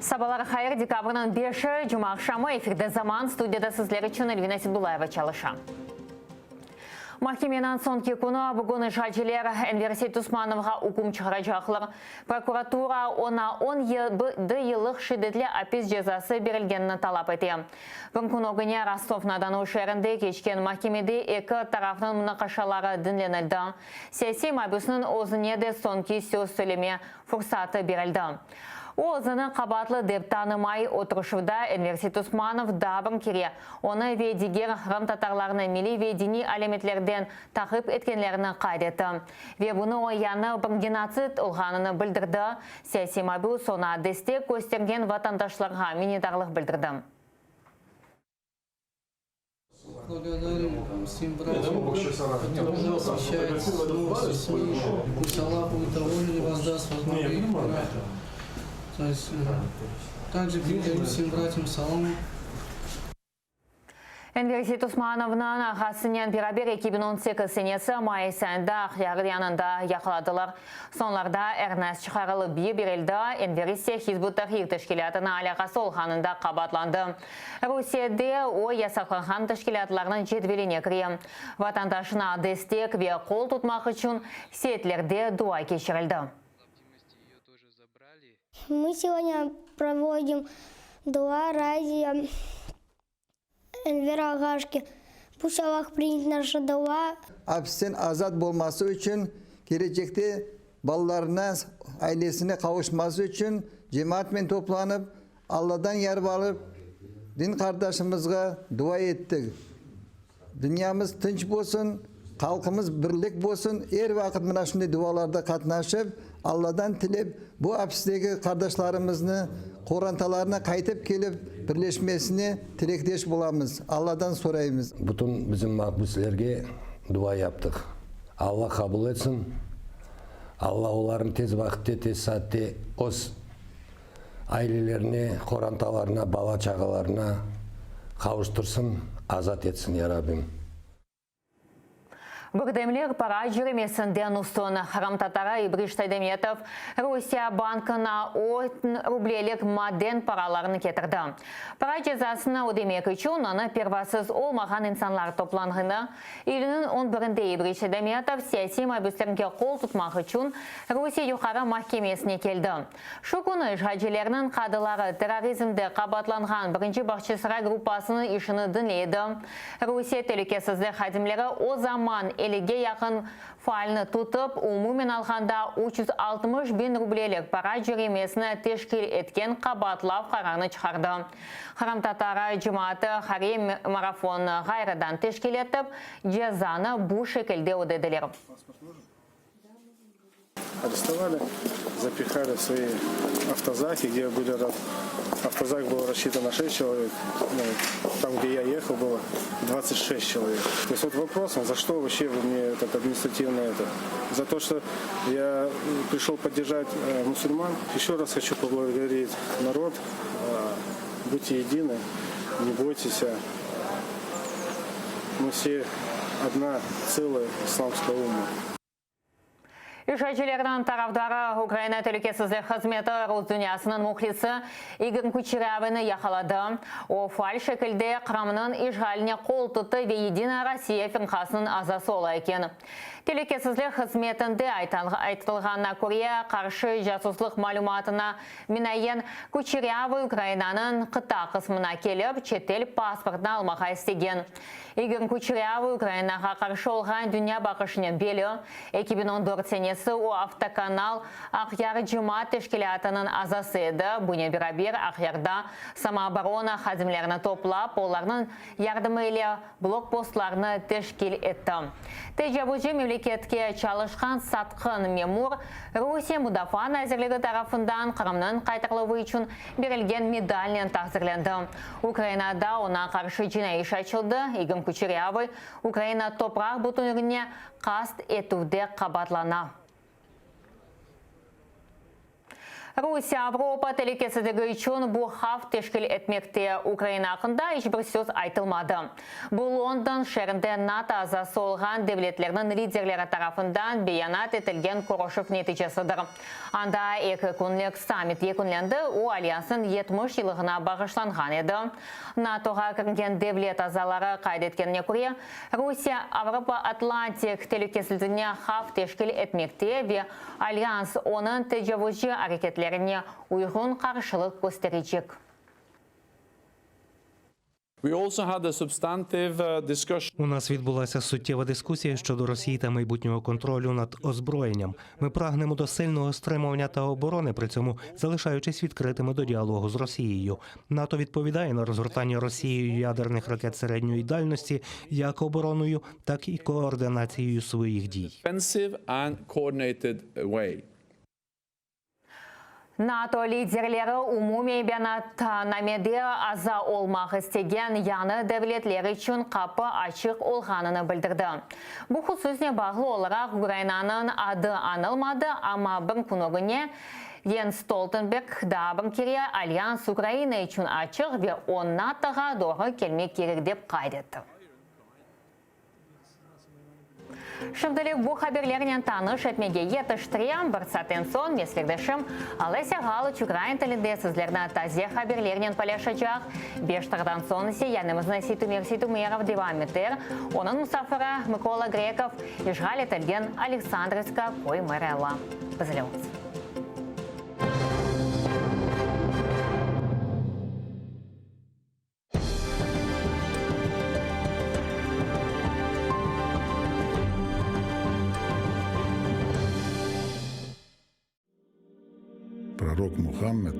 Sabalar hayır, dekabrniñ beşi, cumaaqşamı, efirde Zaman, studiyada sizler içün Elvina Seydullayeva çalışa. Mahkemeniñ soñki künü, bugün işğalciler Enver Seytosmanovğa üküm çıqaracaqlar. Prokuratura oña 17 yıllıq şiddetli apis cezası berilgenini talap ete. Bir kün ögüne Rostov-na-Donu şeerinde keçken mahkemede eki tarafnıñ munaqaşaları diñlenildi. Siyasiy mabüsniñ özüne de soñki söz söyleme fursatı berildi. O, özüni qabaatlı dep tanımay. Oturışuvda Enver Seytosmanov daa bir kere onı ve diger qırımtatarlarnı milliy ve diniy alâmetlerden taqip etkenlerini qayd etti ve bunı o yañı bir genotsid olğanını bildirdi, siyasiy mabüs oña destek köstergen vatandaşlarğa minnetdarlıq bildirdi. Enver Seytosmanovnıñ ağasınen beraber 2018 senesi mayıs ayında Aqyar yanında yaqaladılar. Soñlarda Ernest çıqarılıp yiberildi, Enver ise Hizb ut-Tahrir teşkilâtına alâqası olğanında qabaatlandı. Rusiyede o, yasaqlanğan teşkilâtlarnıñ cedveline kire. Vatandaşına destek ve qol tutmaq içün setlerde dua keçirildi. Мы сегодня проводим dua ради Enver ağaşki. Пусть Аллах примет наша dua. Apisten azat bolması içün, kelecekte balalarına, ailesine qavuşması içün cemaatmen toplanıp, Alladan yarbalıp, din qardaşımızğa dua ettik. Dünyamız tınç bolsun, halqımız birlik bolsun, er vaqıt mına şunday dualarda qatnaşıp, Alladan tilep, bu apisteki qardaşlarımıznı qorantalarına qaytıp kelip birleşmesine tilekdeş bolamız, Alladan soraymız. Bütün bizim mahbüslerge dua yaptıq. Alla qabul etsin. Alla olarnı tez vaqıtte, tez saatte öz ailelerine, qorantalarına, bala-çağalarına qavuştırsın, azat etsin, ya Rabbim. Birdemlik para cöremesinden üstün. Qırımtatarı İbriş Saydametov Rusiye bankına on rublelik maden paralarını ketirdi. Para cezasını ödemek içün onı pervasız olmağan insanlar toplanğanı İyülniñ on birinde İbriş Saydametov siyasiy mabüslerge qol tutmaq içün Rusiye Yuqarı mahkemesine keldi. Şu künü işğalcilerniñ qadıları terrorizmde qabaatlanğan birinci Bağçasaray gruppasınıñ işini diñley edi. Rusiye telükesizlik hadimleri o zaman ellige yaqın faalni tutıp, umumen alğanda 360 biñ rublelik para cöremesini teşkil etken qabaatlav qararını çıqardı. Qırımtatar cemaatı hayriye marafonını ğayrıdan teşkil etip, cezanı bu şekilde ödediler. Arrestovali, zapihali v svoyi avtozaki, gde byli avtozak byl rassčitan na şest çelovek, nu, tam, gde ya ehal, bylo 26 çelovek. To est vot vopros, za çto voobşe vı mne etot administrativnıy etot? Za to, çto ya prişol poddержать musulman? Eşe raz hoçu poblagodarit narod, budte ediny, ne boytesâ, mı vse odna tselaya islamskaya umma. İşğalcilerniñ tarafdarı, Ukraina telükesizlik hızmeti rus dünyasınıñ mühlisi İgor Kuçerâvıynı yaqaladı. O, faal şekilde Qırımnıñ işğaline qol tuttı ve Yedinaya Rossiya firqasınıñ azası ola eken. Telükesizlik hızmetinde aytılğanına köre, qarşı casuslıq malümatına binaen, Kuçerâvıy Ukrainanıñ qıta qısmına kelip, çetel pasportını almağa istegen. İgor Kuçerâvıy Ukrainağa qarşı olğan dünya baqışınen belli. 2014 senesi o Avtokanal Aqyar cemaat teşkilâtınıñ azası edi, bunen beraber Aqyarda samooborona hadimlerini toplap, olarnıñ yardımı ile blokpostlarnı teşkil etti. Tecavuzcı memleketke çalışqan satqın memur Rusiye Mudafaa nazirligi tarafından Qırımnıñ qaytarıluvı içün berilgen medalnen taqdirlendi. Ukrainada oña qarşı cinaiy iş açıldı, İgor Kuçerâvıy Ukraina topraq bütünligine qast etüvde qabaatlana. Rusiye Avropa telükesizligi içün bu havf teşkil etmekte, Ukraina aqqında iç bir söz aytılmadı. Bu London şeerinde NATO azası olğan devletlerniñ liderleri tarafından beyanat etilgen körüşüv neticesidir. Anda eki künlik sammit yekünlendi, o, alyansnıñ 70 yıllığına bağışlanğan edi. NATOğa kirgen devlet azaları qayd etkenine köre, Rusiye Avropa atlantik telükesizligine havf teşkil etmekte ve Alyans onıñ tecavuzcı areketlerine uyğun qarşılıq kösterecek. У нас відбулася суттєва дискусія щодо Росії та майбутнього контролю над озброєнням. Ми прагнемо до сильного стримування та оборони, при цьому залишаючись відкритими до діалогу з Росією. НАТО відповідає на розгортання Росією ядерних ракет середньої дальності як обороною, так і координацією своїх дій. NATO liderleri umumiy beyanatnamede aza olmaq istegen yañı devletler içün qapı açıq olğanını bildirdi. Bu hususnen bağlı olaraq Ukrainanıñ adı añılmadı, amma bir kün ögüne Jens Stoltenberg daa bir kere Alyans Ukraina içün açıq ve o NATOğa doğru kelmek kerek dep qayd etti. Şimdilik bu haberlernen tanış etmege yetiştirem. Bir saatten soñ meslekdeşim Olesâ Ğalıç ukrain tilinde sizlerni taze haberlernen paylaşacaq. Beştirdan soñ ise yayınımıznı Seytumer Seytumerov devam eter. Onıñ musafiri Mıkola Grekov, işğal etilgen Aleksandrovska köy meri ola. Bizle olsun. Пророк Мухаммед,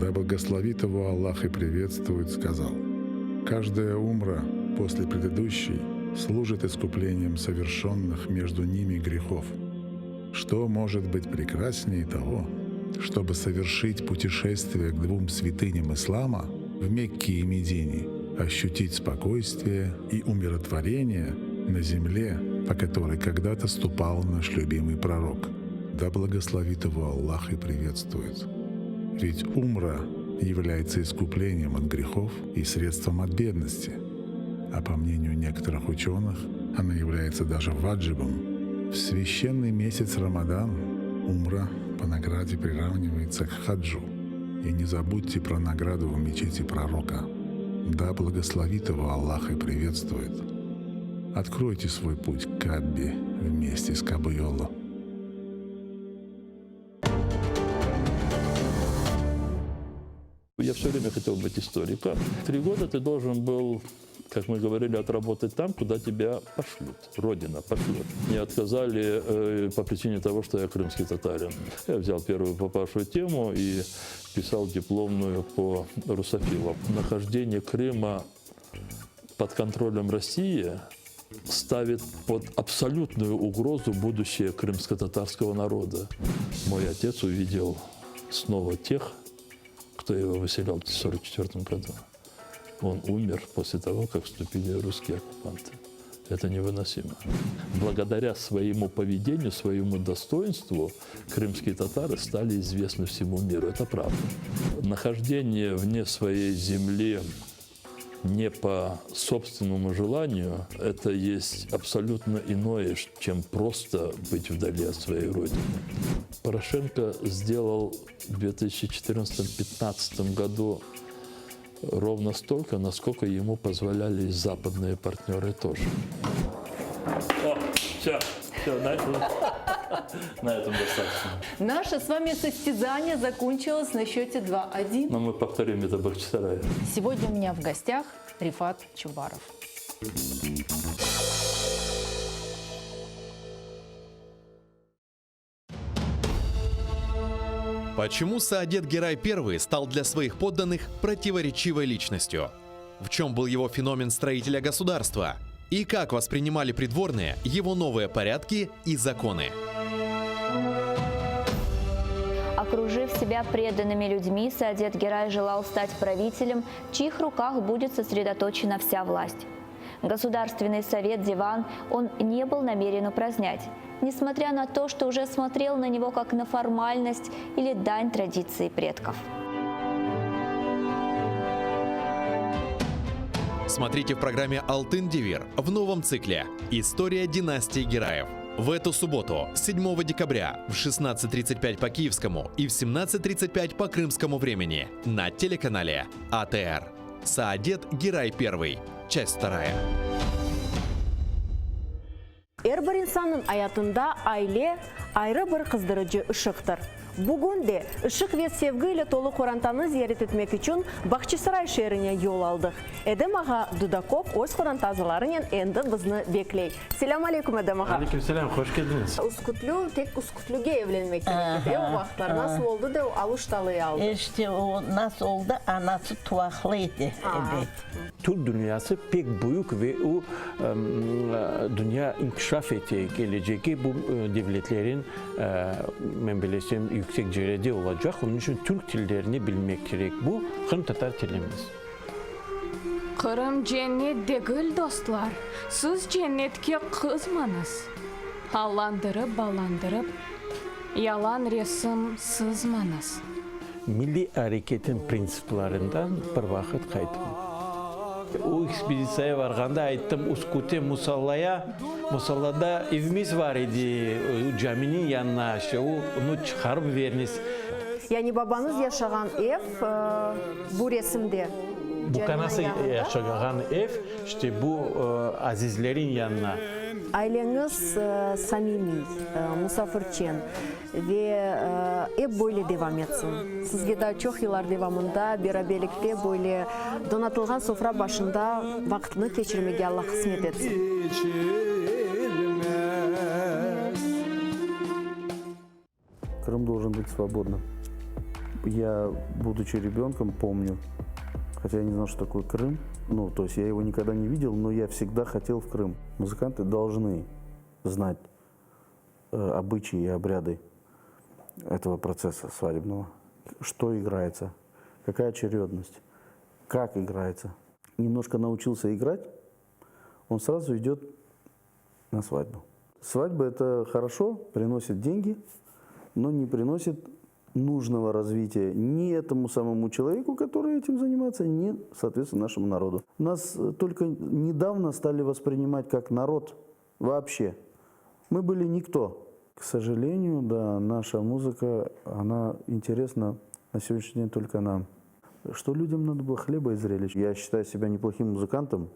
да благословит его Аллах и приветствует, сказал, «Каждая умра после предыдущей служит искуплением совершенных между ними грехов. Что может быть прекраснее того, чтобы совершить путешествие к двум святыням ислама в Мекке и Медине, ощутить спокойствие и умиротворение на земле, по которой когда-то ступал наш любимый пророк. Да благословит его Аллах и приветствует. Ведь умра является искуплением от грехов и средством от бедности. А по мнению некоторых ученых, она является даже ваджибом. В священный месяц Рамадан умра по награде приравнивается к хаджу. И не забудьте про награду в мечети пророка. Да благословит его Аллах и приветствует. Откройте свой путь к Каббе вместе с Кабуйоло. Я все время хотел быть историком. Три года ты должен был, как мы говорили, отработать там, куда тебя пошлют. Родина пошлет. Мне отказали э, по причине того, что я крымский татарин. Я взял первую попавшую тему и писал дипломную по русофилам. Нахождение Крыма под контролем России ставит под абсолютную угрозу будущее крымско-татарского народа. Мой отец увидел снова тех, кто его выселял в 1944 году. Он умер после того, как вступили русские оккупанты. Это невыносимо. Благодаря своему поведению, своему достоинству, крымские татары стали известны всему миру. Это правда. Нахождение вне своей земли не по собственному желанию, это есть абсолютно иное, чем просто быть вдали от своей родины. Порошенко сделал в 2014-2015 году ровно столько, насколько ему позволяли западные партнеры тоже. О, все, все, на этом, на этом достаточно. Наше с вами состязание закончилось на счете 2-1. Но мы повторим это в Бахчисарае. Сегодня у меня в гостях Рифат Чубаров. Почему Саадет Герай I стал для своих подданных противоречивой личностью? В чем был его феномен строителя государства? И как воспринимали придворные его новые порядки и законы? Окружив себя преданными людьми, Саадет Герай желал стать правителем, в чьих руках будет сосредоточена вся власть. Государственный совет Диван он не был намерен упразднять. Несмотря на то, что уже смотрел на него как на формальность или дань традиции предков. Смотрите в программе «Алтын Девир» в новом цикле «История династии Гераев». В эту субботу, 7 декабря, в 16.35 по киевскому и в 17.35 по крымскому времени на телеканале АТР. Саадет Герай Первый. Часть вторая. Er bir insannıñ ayatında aile, ayrı bir qızdırıcı ışıqtır. Bugün de ışıq ve sevgi ile tolu qorantanı ziyaret etmek içün Bağçasaray şeerine yol aldıq. Edem ağa Dudakov öz qoranta azalarınen endi bizni bekley. Selâm aleyküm, Edem ağa! Aleyküm selâm, hoş keldiñiz! Üskütlü, tek Üskütlüge evlenmek kerek edi, e, o vaqıtlar. Nasıl oldı da o Aluştalıyı aldı? İşte o nasıl oldı, anası tuvaqlı edi, ebet. Türk dünyası pek büyük ve o, dünya inkişaf ete, kelecegi bu devletlerin, men bilesem, yüksek cerede olacaq, onıñ içün türk tillerini bilmek kerek, bu qırımtatar tilimiz. Qırım cennet degil, dostlar, siz cennetke qızmañız. Allandırıp-ballandırıp, yalan resim sızmañız. Milliy areketin printsiplerinden bir vaqıt qayttım. O ekspeditsiyaya varğanda ayttım, Uskute musallaya, musallada evimiz var edi, caminiñ yanına, işte onı çıqarıp veriniz. Yani babañız yaşağan ev bu resimde, Bu kanası yaşağan ev, işte bu azizlerin yanına. Aileñiz samimiy, musafirçen. Ve ep böyle devam etsin. Sizge daa çoq yıllar devamında beraberlikte böyle donatılğan sofra başında vaqıtnı keçirmege Alla qısmet etsin. Крым должен быть свободным. Я, будучи ребенком, помню, хотя я не знал, что такое Крым, ну, то есть я его никогда не видел, но я всегда хотел в Крым. Музыканты должны знать э, обычаи и обряды этого процесса свадебного. Что играется, какая очередность, как играется. Немножко научился играть, он сразу идет на свадьбу. Свадьба – это хорошо, приносит деньги, но не приносит нужного развития ни этому самому человеку, который этим занимается, ни, соответственно, нашему народу. Нас только недавно стали воспринимать как народ вообще. Мы были никто. К сожалению, да, наша музыка, она интересна на сегодняшний день только нам. Что людям надо было хлеба и зрелищ. Я считаю себя неплохим музыкантом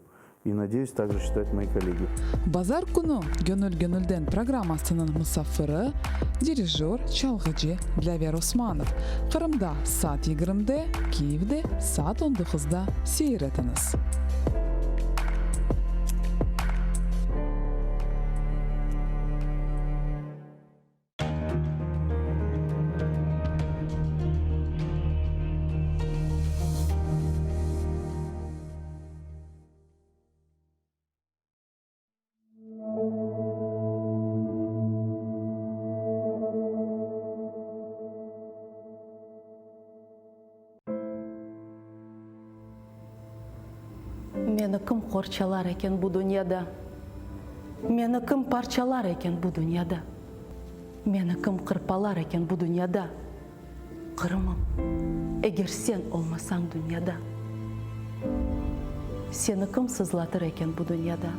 и надеюсь, так же считают мои коллеги. Bazar künü Göñül göñülden programmasınıñ musafiri, dirijör, çalğıcı Dlâver Osmanov. Qırımda saat yigirmide, Kiyevde saat on doquzda seyir etiñiz. Meni kim qorçalar eken bu dünyada? Meni kim parçalar eken bu dünyada? Meni kim qırpalar eken bu dünyada? Qırımım, eger sen olmasañ dünyada? Seni kim sızlatır eken bu dünyada?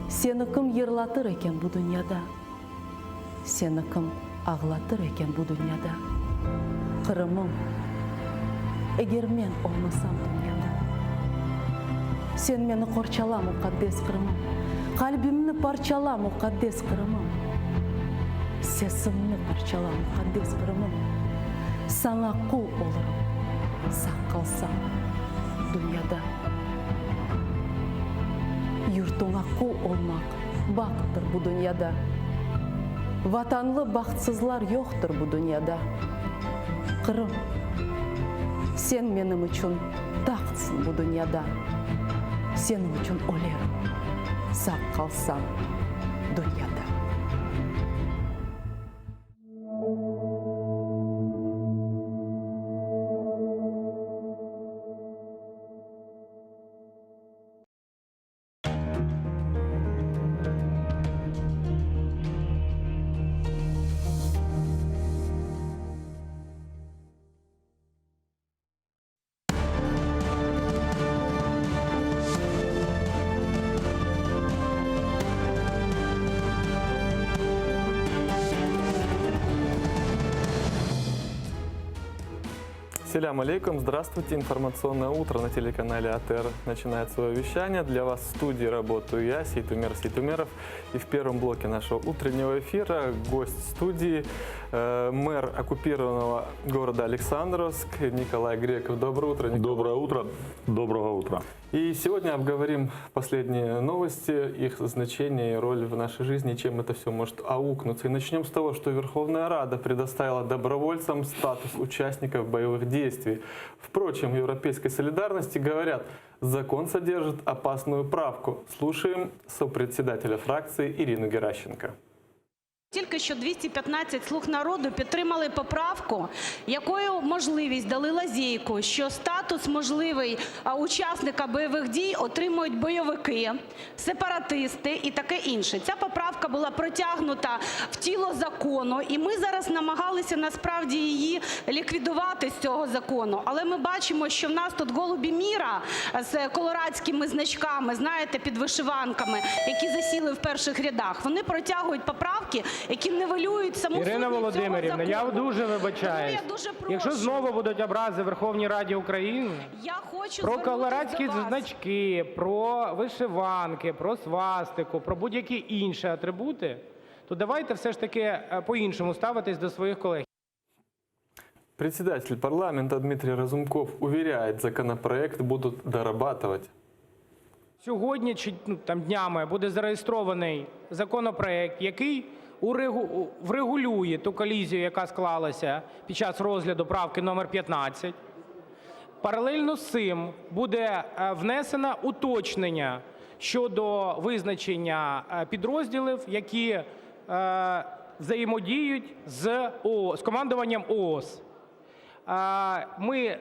Seni kim yırlatır eken bu dünyada? Seni kim ağlatır eken bu dünyada? Qırımım, eger men olmasam dünyada? Sen meni qorçala, muqaddes Qırımım, Qalbimni parçala, muqaddes Qırımım, Sesimni parçala, muqaddes Qırımım, Saña qul olurım, sağ qalsam dünyada. Yurtuña qul olmaq Bahttır bu dünyada. Vatanlı bahtsızlar yoqtır bu dünyada. Qırım, sen menim içün tahtsıñ bu dünyada. Seniñ içün ölerim, sağ qalsam dünyada. Selям алейкум, здравствуйте. Информационное утро на телеканале АТР начинает свое вещание. Для вас в студии работаю я, Сейтумер Сейтумеров. И в первом блоке нашего утреннего эфира гость студии, э, мэр оккупированного города Александровск Николай Греков. Доброе утро, Николай. Доброе утро. Доброго утра. И сегодня обговорим последние новости, их значение и роль в нашей жизни, чем это все может аукнуться. И начнем с того, что Верховная Рада предоставила добровольцам статус участников боевых действий. Впрочем, в Европейской солидарности говорят, закон содержит опасную правку. Слушаем сопредседателя фракции Ирину Геращенко. Тільки що 215 «Слуг народу» підтримали поправку, якою можливість дали лазейку, що статус можливий учасника бойових дій отримують бойовики, сепаратисти і таке інше. Ця поправка була протягнута в тіло закону, і ми зараз намагалися насправді її ліквідувати з цього закону. Але ми бачимо, що в нас тут голуби мира з колорадськими значками, знаєте, під вишиванками, які засіли в перших рядах, вони протягують поправки, які нівелюють саму Ірина сутність цього Володимирівна, я закону. дуже вибачаюсь. Тому я дуже прошу. Якщо знову будуть образи Верховній Раді України Я хочу про звернутися колорадські до вас. значки, про вишиванки, про свастику, про будь-які інші атрибути, то давайте все ж таки е, по-іншому ставитись до своїх колег. Председатель парламента Дмитрий Разумков уверяет, законопроект будут дорабатывать. Сьогодні чи ну, там днями буде зареєстрований законопроект, який урегу- врегулює ту колізію, яка склалася під час розгляду правки номер 15. Паралельно з цим буде е, внесено уточнення щодо визначення е, підрозділів, які е, взаємодіють з, О, з командуванням ООС. А, Ми,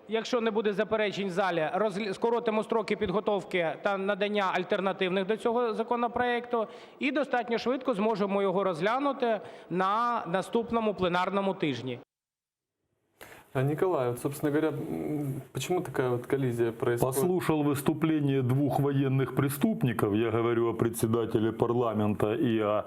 якщо не буде заперечень в залі, розгля- скоротимо строки підготовки та надання альтернативних до цього законопроекту і достатньо швидко зможемо його розглянути на наступному пленарному тижні. А, Николай, вот, собственно говоря, м, почему такая вот коллизия происходит? Послушал выступление двух военных преступников, я говорю о председателе парламента и о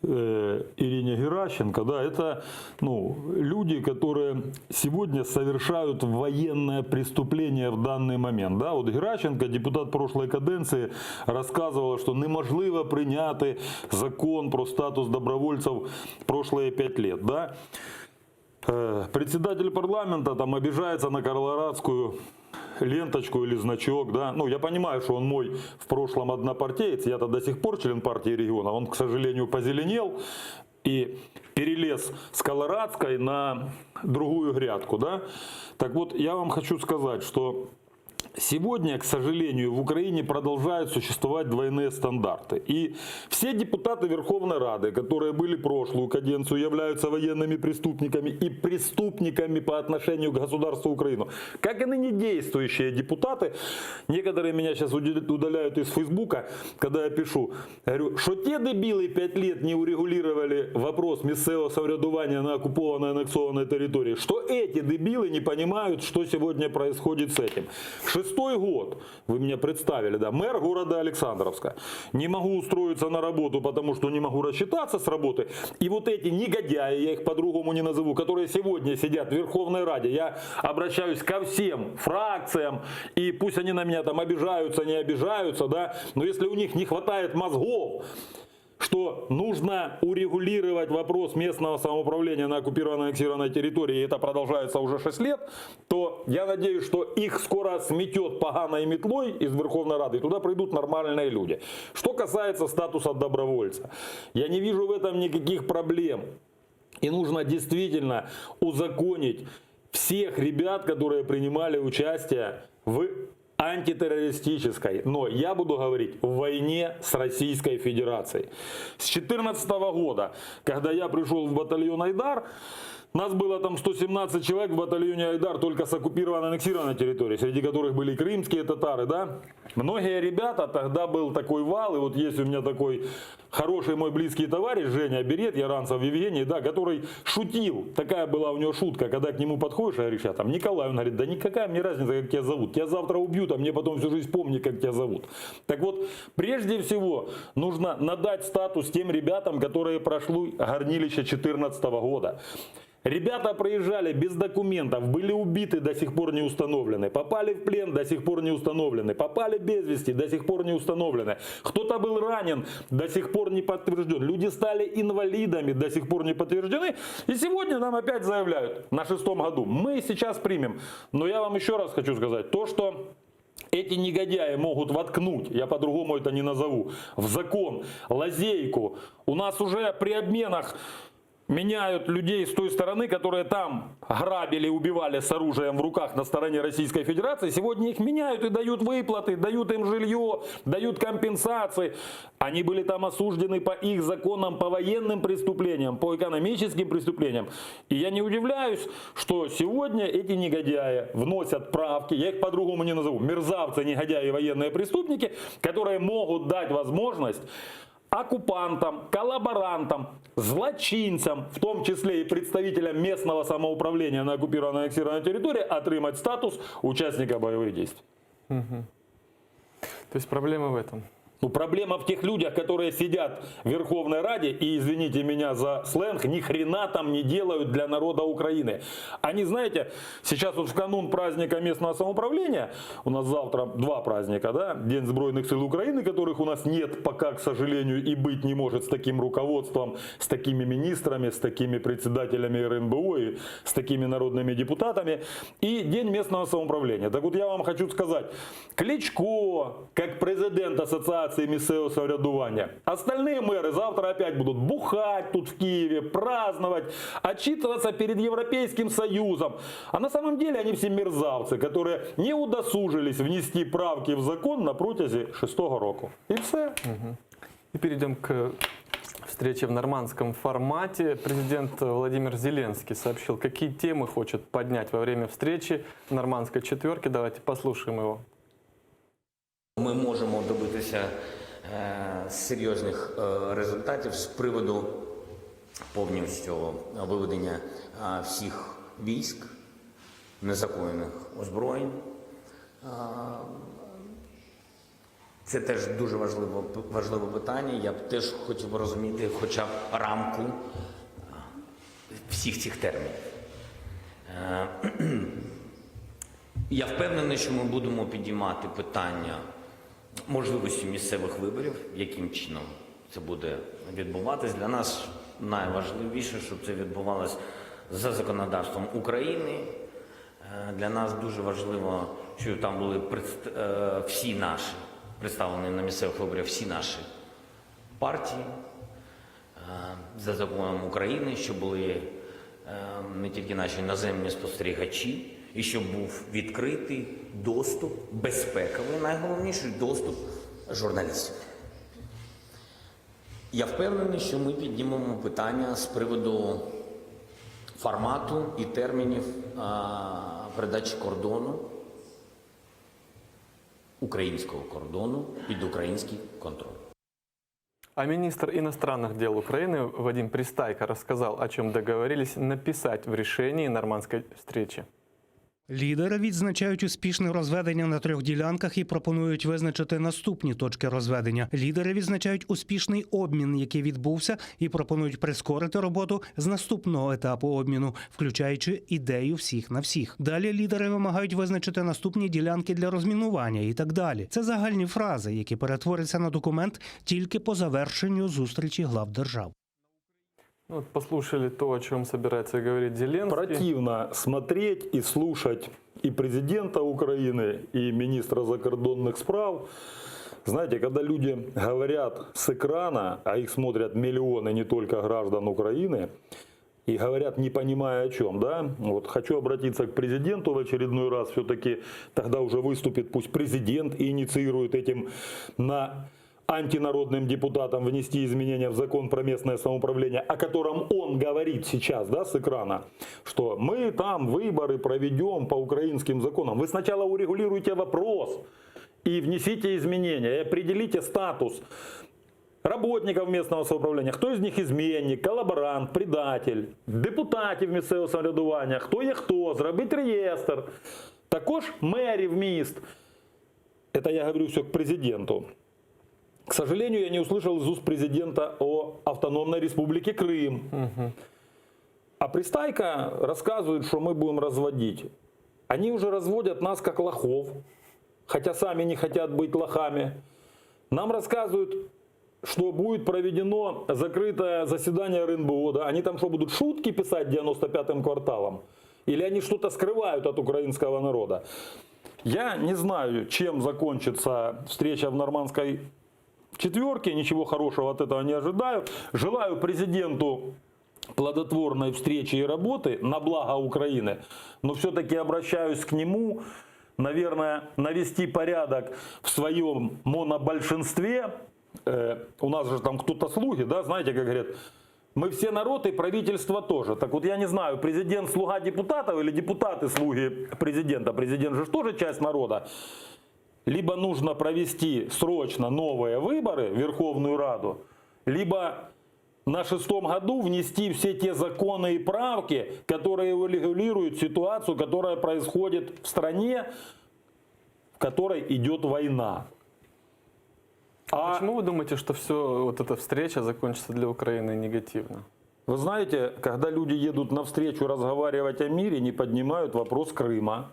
э, Ирине Геращенко, да, это ну, люди, которые сегодня совершают военное преступление в данный момент. Да? Вот Геращенко, депутат прошлой каденции, рассказывала, что неможливо прийняти закон про статус добровольцев прошлые пять лет. Да? Э, Председатель парламента там обижается на колорадскую ленточку или значок, да. Ну, я понимаю, что он мой в прошлом однопартеец, я-то до сих пор член партии региона, он, к сожалению, позеленел и перелез с колорадской на другую грядку, да. Так вот, я вам хочу сказать, что Сегодня, к сожалению, в Украине продолжают существовать двойные стандарты. И все депутаты Верховной Рады, которые были прошлую каденцию, являются военными преступниками и преступниками по отношению к государству Украину. Как и ныне действующие депутаты, некоторые меня сейчас удаляют из Фейсбука, когда я пишу, говорю, что те дебилы пять лет не урегулировали вопрос місцевого самоврядування на оккупованной аннексованной территории, что эти дебилы не понимают, что сегодня происходит с этим. Шестой год, вы меня представили, да, мэр города Александровска. Не могу устроиться на работу, потому что не могу рассчитаться с работы. И вот эти негодяи, я их по-другому не назову, которые сегодня сидят в Верховной Раде, я обращаюсь ко всем фракциям, и пусть они на меня там обижаются, не обижаются, да, но если у них не хватает мозгов, что нужно урегулировать вопрос местного самоуправления на оккупированной аннексированной территории, и это продолжается уже 6 лет, то я надеюсь, что их скоро сметет поганой метлой из Верховной Рады, и туда придут нормальные люди. Что касается статуса добровольца, я не вижу в этом никаких проблем. И нужно действительно узаконить всех ребят, которые принимали участие в антитеррористической, но я буду говорить в войне с Российской Федерацией. С 2014 года, когда я пришел в батальон Айдар, нас было там 117 человек в батальоне Айдар только с оккупированной, аннексированной территории, среди которых были и крымские татары, да. Многие ребята, тогда был такой вал, и вот есть у меня такой хороший мой близкий товарищ Женя Берет, Яранцев Евгений, да, который шутил, такая была у него шутка, когда к нему подходишь и говоришь, я там Николай, он говорит, да никакая мне разница, как тебя зовут, тебя завтра убьют, а мне потом всю жизнь помни, как тебя зовут. Так вот, прежде всего, нужно надать статус тем ребятам, которые прошли горнилище 2014 года. Ребята проезжали без документов, были убиты, до сих пор не установлены, попали в плен, до сих пор не установлены, попали без вести, до сих пор не установлены. Кто-то был ранен, до сих пор не подтвержден. Люди стали инвалидами, до сих пор не подтверждены. И сегодня нам опять заявляют, на шестом году, мы сейчас примем. Но я вам еще раз хочу сказать, то, что эти негодяи могут воткнуть, я по-другому это не назову, в закон лазейку. У нас уже при обменах меняют людей с той стороны, которые там грабили, убивали с оружием в руках на стороне Российской Федерации. Сегодня их меняют и дают выплаты, дают им жилье, дают компенсации. Они были там осуждены по их законам, по военным преступлениям, по экономическим преступлениям. И я не удивляюсь, что сегодня эти негодяи вносят правки, я их по-другому не назову, мерзавцы, негодяи и военные преступники, которые могут дать возможность оккупантам, коллаборантам, злочинцам, в том числе и представителям местного самоуправления на оккупированной аннексированной территории, отримать статус участника боевых действий. Мгм. То есть проблема в этом? Ну, проблема в тех людях, которые сидят в Верховной Раде и, извините меня за сленг, ни хрена там не делают для народа Украины. Они, знаете, сейчас вот в канун праздника местного самоуправления, у нас завтра два праздника, да, День Збройных сил Украины, которых у нас нет пока, к сожалению, и быть не может с таким руководством, с такими министрами, с такими председателями РНБО и с такими народными депутатами, и День местного самоуправления. Так вот я вам хочу сказать, Кличко, как президент Ассоциации місцевого самоврядування, остальные мэры завтра опять будут бухать тут в Киеве, праздновать, отчитываться перед Европейским Союзом. А на самом деле они все мерзавцы, которые не удосужились внести правки в закон на протязі шестого року. И все. И перейдем к встрече в нормандском формате. Президент Владимир Зеленский сообщил, какие темы хочет поднять во время встречи нормандской четверки. Давайте послушаем его. Ми можемо добитися е, серйозних е, результатів з приводу повністю виведення е, всіх військ, незаконних озброєнь. Е, Це теж дуже важливо, важливе питання. Я б теж хотів би розуміти хоча б рамку е, всіх цих термінів. Е, Я впевнений, що ми будемо підіймати питання можливості місцевих виборів, яким чином це буде відбуватись. Для нас найважливіше, щоб це відбувалось за законодавством України. Е, Для нас дуже важливо, щоб там були предст- е, всі наші представлені на місцевих виборах всі наші партії е, за законом України, щоб були е, не тільки наші іноземні спостерігачі, і щоб був відкритий доступ, безпековий, найголовніший доступ журналістів. Я впевнений, що ми піднімемо питання з приводу формату і термінів а, передачі кордону, українського кордону під український контроль. А министр иностранных дел Украины Вадим Пристайко рассказал, о чем договорились написать в решении нормандской встречи. Лідери відзначають успішне розведення на трьох ділянках і пропонують визначити наступні точки розведення. Лідери відзначають успішний обмін, який відбувся, і пропонують прискорити роботу з наступного етапу обміну, включаючи ідею всіх на всіх. Далі лідери вимагають визначити наступні ділянки для розмінування і так далі. Це загальні фрази, які перетворяться на документ тільки по завершенню зустрічі глав держав. Ну, вот послушали то, о чем собирается говорить Зеленский. Противно смотреть и слушать и президента Украины, и министра закордонных справ. Знаете, когда люди говорят с экрана, а их смотрят миллионы не только граждан Украины, и говорят, не понимая о чем, да? Вот хочу обратиться к президенту в очередной раз, все-таки тогда уже выступит, пусть президент и инициирует этим на антинародным депутатам внести изменения в закон про местное самоуправление, о котором он говорит сейчас, да, с экрана, что мы там выборы проведем по украинским законам. Вы сначала урегулируйте вопрос и внесите изменения, и определите статус работников местного самоуправления, хто из них изменник, коллаборант, предатель, депутатів місцевого самоврядування, хто є хто, зробіть реєстр. Також мерів міст. Это я говорю все к президенту. К сожалению, я не услышал из уст президента о автономной республике Крым. А Пристайко рассказывает, что мы будем разводить. Они уже разводят нас как лохов, хотя сами не хотят быть лохами. Нам рассказывают, что будет проведено закрытое заседание РНБО. Да? Они там что, будут шутки писать 95-м кварталом? Или они что-то скрывают от украинского народа? Я не знаю, чем закончится встреча в нормандской четверке. Ничего хорошего от этого не ожидаю. Желаю президенту плодотворной встречи и работы на благо Украины. Но все-таки обращаюсь к нему, наверное, навести порядок в своем монобольшинстве. Э, у нас же там кто-то слуги, да, знаете, как говорят, мы все народ и правительство тоже. Так вот я не знаю, президент слуга депутатов или депутаты слуги президента. Президент же тоже часть народа. Либо нужно провести срочно новые выборы в Верховную Раду, либо на шестом году внести все те законы и правки, которые урегулируют ситуацию, которая происходит в стране, в которой идет война. А Почему вы думаете, что все, вот эта встреча закончится для Украины негативно? Вы знаете, когда люди едут на встречу разговаривать о мире, не поднимают вопрос Крыма.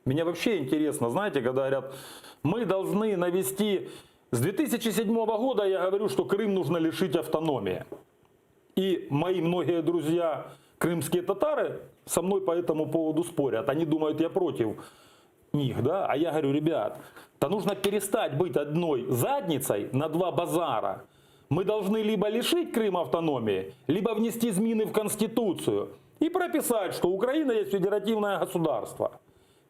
Меня вообще интересно, знаете, когда говорят, мы должны навести... С 2007 года я говорю, что Крым нужно лишить автономии. И мои многие друзья, крымские татары, со мной по этому поводу спорят. Они думают, я против них, да? А я говорю, ребят, да нужно перестать быть одной задницей на два базара. Мы должны либо лишить Крым автономии, либо внести зміни в Конституцию и прописать, что Украина есть федеративное государство.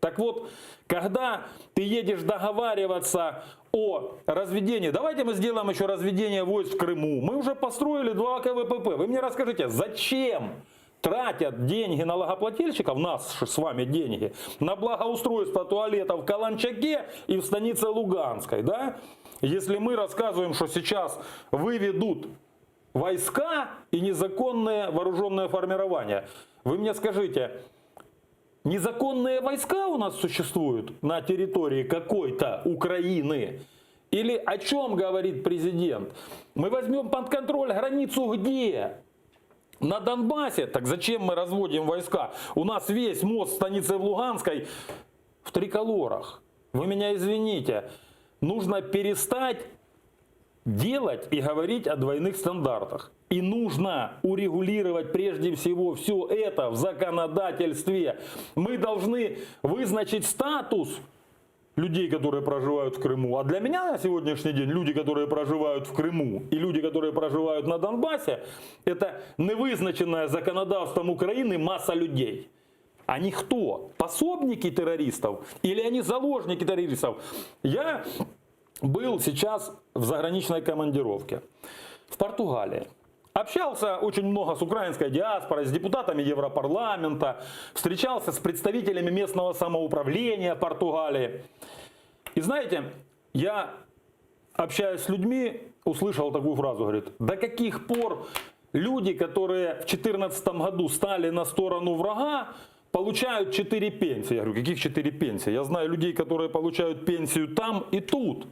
Так вот, когда ты едешь договариваться о разведении, давайте мы сделаем еще разведение войск в Крыму. Мы уже построили два КВПП. Вы мне расскажите, зачем тратят деньги налогоплательщиков, нас с вами деньги, на благоустройство туалетов в Каланчаке и в станице Луганской, да? Если мы рассказываем, что сейчас выведут войска и незаконное вооруженное формирование. Вы мне скажите, незаконные войска у нас существуют на территории какой-то Украины? Или о чем говорит президент? Мы возьмем под контроль границу где? На Донбассе? Так зачем мы разводим войска? У нас весь мост в станице в Луганской в триколорах. Вы меня извините. Нужно перестать делать и говорить о двойных стандартах. И нужно урегулировать прежде всего все это в законодательстве. Мы должны вызначить статус людей, которые проживают в Крыму. А для меня на сегодняшний день люди, которые проживают в Крыму и люди, которые проживают на Донбассе, это невызначенная законодавством Украины масса людей. Они кто? Пособники террористов или они заложники террористов? Я был сейчас в заграничной командировке в Португалии. Общался очень много с украинской диаспорой, с депутатами Европарламента, встречался с представителями местного самоуправления Португалии. И знаете, я, общаясь с людьми, услышал такую фразу, говорит, до каких пор люди, которые в 2014 году стали на сторону врага, получают 4 пенсии. Я говорю, каких 4 пенсии? Я знаю людей, которые получают пенсию там и тут.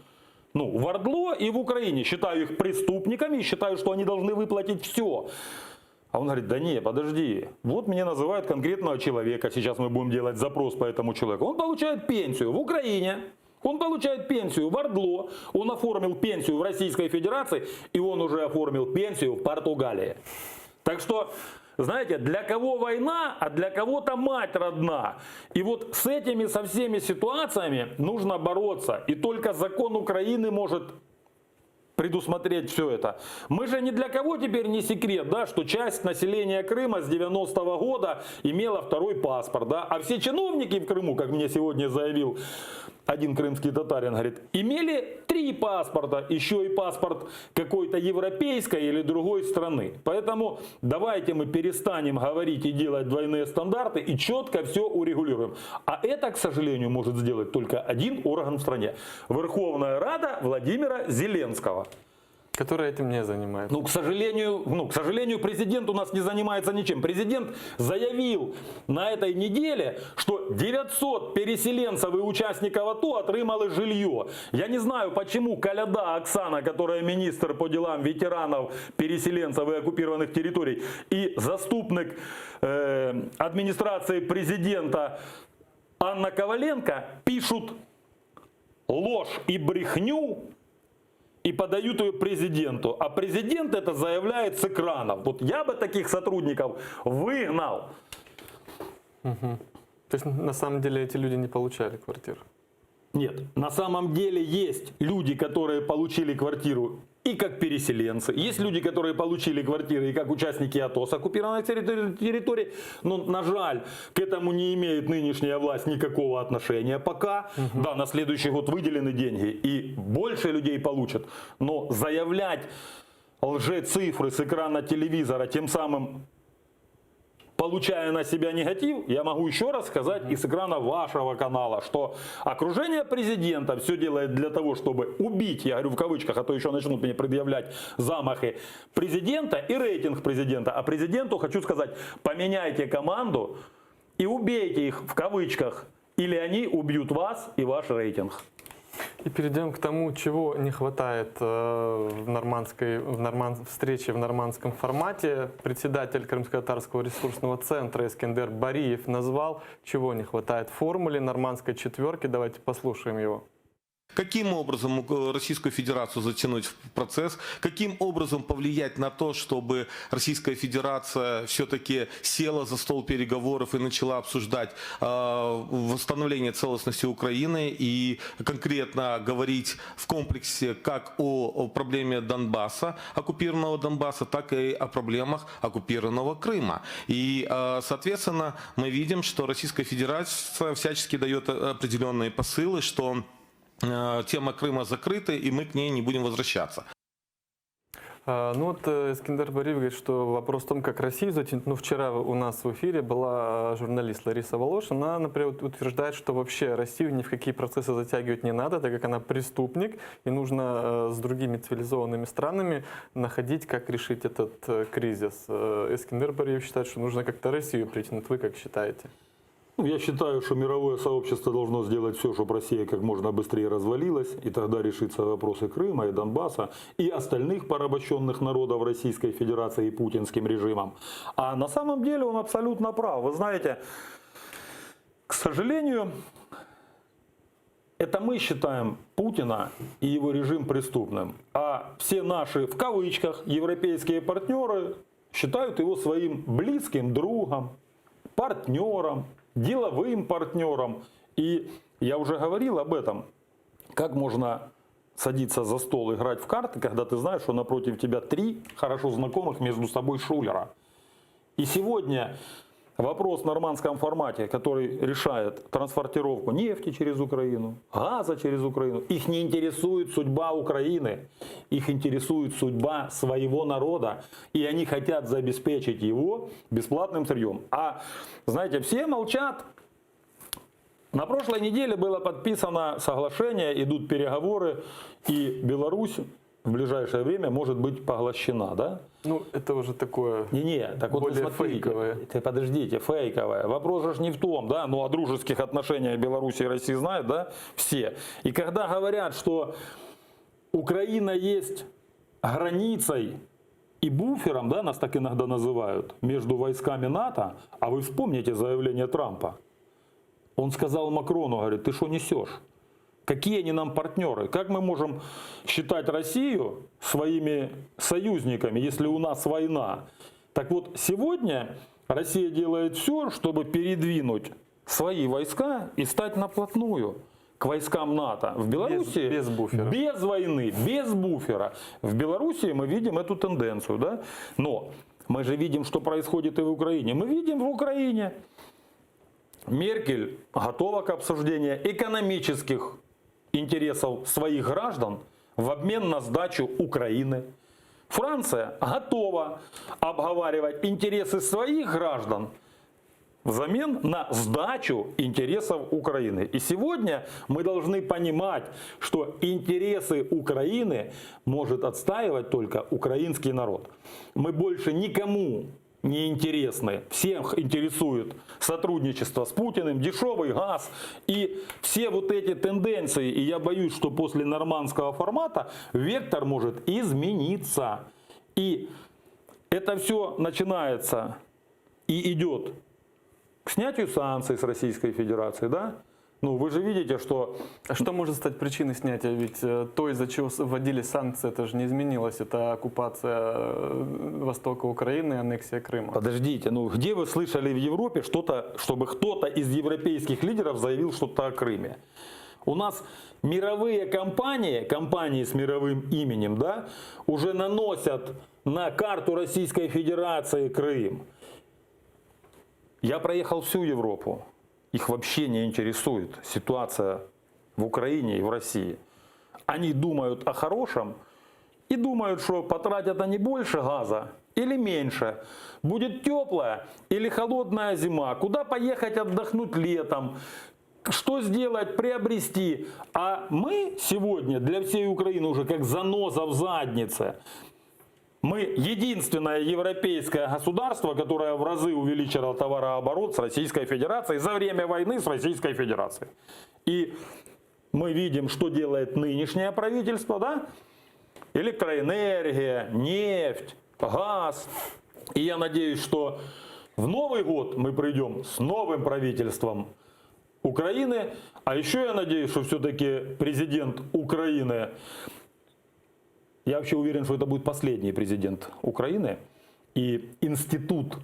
Ну, в Ордло и в Украине. Считаю их преступниками и считаю, что они должны выплатить все. А он говорит, да не, подожди, вот мне называют конкретного человека, сейчас мы будем делать запрос по этому человеку. Он получает пенсию в Украине, он получает пенсию в Ордло, он оформил пенсию в Российской Федерации, и он уже оформил пенсию в Португалии. Так что, знаете, для кого война, а для кого-то мать родна. И вот с этими, со всеми ситуациями нужно бороться. И только закон Украины может предусмотреть все это. Мы же ни для кого теперь не секрет, да, что часть населения Крыма с 90-го года имела второй паспорт. Да, а все чиновники в Крыму, как мне сегодня заявил один крымский татарин, говорит, имели три паспорта, еще и паспорт какой-то европейской или другой страны. Поэтому давайте мы перестанем говорить и делать двойные стандарты и четко все урегулируем. А это, к сожалению, может сделать только один орган в стране. Верховная Рада Владимира Зеленского. Который этим не занимается. Ну, к сожалению, ну, к сожалению, президент у нас не занимается ничем. Президент заявил на этой неделе, что 900 переселенцев и участников АТО отримали жилье. Я не знаю, почему Коляда Оксана, которая министр по делам ветеранов, переселенцев и оккупированных территорий, и заступник э, администрации президента Анна Коваленко пишут ложь и брехню и подают ее президенту. А президент это заявляет с экранов. Вот я бы таких сотрудников выгнал. Угу. То есть на самом деле эти люди не получали квартиру? Нет, на самом деле есть люди, которые получили квартиру и как переселенцы. Есть люди, которые получили квартиры и как участники АТО с оккупированной территории. Но, на жаль, к этому не имеет нынешняя власть никакого отношения пока. Угу. Да, на следующий год выделены деньги и больше людей получат. Но заявлять лжецифры с экрана телевизора, тем самым получая на себя негатив, я могу еще раз сказать и с экрана вашего канала, что окружение президента все делает для того, чтобы убить, я говорю в кавычках, а то еще начнут мне предъявлять замахи президента и рейтинг президента. А президенту хочу сказать, поменяйте команду и убейте их в кавычках, или они убьют вас и ваш рейтинг. И перейдем к тому, чего не хватает э, в нормандской, в норман, встрече в нормандском формате. Председатель Крымско-Татарского ресурсного центра Искендер Бариев назвал, чего не хватает в формуле нормандской четверки. Давайте послушаем его. Каким образом Российскую Федерацию затянуть в процесс? Каким образом повлиять на то, чтобы Российская Федерация все-таки села за стол переговоров и начала обсуждать э, восстановление целостности Украины и конкретно говорить в комплексе как о, о проблеме Донбасса, оккупированного Донбасса, так и о проблемах оккупированного Крыма. И, э, соответственно, мы видим, что Российская Федерация всячески дает определенные посылы, что Э, тема Крыма закрыта, и мы к ней не будем возвращаться. А, ну вот э, Эскендер Бариев говорит, что вопрос в том, как Россию затянуть. Ну, вчера у нас в эфире была э, журналист Лариса Волошина. Она, например, утверждает, что вообще Россию ни в какие процессы затягивать не надо, так как она преступник, и нужно с другими цивилизованными странами находить, как решить этот кризис. Эскендер Бариев считает, что нужно как-то Россию притянуть. Вы как считаете? Ну, я считаю, что мировое сообщество должно сделать все, чтобы Россия как можно быстрее развалилась, и тогда решится вопросы Крыма и Донбасса, и остальных порабощенных народов Российской Федерации и путинским режимом. А на самом деле он абсолютно прав. Вы знаете, к сожалению, это мы считаем Путина и его режим преступным, а все наши, в кавычках, европейские партнеры считают его своим близким другом, партнером, деловым партнером. И я уже говорил об этом. Как можно садиться за стол и играть в карты, когда ты знаешь, что напротив тебя три хорошо знакомых между собой шулера. И сегодня вопрос в нормандском формате, который решает транспортировку нефти через Украину, газа через Украину, их не интересует судьба Украины, их интересует судьба своего народа, и они хотят забезпечить его бесплатным сырьем. А знаете, все молчат. На прошлой неделе было подписано соглашение, идут переговоры, и Беларусь в ближайшее время может быть поглощена, да? Ну, это уже такое Не-не, так вот более вы смотрите, фейковое. Ты подождите, фейковое. Вопрос же ж не в том, да, ну о дружеских отношениях Беларуси и России знают, да, все. И когда говорят, что Украина есть границей и буфером, да, нас так иногда называют, между войсками НАТО, а вы вспомните заявление Трампа. Он сказал Макрону, говорит, ты что несешь? Какие они нам партнеры? Как мы можем считать Россию своими союзниками, если у нас война? Так вот, сегодня Россия делает все, чтобы передвинуть свои войска и стать наплотную к войскам НАТО. В Беларуси без, без буфера. без войны, без буфера. В Беларуси мы видим эту тенденцию, да? Но мы же видим, что происходит и в Украине. Мы видим в Украине Меркель готова к обсуждению экономических интересов своих граждан в обмен на сдачу Украины. Франция готова обговаривать интересы своих граждан. Взамен на сдачу интересов Украины. И сегодня мы должны понимать, что интересы Украины может отстаивать только украинский народ. Мы больше никому не интересны. Всех интересует сотрудничество с Путиным, дешевый газ и все вот эти тенденции. И я боюсь, что после нормандского формата вектор может измениться. И это все начинается и идет к снятию санкций с Российской Федерации, да? Ну, вы же видите, что... А что может стать причиной снятия? Ведь э, то, из-за чего вводили санкции, это же не изменилось. Это оккупация э, востока Украины и аннексия Крыма. Подождите, ну где вы слышали в Европе что-то, чтобы кто-то из европейских лидеров заявил что-то о Крыме? У нас мировые компании, компании с мировым именем, да, уже наносят на карту Российской Федерации Крым. Я проехал всю Европу. Их вообще не интересует ситуация в Украине и в России. Они думают о хорошем и думают, что потратят они больше газа или меньше. Будет теплая или холодная зима. Куда поехать отдохнуть летом? Что сделать, приобрести? А мы сегодня для всей Украины уже как заноза в заднице. Мы единственное европейское государство, которое в разы увеличило товарооборот с Российской Федерацией за время войны с Российской Федерацией. И мы видим, что делает нынешнее правительство, да? Электроэнергия, нефть, газ. И я надеюсь, что в Новый год мы придем с новым правительством Украины. А еще я надеюсь, что все-таки президент Украины я вообще уверен, что это будет последний президент Украины. И институт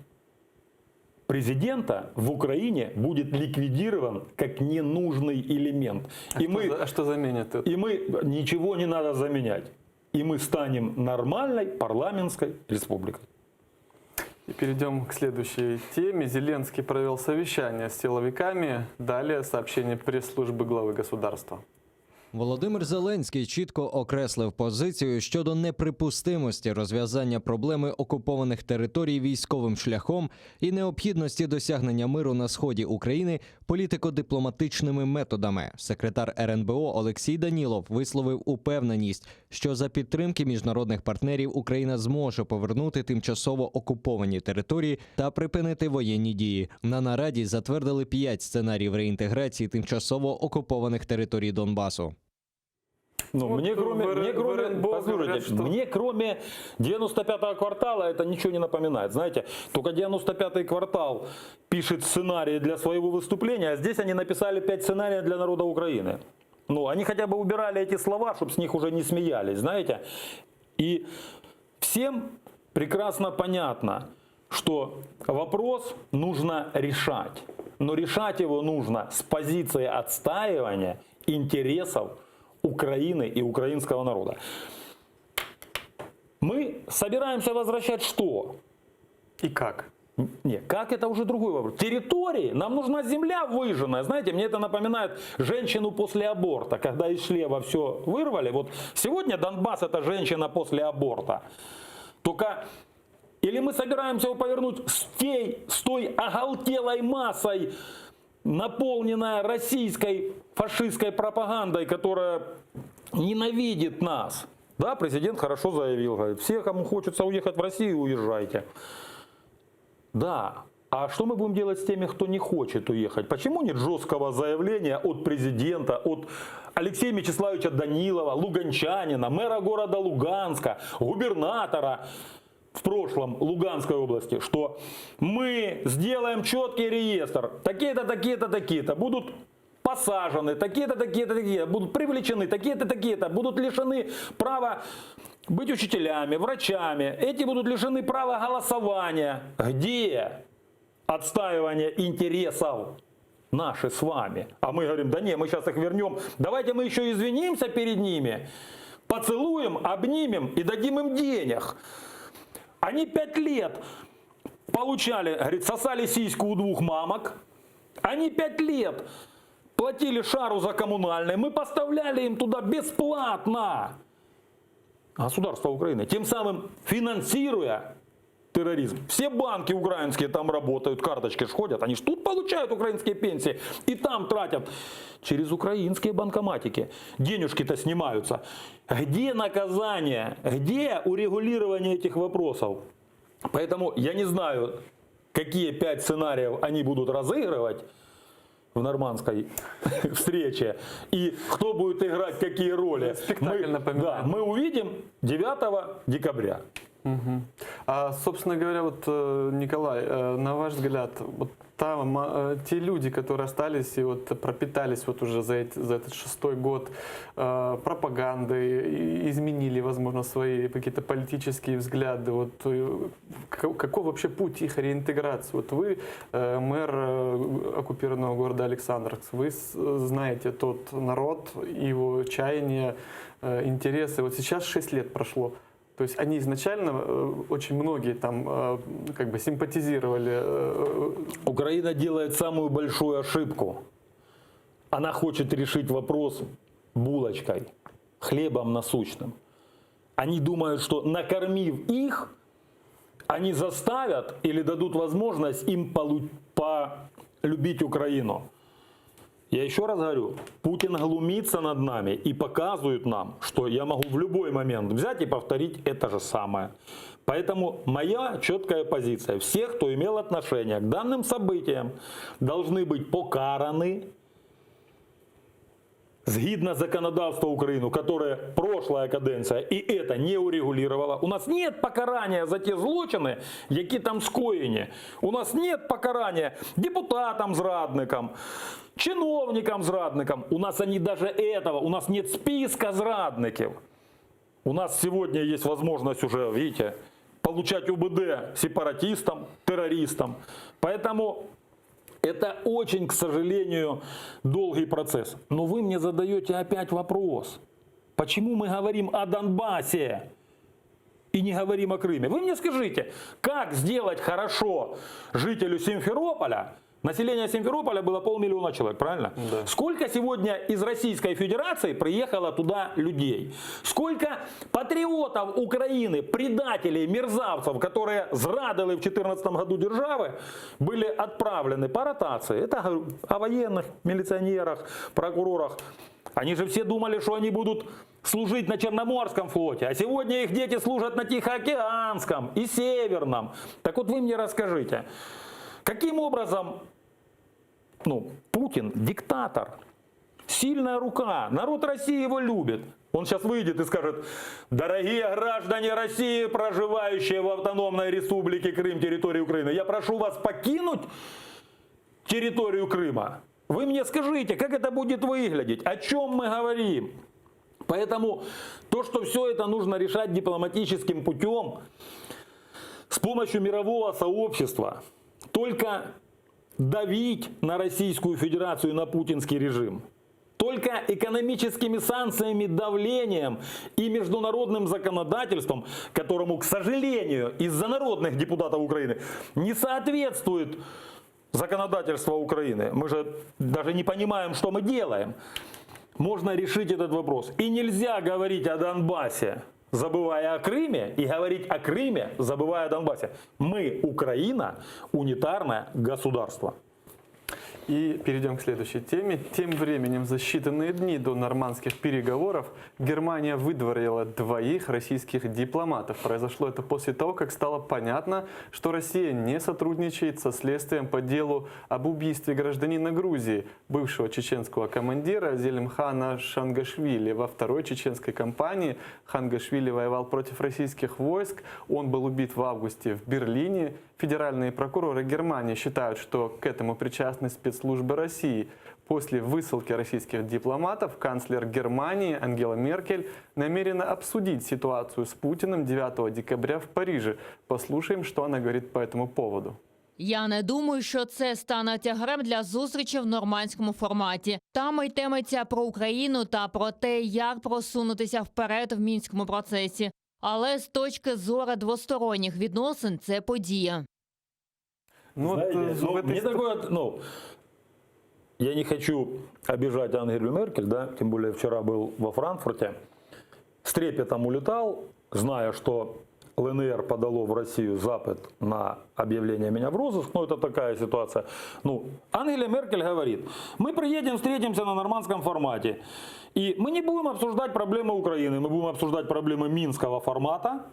президента в Украине будет ликвидирован как ненужный элемент. А, и что, мы, за- а что заменит это? и мы ничего не надо заменять. И мы станем нормальной парламентской республикой. И перейдем к следующей теме. Зеленский провел совещание с силовиками. Далее сообщение пресс-службы главы государства. Володимир Зеленський чітко окреслив позицію щодо неприпустимості розв'язання проблеми окупованих територій військовим шляхом і необхідності досягнення миру на сході України політико-дипломатичними методами. Секретар РНБО Олексій Данілов висловив упевненість, що за підтримки міжнародних партнерів Україна зможе повернути тимчасово окуповані території та припинити воєнні дії. На нараді затвердили п'ять сценаріїв реінтеграції тимчасово окупованих територій Донбасу. Ну, Вот мне кроме, в Р- мне в кроме, РНБО послушайте, говорят, что- мне кроме 95-го квартала это ничего не напоминает. Знаете, только 95-й квартал пишет сценарии для своего выступления, а здесь они написали 5 сценариев для народа Украины. Ну, они хотя бы убирали эти слова, чтобы с них уже не смеялись, знаете. И всем прекрасно понятно, что вопрос нужно решать. Но решать его нужно с позиции отстаивания интересов Украины и украинского народа. Мы собираемся возвращать что? И как? Не, как это уже другой вопрос. Территории, нам нужна земля выжженная. Знаете, мне это напоминает женщину после аборта, когда из шлева все вырвали. Вот сегодня Донбасс это женщина после аборта. Только или мы собираемся его повернуть с, тей, с той оголтелой массой, наполненная российской фашистской пропагандой, которая ненавидит нас. Да, президент хорошо заявил, говорит, все, кому хочется уехать в Россию, уезжайте. Да, а что мы будем делать с теми, кто не хочет уехать? Почему нет жесткого заявления от президента, от Алексея Мячеславовича Данилова, луганчанина, мэра города Луганска, губернатора в прошлом Луганской области, что мы сделаем четкий реестр, такие-то, такие-то, такие-то будут посажены, такие-то, такие-то, такие-то, будут привлечены, такие-то, такие-то, будут лишены права быть учителями, врачами, эти будут лишены права голосования. Где отстаивание интересов наши с вами? А мы говорим, да не, мы сейчас их вернем, давайте мы еще извинимся перед ними, поцелуем, обнимем и дадим им денег. Они пять лет получали, говорит, сосали сиську у двух мамок. Они пять лет платили шару за коммунальные. Мы поставляли им туда бесплатно. Государство Украины. Тем самым финансируя. Терроризм. Все банки украинские там работают, карточки ж ходят, они ж тут получают украинские пенсии и там тратят через украинские банкоматики. Денежки-то снимаются. Где наказание? Где урегулирование этих вопросов? Поэтому я не знаю, какие пять сценариев они будут разыгрывать в нормандской встрече и кто будет играть какие роли. Спектакль мы, напоминает. да, мы увидим 9 декабря. Мгм. А, собственно говоря, вот, э, Николай, э, на ваш взгляд, вот там э, те люди, которые остались и вот пропитались вот уже за, эти- за этот шестой год э, пропагандой, и изменили, возможно, свои какие-то политические взгляды, вот э, к- какой вообще путь их реинтеграции? Вот вы э, мэр э, оккупированного города Александровск, вы с- знаете тот народ, его чаяния, э, интересы. Вот сейчас 6 лет прошло. То есть они изначально, э, очень многие там э, как бы симпатизировали. э, Украина делает самую большую ошибку. Она хочет решить вопрос булочкой, хлебом насущным. Они думают, что накормив их, они заставят или дадут возможность им полу- полюбить Украину. Я еще раз говорю, Путин глумится над нами и показывает нам, что я могу в любой момент взять и повторить это же самое. Поэтому моя четкая позиция. Все, кто имел отношение к данным событиям, должны быть покараны згідно законодавства України, которое прошлая каденція і это не урегулировала. У нас нет покарання за ті злочини, які там скоєні. У нас нет покарання депутатам-зрадникам, чиновникам-зрадникам. У нас они даже этого, у нас нет списка зрадників. У нас сегодня есть возможность уже, видите, получать УБД сепаратистам, террористам. Поэтому это очень, к сожалению, долгий процесс. Но вы мне задаете опять вопрос. Почему мы говорим о Донбассе и не говорим о Крыме? Вы мне скажите, как сделать хорошо жителю Симферополя? Население Симферополя было полмиллиона человек, правильно? Сколько сегодня из Российской Федерации приехало туда людей? Сколько патриотов Украины, предателей, мерзавцев, которые зрадили в 2014 году державы, были отправлены по ротации? Это говорю о военных, милиционерах, прокурорах. Они же все думали, что они будут служить на Черноморском флоте, а сегодня их дети служат на Тихоокеанском и Северном. Так вот вы мне расскажите, каким образом ну, Путин диктатор, сильная рука, народ России его любит. Он сейчас выйдет и скажет, дорогие граждане России, проживающие в автономной республике Крым, территории Украины, я прошу вас покинуть территорию Крыма. Вы мне скажите, как это будет выглядеть, о чем мы говорим? Поэтому то, что все это нужно решать дипломатическим путем, с помощью мирового сообщества, только давить на Российскую Федерацию, на путинский режим. Только экономическими санкциями, давлением и международным законодательством, которому, к сожалению, из-за народных депутатов Украины не соответствует законодательство Украины. Мы же даже не понимаем, что мы делаем. Можно решить этот вопрос. И нельзя говорить о Донбассе, забывая о Крыме, и говорить о Крыме, забывая о Донбассе. Мы, Украина, унитарное государство. И перейдем к следующей теме. Тем временем за считанные дни до нормандских переговоров Германия выдворила двоих российских дипломатов. Произошло это после того, как стало понятно, что Россия не сотрудничает со следствием по делу об убийстве гражданина Грузии, бывшего чеченского командира Зелимхана Шангашвили. Во второй чеченской кампании Хангошвили воевал против российских войск. Он был убит в августе в Берлине. Федеральные прокуроры Германии считают, что к этому причастны спецслужбы России. После высылки российских дипломатов канцлер Германии Ангела Меркель намерена обсудить ситуацию с Путиным 9 декабря в Париже. Послушаем, что она говорит по этому поводу. Я не думаю, що це стане тягарем для зустрічі в нормандському форматі. Там йтиметься про Україну та про те, як просунутися вперед в мінському процесі. Але з точки зору двосторонніх відносин це подія. Ну, Знаете, вот, э, ну, в этой мне ситу- такое, ну, я не хочу обижать Ангелу Меркель, да, тем более вчера был во Франкфурте, с трепетом улетал, зная, что. ЛНР подало в Россию запит на объявление меня в розыск, ну это такая ситуация. Ну, Ангела Меркель говорит, мы приедем, встретимся на нормандском формате, и мы не будем обсуждать проблемы Украины, мы будем обсуждать проблемы минского формата,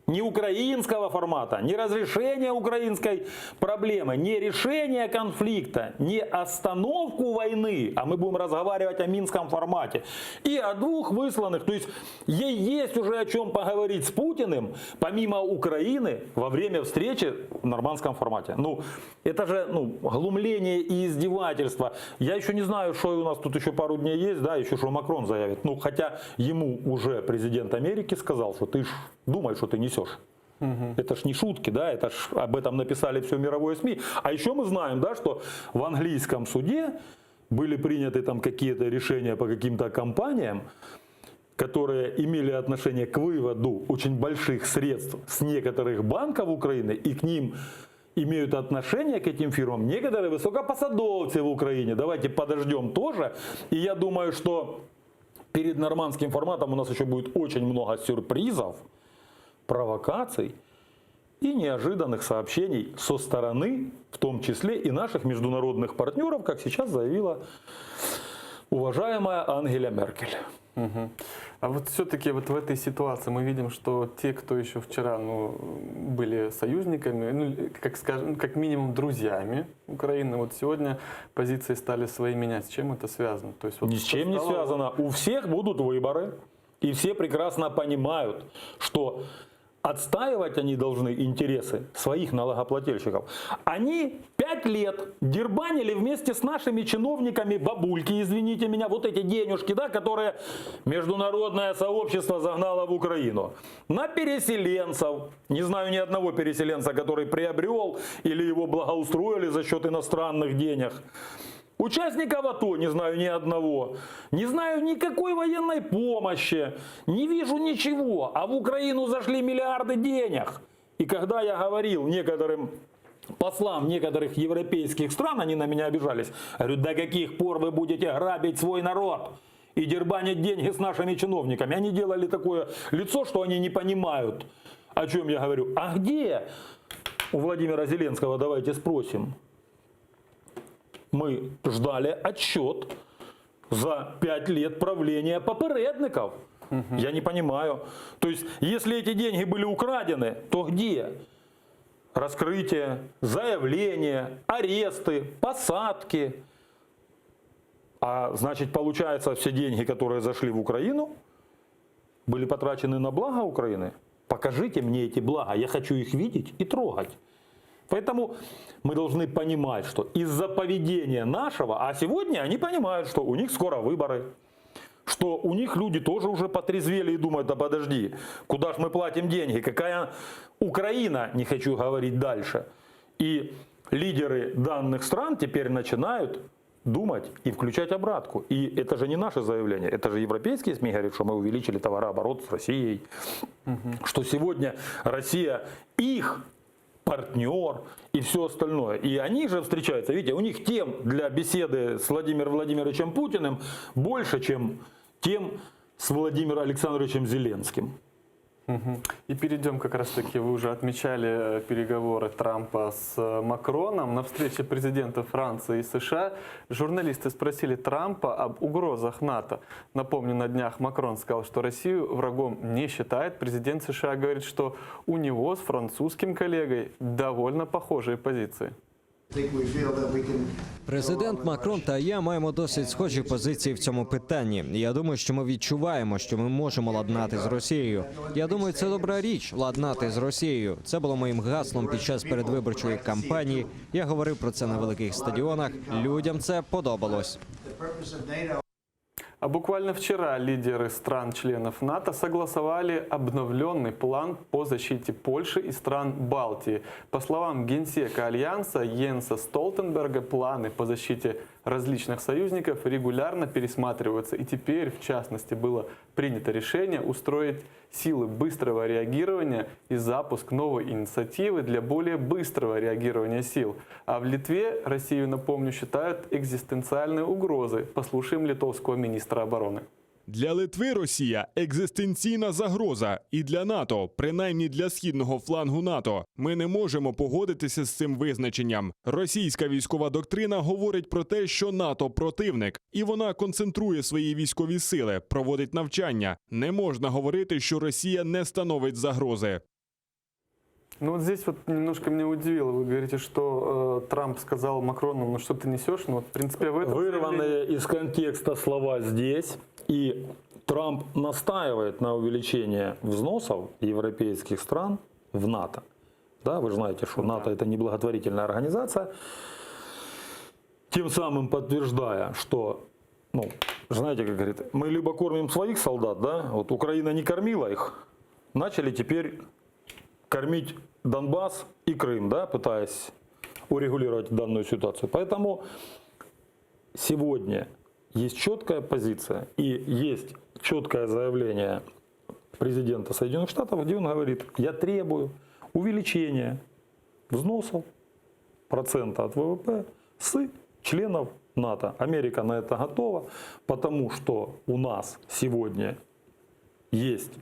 не украинского формата, не разрешение украинской проблемы, не решение конфликта, не остановку войны, а мы будем разговаривать о минском формате. И о двух высланных, то есть ей есть уже о чем поговорить с Путиным, помимо Украины, во время встречи в нормандском формате. Ну, это же ну, глумление и издевательство. Я еще не знаю, что у нас тут еще пару дней есть, да, еще что Макрон заявит. Ну, хотя ему уже президент Америки сказал, что ты ж думай, что ты несешь. Это ж не шутки, да, это ж об этом написали все мировое СМИ. А еще мы знаем, да, что в английском суде были приняты там какие-то решения по каким-то компаниям, которые имели отношение к выводу очень больших средств с некоторых банков Украины, и к ним имеют отношение к этим фирмам некоторые высокопосадовцы в Украине. Давайте подождем тоже. И я думаю, что перед нормандским форматом у нас еще будет очень много сюрпризов, провокаций и неожиданных сообщений со стороны, в том числе и наших международных партнеров, как сейчас заявила уважаемая Ангела Меркель. Мгм. А вот все-таки вот в этой ситуации мы видим, что те, кто еще вчера ну, были союзниками, ну, как, скажем, как минимум друзьями Украины, вот сегодня позиции стали свои менять. С чем это связано? То есть, вот Ни с чем не стало- связано. У всех будут выборы, и все прекрасно понимают, что отстаивать они должны интересы своих налогоплательщиков. Они пять лет дербанили вместе с нашими чиновниками бабульки, извините меня, вот эти денежки, да, которые международное сообщество загнало в Украину. На переселенцев. Не знаю ни одного переселенца, который приобрел или его благоустроили за счет иностранных денег. Участников АТО не знаю ни одного. Не знаю никакой военной помощи. Не вижу ничего. А в Украину зашли миллиарды денег. И когда я говорил некоторым послам некоторых европейских стран, они на меня обижались. Я говорю, до каких пор вы будете грабить свой народ и дербанить деньги с нашими чиновниками? Они делали такое лицо, что они не понимают, о чем я говорю. А где у Владимира Зеленского, давайте спросим, мы ждали отчет за пять лет правления попередников. Я не понимаю. То есть, если эти деньги были украдены, то где? Раскрытие, заявления, аресты, посадки. А значит, получается, все деньги, которые зашли в Украину, были потрачены на благо Украины? Покажите мне эти блага, я хочу их видеть и трогать. Поэтому мы должны понимать, что из-за поведения нашего, а сегодня они понимают, что у них скоро выборы, что у них люди тоже уже потрезвели и думают, да подожди, куда ж мы платим деньги, какая Украина, не хочу говорить дальше. И лидеры данных стран теперь начинают думать и включать обратку. И это же не наше заявление, это же европейские СМИ говорят, что мы увеличили товарооборот с Россией, что сегодня Россия их партнер и все остальное. И они же встречаются, видите, у них тем для беседы с Владимиром Владимировичем Путиным больше, чем тем с Владимиром Александровичем Зеленским. Мгм. И перейдем как раз-таки, вы уже отмечали э, переговоры Трампа с э, Макроном. На встрече президента Франции и США журналисты спросили Трампа об угрозах НАТО. Напомню, на днях Макрон сказал, что Россию врагом не считает. Президент США говорит, что у него с французским коллегой довольно похожие позиции. Президент Макрон та я маємо досить схожі позиції в цьому питанні. Я думаю, що ми відчуваємо, що ми можемо ладнати з Росією. Я думаю, це добра річ ладнати з Росією. Це було моїм гаслом під час передвиборчої кампанії. Я говорив про це на великих стадіонах. Людям це подобалось. А буквально вчера лидеры стран-членов НАТО согласовали обновленный план по защите Польши и стран Балтии. По словам генсека Альянса Йенса Столтенберга, планы по защите различных союзников регулярно пересматриваются. И теперь, в частности, было принято решение устроить силы быстрого реагирования и запуск новой инициативы для более быстрого реагирования сил. А в Литве Россию, напомню, считают экзистенциальной угрозой. Послушаем литовского министра обороны. Для Литви Росія екзистенційна загроза, і для НАТО, принаймні для східного флангу НАТО. Ми не можемо погодитися з цим визначенням. Російська військова доктрина говорить про те, що НАТО противник, і вона концентрує свої військові сили, проводить навчання. Не можна говорити, що Росія не становить загрози. Ну вот здесь вот немножко меня удивило. Вы говорите, что э, Трамп сказал Макрону, ну что ты несешь? Ну вот, в принципе, в этом Вырванные из контекста слова здесь. И Трамп настаивает на увеличении взносов европейских стран в НАТО. Да, вы же знаете, что НАТО это не благотворительная организация. Тем самым подтверждая, что, ну, знаете, как говорит, мы либо кормим своих солдат, да, вот Украина не кормила их, начали теперь кормить Донбасс и Крым, да, пытаясь урегулировать данную ситуацию. Поэтому сегодня есть четкая позиция и есть четкое заявление президента Соединенных Штатов, где он говорит, я требую увеличения взносов процента от ВВП с членов НАТО. Америка на это готова, потому что у нас сегодня есть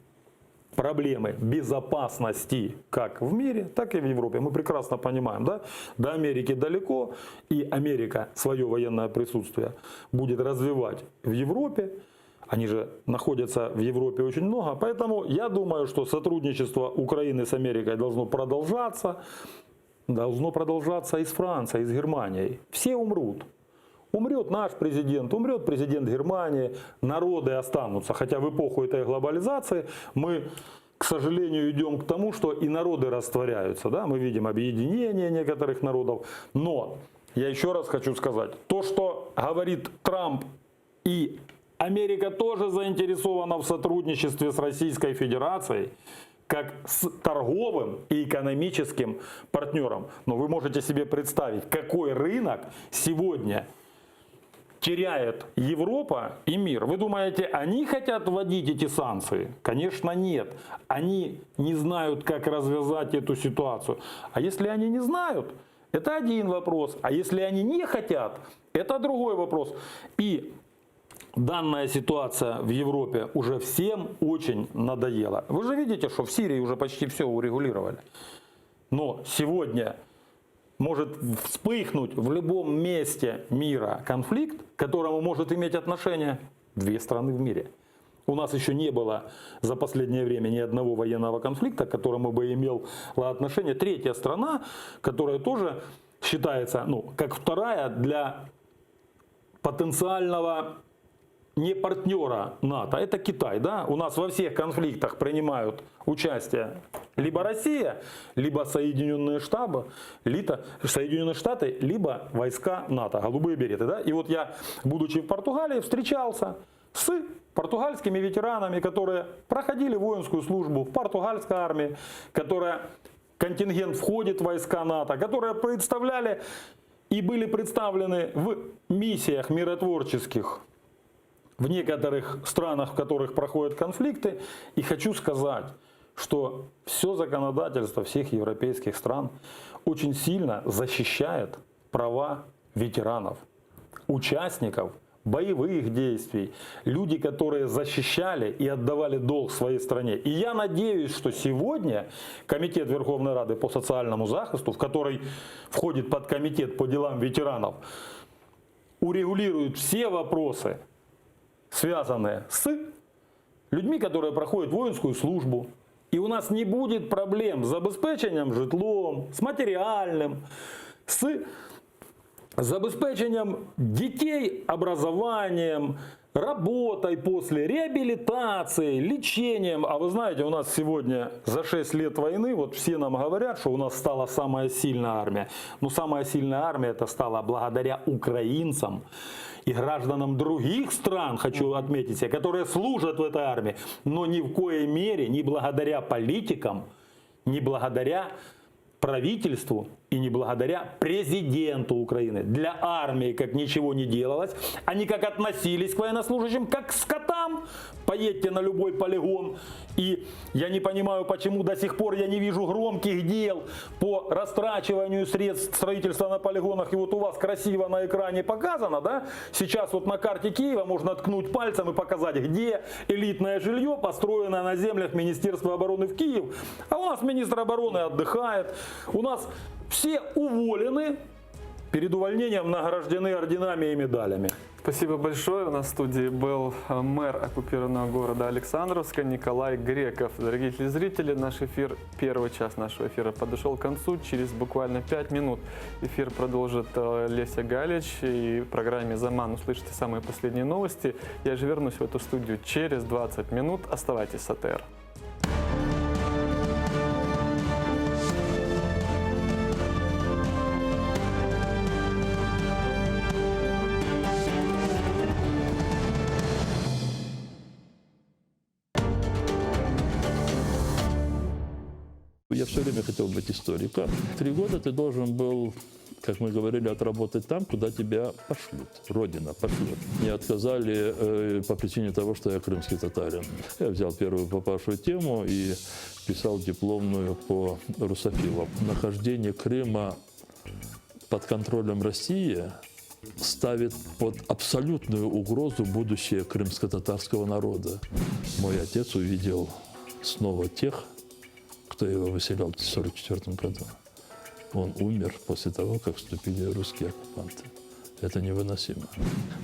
проблемы безопасности как в мире, так и в Европе. Мы прекрасно понимаем, да? До Америки далеко, и Америка свое военное присутствие будет развивать в Европе. Они же находятся в Европе очень много. Поэтому я думаю, что сотрудничество Украины с Америкой должно продолжаться. Должно продолжаться и с Францией, и с Германией. Все умрут. Умрет наш президент, умрет президент Германии, народы останутся. Хотя в эпоху этой глобализации мы, к сожалению, идем к тому, что и народы растворяются. Да? Мы видим объединение некоторых народов. Но я еще раз хочу сказать, то, что говорит Трамп и Америка тоже заинтересована в сотрудничестве с Российской Федерацией, как с торговым и экономическим партнером. Но вы можете себе представить, какой рынок сегодня теряет Европа и мир. Вы думаете, они хотят вводить эти санкции? Конечно, нет. Они не знают, как развязать эту ситуацию. А если они не знают, это один вопрос. А если они не хотят, это другой вопрос. И данная ситуация в Европе уже всем очень надоела. Вы же видите, что в Сирии уже почти все урегулировали. Но сегодня может вспыхнуть в любом месте мира конфликт, к которому может иметь отношение две страны в мире. У нас еще не было за последнее время ни одного военного конфликта, к которому бы имела отношение третья страна, которая тоже считается, ну, как вторая для потенциального не партнера НАТО, это Китай, да? У нас во всех конфликтах принимают участие либо Россия, либо Соединенные Штабы, либо Соединенные Штаты, либо войска НАТО, голубые береты, да? И вот я, будучи в Португалии, встречался с португальскими ветеранами, которые проходили воинскую службу в португальской армии, которая контингент входит в войска НАТО, которые представляли и были представлены в миссиях миротворческих в некоторых странах, в которых проходят конфликты. И хочу сказать, что все законодательство всех европейских стран очень сильно защищает права ветеранов, участников боевых действий, люди, которые защищали и отдавали долг своей стране. И я надеюсь, что сегодня Комитет Верховной Рады по социальному захисту, в который входит подкомитет по делам ветеранов, урегулирует все вопросы, связанные с людьми, которые проходят воинскую службу. И у нас не будет проблем с забезпеченням житлом, с материальным, с забезпеченням детей образованием, работой после, реабилитацией, лечением. А вы знаете, у нас сегодня за 6 лет войны, вот все нам говорят, что у нас стала самая сильная армия. Но самая сильная армия это стала благодаря украинцам и гражданам других стран, хочу отметить, которые служат в этой армии, но ни в коей мере не благодаря политикам, не благодаря правительству и не благодаря президенту Украины. Для армии как ничего не делалось, они как относились к военнослужащим, как к скотам. там, поедьте на любой полигон. И я не понимаю, почему до сих пор я не вижу громких дел по растрачиванию средств строительства на полигонах. И вот у вас красиво на экране показано, да? Сейчас вот на карте Киева можно ткнуть пальцем и показать, где элитное жилье, построенное на землях Министерства обороны в Киев. А у нас министр обороны отдыхает. У нас все уволены, перед увольнением награждены орденами и медалями. Спасибо большое. У нас в студии был э, мэр оккупированного города Александровска Николай Греков. Дорогие телезрители, наш эфир, первый час нашего эфира подошел к концу. Через буквально 5 минут эфир продолжит э, Леся Галич. И в программе «Заман» услышите самые последние новости. Я же вернусь в эту студию через 20 минут. Оставайтесь с АТР. Я все время хотел быть историком. Три года ты должен был, как мы говорили, отработать там, куда тебя пошлют. Родина пошлет. Мне отказали э, по причине того, что я крымский татарин. Я взял первую попавшую тему и писал дипломную по русофилам. Нахождение Крыма под контролем России ставит под абсолютную угрозу будущее крымско-татарского народа. Мой отец увидел снова тех, кто его выселял в 1944 году. Он умер после того, как вступили русские оккупанты. Это невыносимо.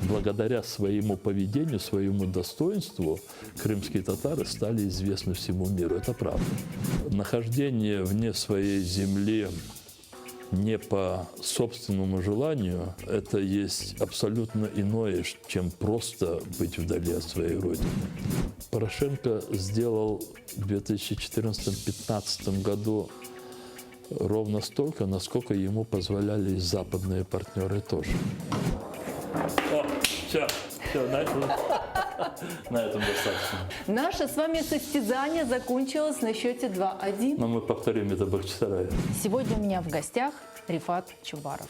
Благодаря своему поведению, своему достоинству, крымские татары стали известны всему миру. Это правда. Нахождение вне своей земли не по собственному желанию, это есть абсолютно иное, чем просто быть вдали от своей родины. Порошенко сделал в 2014-2015 году ровно столько, насколько ему позволяли и западные партнеры тоже. О, все, все, на этом, на этом достаточно. Наше с вами состязание закончилось на счете 2-1. Но мы повторим это в Бахчисарае. Сегодня у меня в гостях Рефат Чубаров.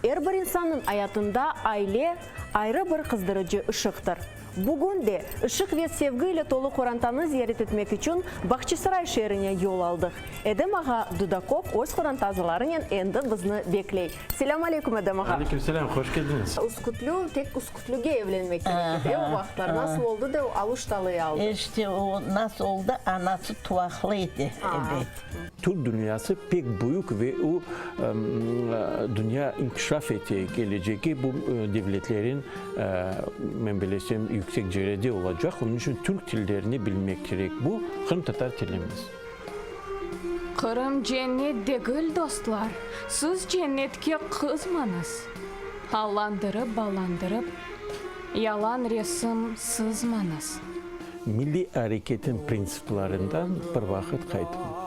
Er bir insannıñ ayatında aile ayrı bir qızdırıcı ışıqtır. Bugün de ışıq ve sevgi ile tolu qorantanı ziyaret etmek içün Bağçasaray şeerine yol aldıq. Edem ağa Dudakov öz qoranta azalarınen endi bizni bekley. Selâm aleyküm, Edem ağa. Aleyküm selâm, hoş keldiñiz. Üskütlü, tek Üskütlüge evlenmek kerek edi, e, o vaqıtlar. Nasıl oldı da o Aluştalı'yı aldı? İşte o nasıl oldı, anası tuvaqlı edi, ebet. Türk dünyası pek büyük ve o, dünya inkişaf ete, kelecegi bu devletlerin, men bilesem, yüksek cerede olacaq. Onıñ içün türk tillerini bilmek kerek. Bu, qırımtatar tilimiz. Qırım cennet degil, dostlar, siz cennetke qızmañız. Allandırıp-ballandırıp, yalan resim sızmañız. Milliy areketin printsiplerinden bir vaqıt qaytmay.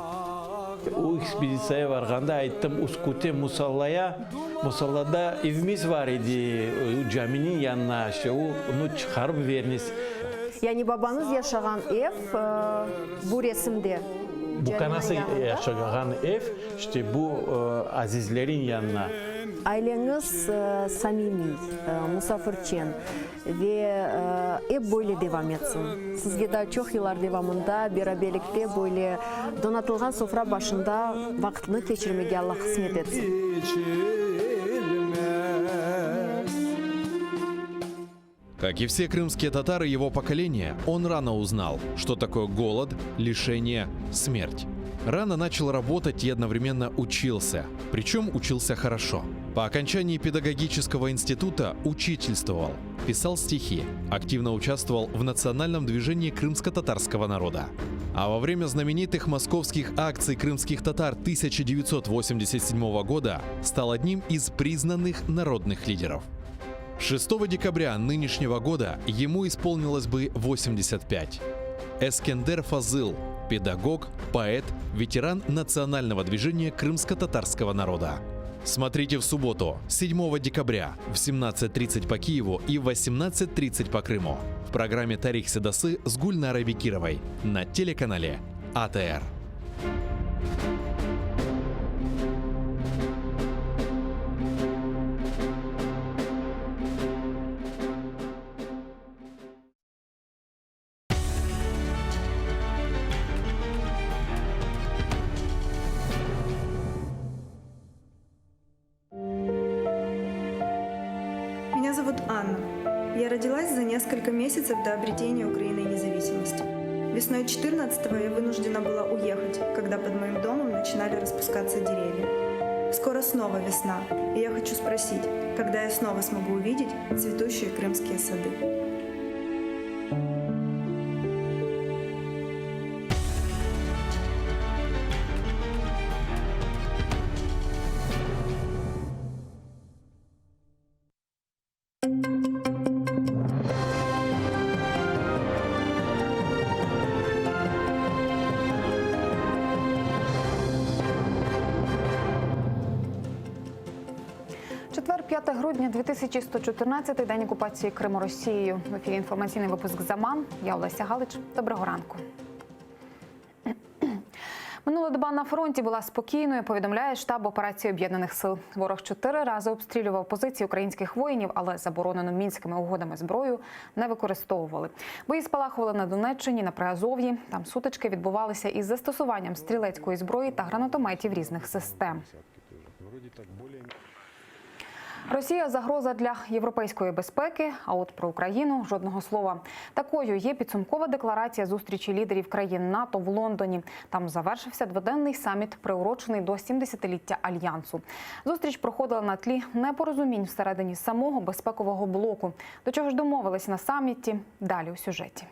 O ekspeditsiyaya varğanda ayttım, Üsküte musallaya, musallada evimiz var edi, o caminiñ yanına, işte onı çıqarıp veriniz. Yani babañız yaşağan ev bu resimde, Bu caminiñ kanası yanında? yaşağan ev, işte bu azizlerin yanına. Aileñiz samimiy, musafirçen. Ve ep böyle devam etsin. Sizge daa çoq yıllar devamında beraberlikte böyle donatılğan sofra başında vaqıtnı keçirmege Alla qısmet etsin. Как и все крымские татары его поколения, он рано узнал, что такое голод, лишение, смерть. Рано начал работать и одновременно учился. Причем учился хорошо. По окончании педагогического института учительствовал, писал стихи, активно участвовал в национальном движении крымско-татарского народа. А во время знаменитых московских акций крымских татар 1987 года стал одним из признанных народных лидеров. 6 декабря нынешнего года ему исполнилось бы 85. Эскендер Фазыл – педагог, поэт, ветеран национального движения крымско-татарского народа. Смотрите в субботу, 7 декабря в 17.30 по Киеву и в 18.30 по Крыму в программе «Тарих Седасы» с Гульнарой Бекировой на телеканале АТР. зовут Анна. Я родилась за несколько месяцев до обретения Украиной независимости. Весной 14-го я вынуждена была уехать, когда под моим домом начинали распускаться деревья. Скоро снова весна, и я хочу спросить, когда я снова смогу увидеть цветущие крымские сады. Четвер, 5 грудня 2114 день окупації Криму Росією. В ефірі інформаційний випуск «Заман». Я Олеся Галич. Доброго ранку. Минула доба на фронті була спокійною, повідомляє штаб операції Об'єднаних сил. Ворог чотири рази обстрілював позиції українських воїнів, але заборонену мінськими угодами зброю не використовували. Бої спалахували на Донеччині, на Приазов'ї. Там сутички відбувалися із застосуванням стрілецької зброї та гранатометів різних систем. Росія загроза для європейської безпеки. А от про Україну жодного слова. Такою є підсумкова декларація зустрічі лідерів країн НАТО в Лондоні. Там завершився дводенний саміт, приурочений до 70-ліття альянсу. Зустріч проходила на тлі непорозумінь всередині самого безпекового блоку. До чого ж домовились на саміті? Далі у сюжеті.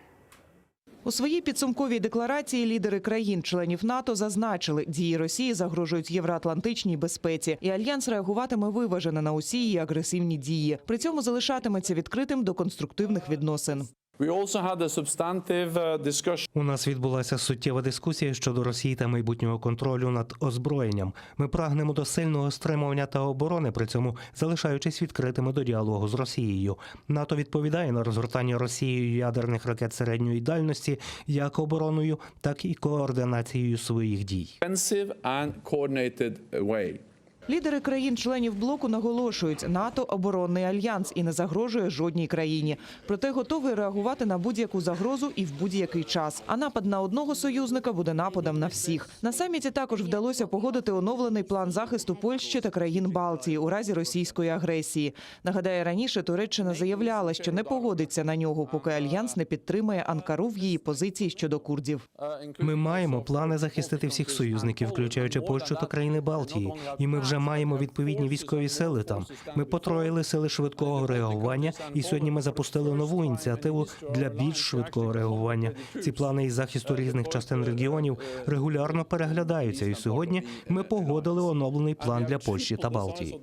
У своїй підсумковій декларації лідери країн-членів НАТО зазначили, дії Росії загрожують євроатлантичній безпеці, і альянс реагуватиме виважено на усі її агресивні дії. При цьому залишатиметься відкритим до конструктивних відносин. У нас відбулася суттєва дискусія щодо Росії та майбутнього контролю над озброєнням. Ми прагнемо до сильного стримування та оборони, при цьому залишаючись відкритими до діалогу з Росією. НАТО відповідає на розгортання Росією ядерних ракет середньої дальності як обороною, так і координацією своїх дій. Лідери країн-членів блоку наголошують, НАТО – оборонний альянс і не загрожує жодній країні. Проте готовий реагувати на будь-яку загрозу і в будь-який час. А напад на одного союзника буде нападом на всіх. На саміті також вдалося погодити оновлений план захисту Польщі та країн Балтії у разі російської агресії. Нагадаю, раніше Туреччина заявляла, що не погодиться на нього, поки альянс не підтримає Анкару в її позиції щодо курдів. Ми маємо плани захистити всіх союзників, включаючи Польщу та країни Балтії, і ми вже маємо відповідні військові сили там. Ми потроїли сили швидкого реагування, і сьогодні ми запустили нову ініціативу для більш швидкого реагування. Ці плани із захисту різних частин регіонів регулярно переглядаються. І сьогодні ми погодили оновлений план для Польщі та Балтії.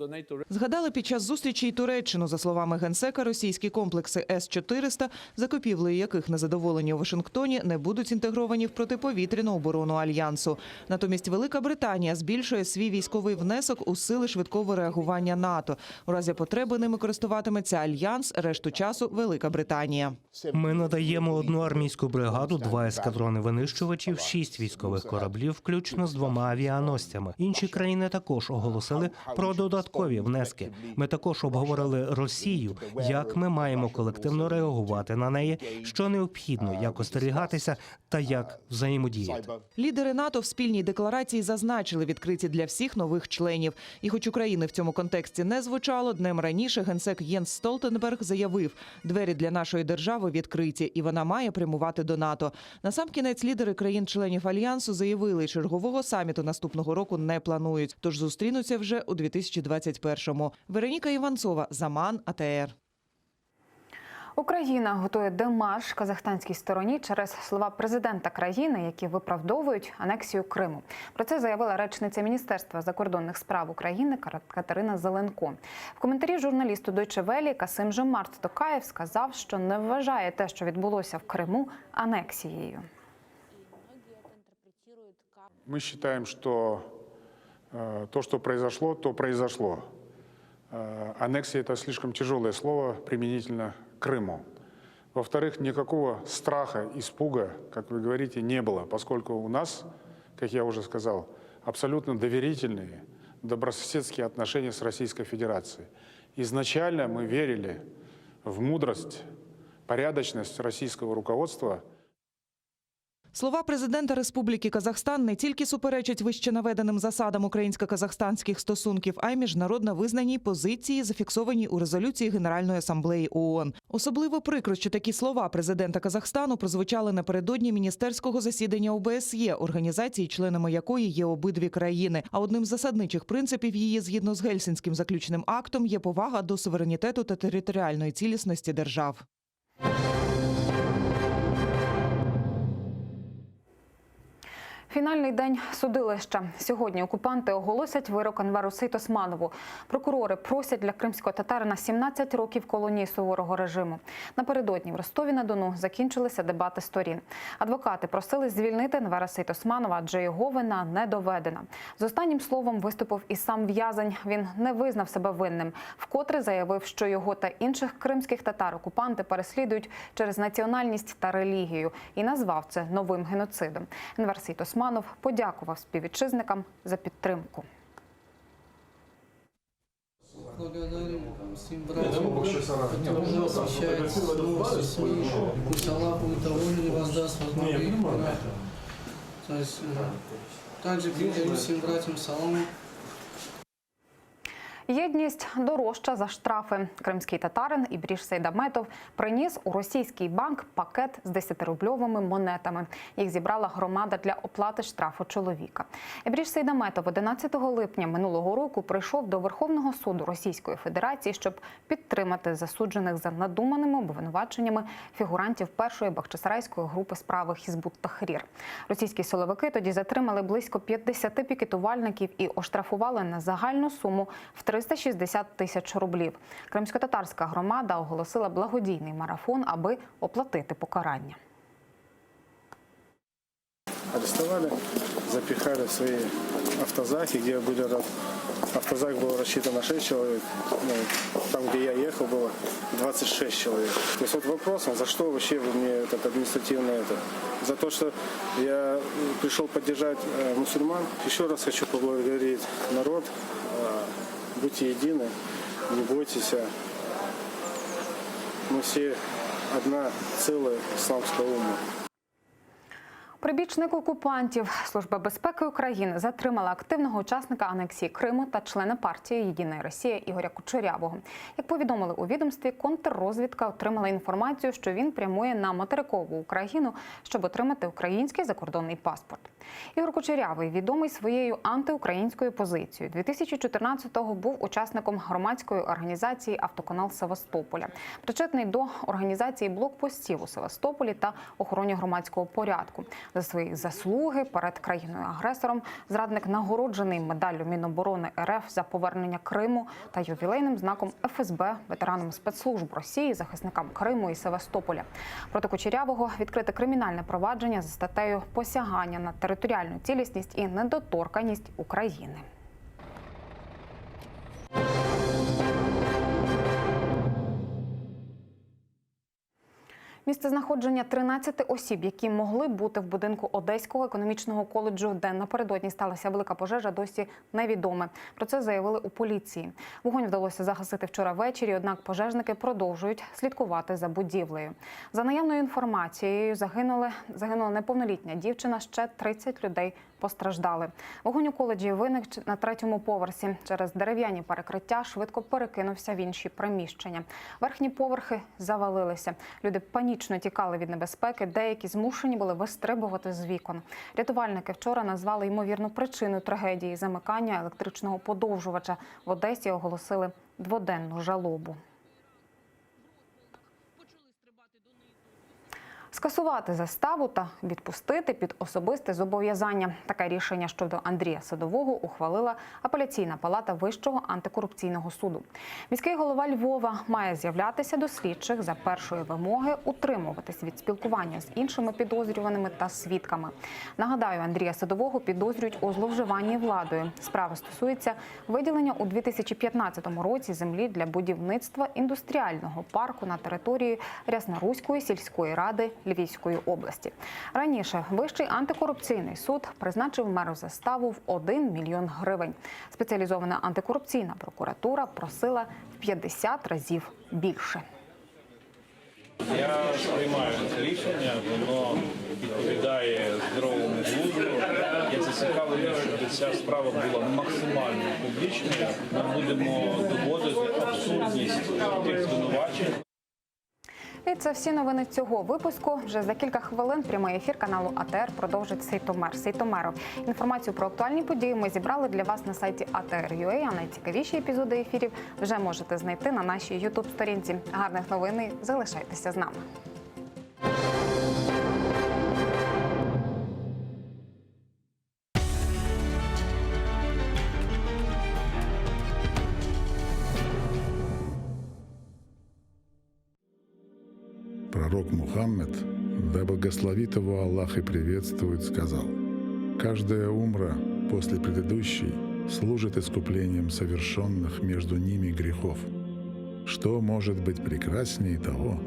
Згадали під час зустрічі й Туреччину. За словами генсека, російські комплекси С-400, закупівлею яких незадоволені у Вашингтоні, не будуть інтегровані в протиповітряну оборону Альянсу. Натомість Велика Британія збільшує свій військовий внесок у сили швидкого реагування НАТО. У разі потреби ними користуватиметься Альянс, решту часу – Велика Британія. Ми надаємо одну армійську бригаду, два ескадрони винищувачів, шість військових кораблів, включно з двома авіаносцями. Інші країни також оголосили про додаткові внески. Ми також обговорили Росію, як ми маємо колективно реагувати на неї, що необхідно, як остерігатися та як взаємодіяти. Лідери НАТО в спільній декларації зазначили відкриті для всіх нових членів. І хоч України в цьому контексті не звучало, днем раніше генсек Єнс Столтенберг заявив, двері для нашої держави відкриті, і вона має прямувати до НАТО. Насамкінець лідери країн-членів Альянсу заявили, чергового саміту наступного року не планують, тож зустрінуться вже у 2021-му. Вероніка Іванцова, Заман, АТР. Україна готує демарш казахстанській стороні через слова президента країни, які виправдовують анексію Криму. Про це заявила речниця Міністерства закордонних справ України Катерина Зеленко. В коментарі журналісту Deutsche Welle Касим Жомарт Токаєв сказав, що не вважає те, що відбулося в Криму, анексією. Мы считаем, что э, то, что произошло, то произошло. Э, аннексия – это слишком тяжелое слово применительно к Крыму. Во-вторых, никакого страха, испуга, как вы говорите, не было, поскольку у нас, как я уже сказал, абсолютно доверительные, добрососедские отношения с Российской Федерацией. Изначально мы верили в мудрость, порядочность российского руководства. Слова президента Республіки Казахстан не тільки суперечать вищенаведеним засадам українсько-казахстанських стосунків, а й міжнародно визнаній позиції, зафіксованій у резолюції Генеральної асамблеї ООН. Особливо прикро, що такі слова президента Казахстану прозвучали напередодні міністерського засідання ОБСЄ, організації, членами якої є обидві країни. А одним з засадничих принципів її, згідно з Гельсінським заключним актом, є повага до суверенітету та територіальної цілісності держав. Фінальний день судилища. Сьогодні окупанти оголосять вирок Анвару Сейтосманову. Прокурори просять для кримського татарина 17 років колонії суворого режиму. Напередодні в Ростові-на-Дону закінчилися дебати сторін. Адвокати просили звільнити Анвара Сейтосманова, адже його вина не доведена. З останнім словом виступив і сам в'язень. Він не визнав себе винним. Вкотре заявив, що його та інших кримських татар окупанти переслідують через національність та релігію і назвав це новим геноцидом. Енвер Сейтосманов подякував співвітчизникам за підтримку. Благодарим всем братьям, которые освещают новости СМИ. Пусть Аллах будет доволен и воздаст вас благих грехов. То есть, э, также передаю всем братьям салам. Єдність дорожча за штрафи. Кримський татарин Ібріш Сейдаметов приніс у російський банк пакет з 10-рубльовими монетами. Їх зібрала громада для оплати штрафу чоловіка. Ібріш Сейдаметов 11 липня минулого року прийшов до Верховного суду Російської Федерації, щоб підтримати засуджених за надуманими обвинуваченнями фігурантів першої бахчисарайської групи справи Хізбут Тахрір. Російські силовики тоді затримали близько 50 пікетувальників і оштрафували на загальну суму в 360 тисяч рублів. Кримськотатарська громада оголосила благодійний марафон, аби оплатити покарання. Арестовали, запихали в свои автозаки, где были... ра- Автозак был рассчитан на 6 человек, ну, там, где я ехал, было 26 человек. То есть вот вопрос, а за что вообще вы мне этот административный это? За то, что я пришел поддержать э, мусульман. Еще раз хочу поблагодарить народ. Э, Будьте едины, не бойтесь. Мы все одна целая исламская умма. Прибічник окупантів Служба безпеки України затримала активного учасника анексії Криму та члена партії Єдина Росія Ігоря Кучерявого. Як повідомили у відомстві, контррозвідка отримала інформацію, що він прямує на материкову Україну, щоб отримати український закордонний паспорт. Ігор Кучерявий відомий своєю антиукраїнською позицією. 2014-го був учасником громадської організації Автоканал Севастополя, причетний до організації блокпостів у Севастополі та охороні громадського порядку. За свої заслуги перед країною-агресором зрадник нагороджений медаллю Міноборони РФ за повернення Криму та ювілейним знаком ФСБ ветеранам спецслужб Росії, захисникам Криму і Севастополя. Проти Кучерявого відкрите кримінальне провадження за статтею посягання на територіальну цілісність і недоторканність України. Місце знаходження 13 осіб, які могли бути в будинку Одеського економічного коледжу, де напередодні сталася велика пожежа, досі невідоме. Про це заявили у поліції. Вогонь вдалося загасити вчора ввечері, однак пожежники продовжують слідкувати за будівлею. За наявною інформацією, загинули, загинула неповнолітня дівчина, ще 30 людей постраждали. Вогонь у коледжі виник на третьому поверсі. Через дерев'яні перекриття швидко перекинувся в інші приміщення. Верхні поверхи завалилися. Люди панічно тікали від небезпеки, деякі змушені були вистрибувати з вікон. Рятувальники вчора назвали ймовірну причину трагедії замикання електричного подовжувача. В Одесі оголосили дводенну жалобу. Скасувати заставу та відпустити під особисте зобов'язання. Таке рішення щодо Андрія Садового ухвалила апеляційна палата Вищого антикорупційного суду. Міський голова Львова має з'являтися до слідчих за першої вимоги, утримуватись від спілкування з іншими підозрюваними та свідками. Нагадаю, Андрія Садового підозрюють у зловживанні владою. Справа стосується виділення у 2015 році землі для будівництва індустріального парку на території Рясноруської сільської ради Львівської області. Раніше Вищий антикорупційний суд призначив меру заставу в 1 мільйон гривень. Спеціалізована антикорупційна прокуратура просила в 50 разів більше. Я сприймаю це рішення, воно відповідає здоровому глузду. Я зацікавлений, щоб ця справа була максимально публічною. Ми будемо доводити абсурдність тих звинувачень. І це всі новини цього випуску. Вже за кілька хвилин прямий ефір каналу АТР продовжить Сейтомер Сейтомеров. Інформацію про актуальні події ми зібрали для вас на сайті ATR.ua, А найцікавіші епізоди ефірів вже можете знайти на нашій youtube сторінці. Гарних новин і залишайтеся з нами. Пророк Мухаммед, да благословит его Аллах и приветствует, сказал, «Каждая умра после предыдущей служит искуплением совершенных между ними грехов. Что может быть прекраснее того,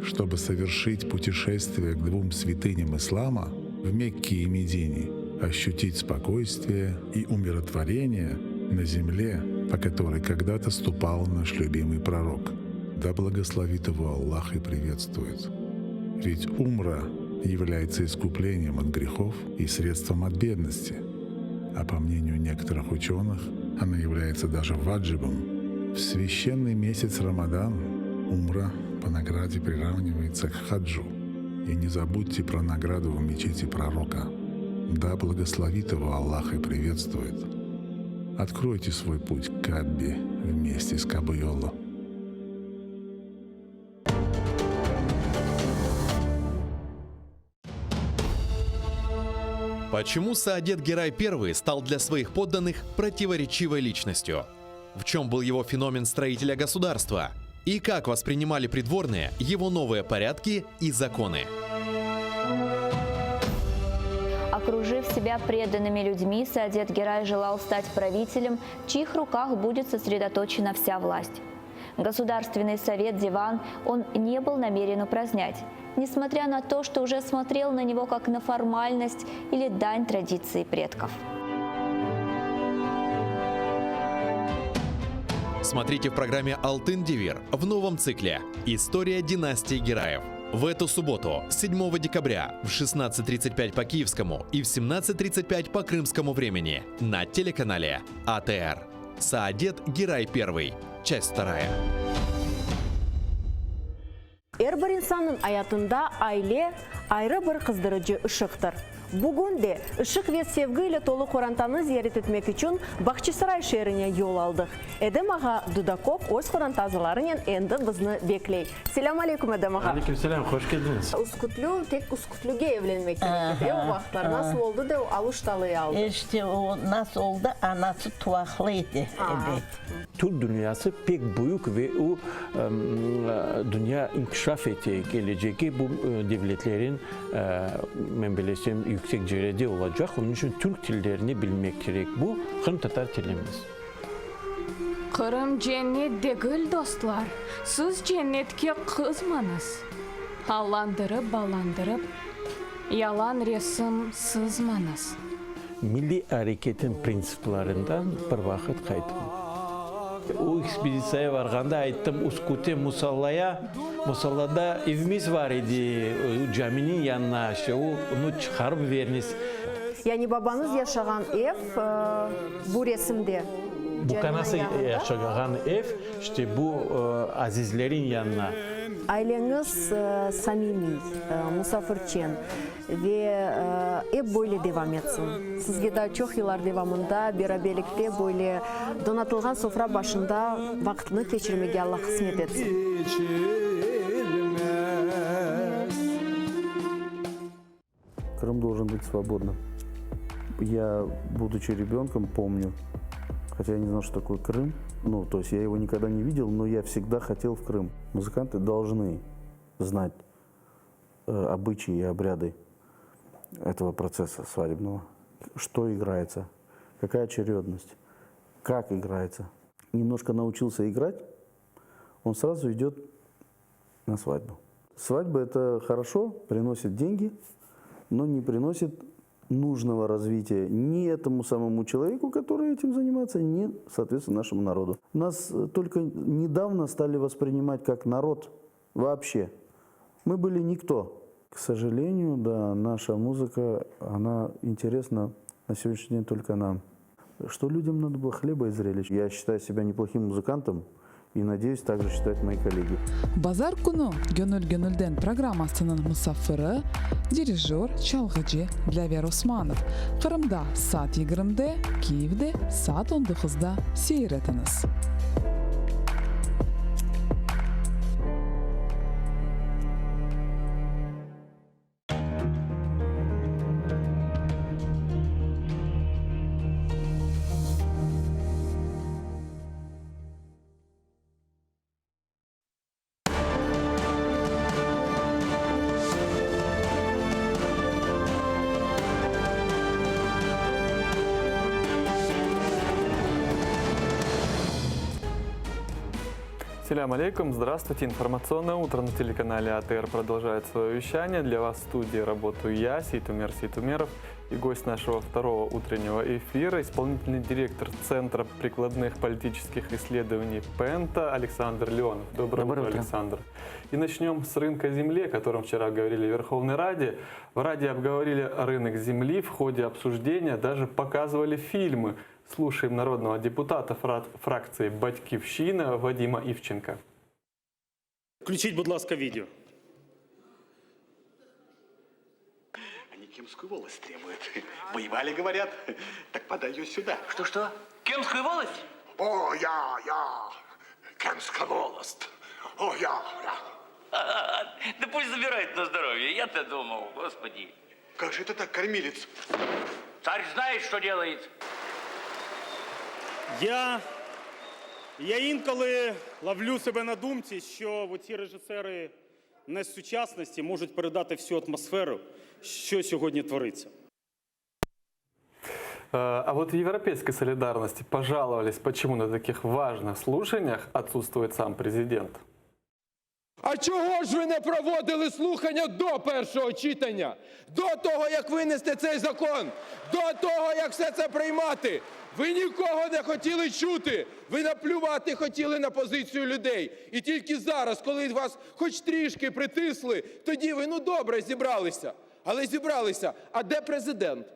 чтобы совершить путешествие к двум святыням ислама в Мекке и Медине, ощутить спокойствие и умиротворение на земле, по которой когда-то ступал наш любимый пророк. Да благословит его Аллах и приветствует. Ведь умра является искуплением от грехов и средством от бедности. А по мнению некоторых ученых, она является даже ваджибом. В священный месяц Рамадан умра по награде приравнивается к хаджу. И не забудьте про награду в мечети пророка. Да благословит его Аллах и приветствует. Откройте свой путь к Каббе вместе с Кабуйоло. Почему Саадет Герай I стал для своих подданных противоречивой личностью? В чем был его феномен строителя государства? И как воспринимали придворные его новые порядки и законы? Окружив себя преданными людьми, Саадет Герай желал стать правителем, в чьих руках будет сосредоточена вся власть. Государственный совет Диван он не был намерен упразднять, несмотря на то, что уже смотрел на него как на формальность или дань традиции предков. Смотрите в программе «Алтын Девир» в новом цикле «История династии Гераев». В эту субботу, 7 декабря, в 16.35 по киевскому и в 17.35 по крымскому времени на телеканале АТР. Саадет Герай I. Часть вторая. Er bir insannıñ ayatında aile ayrı bir qızdırıcı ışıqtır. Bugün de ışıq ve sevgi ile tolu qorantanı ziyaret etmek içün Bağçasaray şeerine yol aldıq. Edem ağa Dudakov öz qoranta azalarınen endi bizni bekley. Selâm aleyküm, Edem ağa! Aleyküm selâm, hoş keldiñiz! Üskütlü, tek üskütlüge evlenmek kerek edi, o vaqıtlar. Nasıl oldı da o Aluştalı'yı aldı? İşte o nasıl oldı, anası tuvaqlı edi, ebet. Türk dünyası pek büyük ve o, dünya inkişaf ete, kelecegi bu devletlerin, men bilesem, yüksek cerede olacaq. Onıñ içün türk tillerini bilmek kerek. Bu, qırımtatar tilimiz. Qırım cennet degil, dostlar, siz cennetke qızmañız. Allandırıp-ballandırıp, yalan resim sızmañız. Milliy areketin printsiplerinden bir vaqıt qaytmam. O ekspeditsiyaya varğanda ayttım, Üsküte musallaya, musallada evimiz var edi, o caminiñ yanına, işte onı çıqarıp veriniz. Yani babañız yaşağan ev bu resimde, Bu kanası yaşağan ev, işte bu azizlerin yanına. Aileñiz samimiy, musafirçen ve ep böyle devam etsin. Sizge daa çoq yıllar devamında beraberlikte böyle donatılğan sofra başında vaqıtnı keçirmege Alla qısmet etsin. Крым должен быть свободным. Я, будучи ребенком, помню, хотя я не знал, что такое Крым, ну, то есть я его никогда не видел, но я всегда хотел в Крым. Музыканты должны знать э, обычаи и обряды этого процесса свадебного. Что играется, какая очередность, как играется. Немножко научился играть, он сразу идет на свадьбу. Свадьба – это хорошо, приносит деньги, но не приносит нужного развития ни этому самому человеку, который этим занимается, ни, соответственно, нашему народу. Нас только недавно стали воспринимать как народ вообще. Мы были никто. К сожалению, да, наша музыка, она интересна на сегодняшний день только нам. Что людям надо было хлеба и зрелищ. Я считаю себя неплохим музыкантом и надеюсь, так же считают мои коллеги. Bazar künü Göñül göñülden programmasınıñ musafiri, dirijör, çalğıcı Dlâver Osmanov. Qırımda saat yigirmide, Kiyevde saat on doquzda seyir etiñiz. Selям алейкум, здравствуйте. Информационное утро на телеканале АТР продолжает свое вещание. Для вас в студии работаю я, Сейтумер Сейтумеров, и гость нашего второго утреннего эфира, исполнительный директор Центра прикладных политических исследований «Пента» Александр Леонов. Доброе, Доброе утро, утро, Александр. И начнем с рынка земли, о котором вчера говорили в Верховной Раде. В Раде обговорили рынок земли. В ходе обсуждения даже показывали фильмы. Слушаем народного депутата фракции «Батькивщина» Вадима Ивченко. Включіть, будь ласка, відео. Они Кемскую волость требуют. Воевали, говорят. Так подай ее сюда. Что-что? Кемскую волость? О, я, я, Кемская волость. О, я, я. Да пусть забирает на здоровье. Я-то думал, господи. Как же это так, кормилец? Царь знает, что делает. Я, я інколи ловлю себе на думці, що оці режисери не з сучасності можуть передати всю атмосферу, що сьогодні твориться. Э, А вот в европейской солидарности пожаловались, почему на таких важных слушаниях отсутствует сам президент. А чого ж ви не проводили слухання до першого читання? До того, як винести цей закон, до того, як все це приймати? Ви нікого не хотіли чути, ви наплювати хотіли на позицію людей. І тільки зараз, коли вас хоч трішки притисли, тоді ви, ну добре, зібралися. Але зібралися. А де президент?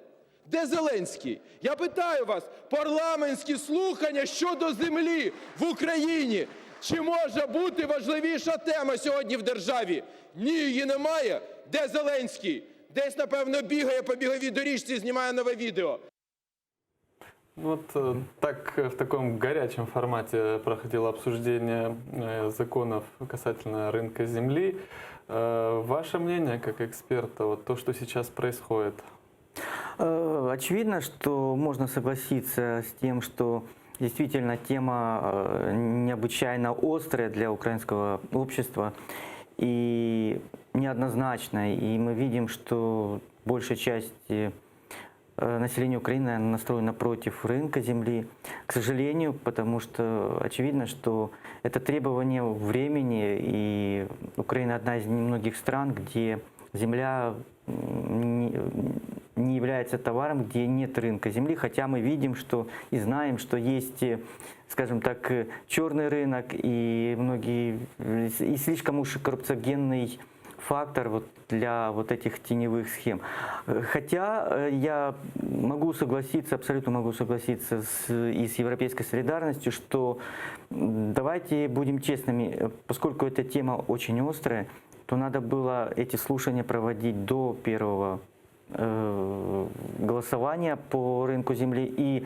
Де Зеленський? Я питаю вас, парламентські слухання щодо землі в Україні. Чи може бути важливіша тема сьогодні в державі? Ні, її немає. Де Зеленський? Десь, напевно, бігає по біговій доріжці, знімає нове відео. Вот э, так э, в таком горячем формате проходило обсуждение э, законов касательно рынка земли. Э, Ваше мнение как эксперта, вот то, что сейчас происходит? Э, Очевидно, что можно согласиться с тем, что действительно тема э, необычайно острая для украинского общества и неоднозначная. И мы видим, что большая часть э, населения Украины настроена против рынка земли, к сожалению, потому что очевидно, что это требование времени, и Украина одна из немногих стран, где земля м, не, не является товаром, где нет рынка земли, хотя мы видим, что и знаем, что есть, э, скажем так, э, черный рынок и многие э, и слишком уж коррупциогенный фактор вот для вот этих теневых схем. Э, Хотя э, я могу согласиться, абсолютно могу согласиться с, и с европейской солидарностью, что м, давайте будем честными, э, поскольку эта тема очень острая, то надо было эти слушания проводить до первого э, голосования по рынку земли и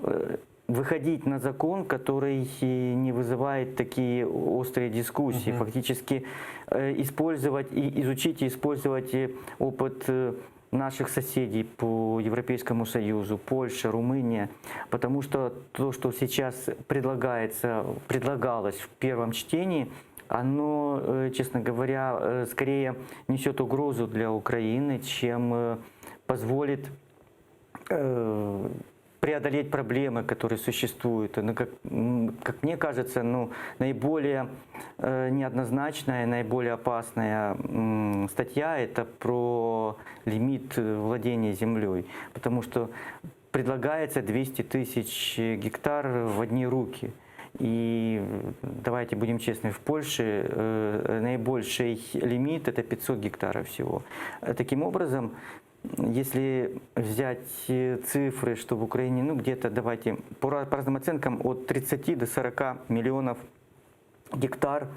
э, выходить на закон, который э, не вызывает такие острые дискуссии. Мгм. Фактически э, использовать и изучить и использовать э, опыт э, наших соседей по Европейскому Союзу, Польша, Румыния, потому что то, что сейчас предлагается, предлагалось в первом чтении, оно, э, честно говоря, э, скорее несет угрозу для Украины, чем э, позволит э, преодолеть проблемы, которые существуют. Ну, как, м, как мне кажется, ну, наиболее э, неоднозначная, наиболее опасная м, статья – это про лимит э, владения землей, потому что предлагается 200 тысяч гектар в одни руки. И давайте будем честны, в Польше э, наибольший лимит это 500 гектаров всего. Таким образом, если взять э, цифры, что в Украине, ну где-то, давайте, по разным оценкам, от 30 до 40 миллионов гектар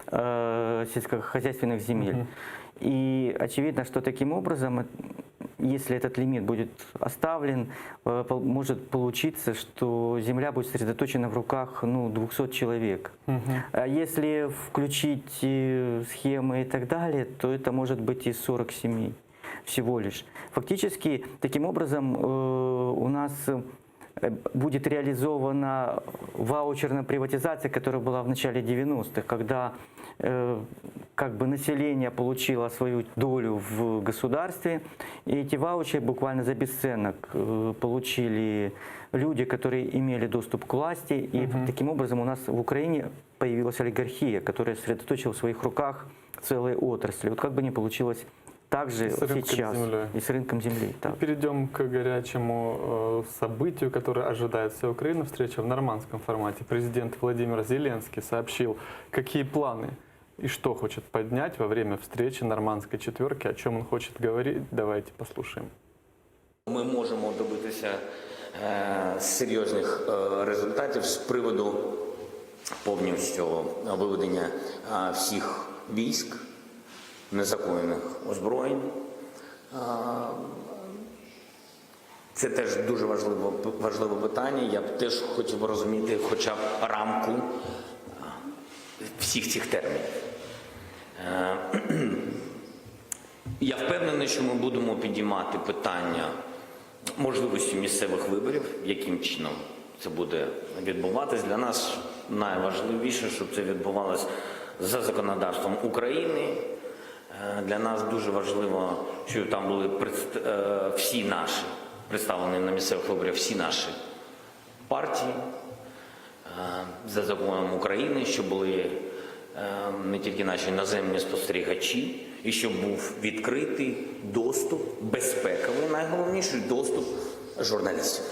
э, сельскохозяйственных земель. Угу. И очевидно, что таким образом, э, если этот лимит будет оставлен, э, может получиться, что земля будет сосредоточена в руках ну, 200 человек. Угу. А если включить схемы и так далее, то это может быть и 40 семей всего лишь. Фактически, таким образом, у нас будет реализована ваучерная приватизация, которая была в начале 90-х, когда э, как бы население получило свою долю в государстве, и эти ваучеры буквально за бесценок э, получили люди, которые имели доступ к власти, и угу. таким образом у нас в Украине появилась олигархия, которая сосредоточила в своих руках целые отрасли. Вот как бы не получилось также с сейчас земли. и с рынком земли. Да. Перейдем к горячему э, событию, которое ожидает вся Украина. Встреча в нормандском формате. Президент Владимир Зеленский сообщил, какие планы и что хочет поднять во время встречи нормандской четверки, о чем он хочет говорить. Давайте послушаем. Ми можемо добитися е, серйозних е, результатів з приводу повністю виведення е, всіх військ незаконних озброєнь. Це теж дуже важливо, важливе питання. Я б теж хотів розуміти хоча б рамку всіх цих термінів. Е, я впевнений, що ми будемо підіймати питання можливості місцевих виборів, яким чином це буде відбуватись. Для нас найважливіше, щоб це відбувалось за законодавством України. Е, для нас дуже важливо, щоб там були е, всі наші представлені на місцевих виборах, всі наші партії е, за законом України, щоб були не тільки наші іноземні спостерігачі, і щоб був відкритий доступ, безпековий, найголовніший доступ журналістів.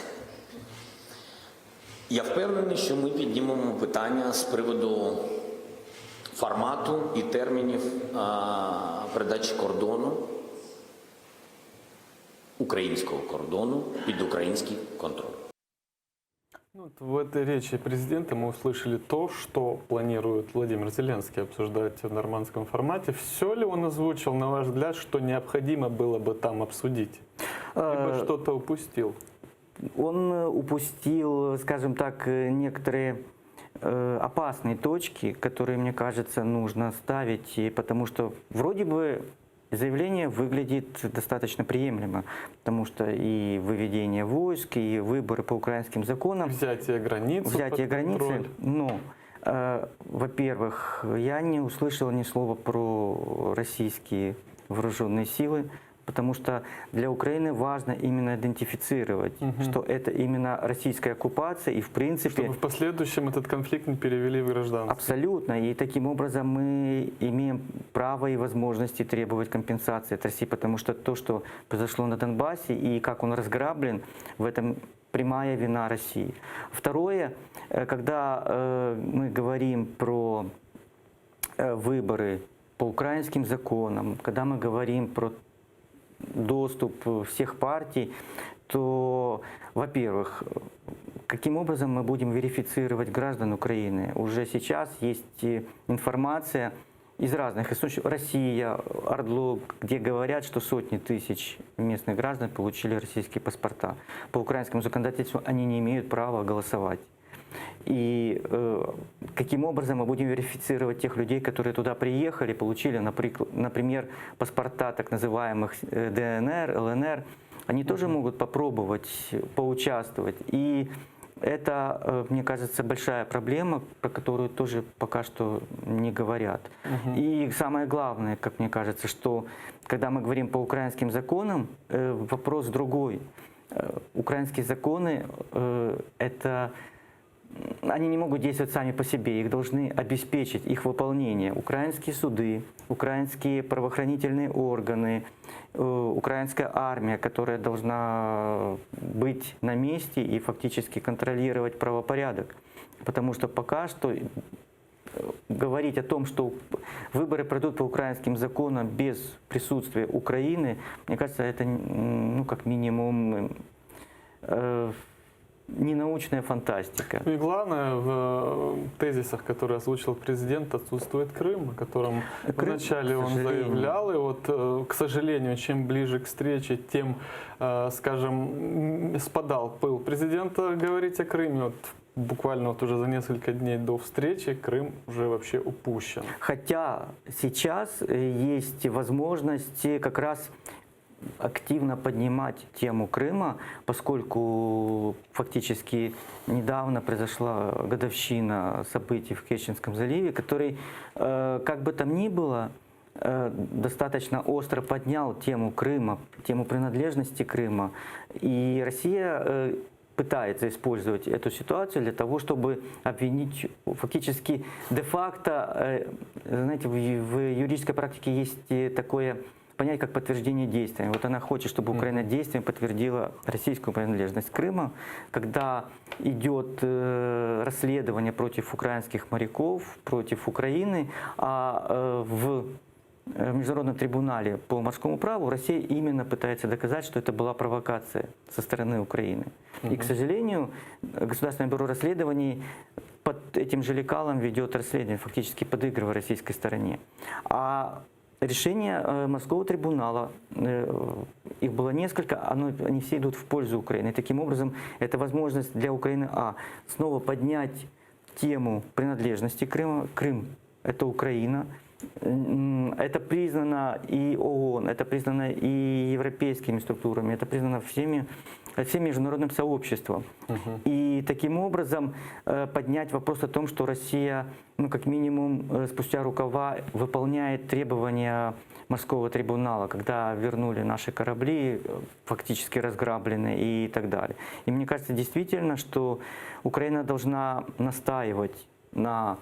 Я впевнений, що ми піднімемо питання з приводу формату і термінів передачі кордону, українського кордону під український контроль. Ну, вот в этой речи президента мы услышали то, что планирует Владимир Зеленский обсуждать в нормандском формате. Все ли он озвучил, на ваш взгляд, что необходимо было бы там обсудить? Либо э, что-то упустил? Он упустил, скажем так, некоторые Э, опасные точки, которые, мне кажется, нужно ставить, и потому что вроде бы заявление выглядит достаточно приемлемо, потому что и выведение войск, и выборы по украинским законам. Взятие границы. Взятие границы. Но, э, во-первых, я не услышал ни слова про российские вооруженные силы, потому что для Украины важно именно идентифицировать, угу. что это именно российская оккупация и в принципе... Чтобы в последующем этот конфликт не перевели в гражданский. Абсолютно. И таким образом мы имеем право и возможности требовать компенсации от России, потому что то, что произошло на Донбассе и как он разграблен, в этом прямая вина России. Второе, э, когда э, мы говорим про э, выборы по украинским законам, когда мы говорим про доступ всех партий, то, во-первых, каким образом мы будем верифицировать граждан Украины? Уже сейчас есть информация из разных источников. Россия, Ордло, где говорят, что сотни тысяч местных граждан получили российские паспорта. По украинскому законодательству они не имеют права голосовать. И э, каким образом мы будем верифицировать тех людей, которые туда приехали, получили, например, паспорта так называемых э, ДНР, ЛНР, они тоже могут попробовать поучаствовать. И это, э, мне кажется, большая проблема, про которую тоже пока что не говорят. Угу. И самое главное, как мне кажется, что когда мы говорим по украинским законам, э, вопрос другой. Украинские законы это они не могут действовать сами по себе, их должны обеспечить, их выполнение. Украинские суды, украинские правоохранительные органы, э, украинская армия, которая должна быть на месте и фактически контролировать правопорядок. Потому что пока что э, говорить о том, что выборы пройдут по украинским законам без присутствия Украины, мне кажется, это, ну, как минимум, э, ненаучная фантастика. Ну и главное, в э, тезисах, которые озвучил президент, отсутствует Крым, о котором Крым, вначале к он сожалению. заявлял. И вот, э, к сожалению, чем ближе к встрече, тем, э, скажем, м, спадал пыл президента говорить о Крыме. Вот буквально вот уже за несколько дней до встречи Крым уже вообще упущен. Хотя сейчас э, есть возможности как раз активно поднимать тему Крыма, поскольку фактически недавно произошла годовщина событий в Керченском заливе, который, э, как бы там ни было, э, достаточно остро поднял тему Крыма, тему принадлежности Крыма. И Россия э, пытается использовать эту ситуацию для того, чтобы обвинить фактически де-факто, э, знаете, в, ю- в юридической практике есть э, такое понятие, как подтверждение действия. Вот она хочет, чтобы Украина действием подтвердила российскую принадлежность Крыма. Когда идет э, расследование против украинских моряков, против Украины, а э, в э, в Международном трибунале по морскому праву Россия именно пытается доказать, что это была провокация со стороны Украины. И, к сожалению, Государственное бюро расследований под этим же лекалом ведет расследование, фактически подыгрывая российской стороне. А решение э, морского трибунала, э, их было несколько, оно, они все идут в пользу Украины. И таким образом, это возможность для Украины, а, снова поднять тему принадлежности Крыма. Крым – это Украина. М, Это признано и ООН, это признано и европейскими структурами, это признано всеми, всем международным сообществом. И таким образом э, поднять вопрос о том, что Россия, ну, как минимум, э, спустя рукава выполняет требования морского трибунала, когда вернули наши корабли, э, фактически разграбленные и так далее. И мне кажется действительно, что Украина должна настаивать на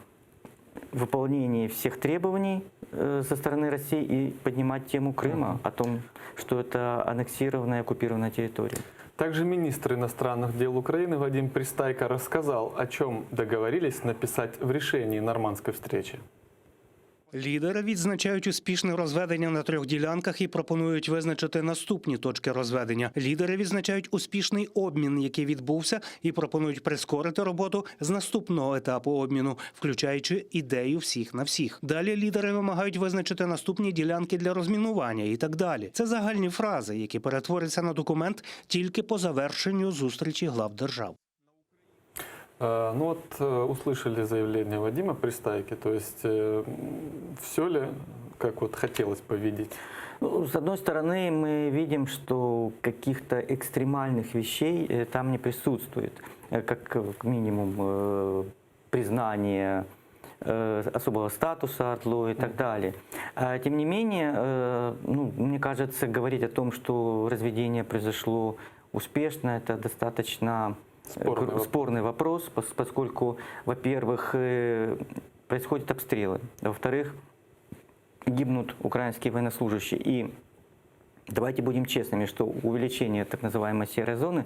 выполнении всех требований э, со стороны России и поднимать тему Крыма о том, что это аннексированная, оккупированная территория. Также министр иностранных дел Украины Вадим Пристайко рассказал, о чем договорились написать в решении нормандской встречи. Лідери відзначають успішне розведення на трьох ділянках і пропонують визначити наступні точки розведення. Лідери відзначають успішний обмін, який відбувся, і пропонують прискорити роботу з наступного етапу обміну, включаючи ідею всіх на всіх. Далі лідери вимагають визначити наступні ділянки для розмінування і так далі. Це загальні фрази, які перетворяться на документ тільки по завершенню зустрічі глав держав. Э, Ну вот э, услышали заявление Вадима Пристайки, то есть все ли, как вот хотелось бы видеть? Ну, с одной стороны, мы видим, что каких-то экстремальных вещей э, там не присутствует, Э, как э, минимум э, признание э, особого статуса ОРДЛО и так далее. А, Тем не менее, э, ну, мне кажется, говорить о том, что разведение произошло успешно, это достаточно э, Спорный гру- вопрос. спорный вопрос, пос- поскольку, во-первых, э, происходят обстрелы, во-вторых, гибнут украинские военнослужащие. И давайте будем честными, что увеличение так называемой серой зоны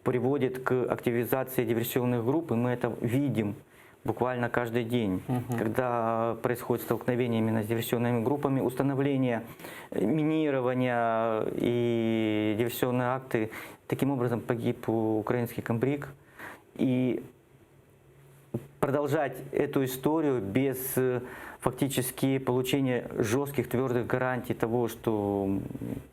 приводит к активизации диверсионных групп, и мы это видим буквально каждый день, когда происходит столкновение именно с диверсионными группами, установление э, минирования и диверсионные акты. Таким образом погиб украинский комбриг. И продолжать эту историю без э, фактически получения жестких, твердых гарантий того, что м,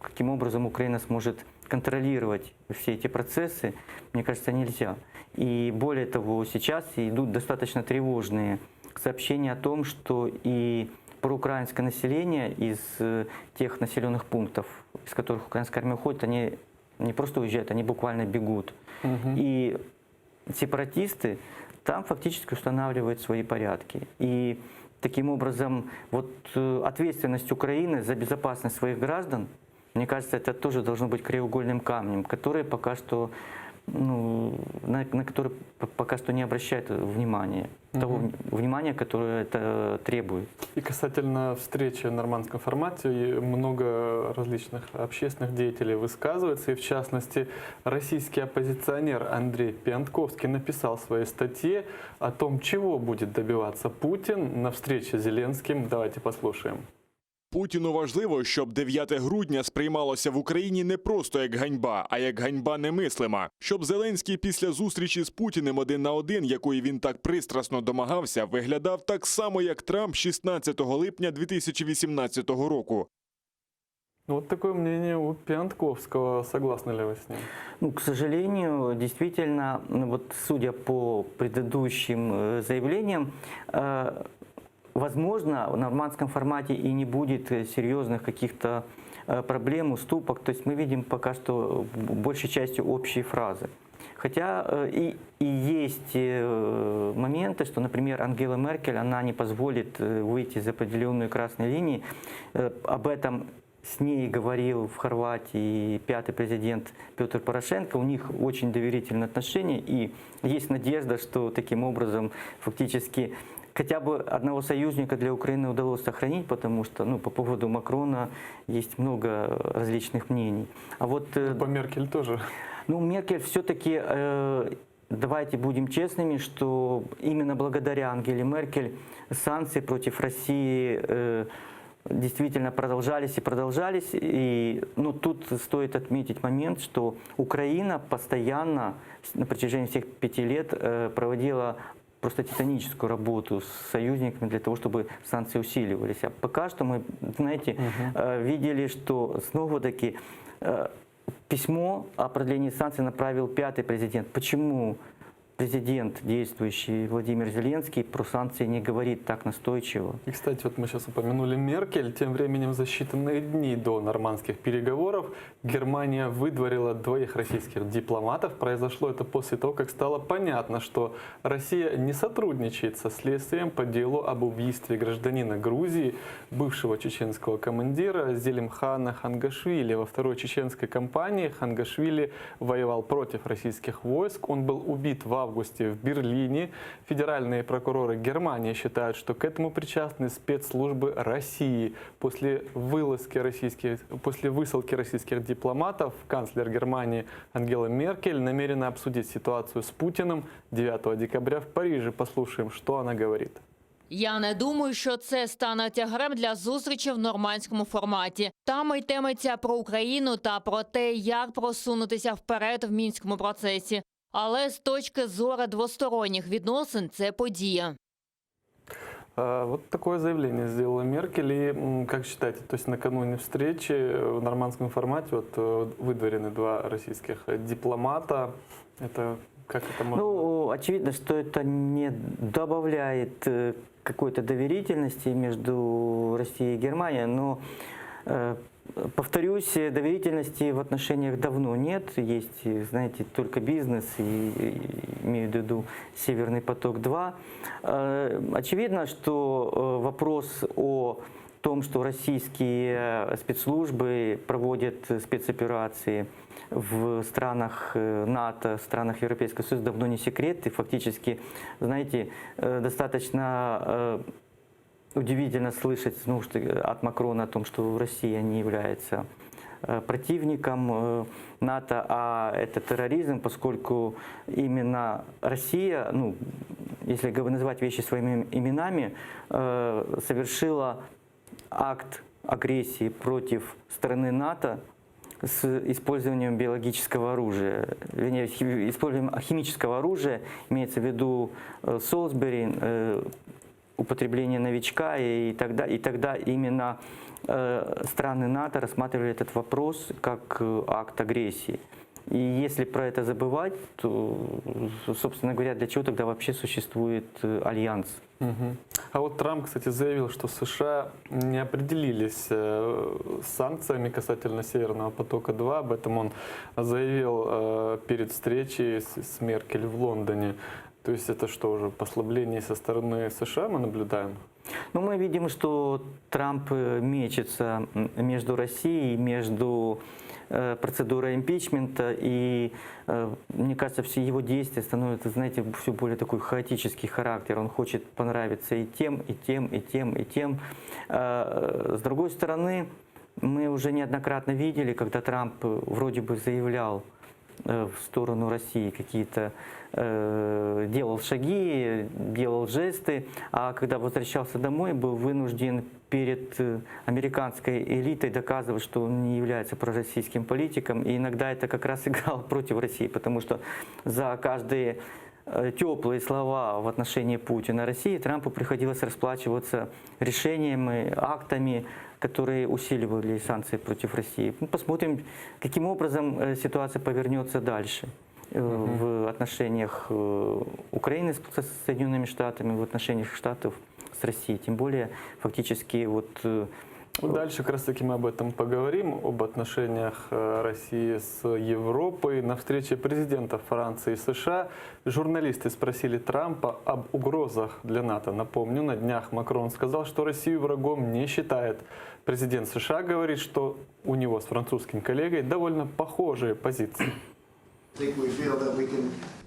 каким образом Украина сможет контролировать все эти процессы, мне кажется, нельзя. И более того, сейчас идут достаточно тревожные сообщения о том, что и проукраинское население из э, тех населенных пунктов, из которых украинская армия уходит, они не просто уезжают, они буквально бегут. И сепаратисты там фактически устанавливают свои порядки. И таким образом вот э, ответственность Украины за безопасность своих граждан, мне кажется, это тоже должно быть краеугольным камнем, который пока что ну, на, на который пока что не обращают внимания, того внимания, которое это требует. И касательно встречи в нормандском формате, много различных общественных деятелей высказываются, и в частности российский оппозиционер Андрей Пионтковский написал в своей статье о том, чего будет добиваться Путин на встрече с Зеленским. Давайте послушаем. Путіну важливо, щоб 9 грудня сприймалося в Україні не просто як ганьба, а як ганьба немислима. Щоб Зеленський після зустрічі з Путіним один на один, якої він так пристрасно домагався, виглядав так само, як Трамп 16 липня 2018 року. Ну, вот такое мнение у Пионтковского. Согласны ли вы с ним? Ну, к сожалению, действительно, ну, вот судя по предыдущим э, заявлениям, э, возможно, в нормандском формате и не будет э, серьезных каких-то проблем, уступок. То есть мы видим пока что большей частью общие фразы. Хотя и, и есть моменты, что, например, Ангела Меркель, она не позволит выйти за определенные красные линии. Об этом с ней говорил в Хорватии пятый президент Петр Порошенко. У них очень доверительные отношения, и есть надежда, что таким образом фактически хотя бы одного союзника для Украины удалось сохранить, потому что ну, по поводу Макрона есть много различных мнений. А вот, ну, по Меркель тоже. Ну, Меркель все-таки, э, давайте будем честными, что именно благодаря Ангеле Меркель санкции против России э, действительно продолжались и продолжались. И, ну, тут стоит отметить момент, что Украина постоянно на протяжении всех пяти лет э, проводила просто титаническую работу с союзниками для того, чтобы санкции усиливались. А пока что мы, знаете, угу. видели, что снова-таки э, письмо о продлении санкций направил пятый президент. Почему президент действующий Владимир Зеленский про санкции не говорит так настойчиво? И, кстати, вот мы сейчас упомянули Меркель. Тем временем за считанные дни до нормандских переговоров Германия выдворила двоих российских дипломатов. Произошло это после того, как стало понятно, что Россия не сотрудничает со следствием по делу об убийстве гражданина Грузии, бывшего чеченского командира Зелимхана Хангошвили. Во второй чеченской кампании Хангошвили воевал против российских войск. Он был убит в августе в Берлине. Федеральные прокуроры Германии считают, что к этому причастны спецслужбы России. После, вылазки российских, после высылки российских дипломатов канцлер Германии Ангела Меркель намерена обсудить ситуацию с Путиным 9 декабря в Париже. Послушаем, что она говорит. Я не думаю, що це стане тягарем для зустрічі в нормандському форматі. Там йтиметься про Україну та про те, як просунутися вперед в мінському процесі. Але з точки зору двосторонніх відносин це подія. Вот такое заявление сделала Меркель. И, как считаете, то есть накануне встречи в нормандском формате вот э, выдворены два российских дипломата. Это как это можно? Ну, очевидно, что это не добавляет э, какой-то доверительности между Россией и Германией, но э, Повторюсь, доверительности в отношениях давно нет. Есть, знаете, только бизнес, и, имею в виду Северный поток-2. Э, очевидно, что э, вопрос о том, что российские спецслужбы проводят спецоперации в странах э, НАТО, в странах Европейского Союза, давно не секрет. И фактически, знаете, достаточно удивительно слышать ну, что, от Макрона о том, что Россия не является э, противником э, НАТО, а это терроризм, поскольку именно Россия, ну, если называть вещи своими именами, э, совершила акт агрессии против страны НАТО с использованием биологического оружия, вернее, использованием химического оружия, имеется в виду Солсбери, употребление новичка, и тогда, и тогда именно э, страны НАТО рассматривали этот вопрос как э, акт агрессии. И если про это забывать, то, собственно говоря, для чего тогда вообще существует э, альянс? Угу. А вот Трамп, кстати, заявил, что США не определились с санкциями касательно Северного потока-2. Об этом он заявил перед встречей с Меркель в Лондоне. То есть это что уже послабление со стороны США мы наблюдаем? Ну, мы видим, что Трамп э, мечется между Россией, между э, процедурой импичмента, и, э, мне кажется, все его действия становятся, знаете, все более такой хаотический характер. Он хочет понравиться и тем, и тем, и тем, и тем. С другой стороны, мы уже неоднократно видели, когда Трамп вроде бы заявлял в сторону России какие-то э, делал шаги, делал жесты, а когда возвращался домой, был вынужден перед э, американской элитой доказывать, что он не является пророссийским политиком. И иногда это как раз играло против России, потому что за каждые э, теплые слова в отношении Путина России Трампу приходилось расплачиваться решениями, актами, которые усиливали санкции против России. Ну, посмотрим, каким образом э, ситуация повернется дальше в отношениях э, Украины с Соединенными Штатами, в отношениях Штатов с Россией. Тем более, фактически, вот э, Ну, Дальше как раз таки мы об этом поговорим, об отношениях э, России с Европой. На встрече президентов Франции и США журналисты спросили Трампа об угрозах для НАТО. Напомню, на днях Макрон сказал, что Россию врагом не считает. Президент США говорит, что у него с французским коллегой довольно похожие позиции.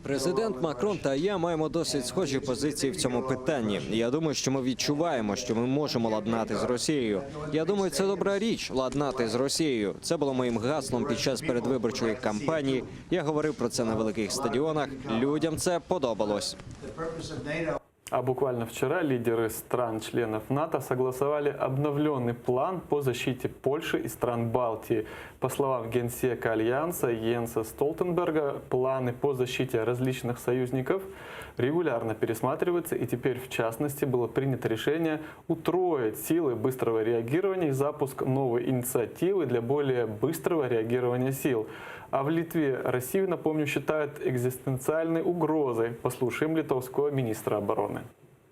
Президент Макрон та я маємо досить схожі позиції в цьому питанні. Я думаю, що ми відчуваємо, що ми можемо ладнати з Росією. Я думаю, це добра річ ладнати з Росією. Це було моїм гаслом під час передвиборчої кампанії. Я говорив про це на великих стадіонах. Людям це подобалось. А буквально вчера лидеры стран-членов НАТО согласовали обновленный план по защите Польши и стран Балтии. По словам генсека Альянса Йенса Столтенберга, планы по защите различных союзников регулярно пересматриваются, и теперь, в частности, было принято решение утроить силы быстрого реагирования и запуск новой инициативы для более быстрого реагирования сил. А в Литве Россию, напомню, считают экзистенциальной угрозой. Послушаем литовского министра обороны.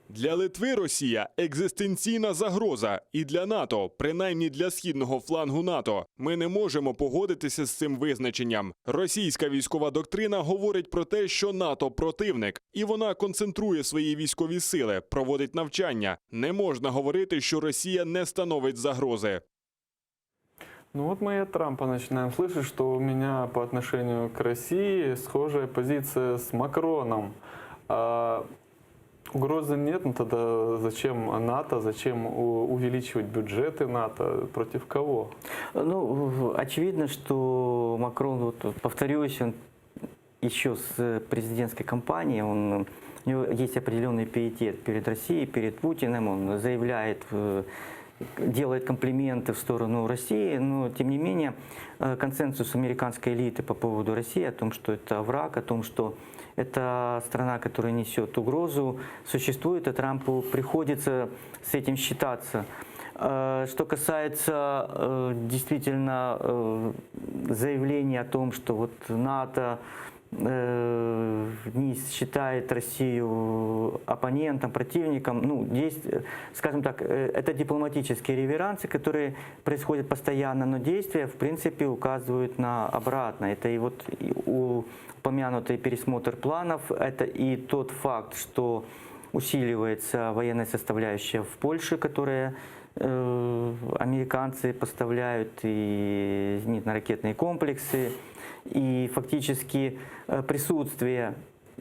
Для Литви Росія екзистенційна загроза, і для НАТО, принаймні для східного флангу НАТО. Ми не можемо погодитися з цим визначенням. Російська військова доктрина говорить про те, що НАТО противник, і вона концентрує свої військові сили, проводить навчання. Не можна говорити, що Росія не становить загрози. Ну вот мы и от Трампа начинаем слышать, что у меня по отношению к России схожая позиция с Макроном. А, угрозы нет, ну тогда зачем НАТО, зачем увеличивать бюджеты НАТО, против кого? Ну, очевидно, что Макрон, вот, повторюсь, он еще с президентской кампании, он, у него есть определенный пиетет перед Россией, перед Путиным, он заявляет, э, делает комплименты в сторону России, но тем не менее э, консенсус американской элиты по поводу России о том, что это враг, о том, что это страна, которая несет угрозу, существует, и Трампу приходится с этим считаться. Э, Что касается э, действительно э, заявления о том, что вот НАТО э, не считает Россию оппонентом, противником, ну, действ- скажем так, э, это дипломатические реверансы, которые происходят постоянно, но действия, в принципе, указывают на обратное. Это и вот и упомянутый пересмотр планов, это и тот факт, что усиливается военная составляющая в Польше, которая э, американцы поставляют и зенитно-ракетные комплексы, и фактически э, присутствие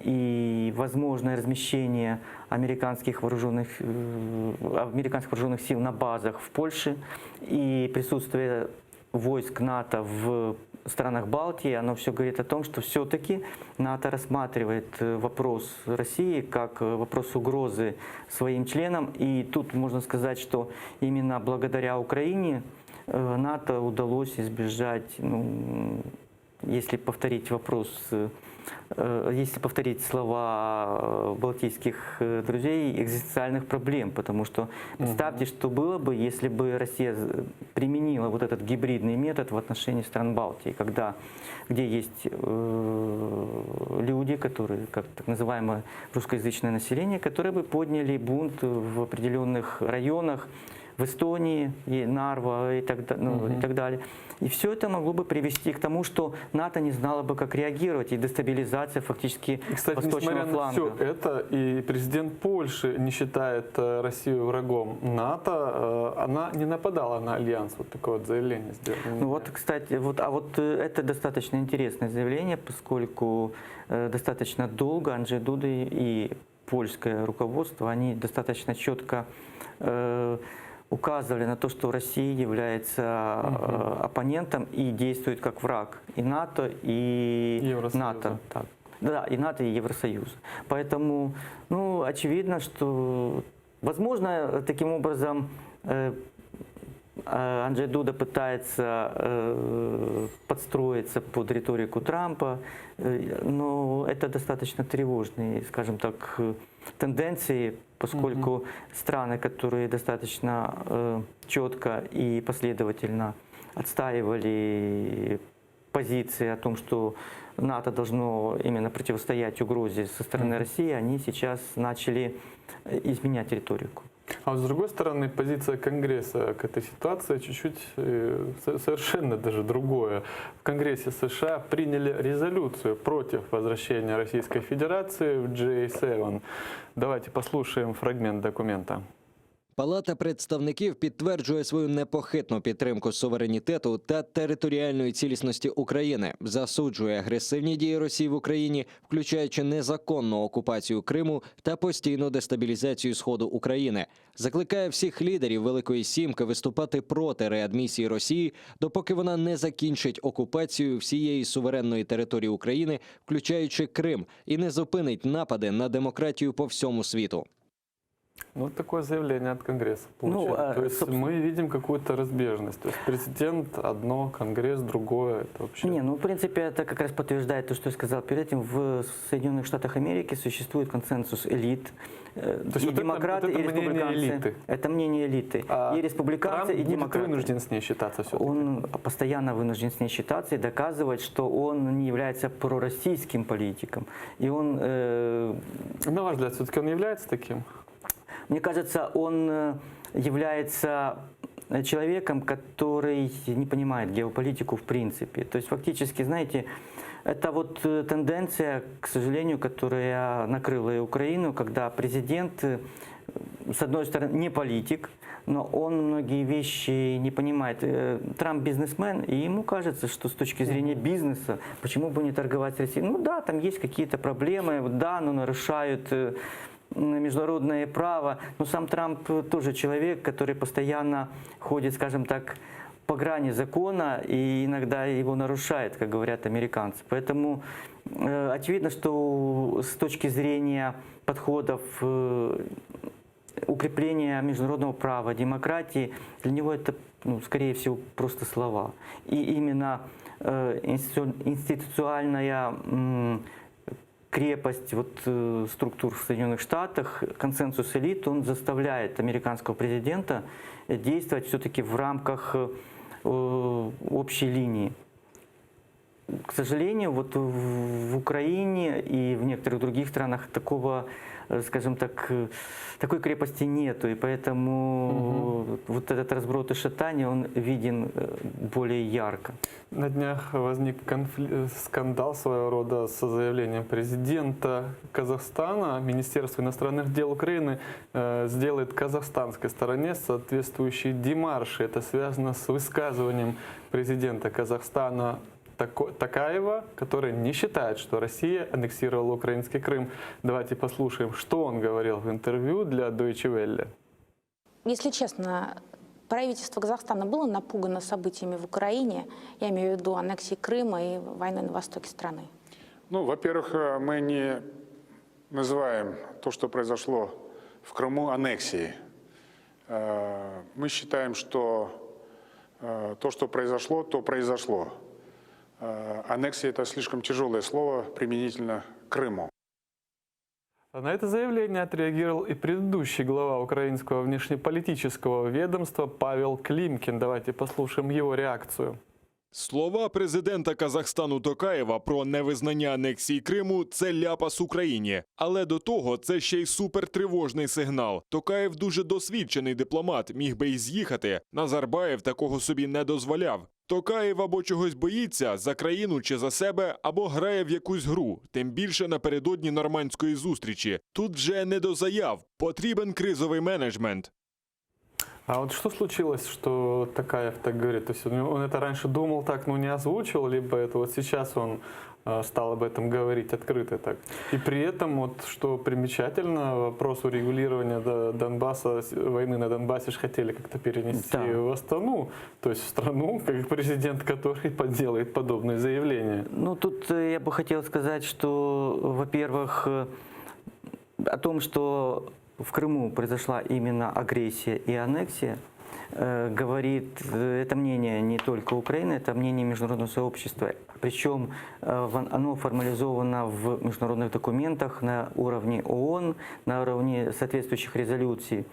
и возможное размещение американских вооруженных, э, американских вооруженных сил на базах в Польше и присутствие войск НАТО в странах Балтии, оно все говорит о том, что все-таки НАТО рассматривает э, вопрос России как э, вопрос угрозы своим членам. И тут можно сказать, что именно благодаря Украине э, НАТО удалось избежать, ну, если повторить вопрос, э, э, если повторить слова э, балтийских э, друзей, экзистенциальных проблем, потому что представьте, что было бы, если бы Россия з- применила вот этот гибридный метод в отношении стран Балтии, когда, где есть э, люди, которые, как так называемое русскоязычное население, которые бы подняли бунт в определенных районах, в регионах. в Эстонии, и Нарва и так, ну, и так далее. И все это могло бы привести к тому, что НАТО не знало бы, как реагировать, и дестабилизация фактически И, кстати, восточного несмотря на фланга. все это, и президент Польши не считает Россию врагом НАТО, она не нападала на альянс. Вот такое вот заявление сделала. Ну вот, кстати, вот, а вот это достаточно интересное заявление, поскольку достаточно долго Анджей Дуда и польское руководство, они достаточно четко указывали на то, что Россия является оппонентом и действует как враг и НАТО, и НАТО. Так. Да, и НАТО, и Евросоюз. Поэтому, ну, очевидно, что, возможно, таким образом Анджей Дуда пытается подстроиться под риторику Трампа, но это достаточно тревожные, скажем так, тенденции, поскольку страны, которые достаточно четко и последовательно отстаивали позиции о том, что НАТО должно именно противостоять угрозе со стороны Мгм. России, они сейчас начали изменять риторику. А вот с другой стороны, позиция Конгресса к этой ситуации чуть-чуть совершенно даже другое. В Конгрессе США приняли резолюцию против возвращения Российской Федерации в G7. Давайте послушаем фрагмент документа. Палата представників підтверджує свою непохитну підтримку суверенітету та територіальної цілісності України, засуджує агресивні дії Росії в Україні, включаючи незаконну окупацію Криму та постійну дестабілізацію сходу України. Закликає всіх лідерів Великої Сімки виступати проти реадмісії Росії, допоки вона не закінчить окупацію всієї суверенної території України, включаючи Крим, і не зупинить напади на демократію по всьому світу. Ну, вот такое заявление от Конгресса Ну, получили. а, То есть собственно- мы видим какую-то разбежность. То есть президент одно, Конгресс другое. Это вообще... Не, ну, в принципе, это как раз подтверждает то, что я сказал перед этим. В Соединенных Штатах Америки существует консенсус элит. То есть и вот это- демократы, вот это и мнение республиканцы. элиты. Это мнение элиты. А и республиканцы, Трамп и будет демократы. вынужден с ней считаться все-таки. Он постоянно вынужден с ней считаться и доказывать, что он не является пророссийским политиком. И он... На ваш взгляд, все-таки он является таким? Мне кажется, он является человеком, который не понимает геополитику в принципе. То есть фактически, знаете, это вот тенденция, к сожалению, которая накрыла и Украину, когда президент, с одной стороны, не политик, но он многие вещи не понимает. Трамп бизнесмен, и ему кажется, что с точки зрения бизнеса, почему бы не торговать с Россией? Ну да, там есть какие-то проблемы, да, но нарушают международное право. Но сам Трамп тоже человек, который постоянно ходит, скажем так, по грани закона и иногда его нарушает, как говорят американцы. Поэтому очевидно, что с точки зрения подходов укрепления международного права, демократии, для него это, ну, скорее всего, просто слова. И именно институциональная крепость вот, структур в Соединенных Штатах, консенсус элит, он заставляет американского президента действовать все-таки в рамках общей линии. К сожалению, вот в Украине и в некоторых других странах такого, скажем так, такой крепости нету, и поэтому вот этот разброд и шатание, он виден более ярко. На днях возник скандал своего рода со заявлением президента Казахстана. Министерство иностранных дел Украины сделает казахстанской стороне соответствующие демарши. Это связано с высказыванием президента Казахстана Токаева, который не считает, что Россия аннексировала украинский Крым. Давайте послушаем, что он говорил в интервью для Deutsche Welle. Если честно, правительство Казахстана было напугано событиями в Украине, я имею в виду аннексии Крыма и войны на востоке страны? Ну, во-первых, мы не называем то, что произошло в Крыму, аннексией. Мы считаем, что то, что произошло, то произошло. Аннексия – это слишком тяжелое слово применительно к Крыму. На это заявление отреагировал и предыдущий глава украинского внешнеполитического ведомства Павел Климкин. Давайте послушаем его реакцию. Слова президента Казахстану Токаєва про невизнання анексії Криму це ляпас Україні. Але до того це ще й супертривожний сигнал. Токаєв дуже досвідчений дипломат, міг би й з'їхати. Назарбаєв такого собі не дозволяв. Токаєв або чогось боїться за країну чи за себе, або грає в якусь гру, тим більше напередодні нормандської зустрічі. Тут вже не до заяв. Потрібен кризовий менеджмент. А вот что случилось, что Токаев так говорит? То есть он, он это раньше думал так, но не озвучил, либо это вот сейчас он э, стал об этом говорить открыто так. И при этом, вот, что примечательно, вопрос урегулирования до Донбасса, с- войны на Донбассе ж хотели как-то перенести Да. в Астану, то есть в страну, как президент который поделает подобные заявления. Ну, тут э, я бы хотел сказать, что, во-первых, э, о том, что в Крыму произошла именно агрессия и аннексия, э, говорит э, это мнение не только Украины, это мнение международного сообщества. Причем э, в- оно формализовано в международных документах на уровне ООН, на уровне соответствующих резолюций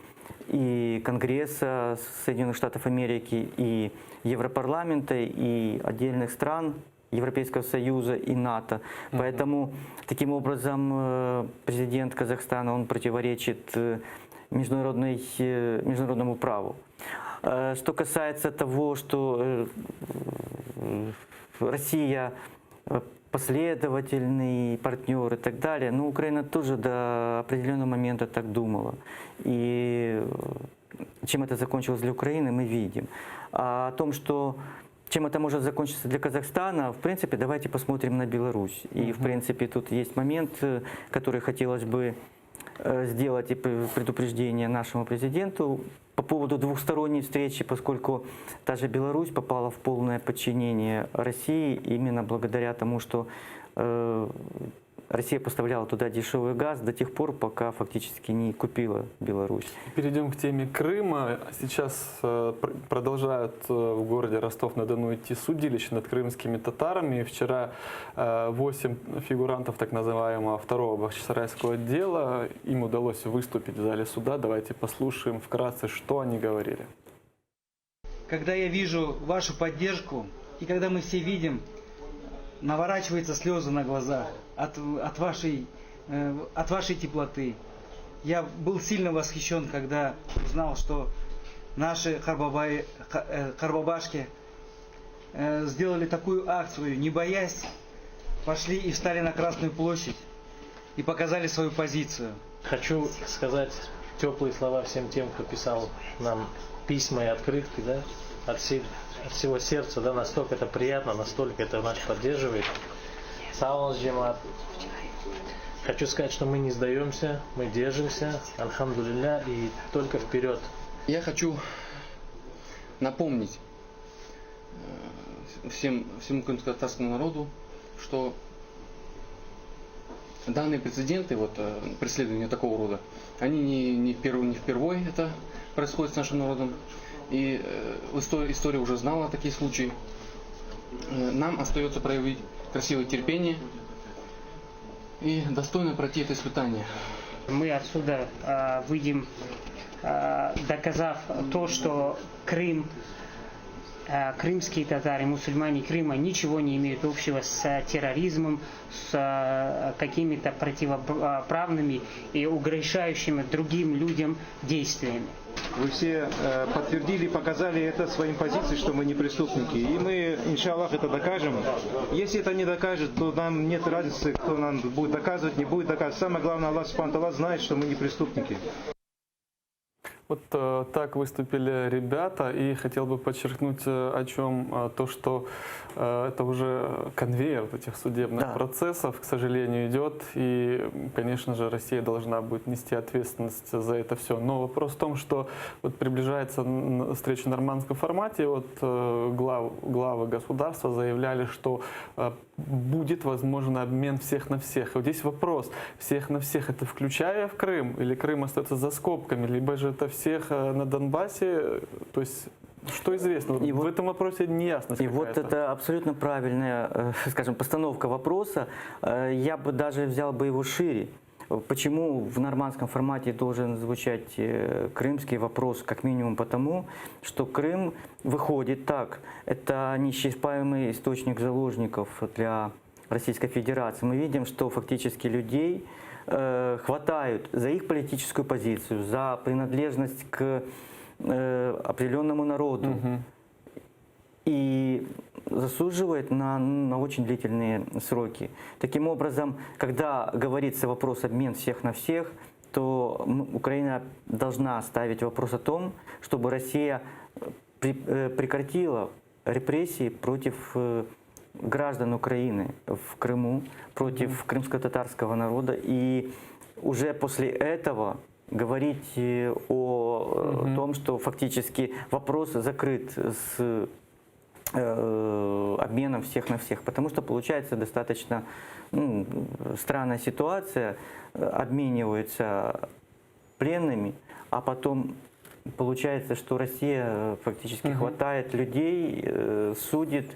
и Конгресса Соединенных Штатов Америки, и Европарламента, и отдельных стран Европейского Союза и НАТО. Поэтому таким образом э, президент Казахстана он противоречит э, международной, э, международному праву. Э, Что касается того, что э, э, Россия э, последовательный партнер и так далее, но Украина тоже до определенного момента так думала. И э, чем это закончилось для Украины, мы видим. А о том, что чем это может закончиться для Казахстана, в принципе, давайте посмотрим на Беларусь. И, в принципе, тут есть момент, э, который хотелось бы э, сделать и пр- предупреждение нашему президенту по поводу двухсторонней встречи, поскольку та же Беларусь попала в полное подчинение России именно благодаря тому, что э, Россия поставляла туда дешевый газ до тех пор, пока фактически не купила Беларусь. Перейдем к теме Крыма. Сейчас э, пр- продолжают э, в городе Ростов-на-Дону идти судилища над крымскими татарами. Вчера 8 фигурантов так называемого второго Бахчисарайского дела, им удалось выступить в зале суда. Давайте послушаем вкратце, что они говорили. Когда я вижу вашу поддержку, и когда мы все видим, наворачиваются слезы на глазах от, от, вашей, э, от вашей теплоты. Я был сильно восхищен, когда узнал, что наши қарбабаи, қа- э, қарбабашки э, сделали такую акцию, не боясь, пошли и встали на Красную площадь и показали свою позицию. Хочу сказать теплые слова всем тем, кто писал нам письма и открытки, да, от, всей- от всего сердца, да, настолько это приятно, настолько это нас поддерживает. Sağ oluñız, cemaat. Хочу сказать, что мы не сдаемся, мы держимся, альхамдулилля, и только вперед. Я хочу напомнить э, всем, всему крымско-татарскому народу, что данные прецеденты, вот, э, преследования такого рода, они не, не, вперв- не впервой это происходит с нашим народом. И э, история, история уже знала такие случаи. Э, Нам остается проявить красивое терпение и достойно пройти это испытание. Мы отсюда э, выйдем, э, доказав то, что Крым, э, крымские татары, мусульмане Крыма ничего не имеют общего с терроризмом, с э, какими-то противоправными и угрожающими другим людям действиями. Вы все э, подтвердили, показали это своим позицией, что мы не преступники. И мы, иншаллах, это докажем. Если это не докажет, то нам нет разницы, кто нам будет доказывать, не будет доказывать. Самое главное, Аллах Субхану знает, что мы не преступники. Вот э, так выступили ребята, и хотел бы подчеркнуть э, о чем э, то, что э, это уже конвейер вот этих судебных Да. процессов, к сожалению, идет, и, м, конечно же, Россия должна будет нести ответственность за это все. Но вопрос в том, что вот приближается н- встреча в нормандском формате, вот э, глав, главы государства заявляли, что э, будет возможен обмен всех на всех. И вот здесь вопрос, всех на всех, это включая в Крым, или Крым остается за скобками, либо же это всех э, на Донбассе, э, то есть что известно? Вот в этом вопросе неясность И вот какая-то. это абсолютно правильная, э, скажем, постановка вопроса. Э, Я бы даже взял бы его шире. Почему в нормандском формате должен звучать э, крымский вопрос, как минимум потому, что Крым выходит так, это неисчерпаемый источник заложников для Российской Федерации. Мы видим, что фактически людей э, хватают за их политическую позицию, за принадлежность к э, определенному народу. И засуживает на, на очень длительные сроки. Таким образом, когда говорится вопрос обмен всех на всех, то м, Украина должна ставить вопрос о том, чтобы Россия э, при- э, прекратила репрессии против э, граждан Украины в Крыму, против крымско-татарского народа. И уже после этого говорить э, о э, том, что фактически вопрос закрыт с э, обменом всех на всех, потому что получается достаточно ну, странная ситуация, э, обмениваются пленными, а потом получается, что Россия э, фактически хватает людей, э, судит,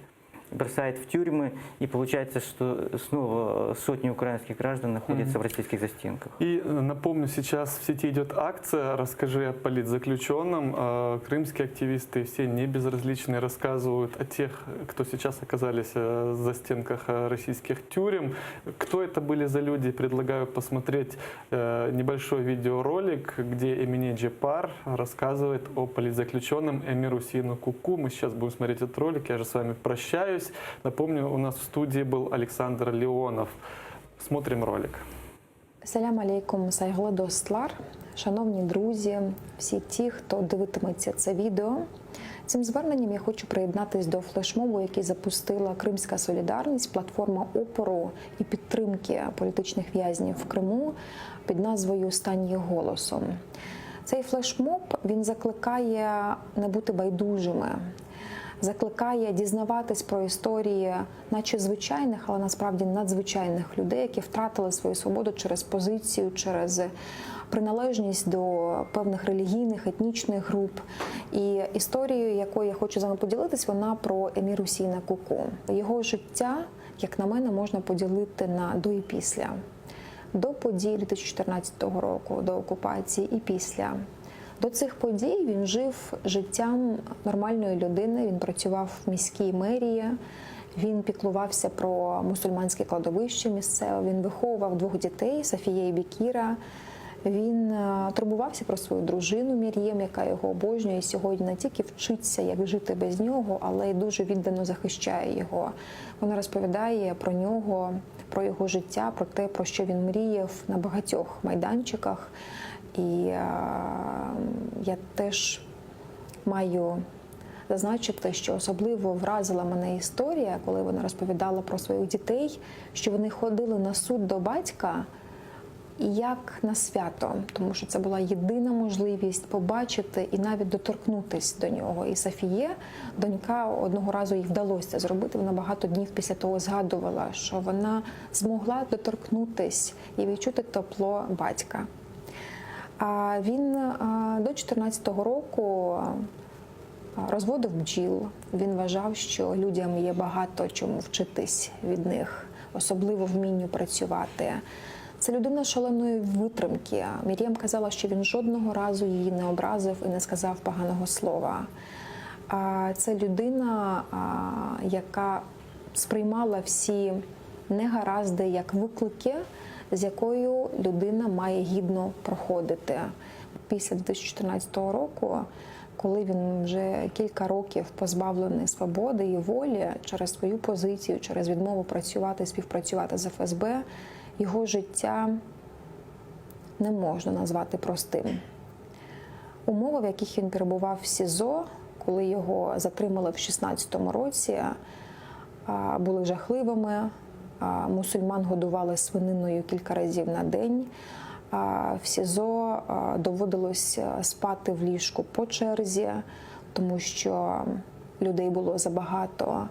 бросает в тюрьмы, и получается, что снова сотни украинских граждан находятся Мгм. в российских застенках. И э, напомню, сейчас в сети идет акция «Расскажи о политзаключенном». Э, Крымские активисты все небезразличные рассказывают о тех, кто сейчас оказались э, в застенках э, российских тюрем. Кто это были за люди? Предлагаю посмотреть э, небольшой видеоролик, где Эмине Джепар рассказывает о политзаключенном Эмиру Сину Куку. Мы сейчас будем смотреть этот ролик. Я же с вами прощаюсь. Напомню, у нас в студии был Александр Леонов. Смотрим ролик. Selâm aleyküm, sayğılı dostlar, шановні друзі, всі ті, хто дивитиметься це відео. Цим зверненням я хочу приєднатись до флешмобу, який запустила Кримська Солідарність, платформа опору і підтримки політичних в'язнів в Криму під назвою Стань їх голосом. Цей флешмоб він закликає не бути байдужими, закликає дізнаватись про історії, наче звичайних, але насправді надзвичайних людей, які втратили свою свободу через позицію, через приналежність до певних релігійних, етнічних груп. І історію, якою я хочу з вами поділитись, вона про Емір Усіна Куку. Його життя, як на мене, можна поділити на до і після. До подій 2014 року, до окупації і після. До цих подій він жив життям нормальної людини. Він працював в міській мерії, він піклувався про мусульманське кладовище місцеве. Він виховував двох дітей Софія і Бікіра. Він е, турбувався про свою дружину Мір'єм, яка його обожнює і сьогодні не тільки вчиться, як жити без нього, але й дуже віддано захищає його. Вона розповідає про нього, про його життя, про те, про що він мріяв на багатьох майданчиках. І е, я теж маю зазначити, що особливо вразила мене історія, коли вона розповідала про своїх дітей, що вони ходили на суд до батька як на свято, тому що це була єдина можливість побачити і навіть доторкнутись до нього. І Софіє, донька, одного разу їй вдалося це зробити. Вона багато днів після того згадувала, що вона змогла доторкнутись і відчути тепло батька. А він а, до 14-го року а, розводив бджіл. Він вважав, що людям є багато чому вчитись від них, особливо вмінню працювати. Це людина шаленої витримки. Мір'ям казала, що він жодного разу її не образив і не сказав поганого слова. А, Це людина, а, яка сприймала всі негаразди як виклики, з якою людина має гідно проходити. Після 2014 року, коли він вже кілька років позбавлений свободи і волі через свою позицію, через відмову працювати, співпрацювати з ФСБ, його життя не можна назвати простим. Умови, в яких він перебував в СІЗО, коли його затримали в 16-му році, а, були жахливими. А, Мусульман годували свининою кілька разів на день. А, В СІЗО а, доводилось а, спати в ліжку по черзі, тому що людей було забагато.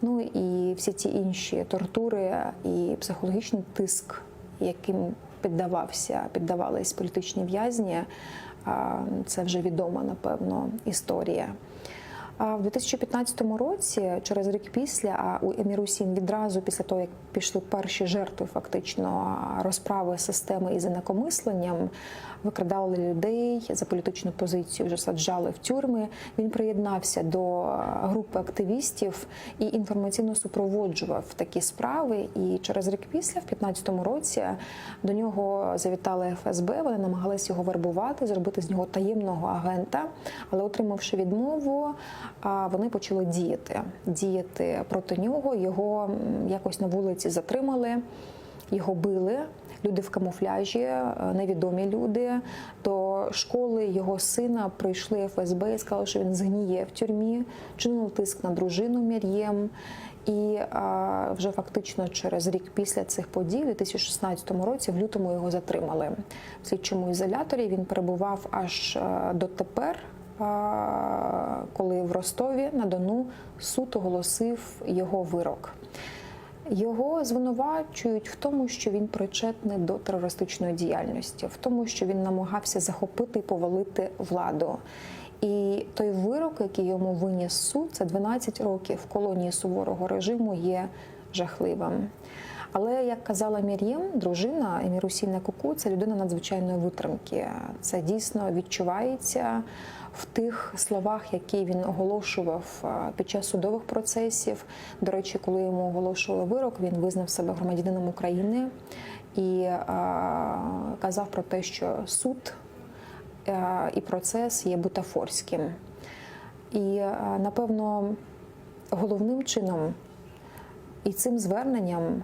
Ну і всі ті інші тортури і психологічний тиск, яким піддавався, піддавались політичні в'язні, а, це вже відома, напевно, історія. А в 2015 році, через рік після, а у Емір Усін відразу після того, як пішли перші жертви фактично розправи системи із інакомисленням, викрадали людей за політичну позицію, вже саджали в тюрми. Він приєднався до групи активістів і інформаційно супроводжував такі справи. І через рік після, в 2015 році, до нього завітали ФСБ. Вони намагалися його вербувати, зробити з нього таємного агента, але отримавши відмову, вони почали діяти. Діяти проти нього. Його якось на вулиці затримали, його били. Люди в камуфляжі, е, невідомі люди. До школи його сина прийшли ФСБ і сказали, що він згніє в тюрмі, чинили тиск на дружину Мір'єм. І а, вже фактично через рік після цих подій, у 2016 році, в лютому його затримали. В слідчому ізоляторі він перебував аж е, дотепер, коли в Ростові на Дону суд оголосив його вирок. Його звинувачують в тому, що він причетний до терористичної діяльності, в тому, що він намагався захопити і повалити владу. І той вирок, який йому виніс суд, це 12 років в колонії суворого режиму, є жахливим. Але як казала Мір'єм, дружина Емірусіна Куку, це людина надзвичайної витримки. Це дійсно відчувається в тих словах, які він оголошував під час судових процесів. До речі, коли йому оголошували вирок, він визнав себе громадянином України і казав про те, що суд е, і процес є бутафорським. І е, напевно головним чином і цим зверненням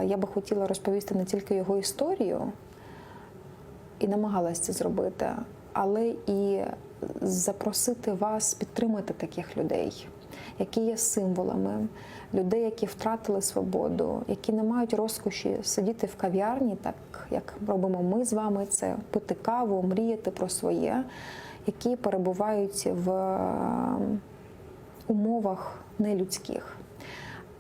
я би хотіла розповісти не тільки його історію, і намагалась це зробити, але і запросити вас підтримати таких людей, які є символами, людей, які втратили свободу, які не мають розкоші сидіти в кав'ярні, так як робимо ми з вами, це пити каву, мріяти про своє, які перебувають в е, умовах нелюдських.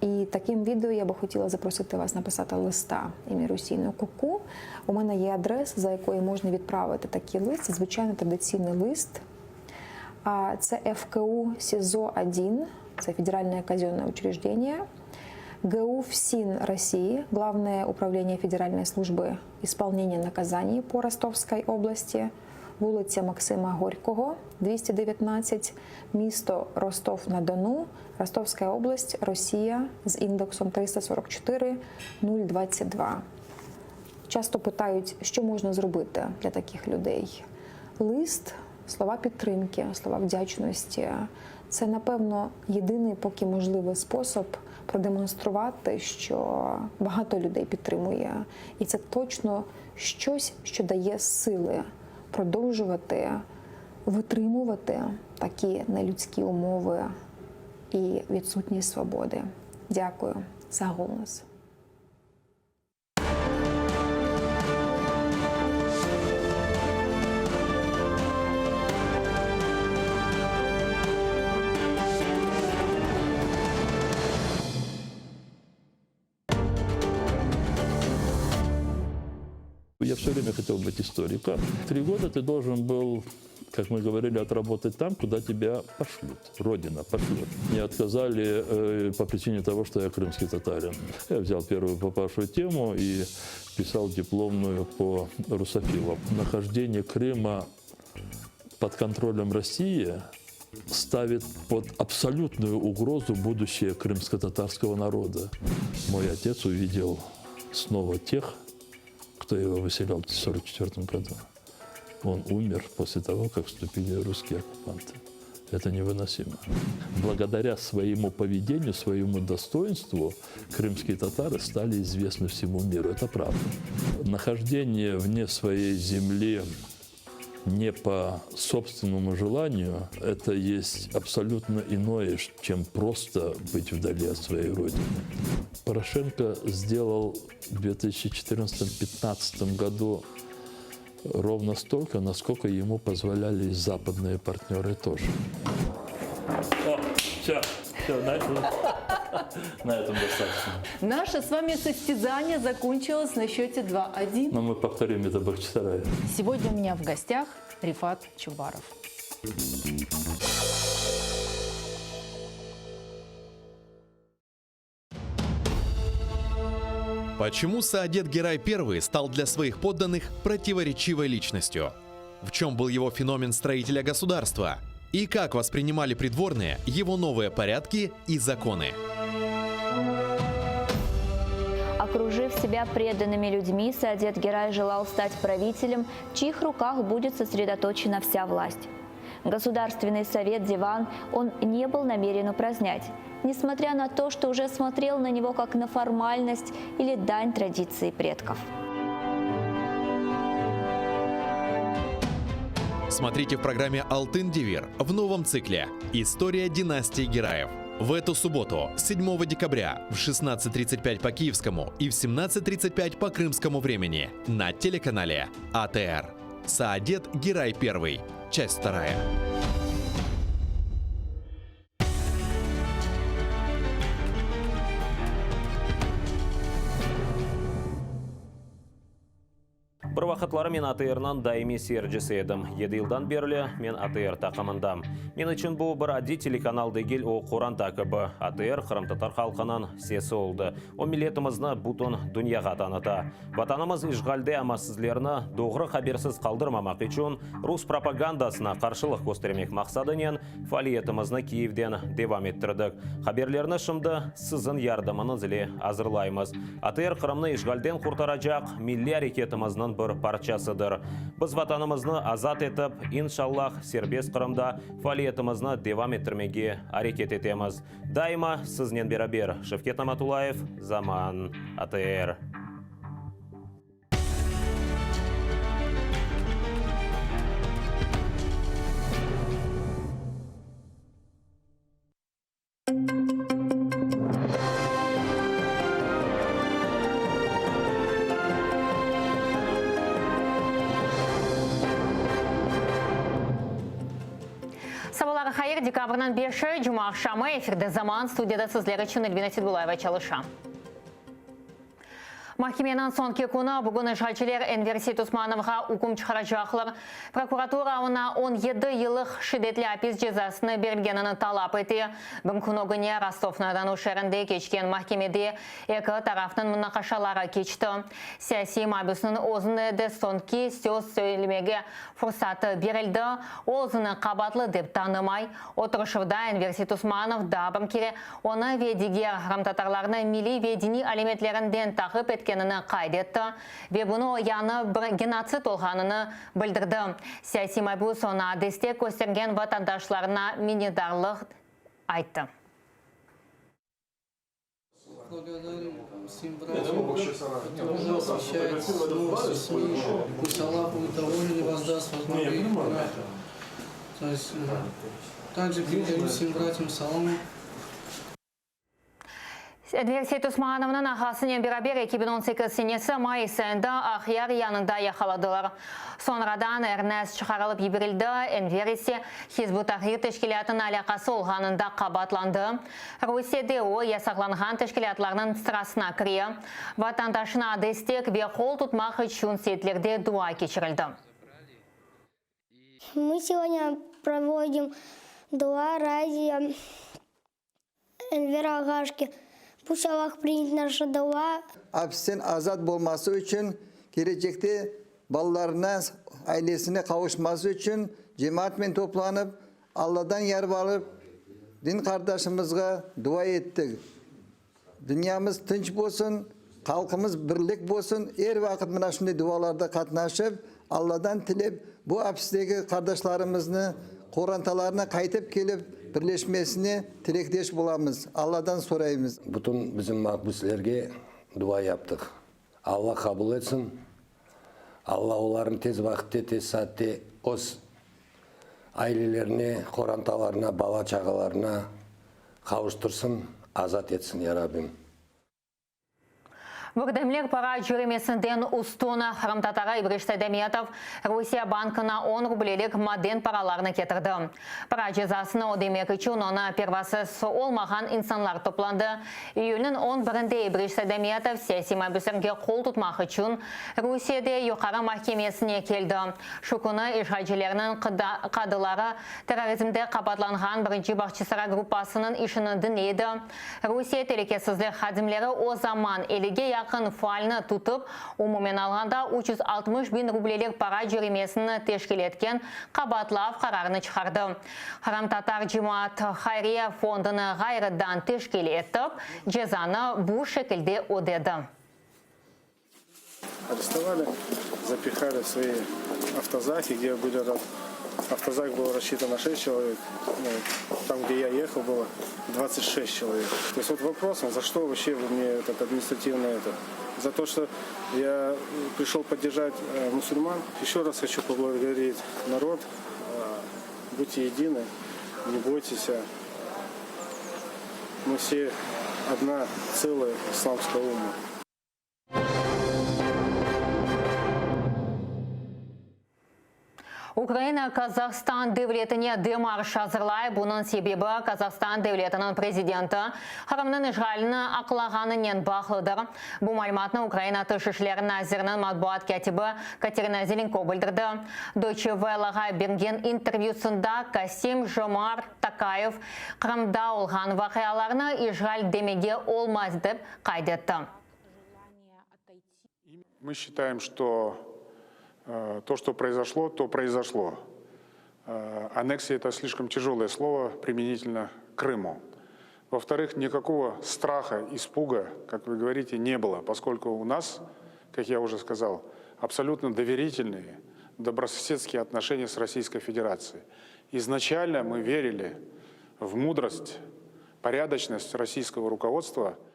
І таким відео я би хотіла запросити вас написати листа Емірусіну Куку. У мене є адреса, за якою можна відправити такий лист. Це звичайно традиційний лист. Це ФКУ СІЗО 1, це Федеральное казенное учреждение. ГУ ФСИН России, Главное управление Федеральной службы исполнения наказаний по Ростовской области, вулиця Максима Горького, 219, місто Ростов-на-Дону, Ростовська область, Росія з індексом 344 022. Часто питають, що можна зробити для таких людей. Лист, слова підтримки, слова вдячності це, напевно, єдиний поки можливий спосіб продемонструвати, що багато людей підтримує. І це точно щось, що дає сили продовжувати витримувати такі нелюдські умови і відсутність свободи. Дякую за голос. Я все время хотел быть историком. Три года ты должен был, как мы говорили, отработать там, куда тебя пошлют. Родина пошлет. Мне отказали э, по причине того, что я крымский татарин. Я взял первую попавшую тему и писал дипломную по русофилам. Нахождение Крыма под контролем России ставит под абсолютную угрозу будущее крымско-татарского народа. Мой отец увидел снова тех, кто его выселял в 1944 году. Он умер после того, как вступили русские оккупанты. Это невыносимо. Благодаря своему поведению, своему достоинству крымские татары стали известны всему миру. Это правда. Нахождение вне своей земли не по собственному желанию, это есть абсолютно иное, чем просто быть вдали от своей родины. Порошенко сделал в 2014-2015 году ровно столько, насколько ему позволяли и западные партнеры тоже. О, все, все, на этом, на этом достаточно. Наше с вами состязание закончилось на счете 2-1. Но мы повторим это в Бахчисарае. Сегодня у меня в гостях Рифат Чубаров. Почему Саадет Герай I стал для своих подданных противоречивой личностью? В чем был его феномен строителя государства? И как воспринимали придворные его новые порядки и законы? Окружив себя преданными людьми, Саадет Герай желал стать правителем, в чьих руках будет сосредоточена вся власть. Государственный совет Диван он не был намерен упразднять, несмотря на то, что уже смотрел на него как на формальность или дань традиции предков. Смотрите в программе «Алтын Девир» в новом цикле «История династии Гераев». В эту субботу, 7 декабря, в 16.35 по киевскому и в 17.35 по крымскому времени на телеканале АТР. Саадет Герай I. Часть вторая. Bir vaqıtları men ATRniñ daimiy seyircisi edim. Yedi yıldan berli men ATR taqımındam. Men içün bu bir adiy telekanal degil, o qoranta kibi. ATR qırımtatar halqınıñ sesi oldı. O milletimizni bütün dünyağa tanıta. Vatanımız işğalde, amma sizlerni doğru habersiz qaldırmamaq içün rus propagandasına qarşılıq köstermek maqsadınen faaliyetimizni Kiyevden devam ettirdik. Haberlerni şimdi siziñ yardımıñız ile azırlaymız. ATR Qırımnı işğalden qurtaracaq milliy areketimizniñ bir parçasıdır. Biz Vatanımıznı azat etip, inşallah, serbest Qırımda faaliyetimizni devam ettirmege areket etemiz. Daima siznen beraber, Şevket Namatullayev, Zaman, ATR. Sabalar hayır, dekabrniñ beşi, cumaaqşamı, efirde Zaman, studiyada sizler içün Elvina Seydullayeva çalışa. Mahkemeniñ soñki künü bugün işğalciler Enver Seytosmanovğa üküm çıqaracaqlar. Prokuratura oña 17 yıllıq şiddetli apis cezasını berilgenini talap ete. Bir kün ögüne Rostov-na-Donu şeerinde keçken mahkemede eki tarafnıñ munaqaşaları keçti. Siyasiy mabüsniñ özüne de soñki söz söylemege fursatı berildi, o özüni qabaatlı dep tanımay. Oturışuvda Enver Seytosmanov daa bir kere onı ve diger qırımtatarlarnı milliy ve diniy alâmetlerinden taqip etkenini qayd etti ve bunı yañı bir genotsid olğanını bildirdi. Siyasiy mabüs oña destek köstergen vatandaşlarına minnetdarlıq ayttı. Благодарю всем братьям, которые освещают новости СМИ. Пусть Аллах будет доволен и воздаст вас благо их То есть, также передаю всем братьям салам. Enver Seytosmanovnıñ ağasınen beraber 2018 senesi mayıs ayında Aqyar yanında yaqaladılar. Soñradan Ernes çıqarılıp yiberildi, Enver ise Hizb ut-Tahrir teşkilâtına alâqası olğanında qabaatlandı. Rusiyede o, yasaqlanğan teşkilâtlarnıñ sırasına kire. Vatandaşına destek ve qol tutmaq içün seyitlerde dua keçirildi. Мы сегодня проводим дуа ради Enver ağaşki. Пусть Аллах примет наша дуа. Apisten azat bolması içün, kelecekte balalarına, ailesine qavuşması içün cemaatmen toplanıp, Alladan yarbarıp, din qardaşımızğa dua ettik. Dünyamız tınç bolsun, halqımız birlik bolsun, er vaqıt mına şunday dualarda qatnaşıp, Alladan tilep, bu apisteki qardaşlarımıznı qorantalarına qaytıp kelip birleşmesine tilekdeş bolamız, Alladan soraymız. Bütün bizim mahbüslerge dua yaptıq. Alla qabul etsin. Alla olarnı tez vaqıtte, tez saatte öz ailelerine, qorantalarına, bala-çağalarına qavuştırsın, azat etsin, ya Rabbim. Birdemlik para cöremesinden üstün qırımtatarı İbriş Seydametov Rusiye bankına on rublelik maden paralarını ketirdi. Para cezasını ödemek içün onı pervasız olmağan insanlar toplandı. İyülniñ on birinde İbriş Seydametov siyasiy mabüslerge qol tutmaq içün Rusiyede Yuqarı mahkemesine keldi. Şu künü işğalcilerniñ qadıları terrorizmde qabaatlanğan birinci Bağçasaray gruppasınıñ işini diñledi. Rusiye telükesizlik hadimleri o zaman ellige yaqın. yaqın faalni tutıp, umumen alğanda 360 biñ rublelik para cöremesini teşkil etken qabaatlav qararını çıqardı. Qırımtatar cemaat hayriye fondunı ğayrıdan teşkil etip, cezanı bu şekilde ödedi. Arestовали, запихали в свои автозаки, где были автозак был рассчитан на 6 человек, ну, там, где я ехал, было 26 человек. То есть вот вопрос, за что вообще вы мне этот административный это? За то, что я пришел поддержать э, мусульман. Еще раз хочу поблагодарить народ. Э, будьте едины, не бойтесь. Мы все одна целая исламская умма. Ukraina Kazahstan devletine demarş azırlay, bunıñ sebebi Kazahstan devletiniñ prezidenti Qırımnıñ işğalini aqlağanınen bağlıdır. Bu malümatnı Ukraina Tış işler naziriniñ matbuat kâtibi Katerina Zelenko bildirdi. Deutsche Welleğa bergen intervyüsında Kasim-Jomart Tokayev Qırımda olğan vaqialarnı işğal demege olmaz dep qayd etti. Мы считаем, что то, что произошло, то произошло. Аннексия – это слишком тяжелое слово применительно к Крыму. Во-вторых, никакого страха, испуга, как вы говорите, не было, поскольку у нас, как я уже сказал, абсолютно доверительные, добрососедские отношения с Российской Федерацией. Изначально мы верили в мудрость, порядочность российского руководства –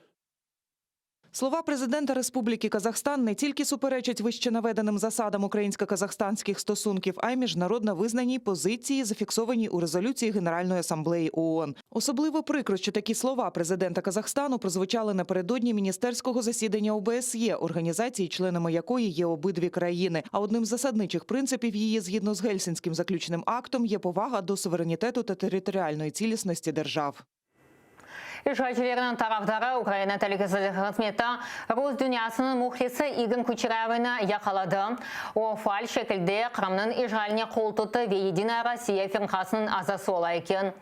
Слова президента Республіки Казахстан не тільки суперечать вищенаведеним засадам українсько-казахстанських стосунків, а й міжнародно визнаній позиції, зафіксованій у резолюції Генеральної асамблеї ООН. Особливо прикро, що такі слова президента Казахстану прозвучали напередодні міністерського засідання ОБСЄ, організації, членами якої є обидві країни. А одним з засадничих принципів її, згідно з Гельсінським заключним актом, є повага до суверенітету та територіальної цілісності держав. İşğalcilerniñ tarafdarı Ukraina telükesizlik hızmeti rus dünyasınıñ mühlisi İgor Kuçerâvıynı yaqaladı. O, faal şekilde Qırımnıñ işğaline qol tuttı ve Yedinaya Rossiya firqasınıñ azası ola eken.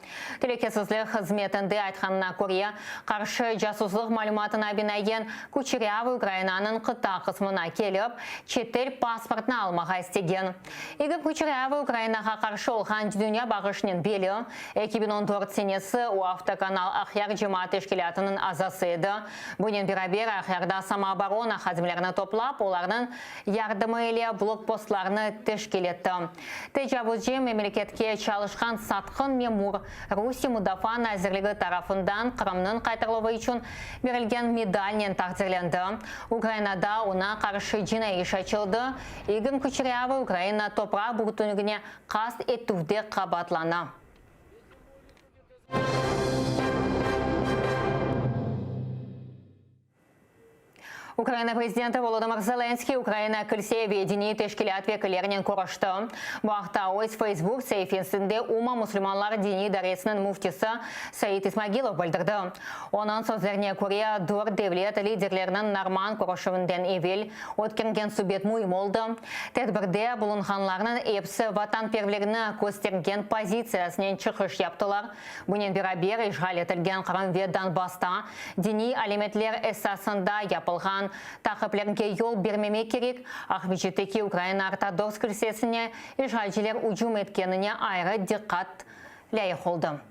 Telükesizlik hızmetinde aytqanına köre, qarşı casuslıq malümatına binaen, Kuçerâvıy Ukrainanıñ qıta qısmına kelip, çetel pasportnı almağa istegen. İgor Kuçerâvıy Ukrainağa qarşı olğan dünya bağışnen belli. 2014 senesi o Avtokanal Aqyar cemaat teşkilâtınıñ azası edi. Bunen beraber, Aqyarda samooborona hadimlerini toplap, olarnıñ yardımı ile blokpostlarnı teşkil etti. Tecavuzcı memleketke çalışqan satqın memur Rusiye Mudafaa nazirligi tarafından Qırımnıñ qaytarıluvı içün berilgen medalnen taqdirlendi. Ukrainada oña qarşı cinaiy iş açıldı. İgor Kuçerâvıy Ukraina topraq bütünligine qast etüvde qabaatlana. Ukraina prezidenti Volodımır Zelenskıy Ukraina kilse ve diniy teşkilât vekillerinen körüşti. Bu aqta öz Facebook saifesinde Umma musulmanlar diniy idaresiniñ müftisi Said İsmagilov bildirdi. Onıñ sözlerine köre, dört devlet liderleriniñ norman körüşüvinden evel ötkergen subet müim oldı. Tedbirde bulunğanlarnıñ episi vatanperverligini köstergen pozitsiyasınen çıqış yaptılar. Bunen beraber, işğal etilgen Qırım ve Donbassta diniy alâmetler esasında yapılğan taqiplerge yol bermemek kerek, Aqmescitteki Ukraina Ortodoks kilsesine işğalciler ücüm etkenine ayrı diqqat lâyıq oldı.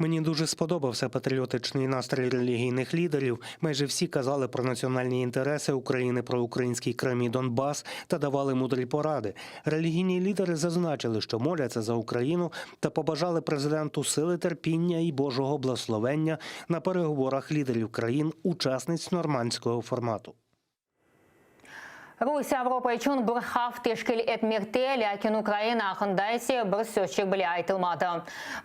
Мені дуже сподобався патріотичний настрій релігійних лідерів. Майже всі казали про національні інтереси України, про український Крим і Донбас та давали мудрі поради. Релігійні лідери зазначили, що моляться за Україну та побажали президенту сили терпіння і Божого благословення на переговорах лідерів країн, учасниць нормандського формату. Rusiye Avropa içün bir havf teşkil etmekte, lâkin Ukraina aqqında ise bir sözçik bile aytılmadı.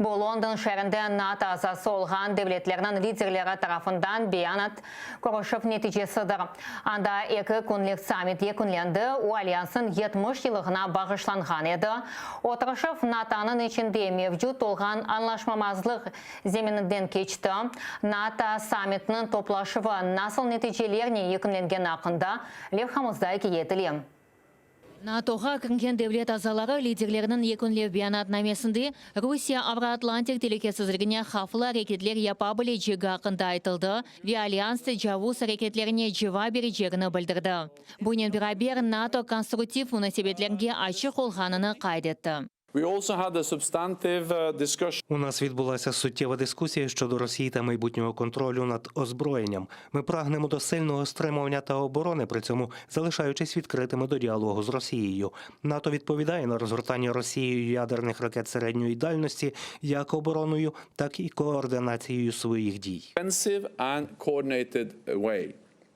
Bu London şeerinde NATO azası olğan devletlerniñ liderleri tarafından beyanat körüşüv neticesidir. Anda eki künlik sammit yekünlendi, o alyansnıñ 70 yıllığına bağışlanğan edi. Oturışuv NATOnıñ içinde mevcut olğan añlaşmamazlıq zemininden keçti. NATO sammitiniñ toplaşuvı nasıl neticelernen yekünlengeni aqqında levhamızda ikâye etile. NATOğa kirgen devlet azaları liderleriniñ yekünlev beyanatnamesinde Rusiye Avroatlantik telükesizligine havflı areketler yapa bilecegi aqqında aytıldı ve Alyans tecavuz areketlerine cevap berecegini bildirdi. Bunen beraber, NATO konstruktiv munasebetlerge açıq olğanını qayd etti. У нас відбулася суттєва дискусія щодо Росії та майбутнього контролю над озброєнням. Ми прагнемо до сильного стримування та оборони, при цьому залишаючись відкритими до діалогу з Росією. НАТО відповідає на розгортання Росією ядерних ракет середньої дальності як обороною, так і координацією своїх дій.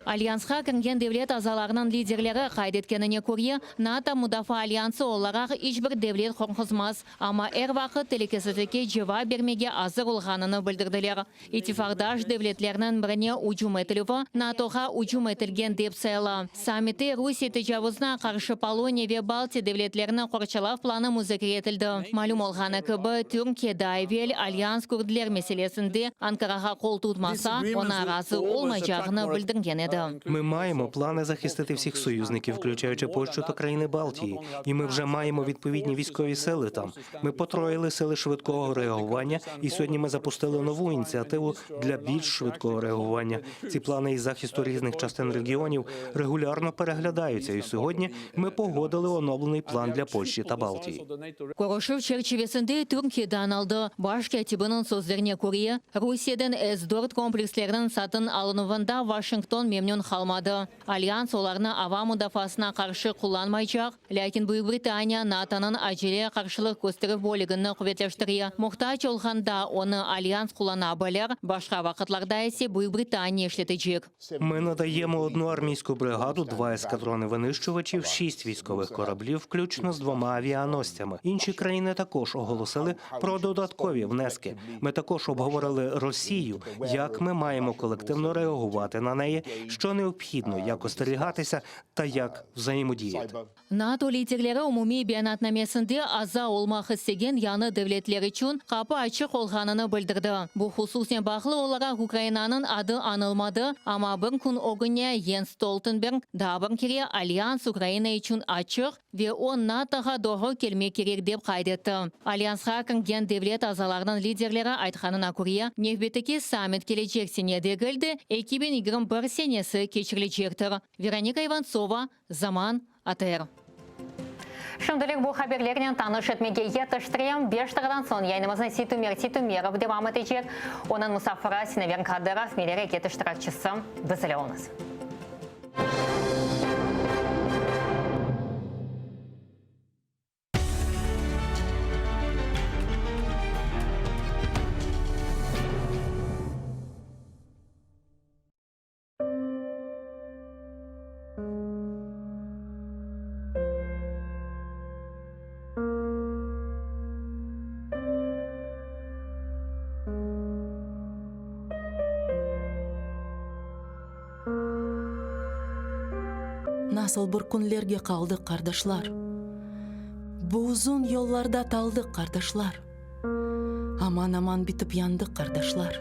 Alyansqa kirgen devlet azalarınıñ liderleri qayd etkenine köre, NATO mudafaa alyansı olaraq iç bir devlet qorquzmaz, amma er vaqıt telükesizlikke cevap bermege azır olğanını bildirdiler. İttifaqdaş devletlerniñ birine ücüm etilüvi NATOğa ücüm etilgen dep sayıla. Sammitte Rusiye tecavuzına qarşı Poloniya ve Baltiya devletlerini qorçalav planı muzakere etildi. Malüm olğanı kibi, Türkiye daa evel Alyans kürdler meselesinde Ankarağa qol tutmasa, oña razı olmaycağını bildirgen edi. Ми маємо плани захистити всіх союзників, включаючи Польщу та країни Балтії, і ми вже маємо відповідні військові сили там. Ми потроїли сили швидкого реагування, і сьогодні ми запустили нову ініціативу для більш швидкого реагування. Ці плани із захисту різних частин регіонів регулярно переглядаються. І сьогодні ми погодили оновлений план для Польщі та Балтії. Körüşüv çerçivesinde Türkiye de añıldı. Baş kâtibiniñ sözlerine köre, Rusiyeden S dört kompleksleriniñ satın alınuvında Washington memnün qalmadı. Alyans olarnı ava mudafaasına qarşı qullanmaycaq, lâkin Büyük Britaniya NATOnıñ acele qarşılıq kösterüv bölügini quvetleştire. Muhtac olğanda onı Alyans qullana bilir, başqa vaqıtlarda ise Büyük Britaniya işletecek. Ми надаємо одну армійську бригаду, два ескадрони винищувачів, шість військових кораблів, включно з двома авіаносцями. Інші країни також оголосили про додаткові внески. Ми також обговорили Росію, як ми маємо колективно реагувати на неї, що необхідно, як остерігатися та як взаємодіяти. NATO liderleri umumiy beyanatnamesinde aza olmaq istegen yañı devletler içün qapı açıq olğanını bildirdi. Bu hususnen bağlı olaraq Ukrainanıñ adı añılmadı, amma bir kün ögüne Jens Stoltenberg daa bir kere Alyans Ukraina içün açıq ve o NATOğa doğru kelmek kerek dep qayd etti. Alyansqa kirgen devlet azalarınıñ liderleri aytqanına köre, nevbetteki sammit kelecek sene degil de, 2021 senesi keçirilecektir. Veronika İvantsova, Zaman, ATR. Şimdilik bu haberlernen tanış etmege yetiştirem. Beş daqiqadan soñ yayınımıznı Seytumer Seytumerov devam etecek. Onıñ musafiri Sinaver Kadırov, Milliy areket iştirakçisi. Biz ile oluñız. Nasıl bir künlerge qaldıq, qardaşlar, Bu uzun yollarda taldıq, qardaşlar. Aman-aman bitip yandıq, qardaşlar.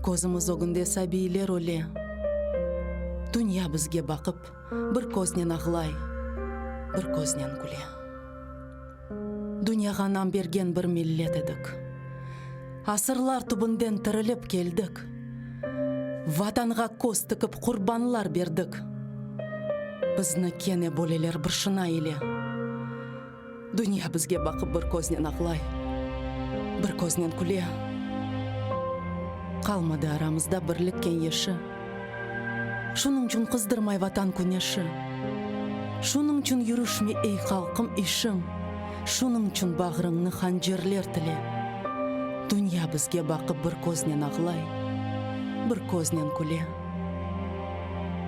Közümiz ögünde sabiyler öle. Dünya bizge baqıp, bir köznen ağlay, bir köznen küle. Dünyağa nam bergen bir millet edik. Asırlar tübünden tirilip keldik. Vatanğa köz tikip qurbanlar berdik. Bizni kene böleler bir şına ile. Dünya bizge baqıp bir köznen ağlay, bir köznen küle. Qalmadı aramızda birlik keñeşi. Şunıñçün qızdırmay Vatan küneşi. Şunıñçün yürüşmey ey halqım işiñ, Şunıñçün bağrıñnı hancerler tile. Dünya bizge baqıp bir köznen ağlay, bir köznen küle.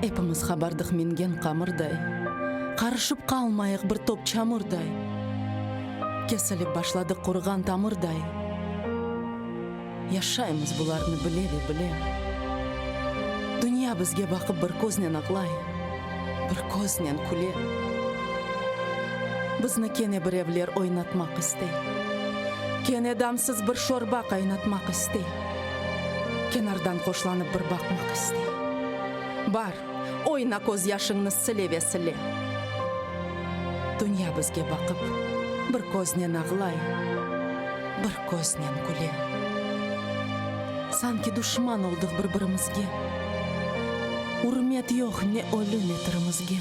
Epimiz qabardıq mingen qamırday, Qarışıp qalmayıq bir top çamurday. Kesilip başladıq quruğan tamırday. Yaşaymız bularnı bile ve bile. Dünya bizge baqıp bir köznen ağlay, bir köznen küle. Bizni kene birevler oynatmaq istey. Kene damsız bir şorba qaynatmaq istey. Kenardan hoşlanıp bir baqmaq istey. Bar, oyna közyaşıñnı sile ve sile. Dünya bizge baqıp, bir köznen ağlay, bir köznen küle. Sanki duşman oldıq bir-birimizge, Ürmet yoq ne ölü, ne tirimizge.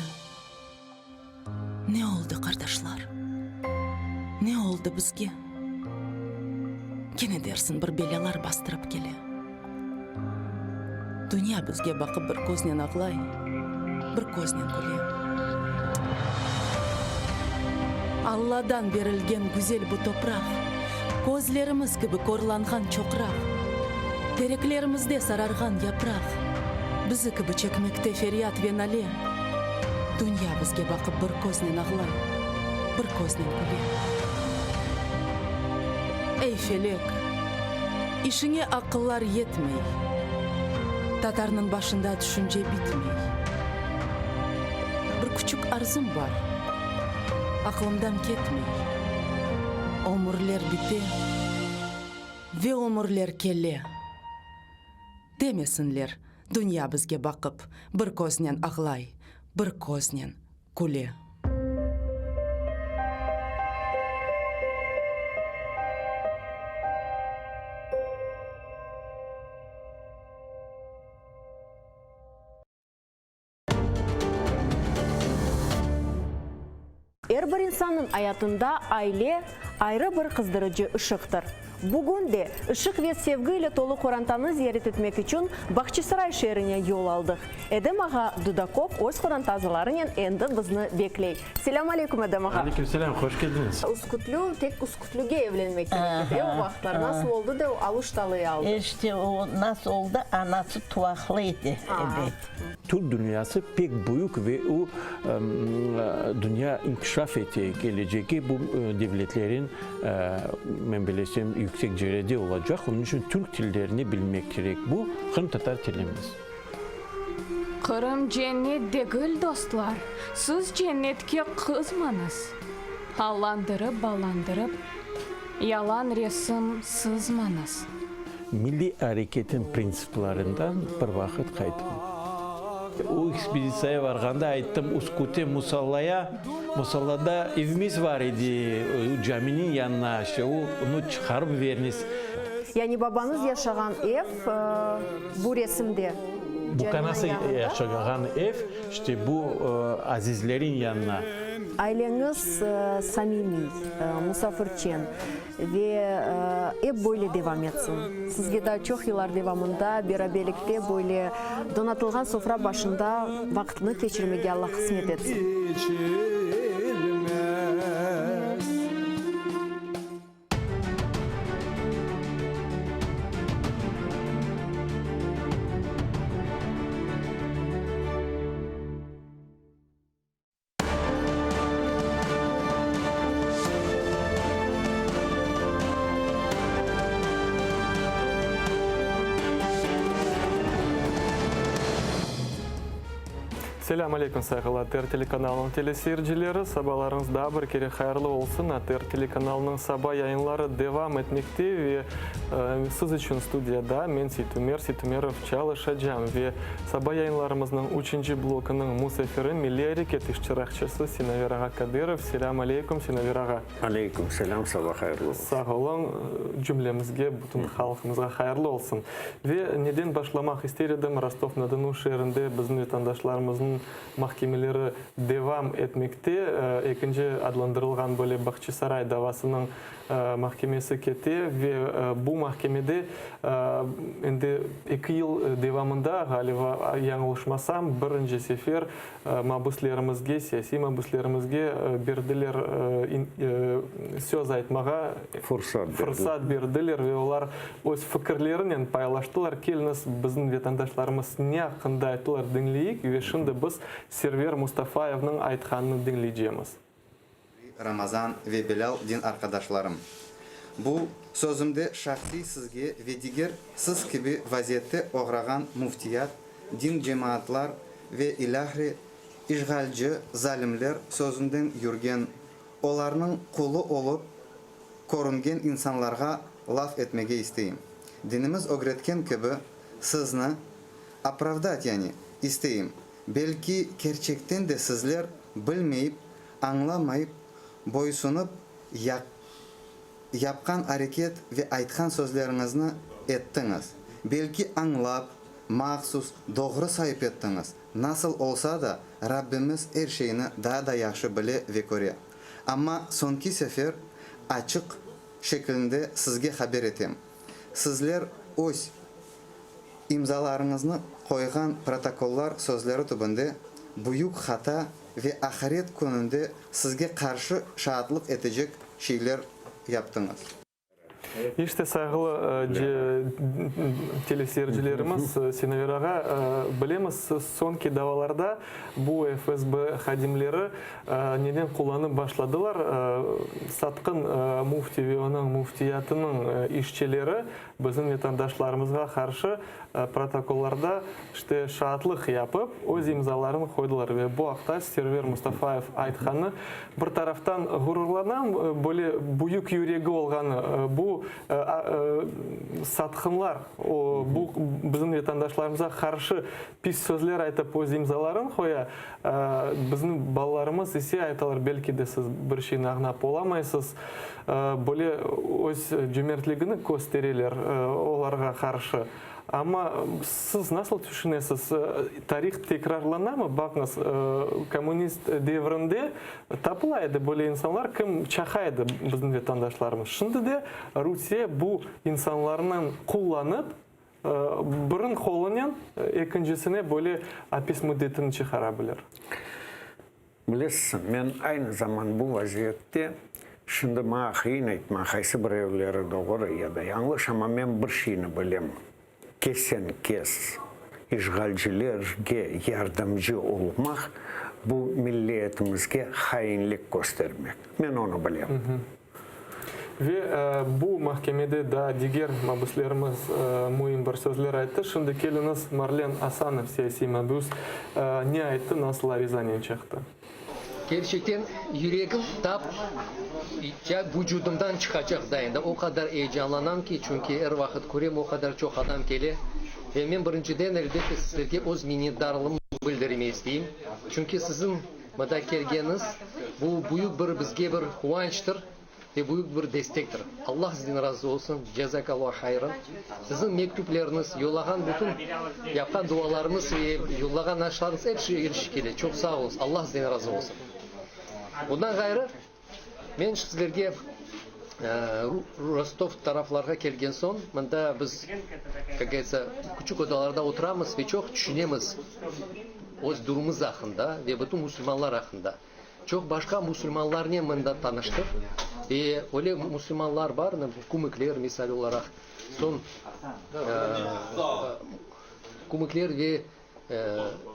Ne oldı, qardaşlar? Ne oldı bizge? Kene dersiñ bir belâlar bastırıp kele. Dünya bizge baqıp bir köznen ağlay, bir köznen küle. Alladan berilgen güzel bu topraq, Közlerimiz kibi korlanğan çoqraq, Tereklerimizde sararğan yapraq, Bizi kibi çekmekte feryat ve nale. Dünya bizge baqıp bir köznen ağlay, bir köznen küle. Ey, felek, işiñe aqıllar yetmey, Tatarnıñ başında tüşünce bitmey. Bir küçük arzum bar, aqlımdan ketmey, Ömürler bite ve ömürler kele. Demesinler, dünya bizge baqıp, bir köznen ağlay, bir köznen küle. Er bir insannıñ ayatında aile, ayrı bir qızdırıcı ışıqtır. Bugün de ışıq ve sevgi ile tolu qorantanı ziyaret etmek içün Bahçisaray şeerine yol aldıq. Edem ağa Dudakov öz qoranta azalarınen endi bizni bekley. Selâm aleyküm, Edem ağa! Aleyküm selâm, hoş keldiñiz! Üskütlü, tek Üskütlüge evlenmek kerek edi, e, o vaqıtlar. Nasıl oldı da o Aluştalıyı aldı? İşte o nasıl oldı, anası tuvaqlı edi, ebet. Türk dünyası pek büyük ve o, dünya inkişaf ete, kelecegi bu devletlerin, men bilesem, yüksek cerede olacaq, onıñ içün türk tillerini bilmek kerek, bu qırımtatar tilimiz. Qırım cennet degil, dostlar, siz cennetke qızmañız. Allandırıp-ballandırıp, yalan resim sızmañız. Milliy areketin printsiplerinden bir vaqıt qayttım. O ekspeditsiyaya varğanda ayttım, Üsküte musallaya, musallada evimiz var edi, o caminiñ yanına, işte o, onı çıqarıp veriniz. Yani babañız yaşağan ev bu resimde, Bu kanası yaşağan ev, işte bu azizlerin yanına. Aileñiz samimiy, musafirçen. Ve ep böyle devam etsin. Sizge daa çoq yıllar devamında beraberlikte böyle donatılğan sofra başında vaqıtnı keçirmege Alla qısmet etsin. Selâm aleyküm, sayğılı ATR telekanalınıñ teleseyircileri! Sabalarıñız daa bir kere hayırlı olsun! ATR telekanalınıñ saba yayınları devam etmekte ve siz içün studiyada men, Seytumer Seytumerov, çalışacam. Ve Saba yayınlarımıznıñ üçünci blokunıñ musafiri, milliy areket iştirakçisi Sinaver ağa Kadırov. Selâm aleyküm, Sinaver ağa. Aleyküm selâm, saba hayırlı olsun. Sağ oluñ, cümlemizge, bütün halqımızğa hayırlı olsun. Ve neden başlamaq ister edim, Rostov-na-Donu şeerinde bizim vatandaşlarımıznıñ mahkemeleri devam etmekte. Ekinci adlandırılğan böyle Bahçisaray davasınıñ mahkemesi kete ve bu mahkemede endi eki yıl devamında, ğaliba, yañlışmasam, birinci sefer mabüslerimizge, siyasiy mabüslerimizge berdiler söz aytmağa, fırsat berdiler ve olar öz fikirlerinen paylaştılar. Keliñiz, bizim vatandaşlarımız ne aqqında ayttılar, diñleyik ve şimdi biz Server Mustafayevniñ aytqanını diñleycemiz. Ramazan ve Bilâl din arqadaşlarım! Bu sözümde şahsiy sizge ve diger siz kibi vaziyette oğrağan müftiyat, din cemaatlar ve ilâhre işğalci zalimler sözünden yürgen, olarnıñ qulu olıp körüngen insanlarğa laf etmege isteyim. Dinimiz ögretken kibi sizni opravdat yani isteyim. Belki kerçekten de sizler bilmeyip, añlamayıp. boysunıp yapqan areket ve aytqan sözleriñizni ettiñiz. Belki añlap, mahsus, doğru sayıp ettiñiz. Nasıl olsa da, Rabbimiz er şeyni daa da yahşı bile ve köre. Amma soñki sefer açıq şekilinde sizge haber etem. Sizler öz imzalarıñıznı qoyğan protokollar sözleri tübünde büyük hata ve ahiret kününde sizge qarşı şaatlıq etecek şeyler yaptıñız. İşte, sayğılı teleseyircilerimiz, Sinaver ağa, bilemiz, soñki davalarda bu FSB hadimleri neden qullanıp başladılar, satqın müfti ve onıñ müftiyatınıñ işçileri bizim vatandaşlarımızğa qarşı protokollarda işte şaatlıq yapıp, öz imzalarını qoydılar ve bu aqta Server Mustafayev aytqanı, bir taraftan ğururlanam, böyle büyük yüregi olğanı, bu satqınlar, bu bizim vatandaşlarımıza qarşı pis sözler aytıp, öz imzalarını qoya, bizim balalarımız ise aytalar, belki de siz bir şeyni añlap olamaysız, böyle öz cömertligini köstereler olarğa qarşı. Amma siz nasıl tüşünesiz, tarih tekrarlanamı? Baqıñız, kommunist devrinde tapıla edi böyle insanlar, kim çaqa edi bizim vatandaşlarımız. Şimdi de Rusiye bu insanlarnı qullanıp, biriniñ qolunen ekincisine böyle apis müddetini çıqara bilir. Bilesiñ, men aynı zaman bu vaziyette, şimdi maña qıyın aytmaq, qaysı birevleri doğru ya da yañlış, amma men bir şeyni bilem, kesen-kes işğalcilerge yardımcı olmaq, bu milletimizge hainlik köstermek. Men onı bilem. Ve bu mahkemede daa diger mabüslerimiz müim bir sözler ayttı. Şimdi keliñiz, Marlen Asanov, siyasiy mabüs, ne ayttı, nasıl arizanen çıqtı. Kerçekten, yüregim tap vucudımdan çıqacaq dayında, o qadar eyecanlanam ki, çünki er vaqıt körem, o qadar çoq adam kele. Ve men birinciden, elbette, sizlerge öz minnetdarlığımnı bildirmege isteyim, çünki siziñ Mında kelgeniñiz, bu büyük bir bizge bir quvançtır ve büyük bir destektir. Allah sizden razı olsun, Cezakallah hayran. Siziñ mektüpleriñiz, yollağan bütün, yapqan dualarıñız ve yollağan aşlarıñız episi irişip kele. Çoq sağ oluñız, Allah sizden razı olsun. Bundan ğayrı, men sizlerge Rostov taraflarğa kelgen soñ, mında biz, kak govoritsâ, küçük odalarda oturamız ve çoq tüşünemiz. Öz durumımız aqqında ve bütün musulmanlar aqqında. Çoq başqa musulmanlarnen mında tanıştıq. Ve öyle musulmanlar bar, kumıkler, misal olaraq, soñ kumıkler ve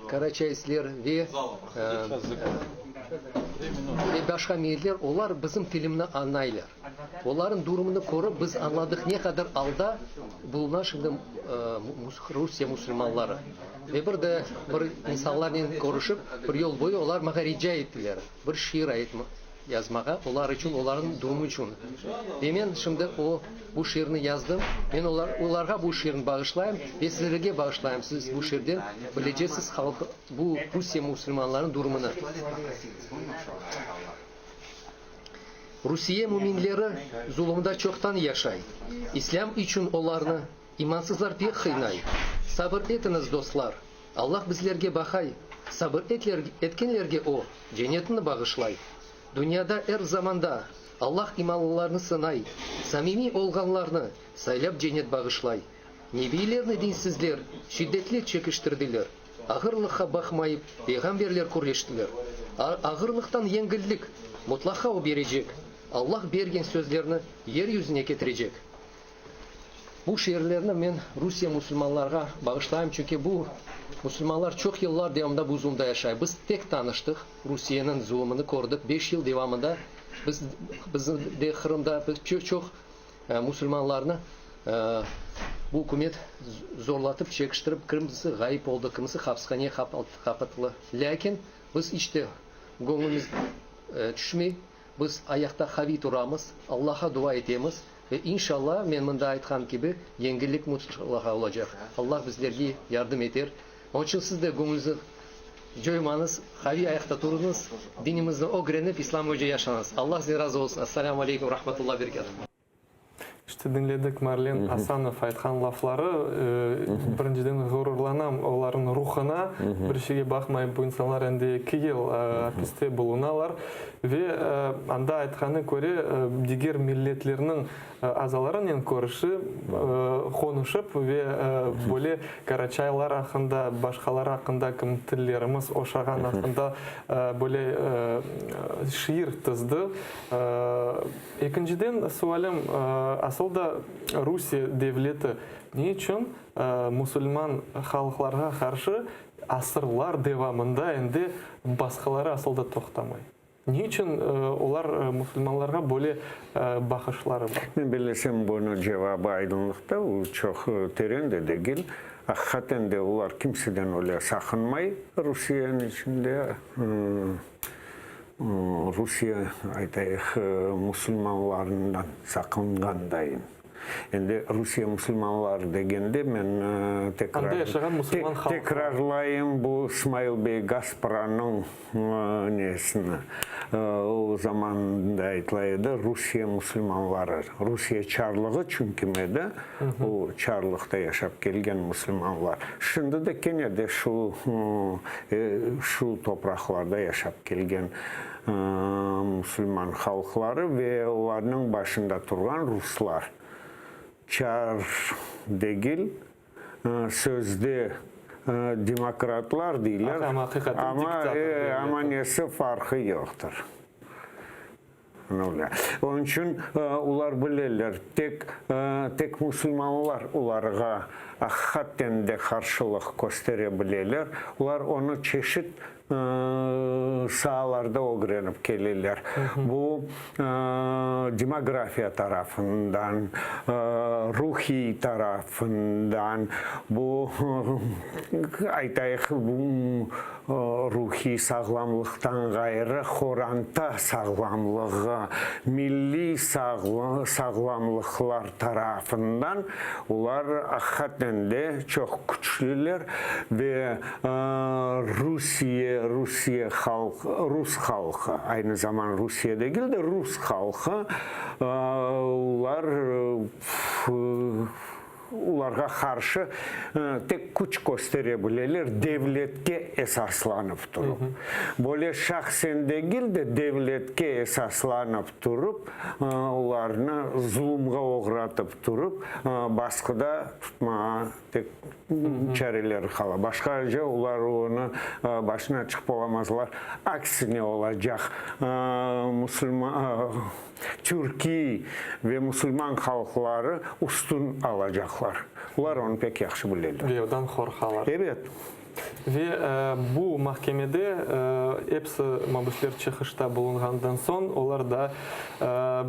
karaçaysler ve ve başqa milletler, olar bizim tilimni añlaylar. Olarnıñ durumını körip, biz añladıq, ne qadar alda buluna şimdi Rusiye musulmanları. Ve bir de bir insanlarnen körüşip, bir yol boyu olar maña rica ettiler, bir şiir yazmağa olar içün, olarnıñ durumı içün. Ve men şimdi o, bu şiirni yazdım. Men olar, olarğa bu şiirni bağışlayım ve sizlerge bağışlayım. Siz bu şiirden bileceksiz halq, bu Rusiye musulmanlarınıñ durumını. Rusiye müminleri zulumda çoqtan yaşay. İslâm içün olarnı İmansızlar pek qıynay. Sabır etiñiz, dostlar, Allah bizlerge baqay, sabır etkenlerge O, cennetini bağışlay. Dünyada er zamanda Allah imanlılarnı sınay, samimiy olğanlarnı saylap cennet bağışlay. Nebiylerni dinsizler şiddetle çekiştirdiler, ağırlıqqa baqmayıp peyğamberler küreştiler. Ağırlıqtan yengillik mutlaqa O berecek, Allah bergen sözlerni yer yüzüne ketirecek. Bu şiirlerni men Rusiye musulmanlarğa bağışlayım, çünki bu musulmanlar çoq yıllar devamında bu zulumda yaşay. Biz tek tanıştıq, Rusiyeniñ zulumını kördik, beş yıl devamında biz, bizim de Qırımda biz çoq musulmanlarnı bu ükümet zorlatıp, çekiştirip, kimisi ğayıp oldı, kimisi hapishaneye qapatıldı. Lâkin biz iç de göñlümiz tüşmey, biz ayaqta qaviy turamız, Allaha dua etemiz. Ve inşallah, men mında aytqan kibi, yengillik mutlaqa olacaq. Allah bizlerge yardım eter. Onıñ içün siz de göñlüñizni. Coymañız, qaviy ayaqta turuñız, dinimizni ögrenip, İslam boyunca yaşañız. Allah sizden razı olsun. Assalâmu aleykum, rahmetullah, berekâtuh. İşte diñledik Marlen Asanov aytqan lafları. Birinciden ğururlanam olarnıñ ruhuna. Bir şeyge baqmayıp bu insanlar endi eki yıl apiste bulunalar. Ve anda aytqanı köre, diger milletlerniñ azalarınen körüşip, qonuşıp ve böyle karaçaylar aqqında, başqalar aqqında, kim tillerimiz oşağan aqqında böyle şiir tizdi. Ekinciden sualim, asıl da Rusiye devleti ne içün musulman halqlarğa qarşı asırlar devamında endi basqıları asıl da toqtamay? Ne içün olar musulmanlarğa böyle baqışları bar? Men bellesem, bunıñ cevabı aydınlıqta, o çoq teren de degil. Aqiqaten de olar kimseden öyle saqınmay Rusiyeniñ içinde. Rusiye, aytayıq, musulmanlarından saqınğandayın. Endi Rusiye musulmanları degende men tekrar Anda yaşağan musulman halqı. tekrarlayım bu İsmail bey Gaspranıñ nesini. O zamanında aytıla edi, Rusiye musulmanları, Rusiye çarlığı çünki edi, o çarlıqta yaşap kelgen musulmanlar. Şimdi de kene de şu şu topraqlarda yaşap kelgen musulman halqları ve olarnıñ başında turğan ruslar. Çar degil, sözde demokratlar deyler, amma nesi farqı yoqtır. Onıñ içün olar bileler, tek tek musulmanlar olarğa aqiqaten de qarşılıq köstere bileler. Olar onı çeşit saalarda ögrenip keleler. Bu demografiya tarafından, ruhiy tarafından, bu, aytayıq, Ruhiy sağlamlıqtan ğayrı, qoranta sağlamlığı, milliy sağlamlıqlar tarafından olar aqiqaten de çoq küçlüler ve Rusiye, Rusiye halq, rus halqı, aynı zaman Rusiye degil de, rus halqı, olar Olarğa qarşı tek küç köstere bileler, devletke esaslanıp turıp. Böyle şahsen degil de, devletke esaslanıp turıp, olarnı zulumğa oğratıp turıp, basqıda tutmağa tek çareleri qala. Başqaca olar onı başına çıqıp olamazlar. Aksine olacaq, musulman. Türkiy ve musulman halqları üstün alacaqlar. Olar onı pek yahşı bileler. Ve odan qorqalar. Ebet. Ve bu mahkemede episi mabüsler çıqışta bulunğandan soñ, olar da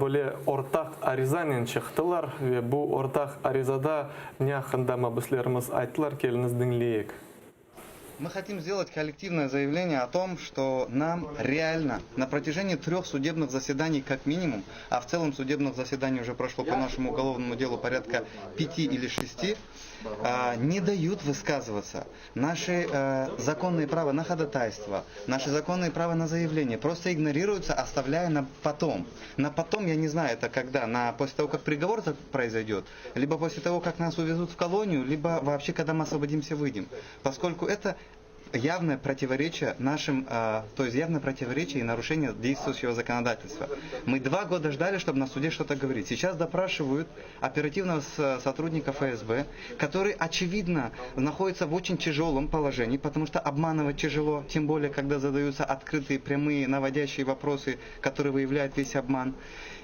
böyle ortaq arizanen çıqtılar. Ve bu ortaq arizada ne aqqında mabüslerimiz ayttılar, keliñiz diñleyik. Мы хотим сделать коллективное заявление о том, что нам реально на протяжении трех судебных заседаний как минимум, а в целом судебных заседаний уже прошло по нашему уголовному делу порядка пяти или шести, не дают высказываться. Наши законные права на ходатайство, наши законные права на заявление просто игнорируются, оставляя на потом. На потом, я не знаю, это когда, на, после того, как приговор произойдет, либо после того, как нас увезут в колонию, либо вообще, когда мы освободимся, выйдем. Поскольку это явное противоречие нашим, то есть явное противоречие и нарушение действующего законодательства. Мы два года ждали, чтобы на суде что-то говорить. Сейчас допрашивают оперативного сотрудника ФСБ, который, очевидно, находится в очень тяжелом положении, потому что обманывать тяжело, тем более, когда задаются открытые, прямые, наводящие вопросы, которые выявляют весь обман.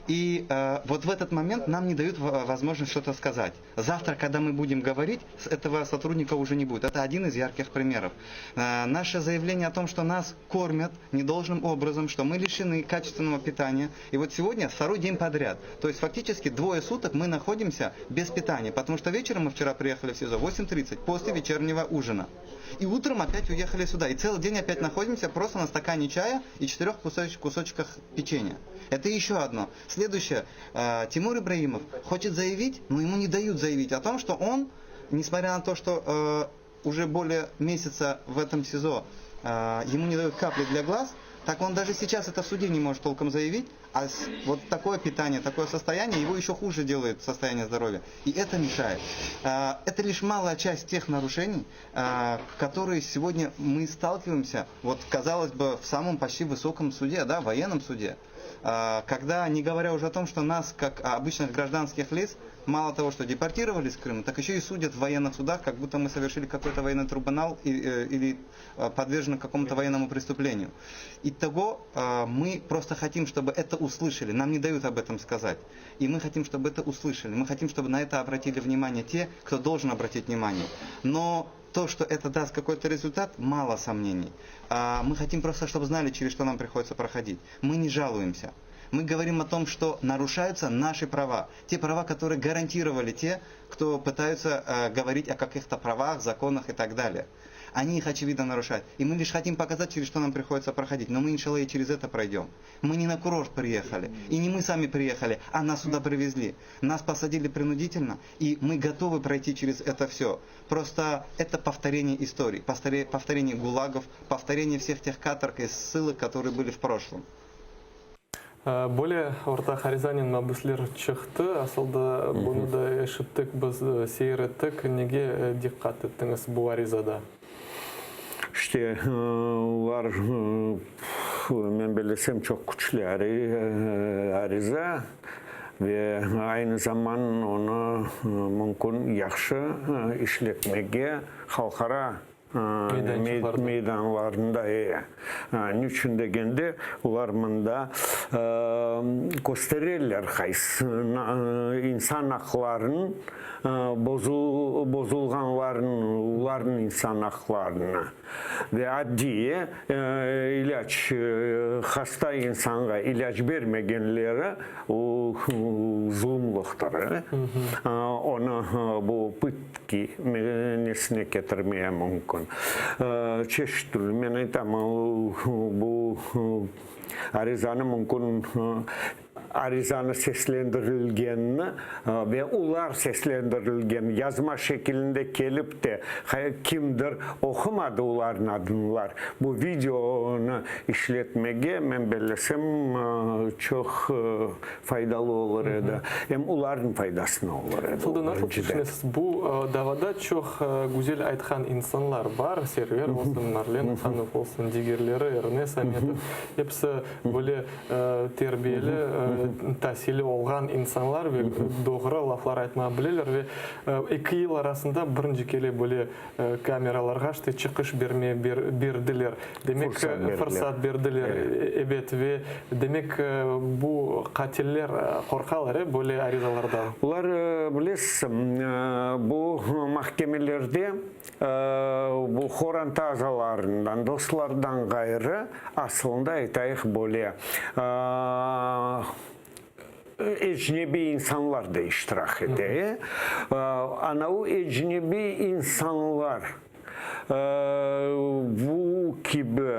И э, вот в этот момент нам не дают возможность что-то сказать. Завтра, когда мы будем говорить, этого сотрудника уже не будет. Это один из ярких примеров. Э, наше заявление о том, что нас кормят недолжным образом, что мы лишены качественного питания. И вот сегодня второй день подряд. То есть фактически двое суток мы находимся без питания, потому что вечером мы вчера приехали в СИЗО 8.30 после вечернего ужина. И утром опять уехали сюда. И целый день опять находимся просто на стакане чая и четырех кусоч кусочках печенья. Это еще одно. Следующее. Э, Тимур Ибраимов хочет заявить, но ему не дают заявить о том, что он, несмотря на то, что э, уже более месяца в этом СИЗО. Ему не дают капли для глаз, так он даже сейчас это в суде не может толком заявить, а вот такое питание, такое состояние его еще хуже делает состояние здоровья. И это мешает. Это лишь малая часть тех нарушений, которые сегодня мы сталкиваемся, вот казалось бы, в самом почти высоком суде, да, военном суде. Когда, не говоря уже о том, что нас, как обычных гражданских лиц, мало того, что депортировали с Крыма, так еще и судят в военных судах, как будто мы совершили какой-то военный трибунал или подвержены какому-то военному преступлению. Итого мы просто хотим, чтобы это услышали. Нам не дают об этом сказать. И мы хотим, чтобы это услышали. Мы хотим, чтобы на это обратили внимание те, кто должен обратить внимание. Но то, что это даст какой-то результат, мало сомнений. Мы хотим просто, чтобы знали, через что нам приходится проходить. Мы не жалуемся. Мы говорим о том, что нарушаются наши права. Те права, которые гарантировали те, кто пытаются э, говорить о каких-то правах, законах и так далее. Они их, очевидно, нарушают. И мы лишь хотим показать, через что нам приходится проходить. Но мы, иншалла, и через это пройдем. Мы не на курорт приехали. И не мы сами приехали, а нас сюда привезли. Нас посадили принудительно, и мы готовы пройти через это все. Просто это повторение истории, повторение гулагов, повторение всех тех каторг и ссылок, которые были в прошлом. Böyle ortaq arizanen mabüsler çıqtı. Asıl da bunı da eşittik biz, seyir ettik. Nege diqqat ettiñiz bu arizada? İşte, olar, men bellesem, çoq küçlü ariza ve aynı zaman onı mümkün yahşı işletmege halqara Meydanlarında, e. Niçün degende, olar mında köstereler qaysı insan aqlarınıñ bozulğanlarını, olarnıñ insan aqlarını. Ve addiy ilâc, hasta insanğa ilâc bermegenleri, o zulumlıqtır. Onı bu Ki, nesine ketirmeye mümkün. Çeşit türlü, men aytam, bu arizanı mümkün, arizanı seslendirilgenini ve olar seslendirilgen yazma şekilinde kelip de, kimdir oqumadı olarnıñ adınlar, bu videonı işletmege, men bellesem, çoq faydalı olur edi. Em olarnıñ faydasına olur edi. Asılda nasıl tüşünesiz, bu davada çoq güzel aytqan insanlar bar, Server olsun, Marlen Asanov olsun, digerleri, Ernes Ametov, episi böyle terbiyeli, tasili olğan insanlar ve doğru laflar aytmağa bileler ve eki yıl arasında birinci kere böyle kameralarğa işte çıqış bermeye berdiler. Demek, fırsat berdiler, ebet, ve demek, bu qatiller qorqalar, e, böyle arizalardan? Olar, bilesiz, bu mahkemelerde bu qoranta azalarından, dostlardan ğayrı, asılında aytayıq böyle, ecnebiy insanlar da iştirak ete, e. Ana o ecnebiy insanlar Bu kibi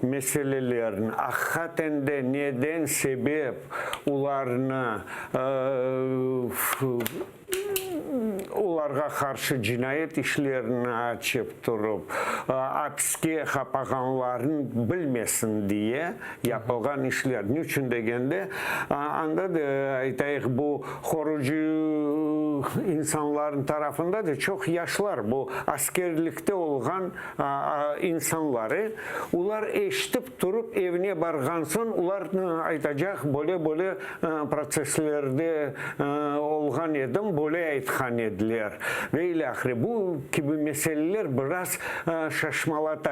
meselelerni, aqiqaten de neden sebep olarnı, olarğa qarşı cinayet işlerini açıp turıp, apiske qapağanlarını bilmesin diye yapılğan işler. Niçün degende, anda da, aytayıq, bu Qorucı insanlarnıñ tarafında da çoq yaşlar, bu askerlikte olğan insanlar. Olar eşitip turıp, evine barğan soñ, olar aytacaq, böyle-böyle protsesslerde olğan edim, böyle aytqan ediler ve ilâhre. Bu kibi meseleler biraz şaşmalata,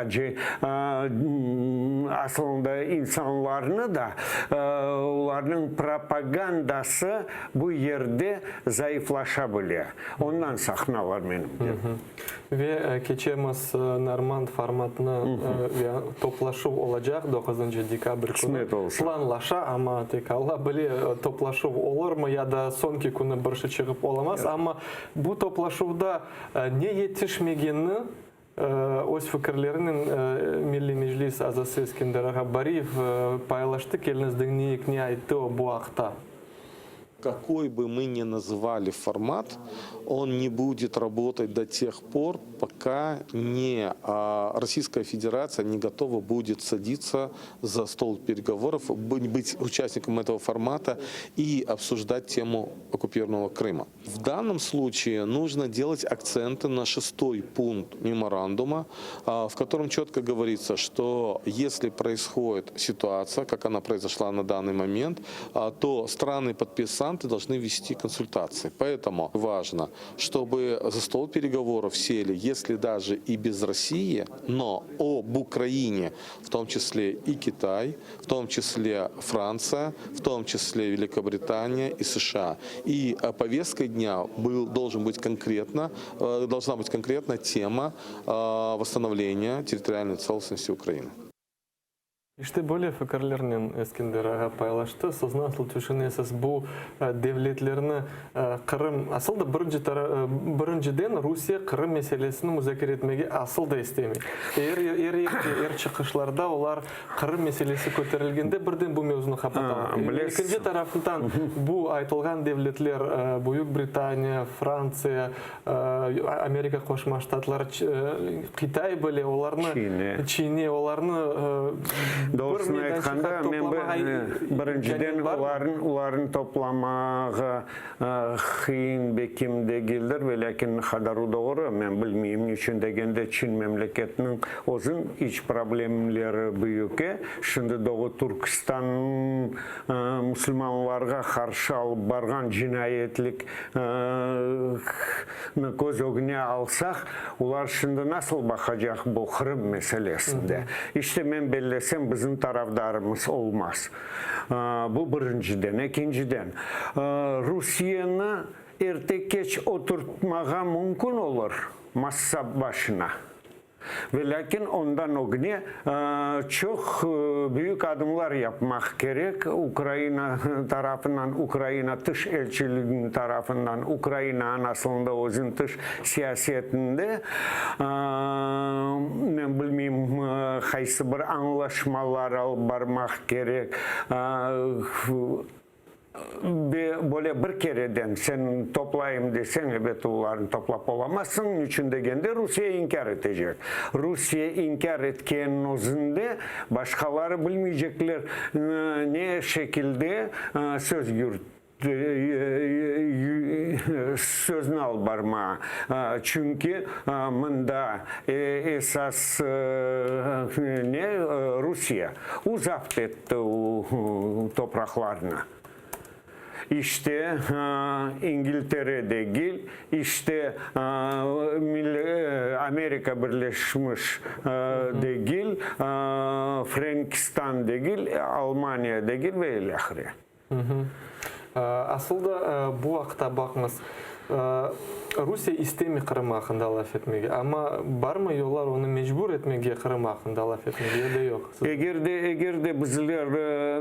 asılında insanlarnı da, olarnıñ propagandası bu yerde zayıflaşa bile. Ondan saqınalar menimce. Ve keçemiz normand formatına ve toplaşuv olacaq doquzıncı dekabr künü. Qısmet olsa. Planlaşa, amma tek Alla bile, toplaşuv olurmı ya da soñki künü bir şey çıqıp olamaz. Amma bu toplaşuvda ne yetişmegenini Öz fikirlerinen Milliy Meclis azası Eskender ağa Bariyev paylaştı. Keliñiz diñleyik, ne ayttı o bu aqta. Kakoy bı mı ni nazıvali format, on ne budet rabotat do teh por, poka ne Rossiyskaya Federatsiya ne gotova budet saditsa za stol peregovorov, bıt uçastnikom etogo formata i obsujdat temu okkupirovanogo Krıma. V dannom sluçaye nujno delat aktsentı na şestoy punkt memoranduma, v kotorom çotko govoritsa, çto esli proishodit situatsiya, kak ona proizoşla na dannıy moment, to strany-podpisantı dolžnı vesti konsultatsii. Poetomu vajno, çtoby za stol peregovorov seli, esli daje i bez Rossii, no ob Ukraine, v tom çisle i Kitay, v tom çisle Frantsiya, v tom çisle Velikobritaniya i США. I povestkay dnâ byl doljen bıt konkretno, dolžna bıt konkretno tema vosstanovleniya territorialnoy tselostnosti Ukrainı. İşte böyle fikirlernen Eskender ağa paylaştı. Siz nasıl tüşünesiz, bu devletlerni Qırım, asıl da birinci birinciden Rusiye Qırım meselesini muzakere etmege asıl da istemey. Er er yerde, er çıqışlarda olar Qırım meselesi köterilgende birden bu mevzunı qapatalar. Ekinci tarafından bu aytılğan devletler, Büyük Britaniya, Frantsiya, Amerika Qoşma Ştatları, Qitay bile olarnı, Çini, olarnı bir Doğrusını meydançıqqa aytqanda, men toplamağa birinciden imkâniyet barmı? olarnı toplamağa qıyın bekim degildir, velâkin hadarı doğru, men bilmeyim, niçün degende, Çin memleketiniñ özüñ iç problemleri büyük, e, şimdi Doğu Türkistannıñ musulmanlarğa qarşı alıp barğan cinayetlik ni köz ögüne alsaq, olar şimdi nasıl baqacaq bu Qırım meselesinde? İşte, men bellesem, bizim tarafdarımız olmaz. Bu birinciden. Ekinciden, Rusiyeni erte-keç oturtmağa mümkün olur massa başına. Velâkin ondan ögne çoq büyük adımlar yapmaq kerek, Ukraina tarafından, Ukraina tış elçiliginiñ tarafından, Ukraina anasılında özüniñ tış siyasetinde, men bilmeyim, qaysı bir añlaşmalar alıp barmaq kerek. Böyle bir kereden sen toplayım deseñ, ebet, olarnı toplap olamazsıñ. Niçün degende, Rusiye inkâr etecek. Rusiye inkâr etkeniniñ özünde başqaları bilmeycekler, ne şekilde söz sözni alıp barmağa. Çünki mında esas ne, Rusiye. O zapt etti o topraqlarnı. İşte, İngiltere degil, işte, Amerika Birleşmiş degil, Frenkistan degil, Almaniya degil ve ilâhre. Asıl da bu aqta baqıñız, Rusiye istemey Qırım aqqında laf etmege, amma barmı yollar onı mecbur etmege Qırım aqqında laf etmege ya da yoq? Eger de, eger de bizler,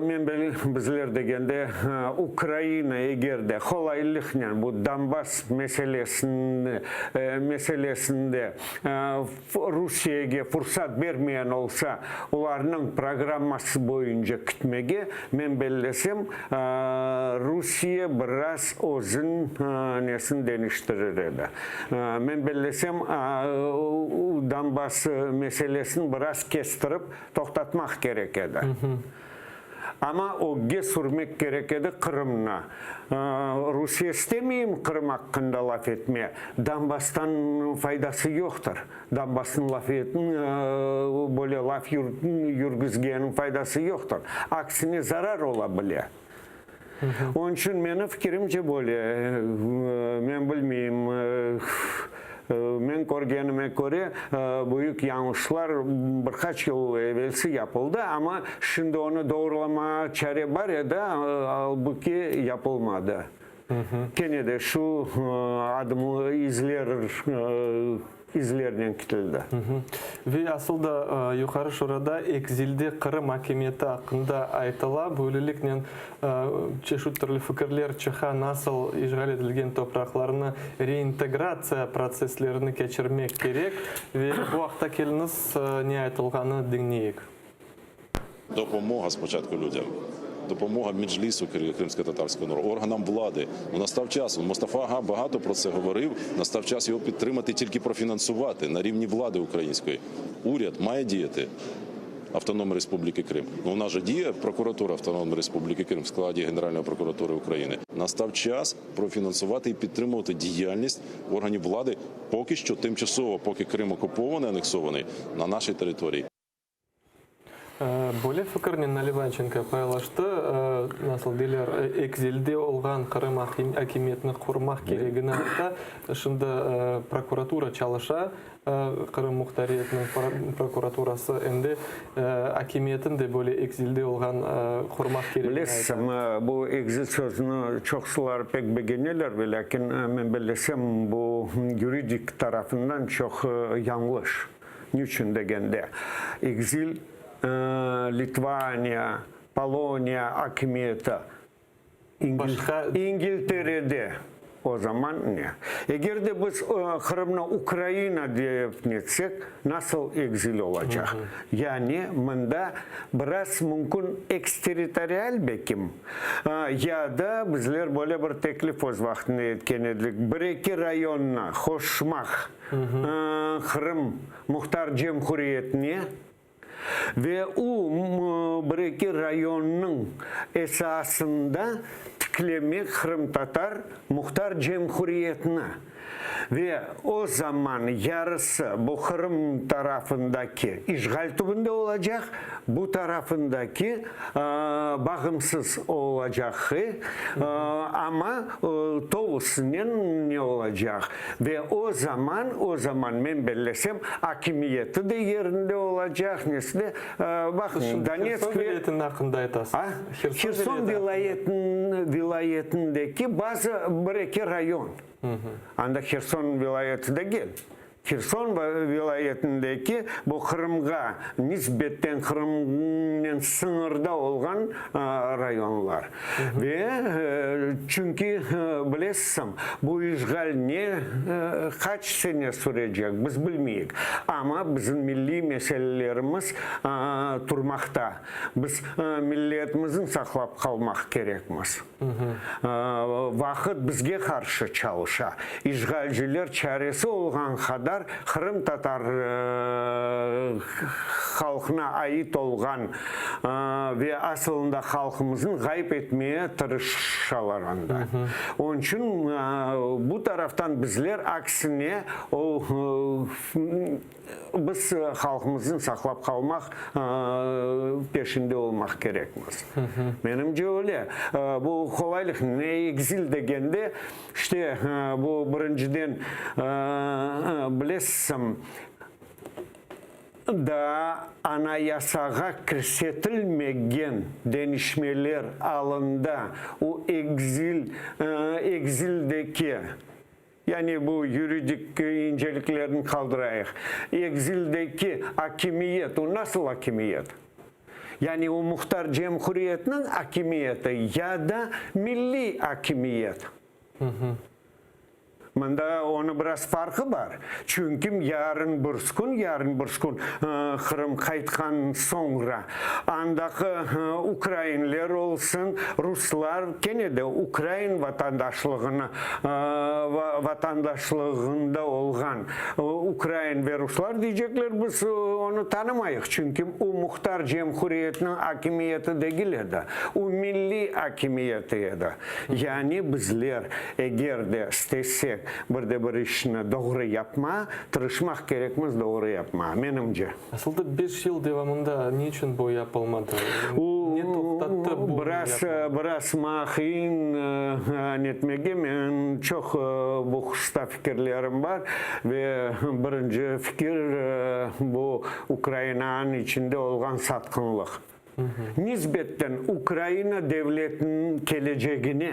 men bizler degende, Ukraina eger de qolaylıqnen bu Donbass meselesini, meselesinde Rusiyege fursat bermeyen olsa, olarnıñ programması boyunca kitmege, men bellesem, Rusiye biraz özün nesini deñiştirir edi. Men bellesem, Donbass meselesini biraz kestirip toqtatmaq kerek edi. Amma ögge sürmek kerek edi Qırımnı. Rusiye istemeyim Qırım aqqında laf etme, Donbasstan faydası yoqtır. Donbassnıñ laf böyle laf yürgüzgeniñ faydası yoqtır. Aksine zarar ola bile. Onıñ içün menim fikirimce böyle, men bilmeyim, men körgenime köre, büyük yañlışlar bir qaç yıl evelsi yapıldı, amma şimdi onı doğrulamağa çare bar edi, albuki yapılmadı. Kene de şu adımlı izler izlernen kitildi. Ve asıl da Yuqarı Şurada ekzilde Qırım akimiyeti aqqında aytıla. Böyleliknen çeşit türlü fikirler çıqa, nasıl işğal etilgen topraqlarnı reintegratsiya protsesslerini keçirmek kerek. Ve bu aqta keliñiz ne aytılğanı diñleyik. Dopomoga spoçatku lüdâm. Допомога Меджлісу кримськотатарського народу, органам влади. Ну, настав час. Мустафа Ага багато про це говорив. Настав час його підтримати, тільки профінансувати на рівні влади української. Уряд має діяти. Автономної Республіки Крим. Ну, у нас же діє прокуратура Автономної Республіки Крим в складі Генеральної прокуратури України. Настав час профінансувати і підтримувати діяльність органів влади поки що тимчасово, поки Крим окупований, анексований на нашій території. Böyle fikirnen Nalivançenko paylaştı, nasıl deyler, ekzilde olğan Qırım akimiyetini qurmaq keregini ayta. Şimdi prokuratura çalışa, Qırım muhtariyetiniñ prokuraturası, endi akimiyetini de böyle ekzilde olğan qurmaq keregini ayta. Bilesiñ, bu ekzil sözüni çoqsular pek begeneler, velâkin men bellesem, bu yuridik tarafından çoq yañlış. Niçün degende, ekzil Litvaniya, Poloniya akimiyeti İngilterede o zaman ne? Eger de biz Qırımnı Ukraina dep netsek, nasıl ekzil olacaq? Yani mında biraz mümkün eksterritorial bekim, ya da bizler böyle bir teklif öz vaqtında etken edik, bir-eki rayonnı qoşmaq Qırım Muhtar Cemhuriyetine ve u bir-eki rayonnıñ esasında tiklemek Qırımtatar Muhtar Cemhuriyetini. Ve o zaman yarısı bu Qırım tarafındaki işğal tübünde olacaq, bu tarafındaki bağımsız olacaq, amma tolusınen ne olacaq. Ve o zaman, o zaman men bellesem, akimiyeti de yerinde olacaq, nesi de. Baqıñ, Donetsk Herson vilâyetiniñ aqqında aytasız. A? Herson vilâyetindeki bazı bir-eki rayon. Anda Herson vilâyeti degil. Herson vilâyetindeki bu Qırımğa nisbetten Qırımnen sıñırda olğan rayonlar. Ve çünki bilesiñ, bu işğal ne qaç sene sürecek, biz bilmeyik. Amma bizim milliy meselelerimiz turmaqta. Biz milletimizni saqlap qalmaq kerekmiz. Vaqıt bizge qarşı çalışa. İşğalciler çaresi olğan qadar qırımtatar halqına ait olğan ve asılında halqımıznı ğayıp etmeye tırışalar anda. Onıñ içün bu taraftan bizler aksine o Biz halqımıznı saqlap qalmaq peşinde olmaq kerekmiz. Menimce öyle. Bu qolaylıq ne ekzil degende, işte, bu birinciden, bilesiñ, daa Anayasağa kirsetilmegen deñişmeler alında o ekzil, ekzildeki Yani bu yuridik inceliklerini qaldırayıq. Ekzildeki akimiyet, o nasıl akimiyet? Yani o muhtar cemhuriyetniñ akimiyeti ya da milliy akimiyet? Mında onı biraz farqı bar. Çünki yarın bürskün, yarın bürskün Qırım qaytqan soñra andaki ukrainler olsun, ruslar kene de ukrain vatandaşlığını, vatandaşlığında olğan ukrain ve ruslar deycekler, biz onı tanımayıq, çünki o muhtar cemhuriyetniñ akimiyeti degil edi, o milliy akimiyeti edi. Yani bizler eger de istesek bir de bir işni doğru yapma, tırışmaq kerekmiz doğru yapma, menimce. Asıl da beş yıl devamında ne içün bu yapılmadı? Ne toqtattı bu Biraz, biraz maña qıyın netmege, menim çoq bu hususta fikirlerim bar ve birinci fikir bu Ukrainanıñ içinde olğan satqınlıq. Nisbetten Ukraina devletiniñ kelecegine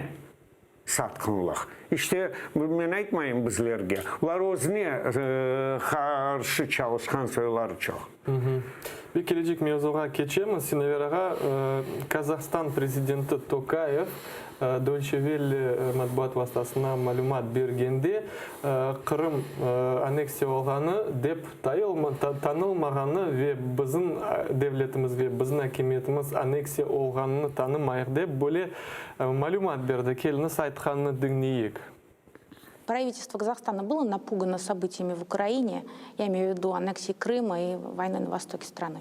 satqınlıq. İşte, men aytmayım bizlerge, olar özüne qarşı çalışqan soyları çoq. Ve kelecek mevzuğa keçemiz, Sinaver ağa. Kazahstan prezidenti Tokayev. Deutsche Welle matbuat vastasına malümat bergende, Qırım anneksiya olğanı dep tanılmağanı ve bizim devletimiz ve bizim akimiyetimiz anneksiya olğanını tanımayıq dep böyle malümat berdi. Keliñiz aytqanını diñleyik. Правительство Казахстана было напугано событиями в Украине, я имею в виду аннексии Крыма и войны на востоке страны?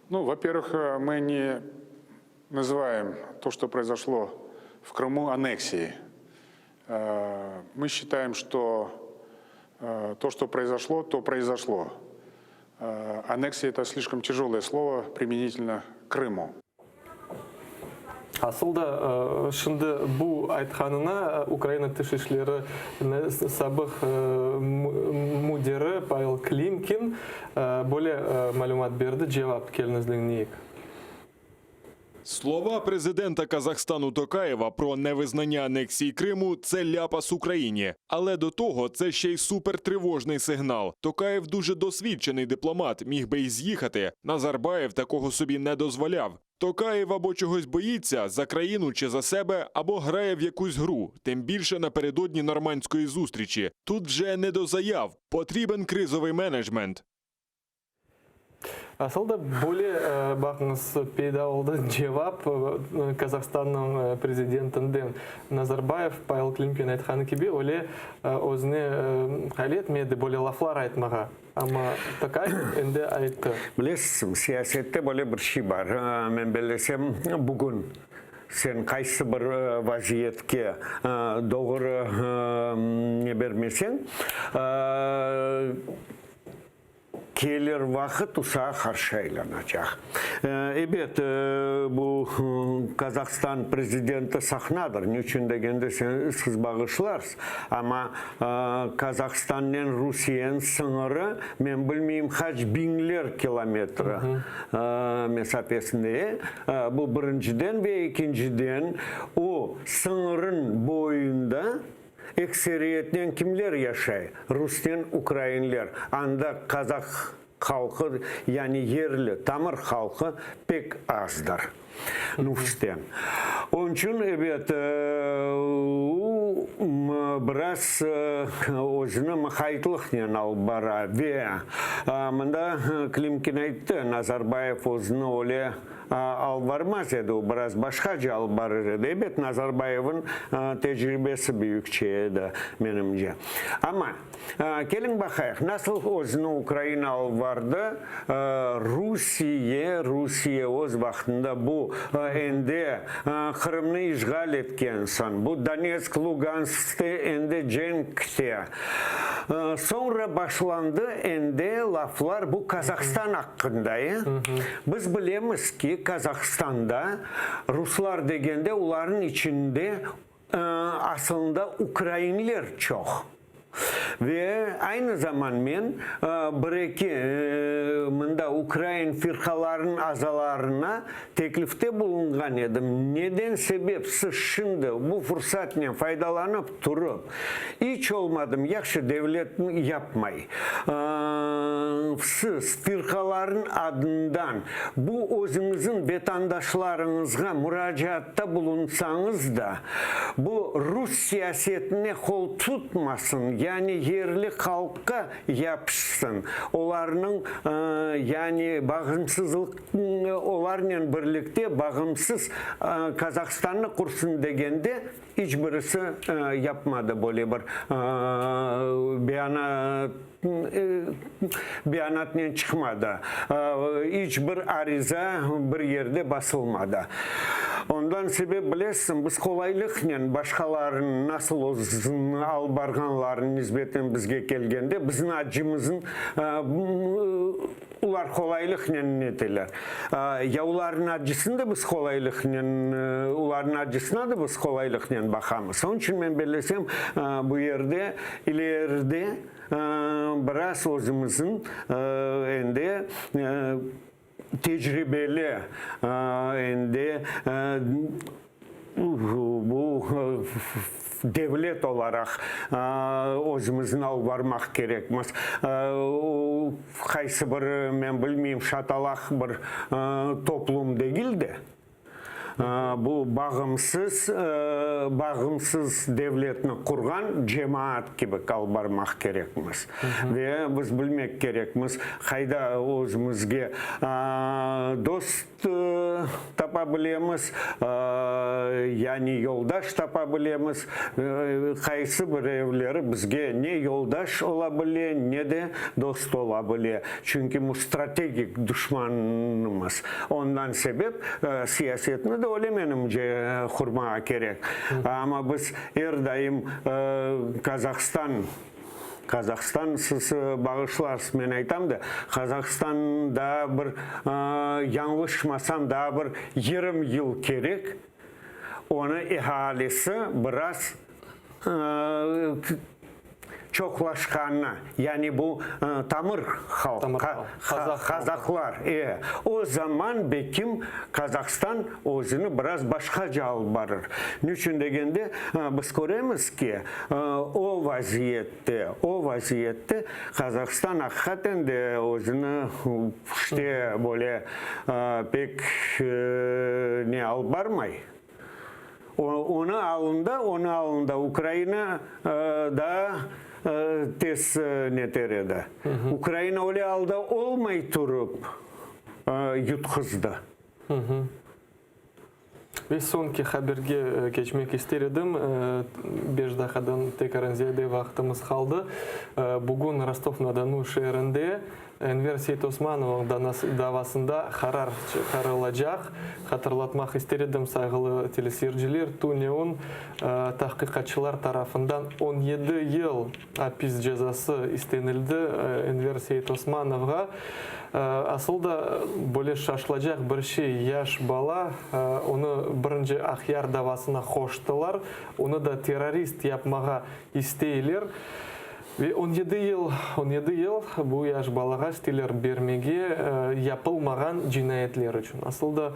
Ну, во-первых, э, мы не называем то, что произошло в Крыму, аннексией. Э, мы считаем, что э, то, что произошло, то произошло. Аннексия – это слишком тяжелое слово применительно к Крыму. Asıl da, şimdi bu aytqanına Ukraina Tış işleri sabıq müdiri Pavel Klimkin böyle malümat berdi, cevap, keliñiz diñleyik. Слова президента Казахстану Токаєва про невизнання анексії Криму це ляпас Україні. Але до того це ще й супертривожний сигнал. Токаєв дуже досвідчений дипломат, міг би й з'їхати. Назарбаєв такого собі не дозволяв. Токаєв або чогось боїться за країну чи за себе, або грає в якусь гру, тим більше напередодні нормандської зустрічі. Тут вже не до заяв, потрібен кризовий менеджмент. Asıl da böyle, baqıñız, peyda oldı cevap Kazahstannıñ prezidentinden. Nazarbayev, Pavel Klimkin aytqanı kibi, öyle özüne qale etmedi böyle laflar aytmağa. Amma Tokayev endi ayttı. Bilesiñ, siyasette böyle bir şey bar, men bellesem, bugün sen qaysı bir vaziyetke doğru ne bermeseñ, Kelir vaqıt usağa qarşı aylanacaq. Ebet, bu Kazahstan prezidenti sahnadır, niçün degende sen, siz bağışlarsız, amma Kazahstannen Rusiyeniñ sıñırı, men bilmeyim, qaç biñler kilometr mesafesinde, bu birinciden ve ekinciden, o sıñırıñ boyunda Ekseriyetnen kimler yaşay? Rusnen ukrainler. Anda qazaq halqı, yani yerli, tamır halqı pek azdır nüfusten. Onıñ içün, ebet, o, biraz özüni mıqaytlıqnen alıp bara. Ve mında Klimkin ayttı, Nazarbayev özüni öyle Alıp barmaz edi, o biraz başqaca alıp barır edi. Ebet, Nazarbayevniñ tecribesi büyükçe edi, menimce. Amma, keliñ baqayıq, nasıl özüni Ukraina alıp bardı, Rusiye, Rusiye öz vaqtında bu endi Qırımnı işğal etken soñ, bu Donetsk, Luganskte endi cenkte, soñra başlandı endi laflar bu Kazahstan aqqında. Biz bilemiz ki, Kazahstanda ruslar degende olarnıñ içinde asılında ukrainler çoq. Ve aynı zaman men bir-eki mında ukrain firqalarınıñ azalarına teklifte bulunğan edim, neden sebep siz şimdi bu fursatnen faydalanıp turıp, iç olmadım yahşı devlet yapmay, siz firqalarnıñ adından bu özüñizniñ vetandaşlarıñızğa muracaatta bulunsañız da, bu rus siyasetine qol tutmasın, yani yerli halqqa yapışsın, olarnıñ yani bağımsızlıq olarnen birlikte bağımsız Kazahstannı qursın degende, İç birisi yapmadı böyle bir beyanat, beyanatnen çıqmadı. İç bir ariza bir yerde basılmadı. Ondan sebep, bilesiñ, biz qolaylıqnen başqalarınıñ nasıl özüni alıp barğanlarına nisbeten bizge kelgende, bizim acımıznı Olar qolaylıqnen neteler. Ya olarnıñ acısını da biz qolaylıqnen, olarnıñ acısına da biz qolaylıqnen baqamız. Onıñ içün men bellesem, bu yerde ileride biraz özümizniñ endi tecribeli endi Bu devlet olaraq özümizni alıp barmaq kerekmiz. Qaysı bir, men bilmeyim, şatalaq bir toplum degil de. Bu bağımsız, bağımsız devletni qurğan cemaat kibi alıp barmaq kerekmiz. Ve biz bilmek kerekmiz, qayda özümizge dost tapa bilemiz, yani yoldaş tapa bilemiz, qaysı birevleri bizge ne yoldaş ola bile, ne de dost ola bile, çünki bu strategik duşmanımız. Ondan sebep siyasetni de öyle menimce qurmağa kerek. Amma biz er daim Kazahstan Qazahstan, siz bağışlarsız, men aytam da, Qazahstan daa bir, yañlışmasam, daa bir 20 yıl kerek, onı ealisi biraz çoqlaşqanına, yani bu tamır halq, qazahlar, e, o zaman bekim Qazahstan özüni biraz başqaca alıp barır. Niçün degende, biz köremiz ki, O vaziyette, o vaziyette Qazahstan aqiqaten de özüni işte böyle pek ne alıp barmay. Onı alında, onı alında Ukraina daa tez neter edi. Ukraina öyle alda olmay turıp yutquzdı. Ve soñki haberge keçmek ister edim. Beş daqiqadan tekrar ziyade vaqtımız qaldı. Bugün Rostov-na-Donu şeerinde Enver Seytosmanovnıñ davasında qarar çıqarılacaq. Hatırlatmaq ister edim, sayğılı teleseyirciler, tünevin tahqiqatçılar tarafından 17 yıl apis cezası istenildi Enver Seytosmanovğa. Asıl da, böyle şaşılacaq bir şey, yaş bala, onı birinci Aqyar davasına qoştılar, onı da terrorist yapmağa isteyler. Ve 17 yıl, 17 yıl bu yaş balağa isteyler bermege yapılmağan cinayetler içün. Asıl da,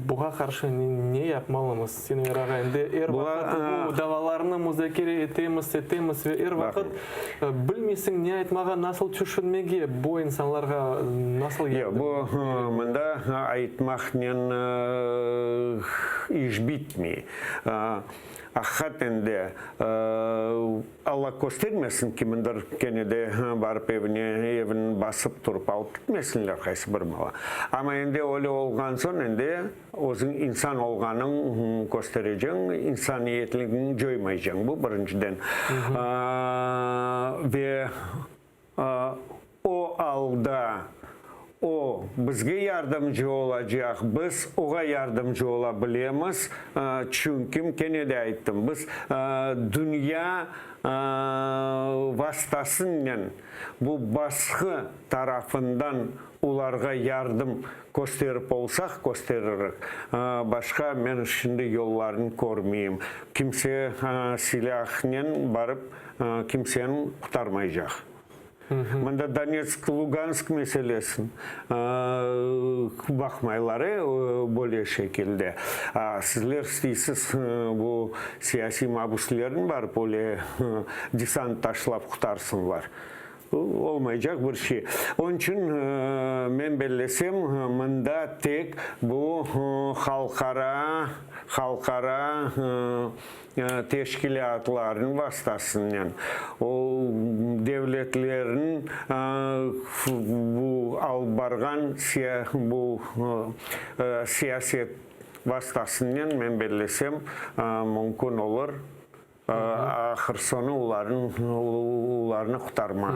buğa qarşı ne yapmalımız, Sinaver ağa? Endi er vaqıt bu davalarnı muzakere etemiz, etemiz ve er vaqıt Bilmeysiñ ne aytmağa, nasıl tüşünmege, bu insanlarğa nasıl yardım Yoq, bu mında aytmaqnen iş bitmey. Aqiqaten de, Alla köstermesin, kimindir kene de barıp evine, evini basıp turıp alıp ketmesinler qaysı bir bala. Amma endi öyle olğan soñ, endi Özüñ insan olğanıñ köstereceñ, insaniyetligiñni coymaycañ, bu birinciden. Ve o alda o bizge yardımcı olacaq, biz oğa yardımcı ola bilemiz, çünki, kene de ayttım, biz dünya vastasınen bu basqı tarafından Olarğa yardım kösterip olsaq, kösteririk. Başqa men şimdi yollarını körmeyim. Kimse silâhnen barıp kimseni qurtarmaycaq. Mında Donetsk, Lugansk meselesini baqmaylar böyle şekilde. Sizler isteysiz bu siyasiy mabüslerni barıp öyle desant taşlap qurtarsınlar. Olmaycaq bir şey. Onıñ içün, men bellesem, mında tek bu halqara, halqara teşkilâtlarnıñ vastasınen, o devletlerniñ bu alıp barğan bu siyaset vastasınen, men bellesem, mümkün olur. Ahır soñu olarnı qurtarma.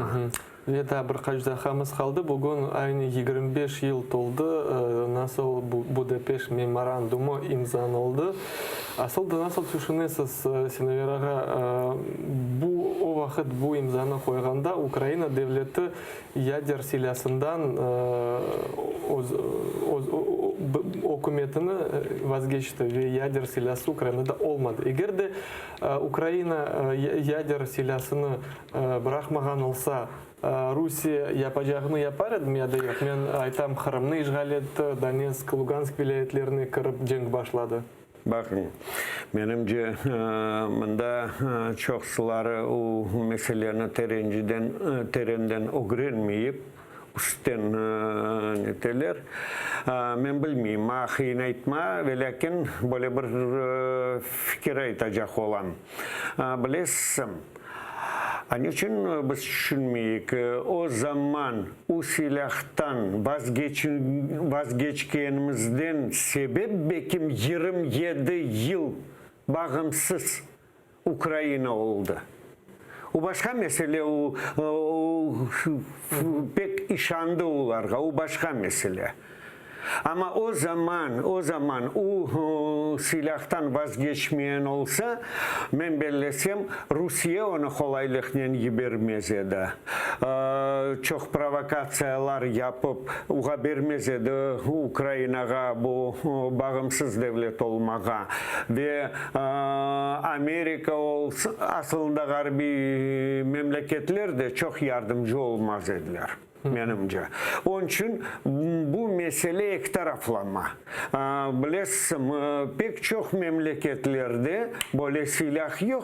Ve daa bir qaç daqiqamız qaldı. Bugün aynı 25 yıl toldı, nasıl Budapeşt memorandumı imzanıldı. Asıl da nasıl tüşünesiz, Sinaver ağa, bu o vaqıt bu imzanı qoyğanda Ukraina devleti yader silâsından öz ükümetini vazgeçti ve yader silâsı Ukrainada olmadı. Eger de Ukraina yader silâsını bıraqmağan olsa, Rusiye yapacağını yapar edimi ya da yoq? Men aytam, Qırımnı işğal etti, Donetsk, Lugansk vilâyetlerine kirip cenk başladı. Baqıñ, menimce, mında çoqsuları o meseleni terenciden, terenden ögrenmeyip. Üstten neteler. Men bilmeyim, maña qıyın aytma, velâkin böyle bir fikir aytacaq olam. Bilesiz, a niçün biz tüşünmeyik, o zaman u silâhtan vazgeçkenimizden sebep bekim 27 yıl bağımsız Ukraina oldı. O başqa mesele, o, o pek işandı olarğa, o başqa mesele. Amma o zaman, o zaman o silâhtan vazgeçmeyen olsa, men bellesem, Rusiye onı qolaylıqnen yibermez edi. Çoq provokatsiyalar yapıp, oğa bermez edi Ukrainağa bu bağımsız devlet olmağa. Ve Amerika olsun, asılında ğarbiy memleketler de çoq yardımcı olmaz ediler, menimce. Onıñ içün bu mesele eki taraflama. Bilesiz, pek çoq memleketlerde böyle silâh yoq,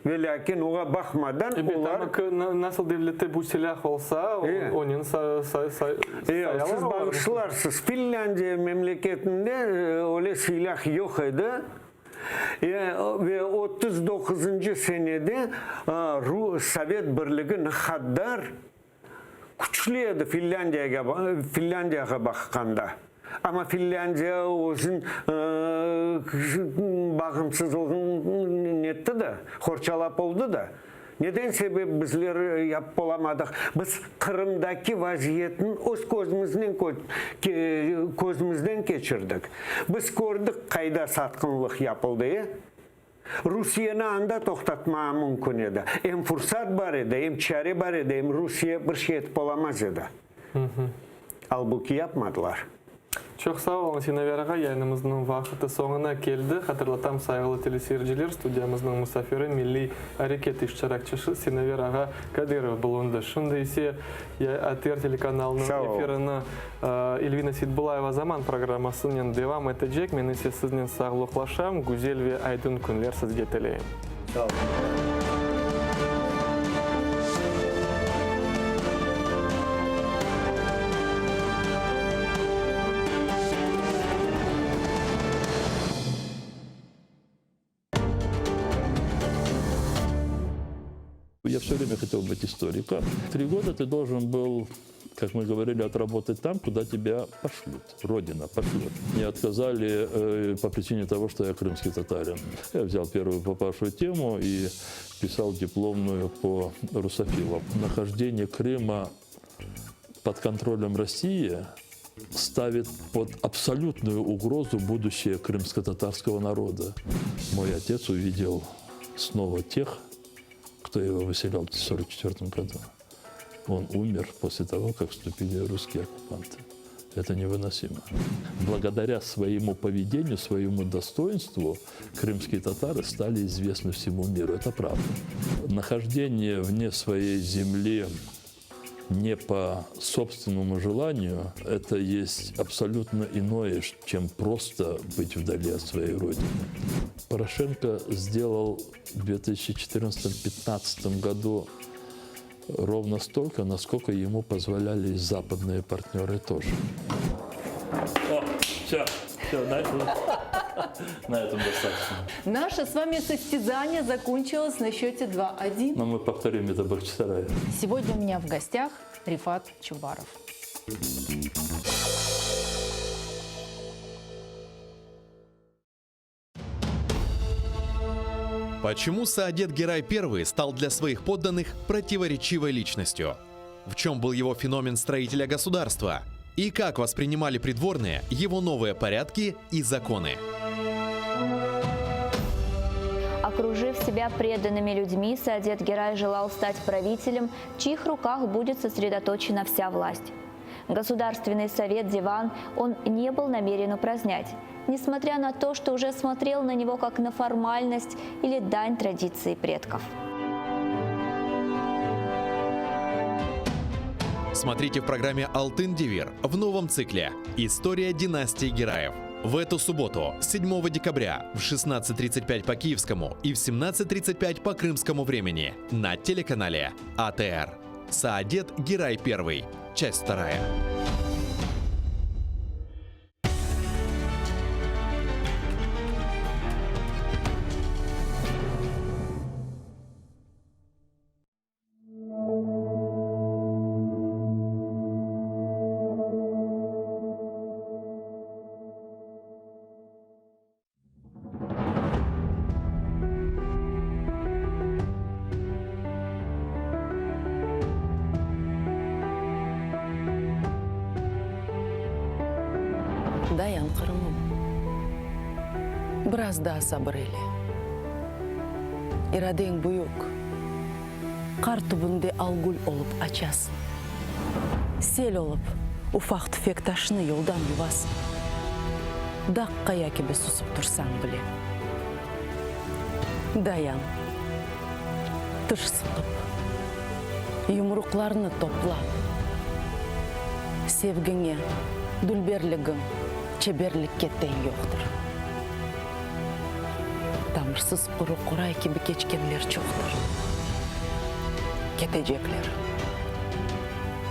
ve lâkin oña baqmadan Ebet, olar. amma nasıl devlette bu silâh olsa, onen sayalar Siz bağışlarsız, Finlândiya memleketinde öyle silâh yoq edi. Ve 39-ncı senede Sovet Birligi ne qaddar küçlü edi Finlândiyağa baqqanda. Amma Finlândiya özüniñ bağımsızlığını netti da, qorçalap oldı da. Neden sebep bizler yapıp olamadıq? Biz Qırımdaki vaziyetni öz közümiznen közümizden keçirdik. Biz kördik, qayda satqınlıq yapıldı, e? Rusiyeni anda toqtatmağa mümkün edi. Em fursat bar edi, em çare bar edi, em Rusiye bir şey etip olamaz edi. Albuki yapmadılar. Çoq sağ oluñ, Sinaver ağa, yayınımıznıñ vaqıtı soñuna keldi. Hatırlatam, sayğılı teleseyirciler, studiyamıznıñ musafiri, Milliy areket iştirakçısı Sinaver ağa Kadirov bulundı. Şimdi ise ATR telekanalınıñ efirini Elvina Seitbulayeva Zaman programmasınen devam etecek. Men ise siznen sağlıqlaşam, güzel ve aydın künler sizge tileyim. Sağ olun. Я все время хотел быть историком. Три года ты должен был, как мы говорили, отработать там, куда тебя пошлют. Родина пошлет. Мне отказали э, по причине того, что я крымский татарин. Я взял первую попавшую тему и писал дипломную по русофилам. Нахождение Крыма под контролем России ставит под абсолютную угрозу будущее крымско-татарского народа. Мой отец увидел снова тех, кто его выселял в 1944 году. Он умер после того, как вступили русские оккупанты. Это невыносимо. Благодаря своему поведению, своему достоинству, крымские татары стали известны всему миру. Это правда. Нахождение вне своей земли не по собственному желанию, это есть абсолютно иное, чем просто быть вдали от своей родины. Порошенко сделал в 2014-2015 году ровно столько, насколько ему позволяли западные партнеры тоже. О, все, все, на этом, на этом достаточно. Наше с вами состязание закончилось на счете 2-1. Но мы повторим это в Бахчисарае. Сегодня у меня в гостях Рифат Чубаров. Почему Саадет Герай I стал для своих подданных противоречивой личностью? В чем был его феномен строителя государства? И как воспринимали придворные его новые порядки и законы? Окружив себя преданными людьми, Саадет Герай желал стать правителем, в чьих руках будет сосредоточена вся власть. Государственный совет Диван он не был намерен упразднять, несмотря на то, что уже смотрел на него как на формальность или дань традиции предков. Смотрите в программе «Алтын Девир» в новом цикле «История династии Гераев». В эту субботу, 7 декабря, в 16.35 по киевскому и в 17.35 по крымскому времени на телеканале АТР. Саадет Герай I. Часть вторая. Dayan, Qırımım, biraz daa sabır eyle. İradeñ büyük, qar tübünde algül olıp açasıñ. Sel olıp, ufaq-tüfek taşnı yoldan yuvasıñ. Dağ qaya kibi susıp tursañ bile. Dayan, tiş sıqıp, yumruqlarnı toplap, sevgiñe, dülberligiñ, çeberlikke teñ yoqtır. Tamırsız quru qoray kibi keçkenler çoqtır. Ketecekler,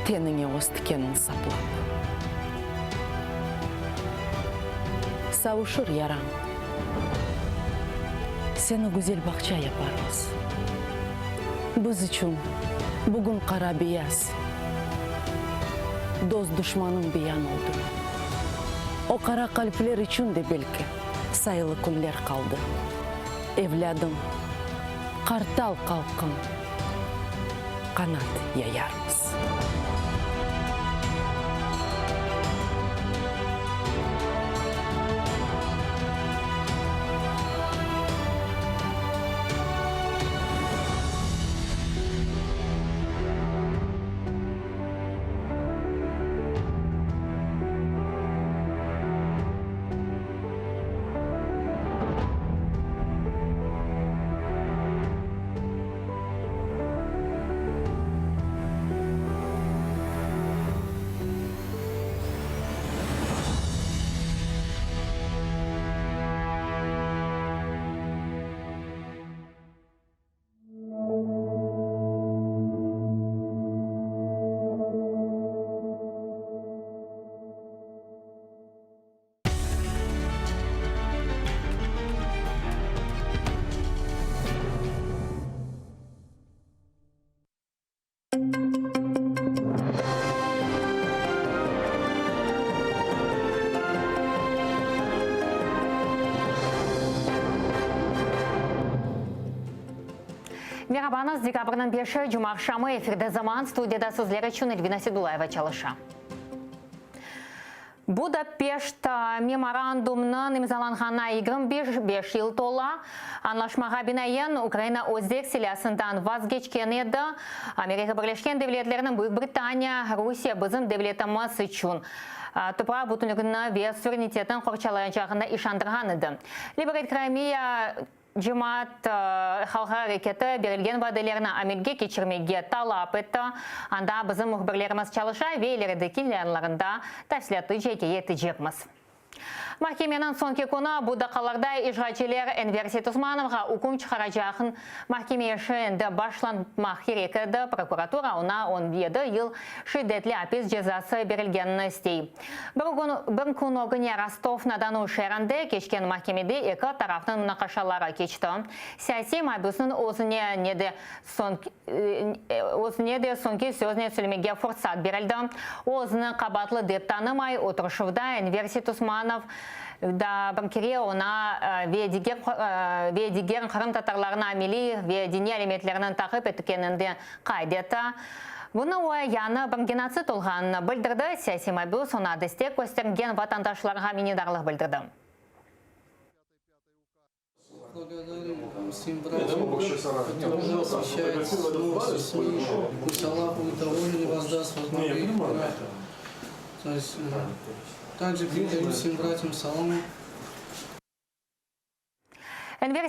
teniñe öz tikenin saplap. Savuşır yarañ, seni güzel bağça yaparmız. Biz içün bugün qara-beyaz, dost-duşmanıñ beyan oldı. O qara qalpler içün de belki sayılı künler qaldı. Evlâdım, qartal qalqın, qanat yayarmız. Merabañız, dekabrniñ beşi, cumaaqşamı, efirde Zaman, studiyada sizler içün Elvina Sedulayeva çalışa. Budapeşt memorandumnıñ imzalanğanına 25 yıl tola. Añlaşmağa binaen, Ukraina özek silâsından vazgeçken edi. Amerika Birleşken Devletleriniñ, Büyük Britaniya, Rusiye bizim devletimiz içün topraq bütünligini ve suverenitetini qorçalayacağına işandırğan edi. Liberate Crimea Cemaat halqara areketi berilgen vadelerni amelge keçirmege talap etti. Anda bizim mühbirlerimiz çalışa ve ilerideki yayınlarında tafsilâtlıca ikâye etecekmiz. Mahkemeniñ soñki künü bu daqqalarda işğalciler Enver Seytosmanovğa üküm çıqaracaq. Mahkeme işi endi başlanmaq kerek edi, prokuratura oña 17 yıl şiddetli apis cezası berilgenini istey. Bir kün bir kün ögüne Rostov-na-Donu şeerinde keçken mahkemede eki tarafnıñ munaqaşaları keçti. Siyasiy mabüsniñ özüne ne de soñ özüne de soñki söznen söylemege fırsat berildi. O, özüni qabaatlı dep tanımay. Oturışuvda Enver Seytosmanov da bir kere oña ve diger ve diger qırımtatarlarına milliy ve diniy alâmetleriniñ taqip etkeninde qayd etti. Bunı o, yañı bir genotsid olğanını bildirdi, siyasiy mabüs oña destek köstergen vatandaşlarğa minnetdarlıq bildirdi. Enver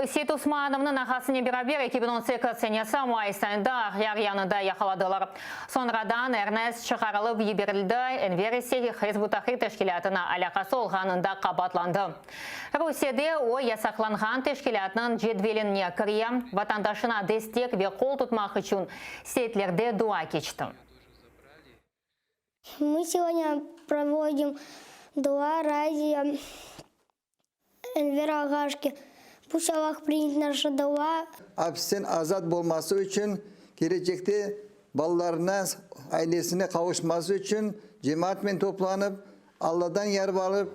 Seytosmanovnıñ ağasınen beraber 2018 senesi mayıs ayında Aqyar yanında yaqaladılar. Soñradan Ernest çıqarılıp yiberildi, Enver ise Hizb ut-Tahrir teşkilâtına alâqası olğanında qabaatlandı. Rusiyede o, yasaqlanğan teşkilâtnıñ cedveline kire, vatandaşına destek ve qol tutmaq içün setlerde dua keçti. Мы сегодня проводим дуа ради Энвера Агашки. Пусть Аллах примет наша дуа. Apisten azat bolması içün, kelecekte balalarına, ailesine qavuşması içün cemaatmen toplanıp, Alladan yarbarıp,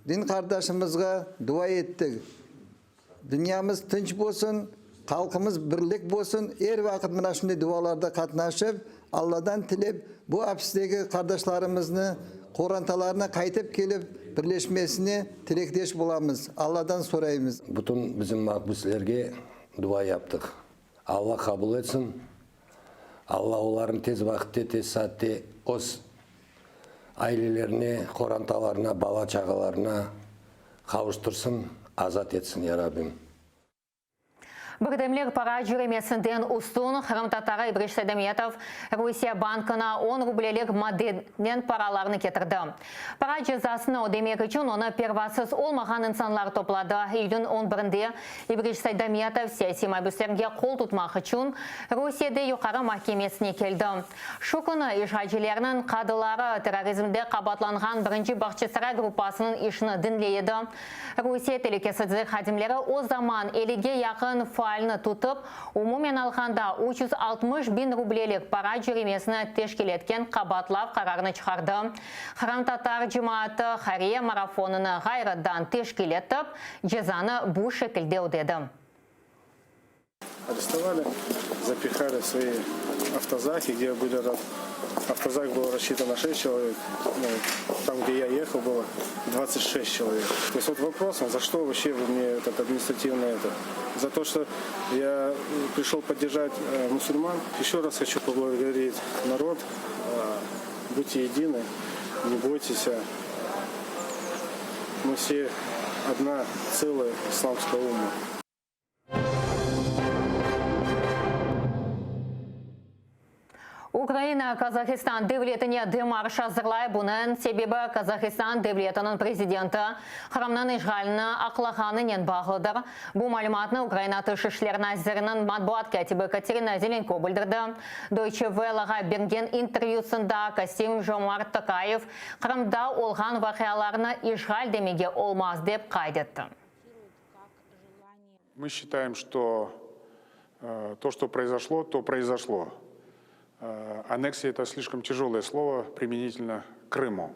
din qardaşımızğa dua ettik. Dünyamız tınç bolsun, halqımız birlik bolsun, er vaqıt mına şunday dualarda qatnaşıp, Alladan tilep, bu apisteki qardaşlarımıznı qorantalarına qaytıp kelip birleşmesine tilekdeş bolamız, Alladan soraymız. Bütün bizim mahbüslerge dua yaptıq. Alla qabul etsin. Alla olarnı tez vaqıtte, tez saatte öz ailelerine, qorantalarına, bala-çağalarına qavuştırsın, azat etsin, ya Rabbim. Birdemlik para cöremesinden üstün, qırımtatarı İbriş Seydametov Rusiye bankına on rublelik madenen paralarnı ketirdi. Para cezasını ödemek içün onı pervasız olmağan insanlar topladı. İyün on birinde İbriş Seydametov siyasiy mabüslerge qol tutmaq içün Rusiyede Yuqarı mahkemesine keldi. Şu künü işğalcilerniñ qadıları terrorizmde qabaatlanğan birinci Bağçasaray gruppasınıñ işini diñley edi. Rusiye telükesizlik hadimleri o zaman ellige yaqın faalni tutıp, umumen alğanda 360 biñ rublelik para cöremesini teşkil etken qabaatlav qararını çıqardı. Qırımtatar cemaatı hayriye marafonını ğayrıdan teşkil etip, cezanı bu şekilde ödedi. Arestовали, запихали в свои автозаки, где были автозак был рассчитан на 6 человек, ну, там, где я ехал, было 26 человек. То есть вот вопрос, за что вообще вы мне этот административный это? За то, что я пришел поддержать э, мусульман. Еще раз хочу поблагодарить народ. Э, будьте едины, не бойтесь. Мы все одна целая исламская умма. Ukraina Qazahistan devletine demarş azırlay, bunıñ sebebi Qazahistan devletiniñ prezidenti Qırımnıñ işğalini aqlağanınen bağlıdır. Bu malümatnı Ukraina Tış işler naziriniñ matbuat kâtibi Katerina Zelenko bildirdi. Deutsche Welleğa bergen intervyüsında Kasim-Jomart Tokayev Qırımda olğan vaqialarnı işğal demege olmaz, dep qayd etti. Мы считаем, что э, то, что произошло, то произошло. Э, аннексия – это слишком тяжелое слово применительно к Крыму.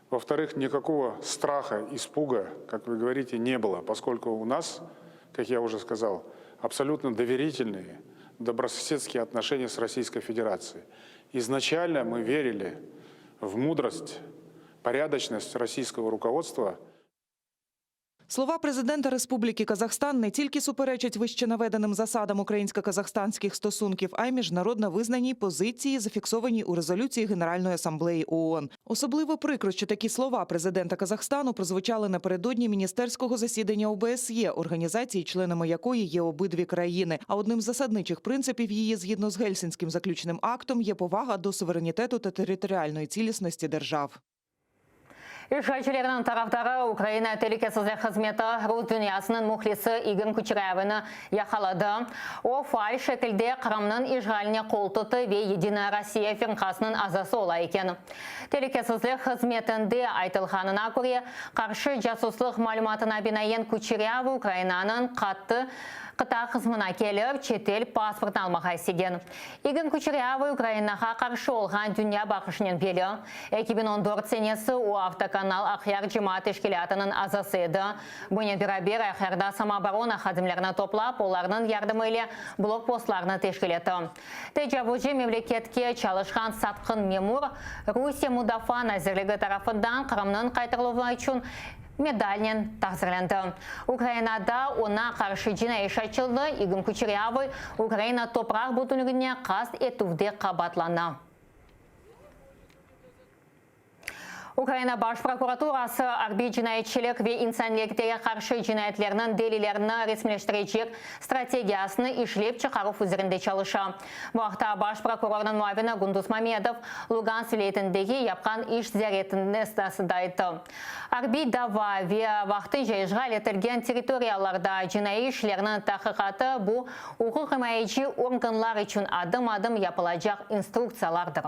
Во-вторых, никакого страха, испуга, как вы говорите, не было, поскольку у нас, как я уже сказал, абсолютно доверительные, добрососедские отношения с Российской Федерацией. Изначально мы верили в мудрость, порядочность российского руководства – Слова президента Республіки Казахстан не тільки суперечать вищенаведеним засадам українсько-казахстанських стосунків, а й міжнародно визнаній позиції, зафіксованій у резолюції Генеральної асамблеї ООН. Особливо прикро, що такі слова президента Казахстану прозвучали напередодні міністерського засідання ОБСЄ, організації, членами якої є обидві країни. А одним з засадничих принципів її, згідно з Гельсінським заключним актом, є повага до суверенітету та територіальної цілісності держав. İşğalcilerniñ tarafdarı Ukraina telükesizlik hızmeti rus dünyasınıñ mühlisi İgor Kuçerâvıynı yaqaladı. O, faal şekilde Qırımnıñ işğaline qol tuttı ve Yedinaya Rossiya firqasınıñ azası ola eken. Telükesizlik hızmetinde aytılğanına köre, qarşı casuslıq malümatına binaen Kuçerâvıy Ukrainanıñ qattı qıta qısmına kelip, çetel pasportını almağa istegen. İgor Kuçerâvıy Ukrainağa qarşı olğan dünya baqışınen belli. 2014 senesi o Avtokanal Aqyar cemaat teşkilâtınıñ azası edi. Bunen beraber Aqyarda samooborona hadimlerini toplap, olarnıñ yardımı ile blokpostlarnı teşkil etti. Tecavuzcı memleketke çalışqan satqın memur Rusiye Mudafaa nazirligi tarafından Qırımnıñ qaytarıluvı içün medalnen taqdirlendi. Ukrainada oña qarşı cinaiy iş açıldı, İgor Kuçerâvıy Ukraina topraq bütünligine qast etüvde qabaatlana. Ukraina Baş prokuraturası arbiy cinayetçilik ve insaniyetke qarşı cinayetlerniñ delillerini resmileştirecek strategiyasını işlep çıqaruv üzerinde çalışa. Bu aqta baş prokurornıñ muavini Günduz Mamedov Lugansk vilâyetindeki yapqan iş ziyaretinde esnasında ayttı. Arbiy dava ve vaqtınca işğal etilgen territoriyalarda cinaiy işlerniñ tahqiqatı bu, uquqimayeci organlar içün adım-adım yapılacaq instruktsiyalardır.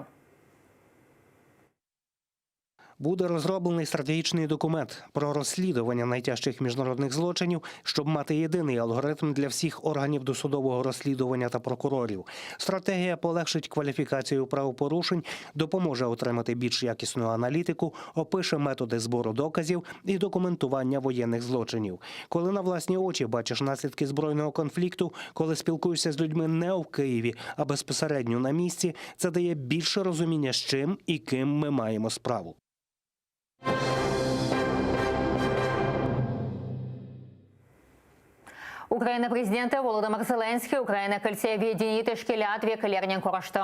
Буде розроблений стратегічний документ про розслідування найтяжчих міжнародних злочинів, щоб мати єдиний алгоритм для всіх органів досудового розслідування та прокурорів. Стратегія полегшить кваліфікацію правопорушень, допоможе отримати більш якісну аналітику, опише методи збору доказів і документування воєнних злочинів. Коли на власні очі бачиш наслідки збройного конфлікту, коли спілкуєшся з людьми не в Києві, а безпосередньо на місці, це дає більше розуміння, з чим і ким ми маємо справу. Ukraina prezidenti Volodımır Zelenskıy Ukraina kilse ve diniy teşkilât vekillerinen körüşti.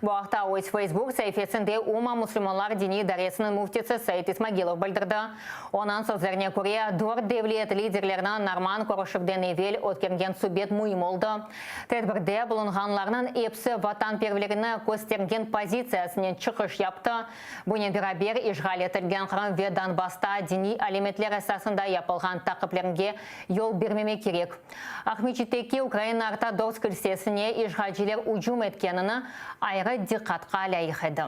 Bu aqta öz Facebook saifesinde Umma musulmanlar diniy idaresiniñ müftisi Said İsmagilov bildirdi. Onıñ sözlerine köre, dört devlet liderleriniñ norman körüşüvden evel ötkergen subet müim oldı. Tedbirde bulunğanlarnıñ episi vatanperverligini köstergen pozitsiyasınen çıqış yaptı. Bunen beraber, işğal etilgen Qırım ve Donbassta diniy alâmetler esasında yapılğan taqiplerge yol bermemek kerek. Aqmescitteki Ukraina Ortodoks kilsesine işğalciler ücüm etkenini ayrı diqqatqa lâyıq edi.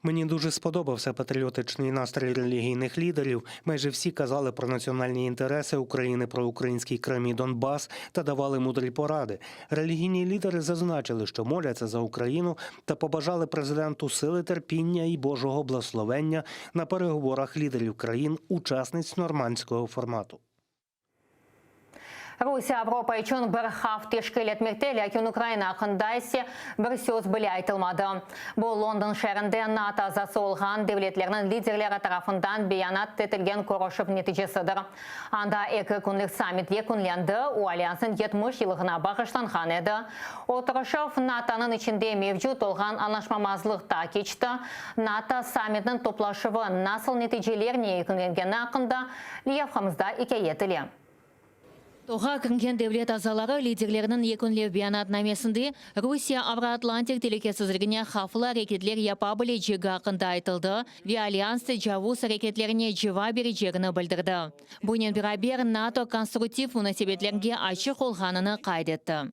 Мені дуже сподобався патріотичний настрій релігійних лідерів. Майже всі казали про національні інтереси України, про український Крим і Донбас та давали мудрі поради. Релігійні лідери зазначили, що моляться за Україну та побажали президенту сили терпіння і Божого благословення на переговорах лідерів країн, учасниць нормандського формату. Rusiye Avropa içün bir havf teşkil etmekte, lâkin Ukraina aqqında ise bir söz bile aytılmadı. Bu, London şeerinde NATO azası olğan devletlerniñ liderleri tarafından beyanat etilgen körüşüv neticesidir. Anda eki künlik sammit yekünlendi, o, alyansnıñ 70 yıllığına bağışlanğan edi. Oturışuv NATOnıñ içinde mevcut olğan añlaşmamazlıqta keçti. NATO sammitiniñ toplaşuvı nasıl neticelernen yekünlengeni aqqında leyhamızda ikâye etile. Toğa kirgen devlet azaları liderleriniñ yekünlev beyanatnamesinde Rusiye Avroatlantik telükesizligine havflı areketler yapa bilecegi aqqında aytıldı ve Alyans tecavuz areketlerine cevap berecegini bildirdi. Bunen beraber, NATO konstruktiv munasebetlerge açıq olğanını qayd etti.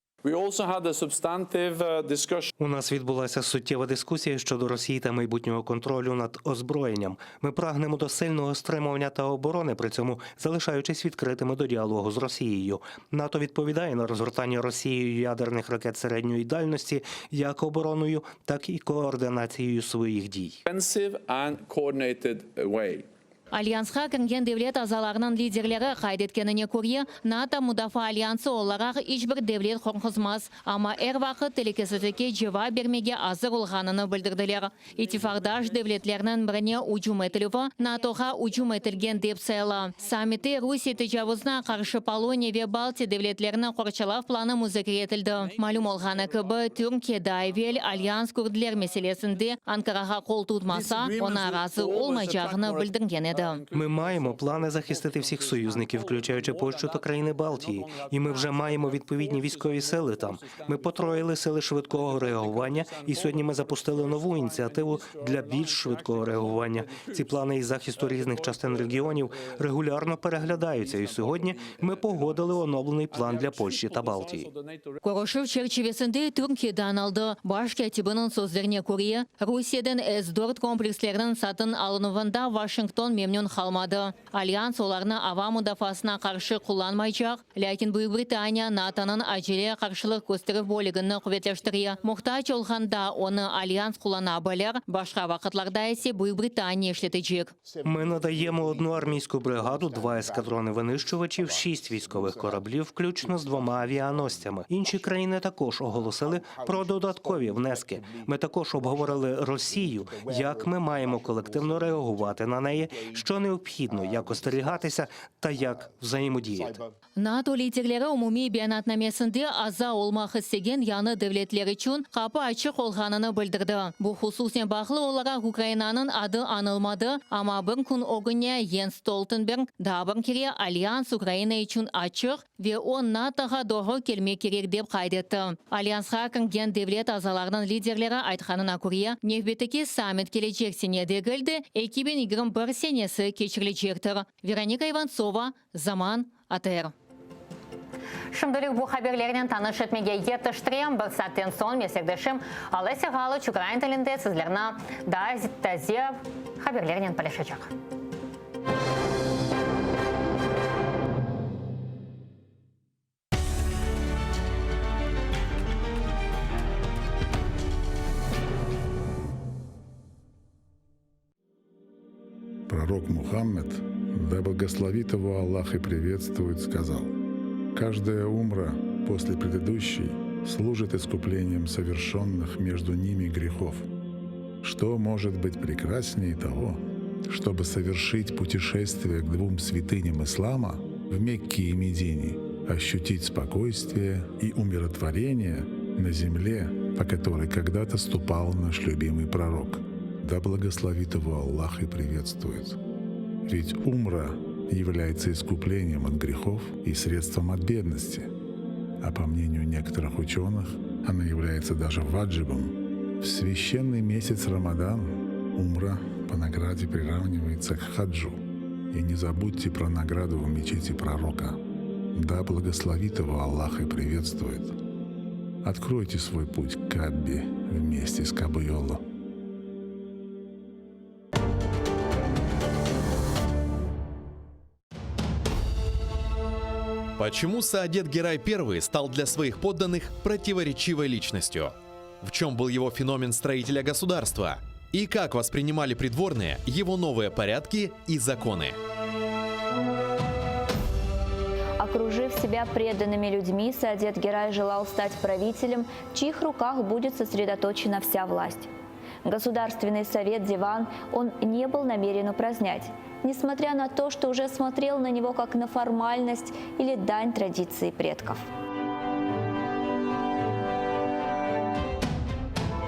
У нас відбулася суттєва дискусія щодо Росії та майбутнього контролю над озброєнням. Ми прагнемо до сильного стримування та оборони, при цьому залишаючись відкритими до діалогу з Росією. НАТО відповідає на розгортання Росією ядерних ракет середньої дальності як обороною, так і координацією своїх дій. Alyansqa kirgen devlet azalarınıñ liderleri qayd etkenine köre, NATO mudafaa alyansı olaraq iç bir devlet qorquzmaz, amma er vaqıt telükesizlikke cevap bermege azır olğanını bildirdiler. İttifaqdaş devletlerniñ birine ücüm etilüvi NATOğa ücüm etilgen dep sayıla. Sammitte Rusiye tecavuzına qarşı Poloniya ve Baltiya devletlerini qorçalav planı muzakere etildi. Malüm olğanı kibi, Türkiye daa evel alyans kürdler meselesinde Ankarağa qol tutmasa, oña razı olmaycağını bildirgen edi. Ми маємо плани захистити всіх союзників, включаючи Польщу та країни Балтії. І ми вже маємо відповідні військові сили там. Ми потроїли сили швидкого реагування, і сьогодні ми запустили нову ініціативу для більш швидкого реагування. Ці плани із захисту різних частин регіонів регулярно переглядаються. І сьогодні ми погодили оновлений план для Польщі та Балтії. Körüşüv çerçivesinde Türkiye de añıldı. Baş kâtibiniñ sözlerine köre, Rusiyeden S dört kompleksleriniñ satın alınuvında Washington memnün qalmadı. Alyans olarnı ava mudafaasına qarşı qullanmaycaq, lâkin Büyük Britaniya NATOnıñ acele qarşılıq kösterüv bölügini quvetleştire. Muhtac olğanda onı Alyans qullana bilir, başqa vaqıtlarda ise Büyük Britaniya işletecek. Ми надаємо одну армійську бригаду, два ескадрони винищувачів, шість військових кораблів, включно з двома авіаносцями. Інші країни також оголосили про додаткові внески. Ми також обговорили Росію, як ми маємо колективно реагувати на неї, що необхідно, як остерігатися та як взаємодіяти. NATO liderleri umumiy beyanatnamesinde aza olmaq istegen yañı devletler içün qapı açıq olğanını bildirdi. Bu hususnen bağlı olaraq Ukrainanıñ adı añılmadı, amma bir kün ögüne Jens Stoltenberg daa bir kere Alyans Ukraina içün açıq ve o NATOğa doğru kelmek kerek dep qayd etti. Alyansqa kirgen devlet azalarınıñ liderleri aytqanına köre, nevbetteki sammit kelecek sene degil de, 2021 senesi keçirilecektir. Veronika İvantsova, Zaman, ATR. Şimdilik bu haberlernen tanış etmege yetiştirem. Bir saatten soñ meslekdeşim Olesâ Ğalıç ukrain tilinde sizlerni daa taze haberlernen paylaşacaq. Пророк Мухаммед, да благословит его Аллах и приветствует, сказал, «Каждая умра после предыдущей служит искуплением совершенных между ними грехов. Что может быть прекраснее того, чтобы совершить путешествие к двум святыням ислама в Мекке и Медине, ощутить спокойствие и умиротворение на земле, по которой когда-то ступал наш любимый пророк. Да благословит его Аллах и приветствует. Ведь умра является искуплением от грехов и средством от бедности. А по мнению некоторых ученых, она является даже ваджибом. В священный месяц Рамадан умра по награде приравнивается к хаджу. И не забудьте про награду в мечети пророка. Да благословит его Аллах и приветствует. Откройте свой путь к Каббе вместе с Кабуйоло. Почему Саадет Герай I стал для своих подданных противоречивой личностью? В чем был его феномен строителя государства? И как воспринимали придворные его новые порядки и законы? Окружив себя преданными людьми, Саадет Герай желал стать правителем, в чьих руках будет сосредоточена вся власть. Государственный совет Диван он не был намерен упразднять, несмотря на то, что уже смотрел на него как на формальность или дань традиции предков.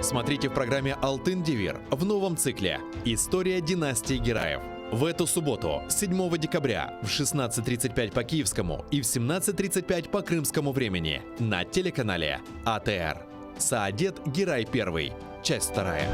Смотрите в программе «Алтын Девир» в новом цикле «История династии Гераев». В эту субботу, 7 декабря, в 16.35 по киевскому и в 17.35 по крымскому времени на телеканале АТР. Саадет Герай I. Часть вторая.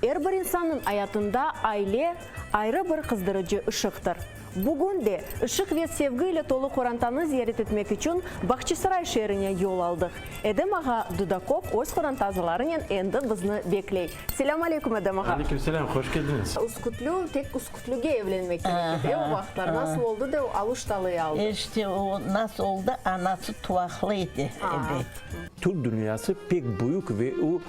Er bir insannıñ ayatında aile ayrı bir qızdırıcı ışıqtır. Bugün de ışıq ve sevgi ile tolu qorantanı ziyaret etmek içün Bağçasaray şeerine yol aldıq. Edem ağa Dudakov öz qoranta azalarınen endi bizni bekley. Selâm aleyküm, Edem ağa! Aleyküm selâm, hoş keldiñiz! Üskütlü, tek Üskütlüge evlenmek kerek edi, e, o vaqıtlar. Nasıl oldı da o Aluştalı'yı aldı? İşte o nasıl oldı, anası tuvaqlı edi, ebet. Türk dünyası pek büyük ve o,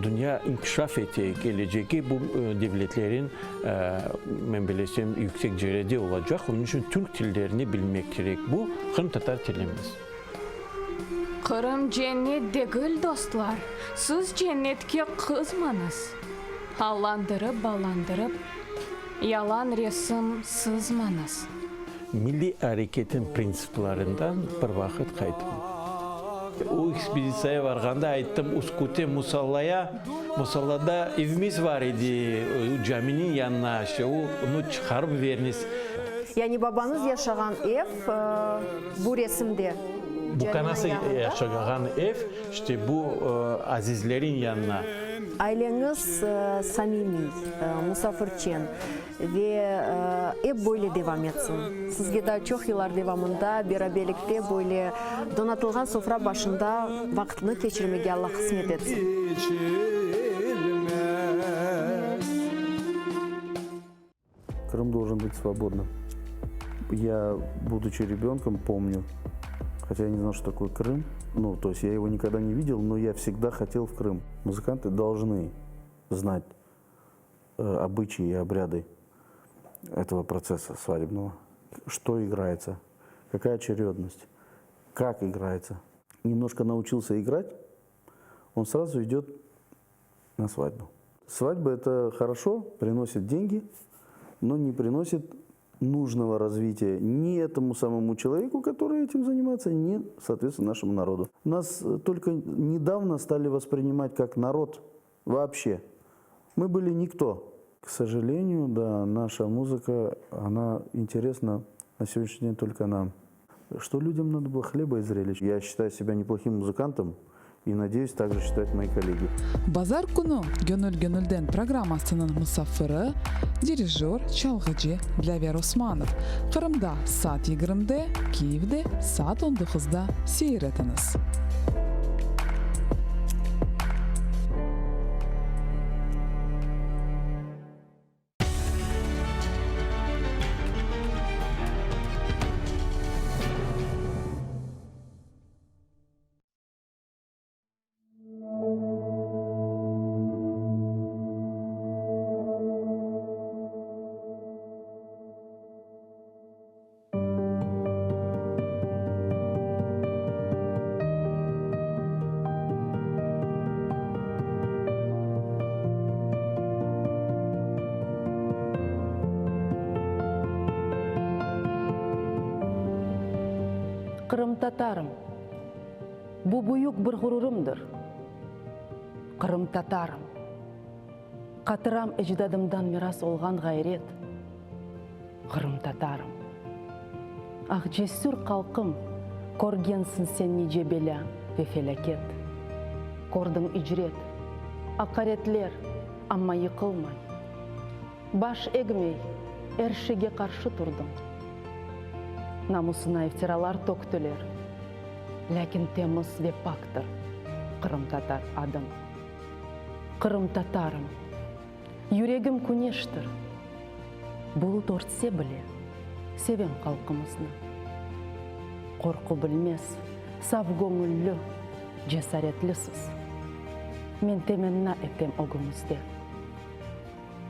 dünya inkişaf ete, kelecegi bu devletlerin, men bilesem, yüksek cerede olacaq, onıñ içün türk tillerini bilmek kerek, bu qırımtatar tilimiz. Qırım cennet degil, dostlar, siz cennetke qızmañız. Allandırıp-ballandırıp, yalan resim sızmañız. Milliy areketin printsiplerinden bir vaqıt qayttım. O ekspeditsiyaya varğanda ayttım, Üsküte musallaya, musallada evimiz bar edi, o caminiñ yanına, işte onı çıqarıp veriniz. Yani babañız yaşağan ev bu resimde, Bu caminiñ kanası yanında? yaşağan ev, işte bu azizlerin yanına. Aileñiz samimiy, musafirçen. Ve ep böyle devam etsin. Sizge daa çoq yıllar devamında beraberlikte böyle donatılğan sofra başında vaqıtnı keçirmege Alla qısmet etsin. Крым должен быть свободным. Я, будучи ребенком, помню, хотя я не знал, что такое Крым, ну, то есть я его никогда не видел, но я всегда хотел в Крым. Музыканты должны знать э, обычаи и обряды этого процесса свадебного. Что играется, какая очередность, как играется. Немножко научился играть, он сразу идет на свадьбу. Свадьба – это хорошо, приносит деньги, но не приносит нужного развития ни этому самому человеку, который этим занимается, ни, соответственно, нашему народу. Нас э, только недавно стали воспринимать как народ вообще. Мы были никто. К сожалению, да, наша музыка, она интересна на сегодняшний день только нам. Что людям надо было хлеба и зрелищ. Я считаю себя неплохим музыкантом. И, надеюсь, так же считают мои коллеги. Bazar künü Gönül gönülden programmasınıñ musafiri, dirijör, çalğıcı Dlâver Osmanov. Qırımda saat yigirmide, Kiyevde saat on doquzda seyir etiñiz. Qırımtatarım. Bu büyük bir ğururımdır. Qırımtatarım. Qatıram ecdadımdan miras olğan ğayret. Qırımtatarım. Ah, cesür qalqım, körgensiñ sen nice belâ ve felâket. Kördiñ icret, aqaretler, amma yıqılmay. Baş egmey, er şeyge qarşı turdıñ. Namusına iftiralar töktüler, lâkin temiz ve paktır qırımtatar adıñ. Qırımtatarım, yüregim küneştir, bulut örtse bile, sevem halqımıznı. Qorqu bilmez, saf göñüllü, cesaretlisiz. Men temenna etem ögüñizde.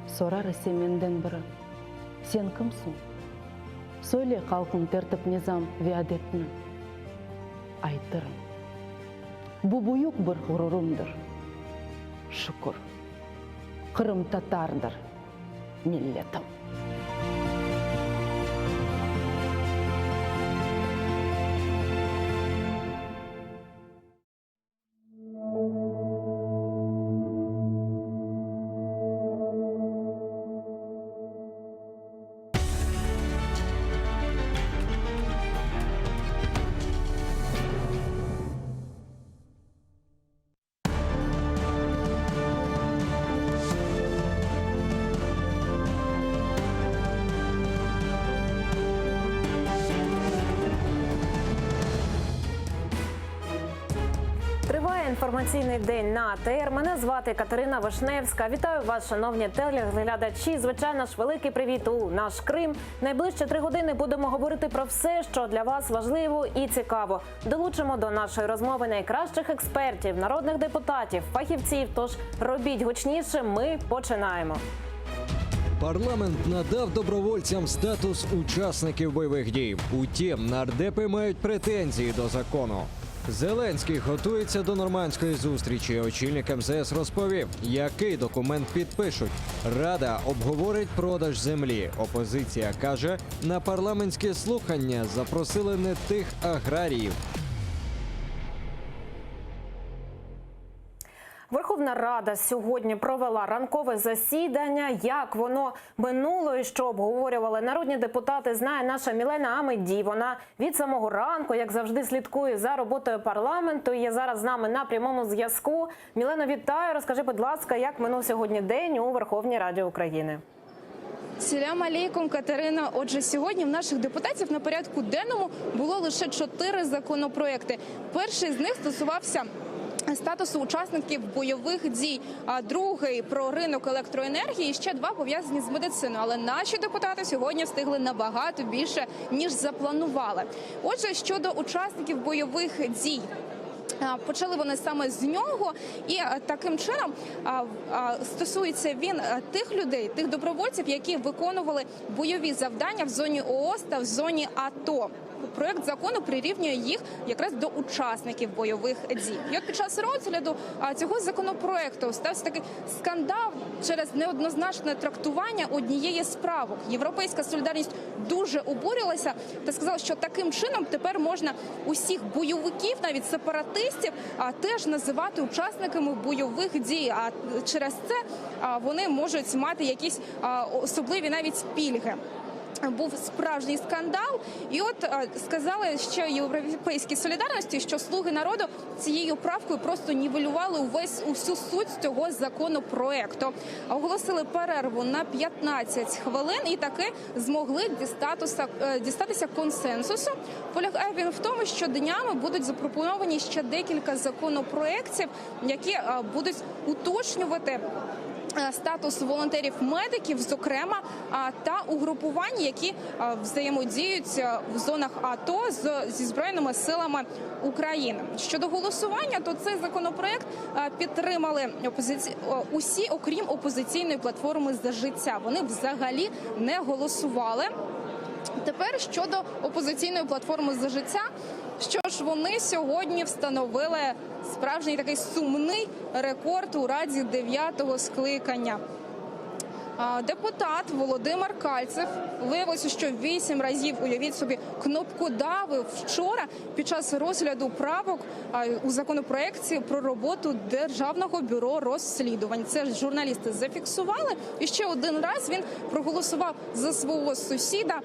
Sorar ise menden biri, Sen kimsiñ? Söyle halqıñ tertip-nizam ve adetni. Aytırım. Bu büyük bir ğururımdır. Şükür, qırımtatardır milletim. Триває інформаційний день на АТР. Мене звати Катерина Вишневська. Вітаю вас, шановні телеглядачі. Звичайно ж, великий привіт у наш Крим. Найближчі три години будемо говорити про все, що для вас важливо і цікаво. Долучимо до нашої розмови найкращих експертів, народних депутатів, фахівців. Тож робіть гучніше. Ми починаємо. Парламент надав добровольцям статус учасників бойових дій. Утім, нардепи мають претензії до закону. Зеленський готується до нормандської зустрічі. Очільник МЗС розповів, який документ підпишуть. Рада обговорить продаж землі. Опозиція каже, на парламентські слухання запросили не тих аграріїв. Верховна Рада сьогодні провела ранкове засідання. Як воно минуло і що обговорювали народні депутати, знає наша Мілена Амеді. Вона від самого ранку, як завжди, слідкує за роботою парламенту. Є зараз з нами на прямому зв'язку. Мілено, вітаю. Розкажи, будь ласка, як минув сьогодні день у Верховній Раді України. Селям алейкум, Катерина. Отже, сьогодні в наших депутатів на порядку денному було лише чотири законопроекти. Перший з них стосувався статусу учасників бойових дій, а другий про ринок електроенергії, і ще два пов'язані з медициною. Але наші депутати сьогодні встигли набагато більше, ніж запланували. Отже, щодо учасників бойових дій. Почали вони саме з нього, і таким чином стосується він тих людей, тих добровольців, які виконували бойові завдання в зоні ООС та в зоні АТО. Проект закону прирівнює їх якраз до учасників бойових дій. І от під час розгляду цього законопроекту стався такий скандал через неоднозначне трактування однієї з правок. Європейська солідарність дуже обурилася та сказала, що таким чином тепер можна усіх бойовиків, навіть сепаратистів, теж називати учасниками бойових дій. А через це вони можуть мати якісь особливі навіть пільги. Був справжній скандал, і от сказали ще Європейській солідарності, що слуги народу цією правкою просто нівелювали увесь усю суть цього законопроекту. Оголосили перерву на 15 хвилин і таки змогли дістатися, дістатися консенсусу. Полягає він в тому, що днями будуть запропоновані ще декілька законопроєктів, які будуть уточнювати статус волонтерів-медиків, зокрема, та угрупувань, які взаємодіють в зонах АТО зі Збройними силами України. Щодо голосування, то цей законопроект підтримали усі, окрім опозиційної платформи «За життя». Вони взагалі не голосували. Тепер щодо опозиційної платформи «За життя», що ж вони сьогодні встановили справжній такий сумний рекорд у Раді 9-го скликання. Депутат Володимир Кальцев, виявилося, що 8 разів, уявіть собі, кнопкодавив вчора під час розгляду правок у законопроекті про роботу Державного бюро розслідувань. Це ж журналісти зафіксували. І ще один раз він проголосував за свого сусіда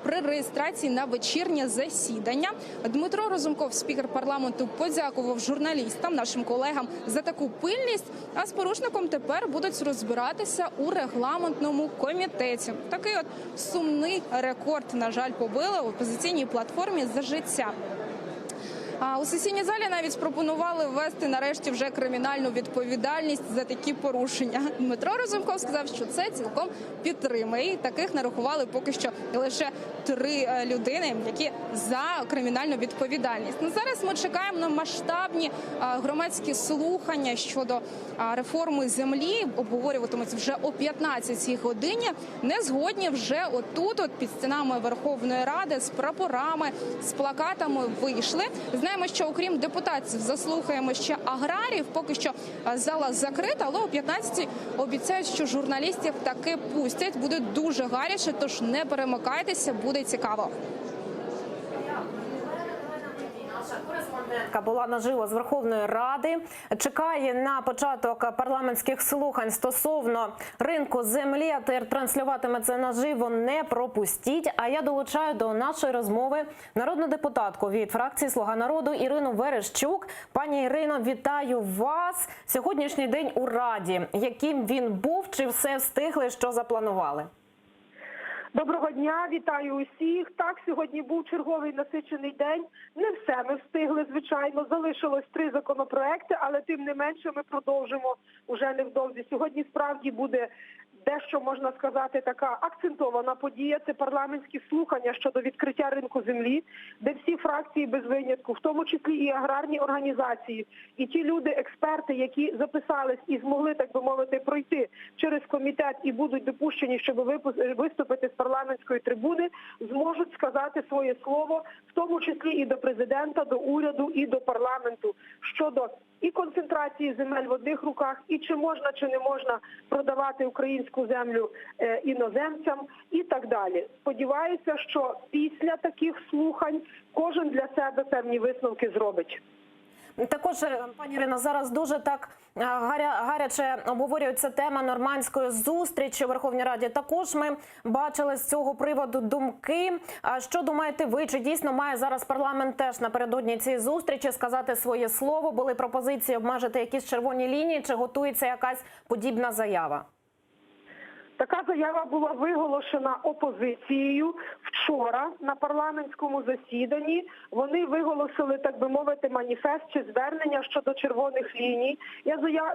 при реєстрації на вечірнє засідання. Дмитро Разумков, спікер парламенту, подякував журналістам, нашим колегам, за таку пильність. А з порушником тепер будуть розбиратися у регламентному комітеті. Такий от сумний рекорд, на жаль, побили в опозиційній платформі «За життя». А у сесійній залі навіть пропонували ввести нарешті вже кримінальну відповідальність за такі порушення. Дмитро Разумков сказав, що це цілком підтримує. І таких нарахували поки що лише 3 людини, які за кримінальну відповідальність. Зараз ми чекаємо на масштабні громадські слухання щодо реформи землі. Обговорюватимуть вже о 15-й годині. Не згодні вже отут, от під стінами Верховної Ради, з прапорами, з плакатами вийшли. Знаємо, що окрім депутатів заслухаємо ще аграріїв. Поки що зала закрита, але о 15-й обіцяють, що журналістів таки пустять. Буде дуже гаряче, тож не перемикайтеся, буде цікаво. Кореспондентка була наживо з Верховної Ради. Чекає на початок парламентських слухань стосовно ринку землі. АТР транслюватиме це наживо, не пропустіть. А я долучаю до нашої розмови народну депутатку від фракції «Слуга народу» Ірину Верещук. Пані Ірино, вітаю вас. Сьогоднішній день у Раді. Яким він був? Чи все встигли, що запланували? Доброго дня, вітаю усіх. Так, сьогодні був черговий насичений день. Не все ми встигли, звичайно. Залишилось 3 законопроекти, але тим не менше ми продовжимо уже невдовзі. Сьогодні справді буде дещо, можна сказати, така акцентована подія. Це парламентські слухання щодо відкриття ринку землі, де всі фракції без винятку, в тому числі і аграрні організації, і ті люди, експерти, які записались і змогли, так би мовити, пройти через комітет і будуть допущені, щоб виступити з парламентської трибуни, зможуть сказати своє слово, в тому числі і до президента, до уряду, і до парламенту щодо і концентрації земель в одних руках, і чи можна, чи не можна продавати українську землю іноземцям, і так далі. Сподіваюся, що після таких слухань кожен для себе певні висновки зробить. Також, пані Ірино, зараз дуже так гаряче обговорюється тема нормандської зустрічі у Верховній Раді. Також ми бачили з цього приводу думки. А що думаєте ви? Чи дійсно має зараз парламент теж напередодні цієї зустрічі сказати своє слово? Були пропозиції обмежити якісь червоні лінії? Чи готується якась подібна заява? Така заява була виголошена опозицією вчора на парламентському засіданні. Вони виголосили, так би мовити, маніфест чи звернення щодо червоних ліній.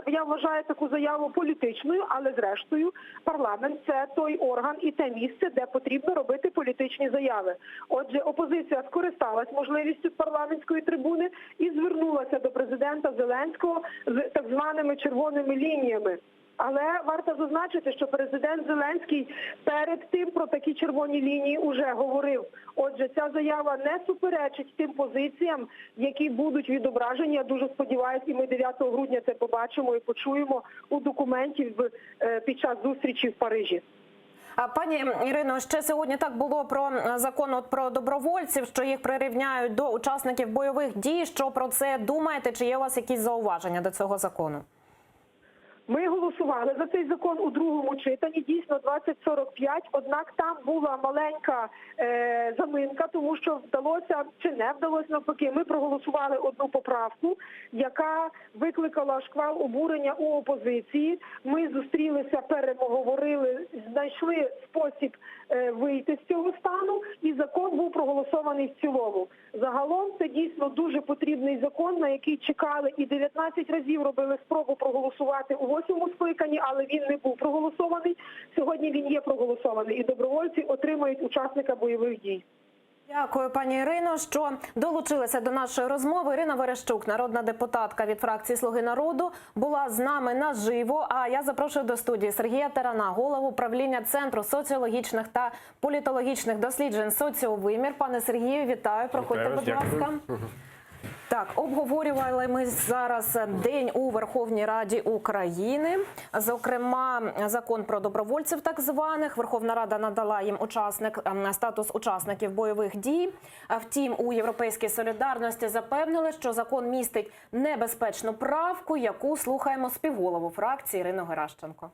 Я вважаю таку заяву політичною, але зрештою парламент – це той орган і те місце, де потрібно робити політичні заяви. Отже, опозиція скористалась можливістю парламентської трибуни і звернулася до президента Зеленського з так званими червоними лініями. Але варто зазначити, що президент Зеленський перед тим про такі червоні лінії уже говорив. Отже, ця заява не суперечить тим позиціям, які будуть відображені, я дуже сподіваюся, і ми 9 грудня це побачимо і почуємо у документі під час зустрічі в Парижі. А, пані Ірино, ще сьогодні так було про закон от про добровольців, що їх прирівняють до учасників бойових дій. Що про це думаєте? Чи є у вас якісь зауваження до цього закону? Ми голосували за цей закон у другому читанні, дійсно 2045, однак там була маленька е, заминка, тому що вдалося чи не вдалося навпаки, ми проголосували одну поправку, яка викликала шквал обурення у опозиції. Ми зустрілися, переговорили, знайшли спосіб е, вийти з цього стану, і закон був проголосований в цілому. Загалом це дійсно дуже потрібний закон, на який чекали і 19 разів робили спробу проголосувати у восьмому скликанні, але він не був проголосований. Сьогодні він є проголосований, і добровольці отримають учасника бойових дій. Дякую, пані Ірино, що долучилися до нашої розмови. Ірина Верещук, народна депутатка від фракції Слуги народу, була з нами наживо. А я запрошую до студії Сергія Тарана, голову правління Центру соціологічних та політологічних досліджень Соціовимір. Пане Сергію, вітаю. Проходьте, Вітаю будь вас, ласка. дякую. Так, обговорювали ми зараз день у Верховній Раді України. Зокрема, закон про добровольців, так званих. Верховна Рада надала їм учасник ем, статус учасників бойових дій. А Втім, у Європейській солідарності запевнили, що закон містить небезпечну правку, яку слухаємо співголову фракції Ірину Геращенко.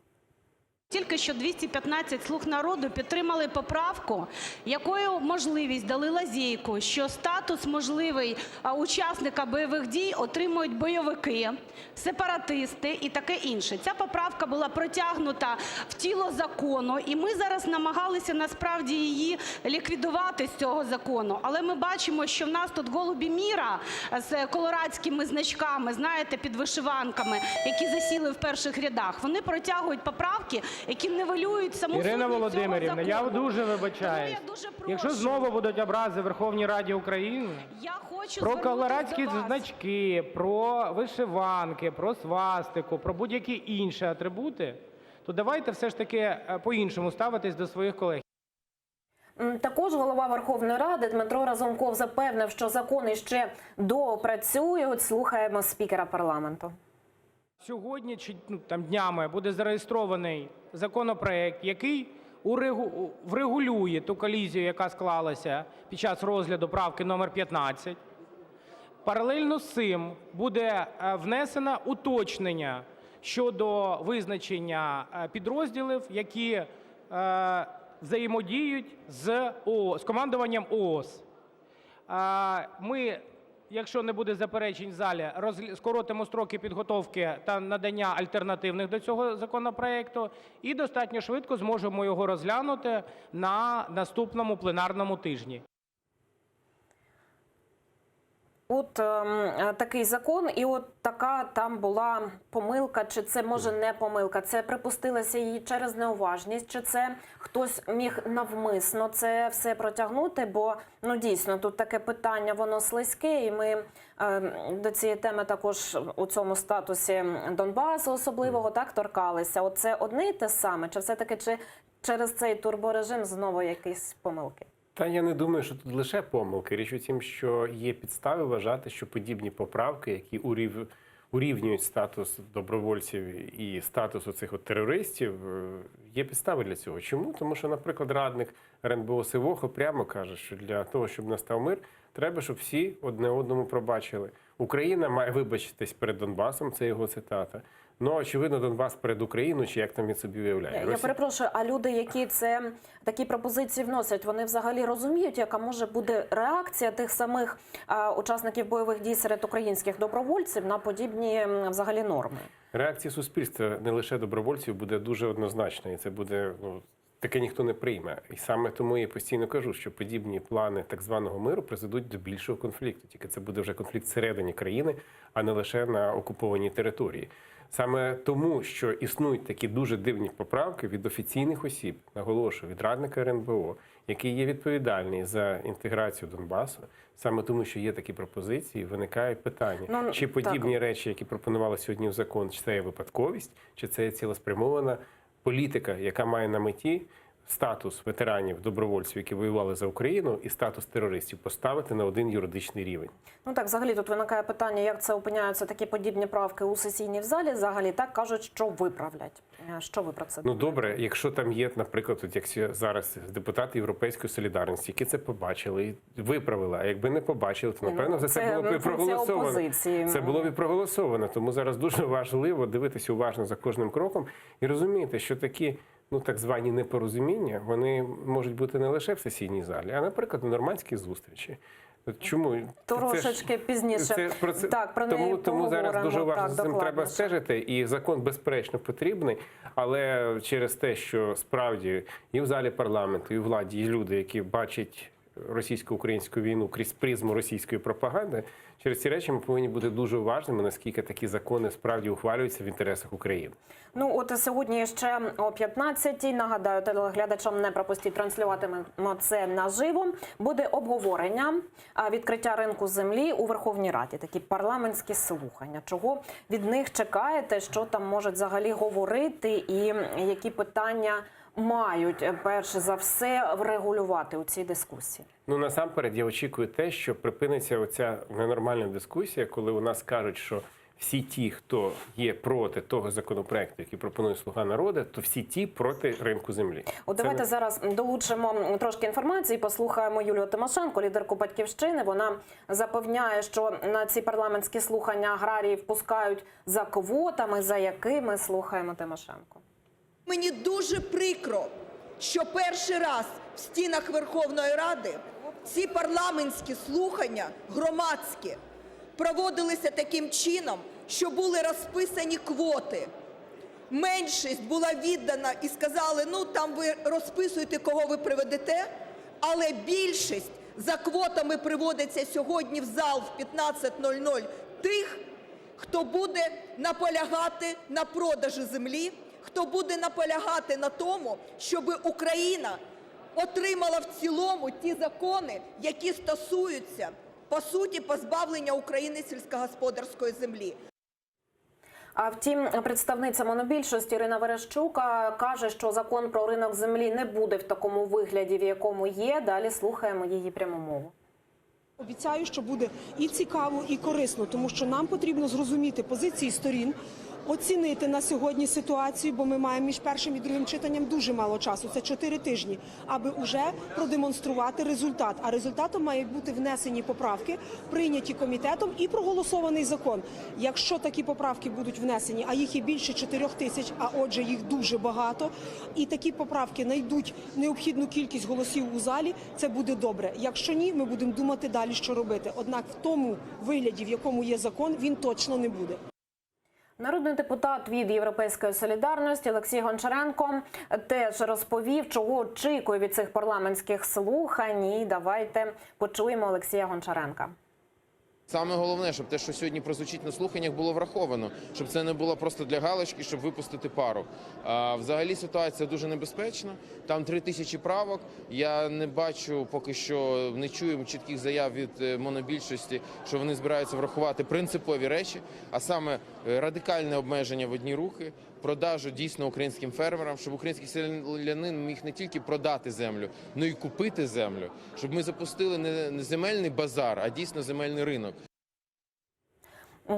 Тільки що 215 «Слуг народу» підтримали поправку, якою можливість дали лазейку, що статус можливий а, учасника бойових дій отримують бойовики, сепаратисти і таке інше. Ця поправка була протягнута в тіло закону, і ми зараз намагалися насправді її ліквідувати з цього закону. Але ми бачимо, що в нас тут голубі міра з колорадськими значками, знаєте, під вишиванками, які засіли в перших рядах, вони протягують поправки, які нівелюють саму Ірина сутність цього Володимирівна, я закону. дуже вибачаюсь. Якщо знову будуть образи Верховній Раді України Я хочу про звернутись колорадські до вас. значки, про вишиванки, про свастику, про будь-які інші атрибути, то давайте все ж таки е, по-іншому ставитись до своїх колег. М, Також голова Верховної Ради Дмитро Разумков запевнив, що закони ще доопрацюють. Слухаємо спікера парламенту. Сьогодні чи ну, там днями буде зареєстрований законопроект, який урегу- врегулює ту колізію, яка склалася під час розгляду правки номер 15. Паралельно з цим буде е, внесено уточнення щодо визначення е, підрозділів, які е, взаємодіють з, О, з командуванням ООС. А, Ми, якщо не буде заперечень в залі, розгля- скоротимо строки підготовки та надання альтернативних до цього законопроекту і достатньо швидко зможемо його розглянути на наступному пленарному тижні. От ем, е, такий закон, і от така там була помилка, чи це може не помилка, це припустилася її через неуважність, чи це хтось міг навмисно це все протягнути, бо ну дійсно тут таке питання, воно слизьке, і ми ем, до цієї теми також у цьому статусі Донбасу особливого так торкалися. От це одне і те саме, чи все таки чи через цей турборежим знову якісь помилки? Та я не думаю, що тут лише помилки. Річ у тім, що є підстави вважати, що подібні поправки, які урів... урівнюють статус добровольців і статус оцих от терористів, е, є підстави для цього. Чому? Тому що, наприклад, радник РНБО Сивохо прямо каже, що для того, щоб настав мир, треба, щоб всі одне одному пробачили. Україна має вибачитись перед Донбасом, це його цитата. Ну, очевидно, Донбас перед Україною, чи як там він собі уявляє. Я Росія- перепрошую, а люди, які це такі пропозиції вносять, вони взагалі розуміють, яка може бути реакція тих самих а, учасників бойових дій серед українських добровольців на подібні м, взагалі норми? Реакція суспільства не лише добровольців буде дуже однозначна, і це буде ну таке ніхто не прийме. І саме тому я постійно кажу, що подібні плани так званого миру призведуть до більшого конфлікту. Тільки це буде вже конфлікт всередині країни, а не лише на окупованій території. Саме тому, що існують такі дуже дивні поправки від офіційних осіб, наголошую, від радника РНБО, який є відповідальний за інтеграцію Донбасу, саме тому, що є такі пропозиції, виникає питання, Ну, чи так. подібні речі, які пропонували сьогодні в закон, чи це є випадковість, чи це є цілеспрямована політика, яка має на меті. статус ветеранів, добровольців, які воювали за Україну, і статус терористів поставити на один юридичний рівень. Ну так, взагалі тут виникає питання, як це опиняються такі подібні правки у сесійній залі. Взагалі так кажуть, що виправлять. Е, Що ви про це Ну добре, якщо там є, наприклад, от як сьо- зараз депутати Європейської солідарності, які це побачили і виправили. А якби не побачили, то Ні, ну, напевно за це, це, було б і ну, функція проголосовано. опозиції. Це було б і проголосовано. Тому зараз дуже важливо дивитися уважно за кожним кроком і розуміти, що такі. Ну, так звані непорозуміння, вони можуть бути не лише в сесійній залі, а, наприклад, на нормандській зустрічі. От Чому Це ж- Трошечки пізніше. Це, про це, Так, про тому, неї тому зараз дуже поговоримо, уважно так, за цим треба докладніше. стежити, і закон безперечно потрібний, але через те, що справді і в залі парламенту, і в владі є люди, які бачать російсько-українську війну крізь призму російської пропаганди, через ці речі ми повинні бути дуже уважними, наскільки такі закони справді ухвалюються в інтересах України. Ну от сьогодні ще о 15-й, нагадаю, телеглядачам не пропустіть, транслюватимемо це наживо. Буде обговорення а, відкриття ринку землі у Верховній Раді. Такі парламентські слухання. Чого від них чекаєте? Що там можуть взагалі говорити, і які питання мають е, перш за все врегулювати у цій дискусії? Ну насамперед я очікую те, що припиниться оця ненормальна дискусія, коли у нас кажуть, що всі ті, хто є проти того законопроекту, який пропонує Слуга народу, то всі ті проти ринку землі. От Це давайте не- зараз долучимо трошки інформації. Послухаємо Юлію Тимошенко, лідерку батьківщини. Вона запевняє, що на ці парламентські слухання аграріїв пускають за квотами, за якими слухаємо Тимошенко. Мені дуже прикро, що перший раз в стінах Верховної Ради ці парламентські слухання громадські проводилися таким чином, що були розписані квоти. Меншість була віддана і сказали, ну там ви розписуєте, кого ви приведете, але більшість за квотами приводиться сьогодні в зал в 15.00 тих, хто буде наполягати на продажі землі, хто буде наполягати на тому, щоб Україна отримала в цілому ті закони, які стосуються, по суті, позбавлення України сільськогосподарської землі. А втім, представниця монобільшості Ірина Верещук а, каже, що закон про ринок землі не буде в такому вигляді, в якому є. Далі слухаємо її пряму мову. Обіцяю, що буде і цікаво, і корисно, тому що нам потрібно зрозуміти позиції сторін, оцінити на сьогодні ситуацію, бо ми маємо між першим і другим читанням дуже мало часу. Це 4 тижні, аби уже продемонструвати результат. А результатом мають бути внесені поправки, прийняті комітетом і проголосований закон. Якщо такі поправки будуть внесені, а їх є більше 4 тисяч, а отже, їх дуже багато, і такі поправки знайдуть необхідну кількість голосів у залі, це буде добре. Якщо ні, ми будемо думати далі, що робити. Однак в тому вигляді, в якому є закон, він точно не буде. Народний депутат від Європейської солідарності Олексій Гончаренко теж розповів, чого очікує від цих парламентських слухань. І давайте почуємо Олексія Гончаренка. Саме головне, щоб те, що сьогодні прозвучить на слуханнях, було враховано, щоб це не було просто для галочки, щоб випустити пару. А, взагалі ситуація дуже небезпечна. Там 3000 правок. Я не бачу поки що, не чую чітких заяв від е, монобільшості, що вони збираються врахувати принципові речі, а саме е, радикальне обмеження в одні руки, продажу дійсно українським фермерам, щоб український селянин міг не тільки продати землю, але й купити землю, щоб ми запустили не не земельний базар, а дійсно земельний ринок.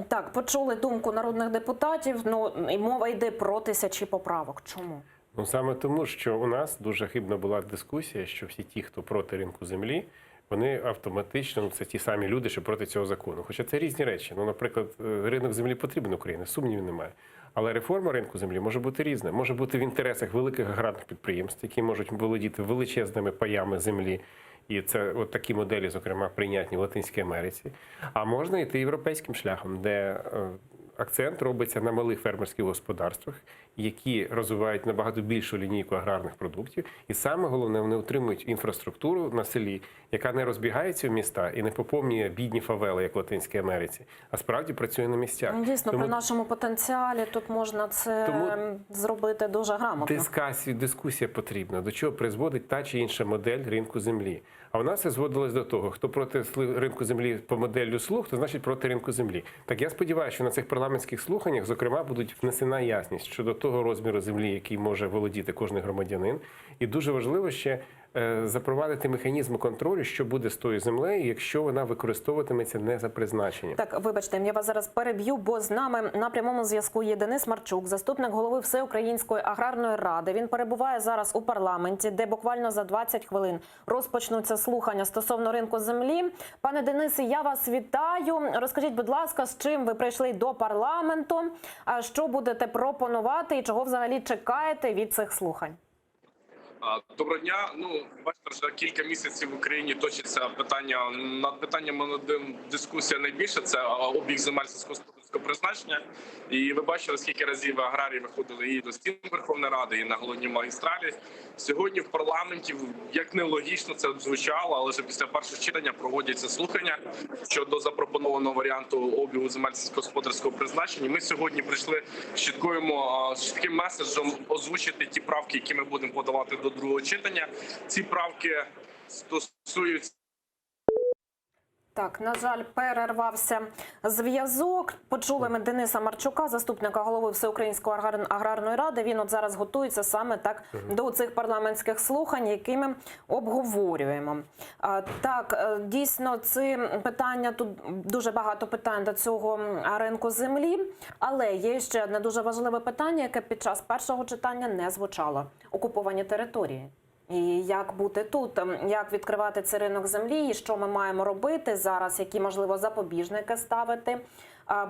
Так, почули думку народних депутатів. Ну і мова йде про тисячі поправок. Чому? Ну саме тому, що у нас дуже хибна була дискусія, що всі ті, хто проти ринку землі, вони автоматично ну, це ті самі люди, що проти цього закону. Хоча це різні речі. Ну, наприклад, е, ринок землі потрібен Україні, сумнівів немає. Але реформа ринку землі може бути різна. Може бути в інтересах великих аграрних підприємств, які можуть володіти величезними паями землі. І це от такі моделі, зокрема, прийнятні в Латинській Америці. А можна йти європейським шляхом, де е, акцент робиться на малих фермерських господарствах, які розвивають набагато більшу лінійку аграрних продуктів. І саме головне, вони утримують інфраструктуру на селі, яка не розбігається в міста і не поповнює бідні фавели, як в Латинській Америці, а справді працює на місцях. Ну, Дійсно, Тому при нашому потенціалі тут можна це Тому зробити дуже грамотно. Дискасія, дискусія потрібна, до чого призводить та чи інша модель ринку землі. А у нас все зводилось до того, хто проти сли- ринку землі по моделлю слуг, то значить проти ринку землі. Так я сподіваюся, що на цих парламентських слуханнях, зокрема, будуть внесена ясність щодо того. того розміру землі, який може володіти кожен громадянин. І дуже важливо ще е, запровадити механізми контролю, що буде з тою землею, якщо вона використовуватиметься не за призначенням. Так, вибачте, я вас зараз переб'ю, бо з нами на прямому зв'язку є Денис Марчук, заступник голови Всеукраїнської аграрної ради. Він перебуває зараз у парламенті, де буквально за 20 хвилин розпочнуться слухання стосовно ринку землі. Пане Денисе, я вас вітаю. Розкажіть, будь ласка, з чим ви прийшли до парламенту, а що будете пропонувати і чого взагалі чекаєте від цих слухань? А, Доброго дня. Ну, бачите, вже кілька місяців в Україні точиться питання над питанням над дискусія найбільше це а, обіг земель сільськогосподарського призначення. І ви бачили, скільки разів аграрії виходили і до стін Верховної Ради, і на головній магістралі. Сьогодні в парламенті, як нелогічно це звучало, але вже після першого читання проводяться слухання щодо запропонованого варіанту обігу земель сільськогосподарського призначення. Ми сьогодні прийшли з чіткою, а, з чітким меседжем озвучити ті правки, які ми будемо подавати до другого читання. Ці правки стосуються. Так, на жаль, перервався зв'язок. Почули ми Дениса Марчука, заступника голови Всеукраїнської аграр- аграрної ради. Він от зараз готується саме так до цих парламентських слухань, які ми обговорюємо. А, Так, е, дійсно, це питання тут дуже багато питань до цього ринку землі, але є ще одне дуже важливе питання, яке під час першого читання не звучало: окуповані території. І як бути тут, Ем, як відкривати цей ринок землі, і що ми маємо робити зараз, які можливо запобіжники ставити,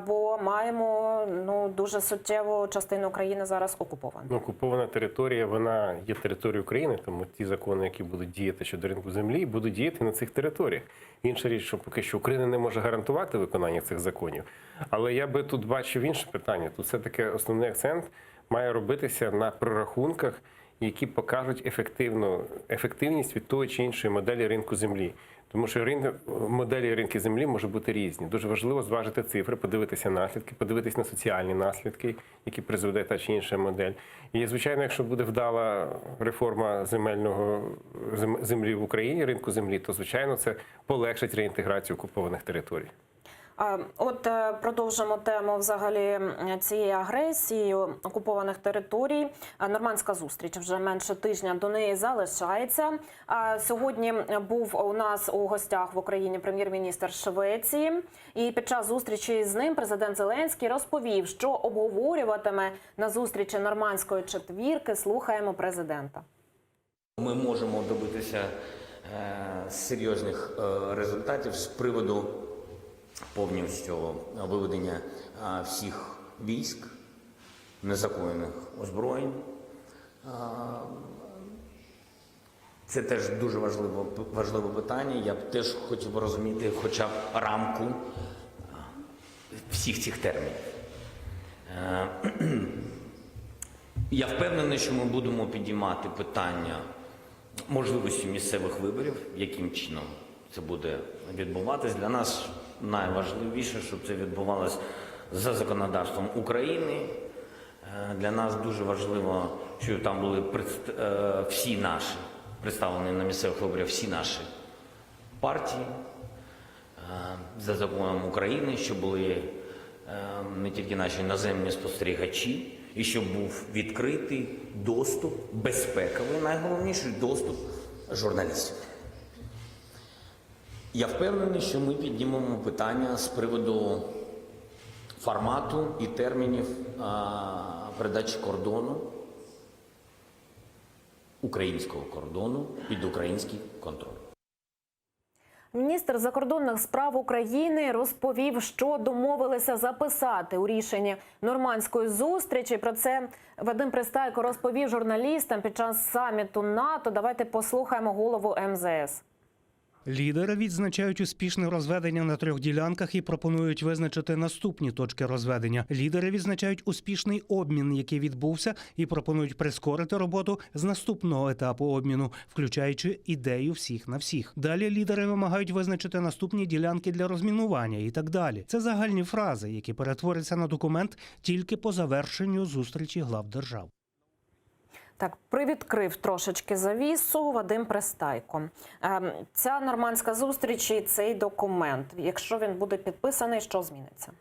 бо маємо ну дуже суттєву частину України зараз окуповану. Ну, окупована територія, вона є територією України, тому ті закони, які будуть діяти щодо ринку землі, будуть діяти на цих територіях. Інша річ, що поки що Україна не може гарантувати виконання цих законів. Але я би тут бачив інше питання. Тут все-таки основний акцент має робитися на прорахунках, які покажуть ефективну ефективність від тої чи іншої моделі ринку землі. Тому що рин... моделі ринку землі можуть бути різні. Дуже важливо зважити цифри, подивитися наслідки, подивитися на соціальні наслідки, які призведе та чи інша модель. І, звичайно, якщо буде вдала реформа земельного зем- землі в Україні, ринку землі, то звичайно це полегшить реінтеграцію окупованих територій. А, От е, продовжимо тему взагалі м, цієї агресії окупованих територій. А, Нормандська зустріч вже менше тижня до неї залишається. А, Сьогодні був у нас у гостях в Україні прем'єр-міністр Швеції. І під час зустрічі з ним президент Зеленський розповів, що обговорюватиме на зустрічі нормандської четвірки. Слухаємо президента. Ми можемо добитися е, серйозних е, результатів з приводу повністю виведення е, всіх військ, незаконних озброєнь. Е, Це теж дуже важливо, важливе питання. Я б теж хотів би розуміти хоча б рамку е, всіх цих термінів. Е, Я впевнений, що ми будемо підіймати питання можливості місцевих виборів, яким чином це буде відбуватись. Для нас найважливіше, щоб це відбувалось за законодавством України. Е, Для нас дуже важливо, щоб там були предст- е, всі наші представлені на місцевих виборах, всі наші партії е, за законом України, щоб були е, не тільки наші іноземні спостерігачі, і щоб був відкритий доступ, безпековий, найголовніший доступ журналістів. Я впевнений, що ми піднімемо питання з приводу формату і термінів а, передачі кордону, українського кордону під український контроль. Міністр закордонних справ України розповів, що домовилися записати у рішенні нормандської зустрічі. Про це Вадим Пристайко розповів журналістам під час саміту НАТО. Давайте послухаємо голову МЗС. Лідери відзначають успішне розведення на трьох ділянках і пропонують визначити наступні точки розведення. Лідери відзначають успішний обмін, який відбувся, і пропонують прискорити роботу з наступного етапу обміну, включаючи ідею всіх на всіх. Далі лідери вимагають визначити наступні ділянки для розмінування і так далі. Це загальні фрази, які перетворяться на документ тільки по завершенню зустрічі глав держав. Так, привідкрив трошечки завісу Вадим Пристайко. Ем, Ця нормандська зустріч і цей документ, якщо він буде підписаний, що зміниться?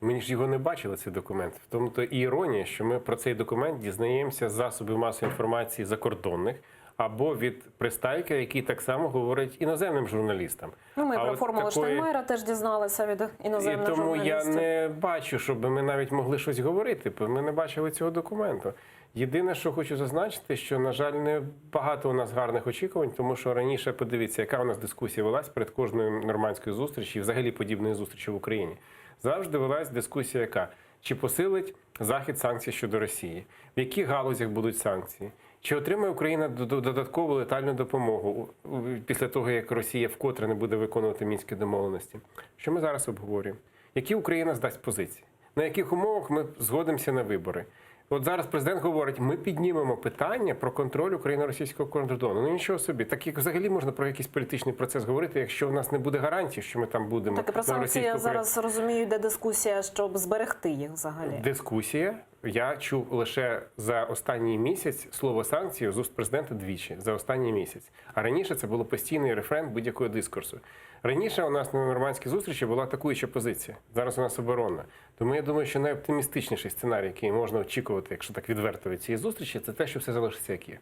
Ми ж його не бачили, цей документ. В тому то і іронія, що ми про цей документ дізнаємося з засобів масової інформації закордонних або від Пристайка, який так само говорить іноземним журналістам. Ну, ми А про от формулу такої- Штайнмаєра теж дізналися від іноземних і тому я журналістів. не бачу, щоб ми навіть могли щось говорити, бо ми не бачили цього документу. Єдине, що хочу зазначити, що, на жаль, не багато у нас гарних очікувань, тому що раніше, подивіться, яка у нас дискусія велась перед кожною нормандською зустрічі і взагалі подібної зустрічі в Україні. Завжди велась дискусія, яка чи посилить Захід санкції щодо Росії, в яких галузях будуть санкції, чи отримає Україна дод- додаткову летальну допомогу у- у- після того, як Росія вкотре не буде виконувати мінські домовленості? Що ми зараз обговорюємо? Які Україна здасть позиції? На яких умовах ми згодимося на вибори? От зараз президент говорить: ми піднімемо питання про контроль україно-російського кордону. Ну нічого собі, так як взагалі можна про якийсь політичний процес говорити, якщо в нас не буде гарантії, що ми там будемо Так і про на санкції я російсько-українському зараз розумію, йде дискусія, щоб зберегти їх взагалі. Дискусія. Я чув лише за останній місяць слово санкції з уст президента двічі за останній місяць. А раніше це було постійний рефрен будь-якого дискурсу. Раніше у нас на нормандській зустрічі була атакуюча позиція. Зараз у нас оборонна. Тому я думаю, що найоптимістичніший сценарій, який можна очікувати, якщо так відверто від цієї зустрічі, це те, що все залишиться як є.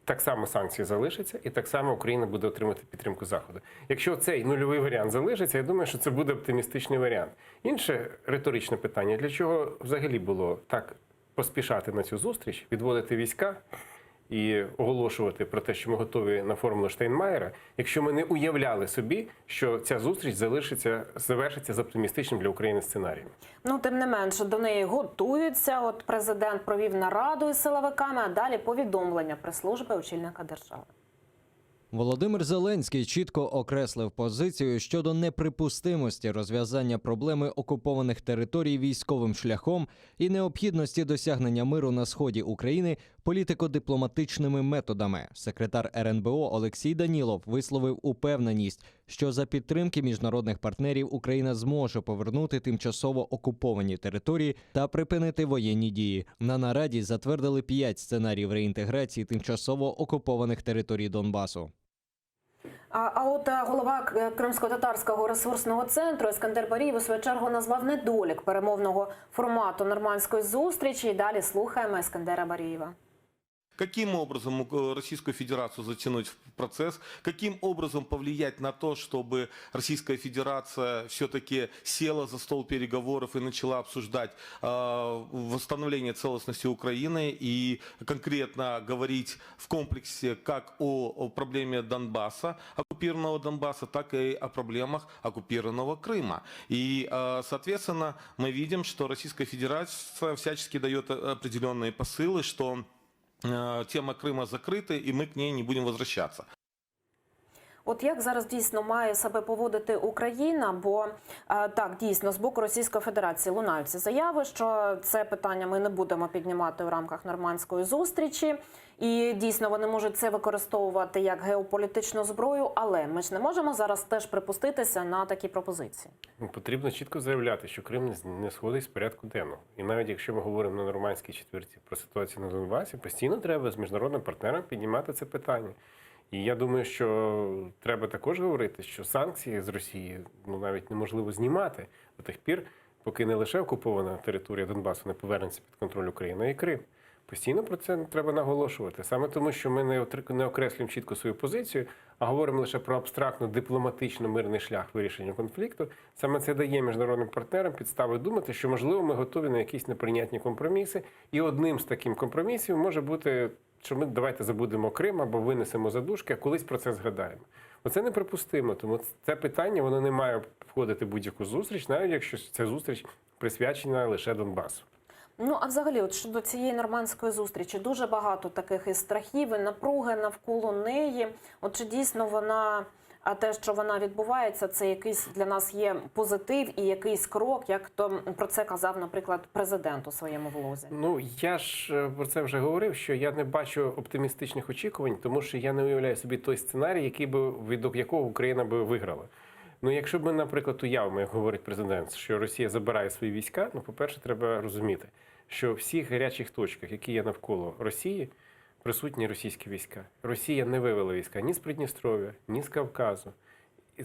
Так само санкції залишаться, і так само Україна буде отримати підтримку Заходу. Якщо цей нульовий варіант залишиться, я думаю, що це буде оптимістичний варіант. Інше риторичне питання: для чого взагалі було так поспішати на цю зустріч, відводити війська і оголошувати про те, що ми готові на формулу Штайнмаєра, якщо ми не уявляли собі, що ця зустріч залишиться завершиться з оптимістичним для України сценарієм. Ну, тим не менше, до неї готуються. От президент провів нараду із силовиками, а далі повідомлення прес-служби очільника держави. Володимир Зеленський чітко окреслив позицію щодо неприпустимості розв'язання проблеми окупованих територій військовим шляхом і необхідності досягнення миру на сході України політико-дипломатичними методами. Секретар РНБО Олексій Данілов висловив упевненість, що за підтримки міжнародних партнерів Україна зможе повернути тимчасово окуповані території та припинити воєнні дії. На нараді затвердили п'ять сценаріїв реінтеграції тимчасово окупованих територій Донбасу. А, а от е, голова К- Кримсько-татарського ресурсного центру Ескандер Барієв у свою чергу назвав недолік перемовного формату нормандської зустрічі. І далі слухаємо Ескандера Барієва. Каким образом э, Российскую Федерацию затянуть в процесс? Каким образом повлиять на то, чтобы Российская Федерация все-таки села за стол переговоров и начала обсуждать э, восстановление целостности Украины и конкретно говорить в комплексе как о, о проблеме Донбасса, оккупированного Донбасса, так и о проблемах оккупированного Крыма. И, э, соответственно, мы видим, что Российская Федерация всячески дает э, определенные посылы, что э, тема Крыма закрыта, и мы к ней не будем возвращаться. От як зараз дійсно має себе поводити Україна? Бо е, так дійсно з боку Російської Федерації лунають ці заяви, що це питання ми не будемо піднімати в рамках нормандської зустрічі, і дійсно вони можуть це використовувати як геополітичну зброю, але ми ж не можемо зараз теж припуститися на такі пропозиції. Ну, Потрібно чітко заявляти, що Крим не з- не сходить з порядку денного. І навіть якщо ми говоримо на нормандській четвірці про ситуацію на Донбасі, постійно треба з міжнародним партнером піднімати це питання. І я думаю, що треба також говорити, що санкції з Росії ну навіть неможливо знімати до тих пір, поки не лише окупована територія Донбасу не повернеться під контроль України, а й Крим. Постійно про це треба наголошувати, саме тому, що ми не отри- не окреслюємо чітко свою позицію, а говоримо лише про абстрактно дипломатично мирний шлях вирішення конфлікту. Саме це дає міжнародним партнерам підстави думати, що можливо ми готові на якісь неприйнятні компроміси. І одним з таких компромісів може бути, що ми давайте забудемо Крим або винесемо за дужки, а колись про це згадаємо. Оце неприпустимо, тому це питання воно не має входити в будь-яку зустріч, навіть якщо ця зустріч присвячена лише Донбасу. Ну а взагалі, от щодо цієї нормандської зустрічі, дуже багато таких і страхів, і напруги навколо неї. От чи дійсно вона, а те, що вона відбувається, це якийсь для нас є позитив і якийсь крок, як то про це казав, наприклад, президент у своєму влозі. Ну я ж е, про це вже говорив, що я не бачу оптимістичних очікувань, тому що я не уявляю собі той сценарій, який би від якого Україна би виграла. Ну, якщо б ми, наприклад, уявимо, як говорить президент, що Росія забирає свої війська, ну, по-перше, треба розуміти, що в всіх гарячих точках, які є навколо Росії, присутні російські війська. Росія не вивела війська ні з Придністров'я, ні з Кавказу.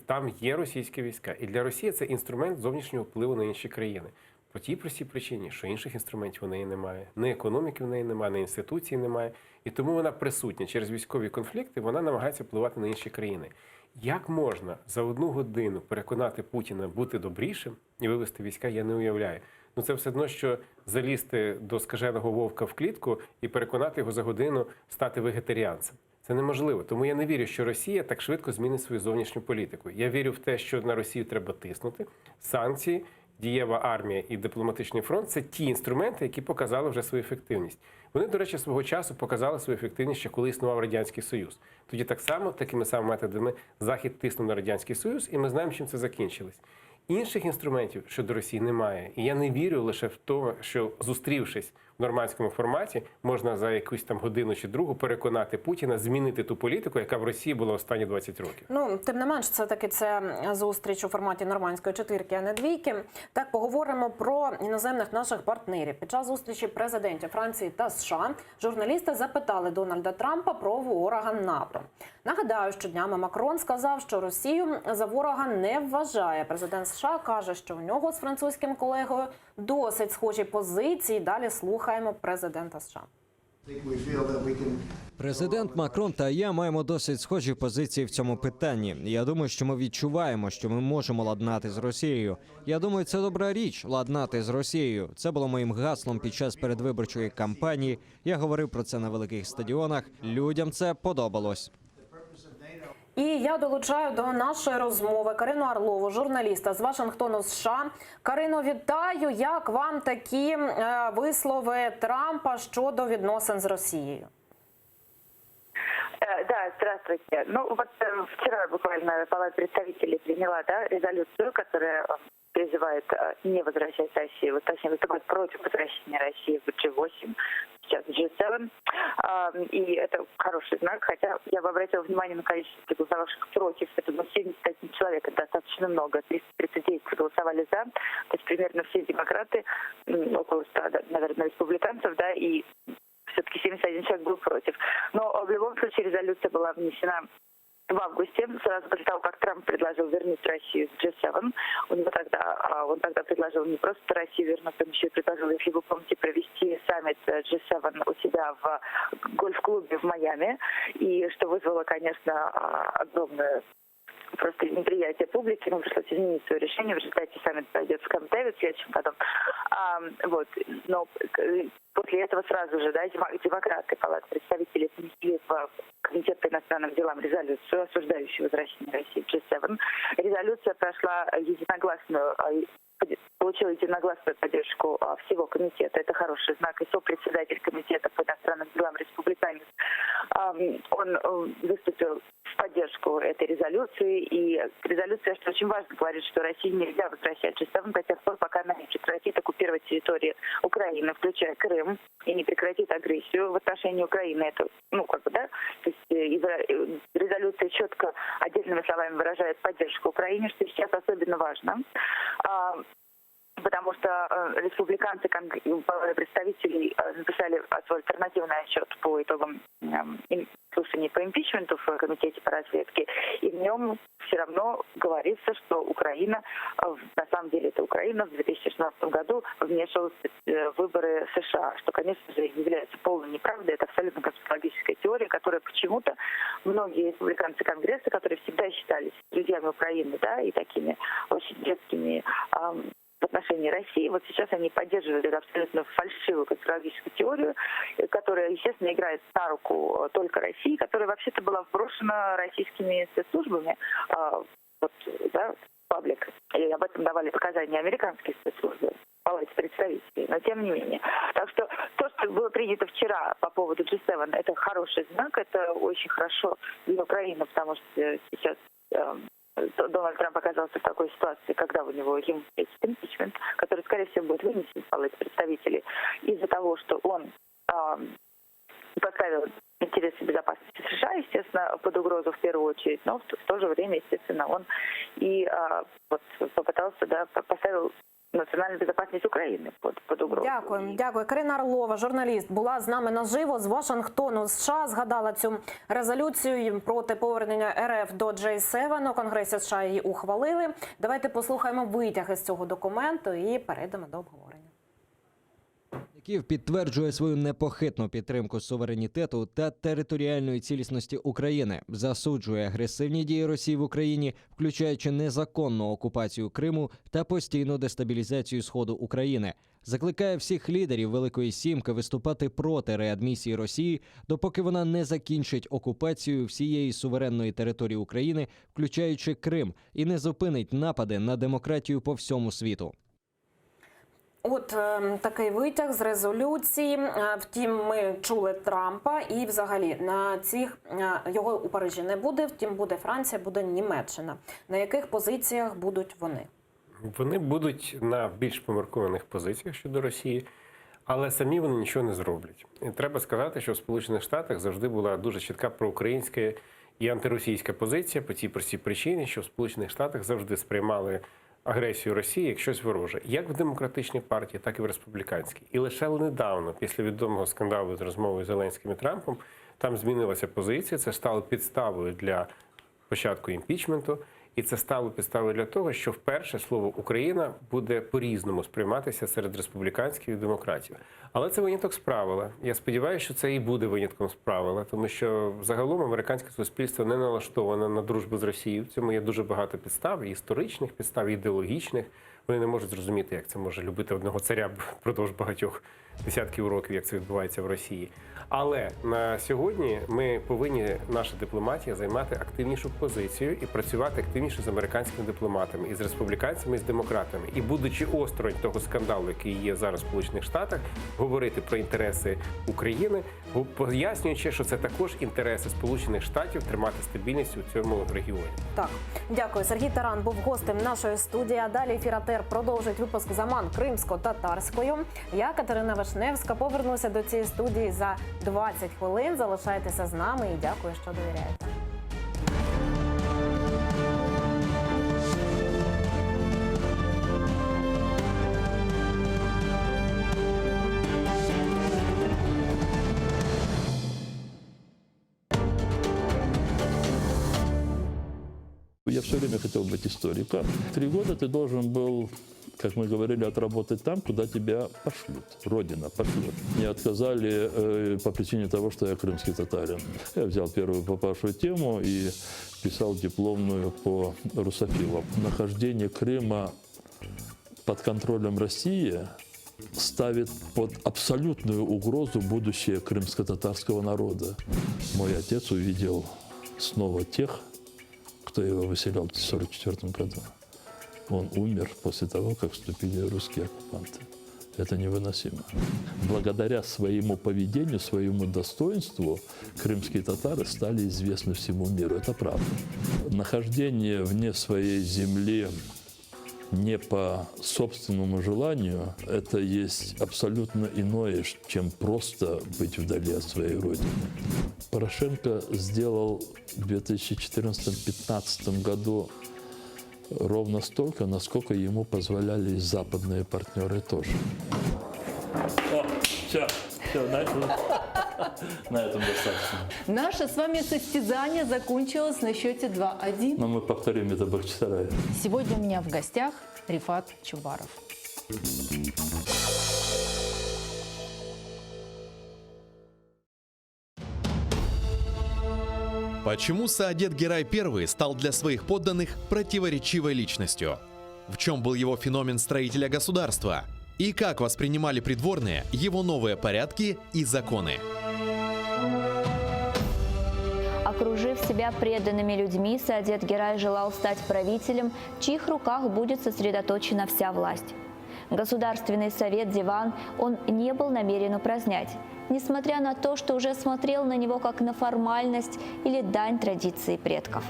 Там є російські війська. І для Росії це інструмент зовнішнього впливу на інші країни. По тій простій причині, що інших інструментів у неї немає, ні економіки в неї немає, ні інституцій немає. І тому вона присутня через військові конфлікти, вона намагається впливати на інші країни. Як можна за одну годину переконати Путіна бути добрішим і вивести війська, я не уявляю. Ну це все одно, що залізти до скаженого вовка в клітку і переконати його за годину стати вегетаріанцем. Це неможливо. Тому я не вірю, що Росія так швидко змінить свою зовнішню політику. Я вірю в те, що на Росію треба тиснути. Санкції, дієва армія і дипломатичний фронт це ті інструменти, які показали вже свою ефективність. Вони, до речі, свого часу показали свою ефективність ще коли існував Радянський Союз. Тоді так само, такими самими методами, Захід тиснув на Радянський Союз, і ми знаємо, чим це закінчилось. Інших інструментів щодо Росії немає. І я не вірю лише в те, що зустрівшись в нормандському форматі, можна за якусь там годину чи другу переконати Путіна змінити ту політику, яка в Росії була останні 20 років. Ну, тим не менш, це таки це зустріч у форматі нормандської четвірки, а не двійки. Так, поговоримо про іноземних наших партнерів. Під час зустрічі президентів Франції та США журналісти запитали Дональда Трампа про ворога НАТО. Нагадаю, що днями Макрон сказав, що Росію за ворога не вважає. Президент США каже, що у нього з французьким колегою досить схожі позиції. Далі слухаємо президента США. Президент Макрон та я маємо досить схожі позиції в цьому питанні. Я думаю, що ми відчуваємо, що ми можемо ладнати з Росією. Я думаю, це добра річ ладнати з Росією. Це було моїм гаслом під час передвиборчої кампанії. Я говорив про це на великих стадіонах. Людям це подобалось. І я долучаю до нашої розмови Карину Орлову, журналіста з Вашингтону, США. Карино, вітаю! Як вам такі е, вислови Трампа щодо відносин з Росією? Э, Да, здравствуйте. Ну, вот э, вчера буквально Палата представителей приняла да, резолюцию, которая э, призывает э, не возвращать Россию, вот, точнее, выступает против возвращения России в G8, сейчас G7. А, И это хороший знак, хотя я бы обратила внимание на количество голосовавших против. Это было 71 человек, это достаточно много. 339 проголосовали за, то есть примерно все демократы, м, около 100, да, наверное, республиканцев, да, и все-таки 71 человек был против. Но э, в любом случае резолюция была внесена в августе, сразу после того, как Трамп предложил вернуть Россию в G7. У него тогда, а, он тогда предложил не просто Россию вернуть, он еще и предложил, если вы помните, провести саммит э, G7 у себя в гольф-клубе в Майами, и что вызвало, конечно, а, огромную просто неприятие публики, ему пришлось изменить свое решение, в результате саммит пройдет в Кэмп Дэвид в следующем году. А, вот. Но э, после этого сразу же да, демо- демократы Палаты представителей внесли в Комитет по иностранным делам резолюцию, осуждающую возвращение России в G7. Резолюция прошла единогласную э, получила единогласную поддержку а, всего комитета. Это хороший знак. И сопредседатель комитета по иностранным делам республиканец, ам, он э, выступил в поддержку этой резолюции. И резолюция, что очень важно, говорит, что России нельзя возвращать G7 до тех пор, пока она не прекратит оккупировать территории Украины, включая Крым, и не прекратит агрессию в отношении Украины. Это, ну, как бы, да, то есть э, изра- э, резолюция четко отдельными словами выражает поддержку Украине, что сейчас особенно важно. А, потому что э, республиканцы, кон- э, представителей э, написали свой альтернативный отчет по итогам эм, им- слушаний по импичменту в Комитете по разведке, и в нем все равно говорится, что Украина, э, в- на самом деле это Украина в 2016 году вмешивалась э, в выборы США, что, конечно же, является полной неправдой. Это абсолютно конспирологическая теория, которая почему-то многие республиканцы Конгресса, которые всегда считались друзьями Украины, да, и такими очень детскими ам, в отношении России. Вот сейчас они поддерживают эту абсолютно фальшивую конспирологическую теорию, э, которая, естественно, играет на руку э, только России, которая вообще-то была вброшена российскими спецслужбами а, вот, да, в паблик. И об этом давали показания американские спецслужбы в Палате представителей, но тем не менее. Так что то, что было принято вчера по поводу G7, это хороший знак, это очень хорошо для Украины, потому что э, сейчас эм, Дональд Трамп оказался в такой ситуации, когда у него ему импичмент, который, скорее всего, будет вынесен в Палате представителей из-за того, что он эм, поставил интересы безопасности США, естественно, под угрозу в первую очередь, но в, в то же время, естественно, он и а, вот попытался, да, по- поставил Национальную безопасность Украины под, под угрозу. Дякую, дякую. Карина Орлова, журналіст, була з нами наживо з Вашингтону. США згадала цю резолюцію проти повернення РФ до G7. У Конгресі США її ухвалили. Давайте послухаємо витяги з цього документу і перейдемо до обговорення. Київ підтверджує свою непохитну підтримку суверенітету та територіальної цілісності України, засуджує агресивні дії Росії в Україні, включаючи незаконну окупацію Криму та постійну дестабілізацію Сходу України. Закликає всіх лідерів Великої Сімки виступати проти реадмісії Росії, допоки вона не закінчить окупацію всієї суверенної території України, включаючи Крим, і не зупинить напади на демократію по всьому світу. От е, такий витяг з резолюції. Е, Втім, ми чули Трампа, і взагалі на цих е, його у Парижі не буде. Втім, буде Франція, буде Німеччина. На яких позиціях будуть вони? Вони будуть на більш поміркованих позиціях щодо Росії, але самі вони нічого не зроблять. І треба сказати, що в Сполучених Штатах завжди була дуже чітка проукраїнська і антиросійська позиція по цій простій причині, що в Сполучених Штатах завжди сприймали агресію Росії як щось вороже, як в демократичній партії, так і в республіканській. І лише недавно, після відомого скандалу з розмовою Зеленським і Трампом, там змінилася позиція. Це стало підставою для початку імпічменту. І це стало підставою для того, що вперше слово Україна буде по-різному сприйматися серед республіканських і демократів. Але це виняток з правила. Я сподіваюся, що це і буде винятком з правила, тому що загалом американське суспільство не налаштоване на дружбу з Росією. В цьому є дуже багато підстав, і історичних підстав, і ідеологічних. Вони не можуть зрозуміти, як це може любити одного царя впродовж багатьох десятків років, як це відбувається в Росії. Але на сьогодні ми повинні, наша дипломатія, займати активнішу позицію і працювати активніше з американськими дипломатами, і з республіканцями, і з демократами. І будучи осторонь того скандалу, який є зараз в Сполучених Штатах, говорити про інтереси України, пояснюючи, що це також інтереси Сполучених Штатів тримати стабільність у цьому регіоні. Так, дякую. Сергій Таран був гостем нашої студії. А далі ефір АТР продовжить випуск Заман кримсько-татарською. Я Катерина Вишневська повернуся до цієї студії за 20 хвилин. Залишайтеся з нами і дякую, що довіряєте. Я все время хотел быть историком. Три года ты должен был, как мы говорили, отработать там, куда тебя пошлют. Родина пошлет. Мне отказали э, по причине того, что я крымский татарин. Я взял первую попавшую тему и писал дипломную по русофилам. Нахождение Крыма под контролем России ставит под абсолютную угрозу будущее крымско-татарского народа. Мой отец увидел снова тех, кто его выселял в 1944 году. Он умер после того, как вступили русские оккупанты. Это невыносимо. Благодаря своему поведению, своему достоинству крымские татары стали известны всему миру. Это правда. Нахождение вне своей земли не по собственному желанию, это есть абсолютно иное, чем просто быть вдали от своей родины. Порошенко сделал в 2014-2015 году ровно столько, насколько ему позволяли и западные партнеры тоже. О, все, все, на этом, на этом достаточно. Наше с вами состязание закончилось на счете 2-1. Но мы повторим это в Бахчисарае. Сегодня у меня в гостях Рифат Чубаров. Почему Саадет Герай I стал для своих подданных противоречивой личностью? В чем был его феномен строителя государства? И как воспринимали придворные его новые порядки и законы? Окружив себя преданными людьми, Саадет Герай желал стать правителем, в чьих руках будет сосредоточена вся власть. Государственный совет Диван он не был намерен упразднять, несмотря на то, что уже смотрел на него как на формальность или дань традиции предков.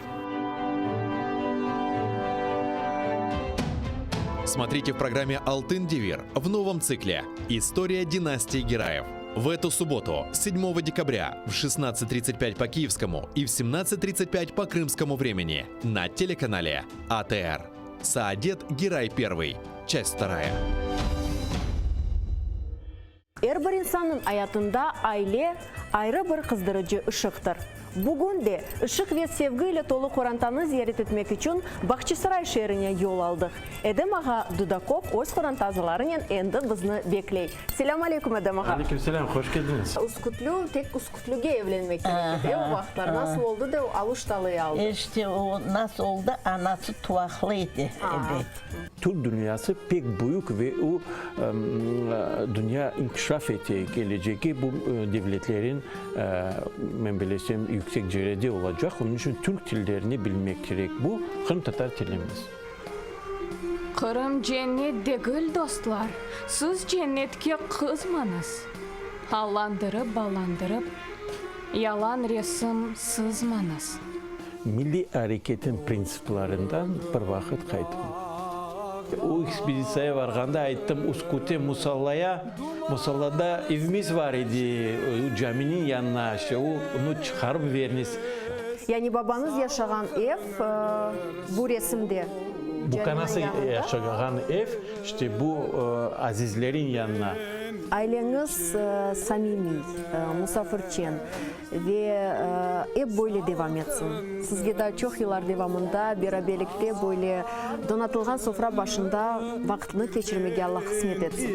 Смотрите в программе «Алтын Девир» в новом цикле «История династии Гераев». В эту субботу, 7 декабря, в 16.35 по киевскому и в 17.35 по крымскому времени на телеканале АТР. Саадет Герай I. Часть вторая. Er bir insannıñ ayatında aile, ayrı bir qızdırıcı ışıqtır. Bugün de ışıq ve sevgi ile tolu qorantanı ziyaret etmek içün Bağçasaray şeerine yol aldıq. Edem ağa Dudakov öz qoranta azalarınen endi bizni bekley. Selâm aleyküm, Edem ağa! Aleyküm selâm, hoş keldiñiz! Üskütlü, tek Üskütlüge evlenmek kerek edi, e, o vaqıtlar. Nasıl oldı da o Aluştalı'yı aldı? İşte o nasıl oldı, anası tuvaqlı edi, ebet. Türk dünyası pek büyük ve o dünya inkişaf ete, kelecegi bu devletlerin, men bilesem, yüksek cerede olacaq. Onıñ içün türk tillerini bilmek kerek. Bu, qırımtatar tilimiz. Qırım cennet degil, dostlar, siz cennetke qızmañız. Allandırıp-ballandırıp, yalan resim sızmañız. Milliy areketin printsiplerinden bir vaqıt qaytmam. O ekspeditsiyaya varğanda ayttım, Uskute musallaya, musallada evimiz var edi, o caminiñ yanına, işte onı çıqarıp veriniz. Yani babañız yaşağan ev bu resimde, Bu kanası yaşağan ev, işte bu azizlerin yanına. Aileñiz samimiy, musafirçen. Ve ep böyle devam etsin. Sizge daa çoq yıllar devamında beraberlikte böyle donatılğan sofra başında vaqıtnı keçirmege Alla qısmet etsin.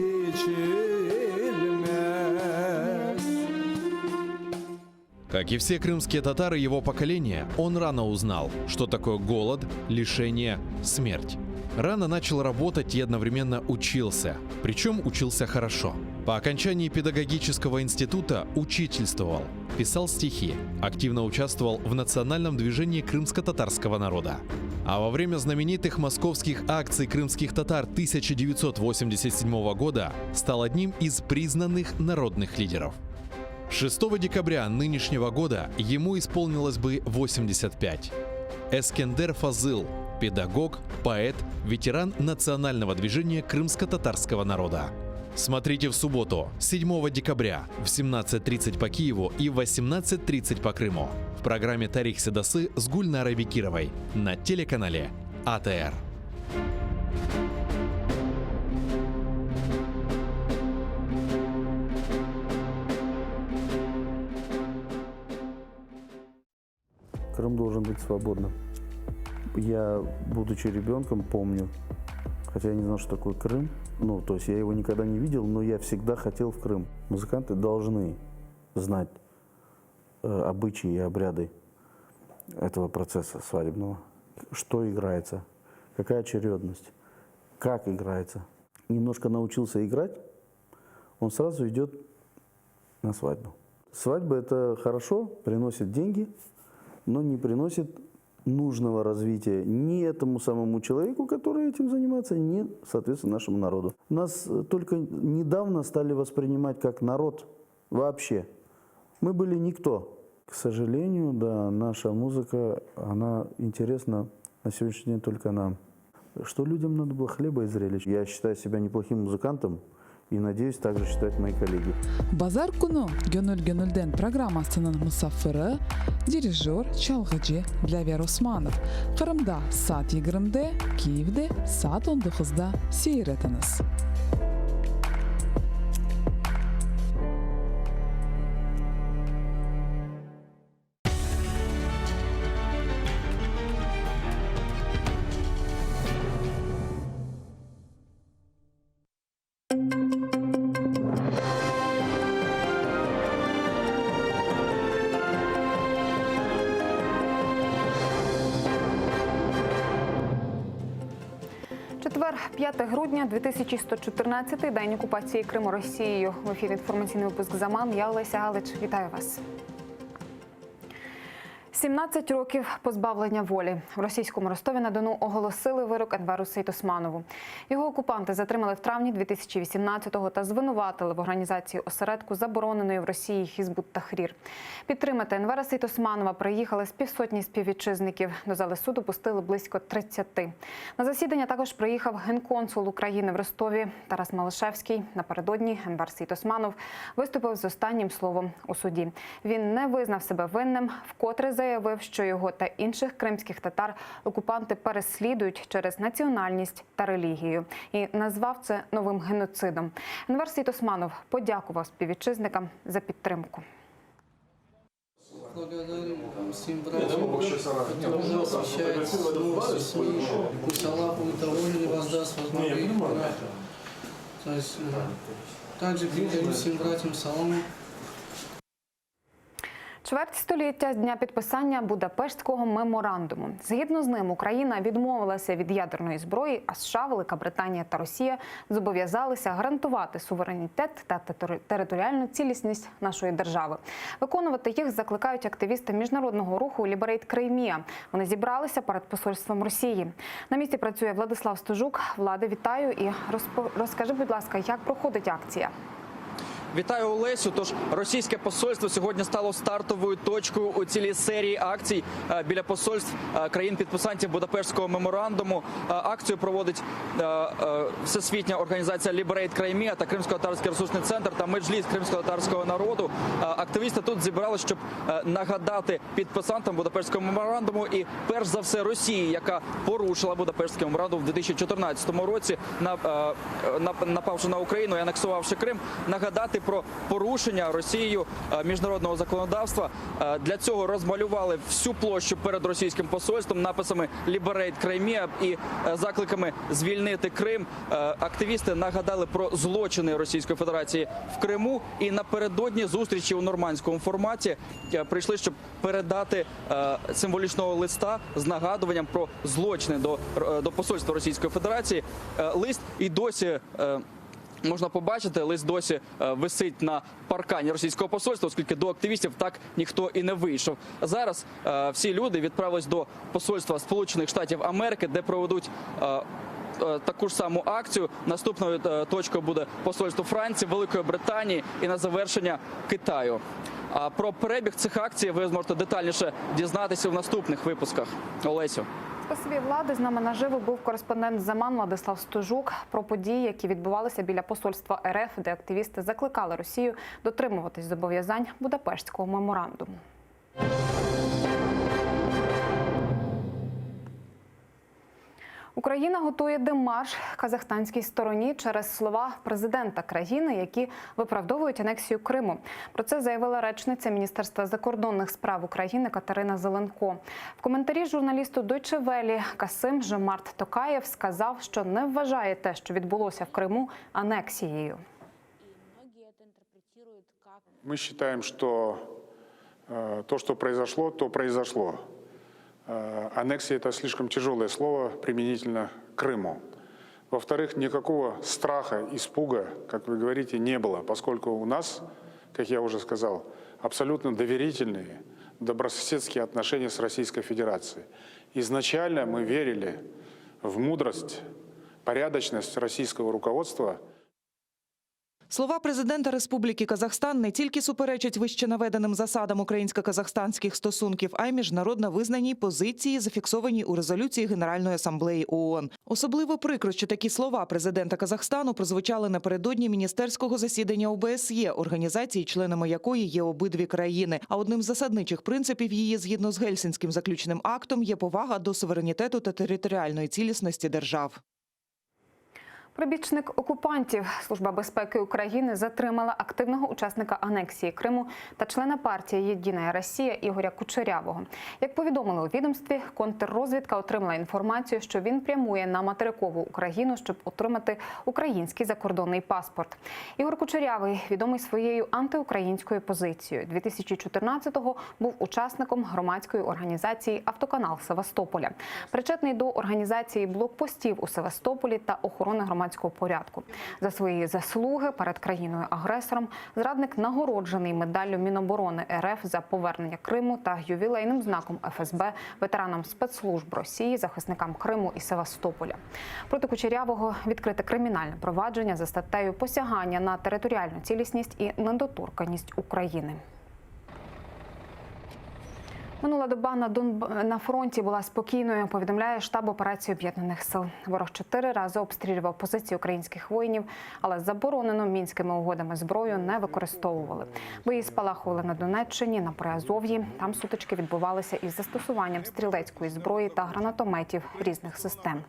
Как и все крымские татары его поколения, он рано узнал, что такое голод, лишение, смерть. Рано начал работать и одновременно учился. Причем учился хорошо. По окончании педагогического института учительствовал, писал стихи, активно участвовал в национальном движении крымско-татарского народа. А во время знаменитых московских акций крымских татар 1987 года стал одним из признанных народных лидеров. 6 декабря нынешнего года ему исполнилось бы 85. Эскендер Фазыл – педагог, поэт, ветеран национального движения крымско-татарского народа. Смотрите в субботу, 7 декабря в 17.30 по Киеву и в 18.30 по Крыму в программе «Тарих Седасы» с Гульнарой Бекировой на телеканале АТР. Крым должен быть свободным. Я, будучи ребенком, помню, хотя я не знал, что такое Крым, ну, то есть я его никогда не видел, но я всегда хотел в Крым. Музыканты должны знать э, обычаи и обряды этого процесса свадебного. Что играется, какая очередность, как играется. Немножко научился играть, он сразу идет на свадьбу. Свадьба – это хорошо, приносит деньги, но не приносит нужного развития ни этому самому человеку, который этим занимается, ни, соответственно, нашему народу. Нас только недавно стали воспринимать как народ вообще. Мы были никто. К сожалению, да, наша музыка, она интересна на сегодняшний день только нам. Что людям надо было хлеба и зрелищ. Я считаю себя неплохим музыкантом и надеюсь, так же считают мои коллеги. Bazar künü Gönül gönülden programmasınıñ musafiri, dirijör, çalğıcı Dlâver Osmanov. Qırımda saat yigirmide, Kiyevde saat on doquzda seyir etiñiz. Четвер, 5 грудня, 2114 день окупації Криму Росією. В ефірі інформаційний випуск «Заман». Я Олеся Галич. Вітаю вас. 17 років позбавлення волі. В російському Ростові-на-Дону оголосили вирок Енверу Сейтосманову. Його окупанти затримали в травні 2018-го та звинуватили в організації осередку забороненої в Росії Хізбут Тахрір. Підтримати Енвера Сейтосманова приїхали з півсотні співвітчизників. До зали суду пустили близько 30. На засідання також приїхав генконсул України в Ростові Тарас Малишевський. Напередодні Енвер Сейтосманов виступив з останнім словом у суді. Він не визнав себе винним, вкотре заявив. заявив, що його та інших кримських татар окупанти переслідують через національність та релігію, і назвав це новим геноцидом. Енвер Сейтосманов подякував співвітчизникам за підтримку. Благодарим всем братьям, которые освещают новости СМИ. Пусть Аллах будет доволен и воздаст вас благим. То есть, э, также передаю всем братьям салам. Чверть століття з дня підписання Будапештського меморандуму. Згідно з ним, Україна відмовилася від ядерної зброї, а США, Велика Британія та Росія зобов'язалися гарантувати суверенітет та територіальну цілісність нашої держави. Виконувати їх закликають активісти міжнародного руху Liberate Crimea. Вони зібралися перед посольством Росії. На місці працює Владислав Стужук. Владе, вітаю і розкажи, будь ласка, як проходить акція. Вітаю Олесю. Тож російське посольство сьогодні стало стартовою точкою у цілій серії акцій е, біля посольств е, країн-підписантів Будапештського меморандуму. Е, Акцію проводить всесвітня організація Liberate Crimea та Кримсько-татарський ресурсний центр та Меджліс кримсько-татарського народу. Активісти тут зібралися, щоб нагадати підписантам Будапештського меморандуму і перш за все Росії, яка порушила Будапештський меморандум в 2014 році, напавши на Україну і анексувавши Крим, нагадати про порушення Росією е, міжнародного законодавства. Е, Для цього розмалювали всю площу перед російським посольством написами «Liberate Crimea» і е, закликами звільнити Крим. Активісти нагадали про злочини Російської Федерації в Криму і напередодні зустрічі у нормандському форматі прийшли, щоб передати символічного листа з нагадуванням про злочини до, до посольства Російської Федерації. Лист і досі. Можна побачити, лист досі е, висить на паркані російського посольства, оскільки до активістів так ніхто і не вийшов. Зараз е, всі люди відправились до посольства Сполучених Штатів Америки, де проведуть. е, Таку ж саму акцію наступною точкою буде посольство Франції, Великої Британії і на завершення Китаю. А про перебіг цих акцій ви зможете детальніше дізнатися в наступних випусках. Олесю. Спасибі, Влади. З нами наживо був кореспондент Заман Владислав Стужук про події, які відбувалися біля посольства РФ, де активісти закликали Росію дотримуватись зобов'язань Будапештського меморандуму. Україна готує демарш казахстанській стороні через слова президента країни, які виправдовують анексію Криму. Про це заявила речниця Міністерства закордонних справ України Катерина Зеленко. В коментарі журналісту Deutsche Welle Касим Жомарт Токаєв сказав, що не вважає те, що відбулося в Криму, анексією. Мы считаем, что э, то, что произошло, то произошло. Э, аннексия – это слишком тяжелое слово применительно к Крыму. Во-вторых, никакого страха, испуга, как вы говорите, не было, поскольку у нас, как я уже сказал, абсолютно доверительные, добрососедские отношения с Российской Федерацией. Изначально мы верили в мудрость, порядочность российского руководства – Слова президента Республіки Казахстан не тільки суперечать вищенаведеним засадам українсько-казахстанських стосунків, а й міжнародно визнаній позиції, зафіксованій у резолюції Генеральної асамблеї ООН. Особливо прикро, що такі слова президента Казахстану прозвучали напередодні міністерського засідання ОБСЄ, організації, членами якої є обидві країни. А одним з засадничих принципів її, згідно з Гельсінським заключним актом, є повага до суверенітету та територіальної цілісності держав. Прибічник окупантів Служба безпеки України затримала активного учасника анексії Криму та члена партії Єдина Росія Ігоря Кучерявого. Як повідомили у відомстві, контррозвідка отримала інформацію, що він прямує на материкову Україну, щоб отримати український закордонний паспорт. Ігор Кучерявий відомий своєю антиукраїнською позицією. 2014-го був учасником громадської організації Автоканал Севастополя, причетний до організації блокпостів у Севастополі та охорони громадського порядку. За свої заслуги перед країною-агресором зрадник нагороджений медаллю Міноборони РФ за повернення Криму та ювілейним знаком ФСБ ветеранам спецслужб Росії, захисникам Криму і Севастополя. Проти Кучерявого відкрите кримінальне провадження за статтею посягання на територіальну цілісність і недоторканність України. Минула доба на Дон... на фронті була спокійною. Повідомляє штаб операції об'єднаних сил. Ворог чотири рази обстрілював позиції українських воїнів, але заборонену мінськими угодами зброю не використовували. Бої спалахували на Донеччині, на Приазов'ї. Там сутички відбувалися із застосуванням стрілецької зброї та гранатометів різних систем.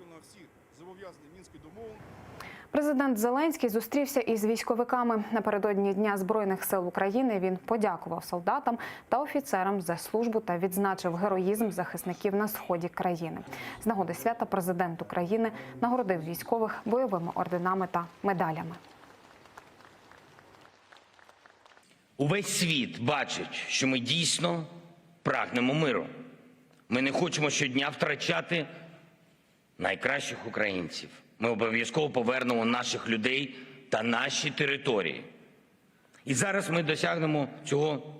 Президент Зеленський зустрівся із військовиками напередодні Дня Збройних сил України. Він подякував солдатам та офіцерам за службу та відзначив героїзм захисників на сході країни. З нагоди свята президент України нагородив військових бойовими орденами та медалями. Увесь світ бачить, що ми дійсно прагнемо миру. Ми не хочемо щодня втрачати найкращих українців. Ми обов'язково повернемо наших людей та наші території. І зараз ми досягнемо цього.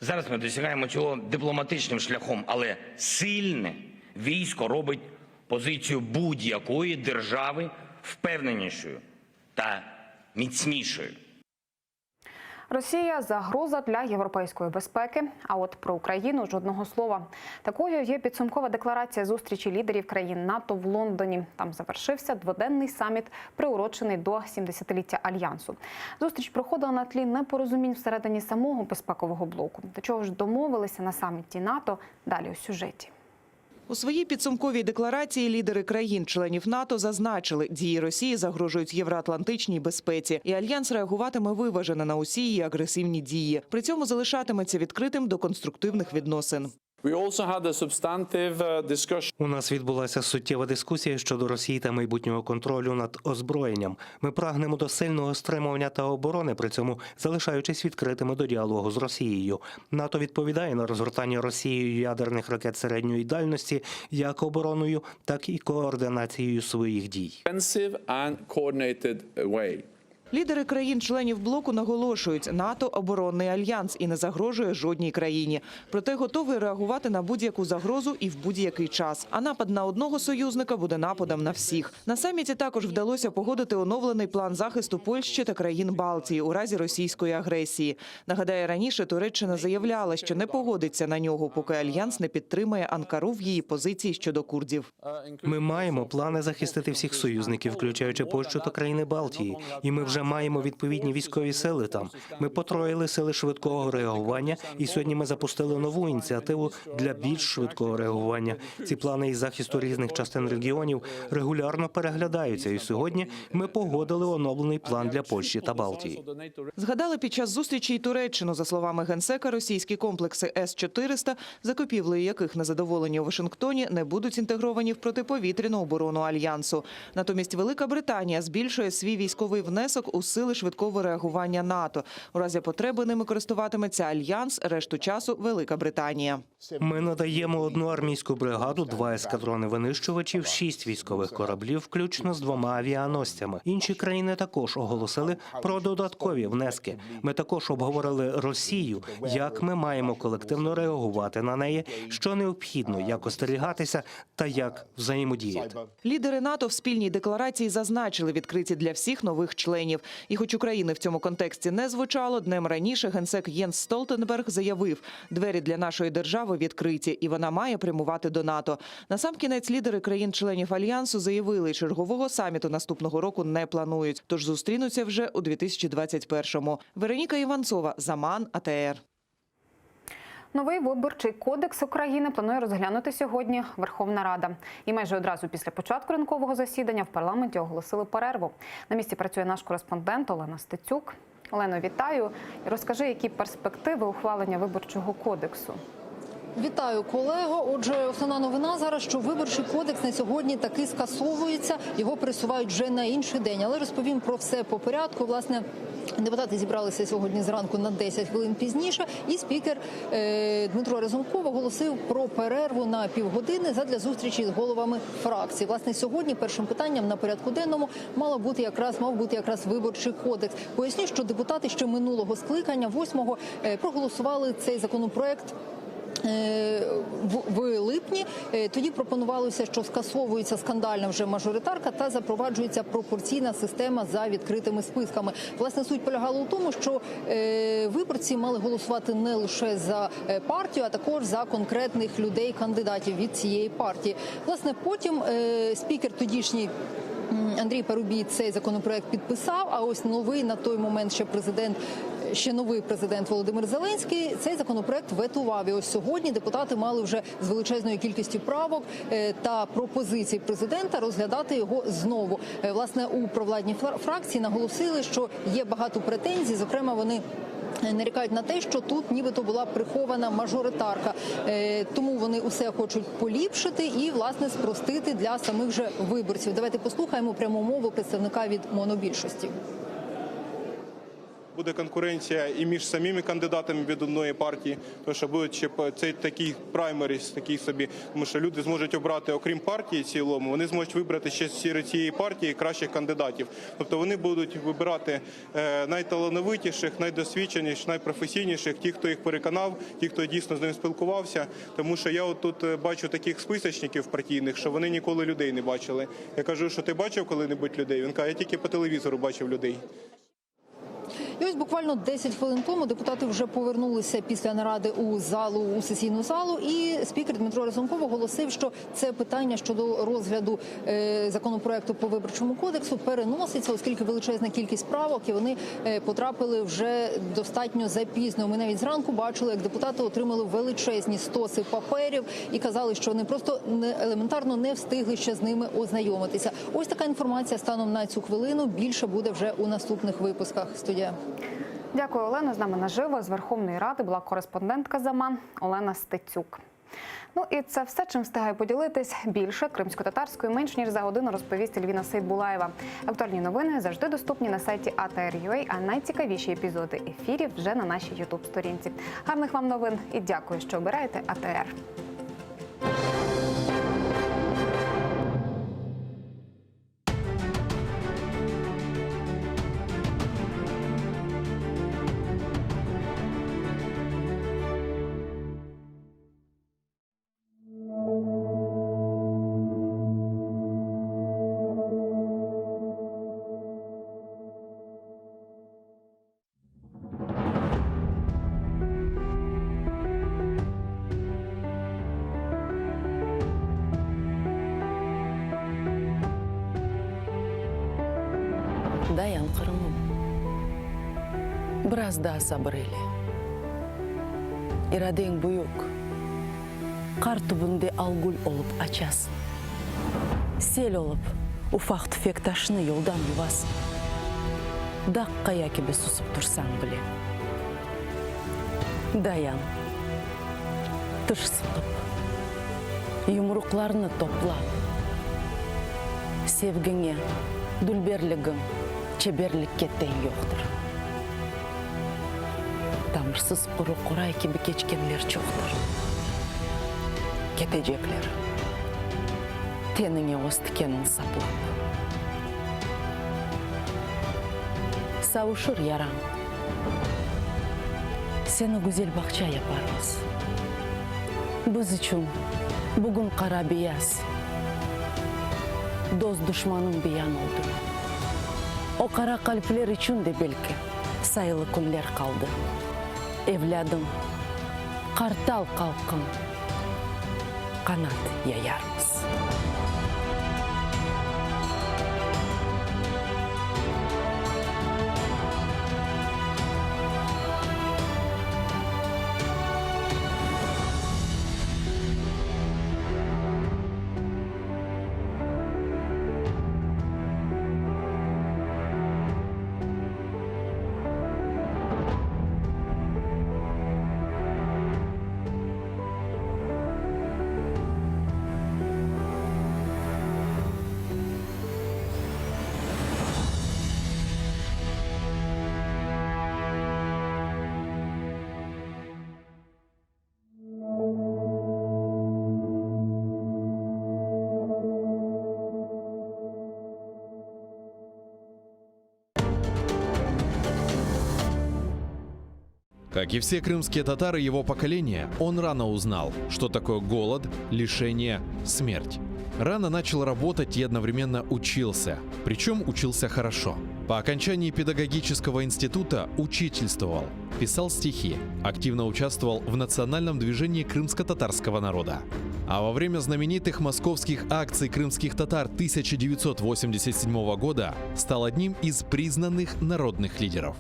Зараз ми досягаємо цього дипломатичним шляхом, але сильне військо робить позицію будь-якої держави впевненішою та міцнішою. Росія загроза для європейської безпеки. А от про Україну жодного слова. Такою є підсумкова декларація зустрічі лідерів країн НАТО в Лондоні. Там завершився дводенний саміт, приурочений до 70-ліття альянсу. Зустріч проходила на тлі непорозумінь всередині самого безпекового блоку. До чого ж домовилися на саміті НАТО? Далі у сюжеті. У своїй підсумковій декларації лідери країн-членів НАТО зазначили, дії Росії загрожують євроатлантичній безпеці, і альянс реагуватиме виважено на усі її агресивні дії. При цьому залишатиметься відкритим до конструктивних відносин. У нас відбулася суттєва дискусія щодо Росії та майбутнього контролю над озброєнням. Ми прагнемо до сильного стримування та оборони, при цьому залишаючись відкритими до діалогу з Росією. НАТО відповідає на розгортання Росією ядерних ракет середньої дальності як обороною, так і координацією своїх дій. Лідери країн-членів блоку наголошують, НАТО – оборонний альянс і не загрожує жодній країні. Проте готовий реагувати на будь-яку загрозу і в будь-який час. А напад на одного союзника буде нападом на всіх. На саміті також вдалося погодити оновлений план захисту Польщі та країн Балтії у разі російської агресії. Нагадаю, раніше Туреччина заявляла, що не погодиться на нього, поки альянс не підтримає Анкару в її позиції щодо курдів. Ми маємо плани захистити всіх союзників, включаючи Польщу та країни Балтії, і ми вже маємо відповідні військові сили там. Ми потроїли сили швидкого реагування, і сьогодні ми запустили нову ініціативу для більш швидкого реагування. Ці плани із захисту різних частин регіонів регулярно переглядаються. І сьогодні ми погодили оновлений план для Польщі та Балтії. Згадали під час зустрічі й Туреччину. За словами генсека, російські комплекси С-400, закупівлею яких незадоволені у Вашингтоні, не будуть інтегровані в протиповітряну оборону Альянсу. Натомість Велика Британія збільшує свій військовий внесок у сили швидкого реагування НАТО. У разі потреби ними користуватиметься Альянс, решту часу – Велика Британія. Ми надаємо одну армійську бригаду, два ескадрони винищувачів, шість військових кораблів, включно з двома авіаносцями. Інші країни також оголосили про додаткові внески. Ми також обговорили Росію, як ми маємо колективно реагувати на неї, що необхідно, як остерігатися та як взаємодіяти. Лідери НАТО в спільній декларації зазначили відкриті для всіх нових членів. І хоч України в цьому контексті не звучало, днем раніше генсек Єнс Столтенберг заявив, двері для нашої держави відкриті, і вона має прямувати до НАТО. Насамкінець лідери країн-членів Альянсу заявили, чергового саміту наступного року не планують, тож зустрінуться вже у 2021-му. Вероніка Іванцова, Заман, АТР. Новий виборчий кодекс України планує розглянути сьогодні Верховна Рада. І майже одразу після початку ранкового засідання в парламенті оголосили перерву. На місці працює наш кореспондент Олена Стецюк. Олено, вітаю. Розкажи, які перспективи ухвалення виборчого кодексу. Вітаю, колего. Отже, основна новина зараз, що виборчий кодекс на сьогодні таки скасовується. Його пересувають вже на інший день. Але розповім про все по порядку. Власне, депутати зібралися сьогодні зранку на 10 хвилин пізніше, і спікер е, Дмитро Разумков оголосив про перерву на півгодини задля зустрічі з головами фракцій. Власне, сьогодні першим питанням на порядку денному мало бути якраз мав бути якраз виборчий кодекс. Поясню, що депутати ще минулого скликання, восьмого, е, проголосували цей законопроект. В липні тоді пропонувалося, що скасовується скандальна вже мажоритарка та запроваджується пропорційна система за відкритими списками. Власне, суть полягала у тому, що виборці мали голосувати не лише за партію, а також за конкретних людей, кандидатів від цієї партії. Власне, потім спікер тодішній Андрій Парубій цей законопроект підписав. А ось новий на той момент ще президент. Ще новий президент Володимир Зеленський цей законопроект ветував. І ось сьогодні депутати мали вже з величезною кількістю правок та пропозицій президента розглядати його знову. Власне, у провладній фракції наголосили, що є багато претензій. Зокрема, вони нарікають на те, що тут нібито була прихована мажоритарка. Тому вони усе хочуть поліпшити і, власне, спростити для самих же виборців. Давайте послухаємо пряму мову представника від монобільшості. Буде конкуренція і між самими кандидатами від одної партії, тому що буде ще цей такий праймеріз, такий собі, тому що люди зможуть обрати, окрім партії цілому, вони зможуть вибрати ще серед цієї партії кращих кандидатів. Тобто вони будуть вибирати найталановитіших, найдосвідченіших, найпрофесійніших, ті, хто їх переконав, ті, хто дійсно з ним спілкувався. Тому що я от тут бачу таких списочників партійних, що вони ніколи людей не бачили. Я кажу, що ти бачив коли-небудь людей? Він каже, я тільки по телевізору бачив людей. І ось буквально 10 хвилин тому депутати вже повернулися після наради у залу, у сесійну залу, і спікер Дмитро Разумков оголосив, що це питання щодо розгляду законопроекту по виборчому кодексу переноситься, оскільки величезна кількість правок, і вони потрапили вже достатньо запізно. Ми навіть зранку бачили, як депутати отримали величезні стоси паперів і казали, що вони просто не, елементарно не встигли ще з ними ознайомитися. Ось така інформація станом на цю хвилину. Більше буде вже у наступних випусках. Студія. Дякую, Олено. З нами наживо з Верховної Ради була кореспондентка Заман Олена Стецюк. Ну і це все, чим встигаю поділитись. Більше кримсько-татарською менш ніж за годину розповість Ельвіна Сейдбулаєва. Актуальні новини завжди доступні на сайті ATR.ua, а найцікавіші епізоди ефірів вже на нашій YouTube-сторінці. Гарних вам новин і дякую, що обираєте АТР. Dayan, Qırımım, biraz daa sabır eyle. İradeñ büyük, qar tübünde algül olıp açasıñ. Sel olıp, ufaq-tüfek taşnı yoldan yuvasıñ. Dağ qaya kibi susıp tursañ bile. Dayan, tiş sıqıp, yumruqlarnı toplap, sevgiñe, dülberligiñ çeberlikke teñ yoqtır. Tamırsız quru qoray kibi keçkenler çoqtır. Ketecekler, teniñe öz tikenin saplap. Savuşır yarañ. Seni güzel bağça yaparmız. Biz içün bugün qara-beyaz, dost-duşmanıñ beyan oldı. O qara qalpler içün de belki sayılı künler qaldı. Evlâdım, qartal qalqın, qanat yayarmız. Как и все крымские татары его поколения, он рано узнал, что такое голод, лишение, смерть. Рано начал работать и одновременно учился. Причем учился хорошо. По окончании педагогического института учительствовал, писал стихи, активно участвовал в национальном движении крымско-татарского народа. А во время знаменитых московских акций крымских татар 1987 года стал одним из признанных народных лидеров.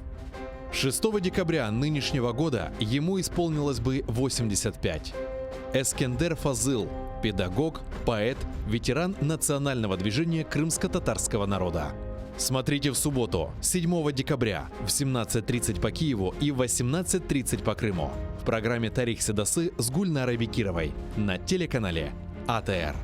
6 декабря нынешнего года ему исполнилось бы 85. Эскендер Фазыл – педагог, поэт, ветеран национального движения крымско-татарского народа. Смотрите в субботу, 7 декабря в 17.30 по Киеву и в 18.30 по Крыму в программе «Тарих Седасы» с Гульнарой Бекировой на телеканале АТР.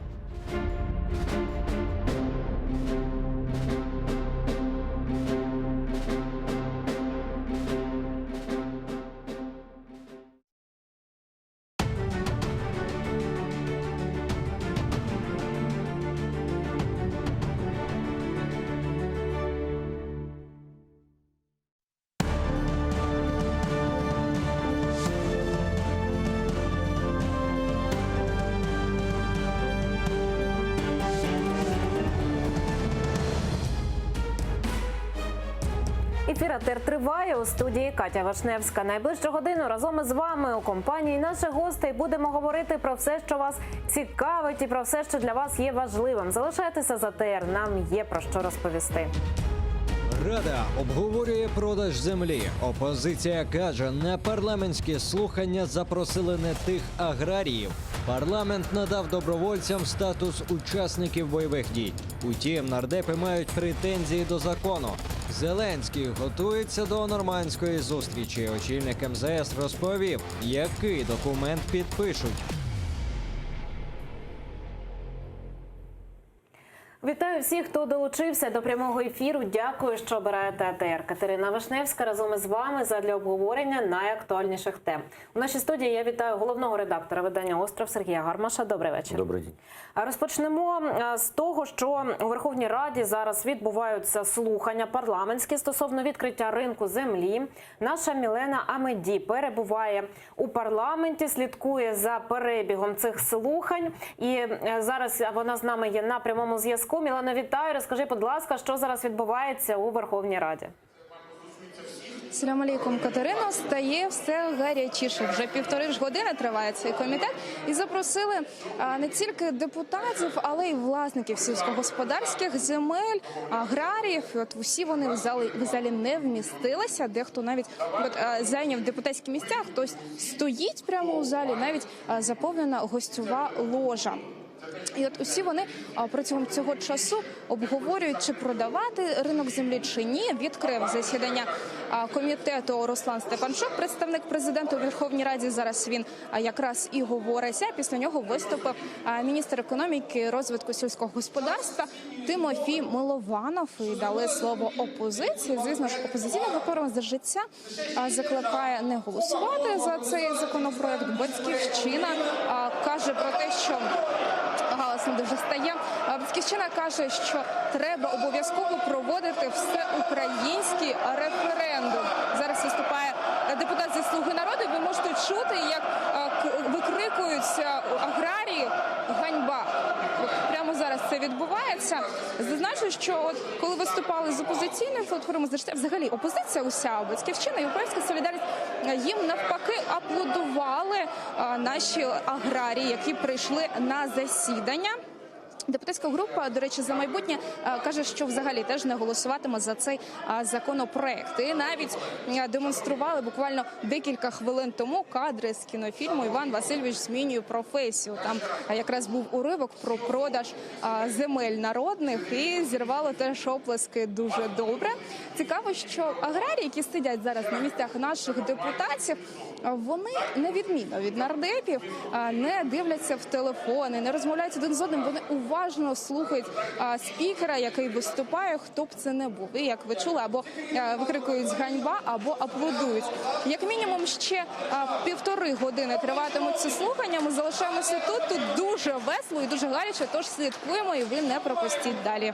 Ефір АТР триває у студії Катя Вашневська. Найближчу годину разом із вами у компанії наших гостей будемо говорити про все, що вас цікавить, і про все, що для вас є важливим. Залишайтеся за АТР, Нам є про що розповісти. Рада обговорює продаж землі. Опозиція каже, на парламентські слухання запросили не тих аграріїв. Парламент надав добровольцям статус учасників бойових дій. Утім, нардепи мають претензії до закону. Зеленський готується до нормандської зустрічі. Очільник МЗС розповів, який документ підпишуть. Вітаю всіх, хто долучився до прямого ефіру. Дякую, що обираєте АТР. Катерина Вишневська разом із вами задля обговорення найактуальніших тем. У нашій студії я вітаю головного редактора видання Остров Сергія Гармаша. Добрий вечір. Добрий день. Розпочнемо з того, що у Верховній Раді зараз відбуваються слухання парламентські стосовно відкриття ринку землі. Наша Мілена Амеді перебуває у парламенті, слідкує за перебігом цих слухань. І е, зараз вона з нами є на прямому зв'язку. Мілена, вітаю. Розкажи, будь ласка, що зараз відбувається у Верховній Раді. Салям алейкум, Катерино. Стає все гарячіше. Вже півтори ж години триває цей комітет. І запросили не тільки депутатів, але й власників сільськогосподарських земель, аграріїв. І от усі вони в залі, в залі не вмістилися. Дехто навіть от, зайняв депутатські місця, хтось стоїть прямо у залі, навіть заповнена гостьова ложа. І от усі вони протягом цього часу обговорюють, чи продавати ринок землі чи ні. Відкрив засідання комітету Руслан Стефанчук, представник президента у Верховній Раді. Зараз він якраз і говорить. А після нього виступив міністр економіки і розвитку сільського господарства Тимофій Милованов. І дали слово опозиції. Звісно ж, опозиційна платформа за життя закликає не голосувати за цей законопроект. Батьківщина каже про те, що галасно дуже стає. Батьківщина каже, що треба обов'язково проводити всеукраїнський референдум. Зараз виступає депутат зі «Слуги народу». Ви можете чути, як викрикуються аграрії «Ганьба». От прямо зараз це відбувається. Зазначу, що от коли виступали з опозиційної платформи «За життя», взагалі опозиція уся, Батьківщина, Європейська солідарність, їм навпаки аплодували наші аграрії, які прийшли на засідання. Депутатська група, до речі, «За майбутнє», каже, що взагалі теж не голосуватиме за цей законопроект. І навіть демонстрували буквально декілька хвилин тому кадри з кінофільму «Іван Васильович змінює професію». Там якраз був уривок про продаж земель народних і зірвало теж оплески дуже добре. Цікаво, що аграрії, які сидять зараз на місцях наших депутатів, вони, на відміну від нардепів, не дивляться в телефони, не розмовляють один з одним, вони уважно слухають спікера, який виступає, хто б це не був. І, як ви чули, або викрикують «ганьба», або аплодують. Як мінімум ще півтори години триватимуть ці слухання. Ми залишаємося тут. Тут дуже весело і дуже гаряче, тож слідкуємо і ви не пропустіть далі.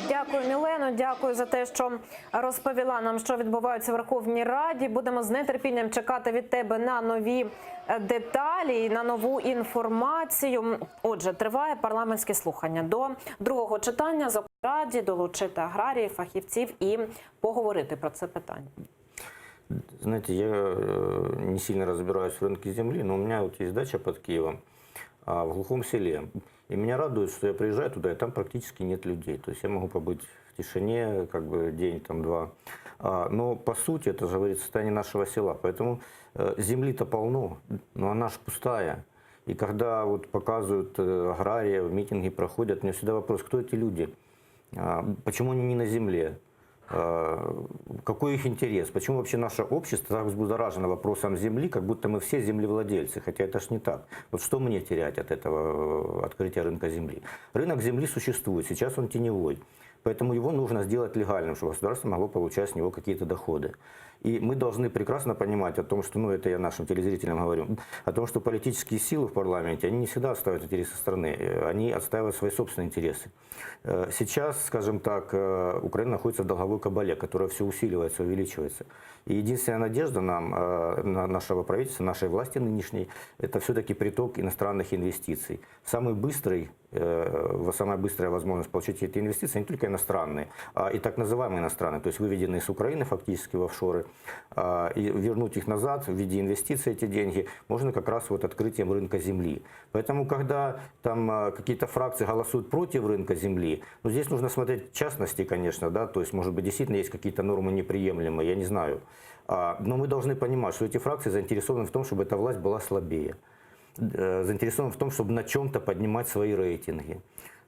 Дякую, Мілено. Дякую за те, що розповіла нам, що відбувається в Верховній Раді. Будемо з нетерпінням чекати від тебе на нові е, деталі і на нову інформацію. Отже, триває парламентське слухання до другого читання з Раді долучити аграріїв, фахівців і поговорити про це питання. Знаете, я э, не сильно разбираюсь в рынке земли, но у меня вот есть дача под Киевом, а, в глухом селе. И меня радует, что я приезжаю туда, и там практически нет людей. То есть я могу побыть в тишине, как бы день, там, два. А, Но по сути это же говорит состояние нашего села. Поэтому э, земли-то полно, но она ж пустая. И когда вот показывают э, аграриев, митинги проходят, у меня всегда вопрос, кто эти люди? А, Почему они не на земле? А, Какой их интерес? Почему вообще наше общество так взбудоражено вопросом земли, как будто мы все землевладельцы, хотя это ж не так. Вот что мне терять от этого э, открытия рынка земли? Рынок земли существует, сейчас он теневой. Поэтому его нужно сделать легальным, чтобы государство могло получать с него какие-то доходы. И мы должны прекрасно понимать о том, что, ну это я нашим телезрителям говорю, о том, что политические силы в парламенте, они не всегда отстаивают интересы страны, э, они отстаивают свои собственные интересы. Э, Сейчас, скажем так, э, Украина находится в долговой кабале, которая все усиливается, увеличивается. И единственная надежда нам, э, на нашего правительства, нашей власти нынешней, это все-таки приток иностранных инвестиций. Самый быстрый, э, самая быстрая возможность получить эти инвестиции не только иностранные, а и так называемые иностранные, то есть выведенные с Украины фактически в офшоры, а, и вернуть их назад в виде инвестиций эти деньги можно как раз вот открытием рынка земли. Поэтому, когда там а, какие-то фракции голосуют против рынка земли, ну, здесь нужно смотреть в частности, конечно, да, то есть, может быть, действительно есть какие-то нормы неприемлемые, я не знаю. А, Но мы должны понимать, что эти фракции заинтересованы в том, чтобы эта власть была слабее э, заинтересованы в том, чтобы на чем-то поднимать свои рейтинги.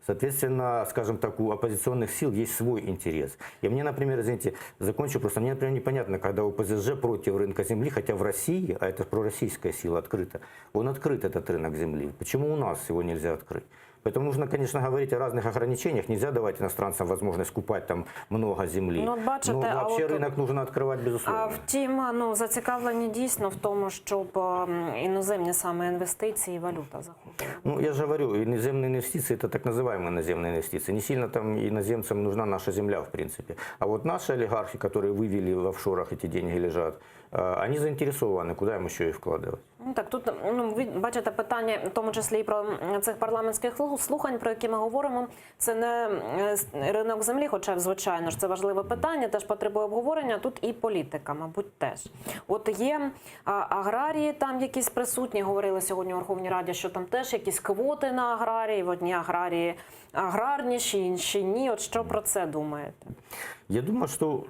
Соответственно, скажем так, у оппозиционных сил есть свой интерес. И мне, например, извините, закончу просто, мне, например, непонятно, когда ОПЗЖ против рынка земли, хотя в России, а это пророссийская сила открыта, он открыт, этот рынок земли. Почему у нас его нельзя открыть? Поэтому нужно, конечно, говорить о разных ограничениях. Нельзя давать иностранцам возможность скупать там много земли. Ну, от бачите, Но а вообще от- рынок нужно открывать, безусловно. А втім, ну зацікавлені дійсно в тому, щоб ем, іноземні саме інвестиції і валюта заходила. Ну, я же говорю, иноземные инвестиции – это так называемые иноземные инвестиции. Не сильно там иноземцам нужна наша земля, в принципе. А вот наши олигархи, которые вывели в офшорах эти деньги лежат, э, они заинтересованы, куда им еще их вкладывать. Ну так тут ну ви бачите питання, в тому числі і про м, цих парламентських слух- слухань, про які ми говоримо. Це не е, с- ринок землі, хоча звичайно ж це важливе питання, теж потребує обговорення. Тут і політика, мабуть, теж. От є а, аграрії там якісь присутні. Говорили сьогодні у Верховній Раді, що там теж якісь квоти на аграріїв. Одні аграрії аграрніші, інші ні. От що про це думаєте? Я думаю, что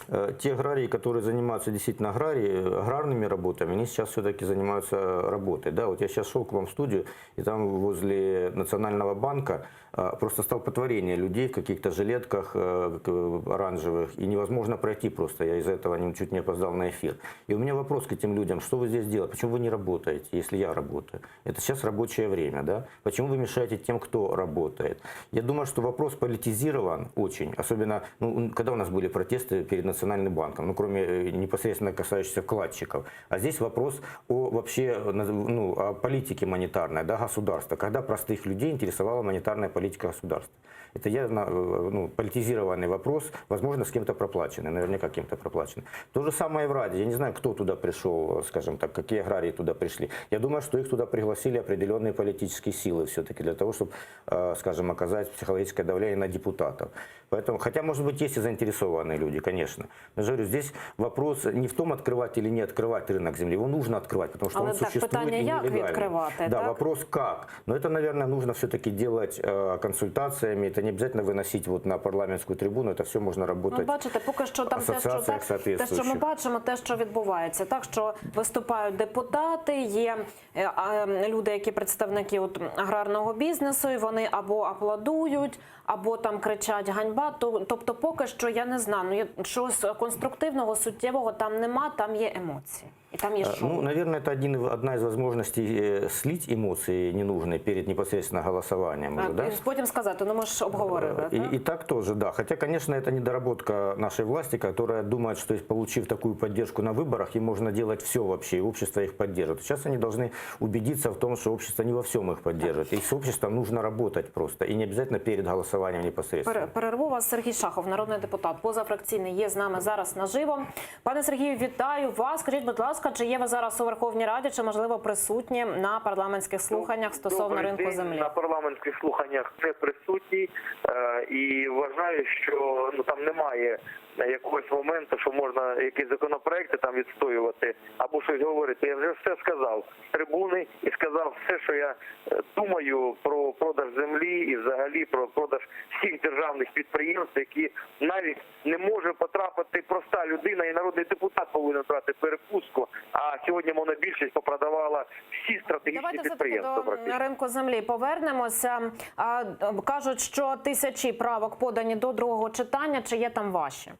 э, те аграрии, которые занимаются действительно аграрии, аграрными работами, они сейчас все-таки занимаются работой. Да, вот я сейчас шел к вам в студию, и там возле Национального банка э, просто столпотворение людей в каких-то жилетках э, к- оранжевых, и невозможно пройти просто. Я из-за этого не- чуть не опоздал на эфир. И у меня вопрос к этим людям, что вы здесь делаете? Почему вы не работаете, если я работаю? Это сейчас рабочее время, да? Почему вы мешаете тем, кто работает? Я думаю, что вопрос политизирован очень, особенно, ну, когда у нас были протесты перед Национальным банком, ну, кроме э, непосредственно касающихся вкладчиков. А здесь вопрос о вообще, ну, о политике монетарной, да, государства. Когда простых людей интересовала монетарная политика государства. Это явно э, ну, политизированный вопрос, возможно, с кем-то проплаченный, наверняка кем-то проплаченный. То же самое и в Раде. Я не знаю, кто туда пришел, скажем так, какие аграрии туда пришли. Я думаю, что их туда пригласили определенные политические силы все-таки для того, чтобы, э, скажем, оказать психологическое давление на депутатов. Поэтому, хотя, может быть, есть и заинтересованные люди, конечно. Но я же говорю, здесь вопрос не в том, открывать или не открывать рынок земли. Его нужно открывать, потому что Але он так, существует питання, и як нелегально. відкривати, Да, так? вопрос как. Но это, наверное, нужно все-таки делать э, консультациями. Это не обязательно выносить вот на парламентскую трибуну. Это все можно работать. Ну, бачите, поки що там те, що асоціаціях так, те, що ми соответствующих. бачимо, те, що відбувається. Так що виступають депутати, є е, а, люди, які представники от, аграрного бізнесу, і вони або аплодують, або там кричать ганьба. То- Тобто, поки що я не знаю, ну, я- щось конструктивного, суттєвого там нема, там є емоції. І там є шоу. Ну, наверное, это один, одна из возможностей э, слить эмоции ненужные перед непосредственно голосованием уже, да? І потім сказати, ну ми ж обговорили. И, и так тоже, да. Хотя, конечно, это недоработка нашей власти, которая думает, что получив такую поддержку на выборах, им можно делать все вообще, и общество их поддержит. Сейчас они должны убедиться в том, что общество не во всем их поддержит. И с обществом нужно работать просто, и не обязательно перед голосованием непосредственно. Пере- Перерву вас Сергій Шахов, народний депутат, позафракційний, є з нами зараз наживо. Пане Сергію, вітаю вас. Скажіть, будь ласка, чи є ви зараз у Верховній Раді, чи можливо присутні на парламентських слуханнях стосовно Добрий ринку день. землі? На парламентських слуханнях не присутній е, і вважаю, що ну там немає якогось моменту, що можна якісь законопроекти там відстоювати або щось говорити. Я вже все сказав з трибуни і сказав все, що я е, думаю про продаж землі і взагалі про продаж всіх державних підприємств, які навіть не може потрапити проста людина, і народний депутат повинен брати перепустку. А сьогодні монобільшість попродавала всі стратегічні Давайте все-таки підприємства. до практично. ринку землі повернемося. А, е, Кажуть, що тисячі правок подані до другого читання. Чи є там ваші?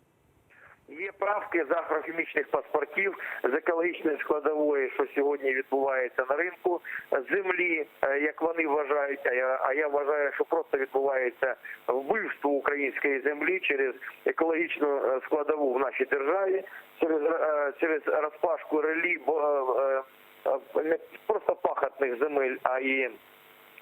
Є правки з агрохімічних паспортів, з екологічної складової, що сьогодні відбувається на ринку землі, е, як вони вважають. А я, а я вважаю, що просто відбувається вбивство української землі через екологічну е, складову в нашій державі, через, е, через розпашку релі, бо е, е, не просто пахотних земель, а і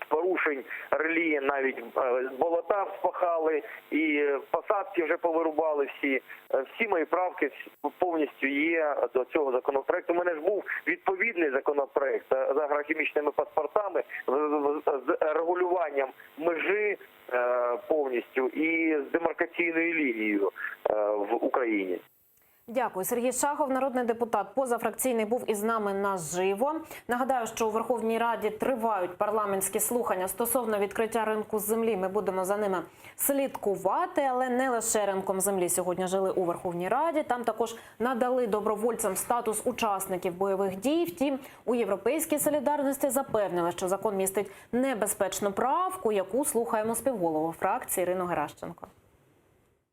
порушень релі, навіть е, болота вспахали і е, посадки вже повирубали всі. Е, Всі мої правки повністю є до цього законопроекту. У мене ж був відповідний законопроект е, з агрохімічними паспортами, з- з з регулюванням межі е, повністю і з демаркаційною лінією е, в Україні. Дякую, Сергій Шахов, народний депутат, позафракційний, був із нами наживо. Нагадаю, що у Верховній Раді тривають парламентські слухання стосовно відкриття ринку землі. Ми будемо за ними слідкувати, але не лише ринком землі сьогодні жили у Верховній Раді. Там також надали добровольцям статус учасників бойових дій. Втім, у Європейській солідарності запевнили, що закон містить небезпечну правку, яку слухаємо співголову фракції Ірину Геращенко.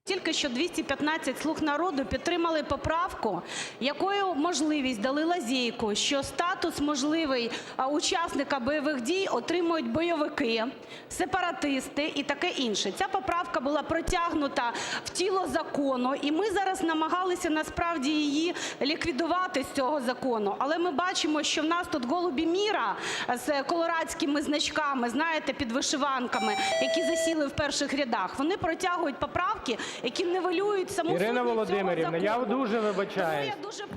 Тільки що 215 «слуг народу» підтримали поправку, якою можливість дали лазейку, що статус можливий а, учасника бойових дій отримують бойовики, сепаратисти і таке інше. Ця поправка була протягнута в тіло закону, і ми зараз намагалися насправді її ліквідувати з цього закону. Але ми бачимо, що в нас тут голуби мира з колорадськими значками, знаєте, під вишиванками, які засіли в перших рядах, вони протягують поправки, які нівелюють саму Ірина сутність цього Володимирівна, я закону. дуже вибачаюсь.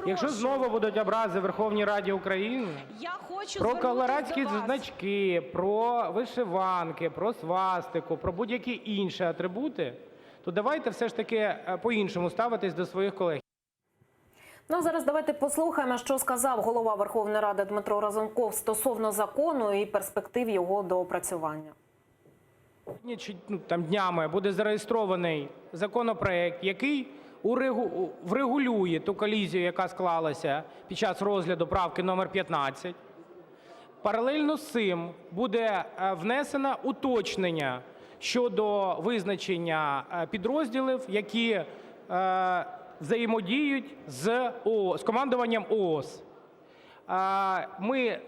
Якщо знову будуть образи Верховній Раді України Я хочу про звернутися колорадські до вас. значки, про вишиванки, про свастику, про будь-які інші атрибути, то давайте все ж таки е, по-іншому ставитись до своїх колег. Ну а зараз давайте послухаємо, що сказав голова Верховної Ради Дмитро Разумков стосовно закону і перспектив його доопрацювання. Сьогодні чи ну, там днями буде зареєстрований законопроект, який урегу- врегулює ту колізію, яка склалася під час розгляду правки номер 15. Паралельно з цим буде е, внесено уточнення щодо визначення е, підрозділів, які е, взаємодіють з, О, з командуванням ООС. А, Ми,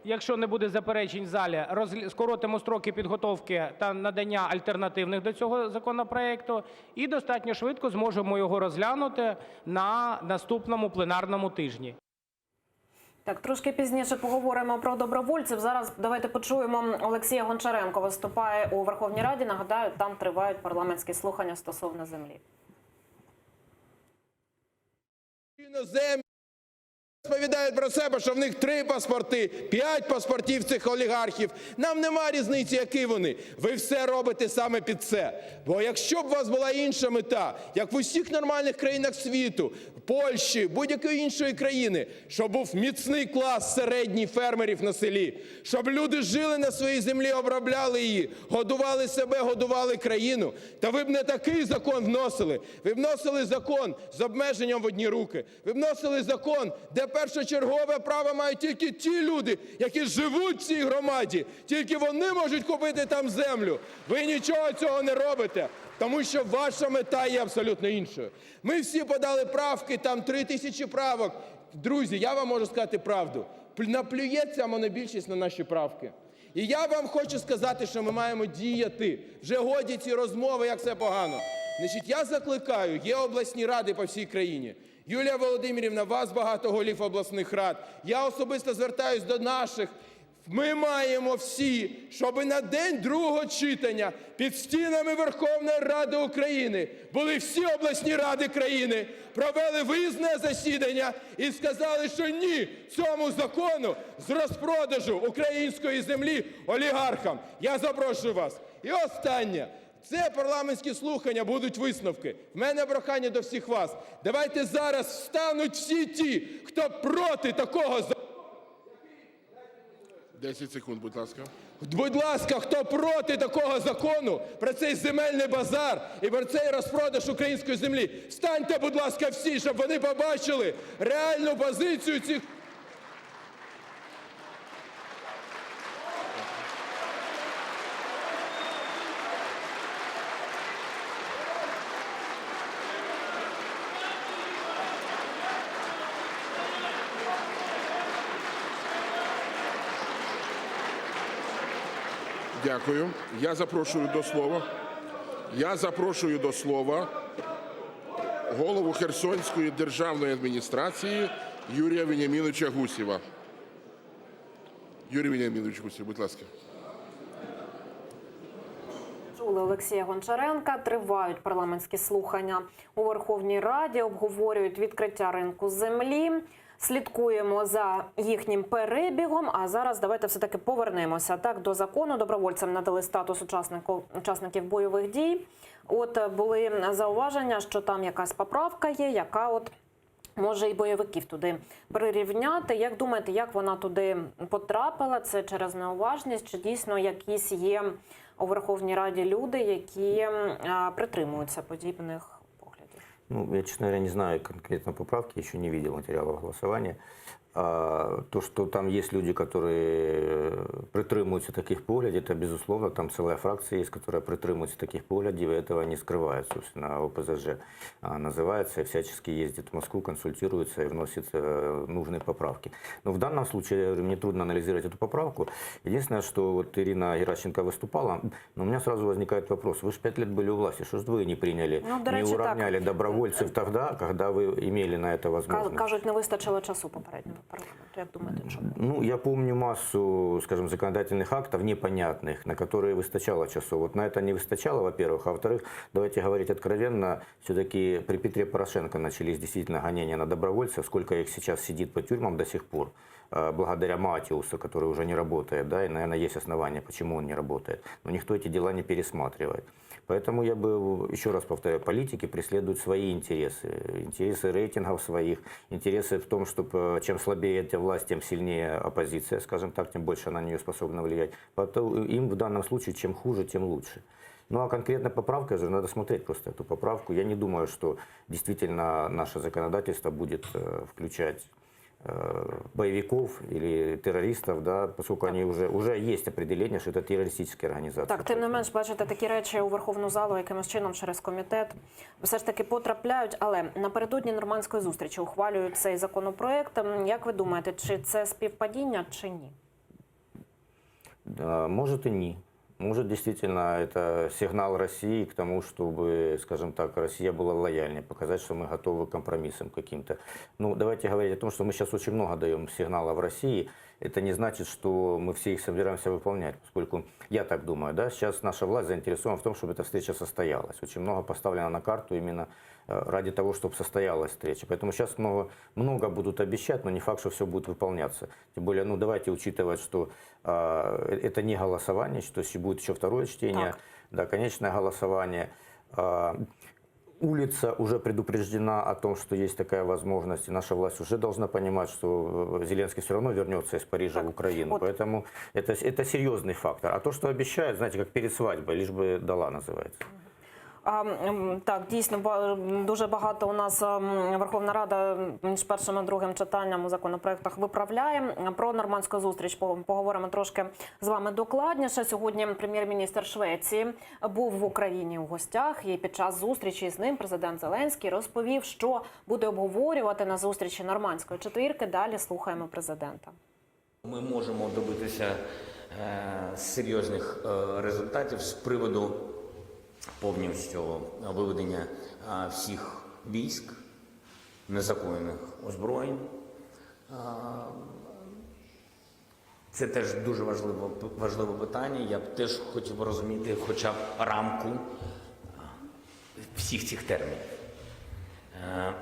якщо не буде заперечень в залі, розгля- скоротимо строки підготовки та надання альтернативних до цього законопроекту і достатньо швидко зможемо його розглянути на наступному пленарному тижні. Так, трошки пізніше поговоримо про добровольців. Зараз давайте почуємо Олексія Гончаренко. Виступає у Верховній Раді. Нагадаю, там тривають парламентські слухання стосовно землі. Іноземні розповідають про себе, що в них три паспорти, п'ять паспортів цих олігархів. Нам нема різниці, які вони. Ви все робите саме під це. Бо якщо б у вас була інша мета, як в усіх нормальних країнах світу, Польщі, будь-якої іншої країни, щоб був міцний клас середній фермерів на селі, щоб люди жили на своїй землі, обробляли її, годували себе, годували країну, та ви б не такий закон вносили. Ви б вносили закон з обмеженням в одні руки. Ви б вносили закон, де першочергове право мають тільки ті люди, які живуть в цій громаді. Тільки вони можуть купити там землю. Ви нічого цього не робите, тому що ваша мета є абсолютно іншою. Ми всі подали правки, там 3000 правок. Друзі, я вам можу сказати правду. Наплює ця монобільшість на наші правки. І я вам хочу сказати, що ми маємо діяти. Вже годі ці розмови, як все погано. Значить, я закликаю, є обласні ради по всій країні. Юлія Володимирівна, вас багато голів обласних рад. Я особисто звертаюсь до наших. Ми маємо всі, щоб на день другого читання під стінами Верховної Ради України були всі обласні ради країни, провели виїзне засідання і сказали, що ні цьому закону з розпродажу української землі олігархам. Я запрошую вас. І останнє. Це парламентські слухання, будуть висновки. В мене прохання до всіх вас. Давайте зараз встануть всі ті, хто проти такого закону. 10 секунд, будь ласка. Будь ласка, хто проти такого закону про цей земельний базар і про цей розпродаж української землі, встаньте, будь ласка, всі, щоб вони побачили реальну позицію цих. Дякую. Я запрошую до слова. Я запрошую до слова голову Херсонської державної адміністрації Юрія Веніаміновича Гусєва. Юрій Веніамінович Гусєв, будь ласка. Чули Олексія Гончаренка. Тривають парламентські слухання у Верховній Раді. Обговорюють відкриття ринку землі. Слідкуємо за їхнім перебігом. А зараз давайте все таки повернемося так до закону. Добровольцям надали статус учасників, учасників бойових дій. От е, були зауваження, що там якась поправка є, яка от може і бойовиків туди прирівняти. Як думаєте, як вона туди потрапила? Це через неуважність, чи дійсно якісь є у Верховній Раді люди, які м, а, притримуються подібних? Ну, я, честно говоря, не знаю конкретно поправки, еще не видел материалов голосования. А, то, что там есть люди, которые притримуються таких поглядів, это безусловно, там целая фракция есть, которая притримується таких поглядів, и этого не скрывают, собственно, ОПЗЖ а, называется, и всячески ездит в Москву, консультируется и вносит э, нужные поправки. Но в данном случае, я говорю, мне трудно анализировать эту поправку. Единственное, что вот Ирина Геращенко выступала, но у меня сразу возникает вопрос, вы же пять лет были у власти, что же вы не приняли, Ну, до не речі, так. уравняли добровольцев тогда, когда вы имели на это Ка- возможность? Кажуть, не вистачило часу попереднього парламенту. Як думаєте, чому? Ну, я помню массу, скажем, законодательных актов непонятных, на которые выстачало часов. Вот на это не выстачало, во-первых. А во-вторых, давайте говорить откровенно, все-таки при Петре Порошенко начались действительно гонения на добровольцев. Сколько их сейчас сидит по тюрьмам до сих пор, э, благодаря Матиусу, который уже не работает, да, и, наверное, есть основания, почему он не работает. Но никто эти дела не пересматривает. Поэтому я бы, еще раз повторяю, политики преследуют свои интересы. Интересы рейтингов своих, интересы в том, чтобы чем слабее эта власть, тем сильнее оппозиция, скажем так, тем больше она на нее способна влиять. Поэтому им в данном случае чем хуже, тем лучше. Ну а конкретно поправка же, надо смотреть просто эту поправку. Я не думаю, что действительно наше законодательство будет э, включать э, боевиков или террористов, да, поскольку они уже, уже есть определение, что это террористические организации. Так, тим не менш, бачите, такі речі у Верховну залу якимось чином через комітет все ж таки потрапляють. Але напередодні нормандської зустрічі ухвалюють цей законопроект. М, Як ви думаєте, чи це співпадіння, чи ні? Да, Может и не. Может, действительно, это сигнал России к тому, чтобы, скажем так, Россия была лояльнее, показать, что мы готовы к компромиссам каким-то. Ну, давайте говорить о том, что мы сейчас очень много даем сигналов России. Это не значит, что мы все их собираемся выполнять, поскольку, я так думаю, да, сейчас наша власть заинтересована в том, чтобы эта встреча состоялась. Очень много поставлено на карту именно э, ради того, чтобы состоялась встреча. Поэтому сейчас много, много будут обещать, но не факт, что все будет выполняться. Тем более, ну, давайте учитывать, что э, это не голосование, что есть будет еще второе чтение, да, конечное голосование. А, Улица уже предупреждена о том, что есть такая возможность, и наша власть уже должна понимать, что э, Зеленский все равно вернется из Парижа в Украину. Поэтому это, это серьезный фактор. А то, что обещают, знаете, как перед свадьбой, лишь бы дала, называется. А, м, Так, дійсно ба- дуже багато у нас м, Верховна Рада між першим і другим читанням у законопроектах виправляє. Про нормандську зустріч по- поговоримо трошки з вами докладніше. Сьогодні прем'єр-міністр Швеції був в Україні у гостях. І під час зустрічі з ним президент Зеленський розповів, що буде обговорювати на зустрічі нормандської четвірки. Далі слухаємо президента. Ми можемо добитися е, серйозних е, результатів з приводу повністю виведення е, всіх військ, незаконних озброєнь. Е, Це теж дуже важливо, важливе питання. Я б теж хотів би розуміти хоча б рамку е, всіх цих термінів. Е,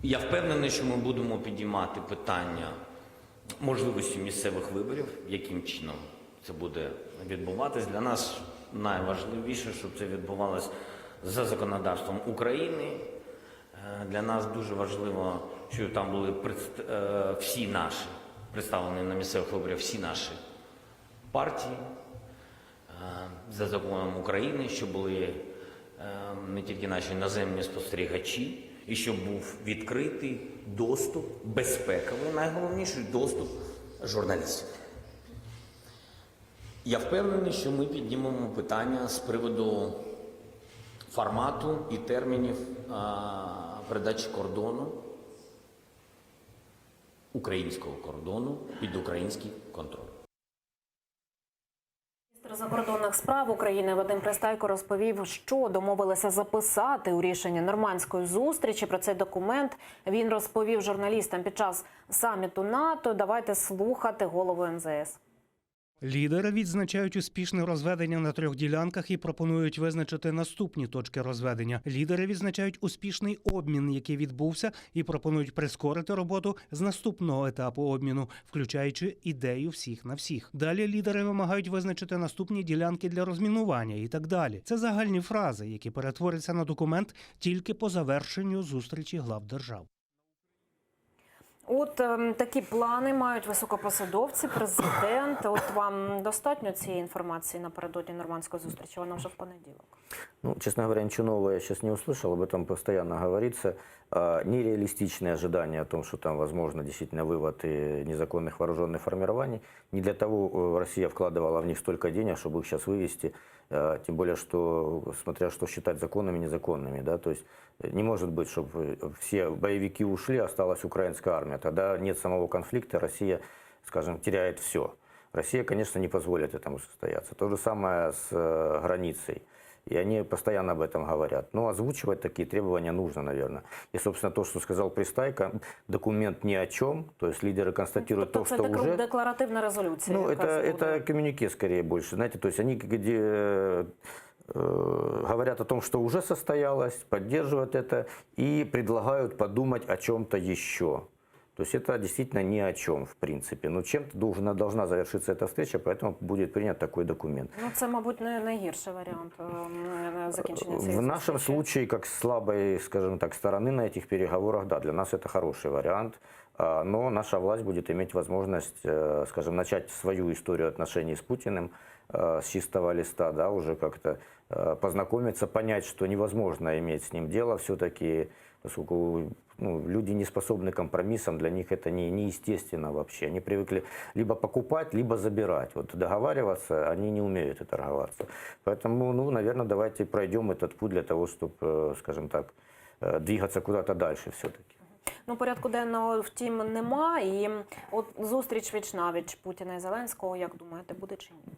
Я впевнений, що ми будемо підіймати питання можливості місцевих виборів, яким чином це буде відбуватись. Для нас найважливіше, щоб це відбувалось за законодавством України. Е, Для нас дуже важливо, щоб там були предст- е, всі наші представлені на місцевих виборах, всі наші партії е, за законом України, щоб були е, не тільки наші іноземні спостерігачі, і щоб був відкритий доступ, безпековий, найголовніший доступ журналістів. Я впевнений, що ми піднімемо питання з приводу формату і термінів а, передачі кордону, українського кордону під український контроль. Міністр закордонних справ України Вадим Пристайко розповів, що домовилися записати у рішенні нормандської зустрічі. Про цей документ він розповів журналістам під час саміту НАТО. Давайте слухати голову МЗС. Лідери відзначають успішне розведення на трьох ділянках і пропонують визначити наступні точки розведення. Лідери відзначають успішний обмін, який відбувся, і пропонують прискорити роботу з наступного етапу обміну, включаючи ідею всіх на всіх. Далі лідери вимагають визначити наступні ділянки для розмінування і так далі. Це загальні фрази, які перетворяться на документ тільки по завершенню зустрічі глав держав. От ем, такі плани мають високопосадовці, президент. От вам достатньо цієї інформації напередодні нормандської зустрічі? Вона вже в понеділок. Ну, честно говоря, ничего нового я сейчас не услышал, об этом постоянно говорится. А, Нереалистичные ожидания о том, что там возможно действительно вывод и незаконных вооруженных формирований. Не для того э, Россия вкладывала в них столько денег, чтобы их сейчас вывести. А, Тем более, что смотря что считать законными, незаконными. Да? То есть э, не может быть, чтобы все боевики ушли, осталась украинская армия. Тогда нет самого конфликта, Россия, скажем, теряет все. Россия, конечно, не позволит этому состояться. То же самое с э, границей. И они постоянно об этом говорят. Но озвучивать такие требования нужно, наверное. И, собственно, то, что сказал Пристайко, документ ни о чем. То есть лидеры констатируют Тобто то, це что деклар- уже... декларативна резолюція. Ну, якась это, буде. это коммюнике скорее больше. Знаете, то есть они где, э, говорят о том, что уже состоялось, поддерживают это и предлагают подумать о чем-то еще. То есть это действительно ни о чем, в принципе. Но чем-то должна, должна завершиться эта встреча, поэтому будет принят такой документ. Ну, це, мабуть, не найгірший варіант ем, закінчення цієї В нашем зустрічі. случае, как слабой, скажем так, стороны на этих переговорах, да, для нас это хороший вариант. А, Но наша власть будет иметь возможность, э, скажем, начать свою историю отношений с Путиным э, с чистого листа, да, уже как-то э, познакомиться, понять, что невозможно иметь с ним дело все-таки, поскольку ну, люди не способны к компромиссам, для них это не, неестественно вообще. Они привыкли либо покупать, либо забирать. Вот договариваться они не умеют и торговаться. Поэтому, ну, наверное, давайте пройдем этот путь для того, чтобы, скажем так, э, двигаться куда-то дальше все-таки. Ну, порядку денного, втім, нема. І от зустріч віч-на-віч Путіна і Зеленського, як думаєте, буде чи ні?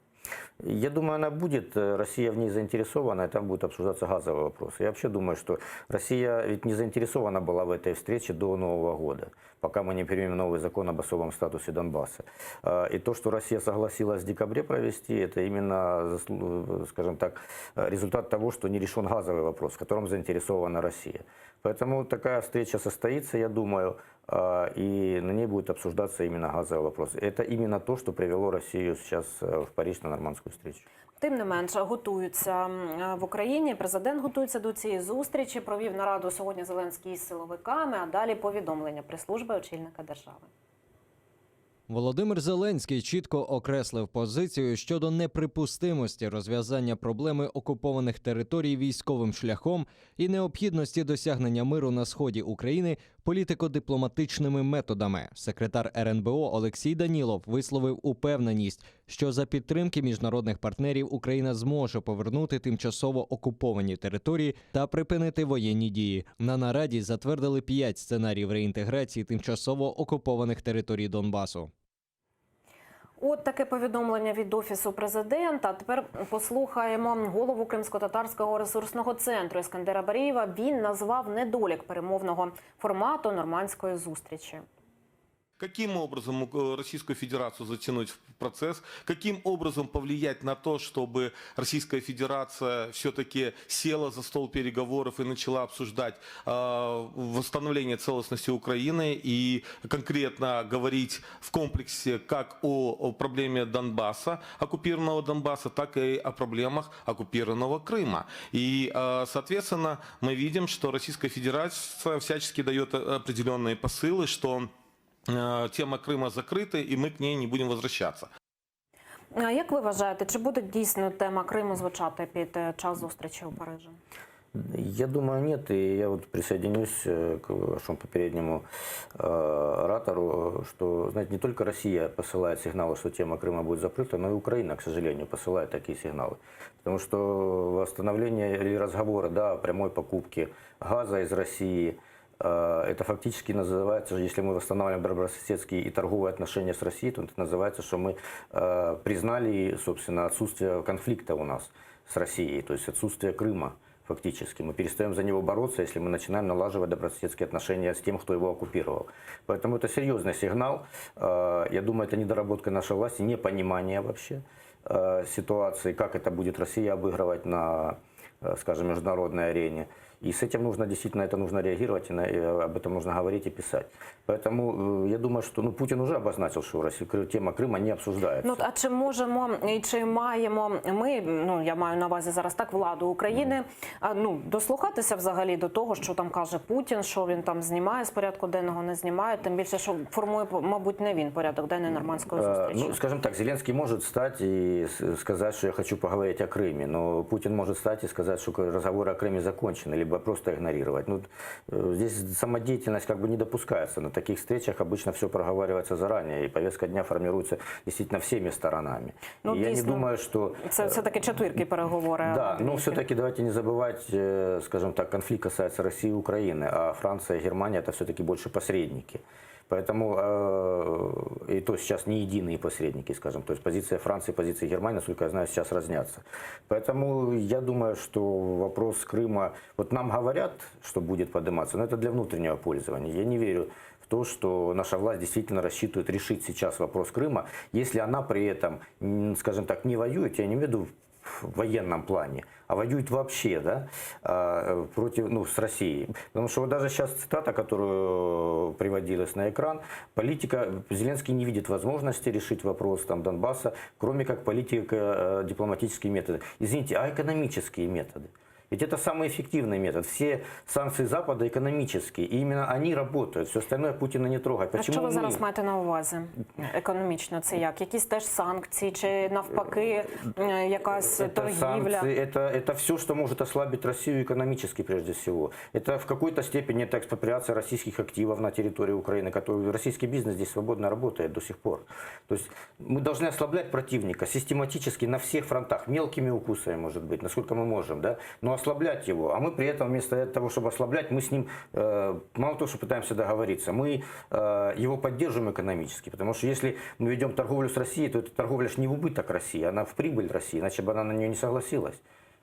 Я думаю, она будет. Э, Россия в ней заинтересована, и там будут обсуждаться газовые вопросы. Я вообще думаю, что Россия ведь не заинтересована была в этой встрече до Нового года, пока мы не примем новый закон об особом статусе Донбасса. Э, И то, что Россия согласилась в декабре провести, это именно, заслу- скажем так, э, результат того, что не решен газовый вопрос, в котором заинтересована Россия. Поэтому такая встреча состоится, я думаю, э, и на ней будет обсуждаться именно газовый вопрос. Это именно то, что привело Россию сейчас э, в Париж на нормандскую встречу. Тим не менше, готуються м, в Україні. Президент готується до цієї зустрічі. Провів нараду сьогодні Зеленський з силовиками, а далі повідомлення прес-служби очільника держави. Володимир Зеленський чітко окреслив позицію щодо неприпустимості розв'язання проблеми окупованих територій військовим шляхом і необхідності досягнення миру на сході України політико-дипломатичними методами. Секретар РНБО Олексій Данілов висловив упевненість, що за підтримки міжнародних партнерів Україна зможе повернути тимчасово окуповані території та припинити воєнні дії. На нараді затвердили п'ять сценаріїв реінтеграції тимчасово окупованих територій Донбасу. От таке повідомлення від офісу президента. Тепер послухаємо голову Кримсько-татарського ресурсного центру Іскандера Барієва. Він назвав недолік перемовного формату нормандської зустрічі. Каким образом э, Российскую Федерацию затянуть в процесс? Каким образом повлиять на то, чтобы Российская Федерация все-таки села за стол переговоров и начала обсуждать э, восстановление целостности Украины и конкретно говорить в комплексе как о, о проблеме Донбасса, оккупированного Донбасса, так и о проблемах оккупированного Крыма. И, э, соответственно, мы видим, что Российская Федерация всячески дает определенные посылы, что э, тема Крыма закрыта, и мы к ней не будем возвращаться. А Як ви вважаєте, чи буде дійсно тема Криму звучати під е, час зустрічі у Парижі? Я думаю, нет. И я вот присоединюсь э, к вашему попереднему э, оратору, что, знаете, не только Россия посылает сигналы, что тема Крыма будет закрыта, но и Украина, к сожалению, посылает такие сигналы. Потому что восстановление или разговоры да, о прямой покупке газа из России, э, это фактически называется, если мы восстанавливаем добрососедские и торговые отношения с Россией, то это называется, что мы э, признали, собственно, отсутствие конфликта у нас с Россией, то есть отсутствие Крыма фактически. Мы перестаем за него бороться, если мы начинаем налаживать добрососедские отношения с тем, кто его оккупировал. Поэтому это серьезный сигнал. Э, Я думаю, это недоработка нашей власти, непонимание вообще э, ситуации, как это будет Россия обыгрывать на, э, скажем, международной арене. И с этим нужно действительно это нужно реагировать, и на- и об этом нужно говорить и писать. Поэтому э, я думаю, что ну, Путин уже обозначил, что Россия, тема Крыма не обсуждается. Ну а чи можемо і чи маємо ми, ну я маю на увазі зараз так владу України, а, ну дослухатися взагалі до того, що там каже Путін, що він там знімає з порядку денного, не знімає, тим більше, що формує, мабуть, не він порядок денний нормандської Э, зустрічі. Ну, скажем так, Зеленский может встать и с- сказать, что я хочу поговорить о Крыме, но Путин может встать и сказать, что разговоры о Крыме закончены, либо просто игнорировать. Ну, э, здесь самодеятельность как бы не допускается. На таких встречах обычно все проговаривается заранее, и повестка дня формируется действительно всеми сторонами. Ну, и я не дійсно, думаю, что... Це все таки четвірки переговори. а Да, не но двійки. все-таки давайте не забывать, э, скажем так, конфликт касается России и Украины, а Франция и Германия это все-таки больше посредники. Поэтому, э, и то сейчас не единые посредники, скажем, то есть позиция Франции и позиция Германии, насколько я знаю, сейчас разнятся. Поэтому я думаю, что вопрос Крыма, вот нам говорят, что будет подниматься, но это для внутреннего пользования. Я не верю в то, что наша власть действительно рассчитывает решить сейчас вопрос Крыма, если она при этом, м, скажем так, не воюет, я не имею в виду в военном плане, а воюет вообще, да, а, против, ну, с Россией. Потому что вот даже сейчас цитата, которую приводилась на экран, политика, Зеленский не видит возможности решить вопрос там, Донбасса, кроме как политика, э, дипломатические методы. Извините, а экономические методы? Ведь это самый эффективный метод. Все санкции Запада экономические, и именно они работают. Все остальное Путина не трогает. А Почему що ви мы? зараз маєте на увазі економічно? Це як? Якісь теж санкції, чи навпаки е, якась Это торгівля? санкции, это, это все, что может ослабить Россию экономически прежде всего. Это в какой-то степени это экспроприация российских активов на территории Украины, который российский бизнес здесь свободно работает до сих пор. То есть мы должны ослаблять противника систематически на всех фронтах, мелкими укусами, может быть, насколько мы можем, да, но ослаблять его. А мы при этом вместо того, чтобы ослаблять, мы с ним э, мало того, что пытаемся договориться, мы э, его поддерживаем экономически, потому что если мы ведем торговлю с Россией, то эта торговля ж не в убыток России, она в прибыль России, иначе бы она на нее не согласилась.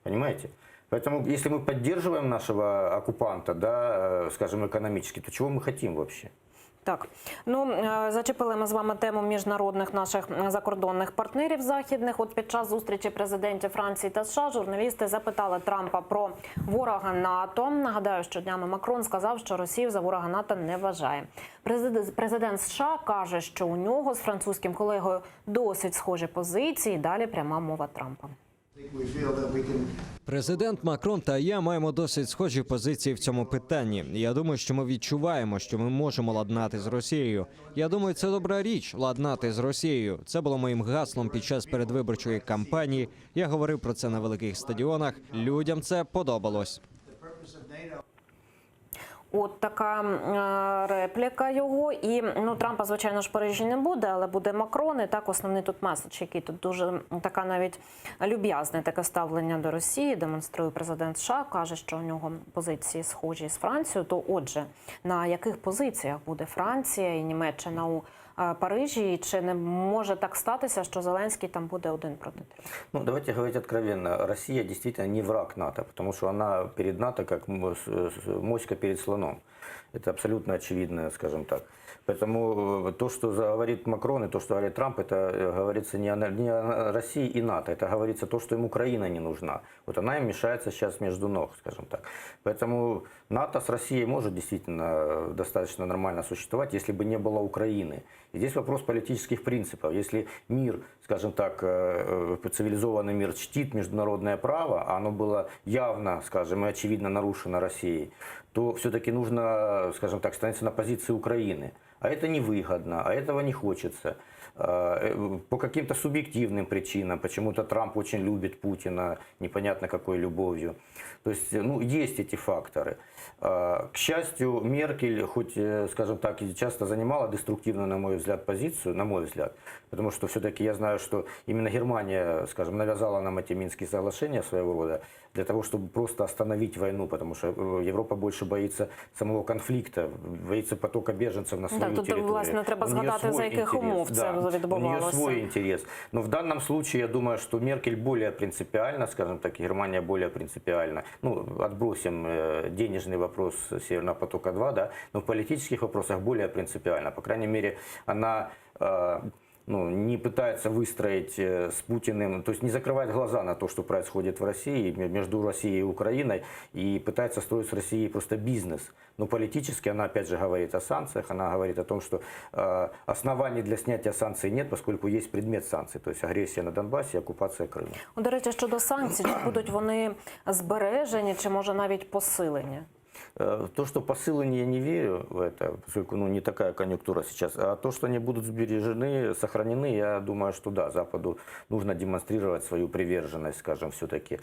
Понимаете? Поэтому, если мы поддерживаем нашего оккупанта, да, э, скажем, экономически, то чего мы хотим вообще? Так, ну е, зачепили ми з вами тему міжнародних наших м, закордонних партнерів західних. От під час зустрічі президентів Франції та США журналісти запитали Трампа про ворога НАТО. Нагадаю, що днями Макрон сказав, що Росію за ворога НАТО не вважає. Президент, президент США каже, що у нього з французьким колегою досить схожі позиції. Далі пряма мова Трампа. Президент Макрон та я маємо досить схожі позиції в цьому питанні. Я думаю, що ми відчуваємо, що ми можемо ладнати з Росією. Я думаю, це добра річ ладнати з Росією. Це було моїм гаслом під час передвиборчої кампанії. Я говорив про це на великих стадіонах. Людям це подобалось. От така е, репліка його. І ну Трампа, звичайно ж, в Парижі не буде, але буде Макрон. І так основний тут меседж, який тут дуже така навіть люб'язне таке ставлення до Росії, демонструє президент США, каже, що у нього позиції схожі з Францією. То отже, на яких позиціях буде Франція і Німеччина у е, Парижі? І чи не може так статися, що Зеленський там буде один проти трьох? Ну, давайте говорить откровенно. Россия действительно не враг НАТО, потому что она перед НАТО как м- с- с- моська перед слоном. Это абсолютно очевидно, скажем так. Поэтому э, то, что говорит Макрон и то, что говорит Трамп, это э, говорится не о, не о России и НАТО, это говорится то, что им Украина не нужна. Вот она им мешается сейчас между ног, скажем так. Поэтому НАТО с Россией может действительно э, достаточно нормально существовать, если бы не было Украины. И здесь вопрос политических принципов. Если мир, скажем так, э, э, цивилизованный мир чтит международное право, а оно было явно, скажем, и очевидно нарушено Россией, то все-таки нужно, скажем так, становиться на позиции Украины. А это невыгодно, а этого не хочется. Э, По каким-то субъективным причинам, почему-то Трамп очень любит Путина, непонятно какой любовью. То есть, ну, есть эти факторы. Э, К счастью, Меркель, хоть, э, скажем так, и часто занимала деструктивную, на мой взгляд, позицию, на мой взгляд, потому что все-таки я знаю, что именно Германия, скажем, навязала нам эти Минские соглашения своего рода для того, чтобы просто остановить войну, потому что э, Европа больше боится самого конфликта, боится потока беженцев на свою Да, тут, территорию. власне, треба У неё згадати, за свой яких интерес, умов це да. У нее відбувалося. свой интерес. Но в данном случае, я думаю, что Меркель более принципиальна, скажем так, и Германия более принципиальна. Ну, отбросим э, денежный вопрос Северного потока-2, да, но в политических вопросах более принципиально. По крайней мере, она э, ну, не пытается выстроить э, с Путиным, то есть не закрывает глаза на то, что происходит в России, между Россией и Украиной, и пытается строить с Россией просто бизнес. Но политически она опять же говорит о санкциях, она говорит о том, что э, оснований для снятия санкций нет, поскольку есть предмет санкций, то есть агрессия на Донбассе и оккупация Крыма. Ну, До речі, щодо санкцій, чи будуть вони збережені, чи може навіть посилені? Э, То, что посилені, я не верю в это, поскольку ну, не такая конъюнктура сейчас. А то, что они будут сбережены, сохранены, я думаю, что да, Западу нужно демонстрировать свою приверженность, скажем, все-таки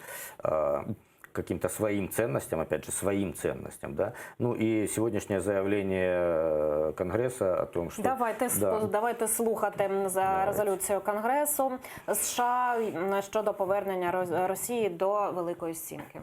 каким-то своим ценностям, опять же, своим ценностям, да. Ну и сегодняшнее заявление э, Конгресса о том, что... Давайте Да. давайте слухати за резолюцію Конгресу США щодо повернення Роз- Росії до Великої Сімки.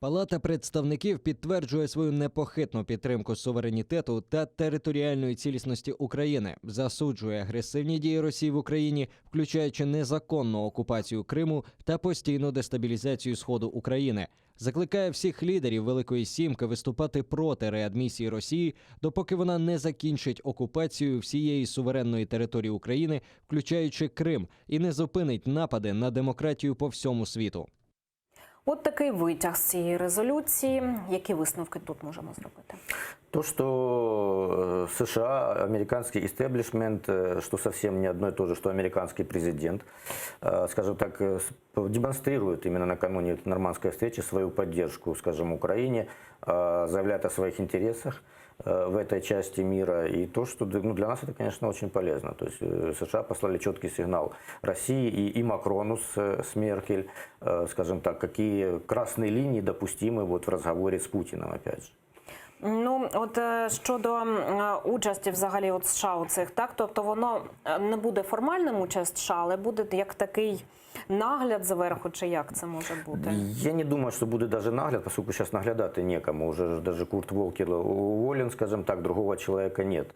Палата представників підтверджує свою непохитну підтримку суверенітету та територіальної цілісності України, засуджує агресивні дії Росії в Україні, включаючи незаконну окупацію Криму та постійну дестабілізацію Сходу України. Закликає всіх лідерів Великої Сімки виступати проти реадмісії Росії, допоки вона не закінчить окупацію всієї суверенної території України, включаючи Крим, і не зупинить напади на демократію по всьому світу. От такий витяг з цієї резолюції. Які висновки тут можемо зробити? То, что э, США, американский истеблишмент, э, что совсем не одно и то же, что американский президент, э, скажем так, э, с- демонстрирует именно накануне этой нормандской встречи свою поддержку, скажем, Украине, э, заявляет о своих интересах э, в этой части мира. И то, что ну, для нас это, конечно, очень полезно. То есть э, США послали четкий сигнал России и, и Макрону с, с Меркель, э, скажем так, какие красные линии допустимы вот в разговоре с Путиным, опять же. Ну, от е, щодо м, е, участі взагалі от США у цих, так тобто воно е, не буде формальним участь США, але буде як такий нагляд зверху, чи як це може бути? Я не думаю, что будет даже нагляд, поскольку сейчас наглядати некому. Уже ж даже Курт Волкер уволен, скажем так, другого человека нет.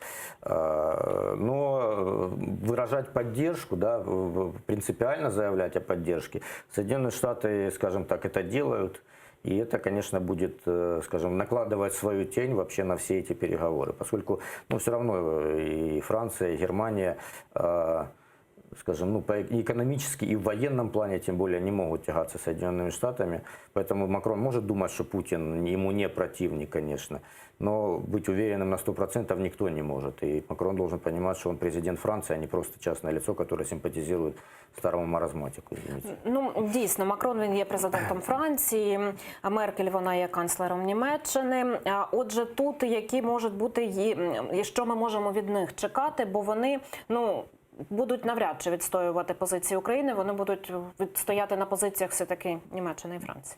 А, Но э, выражать поддержку, да, в- в- принципиально заявлять о поддержке, Соединенные Штаты, скажем так, это делают. И это, конечно, будет, э, скажем, накладывать свою тень вообще на все эти переговоры, поскольку, ну, все равно э, и Франция, и Германия э, скажем, ну, по экономически и в военном плане, тем более, не могут тягаться с Соединенными Штатами. Поэтому Макрон может думать, что Путин ему не противник, конечно. Но быть уверенным на 100% никто не может. И Макрон должен понимать, что он президент Франции, а не просто частное лицо, которое симпатизирует старому маразматику, извините. Ну дійсно, Макрон він є президентом Франції, а Меркель вона є канцлером Німеччини. А Отже, тут які можуть бути ї- і що ми можемо від них чекати, бо вони ну. Будуть навряд чи відстоювати позиції України, вони будуть відстояти на позиціях все таки Німеччини і Франції.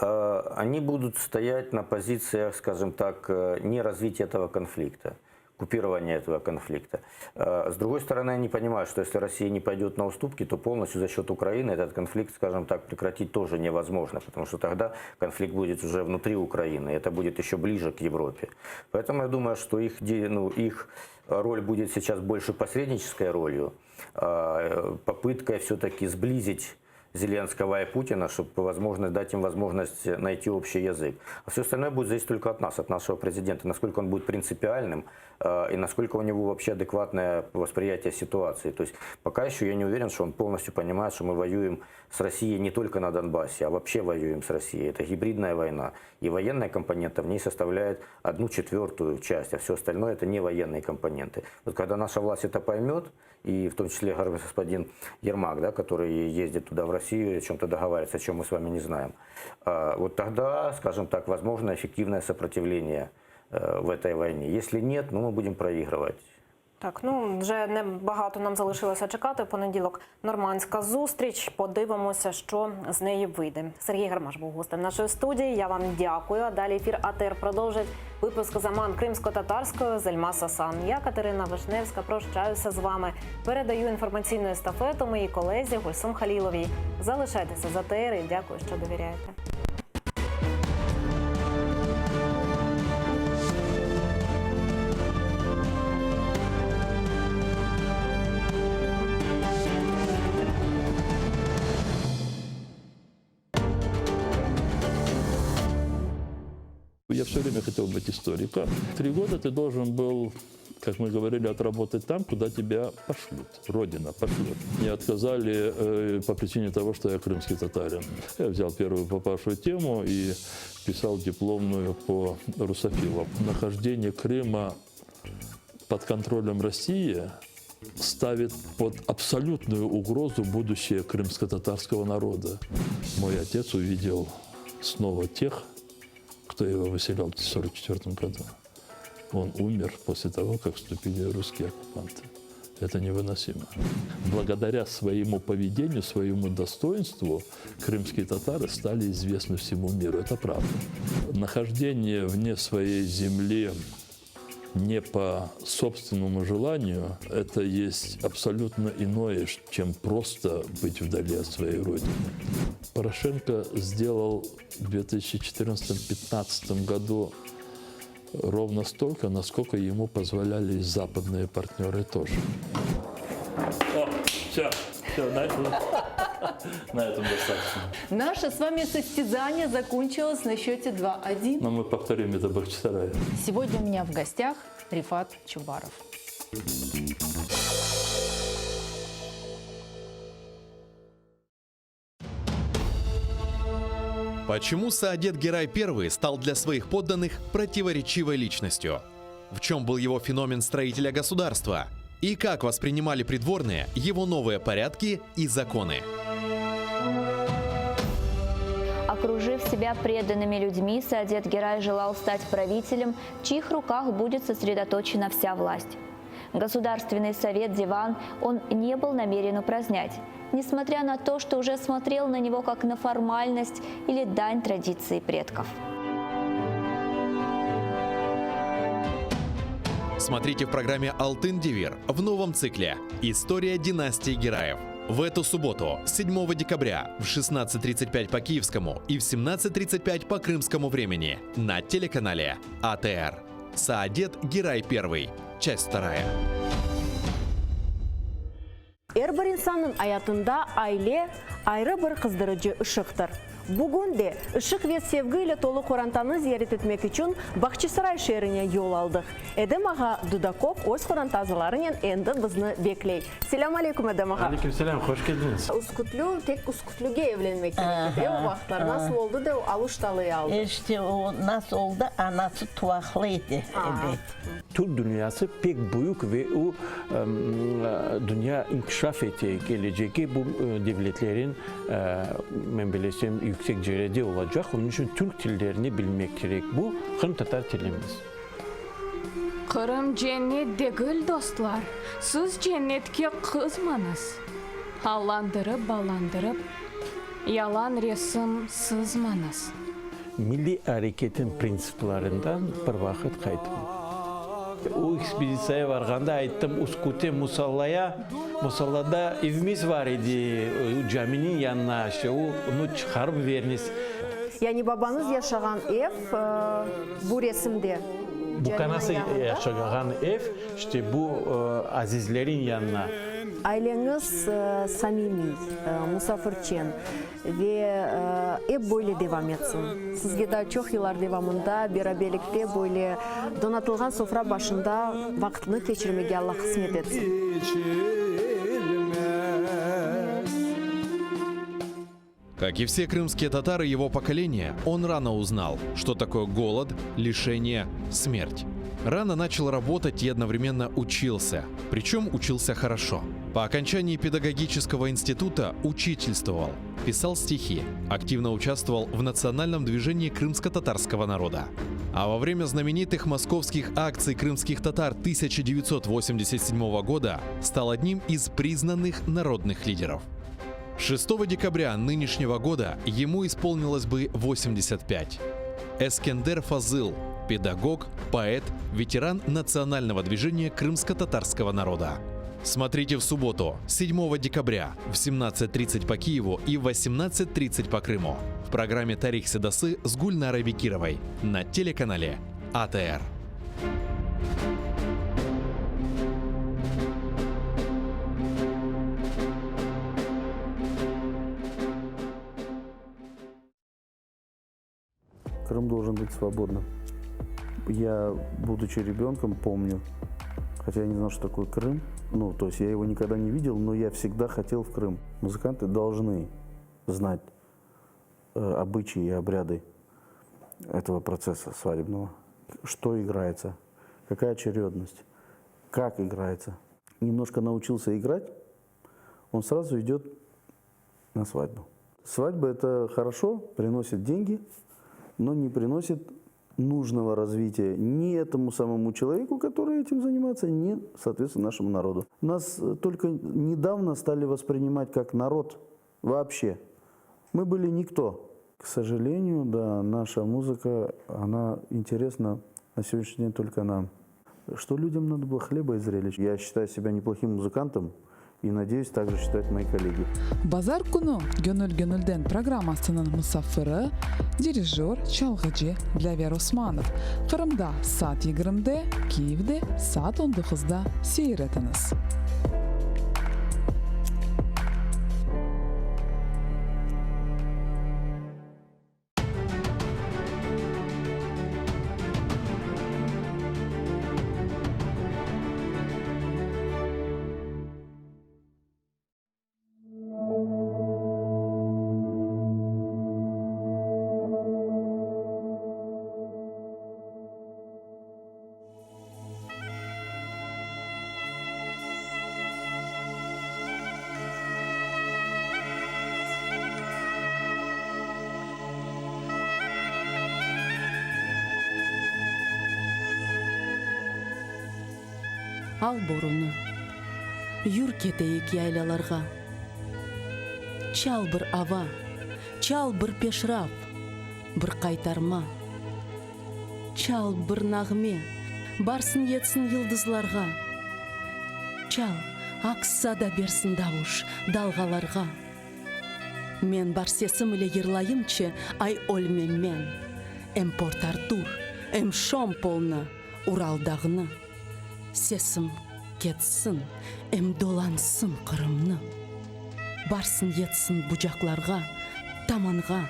Э, Они будут стоять на позициях, скажем так, э, не развития этого конфликта, купирования этого конфликта. Э, С другой стороны, они понимают, что если Россия не пойдет на уступки, то полностью за счет Украины этот конфликт, скажем так, прекратить тоже невозможно, потому что тогда конфликт будет уже внутри Украины, и это будет еще ближе к Европе. Поэтому я думаю, что их, де- ну, их роль будет сейчас больше посреднической ролью, э, попыткой все-таки сблизить Зеленского и Путина, чтобы возможность, дать им возможность найти общий язык. А все остальное будет зависеть только от нас, от нашего президента, насколько он будет принципиальным э, и насколько у него вообще адекватное восприятие ситуации. То есть пока еще я не уверен, что он полностью понимает, что мы воюем с Россией не только на Донбассе, а вообще воюем с Россией. Это гибридная война. И военная компонента в ней составляет одну четвертую часть, а все остальное это не военные компоненты. Вот когда наша власть это поймет, и в том числе господин Ермак, да, который ездит туда, в Россию, о чем-то договаривается, о чем мы с вами не знаем, а, вот тогда, скажем так, возможно эффективное сопротивление э, в этой войне. Если нет, ну, мы будем проигрывать. Так, ну вже не багато нам залишилося чекати. В понеділок нормандська зустріч. Подивимося, що з неї вийде. Сергій Гармаш був гостем нашої студії. Я вам дякую. А далі ефір АТР продовжить випуск заман кримсько-татарською Зельма Сасан. Я Катерина Вишневська прощаюся з вами. Передаю інформаційну естафету моїй колезі Гульсум Халіловій. Залишайтеся за АТР і дякую, що довіряєте. Я все время хотел быть историком. Три года ты должен был, как мы говорили, отработать там, куда тебя пошлют. Родина пошлет. Мне отказали э, по причине того, что я крымский татарин. Я взял первую попавшую тему и писал дипломную по русофилам. Нахождение Крыма под контролем России ставит под абсолютную угрозу будущее крымско-татарского народа. Мой отец увидел снова тех, кто его выселял в 1944 году. Он умер после того, как вступили русские оккупанты. Это невыносимо. Благодаря своему поведению, своему достоинству крымские татары стали известны всему миру. Это правда. Нахождение вне своей земли не по собственному желанию, это есть абсолютно иное, чем просто быть вдали от своей родины. Порошенко сделал в 2014-2015 году ровно столько, насколько ему позволяли и западные партнеры тоже. О, все, все, на этом, на этом достаточно. Наше с вами состязание закончилось на счете 2-1. Но мы повторим это в Бахчисарае. Сегодня у меня в гостях Рифат Чубаров. Почему Саадет Герай I стал для своих подданных противоречивой личностью? В чем был его феномен строителя государства? И как воспринимали придворные его новые порядки и законы? Окружив себя преданными людьми, Саадет Герай желал стать правителем, в чьих руках будет сосредоточена вся власть. Государственный совет Диван он не был намерен упразднять, несмотря на то, что уже смотрел на него как на формальность или дань традиции предков. Смотрите в программе «Алтын Девир» в новом цикле «История династии Гераев». В эту субботу, 7 декабря, в 16.35 по киевскому и в 17.35 по крымскому времени на телеканале АТР. Саадет Герай I. Часть вторая. Er bir insannıñ ayatında aile ayrı bir qızdırıcı ışıqtır. Bugün de ışıq ve sevgi ile tolu qorantanı ziyaret etmek içün Bahçisaray şeerine yol aldıq. Edem ağa Dudakov öz qoranta azalarınen endi bizni bekley. Selâm aleyküm, Edem ağa! Aleyküm selâm, hoş keldiñiz! Üskütlü, tek Üskütlüge evlenmek kerek edi, e, o vaqıtlar. Nasıl oldı da o Aluştalıyı aldı? İşte o nasıl oldı, anası tuvaqlı edi, ebet. Türk dünyası pek büyük ve o, dünya inkişaf ete, kelecegi bu devletlerin, men bilesem, yüksek cerede olacaq, onıñ içün türk tillerini bilmek kerek, bu qırımtatar tilimiz. Qırım cennet degil, dostlar, siz cennetke qızmañız. Allandırıp-ballandırıp, yalan resim sızmañız. Milliy areketin printsiplerinden bir vaqıt qaytmadı. O ekspeditsiyaya varğanda ayttım, Üsküte musallaya, musallada evimiz var edi, caminiñ yanına, işte onı çıqarıp veriniz. Yani babañız yaşağan ev bu resimde, Bu kanası caminiñ yanında. yaşağan ev, işte bu azizlerin yanına. Aileñiz samimiy, musafirçen. Ve ep böyle devam etsin. Sizge daa çoq yıllar devamında beraberlikte böyle donatılğan sofra başında vaqıtnı keçirmege Alla qısmet etsin. Как и все крымские татары его поколения, он рано узнал, что такое голод, лишение, смерть. Рано начал работать и одновременно учился. Причем учился хорошо. По окончании педагогического института учительствовал, писал стихи, активно участвовал в национальном движении крымско-татарского народа. А во время знаменитых московских акций крымских татар 1987 года стал одним из признанных народных лидеров. 6 декабря нынешнего года ему исполнилось бы 85. Эскендер Фазыл – педагог, поэт, ветеран национального движения крымско-татарского народа. Смотрите в субботу, 7 декабря в 17.30 по Киеву и в 18.30 по Крыму в программе «Тарих Седасы» с Гульнарой Бекировой на телеканале АТР. Крым должен быть свободным. Я, будучи ребенком, помню, хотя я не знал, что такое Крым, ну, то есть я его никогда не видел, но я всегда хотел в Крым. Музыканты должны знать э, обычаи и обряды этого процесса свадебного. Что играется, какая очередность, как играется. Немножко научился играть, он сразу идет на свадьбу. Свадьба – это хорошо, приносит деньги, но не приносит нужного развития ни этому самому человеку, который этим занимается, ни, соответственно, нашему народу. Нас только недавно стали воспринимать как народ вообще. Мы были никто. К сожалению, да, наша музыка, она интересна на сегодняшний день только нам. Что людям надо было хлеба и зрелищ. Я считаю себя неплохим музыкантом и надеюсь, так же считают мои коллеги. Bazar künü Göñül göñülden programmasınıñ musafiri, dirijör, çalğıcı Dlâver Osmanov. Qırımda saat yigirmide, Kiyevde saat on doquzda seyir etiñiz. Al borunı, yür keteyik yaylalarğa. Çal bir ava, çal bir peşraf, bir qaytarma. Çal bir nağme, barsın yetsin yıldızlarğa. Çal, aks sada bersin davuş, dalğalarğa. Men bar sesim ile yırlayımçı, ay ölmem men. Em Port-Artur, em Şompolnı, Ural dağnı. Sesim ketsin, em dolansın Qırımnı. Barsın yetsin bucaqlarğa, tamanğa.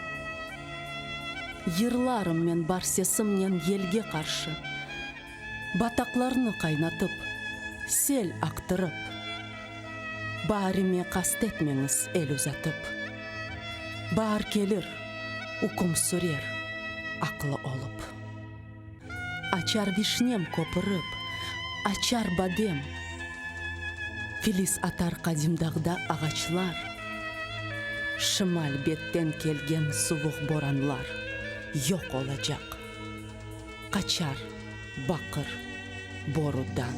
Yırlarım men bar sesimnen yelge qarşı, Bataqlarnı qaynatıp, sel aqtırıp. Baarime qast etmeñiz el uzatıp. Baar kelir, üküm sürer aqlı olıp. Açar vişnem köpürip, açar badem. Filiz atar qadim dağda ağaçlar. Şimal betten kelgen suvuq boranlar yoq olacaq, qaçar baqır borudan.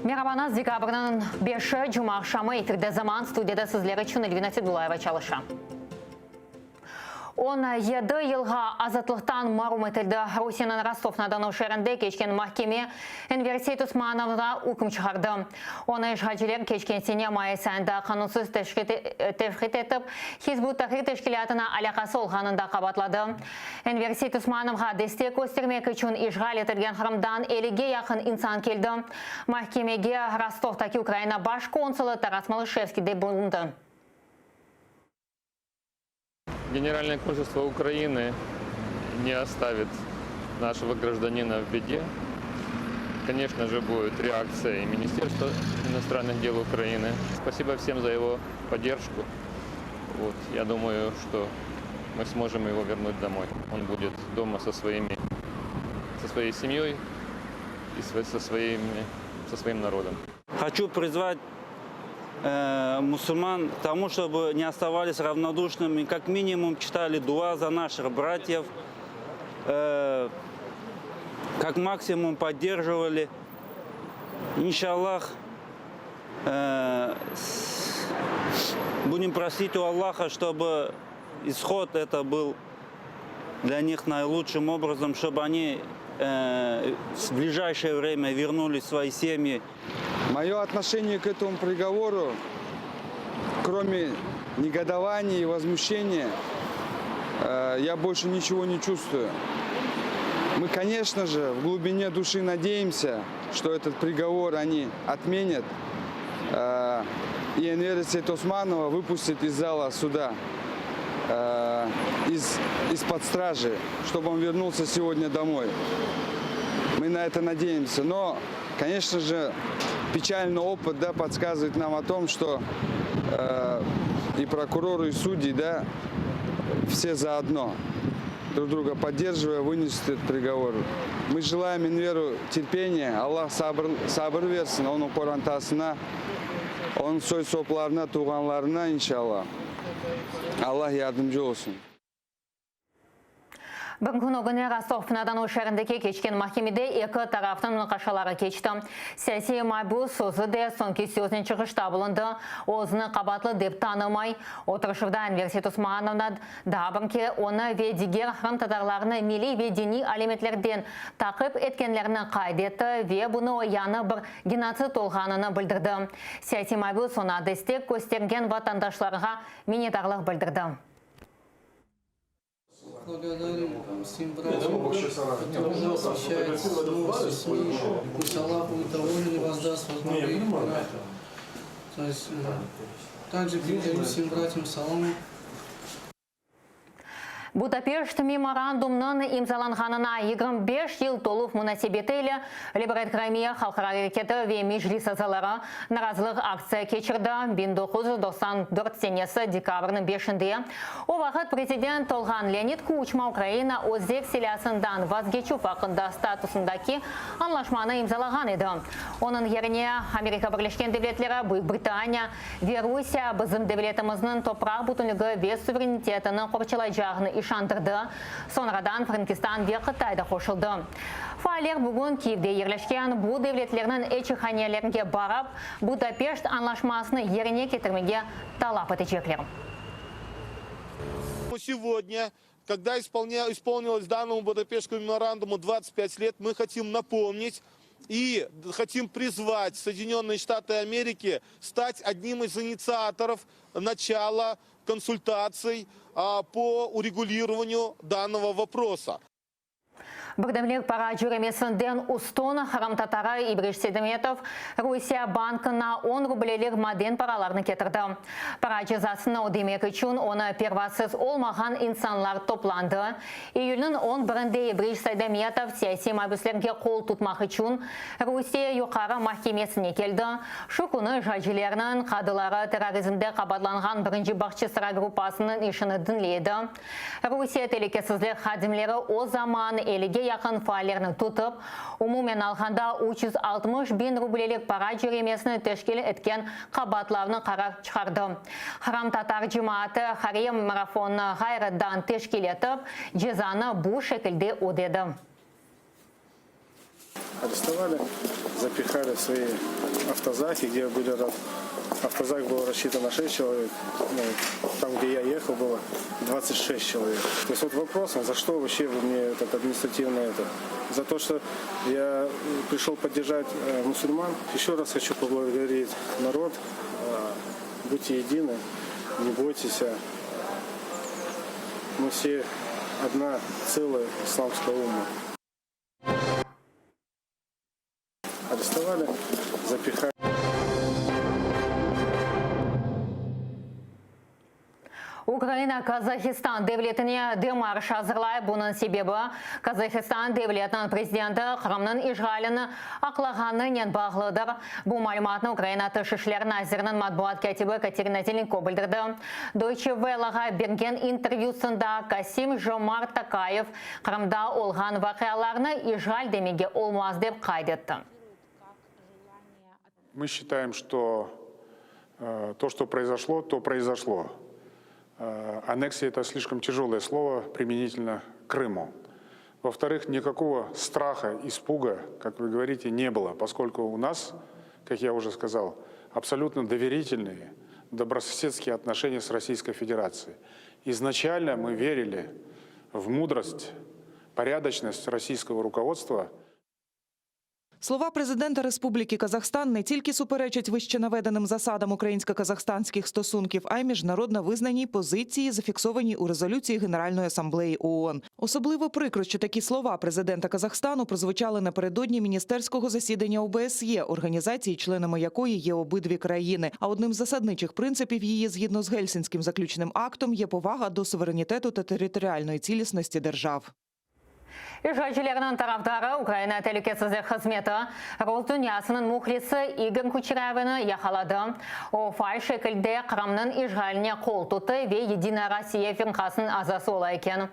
Merabañız, dekabrniñ beşi, cumaaqşamı, efirde Zaman, studiyada sizler içün Elvina Sedulayeva çalışa. 17 yılğa azatlıqtan marum etildi. Rusiyeniñ Rostov-na-Donu şeerinde keçken mahkeme Enver Seytosmanovğa üküm çıqardı. Onı işğalciler keçken sene mayıs ayında qanunsız tevqif etip, Hizb ut-Tahrir teşkilâtına alâqası olğanında qabaatladı. Enver Seytosmanovğa destek köstermek içün işğal etilgen Qırımdan ellige yaqın insan keldi. Mahkemege Rostovdaki Ukraina baş konsulı Taras Malışevskiy de bulundı. Генеральное консульство Украины не оставит нашего гражданина в беде. Конечно же, будет реакция и Министерства иностранных дел Украины. Спасибо всем за его поддержку. Вот, я думаю, что мы сможем его вернуть домой. Он будет дома со, своими, со своей семьей и со, своими, со своим народом. Хочу призвать э, мусульман к тому, чтобы не оставались равнодушными, как минимум читали дуа за наших братьев, э, как максимум поддерживали. Иншаллах, э, будем просить у Аллаха, чтобы исход это был для них наилучшим образом, чтобы они э, в ближайшее время вернулись в свои семьи. Мое отношение к этому приговору, кроме негодования и возмущения, э, я больше ничего не чувствую. Мы, конечно же, в глубине души надеемся, что этот приговор они отменят э, и Энвера Сейтосманова выпустят из зала суда, э, из, из-под стражи, чтобы он вернулся сегодня домой. Мы на это надеемся. Но, конечно же, печальный опыт да, подсказывает нам о том, что э, и прокуроры, и судьи, да, все заодно, друг друга поддерживая, вынесут этот приговор. Мы желаем Энверу терпения, Allah sabır, sabır bersin, onıñ qorantasına, onıñ soy-soplarına, tuvğanlarına inşallah. Allah yardımcı olsun. Bir kün ögüne Rostov-na-Donu şeerindeki keçken mahkemede eki tarafnıñ munaqaşaları keçti. Siyasiy mabüs özü de soñki söznen çıqışta bulundı, özüni qabaatlı dep tanımay. Oturışuvda Enver Seytosmanovnı daa bir kere onı ve diger qırımtatarlarnı milliy ve diniy alâmetlerden taqip etkenlerini qayd etti ve bunı o yañı bir genotsid olğanını bildirdi. Siyasiy mabüs oña destek köstergen vatandaşlarğa minnetdarlıq bildirdi. Благодарю всем братьям, которые нас освещают снова с СМИ. Пусть Аллах будет доволен и воздаст вас благо и То есть, также передаю всем братьям салам. Budapeşt memorandumnıñ imzalanğanına 25 yıl toluv munasebeti ile Liberate Crimea halqara areketi ve Meclis azaları narazılıq aktsiya keçirdi. 1994 senesi dekabrniñ beşinde o vaqıt prezident olğan Leonid Kuçma Ukraina özek silâsından vazgeçüv aqqında statusındaki añlaşmanı imzalağan edi. Onıñ yerine Amerika Birleşken Devletleri, Büyük Britaniya, Ve Rusiye bizim devletimizniñ topraq bütünligi ve suverenitetini qorçalaycağını işandırdı, soñradan Frenkistan ve Qıtay da qoşuldı. Faaller bugün Kyivde yerleşken bu devletlerniñ elçihanelerge barıp, Budapeşt añlaşmasını yerine ketirmege talap etecekler. Segodnâ, когда исполнилось данному Будапештскому меморандуму 25 лет, мы хотим напомнить и хотим призвать Соединенные Штаты Америки стать одним из инициаторов начала консультаций по урегулированию данного вопроса. Birdemlik para cöremesinden üstün qırımtatarı İbriş Seydametov Rusiye bankına on rublelik maden paralarnı ketirdi. Para cezasını ödemek içün onı pervasız olmağan insanlar toplandı. İyülniñ on birinde İbriş Saydametov siyasiy mabüslerge qol tutmaq içün Rusiye Yuqarı mahkemesine keldi. Şu künü işğalcilerniñ qadıları terrorizmde qabaatlanğan birinci Bağçasaray gruppasınıñ işini diñley edi. Rusiye telükesizlik hadimleri o zaman ellige yaqın faallerni tutıp, umumen alğanda 360 biñ rublelik para cöremesini teşkil etken qabaatlavnı qarar çıqardı. Qırımtatar cemaatı hayriye marafonını ğayrıdan teşkil etip, cezanı bu şekilde ödedi. Арестовали, запихали в свои автозаки, где были... Автозак был рассчитан на 6 человек, ну, там, где я ехал, было 26 человек. То есть вот вопрос, за что вообще вы мне этот административный это? За то, что я пришел поддержать э, мусульман. Еще раз хочу поблагодарить народ. Э, будьте едины, не бойтесь. Мы все одна целая исламская умма. Арестовали, запихали. Ukraina Qazahistan devletine demarş azırlay. Bunıñ sebebi Qazahistan devletiniñ prezidenti Qırımnıñ işğalini aqlağanınen bağlıdır. Bu malümatnı Ukraina Tış işler naziriniñ matbuat kâtibi Katerina Zelenko bildirdi. Deutsche Welleğa bergen intervyüsında Kasim-Jomart Tokayev Qırımda olğan vaqialarnı işğal demege olmaz dep qayd etti. Мы считаем, что то, что произошло, то произошло. Аннексия – это слишком тяжелое слово применительно к Крыму. Во-вторых, никакого страха, испуга, как вы говорите, не было, поскольку у нас, как я уже сказал, абсолютно доверительные, добрососедские отношения с Российской Федерацией. Изначально мы верили в мудрость, порядочность российского руководства – Слова президента Республіки Казахстан не тільки суперечать вище наведеним засадам українсько-казахстанських стосунків, а й міжнародно визнаній позиції, зафіксованій у резолюції Генеральної асамблеї ООН. Особливо прикро, що такі слова президента Казахстану прозвучали напередодні міністерського засідання ОБСЄ, організації, членами якої є обидві країни. А одним з засадничих принципів її, згідно з Гельсінським заключним актом, є повага до суверенітету та територіальної цілісності держав. İşğalcilerniñ tarafdarı Ukraina telükesizlik hızmeti Rus dünyasınıñ mühlisi İgor Kuçerâvıynı yaqaladı. O, faal şekilde Qırımnıñ işğaline qol tuttı ve Yedinaya Rossiya firqasınıñ azası ola eken.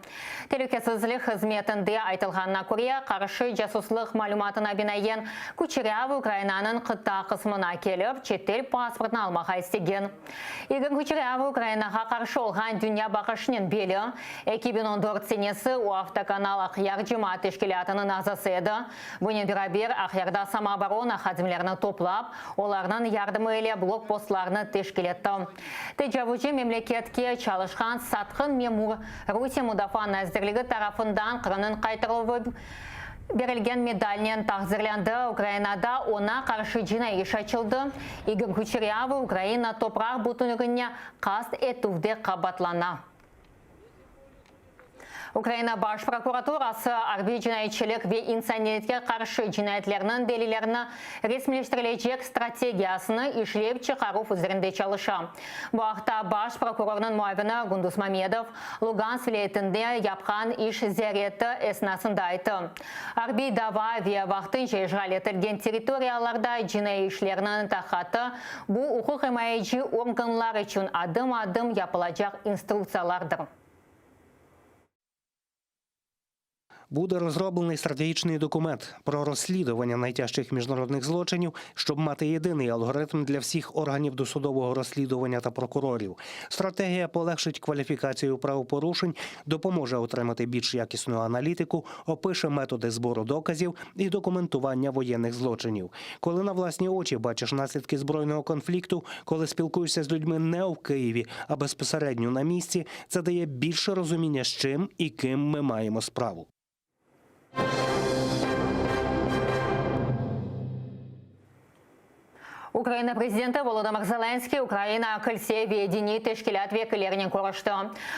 Telükesizlik hızmetinde aytılğanına köre, qarşı casuslıq malümatına binaen, Kuçerâvıy Ukrainanıñ qıta qısmına kelip, çetel pasportını almağa istegen. İgor Kuçerâvıy Ukrainağa qarşı olğan dünya baqışınen belli. 2014 senesi o Avtokanal Aqyar cemaat teşkilâtınıñ azası edi. Bunen beraber, Aqyarda samooborona hadimlerini toplap, olarnıñ yardımı ile blokpostlarnı teşkil etti. Tecavuzcı memleketke çalışqan satqın memur Rusiye Mudafaa nazirligi tarafından Qırımnıñ qaytarıluvı berilgen medalnen taqdirlendi. Ukrainada oña qarşı cinaiy iş açıldı. İgor Kuçerâvıy Ukraina topraq bütünligine qast etüvde qabaatlana. Ukraina Baş prokuraturası arbiy cinayetçilik ve insaniyetke qarşı cinayetlerniñ delillerini resmiyleştirilecek strategiyasını işlep çıqaruv üzerinde çalışa. Bu aqta baş prokurornıñ muavini Gündüz Mamedov Lugansk vilâyetinde yapqan iş ziyareti esnasında ayttı. Arbiy dava ve vaqtınca işğal etilgen territoriyalarda cinaiy işlerniñ tahqiqatı, bu uquqimayeci organlar içün adım-adım yapılacaq instruktsiyalardır. Буде розроблений стратегічний документ про розслідування найтяжчих міжнародних злочинів, щоб мати єдиний алгоритм для всіх органів досудового розслідування та прокурорів. Стратегія полегшить кваліфікацію правопорушень, допоможе отримати більш якісну аналітику, опише методи збору доказів і документування воєнних злочинів. Коли на власні очі бачиш наслідки збройного конфлікту, коли спілкуєшся з людьми не в Києві, а безпосередньо на місці, це дає більше розуміння, з чим і ким ми маємо справу. Ukraina prezidenti Volodımır Zelenskıy Ukraina kilse ve diniy teşkilât vekillerinen körüşti.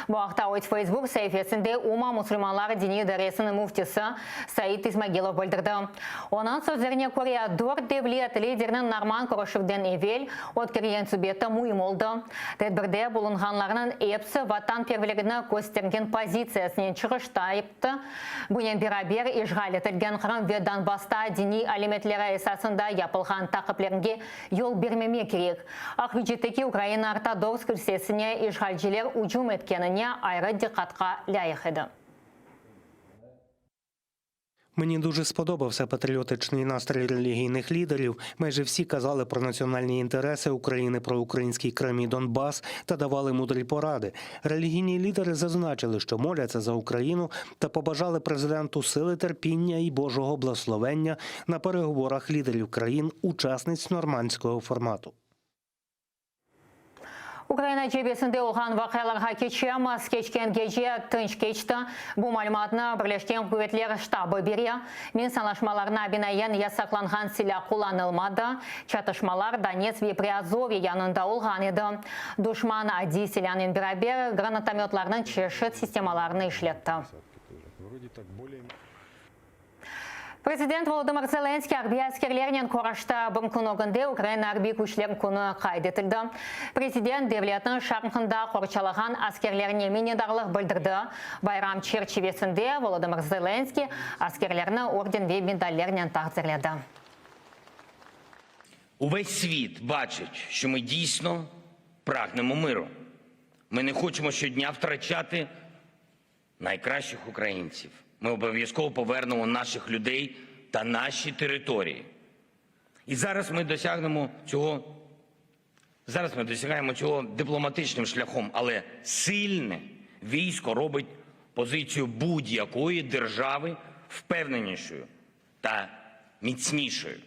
Bu aqta öz Facebook saifesinde UMMA musulmanlar diniy idaresiniñ müftisi Said İsmagilov bildirdi. Onıñ sözlerine köre, dört devlet lideriniñ norman körüşüvden evel ötkergen subeti müim oldı. Tedbirde bulunğanlarnıñ episi vatanperverligini köstergen pozitsiyasınen çıqışta yaptı, Bunen beraber, işğal etilgen Qırım ve Donbassta diniy alâmetleri esasında yapılğan taqiplerge yol bermemek kerek. Aqmescitteki Ukraina Ortodoks kilsesine işğalciler ücüm etkenine ayrı diqqatqa lâyıq edi. Мені дуже сподобався патріотичний настрій релігійних лідерів. Майже всі казали про національні інтереси України, про український Крим і Донбас та давали мудрі поради. Релігійні лідери зазначили, що моляться за Україну та побажали президенту сили терпіння і Божого благословення на переговорах лідерів країн, учасниць нормандського формату. Ukraina cebesinde olğan vaqialarğa keçemiz. Keçken gece tınç keçti. Bu malümatnı Birleşken quvetler ştabı bere. Minsk añlaşmalarına binaen yasaqlanğan silâ qullanılmadı. Çatışmalar Donetsk ve Priazovye yanında olğan edi. Duşman adiy silânen beraber granatomötlarnıñ çeşit sistemalarını işletti. Prezident Volodımır Zelenskıy arbiy askerlernen körüşti. Bir kün ögünde Ukraina Arbiy küçler künü qayd etildi. Prezident, devletniñ şarqında qorçalağan askerlerine minnetdarlıq bildirdi. Bayram çerçivesinde Volodımır Zelenskıy askerlerni orden ve medallernen taqdirledi. Увесь світ бачить, що ми дійсно прагнемо миру. Ми не хочемо щодня втрачати найкращих українців. Ми обов'язково повернемо наших людей та наші території. І зараз ми досягнемо цього. Зараз ми досягаємо цього дипломатичним шляхом, але сильне військо робить позицію будь-якої держави впевненішою та міцнішою.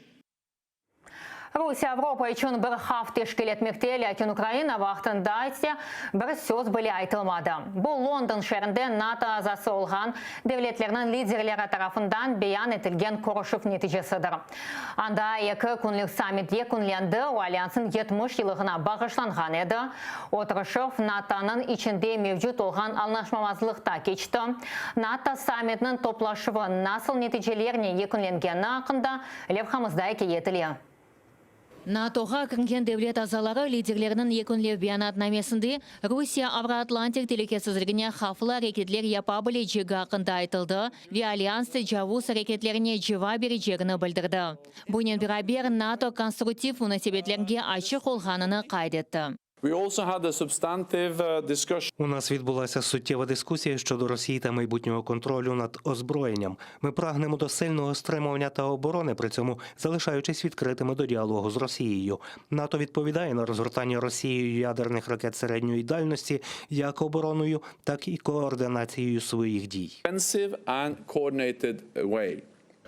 Rusiye Avropa içün bir havf teşkil etmekte, lâkin Ukraina vaqtında ise bir söz bile aytılmadı. Bu, London şeerinde NATO azası olğan devletlerniñ liderleri tarafından beyan etilgen körüşüv neticesidir. Anda eki künlük sammit yekünlendi, o, Alyansnıñ 70 yıllığına bağışlanğan edi. Oturışuv NATOnıñ içinde mevcut olğan añlaşmamazlıqta keçti. NATO sammitiniñ toplaşuvı nasıl neticelernen yekünlengeni aqqında Levhamızda ikâye etile. NATOğa kirgen devlet azaları liderleriniñ yekünlev beyanatnamesinde Rusiye avroatlantik telükesizligine havflı areketler yapa bilecegi aqqında aytıldı ve Alyans tecavuz areketlerine cevap berecegini bildirdi. Bunen beraber, NATO konstruktiv munasebetlerge açıq olğanını qayd etti. У нас відбулася суттєва дискусія щодо Росії та майбутнього контролю над озброєнням. Ми прагнемо до сильного стримування та оборони, при цьому залишаючись відкритими до діалогу з Росією. НАТО відповідає на розгортання Росією ядерних ракет середньої дальності як обороною, так і координацією своїх дій.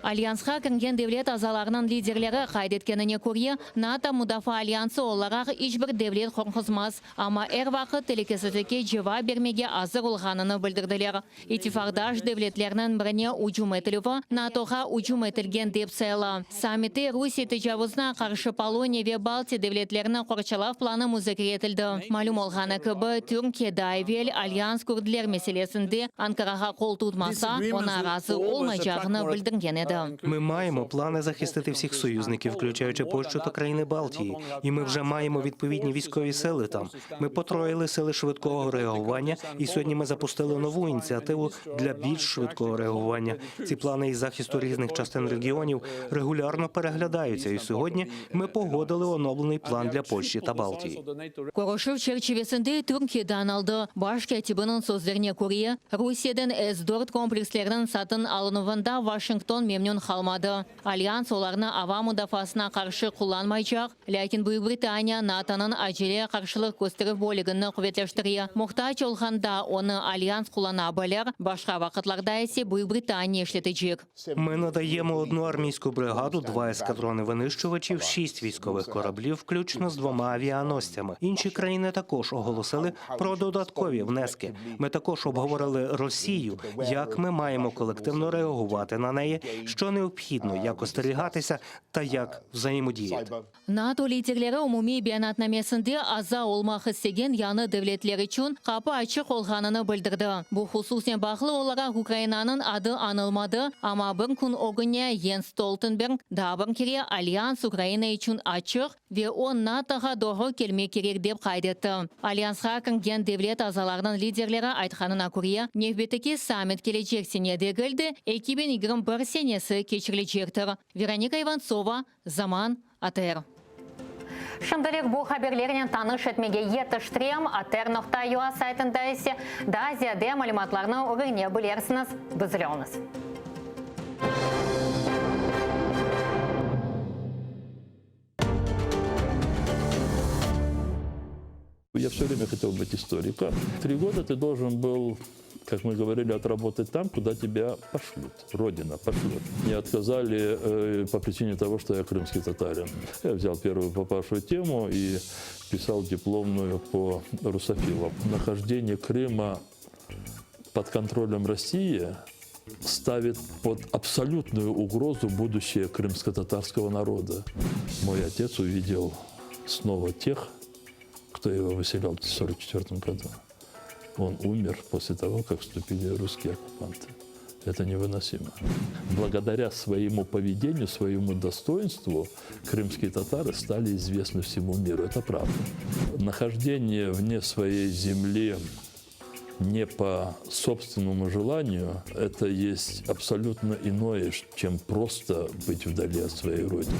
Alyansqa kirgen devlet azalarınıñ liderleri qayd etkenine köre, NATO mudafaa alyansı olaraq iç bir devlet qorquzmaz, amma er vaqıt telükesizlikke cevap bermege azır olğanını bildirdiler. İttifaqdaş devletlerniñ birine ücüm etilüvi NATOğa ücüm etilgen dep sayıla. Sammitte Rusiye tecavuzına qarşı Poloniya ve Baltiya devletlerini qorçalav planı muzakere etildi. Malüm olğanı kibi, Türkiye daa evel alyans kürdler meselesinde Ankarağa qol tutmasa, oña razı olmaycağını bildirgen edi. Ми маємо плани захистити всіх союзників, включаючи Польщу та країни Балтії. І ми вже маємо відповідні військові сили там. Ми потроїли сили швидкого реагування, і сьогодні ми запустили нову ініціативу для більш швидкого реагування. Ці плани із захисту різних частин регіонів регулярно переглядаються. І сьогодні ми погодили оновлений план для Польщі та Балтії. Körüşüv çerçivesinde Türkiye de añıldı. Baş kâtibiniñ sözlerine köre, Rusiyeden S dört kompleksleriniñ satın alınuvında Washington memnün qalmadı. Alyans olarnı ava mudafaasına qarşı qullanmaycaq, lâkin Büyük Britaniya NATOnıñ acele qarşılıq kösterüv bölügini quvetleştire. Muhtac olğanda onı Alyans qullana bilir, başqa vaqıtlarda ise Büyük Britaniya işletecek. Ми надаємо одну армійську бригаду, два ескадрони винищувачів, шість військових кораблів, включно з двома авіаносцями. Інші країни також оголосили про додаткові внески. Ми також обговорили Росію, як ми маємо колективно реагувати на неї, що необхідно, як остерігатися та як взаємодіяти. NATO liderleri umumiy beyanatnamesinde aza olmaq istegen yañı devletler içün qapı açıq olğanını bildirdi. Bu hususnen bağlı olaraq Ukrainanıñ adı añılmadı, amma bir kün ögüne Jens Stoltenberg daa bir kere Alyans Ukraina içün açıq ve o NATOğa doğru kelmek kerek dep qayd etti. Alyansqa kirgen devlet azalarınıñ liderleri aytqanına köre, nevbetteki sammit kelecek sene degil de, 2021 senesi keçirilecektir. Veronika İvantsova, Zaman, ATR. Şimdilik bu haberlernen tanış etmege yetiştirem, atr noqta ua saytında ise daa ziyade malümatlarnı ögrene bilersiñiz. Biz ile oluñız. Я все время хотел быть историком. Три года ты должен был, как мы говорили, отработать там, куда тебя пошлют. Родина пошлет. Мне отказали э, по причине того, что я крымский татарин. Я взял первую попавшую тему и писал дипломную по русофилам. Нахождение Крыма под контролем России ставит под абсолютную угрозу будущее крымско-татарского народа. Мой отец увидел снова тех, кто его выселял в 1944 году. Он умер после того, как вступили русские оккупанты. Это невыносимо. Благодаря своему поведению, своему достоинству, крымские татары стали известны всему миру. Это правда. Нахождение вне своей земли не по собственному желанию, это есть абсолютно иное, чем просто быть вдали от своей родины.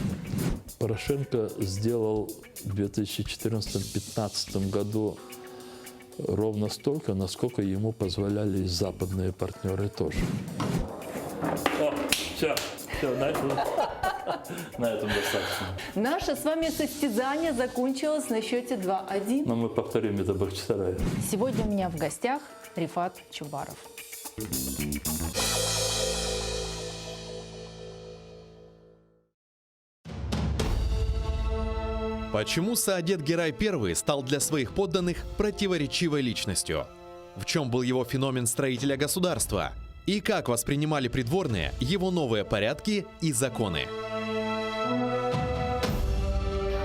Порошенко сделал в 2014-2015 году ровно столько, насколько ему позволяли и западные партнеры тоже. О, все, все, на этом, на этом достаточно. Наше с вами состязание закончилось на счете 2-1. Но мы повторим это Бахчисарае. Сегодня у меня в гостях Рефат Чубаров. Почему Саадет Герай I стал для своих подданных противоречивой личностью? В чем был его феномен строителя государства? И как воспринимали придворные его новые порядки и законы?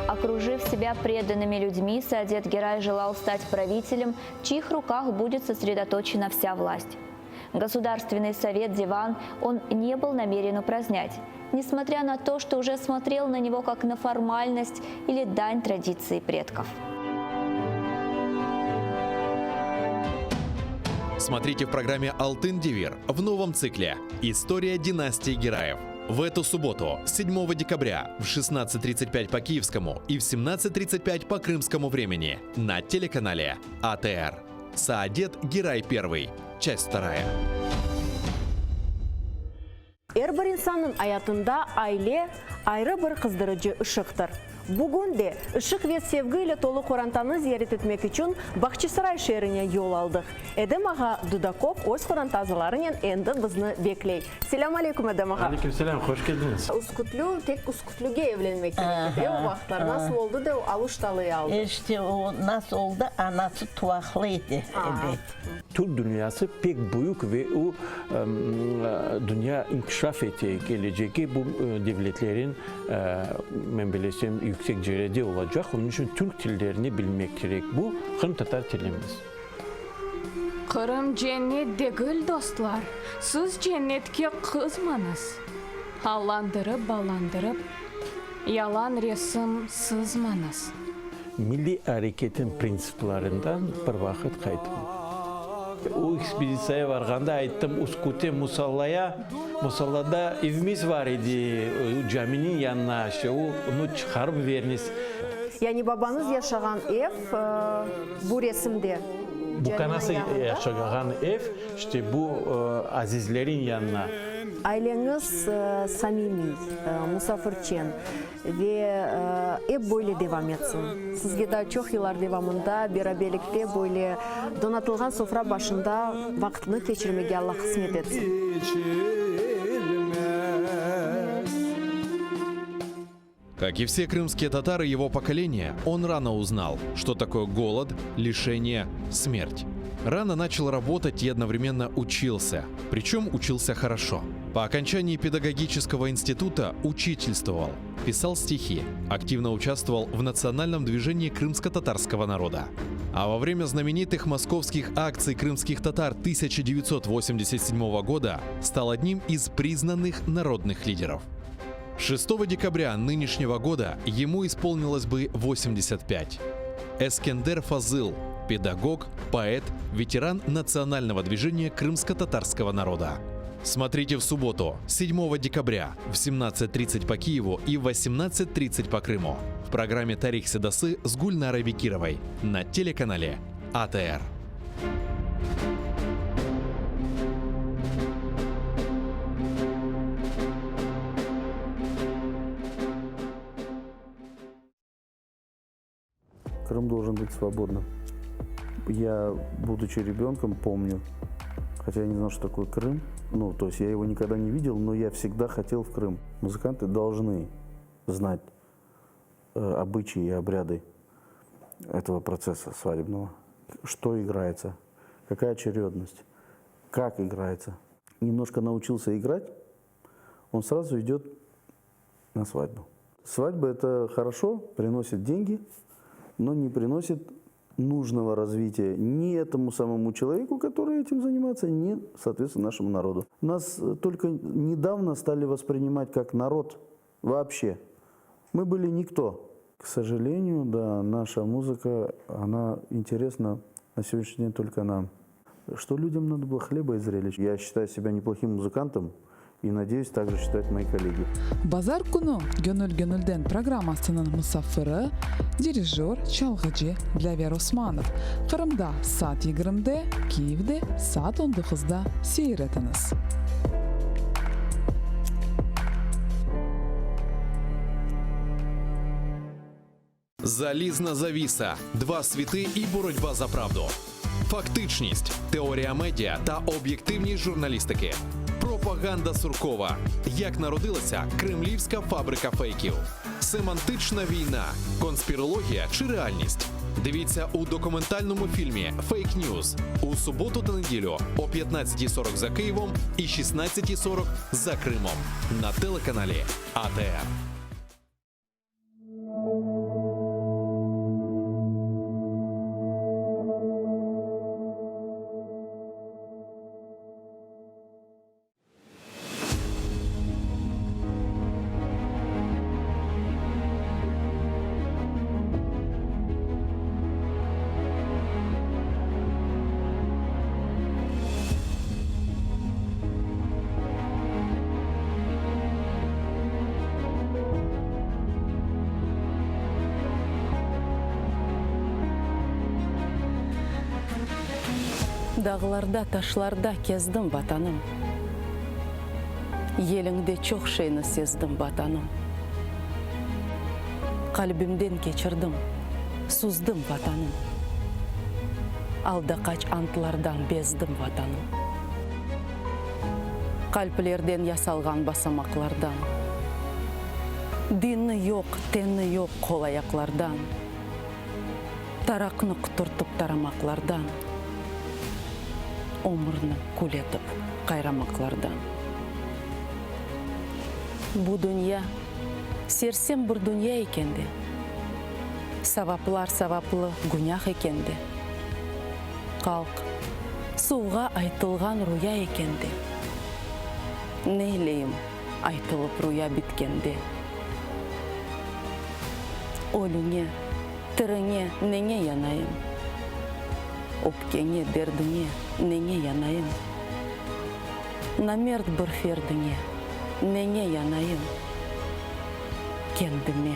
Окружив себя преданными людьми, Саадет Герай желал стать правителем, в чьих руках будет сосредоточена вся власть. Государственный совет Диван он не был намерен упразднять, несмотря на то, что уже смотрел на него как на формальность или дань традиции предков. Смотрите в программе «Алтын Девир» в новом цикле «История династии Гераев». В эту субботу, 7 декабря, в 16.35 по киевскому и в 17.35 по крымскому времени на телеканале АТР. Саадет Герай I. Часть вторая. Er bir insannıñ ayatında aile ayrı bir qızdırıcı ışıqtır. Bugün de ışıq ve sevgi ile tolu qorantanı ziyaret etmek içün Bahçisaray şeerine yol aldıq. Edem ağa Dudakov öz qoranta azalarınen endi bizni bekley. Selâm aleyküm, Edem ağa. Aleyküm selâm, hoş keldiñiz. Üskütlü, tek Üskütlüge evlenmek kerek edi, e, o vaqıtlar. Nasıl oldı da o Aluştalıyı aldı? İşte o nasıl oldı, anası tuvaqlı edi, ebet. Türk dünyası pek büyük ve o, dünya inkişaf ete, kelecegi bu devletlerin, men bilesem, yüksek cerede olacaq, onıñ içün türk tillerini bilmek kerek, bu qırımtatar tilimiz. Qırım cennet degil, dostlar, siz cennetke qızmañız. Allandırıp ballandırıp, yalan resim sızmañız. Milliy areketin printsiplerinden bir vaqıt qaytmam. O ekspeditsiyaya varğanda ayttım, Üsküte musallaya, musallada evimiz var edi, caminiñ yanına, işte onı çıqarıp veriniz. Yani babañız yaşağan ev bu resimde, Bu kanası yaşağan ev, işte bu azizlerin yanına. Aileñiz samimiy, musafirçen ve ep böyle devam etsin. Sizge daa çoq yıllar devamında beraberlikte böyle donatılğan sofra başında vaqıtnı keçirmege Alla qısmet etsin. Как и все крымские татары его поколения, он рано узнал, что такое голод, лишение, смерть. Рано начал работать и одновременно учился. Причем учился хорошо. По окончании педагогического института учительствовал, писал стихи, активно участвовал в национальном движении крымско-татарского народа. А во время знаменитых московских акций крымских татар 1987 года стал одним из признанных народных лидеров. 6 декабря нынешнего года ему исполнилось бы 85. Эскендер Фазыл – педагог, поэт, ветеран национального движения крымско-татарского народа. Смотрите в субботу, 7 декабря в 17.30 по Киеву и в 18.30 по Крыму в программе «Тарих Седасы» с Гульнарой Бекировой на телеканале АТР. Крым должен быть свободным. Я, будучи ребенком, помню, хотя я не знал, что такое Крым, ну, то есть я его никогда не видел, но я всегда хотел в Крым. Музыканты должны знать э, обычаи и обряды этого процесса свадебного. Что играется, какая очередность, как играется. Немножко научился играть, он сразу идет на свадьбу. Свадьба – это хорошо, приносит деньги, но не приносит нужного развития ни этому самому человеку, который этим занимается, ни, соответственно, нашему народу. Нас только недавно стали воспринимать как народ вообще. Мы были никто. К сожалению, да, наша музыка, она интересна на сегодняшний день только нам. Что людям надо было хлеба и зрелищ. Я считаю себя неплохим музыкантом и надеюсь, так же считают мои коллеги. Bazar künü Göñül göñülden programmasınıñ musafiri, dirijör, çalğıcı Dlâver Osmanov. Qırımda saat yigirmide, Kiyevde saat on doquzda seyir etiñiz. Залізна завіса, два світи і боротьба за правду. Фактичність, теорія медіа та об'єктивність журналістики. Пропаганда Суркова. Як народилася кремлівська фабрика фейків. Семантична війна, конспірологія чи реальність. Дивіться у документальному фільмі Фейк Ньюз у суботу та неділю о 15.40 за Києвом і 16.40 за Кримом на телеканалі АТР. Dağlarda, taşlarda kezdim, Vatanım. Yeliñde çoq şeyni sezdim, Vatanım. Qalbimden keçirdim, suzdım, Vatanım. Aldaqaç antlardan bezdim, Vatanım. Qalplerden yasalğan basamaqlardan, Dini yoq, teni yoq qol-ayaqlardan, Taraqnı quturtıp taramaqlardan, Ömürni kül etip qayramaqlardan. Bu dünya sersem bir dünya eken de, Savaplar savaplı günâh eken de, Qalq, suvğa aytılğan ruya eken de, Neyleyim aytılıp ruya bitkende? Ölüñe, tiriñe neñe yanayım? Öpkeñe, derdiñe neñe yanayım? Namert bir ferdiñe neñe yanayım? Kendime,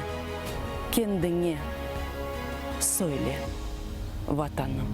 kendiñe söyle, Vatanım.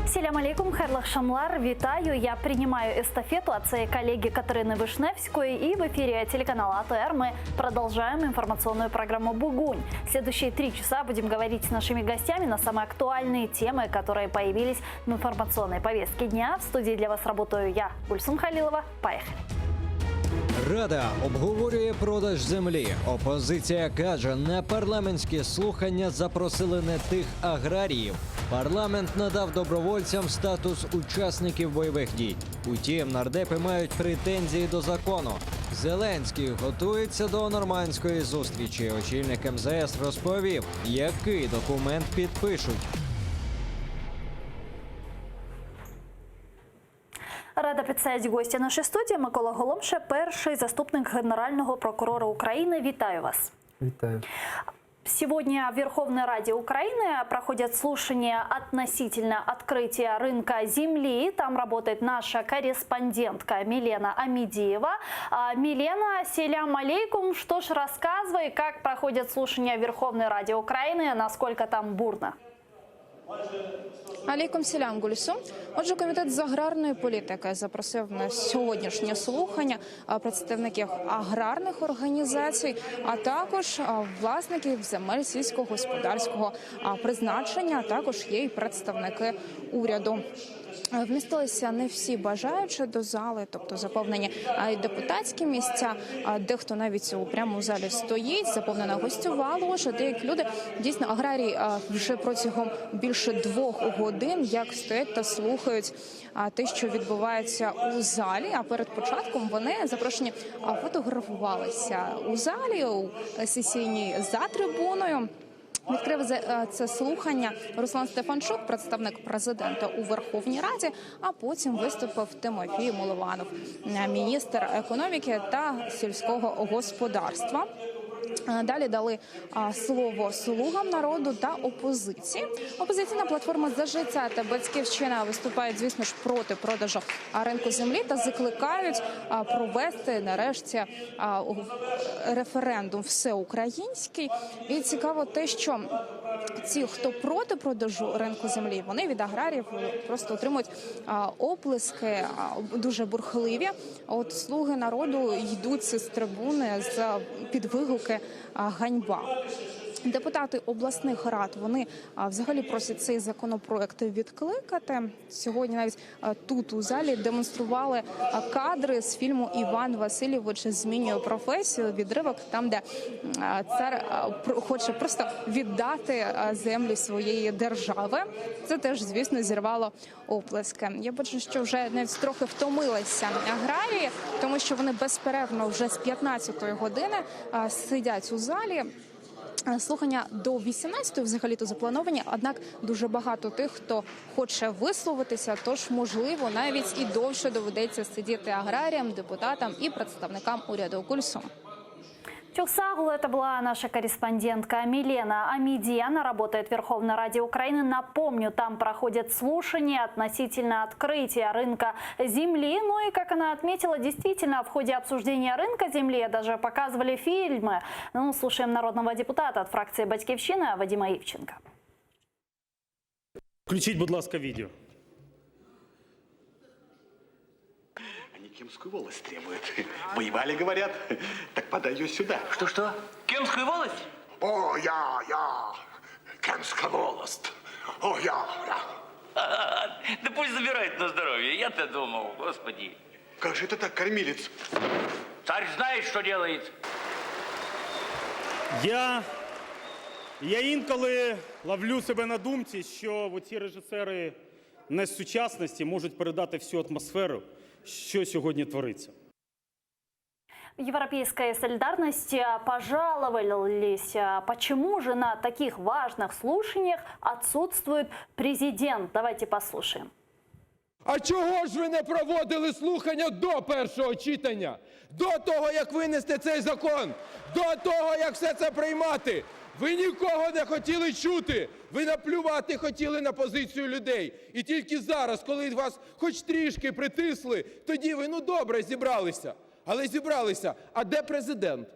Selâm aleykum, hayırlı aqşamlar. Витаю. Я принимаю эстафету от своей коллеги Катерины Вышневской. И в эфире телеканала АТР мы продолжаем информационную программу «Бугунь». Следующие три часа будем говорить с нашими гостями на самые актуальные темы, которые появились в информационной повестке дня. В студии для вас работаю я, Гульсум Халилова. Поехали. Рада обговорює продаж землі. Опозиція каже, на парламентські слухання запросили не тих аграріїв. Парламент надав добровольцям статус учасників бойових дій. Утім, нардепи мають претензії до закону. Зеленський готується до нормандської зустрічі. Очільник МЗС розповів, який документ підпишуть. Рада представить гостя нашей студии Микола Голомша, перший заступник Генерального прокурора України. Вітаю вас. Вітаю. Сегодня в Верховной Раде Украины проходят слушания относительно открытия рынка земли. Там работает наша корреспондентка Милена Амедиева. А, Милена, selâm aleyküm. Что ж, рассказывай, как проходят слушания в Верховной Раде Украины, насколько там бурно. Aleyküm selâm, Гульсум. Отже, комітет з аграрної політики запросив на сьогоднішнє слухання а, представників аграрних організацій, а також а, власників земель сільськогосподарського а, призначення. а Також є й представники уряду. Е, Вмістилися не всі бажаючі до зали, тобто заповнені а, й депутатські місця. а Дехто навіть у прямо у залі стоїть, заповнена гостьова ложа. Деякі люди дійсно аграрії а, вже протягом більше двох годин як стоять та слухають а, те, що відбувається у залі. А перед початком вони запрошені а, фотографувалися у залі у сесійній за трибуною. Відкрив е, це слухання Руслан Стефанчук, представник президента у Верховній Раді. А потім виступив Тимофій Милованов, е, міністр економіки та сільського господарства. Е, Далі дали а, слово слугам народу та опозиції. Опозиційна платформа за життя та батьківщина виступають, звісно ж, проти продажу а, ринку землі та закликають а, провести нарешті а, у- референдум всеукраїнський. І цікаво те, що ті, хто проти продажу ринку землі, вони від аграріїв просто отримують а, оплески а, дуже бурхливі. От слуги народу йдуть з трибуни з під вигуки а, ганьба. Депутати обласних рад вони а, взагалі просять цей законопроект відкликати. Сьогодні навіть а, тут у залі демонстрували а, кадри з фільму Іван Васильович змінює професію. Відривок там, де м, а, цар а, про- хоче просто віддати а, землі своєї держави. Це теж, звісно, зірвало оплески. Я бачу, що вже навіть трохи втомилися аграрії, тому що вони безперервно вже з 15-ї години а, сидять у залі. Е, Слухання до 18-ї взагалі-то заплановані, однак дуже багато тих, хто хоче висловитися, тож, можливо, навіть і довше доведеться сидіти аграріям, депутатам і представникам уряду Кульсум. Çoq sağ ol, это была наша корреспондентка Милена Амиди. Она работает в Верховной Раде Украины. Напомню, там проходят слушания относительно открытия рынка земли. Ну и, как она отметила, действительно, в ходе обсуждения рынка земли даже показывали фильмы. Ну, слушаем народного депутата от фракции «Батькивщина» Вадима Ивченко. Включіть, будь ласка, відео. Они Кемскую волость требуют. Воевали, говорят. Так подай ее сюда. Что-что? Кемскую волость? О, я, я. Кемская волость. О, я, я. Да пусть забирает на здоровье. Я-то думал, господи. Как же это так, кормилец? Царь знает, что делает. Я, я інколи ловлю себе на думці, що оці режисери не з сучасності можуть передати всю атмосферу, що сьогодні твориться. В Европейской солидарности пожаловались, почему же на таких важных слушаниях отсутствует президент. Давайте послушаем. А чого ж ви не проводили слухання до першого читання? До того, як винести цей закон, до того, як все це приймати? Ви нікого не хотіли чути. Ви наплювати хотіли на позицію людей. І тільки зараз, коли вас хоч трішки притисли, тоді ви, ну добре, зібралися. Але зібралися. А де президент?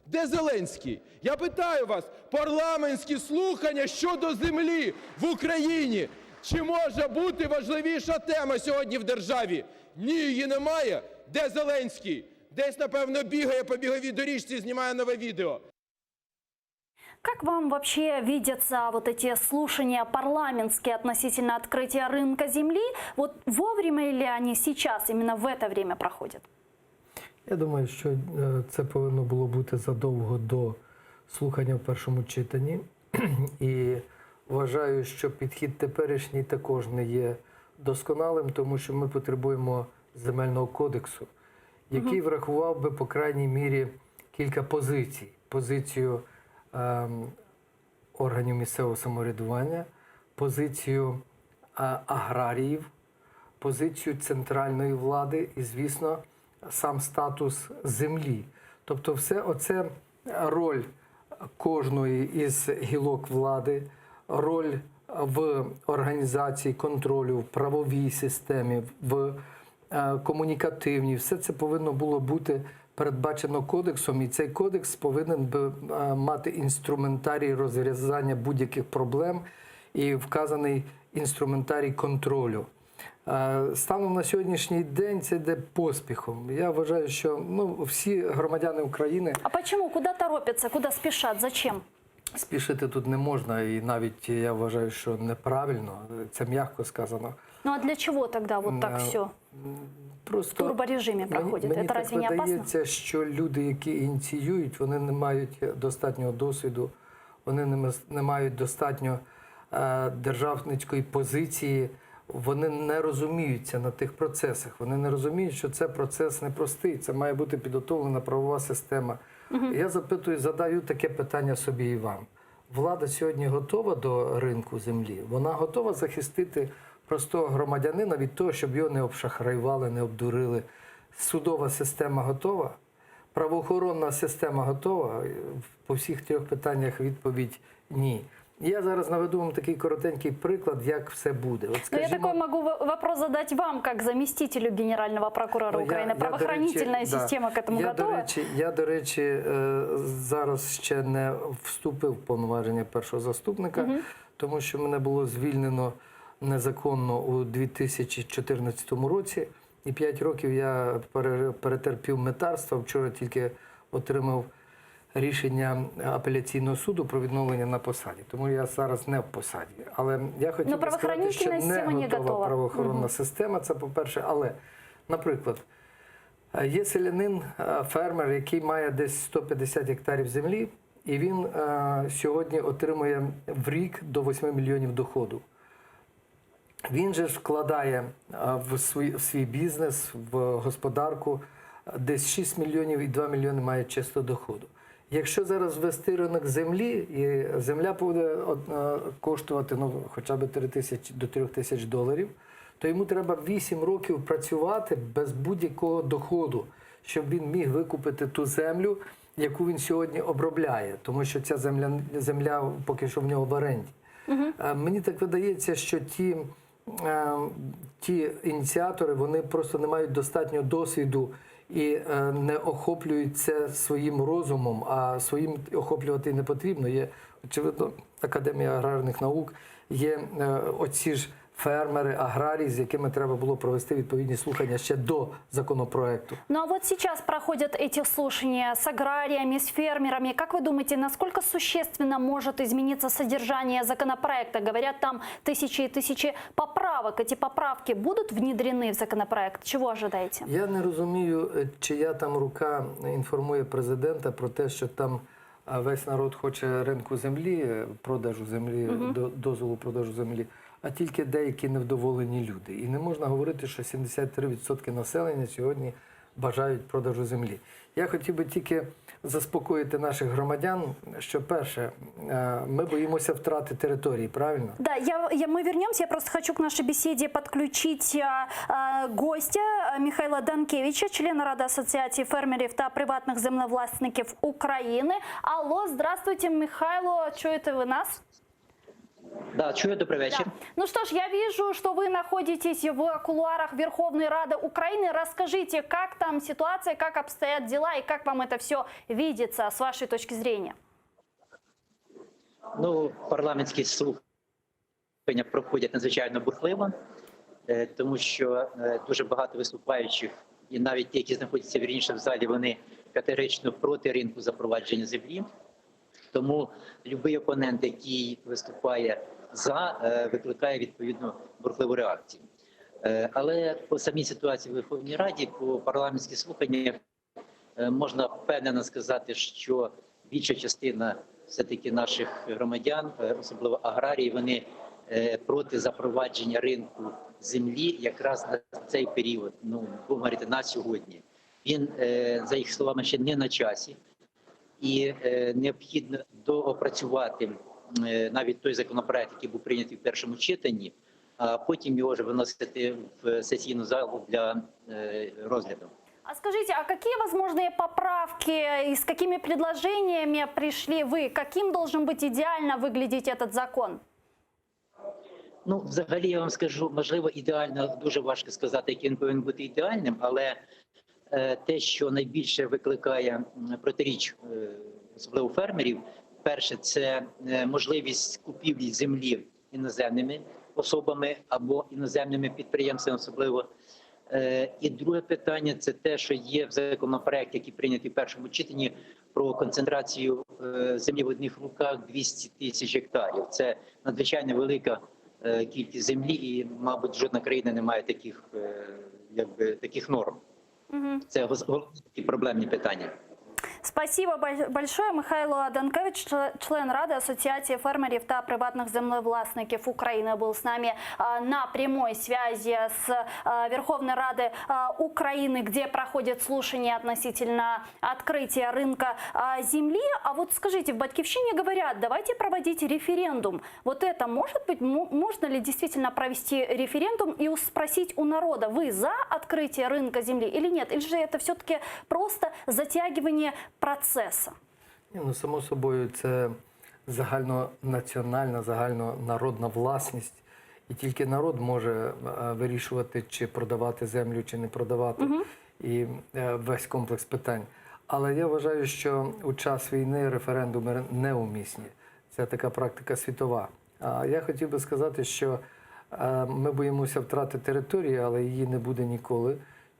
Де Зеленський? Я питаю вас, парламентські слухання щодо землі в Україні. Чи може бути важливіша тема сьогодні в державі? Ні, її немає. Де Зеленський? Десь, напевно, бігає по біговій доріжці, знімає нове відео. Как вам вообще видятся вот эти слушания парламентские относительно открытия рынка земли? Вот вовремя ли они сейчас, именно в это время проходят? Я думаю, що е, це повинно було бути задовго до слухання в першому читанні. І вважаю, що підхід теперішній також не є досконалим, тому що ми потребуємо земельного кодексу, який врахував би, по крайній мірі, кілька позицій. Позицію ем, органів місцевого самоврядування, позицію е, аграріїв, позицію центральної влади і, звісно, сам статус землі. Тобто, все оце роль кожної із гілок влади, роль в організації контролю, в правовій системі, в е, комунікативній, все це повинно було бути передбачено кодексом, і цей кодекс повинен би е, мати інструментарій розв'язання будь-яких проблем і вказаний інструментарій контролю. Е, Станом на сьогоднішній день це йде поспіхом. Я вважаю, що ну, всі громадяни України А почему? Куда торопятся? Куда спешат? Зачем? спішити тут не можна, і навіть я вважаю, що неправильно, це м'яко сказано. Ну а для чего тогда вот так Е, все Просто в турборежиме проходит? Мені, Это мені так разве не опасно? видається, що люди, які ініціюють, вони не мають достатнього досвіду, вони не, мас- не мають достатньо е, державницької позиції, вони не розуміються на тих процесах. Вони не розуміють, що це процес непростий, це має бути підготовлена правова система. Я запитую, задаю таке питання собі і вам. Влада сьогодні готова до ринку землі? Вона готова захистити простого громадянина від того, щоб його не обшахраювали, не обдурили. Судова система готова? Правоохоронна система готова? По всіх трьох питаннях відповідь ні. Я зараз наведу вам такий коротенький приклад, як все буде. От, Ну, я скажімо, такой могу в- вопрос задать вам, как заместителю генерального прокурора Ну, я- Украины. я, до Правоохранительная речі, да. система к этому я, готова? До речі, я, до речі, е, зараз ще не вступив в повноваження першого заступника, Мгм. тому що мене було звільнено незаконно у 2014 році. І 5 років я пере- перетерпів митарство. Вчора тільки отримав. Рішення апеляційного суду про відновлення на посаді. Тому я зараз не в посаді. Але я хотів Но би сказати, що правоохранительна не система не готова готова. правоохоронна Мгм. система. Це по-перше, але, наприклад, е, є селянин, е, фермер, який має десь 150 гектарів землі, і він е, сьогодні отримує в рік до 8 мільйонів доходу. Він же ж вкладає е, в свій, в свій бізнес, в господарку е, десь 6 мільйонів і 2 мільйони має чисто доходу. Якщо зараз ввести ринок землі, і земля буде от, е, коштувати ну, хоча б 3 тисячі до 3 тисяч доларів, то йому треба 8 років працювати без будь-якого доходу, щоб він міг викупити ту землю, яку він сьогодні обробляє, тому що ця земля, земля поки що в нього в оренді. Е, Мені так видається, що ті, е, ті ініціатори вони просто не мають достатньо досвіду і е, не охоплюють це своїм розумом, а своїм охоплювати не потрібно. Є, очевидно, Академія аграрних наук, є е, оці ж фермери, аграрії, з якими треба було провести відповідні слухання ще до законопроекту. Ну а вот сейчас проходят эти слушания с аграриями, с фермерами. Как вы думаете, насколько существенно может измениться содержание законопроекта? Говорят, там тысячи и тысячи поправок. Эти поправки будут внедрены в законопроект? Чего ожидаете? Я не розумію, е, чия там рука інформує президента про те, що там е, весь народ хоче ринку землі, е, продажу землі, Мгм. до- дозволу продажу землі, а тільки деякі невдоволені люди. І не можна говорити, що 73% населення сьогодні бажають продажу землі. Я хотів би тільки заспокоїти наших громадян, що перше, е, ми боїмося втрати території, правильно? Да, я, я, мы вернемся. Я просто хочу к нашей беседе подключить а, а, гостя а, Михайла Данкевича, члена Ради Асоціації фермерів та приватних землевласників України. Алло, здравствуйте, Михайло, чуєте ви нас? Да, чую, добрий вечір. Ну что ж, я вижу, что вы находитесь в кулуарах Верховной Рады Украины. Расскажите, как там ситуация, как обстоят дела и как вам это все видится с вашей точки зрения? Ну, парламентські слухання проходять надзвичайно бурхливо, е, тому що е, дуже багато виступаючих, і навіть ті, які знаходяться вірніше в залі, вони категорично проти ринку запровадження землі. Тому будь-який опонент, який виступає за, е, викликає відповідну бурхливу реакцію. Е, Але по самій ситуації в Верховній Раді, по парламентських слуханнях, е, можна впевнено сказати, що більша частина все-таки наших громадян, е, особливо аграрії, вони е, проти запровадження ринку землі якраз на цей період, ну будемо говорити, на сьогодні. Він, е, за їх словами, ще не на часі, і е, необхідно доопрацювати е, навіть той законопроект, який був прийнятий в першому читанні, а потім його вже виносити в сесійну залу для е, розгляду. А скажите, а какие возможные поправки и с какими предложениями пришли вы? Каким должен быть идеально выглядеть этот закон? Ну, взагалі, я вам скажу, можливо, ідеально дуже важко сказати, який він повинен бути ідеальним, але е, те, що найбільше викликає м, протиріч, е, особливо фермерів, перше, це е, можливість купівлі землі іноземними особами або іноземними підприємствами, особливо. Е, І друге питання це те, що є в законопроекті, який прийнятий в першому читанні, про концентрацію е, землі в одних руках 200 тисяч гектарів. Це надзвичайно велика е, кількість землі, і, мабуть, жодна країна не має таких, е, якби, таких норм. Мгм. Це гос- головні такі проблемні питання. Спасибо боль- большое. Михайло Данкевич, чле- член Ради Асоціації фермерів та приватних землевласників України, был с нами а, на прямой связи с а, Верховной Рады а, Украины, где проходят слушания относительно открытия рынка а, земли. А вот скажите, в Батькивщине говорят, давайте проводить референдум. Вот это может быть, мо- можно ли действительно провести референдум и спросить у народа, вы за открытие рынка земли или нет? Или же это все-таки просто затягивание процесса? Ні, ну, само собою, це загальнонаціональна, загальнонародна власність. І тільки народ може е, вирішувати, чи продавати землю, чи не продавати, і е, весь комплекс питань. Але я вважаю, що у час війни референдуми неумісні. Це така практика світова. А я хотів би сказати, що е, ми боїмося втрати території, але її не буде ніколи.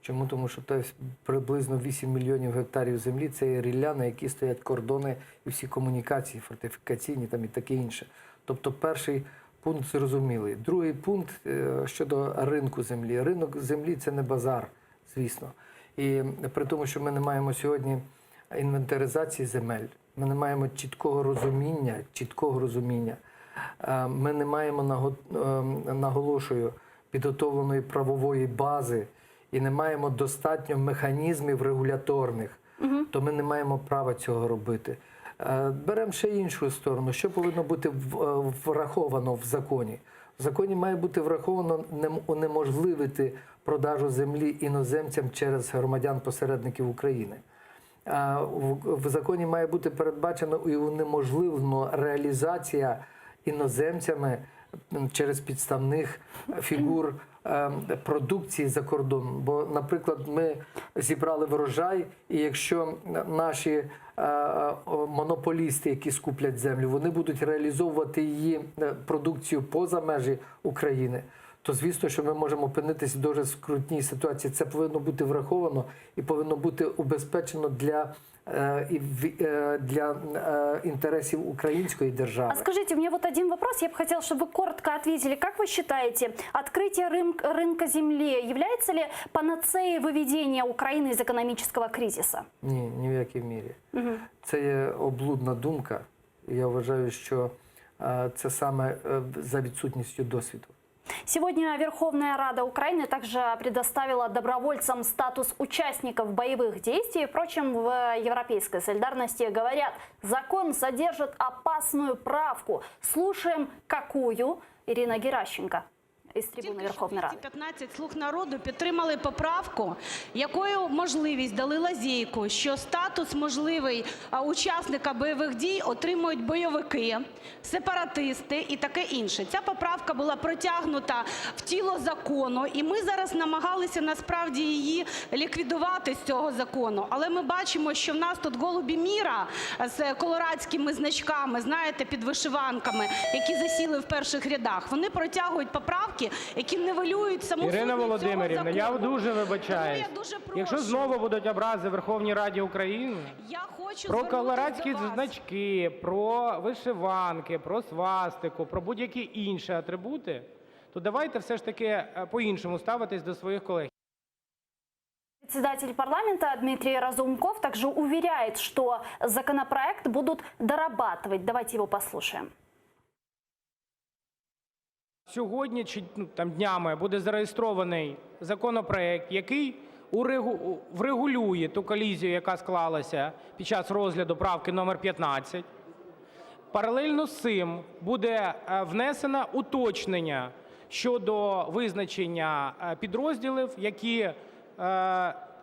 Чому? Тому що то приблизно 8 мільйонів гектарів землі це є рілля, на якій стоять кордони і всі комунікації, фортифікаційні там і таке інше. Тобто перший пункт зрозумілий. Другий пункт е, щодо ринку землі. Ринок землі це не базар, звісно. І при тому, що ми не маємо сьогодні інвентаризації земель, ми не маємо чіткого розуміння, чіткого розуміння. Е, Ми не маємо наго- е, наголошую підготовленої правової бази і не маємо достатньо механізмів регуляторних, то ми не маємо права цього робити. Е, Беремо ще іншу сторону. Що повинно бути в- е, враховано в законі? В законі має бути враховано нем- унеможливити продажу землі іноземцям через громадян-посередників України. А, В, в законі має бути передбачено і унеможливлено реалізація іноземцями м, через підставних фігур ем, продукції за кордоном. Бо, наприклад, ми зібрали врожай, і якщо наші е, е, монополісти, які скуплять землю, вони будуть реалізовувати її е, продукцію поза межі України. То звісно, що ми можемо опинитися в дуже скрутній ситуації. Це повинно бути враховано і повинно бути убезпечено для, е, і в- е, для е, інтересів української держави. А скажите, у меня вот один вопрос, я бы хотела, чтобы вы коротко ответили. Как вы считаете, открытие рынка, рынка земли является ли панацеей выведения Украины из экономического кризиса? Ні, ні в якій мірі. Мгм. Це є облудна думка. І Я вважаю, що е, це саме е, за відсутністю досвіду. Сегодня Верховная Рада Украины также предоставила добровольцам статус участников боевых действий. Впрочем, в Европейской солидарности говорят, закон содержит опасную правку. Слушаем, какую? Ирина Геращенко из трибуны Верховной Рады. 15 «Слуг народу» підтримали поправку, якою можливість дали лазейку, що статус можливий а, учасника бойових дій отримують бойовики, сепаратисти і таке інше. Ця поправка була протягнута в тіло закону, і ми зараз намагалися насправді її ліквідувати з цього закону. Але ми бачимо, що в нас тут голуби мира з колорадськими значками, знаєте, під вишиванками, які засіли в перших рядах. Вони протягують поправки, які нівелюють саму Ірина сутність цього Володимирівна, я закону. дуже вибачаюсь. Тому я дуже Якщо прошу. знову будуть образи Верховній Раді України Я хочу про звернутися колорадські до вас. значки, про вишиванки, про свастику, про будь-які інші атрибути, то давайте все ж таки е, по-іншому ставитись до своїх колег. Председатель парламента Дмитрий Разумков также уверяет, что законопроект будут дорабатывать. Давайте его послушаем. Сьогодні чи ну, там днями буде зареєстрований законопроект, який урегу- врегулює ту колізію, яка склалася під час розгляду правки номер 15. Паралельно з цим буде е, внесено уточнення щодо визначення е, підрозділів, які е,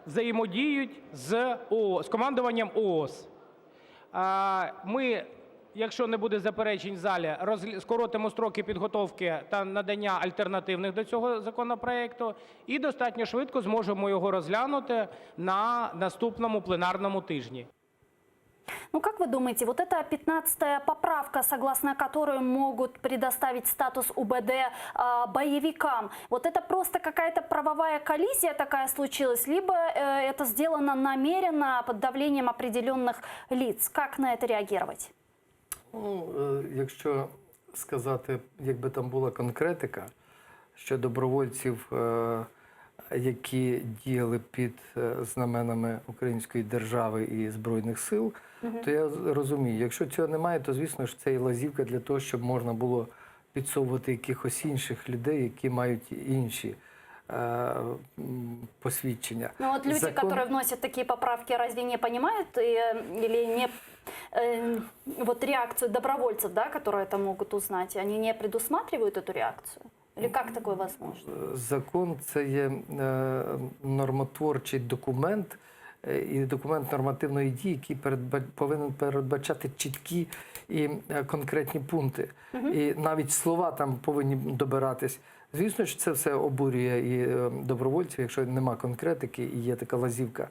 взаємодіють з, О, з командуванням ООС. А, Ми, якщо не буде заперечень в залі, розгля- скоротимо строки підготовки та надання альтернативних до цього законопроекту і достатньо швидко зможемо його розглянути на наступному пленарному тижні. Ну, как вы думаете, вот эта 15-я поправка, согласно которой могут предоставить статус УБД а, боевикам, вот это просто какая-то правовая коллизия такая случилась, либо э, это сделано намеренно под давлением определенных лиц? Как на это реагировать? Ну, е, якщо сказати, якби там була конкретика, що добровольців, е, які діяли під е, знаменами Української держави і Збройних сил, Мгм. то я розумію, якщо цього немає, то звісно ж це і лазівка для того, щоб можна було підсовувати якихось інших людей, які мають інші е, м, посвідчення. Ну вот люди, Закон- которые вносят такие поправки, разве не понимают э, или не э, вот реакцию добровольцев, да, которые это могут узнать, они не предусматривают эту реакцию? Или как такое возможно? Закон це є е, нормотворчий документ е, і документ нормативної дії, який передба- повинен передбачати чіткі і е, конкретні пункти. Мгм. І навіть слова там повинні добиратись. Звісно ж, це все обурює і е, добровольців, якщо нема конкретики і є така лазівка.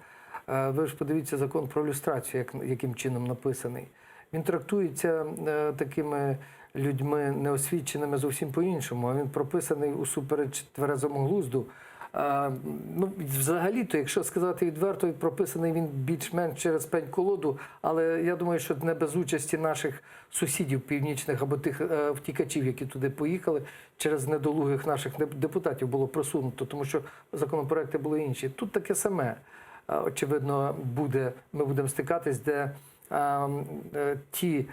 Е, Ви ж подивіться закон про люстрацію, як, яким чином написаний. Він трактується е, такими людьми неосвіченими зовсім по-іншому, а він прописаний усупереч тверезому глузду. Е, Ну, взагалі-то, якщо сказати відверто, прописаний він більш-менш через пень-колоду, але я думаю, що не без участі наших сусідів північних або тих е, втікачів, які туди поїхали, через недолугих наших деп- депутатів було просунуто, тому що законопроекти були інші. Тут таке саме, е, очевидно, буде. Ми будемо стикатись, де е, м, е, ті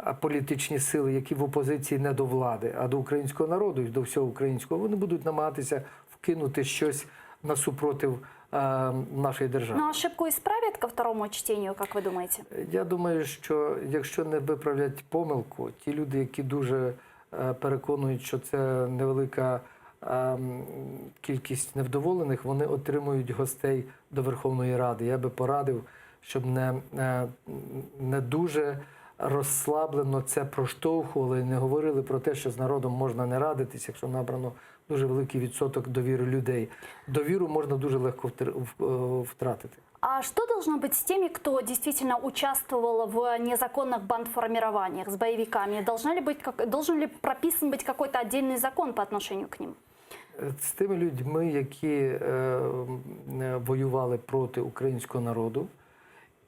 е, політичні сили, які в опозиції не до влади, а до українського народу і до всього українського, вони будуть намагатися вкинути щось на супротив е, нашої держави. Но ошибку исправят ко второму чтению, как вы думаете? Я думаю, що якщо не виправлять помилку, ті люди, які дуже е, переконують, що це невелика ем, кількість невдоволених, вони отримують гостей до Верховної Ради. Я би порадив, щоб не, е, не дуже розслаблено це проштовхували і не говорили про те, що з народом можна не радитись, якщо набрано дуже великий відсоток довіри людей. Довіру можна дуже легко втр- в- е, втратити. А что должно быть с теми, кто действительно участвовал в незаконных бандформированиях с боевиками? Должна ли быть, как, должен ли прописан быть какой-то отдельный закон по отношению к ним? З тими людьми, які е, м, е, воювали проти українського народу,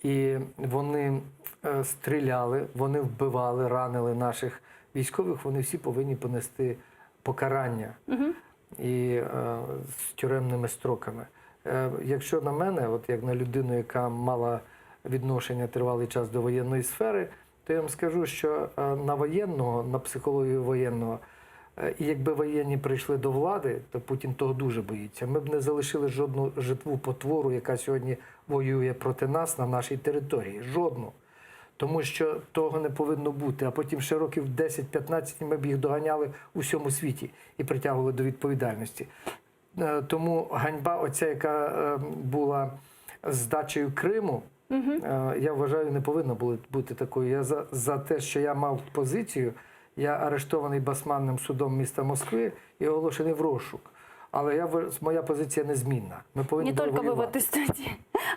і вони е, стріляли, вони вбивали, ранили наших військових, вони всі повинні понести покарання і е, з тюремними строками. Е, якщо на мене, от як на людину, яка мала відношення тривалий час до воєнної сфери, то я вам скажу, що е, на воєнного, на психологію воєнного, е, і якби воєнні прийшли до влади, то Путін того дуже боїться. Ми б не залишили жодну житву потвору, яка сьогодні воює проти нас на нашій території. Жодну. Тому що того не повинно бути. А потім ще років 10-15 ми б їх доганяли у всьому світі і притягували до відповідальності. Е, Тому ганьба, оця, яка е, була здачею Криму, е, я вважаю, не повинна була бути такою. Я за, за те, що я мав позицію, я арештований Басманним судом міста Москви і оголошений в розшук. Але я, вваж- моя позиція незмінна. Ми повинні Не були только вы в воювати. этой студии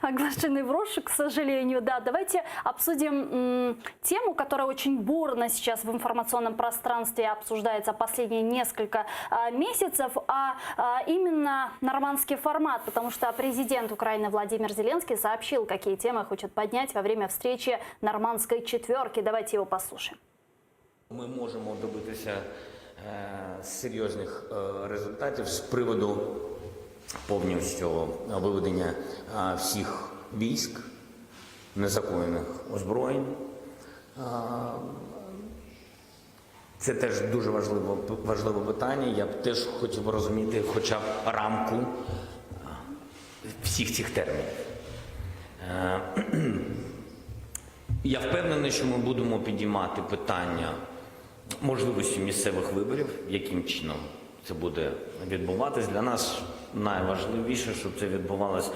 оглашены в розыск, к сожалению. Да, давайте обсудим м, тему, которая очень бурно сейчас в информационном пространстве обсуждается последние несколько а, месяцев, а, а именно нормандский формат, потому что президент Украины Владимир Зеленский сообщил, какие темы хочет поднять во время встречи нормандской четверки. Давайте его послушаем. Ми можемо добитися е, серйозних е, результатів з приводу повністю виведення е, всіх військ, незаконних озброєнь. Е, Це теж дуже важливо, важливе питання. Я б теж хотів розуміти хоча б рамку е, всіх цих термінів. Е, Я впевнений, що ми будемо підіймати питання можливості місцевих виборів, яким чином це буде відбуватись. Для нас найважливіше, щоб це відбувалось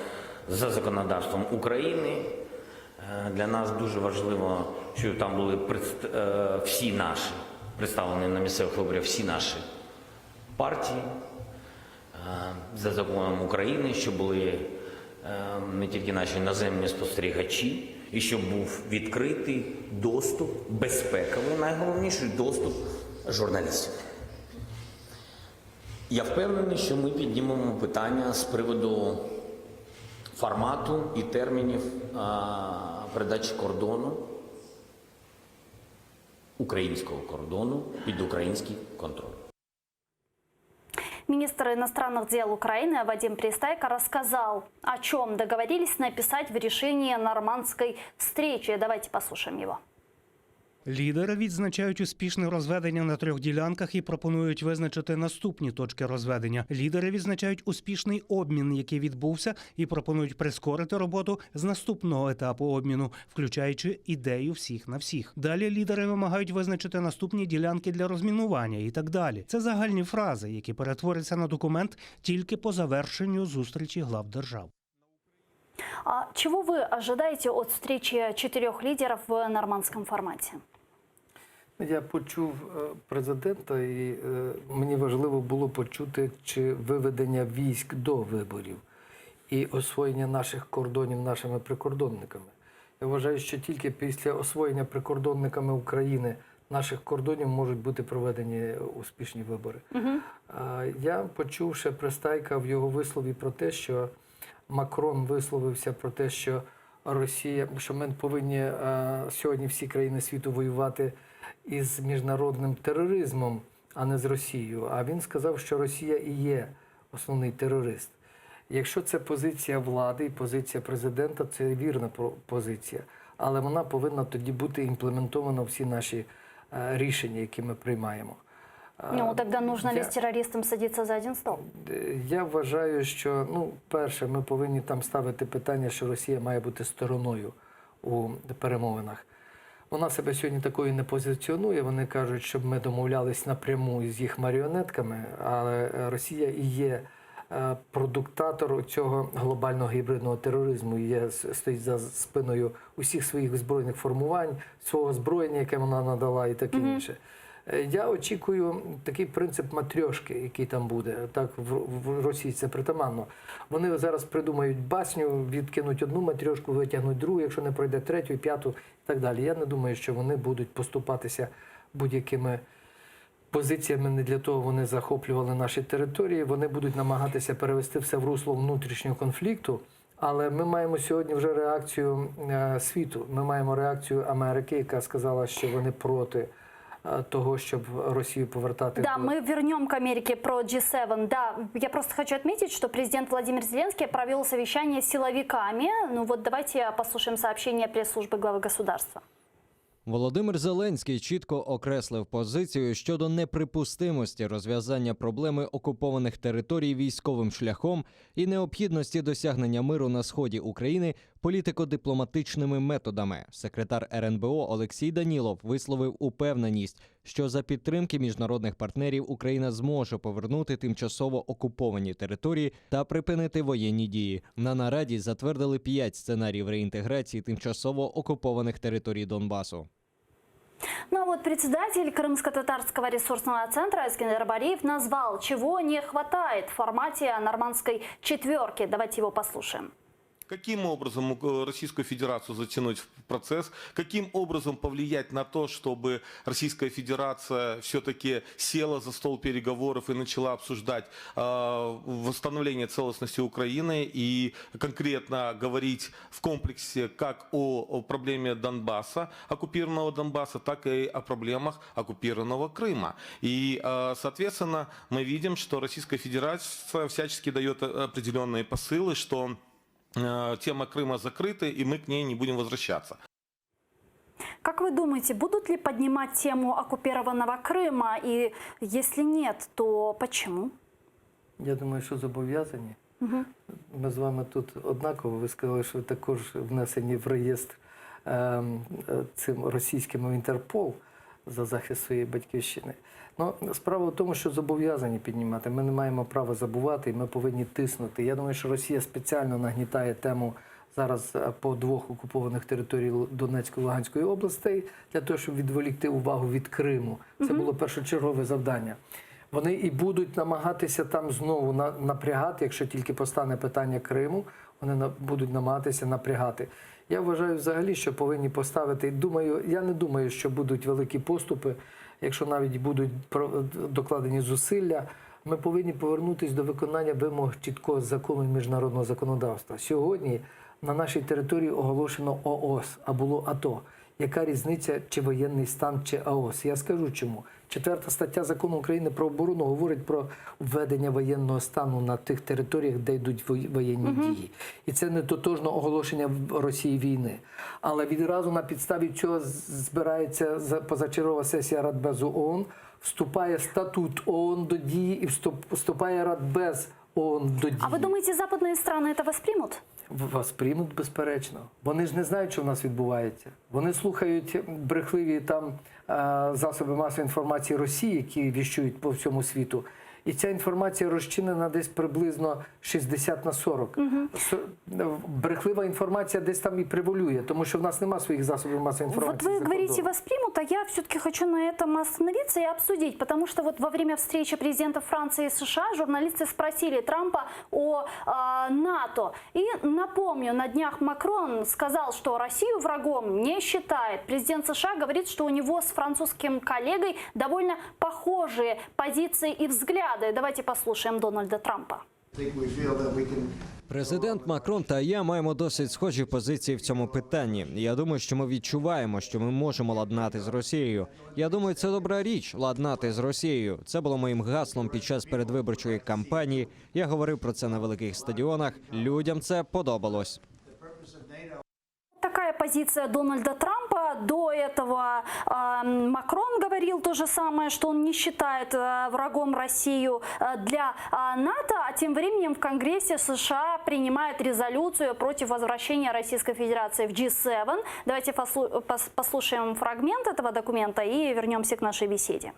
за законодавством України. Е, Для нас дуже важливо, щоб там були предст- е, всі наші представлені на місцевих виборах, всі наші партії е, за законом України, щоб були е, не тільки наші іноземні спостерігачі, і щоб був відкритий доступ, безпековий, найголовніший доступ журналістів. Я впевнений, що ми піднімемо питання з приводу формату і термінів а, передачі кордону, українського кордону під український контроль. Министр иностранных дел Украины Вадим Пристайко рассказал, о чем договорились написать в решении нормандской встречи. Давайте послушаем его. Лідери відзначають успішне розведення на трьох ділянках і пропонують визначити наступні точки розведення. Лідери відзначають успішний обмін, який відбувся, і пропонують прискорити роботу з наступного етапу обміну, включаючи ідею всіх на всіх. Далі лідери вимагають визначити наступні ділянки для розмінування і так далі. Це загальні фрази, які перетворяться на документ тільки по завершенню зустрічі глав держав. А чего вы ожидаете от встречи четырех лидеров в нормандском формате? Я почув е, президента, і е, мені важливо було почути, чи виведення військ до виборів і освоєння наших кордонів нашими прикордонниками. Я вважаю, що тільки після освоєння прикордонниками України наших кордонів можуть бути проведені успішні вибори. Е, Я почув ще Пристайка в його вислові про те, що Макрон висловився про те, що Росія, що ми повинні е, сьогодні всі країни світу воювати із міжнародним тероризмом, а не з Росією. А він сказав, що Росія і є основний терорист. Якщо це позиція влади і позиція президента, це вірна про- позиція, але вона повинна тоді бути імплементована в всі наші е, рішення, які ми приймаємо. Е, Ну, тогда нужно ли я- с террористом садиться за один стол? Е, Я вважаю, що ну, перше, ми повинні там ставити питання, що Росія має бути стороною у перемовинах. Вона себе сьогодні такою не позиціонує. Вони кажуть, щоб ми домовлялись напряму з їх маріонетками, але е, Росія і є е, продуктатор цього глобального гібридного тероризму, і є, стоїть за спиною усіх своїх збройних формувань, свого озброєння, яке вона надала, і таке інше. Е, Я очікую такий принцип матрьошки, який там буде. Так в, в Росії це притаманно. Вони зараз придумають басню, відкинуть одну матрьошку, витягнуть другу, якщо не пройде третю, п'яту і так далі. Я не думаю, що вони будуть поступатися будь-якими позиціями. Не для того вони захоплювали наші території. Вони будуть намагатися перевести все в русло внутрішнього конфлікту. Але ми маємо сьогодні вже реакцію е, світу. Ми маємо реакцію Америки, яка сказала, що вони проти е, того, щоб Росію повертати Да, до мы вернем к Америке про G7. Да, я просто хочу отметить, что президент Владимир Зеленский провел совещание с силовиками. Ну вот давайте послушаем сообщение пресс-службы главы государства. Володимир Зеленський чітко окреслив позицію щодо неприпустимості розв'язання проблеми окупованих територій військовим шляхом і необхідності досягнення миру на сході України політико-дипломатичними методами. Секретар РНБО Олексій Данілов висловив упевненість, що за підтримки міжнародних партнерів Україна зможе повернути тимчасово окуповані території та припинити воєнні дії. На нараді затвердили п'ять сценаріїв реінтеграції тимчасово окупованих територій Донбасу. Ну а вот председатель Крымско-Татарского ресурсного центра Эскендер Бариев назвал, чего не хватает в формате нормандской четверки. Давайте его послушаем. Каким образом э, Российскую Федерацию затянуть в процесс? Каким образом повлиять на то, чтобы Российская Федерация все-таки села за стол переговоров и начала обсуждать э, восстановление целостности Украины и конкретно говорить в комплексе как о, о проблеме Донбасса, оккупированного Донбасса, так и о проблемах оккупированного Крыма. И, э, соответственно, мы видим, что Российская Федерация всячески дает э, определенные посылы, что э, тема Крыма закрыта, и мы к ней не будем возвращаться. Как вы думаете, будут ли поднимать тему оккупированного Крыма? И если нет, то почему? Я думаю, що зобов'язані. Мгм. Ми з вами тут однаково. Ви сказали, що ви також внесені в реєстр ем, е, цим російським в Інтерпол за захист своєї батьківщини. Ну, справа в тому, що зобов'язані піднімати. Ми не маємо права забувати, і ми повинні тиснути. Я думаю, що Росія спеціально нагнітає тему зараз е, по двох окупованих територій Донецької і Луганської областей для того, щоб відволікти увагу від Криму. Це було першочергове завдання. Вони і будуть намагатися там знову на- напрягати, якщо тільки постане питання Криму, вони на- будуть намагатися напрягати. Я вважаю взагалі, що повинні поставити. Думаю, я не думаю, що будуть великі поступи, якщо навіть будуть про- докладені зусилля. Ми повинні повернутися до виконання вимог чіткого закону і міжнародного законодавства. Сьогодні на нашій території оголошено ООС, а було АТО. Яка різниця, чи воєнний стан, чи АОС? Я скажу чому. Четверта стаття закону України про оборону говорить про введення воєнного стану на тих територіях, де йдуть вої- воєнні дії. І це не тотожно оголошення в Росії війни. Але відразу на підставі цього з- збирається за- позачергова сесія Радбезу ООН, вступає статут ООН до дії і вступ- вступає Радбез ООН до дії. А вы думаете, западные страны это воспримут? Воспримуть, безперечно. Вони ж не знають, що в нас відбувається. Вони слухають брехливі там е, засоби масової інформації Росії, які віщують по всьому світу. І ця інформація розчинена десь приблизно 60 на 40. С- Брехлива інформація десь там і превалює, тому що в нас нема своїх засобів масової Вот інформації. вы за говорите, кордоном. воспримут, а я все-таки хочу на этом остановиться и обсудить, потому что вот во время встречи президента Франции и США журналисты спросили Трампа о а, НАТО. И напомню, на днях Макрон сказал, что Россию врагом не считает. Президент США говорит, что у него с французским коллегой довольно похожие позиции и взгляды. Давайте послушаем Дональда Трампа. Президент Макрон та я маємо досить схожі позиції в цьому питанні. Я думаю, що ми відчуваємо, що ми можемо ладнати з Росією. Я думаю, це добра річ ладнати з Росією. Це було моїм гаслом під час передвиборчої кампанії. Я говорив про це на великих стадіонах. Людям це подобалось. Такая позиция Дональда Трампа. До этого э, Макрон говорил то же самое, что он не считает э, врагом Россию э, для э, НАТО, а тем временем в Конгрессе США принимает резолюцию против возвращения Российской Федерации в G7. Давайте послу- пос- послушаем фрагмент этого документа и вернемся к нашей беседе.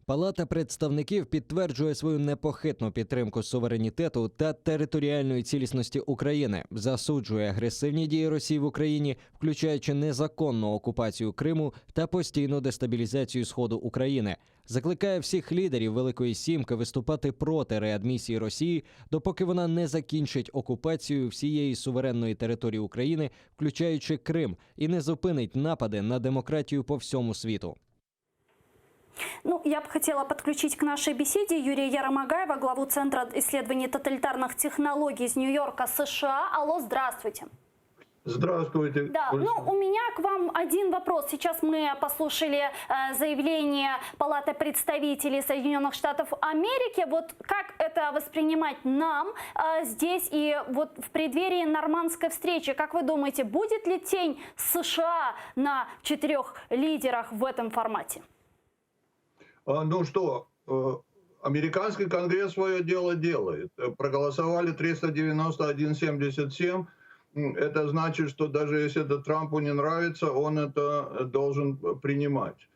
Палата представників підтверджує свою непохитну підтримку суверенітету та територіальної цілісності України, засуджує агресивні дії Росії в Україні, включаючи незаконну окупацію Криму та постійну дестабілізацію сходу України. Закликає всіх лідерів Великої Сімки виступати проти реадмісії Росії, допоки вона не закінчить окупацію всієї суверенної території України, включаючи Крим, і не зупинить напади на демократію по всьому світу. Ну, я бы хотела подключить к нашей беседе Юрия Яромогаева, главу Центра исследований тоталитарных технологий из Нью-Йорка, США. Алло, здравствуйте. Здравствуйте. Да, ну у меня к вам один вопрос. Сейчас мы послушали э, заявление Палаты представителей Соединенных Штатов Америки. Вот как это воспринимать нам э, здесь и вот в преддверии нормандской встречи? Как вы думаете, будет ли тень США на четырех лидерах в этом формате? А, Ну что, э, американский конгресс свое дело делает. Э, Проголосовали 391,77. М, Это значит, что даже если это Трампу не нравится, он это должен принимать.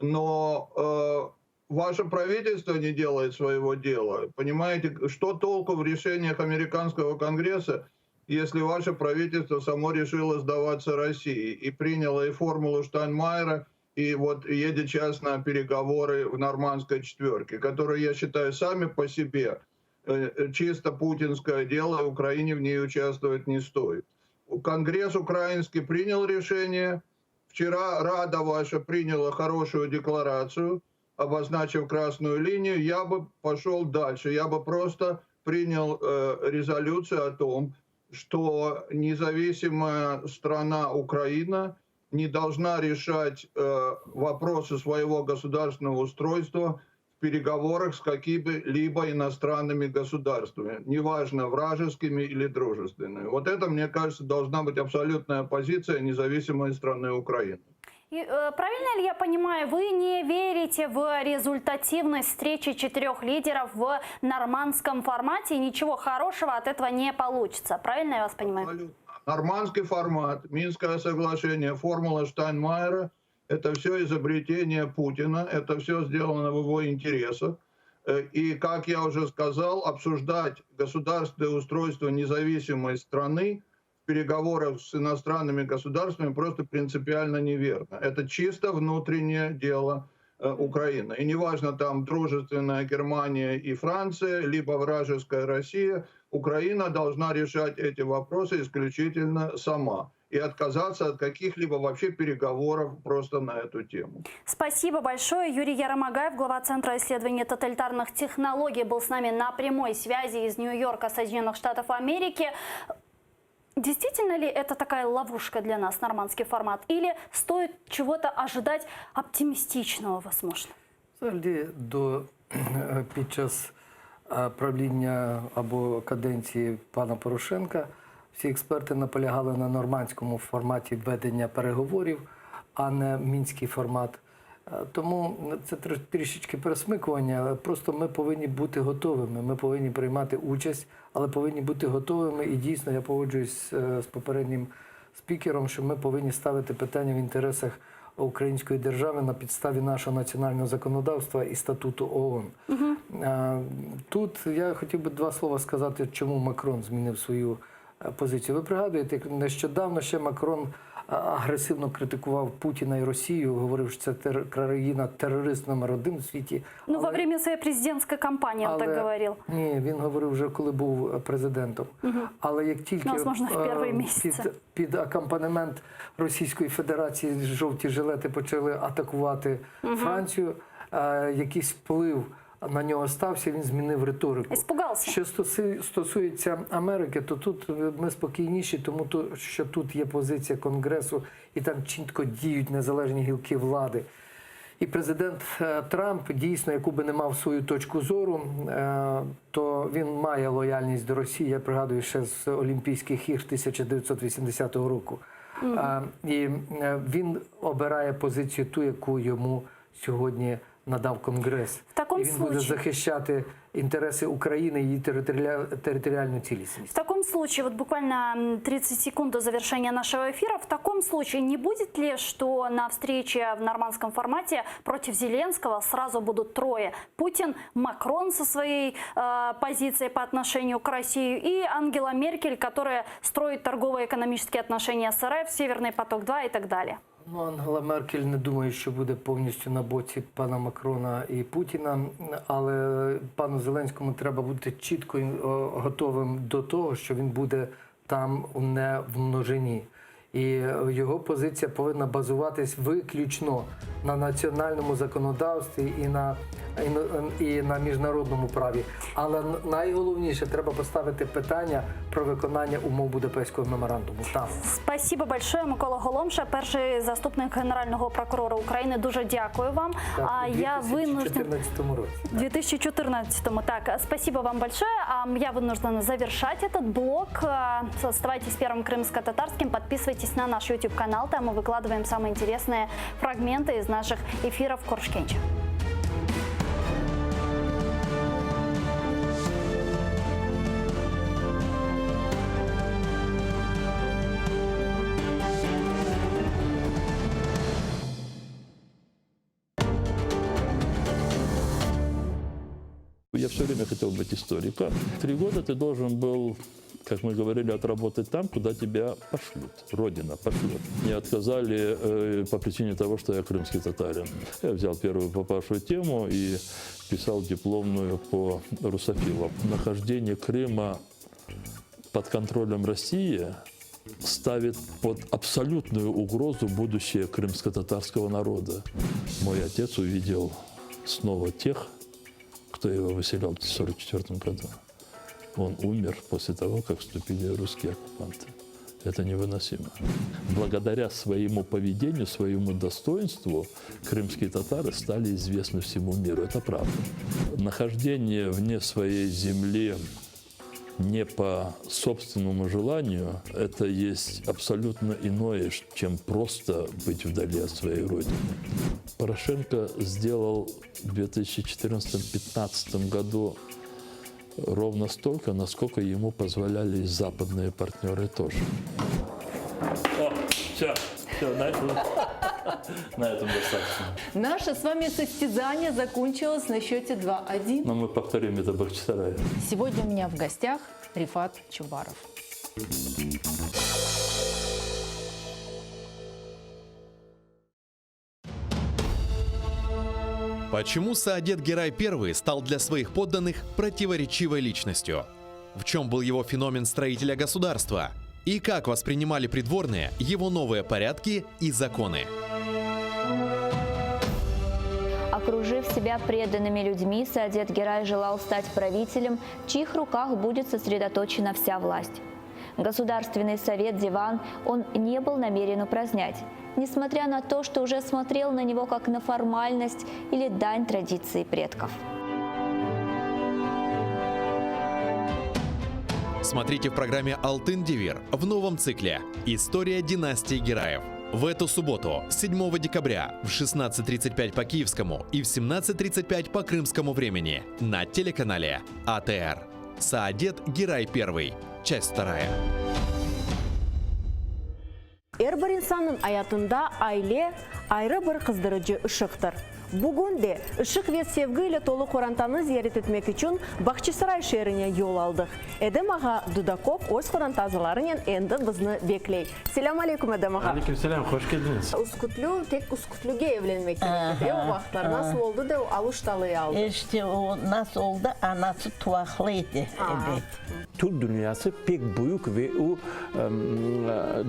Но э, ваше правительство не делает своего дела. Понимаете, что толку в решениях американского конгресса, если ваше правительство само решило сдаваться России и приняло и формулу Штайнмайера, и вот едет сейчас на переговоры в нормандской четверке, которые, я считаю, сами по себе э, э, чисто путинское дело, и Украине в ней участвовать не стоит. Конгресс украинский принял решение. Вчера Рада ваша приняла хорошую декларацию, обозначив красную линию. Я бы пошел дальше. Я бы просто принял э, резолюцию о том, что независимая страна Украина не должна решать э, вопросы своего государственного устройства в переговорах с какими-либо иностранными государствами, неважно, вражескими или дружественными. Вот это, мне кажется, должна быть абсолютная позиция независимой страны Украины. И, э, правильно ли я понимаю, вы не верите в результативность встречи четырех лидеров в нормандском формате, и ничего хорошего от этого не получится? Правильно я вас понимаю? Нормандский формат, Минское соглашение, формула Штайнмайера – это все изобретение Путина, это все сделано в его интересах. Э, И, как я уже сказал, обсуждать государственное устройство независимой страны в переговорах с иностранными государствами просто принципиально неверно. Это чисто внутреннее дело э, Украины. И неважно, там дружественная Германия и Франция, либо вражеская Россия, Украина должна решать эти вопросы исключительно сама и отказаться от каких-либо вообще переговоров просто на эту тему. Спасибо большое. Юрий Яромогаев, глава Центра исследований тоталитарных технологий, был с нами на прямой связи из Нью-Йорка, Соединенных Штатов Америки. Действительно ли это такая ловушка для нас, нормандский формат? Или стоит чего-то ожидать оптимистичного, возможно? Взагалі, до, під час е, правління або каденції пана Порошенка всі експерти наполягали на нормандському форматі ведення переговорів, а не мінський формат. Е, Тому це тр- трішечки пересмикування, але просто ми повинні бути готовими. Ми повинні приймати участь, але повинні бути готовими. І дійсно я погоджуюсь е, з попереднім спікером, що ми повинні ставити питання в інтересах. Української держави на підставі нашого національного законодавства і статуту ООН. Е, Тут я хотів би два слова сказати, чому Макрон змінив свою е, позицію. Ви пригадуєте, як нещодавно ще Макрон е, агресивно критикував Путіна і Росію, говорив, що це тер- країна-терорист номер один в світі. Ну, во время своей президентской кампании он так говорил. Ні, він говорив вже коли був е, президентом. Мгм. Але як тільки Ну, возможно, в перші е, місяці. під, під акомпанемент Російської Федерації жовті жилети почали атакувати Мгм. Францію, е, якийсь вплив на нього стався, він змінив риторику. Испугался. Що стоси- стосується Америки, то тут ми спокійніші, тому то, що тут є позиція Конгресу і там чітко діють незалежні гілки влади. І президент е, Трамп дійсно, яку би не мав свою точку зору, е, то він має лояльність до Росії. Я пригадую ще з Олімпійських ігр 1980 року. Мгм. Е, І е, він обирає позицію ту, яку йому сьогодні надав Конгрес. В таком І він буде случае- захищати інтереси України і її територіа- територіальну цілісність. В таком случае, вот буквально м, 30 секунд до завершения нашего эфира, в таком случае не будет ли, что на встрече в нормандском формате против Зеленского сразу будут трое? Путин, Макрон со своей э, позицией по отношению к России и Ангела Меркель, которая строит торгово-экономические отношения с РФ, Северный поток-2 и так далее. Ну, Ангела Меркель не думаю, що буде повністю на боці пана Макрона і Путіна, але пану Зеленському треба бути чітко е, готовим до того, що він буде там не в множині. І його позиція повинна базуватись виключно на національному законодавстві і на, і на, і на міжнародному праві. Але найголовніше треба поставити питання про виконання умов Будапештського меморандуму. Там. Спасибо большое, Микола Голомша, перший заступник генерального прокурора України. Дуже дякую вам. Так, а у я вынужден 2014 році. В 2014 Так, спасибо вам большое. А, Я вынуждена завершать этот блок. А, Оставайтесь первым крымско-татарским, подписывайтесь на наш YouTube-канал. Там мы выкладываем самые интересные фрагменты из наших эфиров Körüşkence. Я все время хотел быть историком. Три года ты должен был, как мы говорили, отработать там, куда тебя пошлют. Родина пошлет. Мне отказали э, по причине того, что я крымский татарин. Я взял первую попавшую тему и писал дипломную по русофилам. Нахождение Крыма под контролем России ставит под абсолютную угрозу будущее крымско-татарского народа. Мой отец увидел снова тех, кто его выселял в 1944 году. Он умер после того, как вступили русские оккупанты. Это невыносимо. Благодаря своему поведению, своему достоинству крымские татары стали известны всему миру. Это правда. Нахождение вне своей земли не по собственному желанию, это есть абсолютно иное, чем просто быть вдали от своей родины. Порошенко сделал в 2014-2015 году ровно столько, насколько ему позволяли и западные партнеры тоже. О, все, все, на этом, на этом достаточно. Наше с вами состязание закончилось на счете 2-1. Но мы повторим это в Бахчисарае. Сегодня у меня в гостях Рефат Чубаров. Почему Саадет Герай I стал для своих подданных противоречивой личностью? В чем был его феномен строителя государства? И как воспринимали придворные его новые порядки и законы? Окружив себя преданными людьми, Саадет Герай желал стать правителем, в чьих руках будет сосредоточена вся власть. Государственный совет Диван он не был намерен упразднять, несмотря на то, что уже смотрел на него как на формальность или дань традиции предков. Смотрите в программе «Алтын Девир» в новом цикле «История династии Гераев». В эту субботу, 7 декабря, в 16.35 по киевскому и в 17.35 по крымскому времени на телеканале АТР. Саадет Герай I. Часть вторая. Er bir insannıñ ayatında aile, ayrı bir qızdırıcı ışıqtır. Bugün de ışıq ve sevgi ile tolu qorantanı ziyaret etmek içün Bağçasaray şeerine yol aldıq. Edem ağa Dudakov öz qoranta azalarınen endi bizni bekley. Selâm aleyküm, Edem ağa! Aleyküm selâm, hoş keldiñiz! Üskütlü, tek Üskütlüge evlenmek kerek edi, e, o vaqıtlar. Nasıl oldı da o Aluştalı'yı aldı? İşte o nasıl oldı, anası tuvaqlı edi, ebet. Türk dünyası pek büyük ve o,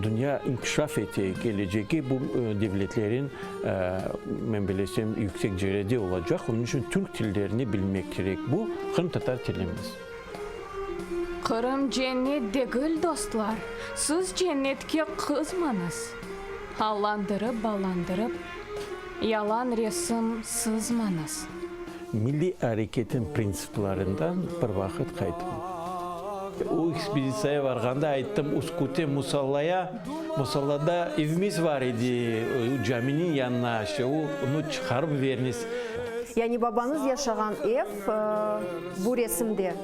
dünya inkişaf ete, kelecegi bu devletlerin, men bilesem, yüksek cerede olacaq, onıñ içün türk tillerini bilmek kerek, bu qırımtatar tilimiz. Qırım cennet degil, dostlar, siz cennetke qızmañız. Allandırıp-ballandırıp, yalan resim sızmañız. Milliy areketin printsiplerinden bir vaqıt qayttım. O ekspeditsiyaya varğanda ayttım, Üsküte Musallaya, Musallada evimiz var edi, caminiñ yanına, işte onı çıqarıp veriniz. Yani babañız yaşağan ev bu resimde,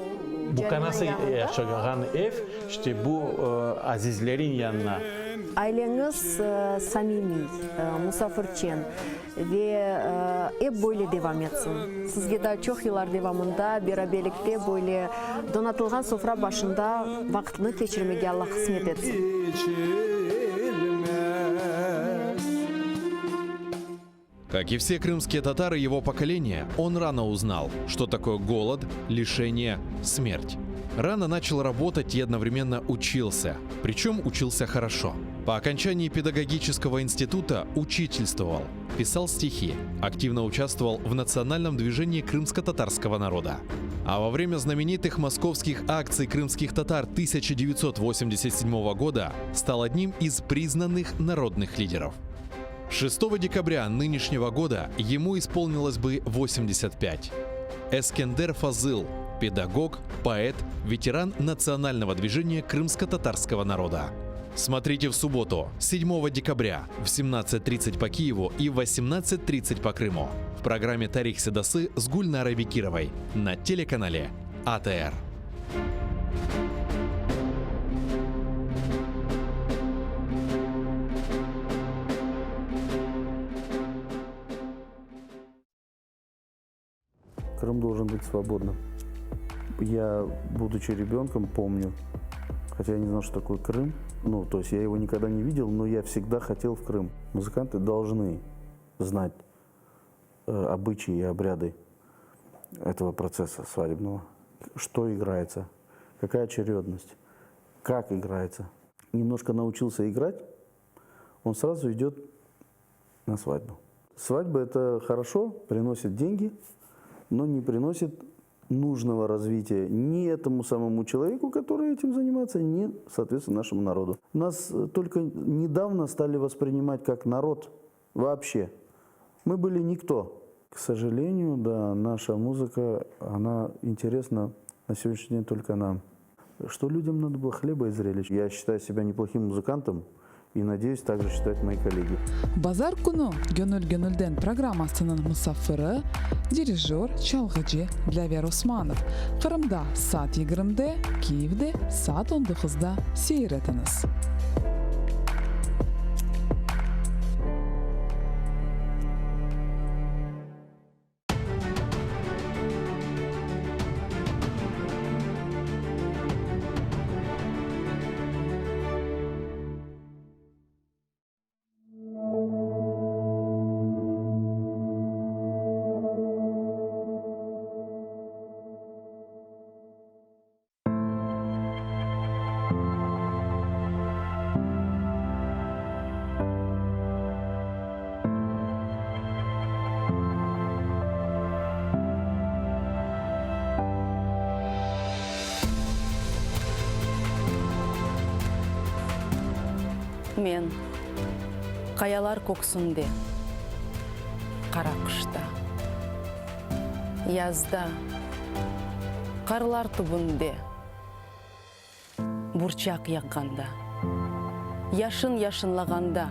Bu kanası yaşağan ev, işte bu azizlerin yanına. Aileñiz samimiy, musafirçen. Ve ep böyle devam etsin. Sizge daa çoq yıllar devamında beraberlikte böyle donatılğan sofra başında vaqıtnı keçirmege Alla qısmet etsin. Как и все крымские татары его поколения, он рано узнал, что такое голод, лишение, смерть. Рано начал работать и одновременно учился. Причем учился хорошо. По окончании педагогического института учительствовал, писал стихи, активно участвовал в национальном движении крымско-татарского народа. А во время знаменитых московских акций крымских татар 1987 года стал одним из признанных народных лидеров. 6 декабря нынешнего года ему исполнилось бы 85. Эскендер Фазыл – педагог, поэт, ветеран национального движения крымско-татарского народа. Смотрите в субботу, 7 декабря в 17.30 по Киеву и в 18.30 по Крыму в программе «Тарих Седасы» с Гульнарой Бекировой на телеканале АТР. Крым должен быть свободным. Я, будучи ребенком, помню, хотя я не знал, что такое Крым, ну, то есть я его никогда не видел, но я всегда хотел в Крым. Музыканты должны знать э, обычаи и обряды этого процесса свадебного. Что играется, какая очередность, как играется. Немножко научился играть, он сразу идет на свадьбу. Свадьба – это хорошо, приносит деньги, но не приносит нужного развития ни этому самому человеку, который этим занимается, ни, соответственно, нашему народу. Нас только недавно стали воспринимать как народ вообще. Мы были никто. К сожалению, да, наша музыка, она интересна на сегодняшний день только нам. Что людям надо было хлеба и зрелищ. Я считаю себя неплохим музыкантом и надеюсь, так же считают мои коллеги. Bazar künü Gönül gönülden programmasınıñ musafiri, dirijör, çalğıcı Dlâver Osmanov. Qırımda saat yigirmide, Kiyevde saat on doquzda seyir etiñiz. Men, qayalar köksünde, qara qışta, Yazda, qarlar tübünde, Burçaq yaqqanda, Yaşın yaşınlağanda,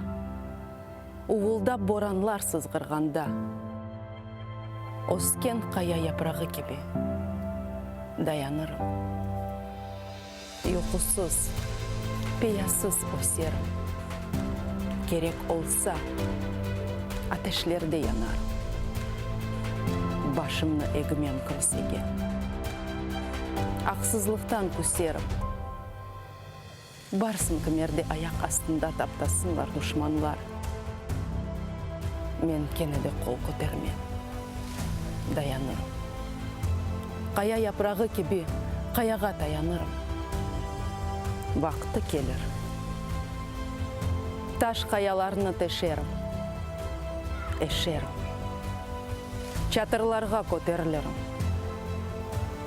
Uvuldap boranlar sızğırğanda, Ösken qaya yaprağı kibi dayanırım. Yuqusız, peyasız öserim. Kerek olsa, ateşlerde yanarım. Başımnı egmem kimsege. Aqsızlıqtan küserim. Barsın kimerde ayaq astında taptasınlar duşmanlar. Men kene de qol kötermem. Dayanırım. Qaya yaprağı kibi qayağa tayanırım. Vaqtı kelir. Taş qayalarnı teşerim, eşerim. Çatırlarğa köterilirim.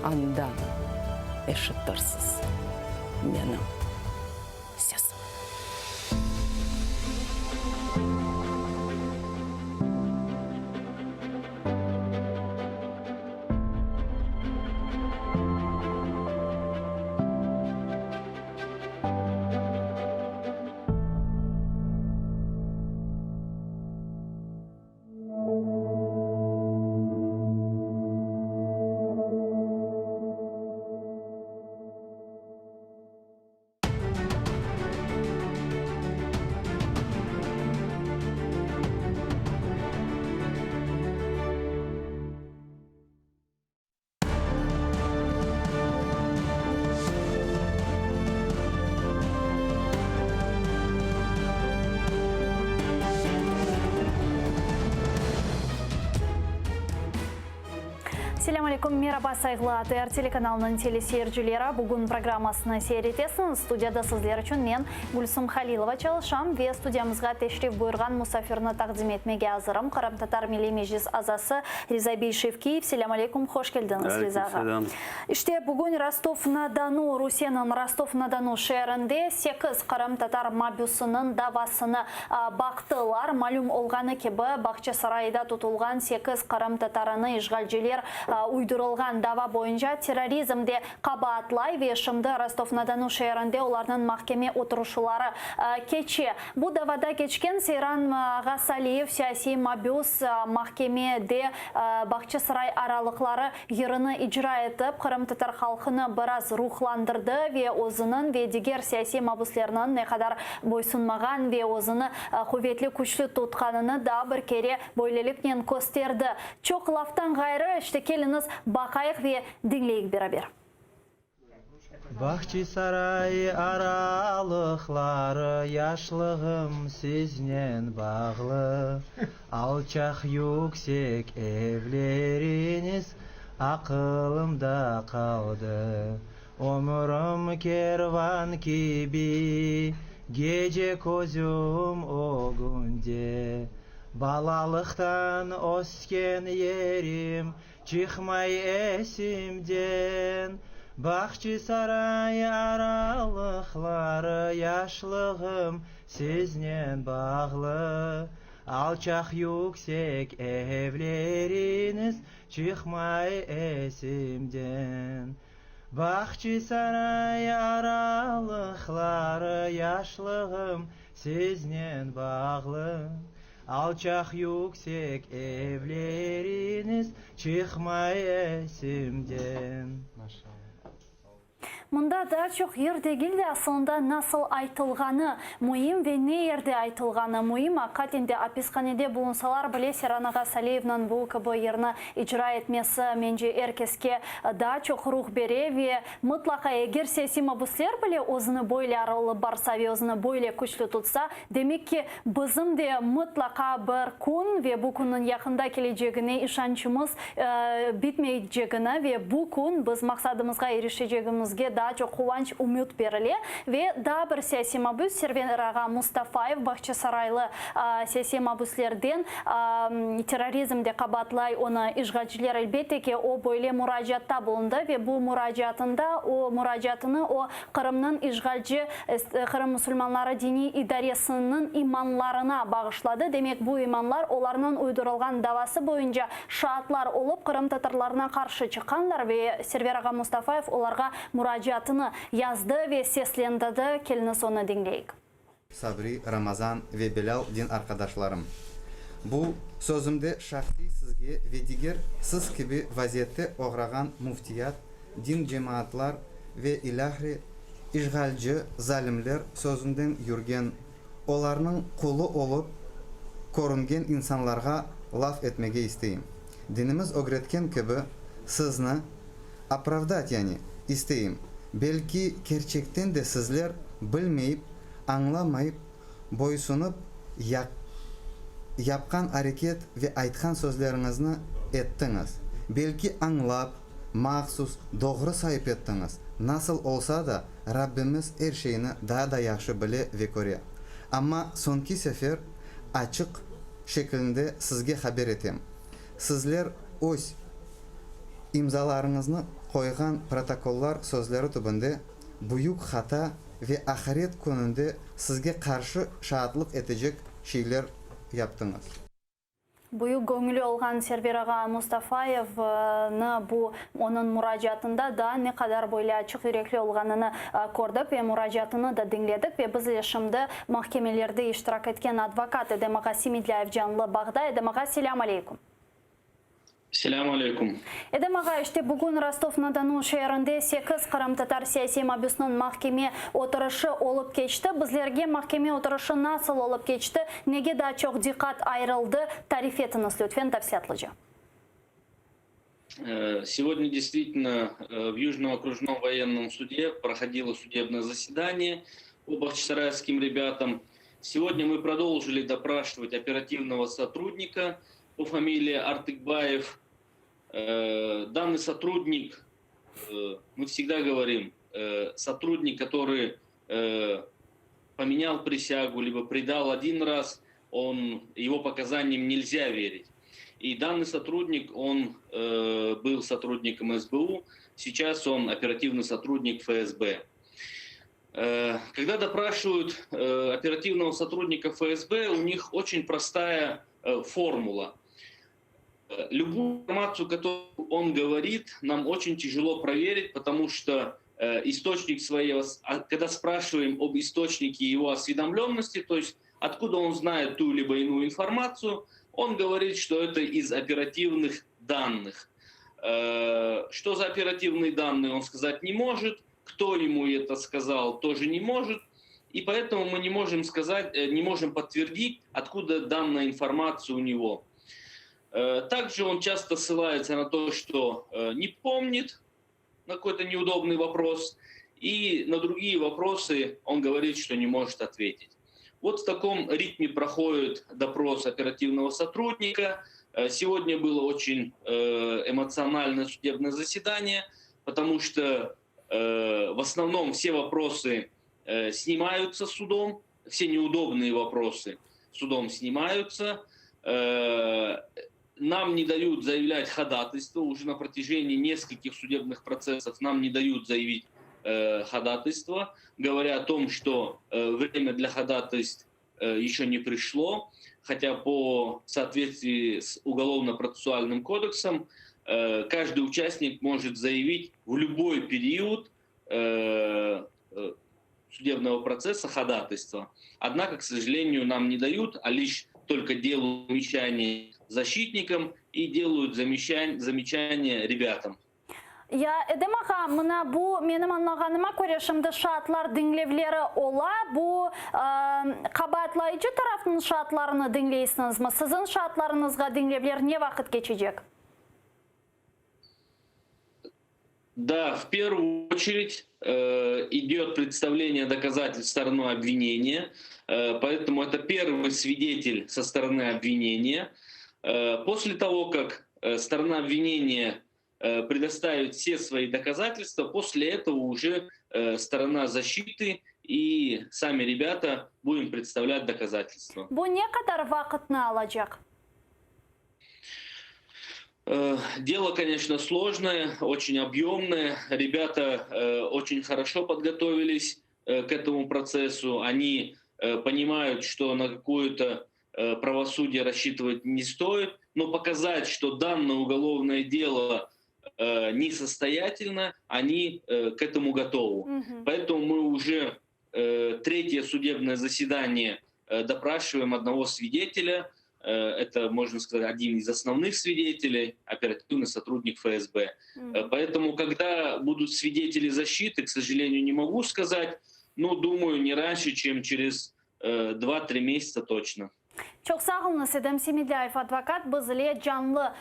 Andan eşitirsiz menim sesim. Selâm aleyküm, meraba, sayğılı ATR telekanalınıñ teleseyircileri. Bugün programmasını seyir etesiñiz. Studiyada sizler içün men, Gülsum Halilova, çalışam ve studiyamızğa teşrif buyurğan musafirni taqdim etmege azırım, Qırımtatar Milliy Meclis azası Riza bey Şevkiyev. Selâm aleyküm, hoş keldiñiz, Riza ağa. İşte, bugün Rostov-na-Donu, Rusiyeniñ Rostov-na-Donu şeerinde sekiz qırımtatar mabüsiniñ davasını baqtılar. Malüm olğanı kibi, Bağçasarayda tutulğan sekiz qırımtatarını işğalciler uydurılğan dava boyunca terrorizmde qabaatlay ve şimdi Rostov-na-Donu şeerinde olarnıñ mahkeme oturışuları keçe. Bu davada keçken Seyran Ğasaliyev, siyasiy mabüs, mahkemede Bağçasaray aralıqları yırını icra etip, qırımtatar halqını biraz ruhlandırdı ve özüniñ ve diger siyasiy mabüslerniñ ne qadar boysunmağan ve özüni quvetli, küçlü tutqanını daa bir kere böyleliknen kösterdi. Çoq laftan ğayrı, işte keliñiz, baqayıq ve diñleyik beraber. Bahçisaray aralıqları Yaşlığım siznen bağlı. Alçaq yüksek evleriñiz Aqılımda qaldı. Ömürim kervan kibi, Gece közüm ögünde. Balalıqtan ösken yerim Çıqmay esimden Bahçisaray aralıqları, Yaşlığım siznen bağlı. Alçaq yüksek evleriñiz Çıqmay esimden Bahçisaray aralıqları, Yaşlığım siznen bağlı. Alçaq yüksek evleriñiz çıqmay esimden. Mında daa çoq yır degil de, asılında nasıl aytılğanı müim ve ne yerde aytılğanı müim. Aqiqaten de, apishanede bulunsalar bile, Seyran ağa Saliyevniñ bu kibi yırnı icra etmesi, mence, er keske daa çoq ruh bere ve mıtlaqa eger siyasiy mabüsler bile özüni böyle alıp barsa ve özüni böyle küçlü tutsa, Demek ki, bizim de mıtlaqa bir kün ve bu künniñ yaqında kelecegine işançımız bitmeycegini ve bu kün biz maqsadımızğa irişecegimizge daa çoq quvanç, ümüt berile. Ve daa bir siyasiy mabüs Server ağa Mustafayev, Bağçasaraylı siyasiy mabüslerden, terrorizmde qabaatlay onı işğalciler, elbette ki, o böyle muracaatta bulundı ve bu muracaatında o muracaatını o Qırımnıñ işğalci Qırım musulmanları diniy idaresiniñ imanlarına bağışladı. Demek, bu imanlar olarnıñ uydurılğan davası boyunca şaatlar olıp, qırımtatarlarına qarşı çıqqanlar ve Server ağa Mustafayev olarğa muracaatını yazdı ve seslendirdi. Keliñiz onı diñleyik. Sabri, Ramazan ve Bilâl din arqadaşlarım! Bu sözümde şahsiy sizge ve diger siz kibi vaziyette oğrağan müftiyat, din cemaatlar ve ilâhre işğalci zalimler sözünden yürgen. olarnıñ qulu olıp körüngen insanlarğa laf etmege isteyim. Dinimiz ögretken kibi, sizni opravdat yani, isteyim. Belki kerçekten de sizler bilmeyip, añlamayıp, boysunıp yapqan areket ve aytqan sözleriñizni ettiñiz. Belki añlap, mahsus, doğru sayıp ettiñiz. Nasıl olsa da, Rabbimiz er şeyni daa da yahşı bile ve köre. Amma soñki sefer açıq şekilinde sizge haber etem. Sizler öz imzalarıñıznı qoyğan protokollar sözleri tübünde büyük hata ve ahiret kününde sizge qarşı şaatlıq etecek şeyler yaptıñız. Büyük göñüli olğan Server ağa Mustafayevni bu onıñ muracaatında daa ne qadar böyle açıq yürekli olğanını kördik ve muracaatını da diñledik ve bizle şimdi mahkemelerde iştirak etken advokat Edem ağa Semedlâyev canlı bağda. Edem ağa, selâm aleyküm. Selâm aleyküm. Edem ağa, işte bugün Rostov-na-Donu şeerinde sekiz qırımtatar siyasiy mabüsniñ mahkeme oturışı olıp keçti. Bizlerge mahkeme oturışı nasıl olıp keçti, nege daa çoq diqqat ayırıldı, tarif etiñiz lütfen tafsilâtlıca. Сегодня действительно в Южном окружном военном суде проходило судебное заседание по бахчисарайским ребятам. Сегодня мы продолжили допрашивать оперативного сотрудника по фамилии Артыкбаев. Данный сотрудник, мы всегда говорим, сотрудник, который поменял присягу, либо предал один раз, он, его показаниям нельзя верить. И данный сотрудник, он э, был сотрудником СБУ, сейчас он оперативный сотрудник ФСБ. Э, когда допрашивают э, оперативного сотрудника ФСБ, у них очень простая э, формула. Любую информацию, которую он говорит, нам очень тяжело проверить, потому что источник своей, когда спрашиваем об источнике его осведомленности, то есть откуда он знает ту либо иную информацию, он говорит, что это из оперативных данных. Что за оперативные данные, он сказать не может. Кто ему это сказал, тоже не может. И поэтому мы не можем сказать, не можем подтвердить, откуда данная информация у него. Также он часто ссылается на то, что не помнит на какой-то неудобный вопрос, и на другие вопросы он говорит, что не может ответить. Вот в таком ритме проходит допрос оперативного сотрудника. Сегодня было очень эмоциональное судебное заседание, потому что в основном все вопросы снимаются судом, все неудобные вопросы судом снимаются. Нам не дают заявлять ходатайство, уже на протяжении нескольких судебных процессов нам не дают заявить ходатайство, говоря о том, что время для ходатайств еще не пришло, хотя по соответствии с Уголовно-процессуальным кодексом каждый участник может заявить в любой период судебного процесса ходатайство. Однако, к сожалению, нам не дают, а лишь только делают замечания защитникам и делают замечания ребятам. Ya Edem ağa, mına bu menim añlağanıma köre şimdi şaatlar diñlevleri ola, bu qabaatlayıcı tarafnıñ şaatlarını diñleysiñizmi? Siziñ şaatlarıñızğa diñlevler ne vaqıt keçecek? Да, в первую очередь идет представление доказательств стороной обвинения, поэтому это первый свидетель со стороны обвинения. После того, как сторона обвинения предоставит все свои доказательства, после этого уже сторона защиты и сами ребята будем представлять доказательства. Bu ne qadar vaqıtnı alacaq? Дело, конечно, сложное, очень объемное. Ребята очень хорошо подготовились к этому процессу. Они понимают, что на какое-то правосудие рассчитывать не стоит, но показать, что данное уголовное дело несостоятельно, они к этому готовы. Угу. Поэтому мы уже третье судебное заседание допрашиваем одного свидетеля. Это, можно сказать, один из основных свидетелей, оперативный сотрудник ФСБ. Mm. Поэтому, когда будут свидетели защиты, к сожалению, не могу сказать, но думаю, не раньше, чем через 2-3 месяца точно. Çoq sağ oluñız, Edem Semedlâyev advokat biz ile canlı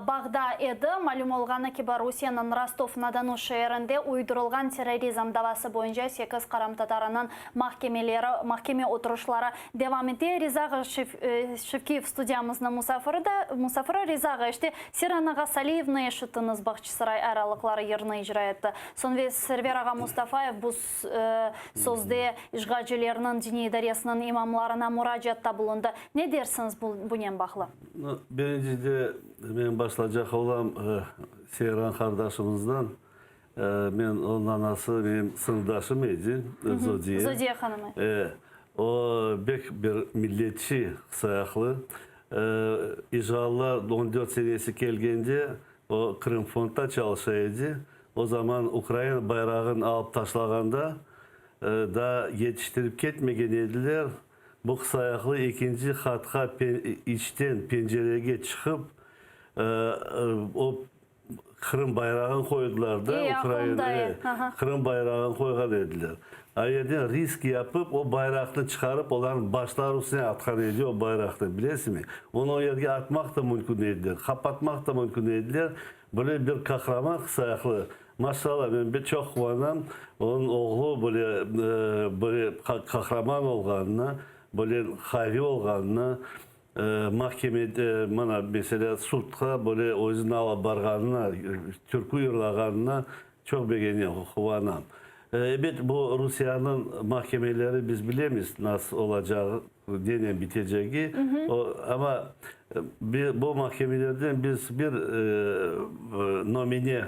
bağda edi. Malüm olğanı kibi, Rusiyeniñ Rostov-na-Donu şeerinde uydurılğan terrorizm davası boyunca sekiz qırımtatarınıñ mahkemeleri, mahkeme oturışları devam ete. Riza ağa Şevkiyev studiyamıznıñ musafiri de, musafiri. Riza ağa, işte, Sirana Ğasaliyevni eşittiñiz, Bağçasaray ayrallıqları yırını icra etti. Soñ ve Server ağa Mustafayev bu Sözde işğalcilerniñ diniy idaresiniñ imamlarına muracaatta bulundı. Ne dersiñiz bunen bağlı? Birincide men başlacaq olam Seyran qardaşımızdan. Men onıñ anası menim sınıfdaşım edi, Zodiye. Zodiye hanım. E, o bek bir milletçi sayaqlı. İşğallar on dört senesi kelgende o Krımfondda çalışa edi. O zaman Ukraina bayrağın alıp taşlağanda, daa yetiştirip ketmegen ediler, bu qısayaqlı ekinci qatqa içten pencerege çıqıp, o Qırım bayrağın qoydılar da, Ukraina, Qırım bayrağın qoyğan ediler. A yerden risk yapıp, o bayraqnı çıqarıp, olarnıñ başları üstüne atqan edi o bayraqnı, bilesiñmi? Onı o yerge atmaq da mümkün ediler, qapatmaq da mümkün ediler. Böyle bir qahraman qısayaqlı, maşallah, men bir çoq quvanam, onıñ oğlu böyle, böyle qahraman olğanına, böyle qaviy olğanına, mahkemede, mana, meselâ, sudqa böyle özüni alıp barğanına, türkü yırlağanına çoq begenem, quvanam. Ebet, bu Rusiyeniñ mahkemeleri biz bilemiz nasıl olacağı, nenen bitecegi, o, amma bu mahkemelerden biz bir nomine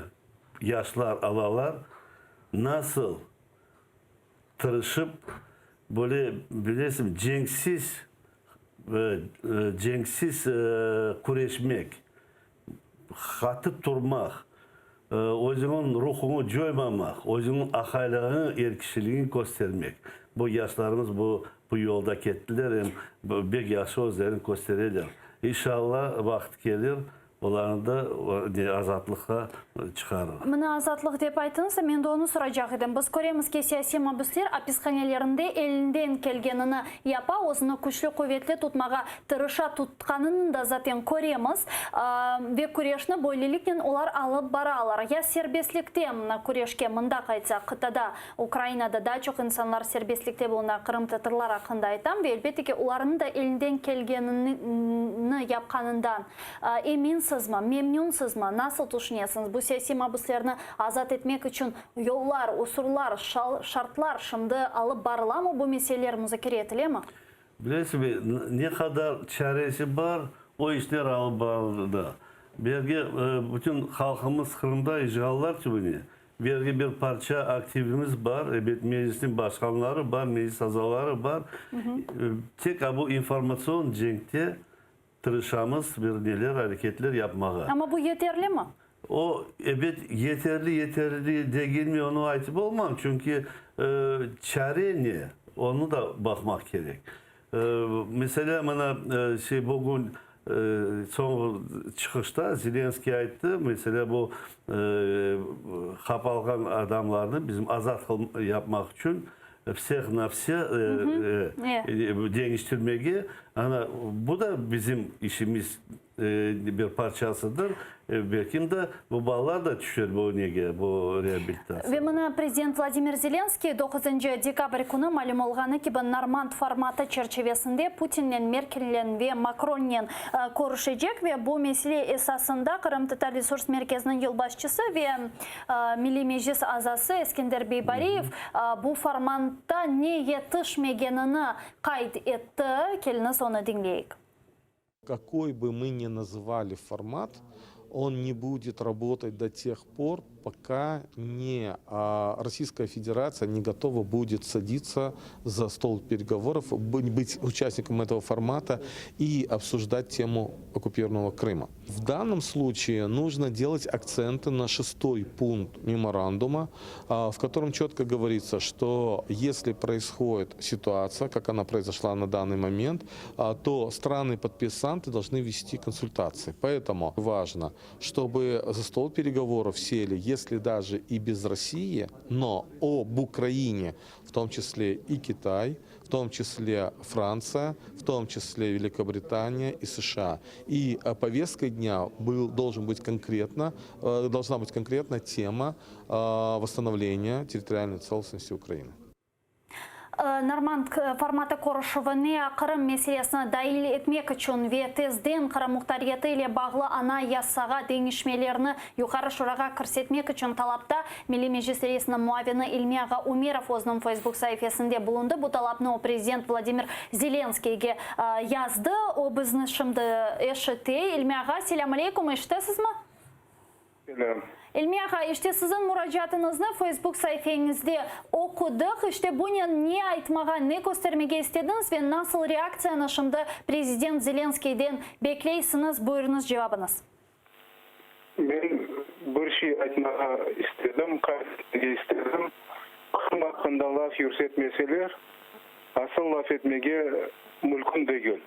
yaşlar alalar, nasıl tırışıp, böyle, bilesiñ, cenksiz, cenksiz küreşmek, Qattı turmaq, özüñiñ ruhuñı coymamaq, özüñiñ ahaylığıñı, er kişiligiñi köstermek. Bu yaşlarımız bu bu yolda kettiler, em bek yahşı özlerini köstereler. İnşalla, vaqıt kelir, olarnı da azatlıqqa çıqarır. Mına azatlıq dep ayttıñız da, men de onı soracaq edim. Biz köremiz ki, siyasiy mabüsler apishanelerinde elinden kelgenini yapa, özüni küçlü, quvetli tutmağa tırışa, tutqanını da zaten köremiz. Ve küreşni böyleliknen olar alıp baralar. Ya serbestlikte, mına küreşke mında qaytsaq, qıtada, Ukrainada daa çoq insanlar serbestlikte buluna, qırımtatarlar aqqında aytam, ve elbette ki, olarnıñ da elinden kelgenini yapqanından Eminsizmi, memnünsizmi, nasıl tüşünesiñiz, bu siyasiy mabüslerni azat etmek içün yollar, usullar, şartlar şimdi alıp barılamı, bu meseleler muzakere etilemi? Bilesizmi, ne qadar çaresi bar, o işler alıp barıldı. Berge bütün halqımız Qırımda işğallar tübüne, berge bir parça aktivimiz bar, ebet, Meclisniñ başqanları bar, Meclis azaları bar. Tek bu informatsion cenkte Tırışamız bir neler areketler yapmağa. Amma bu yeterlimi? O, ebet, yeterli, yeterli degilmi, onı aytıp olmam, çünki çare ne, onı da baqmaq kerek. Meselâ, mına, şey, bugün soñğı çıqışta Zelenskıy ayttı, meselâ, bu qapalğan adamlarnı bizim azat yapmaq içün vseh na vse deñiştirmege, ana, bu da bizim işimiz bir parçasıdır. Belkim de bu balalar da tüşer bu nege, bu reabilitatsiyağa. Ve mına prezident Vladimir Zelenskıy doquzıncı dekabr künü malüm olğanı kibi Normand formatı çerçivesinde Putinnen, Merkelnen ve Makronnen körüşecek ve bu mesele esasında Qırımtatar Resurs Merkeziniñ yolbaşçısı ve Milliy Meclis azası Eskender Beybareyev bu formantta ne yetişmegenini qayd etti. Keliñiz onı diñleyik. Kakoy bı mı ni nazıvali format, on ne budet rabotat do teh por, poka ne Rossiyskaya Federatsiya ne gotova budet saditsya za stol peregovorov, bıt uçastnikom etogo formata i obsujdat temu okkupirovanogo Krıma. V dannom sluçaye nujno delat aktsenty na şestoy punkt memoranduma, v kotorom çotko govoritsya, çto esli proishodit situatsiya, kak ona proizoşla na dannyy moment, to strany-podpisanty dolžny vesti konsultatsii. Poetomu vajno, çtoby za stol peregovorov seli. Если даже и без России, но об Украине, в том числе и Китай, в том числе Франция, в том числе Великобритания и США. И э, повесткой дня был, должен быть конкретно, э, должна быть конкретно тема э, восстановления территориальной целостности Украины. Normand formatı körüşüvine Qırım meselesini dahil etmek içün ve tezden Qırım muhtariyeti ile bağlı Anayasağa deñişmelerni Yuqarı Şurağa kirsetmek içün talapta Milliy Meclis reisiniñ muavini İlmi ağa Umerov özüniñ Feysbuk saifesinde bulundı. Bu talapnı o prezident Vladimir Zelenskiyge yazdı. O bizni şimdi eşite. İlmi ağa, selâm aleykum, eşitesizmi? Selâm. İlmi ağa, işte siziñ muracaatıñıznı Feysbuk saifeñizde oqudıq. İşte bunen ne aytmağa, ne köstermege istediñiz ve nasıl reaktsiyanı şimdi prezident Zelenskiyden bekleysiñiz? Buyurıñız, cevabıñız. Men bir şey aytmağa istedim, qayd etmege istedim. Qırım aqqında laf yürsetmeseler, asıl laf etmege mülkün degil.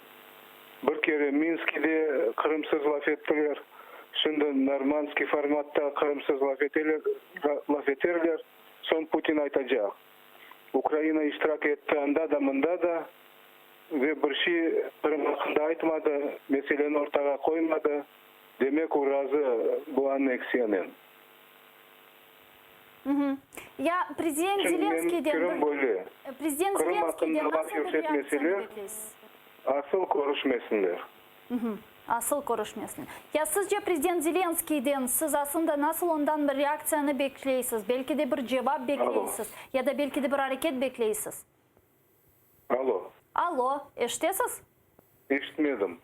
Bir kere Minskide Qırımsız laf ettiler, şimdi Normandskiy formatta Qırımsız laf eteler, laf eterler, soñ Putin aytacaq, Ukraina iştirak etti anda da, mında da ve bir şey Qırım aqqında aytmadı, meseleni ortağa qoymadı, demek o razı bu anneksiyanen. Ya prezident Şimdi menim Zelenskiyden fikirim bir böyle, prezident Qırım Zelenskiyden aqqında laf nasıl bir reaktsiyanı yürsetmeseler, bekleysiz? asıl körüşmesinler. Asıl körüşmesin. Ya sizce prezident Zelenskiyden, siz aslında nasıl ondan bir reaktsiyanı bekleysiz? Belki de bir cevap bekleysiz? Ya da belki de bir areket bekleysiz? Alo. Alo, eşitesiz? Eşitmedim.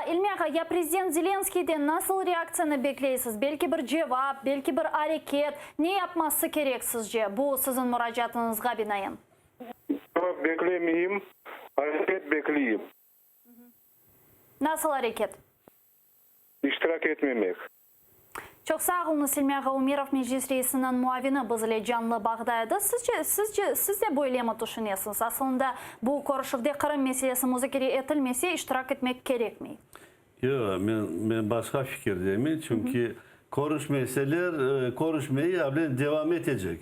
İlmi ağa, ya prezident Zelenskiyden nasıl reaktsiyanı bekleysiz? Belki bir cevap, belki bir areket? Ne yapması kerek sizce, bu siziñ muracaatıñızğa binaen? Cevap beklemeyim, areket bekleyim. Nasıl areket? İştirak etmemek. Çoq sağ oluñız, İlmi ağa Umerov, Meclis reisiniñ muavini biz ile canlı bağda edi. Sizce, sizce, siz de böylemi tüşünesiñiz? Aslında, bu körüşüvde Qırım meselesi muzakere etilmese, iştirak etmek kerekmey. Yoq, men, men başqa fikirdeyim, çünki körüşmeseler, körüşmeyi avlen devam etecek.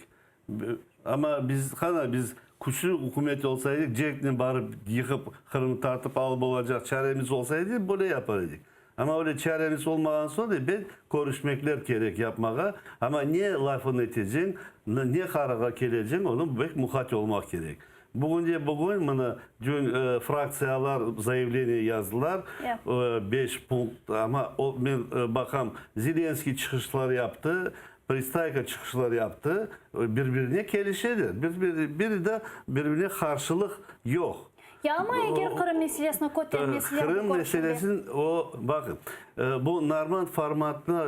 Amma biz, qana, biz küçlü ükümet olsa edik, cenknen barıp yıqıp, Qırımnı tartıp alıp olacaq çaremiz olsa edi, böyle yapar edik. Amma öyle çaremiz olmağan soñ, ebet, körüşmekler kerek yapmağa. Amma ne lafını eteceñ, ne qararğa keleceñ, onı bek muqayt olmaq kerek. Bugünde bugün, mına, dün fraktsiyalar zayavleniye yazdılar, beş punkt, amma o, men baqam, Zelenskiy çıqışlar yaptı, Pristayko çıqışlar yaptı, bir-birine kelişeler, bir-biri de bir-birine qarşılıq yoq. Ya amma eger Qırım meselesini kötermeseler bu Qırım körüşüvde? meselesini o, baqın, bu normand formatına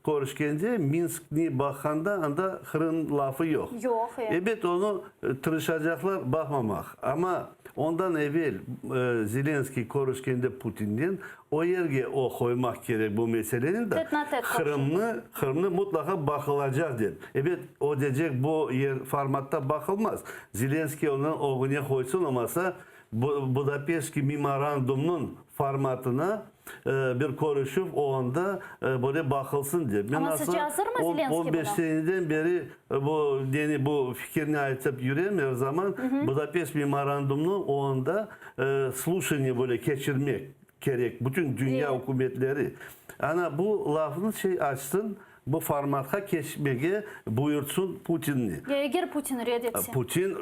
körüşkende, Minskni baqqanda, anda Qırım lafı yoq. Yoq, e. Ebet, onı tırışacaqlar baqmamaq. Amma ondan evel Zelenskiy körüşkende Putinnen, O yerge o qoymaq kerek bu meseleni de, Qırımnı, Qırımnı mutlaqa baqılacaq dep. Ebet, o decek bu yer formatta baqılmaz. Zelenskiy onı ögüne qoysın, olmasa Budapeştki memorandumnıñ formatına bir körüşüv o anda böyle baqılsın dep. Amma sizce azırmı Zelenskiy buna? On beş seneden beri bu neni, bu fikirni aytıp yürem er zaman, Budapeşt memorandumnı o anda sluşaniye böyle keçirmek kerek, bütün dünya ükümetleri. Ana bu lafnı şey açsın, bu formatqa keçmege buyurtsın Putinni. Ya eger Putin red etse? Putin,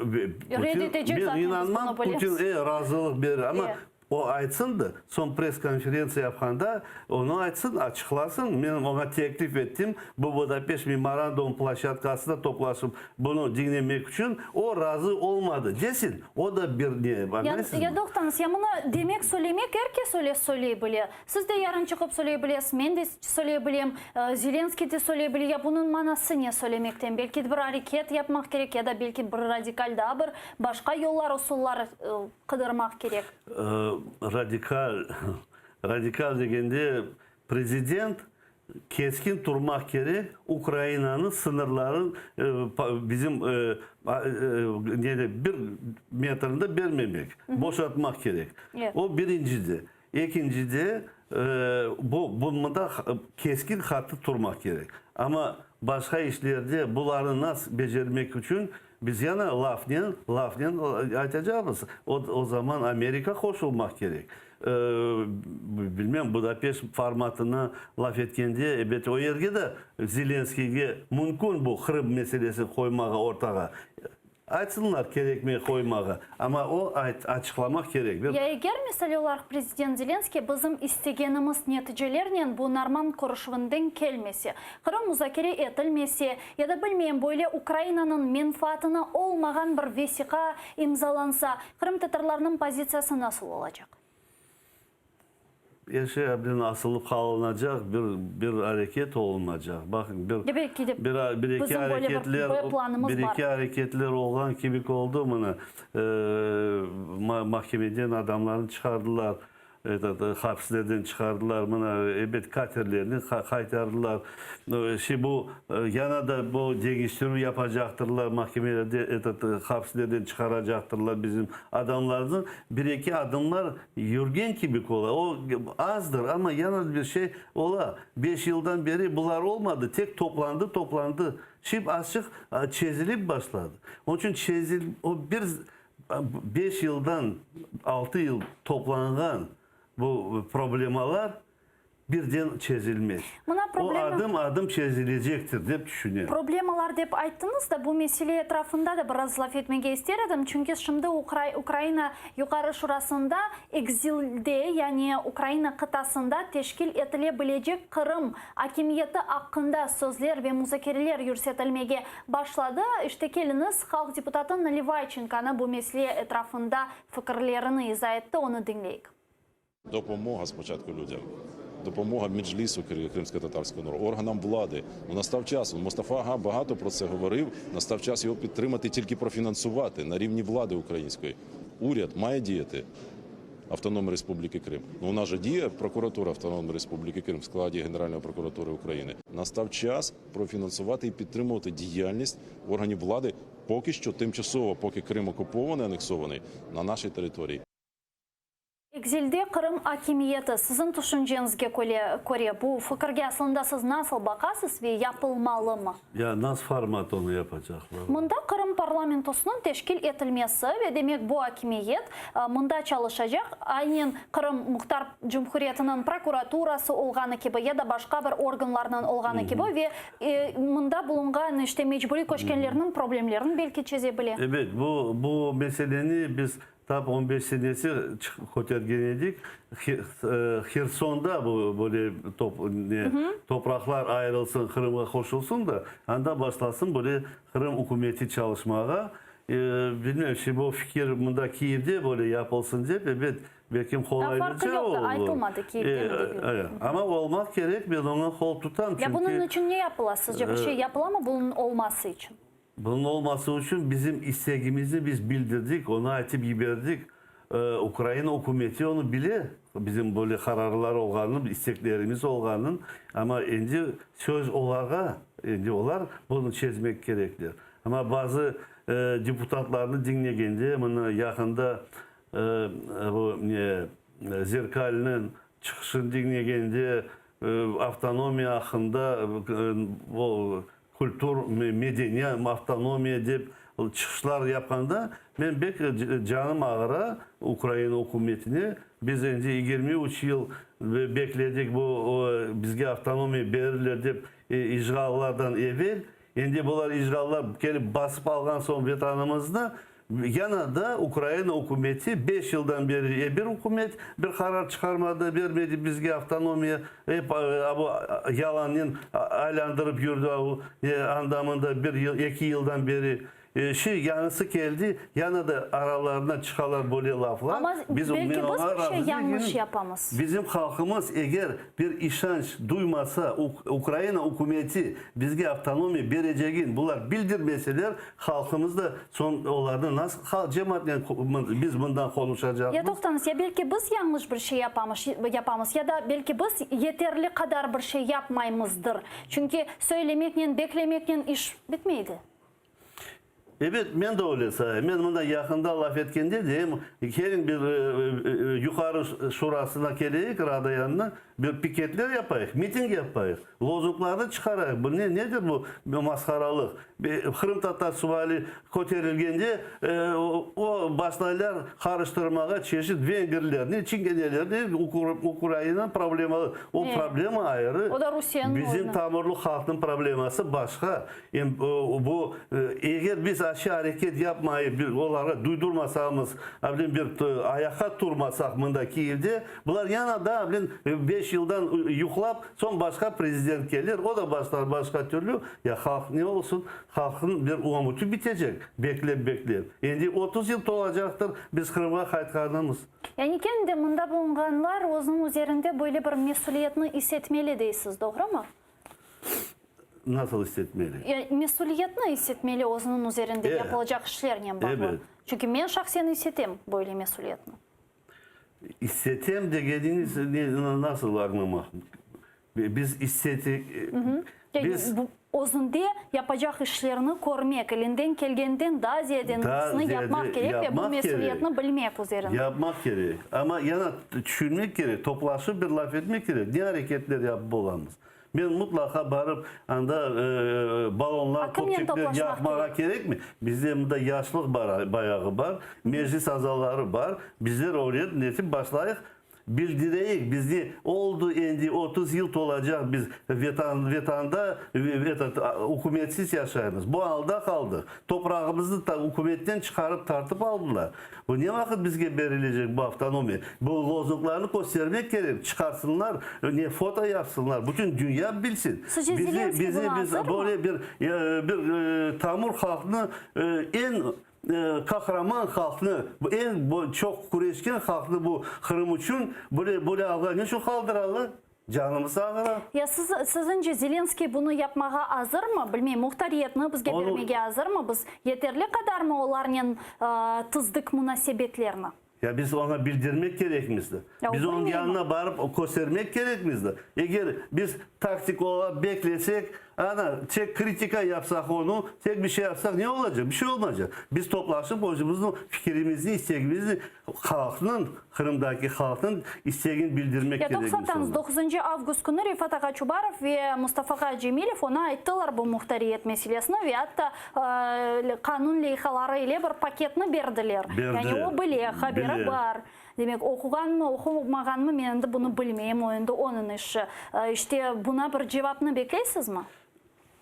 Red etecek men zaten, biz inanmam, bunı bilemiz. Putin e, razılıq berir, amma o aytsın da, soñ press-konferentsiya yapqanda onı aytsın, açıqlasın, men oña teklif ettim, bu Budapeşt memorandumı ploşçadkasında toplaşıp bunı diñlemek içün, o razı olmadı, desin, o da bir ne, añlaysızmı? Ya, toqtañız, ya munı demek, söylemek er kes öyle söyley bile. Siz de yarın çıqıp söyley bilesiz, men de söyley bilem, Zelenskiy de söyley bile. Ya bunıñ manası ne söylemekten? Belki bir areket yapmaq kerek ya da belki bir radikal daa bir başqa yollar, usullar qıdırmaq kerek. Radikal, radikal degende prezident Keskin turmaq kerek, Ukrainanıñ sıñırların bizim bir metrini de bermemek, boşatmaq kerek. O birincide. Ekincide, bu mında keskin qattı turmaq kerek. Amma. başqa işlerde bularnı nasıl becermek içün biz yana lafnen, lafnen aytacaqmız. O, o zaman Amerika qoşulmaq kerek. Bilmem, Budapeşt formatını laf etkende, ebet, o yerge de Zelenskiyge mümkün bu Qırım meselesini qoymağa ortağa. Aytsınlar kerekmey qoymağa, amma o açıqlamaq kerek. Bir. Ya eger, misal olaraq, prezident Zelenskiy bizim istegenimiz neticelernen bu norman körüşüvinden kelmese, Qırım muzakere etilmese, ya da, bilmeyim, böyle Ukrainanıñ menfaatına olmağan bir vesiqa imzalansa, qırımtatarlarnıñ pozitsiyası nasıl olacaq? Er şey abden asılıp qalınacaq, bir bir areket olunacaq. Baqıñ, bir Ya belki de bir bir eki bizim böyle bir areketler B planımız bir bar. eki areketler olğan kibik oldı mına, mahkemeden adamlarnı çıqardılar. Etot, hapislerden çıqardılar, mına, ebet, katerlerni qaytardılar. Şi bu, yana da bu deñiştirüv yapacaqtırlar, mahkemelerde, etot, hapislerden çıqaracaqtırlar bizim adamlarnı. Bir-eki adımlar yürgen kibik ola. O, azdır, amma yana da bir şey ola. Beş yıldan beri bular olmadı, tek toplandı, toplandı. Şi azçıq çezilip başladı. Onıñ içün çezil, o bir Beş yıldan altı yıl toplanğan bu problemalar birden çezilmez. Mına O problema. adım-adım çezilecektir, dep tüşünem. Problemalar dep ayttıñız da, bu mesele etrafında da biraz laf etmege ister edim, çünki şimdi Ukraina Yuqarı Şurasında ekzilde, yani Ukraina qıtasında teşkil etile bilecek Qırım akimiyeti aqqında sözler ve muzakereler yürsetilmege başladı. İşte, keliñiz, halq deputatı Nalivayçenkonı bu mesele etrafında fikirlerini iza etti, onı diñleyik. Допомога спочатку людям, допомога Меджлісу кримськотатарського народу, органам влади. Ну, настав час. Мустафа Ага багато про це говорив. Настав час його підтримати, тільки профінансувати на рівні влади української. Уряд має діяти Автономної Республіки Крим. Ну, у нас же діє прокуратура Автономної Республіки Крим в складі Генеральної прокуратури України. Настав час профінансувати і підтримувати діяльність органів влади поки що тимчасово, поки Крим окупований, анексований на нашій території. Ekzilde Qırım akimiyeti, siziñ tüşünceñizge köre, bu fikirge aslında siz nasıl baqasız ve yapılmalımı? Ya nasıl format onı yapacaqlar? Mında Qırım parlamentosınıñ teşkil etilmesi ve demek bu akimiyet mında çalışacaq, aynen Qırım Muhtar Cumhuriyetiniñ prokuraturası olğanı kibi ya da başqa bir organlarnıñ olğanı kibi ve mında bulunğan işte mecburiy köçkenlerniñ problemlerini belki çeze bile. Ebet, bu bu meseleni biz Tap on beş senesi kötergen edik. Hersonda bu böyle ne topraqlar ayırılsın, Qırımğa qoşulsın da, anda başlasın böyle Qırım ükümeti çalışmağa. Bilmem, şimdi bu fikir mında Kiyevde böyle yapılsın dep, ebet, belkim qolaylıca olur. Aytılmadı Kiyevdemi degilmi. Amma olmaq kerek, men oña qol tutam, çünki. Ya bunıñ içün ne yapıla sizce? Bir şey yapılamı bunıñ olması içün? Bunıñ olması içün bizim istegimizni biz bildirdik, onı aytıp yiberdik. Ukraina ükümeti onı bile, bizim böyle qararlar olğanını, isteklerimiz olğanın, amma endi söz olarğa, endi olar bunı çezmek kerekler. Amma bazı deputatlarnı diñlegende, mına yaqında bu ne Zerkalniñ çıqışını diñlegende, avtonomiya aqqında o Kultur, medeniy avtonomiya dep çıqışlar yapqanda, men bek canım ağıra Ukraina ükümetine, biz endi 23 yıl bekledik bu bizge avtonomiya berirler dep işğallardan evel, endi bular işğallar kelip basıp alğan soñ Vetanımıznı, Yana da Ukraina ükümeti beş yıldan beri e bir ükümet bir qarar çıqarmadı, bermedi bizge avtonomiya, ep bu yalannen aylandırıp yürdi anda-mında bir yıl, eki yıldan beri. Şi yañısı keldi, yana da aralarına çıqalar böyle laflar. Amma Biz, belki men biz oña bir şey razı yañlış degilim. yapamız. Bizim halqımız eger bir işanç duymasa, Ukraina ükümeti bizge avtonomiya berecegin bular bildirmeseler, Halqımız da soñ olarnı nasıl cemaatnen biz bundan qonuşacaqmız? Ya toqtañız, ya belki biz yañlış bir şey yapamız, ya da belki biz yeterli qadar bir şey yapmaymızdır? Çünki söylemeknen, beklemeknen iş bitmeydi. Ebet, men de öyle sayam. Men mında yaqında laf etkende deyim, keliñ bir Yuqarı Şurasına keleyik, Rada yanına, bir piketler yapayıq, miting yapayıq, lozunglarnı çıqarayıq. Bu ne, nedir bu masqaralıq? Qırımtatar suali köterilgende o, başlaylar qarıştırmağa çeşit vengerlerni, çingenelerni, Ukraina problemalı. O problema ayrı. O da Rusiyeniñ Bizim oyunı. tamırlı halqnıñ probleması başqa. Em bu, eger biz aşı areket yapmayıp, bir olarğa duydurmasamız, a bilem bir ayaqqa turmasaq mında Kiyevde, bular yana da a bilem beş yıldan yuqlap, soñ başqa prezident kelir, o da başlar başqa türlü. Ya halq ne olsun? Halqnıñ bir ümüti bitecek, beklep beklep. Endi 30 yıl tolacaqtır biz Qırımğa qaytqanımız. Yani kene de mında bulunğanlar özüniñ üzerinde böyle bir mesüliyetni is etmeli deysiz, doğrumı? Nasıl is etmeli? Ya, mesüliyetni is etmeli özüniñ üzerinde yapılacaq işlernen bağlı. Evet. Çünki men şahsen is etem böyle mesüliyetni. İssetem degeniñiz ne, nasıl añlamaq? Biz issetik, biz. Yani özünde yapacaq işlerini körmek, elinden kelgenden daa ziyadenisini yapmaq kerek ve bu mesüliyetni bilmek üzerinde. Yapmaq kerek. Amma yana tüşünmek kerek, toplaşıp bir laf etmek kerek, ne areketler yapıp olamız. Men mutlaqa barıp anda balonlar, topçikler yaqmağa kerekmi? Bizde mında yaşlıq bayağı bar, meclis azaları bar, bizler öyle netip başlayıq, bildireyik, bizni oldu endi 30 yıl tolacaq biz vetan, vetanda etot, ükümetsiz yaşaymız, bu alda qaldıq, toprağımıznı ta ükümetten çıqarıp tartıp aldılar. Bu ne vaqıt bizge berilecek bu avtonomiya? Bu lozunglarnı köstermek kerek, çıqarsınlar, ne foto yapsınlar, bütün dünya bilsin. Sizce Bizi, Zelenskiy bizi, buna biz azırmı? böyle bir, bir tamır halqnı eñ qahraman halqnı, eñ çoq küreşken halqnı bu Qırım içün böyle, böyle alğa ne içün qaldıralar? Canımız ağıra. Ya siz, siziñce Zelenskiy bunı yapmağa azırmı? Bilmeyim, muhtariyetni bizge Onı. bermege azırmı? Biz yeterli qadarmı olarnen tizdik munasebetlerni? Ya biz oña bildirmek kerekmiz de. Ya o Biz onıñ bilmeymi? yanına barıp köstermek kerekmiz de. Eger biz taktik olaraq beklesek, ana, tek kritika yapsaq onı, tek bir şey yapsaq ne olacaq? Bir şey olmaycaq. Biz toplaşıp özümüzniñ fikirimizni, istegimizni Halqnıñ, Qırımdaki halqnıñ istegini bildirmek Ya kerekmiz toqsatamız, ona. doquzıncı avgust künü Refat ağa Çubarov ve Mustafa ağa Cemilev oña ayttılar bu muhtariyet meselesini ve atta qanun leyhaları ile bir paketni berdiler. Yani Berdiler. o bile, haberi Bile. bar. Demek, oquğanmı, oqumağanmı, men endi bunı bilmeyim, o endi onıñ işi. İşte, buna bir cevapnı bekleysizmi?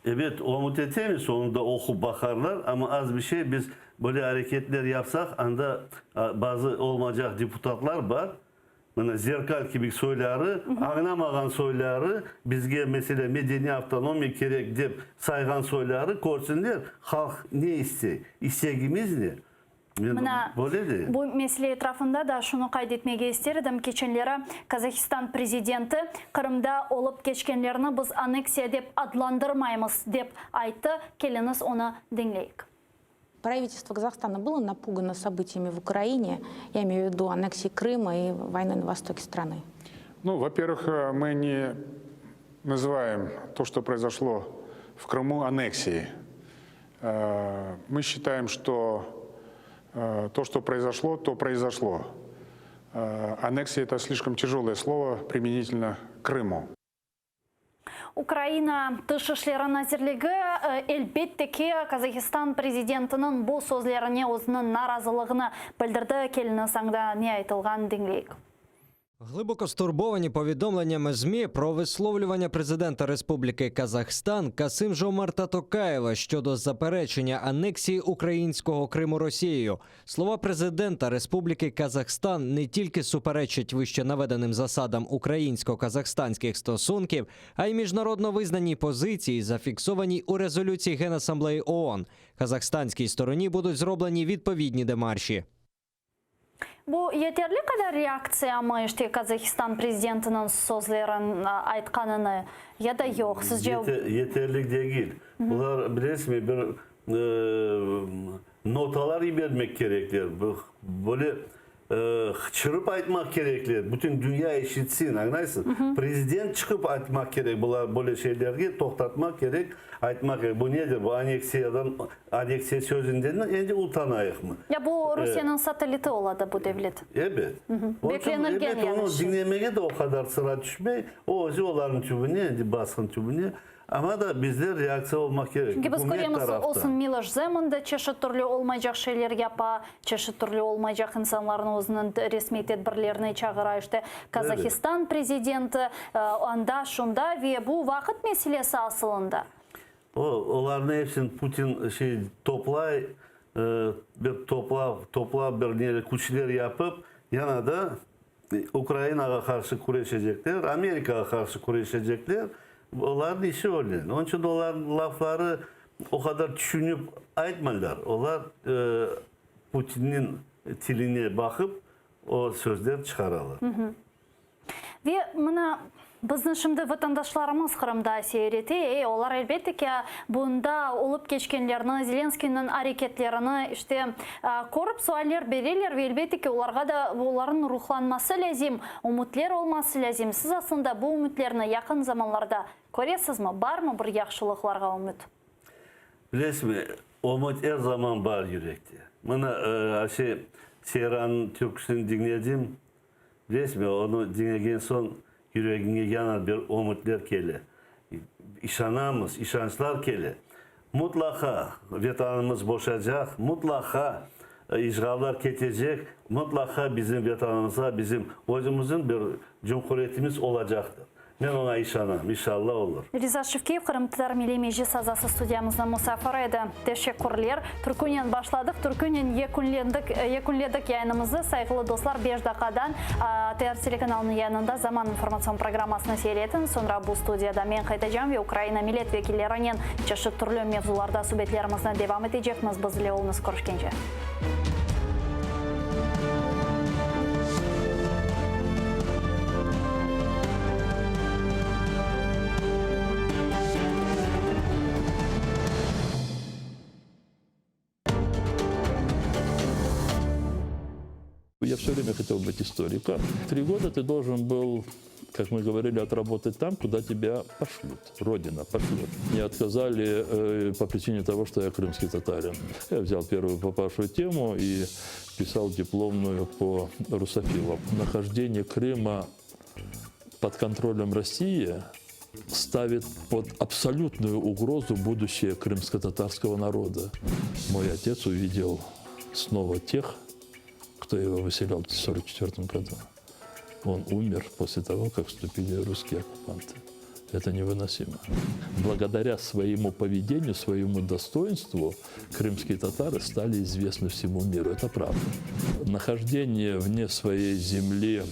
Ebet, ümüt etemiz, onı da oqup baqarlar, amma az bir şey, biz böyle areketler yapsaq, anda bazı olmaycaq deputatlar bar, mına Zerkal kibi soyları, añlamağan soyları, bizge, meselâ, medeniy avtonomiya kerek dep sayğan soyları körsinler, halq ne istey, istegimiz ne. Mına, Böyle de. bu mesele etrafında da şunı qayd etmege ister edim, keçenleri Qazahistan prezidenti Qırımda olıp keçkenlerni biz anneksiya dep adlandırmaymız, dep ayttı. Keliñiz, onı diñleyik. Правительство Казахстана было напугано событиями в Украине, я имею в виду аннексии Крыма и войны на востоке страны? Ну, во-первых, э, мы не называем то, что произошло в Крыму, аннексией. Э, мы считаем, что э, то, что произошло, то произошло. Э, аннексия – это слишком тяжелое слово применительно к Крыму. Ukraina Tış işleri nazirligi, elbette ki, Qazahistan prezidentiniñ bu sözlerine özüniñ narazılığını bildirdi. Keliñiz, añda ne aytılğan diñleyik. Глибоко стурбовані повідомленнями ЗМІ про висловлювання президента Республіки Казахстан Касим Жомарта Токаєва щодо заперечення анексії українського Криму Росією. Слова президента Республіки Казахстан не тільки суперечать вище наведеним засадам українсько-казахстанських стосунків, а й міжнародно визнаній позиції, зафіксованій у резолюції Генасамблеї ООН. Казахстанській стороні будуть зроблені відповідні демарші. Bu yeterli qadar reaktsiyamı, işte, Qazahistan prezidentiniñ sözlerin aytqanını, ya da yoq, sizce? Yeterli degil. Bular, bilesizmi, bir notalar yibermek kerekler. Böyle. Qıçırıp aytmaq kerekler, bütün dünya eşitsin, añlaysıñ? Prezident çıqıp aytmaq kerek bular, böyle şeylerge toqtatmaq kerek, aytmaq kerek. Bu nedir, bu aneksiyadan, aneksiya sözünden endi utanayıqmı? Ya bu Rusiyeniñ satelliti ola da bu devlet. Ebet. Beklenilgen Ebet, yani onı şey. diñlemege de o qadar sıra tüşmey, o özü olarnıñ tübüne, endi basqın tübüne. Amma da bizler reaktsiya olmaq kerek, Çünki biz ükümet köremiz, taraftan. olsun Miloş Zeman da çeşit türlü olmaycaq şeyler yapa, çeşit türlü olmaycaq insanlarnı özüniñ resmiy tedbirlerine çağıra, işte, Qazahistan prezidenti, anda, şunda ve bu vaqıt meselesi asılında. O, olarnı epsini Putin şey toplay, bir toplav, toplav bir ne küçler yapıp, yana da Ukrainağa qarşı küreşecekler, Amerikağa qarşı küreşecekler, olarnıñ işi öyle. Onıñ içün olarnıñ lafları o qadar tüşünip aytmaylar. Olar Putinniñ tiline baqıp o sözler çıqaralar. Ve mına Bizni şimdi vatandaşlarımız Qırımda seyir ete, e, olar elbette ki, bunda olıp keçkenlerni, Zelenskıynıñ areketlerini, işte, körip sualler bereler ve elbette ki, olarğa da olarnıñ ruhlanması lâzim, ümütler olması lâzim. Siz aslında bu ümütlerni yaqın zamanlarda köresizmi? Barmı bir yahşılıqlarğa ümüt? Bilesizmi, ümüt er zaman bar yürekte. Mına, şey, Seyrannıñ türküsini diñledim. Bilesizmi, onı diñlegen soñ yüregiñe yana bir ümütler kele. İşanamız, işançlar kele. Mutlaqa Vetanımız boşacaq, mutlaqa işğallar ketecek, mutlaqa bizim Vetanımızğa bizim özümizniñ bir cumhuriyetimiz olacaqtır. Men oña işanam, inşallah olur. Riza Şevkiyev, Qırımtatar Milliy Meclis azası studiyamıznıñ musafiri edi. Teşekkürler. Türkünen başladıq, türkünen yekünlendik, yekünledik yayınımızı. Sayğılı dostlar, beş daqqadan ATR telekanalınıñ yayınında Zaman informatsion programmasını seyir etiñ. Soñra bu studiyada men qaytacam ve Ukraina millet vekillerinen çeşit türlü mevzularda subetlerimizni devam etecekmiz. Biz ile oluñız. Körüşkence. Я все время хотел быть историком. Три года ты должен был, как мы говорили, отработать там, куда тебя пошлют. Родина пошлет. Мне отказали э, по причине того, что я крымский татарин. Я взял первую попавшую тему и писал дипломную по русофилам. Нахождение Крыма под контролем России ставит под абсолютную угрозу будущее крымско-татарского народа. Мой отец увидел снова тех, кто его выселял в 1944 году. Он умер после того, как вступили русские оккупанты. Это невыносимо. Благодаря своему поведению, своему достоинству, крымские татары стали известны всему миру. Это правда. Нахождение вне своей земли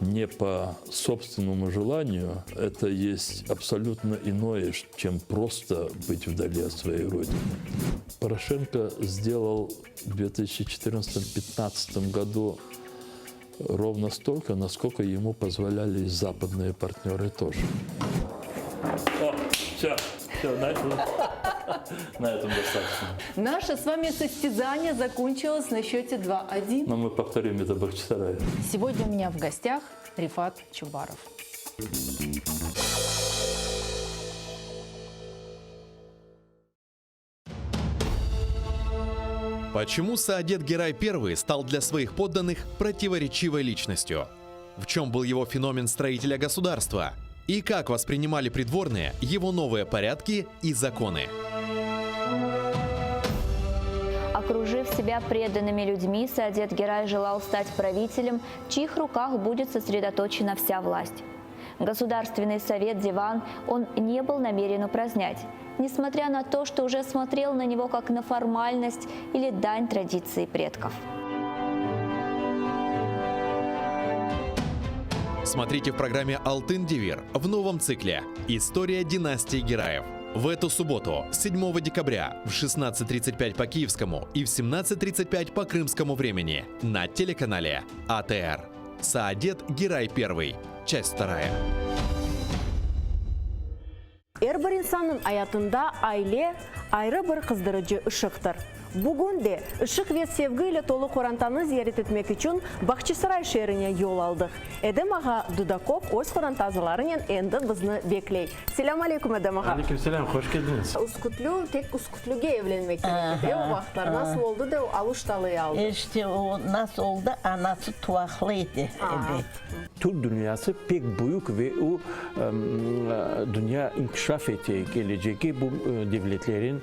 не по собственному желанию, это есть абсолютно иное, чем просто быть вдали от своей родины. Порошенко сделал в 2014-2015 году ровно столько, насколько ему позволяли западные партнеры тоже. О, все, все, на этом, на этом достаточно. Наше с вами состязание закончилось на счете 2-1. Но мы повторим это в Бахчисарае. Сегодня у меня в гостях Рифат Чубаров. Почему Саадет Герай I стал для своих подданных противоречивой личностью? В чем был его феномен строителя государства? И как воспринимали придворные его новые порядки и законы? Окружив себя преданными людьми, Саадет Герай желал стать правителем, в чьих руках будет сосредоточена вся власть. Государственный совет Диван он не был намерен упразднять, несмотря на то, что уже смотрел на него как на формальность или дань традиции предков. Смотрите в программе «Алтын Девир» в новом цикле «История династии Гераев». В эту субботу, 7 декабря, в 16.35 по киевскому и в 17.35 по крымскому времени на телеканале АТР. Саадет Герай I. Часть вторая. Er bir insannıñ ayatında aile ayrı bir qızdırıcı ışıqtır. Bugün de ışıq ve sevgi ile tolu qorantanı ziyaret etmek içün Bahçisaray şeerine yol aldıq. Edem ağa Dudakov öz qoranta azalarınen endi bizni bekley. Selâm aleyküm, Edem ağa! Aleyküm selâm, hoş keldiñiz! Üskütlü, tek Üskütlüge evlenmek kerek edi, e, o vaqıtlar. Nasıl oldı da o Aluştalıyı aldı? İşte o nasıl oldı, anası tuvaqlı edi, ebet. Türk dünyası pek büyük ve o, dünya inkişaf ete, kelecegi bu devletlerin,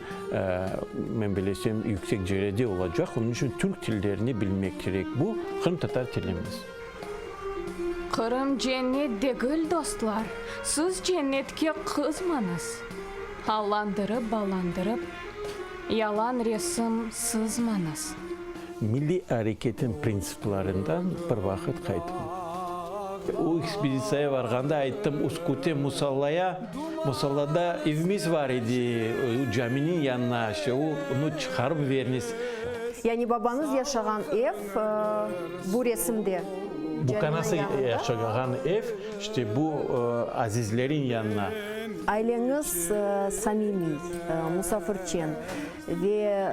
men bilesem, yüksek cerede olacaq, onıñ içün türk tillerini bilmek kerek, bu qırımtatar tilimiz. Qırım cennet degil, dostlar, siz cennetke qızmañız. Allandırıp ballandırıp, yalan resim sızmañız. Milliy areketin printsiplerinden bir vaqıt qaytmam. O ekspeditsiyaya varğanda ayttım, Üsküte musallaya, musallada evimiz var edi, caminiñ yanına, işte onı çıqarıp veriniz. Yani babañız yaşağan ev bu resimde, Bu kanası yaşağan ev, işte bu azizlerin yanına. Aileñiz samimiy, musafirçen ve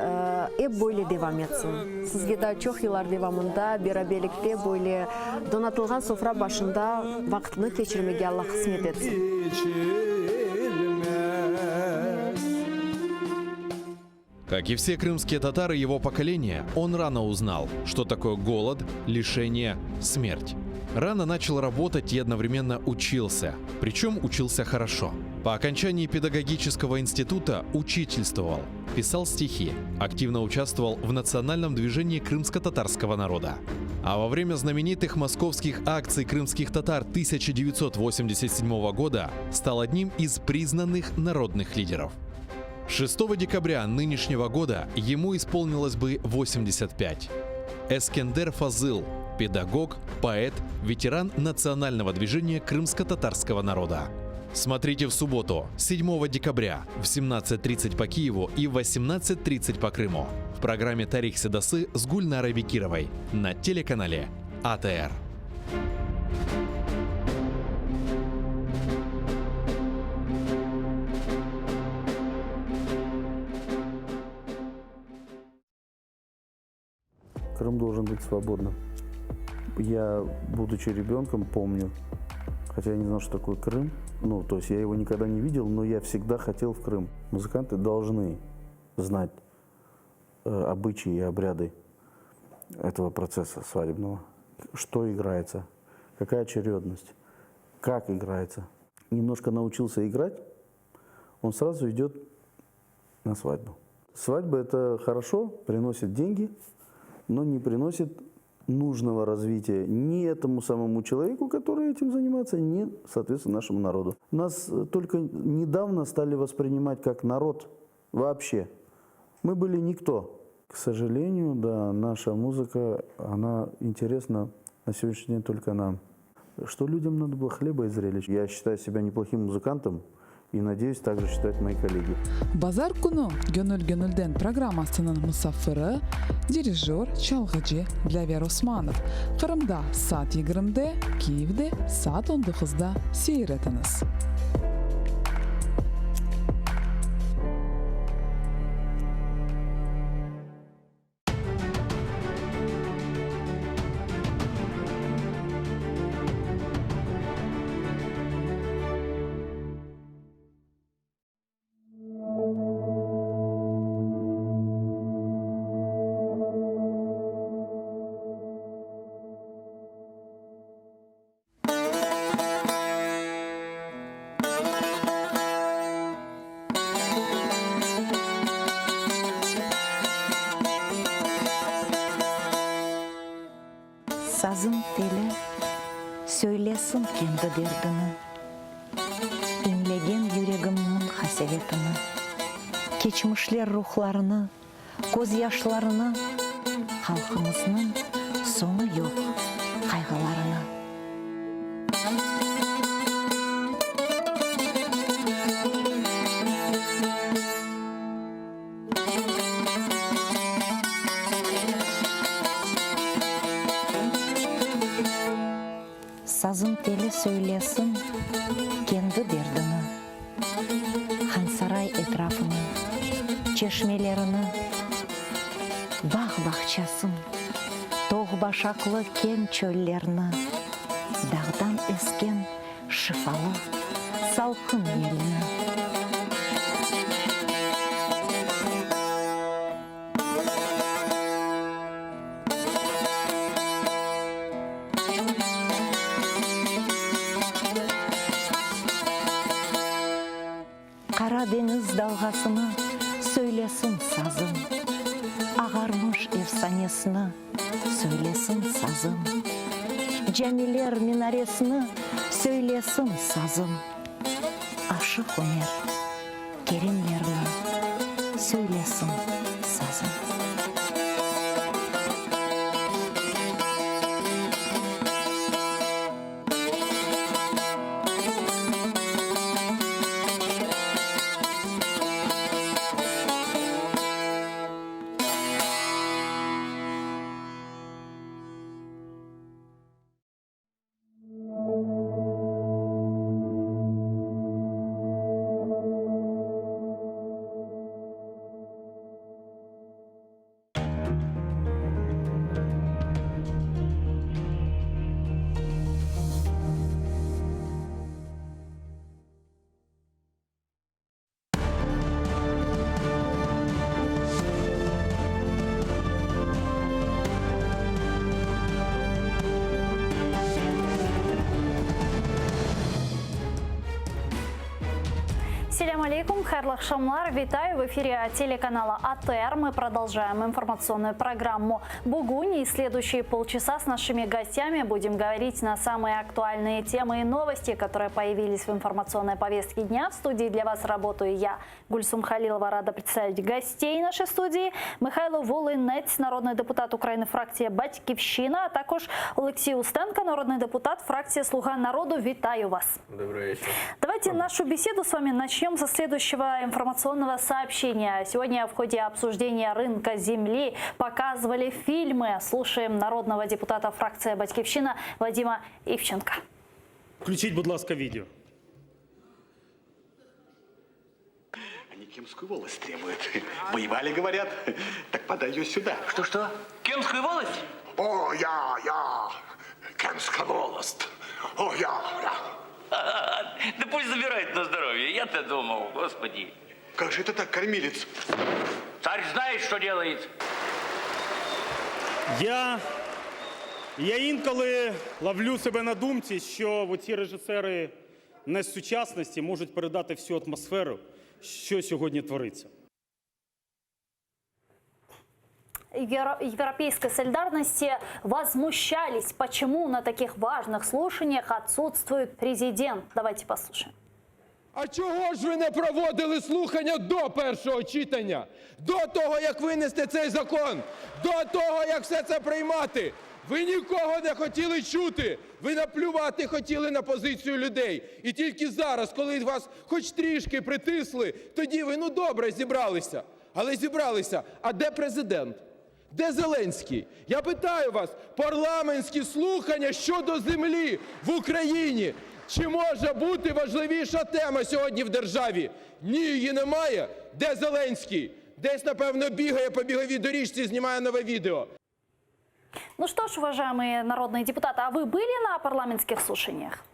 ep böyle devam etsin. Sizge daa çoq yıllar devamında beraberlikte böyle donatılğan sofra başında vaqıtnı keçirmege Alla qısmet etsin. Как и все крымские татары его поколения, он рано узнал, что такое голод, лишение, смерть. Рано начал работать и одновременно учился. Причем учился хорошо. По окончании педагогического института учительствовал, писал стихи, активно участвовал в национальном движении крымско-татарского народа. А во время знаменитых московских акций крымских татар 1987 года стал одним из признанных народных лидеров. 6 декабря нынешнего года ему исполнилось бы 85. Эскендер Фазыл – педагог, поэт, ветеран национального движения крымско-татарского народа. Смотрите в субботу, 7 декабря в 17.30 по Киеву и в 18.30 по Крыму в программе «Тарих Седасы» с Гульнарой Бекировой на телеканале АТР. Крым должен быть свободным. Я, будучи ребенком, помню, хотя я не знал, что такое Крым, ну, то есть я его никогда не видел, но я всегда хотел в Крым. Музыканты должны знать э, обычаи и обряды этого процесса свадебного. Что играется, какая очередность, как играется. Немножко научился играть, он сразу идет на свадьбу. Свадьба – это хорошо, приносит деньги, но не приносит нужного развития ни этому самому человеку, который этим занимается, ни, соответственно, нашему народу. Нас только недавно стали воспринимать как народ вообще. Мы были никто. К сожалению, да, наша музыка, она интересна на сегодняшний день только нам. Что людям надо было хлеба и зрелищ. Я считаю себя неплохим музыкантом и надеюсь, так же считают мои коллеги. Bazar künü Göñül göñülden programmasınıñ musafiri, dirijör, çalğıcı Dlâver Osmanov. Qırımda saat yigirmide, Kiyevde saat on doquzda seyir etiñiz. Sazım teli söylesin kendi derdini, İñlegen yüregimniñ qasevetini, Keçmişler ruhlarını, közyaşlarını, Halqımıznıñ soñu yoq qayğılarını. Sazım teli söylesin kendi derdini, Hansaray etrafını, çeşmelerini. Bağ-bağçasın, toq başaqlı keñ çöllerni, Dağdan esken şifalı salqın yelni. Qara deñiz dalğasını söylesin sazım, Ağarmış efsanesini söylesin sazım, Camiler minaresini söylesin sazım, Aşıq Ümer Kerimlerni söylesin sazım. Selâm aleyküm, hayırlı aqşamlar. Витаю в эфире телеканала АТР. Мы продолжаем информационную программу «Бугунь». И следующие полчаса с нашими гостями будем говорить на самые актуальные темы и новости, которые появились в информационной повестке дня. В студии для вас работаю я, Гульсум Халилова. Рада представить гостей нашей студии. Михайло Волинець, народний депутат України, фракція «Батьківщина», а також Олексій Устенко, народний депутат, фракція «Слуга народу». Вітаю вас. Добрый вечер. Давайте нашу беседу с вами начнем со следующего информационного сообщения. Сегодня в ходе обсуждения рынка земли показывали фильмы. Слушаем народного депутата фракции «Батькивщина» Вадима Ивченко. Включіть, будь ласка, відео. Они Кемскую волость требуют. Воевали, говорят. Так подай ее сюда. Что-что? Кемскую волость? О, я, я, Кемская волость. О, я, я. Да пусть забирает на здоровье. Я-то думал, господи. Как же это так, кормилец? Царь знает, что делает. Я, я інколи ловлю себе на думці, що оці режисери не з сучасності можуть передати всю атмосферу, що сьогодні твориться. Европейской солидарности возмущались, почему на таких важных слушаниях отсутствует президент. Давайте послушаем. А чого ж ви не проводили слухання до першого читання? До того, як винести цей закон, до того, як все це приймати? Ви нікого не хотіли чути, ви наплювати хотіли на позицію людей. І тільки зараз, коли вас хоч трішки притисли, тоді ви, ну добре, зібралися. Але зібралися. А де президент? Де Зеленський? Я питаю вас, парламентські слухання щодо землі в Україні. Чи може бути важливіша тема сьогодні в державі? Ні, її немає. Де Зеленський? Десь, напевно, бігає по біговій доріжці, знімає нове відео. Ну что ж, уважаемые народные депутаты, а вы были на парламентских слушаниях?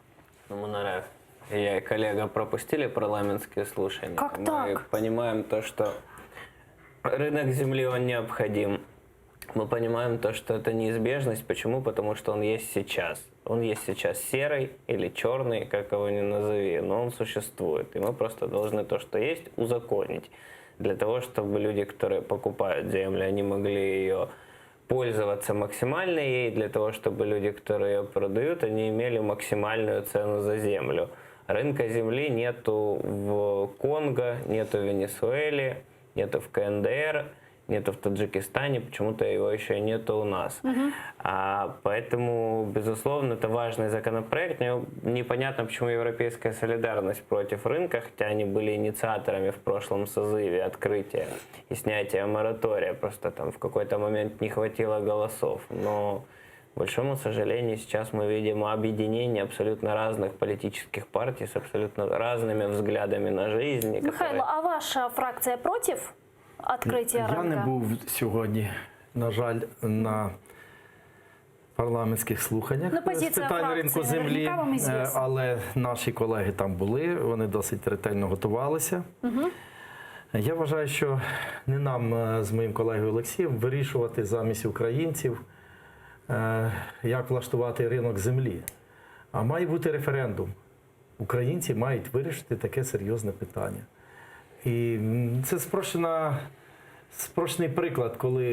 Ну, мы, наверное, я и коллега пропустили парламентские слушания. Как мы так? понимаем то, что рынок земли, он необходим. Мы понимаем то, что это неизбежность. Почему? Потому что он есть сейчас. Он есть сейчас серый или черный, как его ни назови, но он существует. И мы просто должны то, что есть, узаконить. Для того, чтобы люди, которые покупают землю, они могли ее пользоваться максимально ей, для того, чтобы люди, которые ее продают, они имели максимальную цену за землю. Рынка земли нету в Конго, нету в Венесуэле, нету в КНДР, нету в Таджикистане, почему-то его еще и нету у нас. А, поэтому, безусловно, это важный законопроект. Мне непонятно, почему Европейская солидарность против рынка, хотя они были инициаторами в прошлом созыве открытия и снятия моратория. Просто там в какой-то момент не хватило голосов. Но, к большому сожалению, сейчас мы видим объединение абсолютно разных политических партий с абсолютно разными взглядами на жизнь. которые- Михайло, а ваша фракция против открытия Я рынка? не був сьогодні. На жаль, на парламентських слуханнях Ну, з позиція питань фракції ринку землі, наверняка вам Е, известна. але наші колеги там були, вони досить ретельно готувалися. Угу. Я вважаю, що не нам е, з моїм колегою Олексієм вирішувати замість українців, е, як влаштувати ринок землі. А має бути референдум. Українці мають вирішити таке серйозне питання. І м, це спрощена, спрощений приклад, коли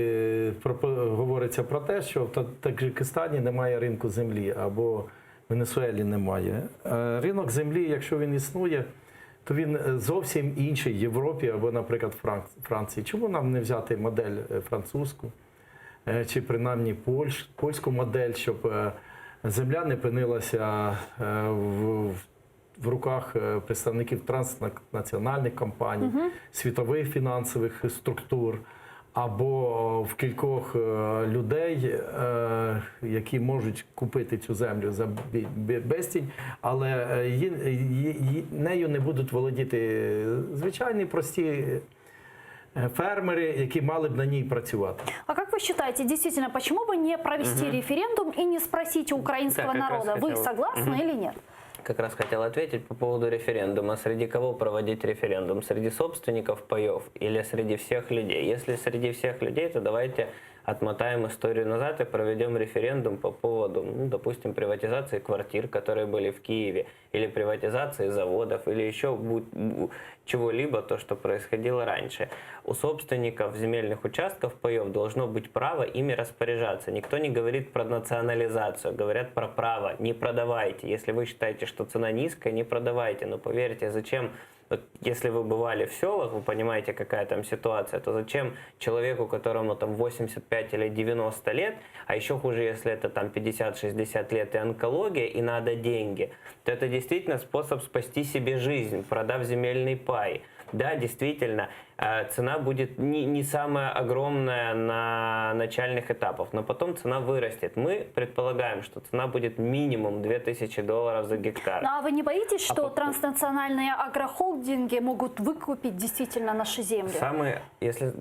пропо- говориться про те, що в Та- Таджикистані немає ринку землі або в Венесуелі немає. Е, Ринок землі, якщо він існує, то він е, зовсім інший в Європі або, наприклад, Франк- Франції. Чому нам не взяти модель е, французьку е, чи принаймні польш, польську модель, щоб е, земля не пинилася е, в, в руках е, представників транснаціональних компаній, Мгм. світових фінансових структур або в кількох е, людей, е, які можуть купити цю землю за бі- бі- безцінь, але е, її- її- нею не будуть володіти звичайні прості е, фермери, які мали б на ній працювати. А как вы считаете, действительно, почему бы не провести Мгм. референдум и не спросить у украинского Да, как раз народа, вы хотел. согласны Мгм. или нет? Как раз хотел ответить по поводу референдума. Среди кого проводить референдум? Среди собственников паев или среди всех людей? Если среди всех людей, то давайте отмотаем историю назад и проведем референдум по поводу, ну, допустим, приватизации квартир, которые были в Киеве, или приватизации заводов, или еще будь- бу- чего-либо, то, что происходило раньше. У собственников земельных участков паев должно быть право ими распоряжаться. Никто не говорит про национализацию, говорят про право. Не продавайте. Если вы считаете, что цена низкая, не продавайте. Но поверьте, зачем вот если вы бывали в селах, вы понимаете, какая там ситуация, то зачем человеку, которому там 85 или 90 лет, а еще хуже, если это там 50-60 лет и онкология, и надо деньги, то это действительно способ спасти себе жизнь, продав земельный пай. Да, действительно, э, цена будет не, не самая огромная на начальных этапах, но потом цена вырастет. Мы предполагаем, что цена будет минимум 2000 долларов за гектар. Ну, а вы не боитесь, А что по- транснациональные агрохолдинги могут выкупить действительно наши земли? Самый, если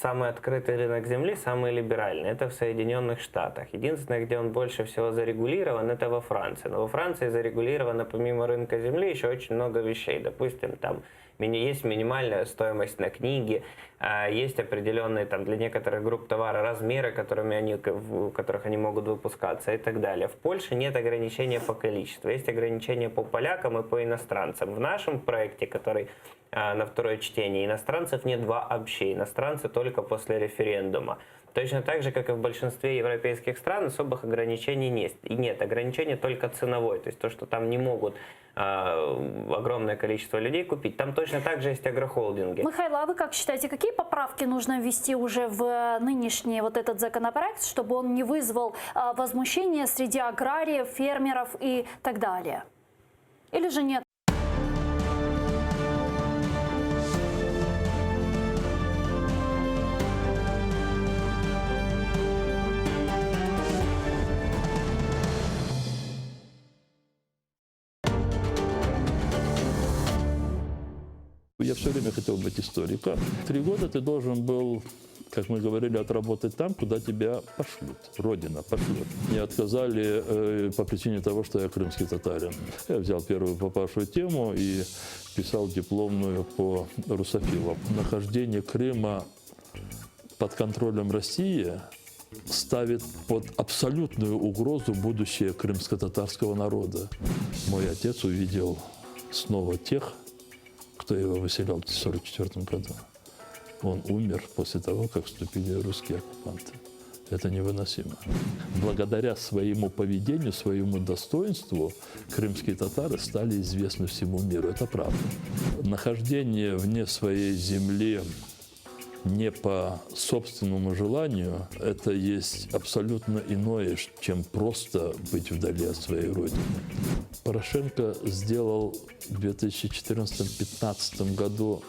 самый открытый рынок земли, самый либеральный, это в Соединенных Штатах. Единственное, где он больше всего зарегулирован, это во Франции. Но во Франции зарегулировано помимо рынка земли еще очень много вещей. Допустим, там мини- есть минимальная стоимость на книги, а, есть определенные там для некоторых групп товара размеры, которыми они, в которых они могут выпускаться и так далее. В Польше нет ограничения по количеству, есть ограничения по полякам и по иностранцам. В нашем проекте, который а, на второе чтение, иностранцев нет вообще, иностранцы только после референдума. Точно так же, как и в большинстве европейских стран, особых ограничений нет. И нет, ограничения только ценовое, то есть то, что там не могут а, огромное количество людей купить. Там точно так же есть агрохолдинги. Михаил, а вы как считаете, какие поправки нужно ввести уже в нынешний вот этот законопроект, чтобы он не вызвал а, возмущения среди аграриев, фермеров и так далее? Или же нет? Я все время хотел быть историком. Три года ты должен был, как мы говорили, отработать там, куда тебя пошлют. Родина пошлет. Мне отказали э, по причине того, что я крымский татарин. Я взял первую попавшую тему и писал дипломную по русофилам. Нахождение Крыма под контролем России ставит под абсолютную угрозу будущее крымско-татарского народа. Мой отец увидел снова тех, кто его выселял в 1944 году. Он умер после того, как вступили русские оккупанты. Это невыносимо. Благодаря своему поведению, своему достоинству, крымские татары стали известны всему миру. Это правда. Нахождение вне своей земли не по собственному желанию, это есть абсолютно иное, чем просто быть вдали от своей родины. Порошенко сделал в 2014-2015 году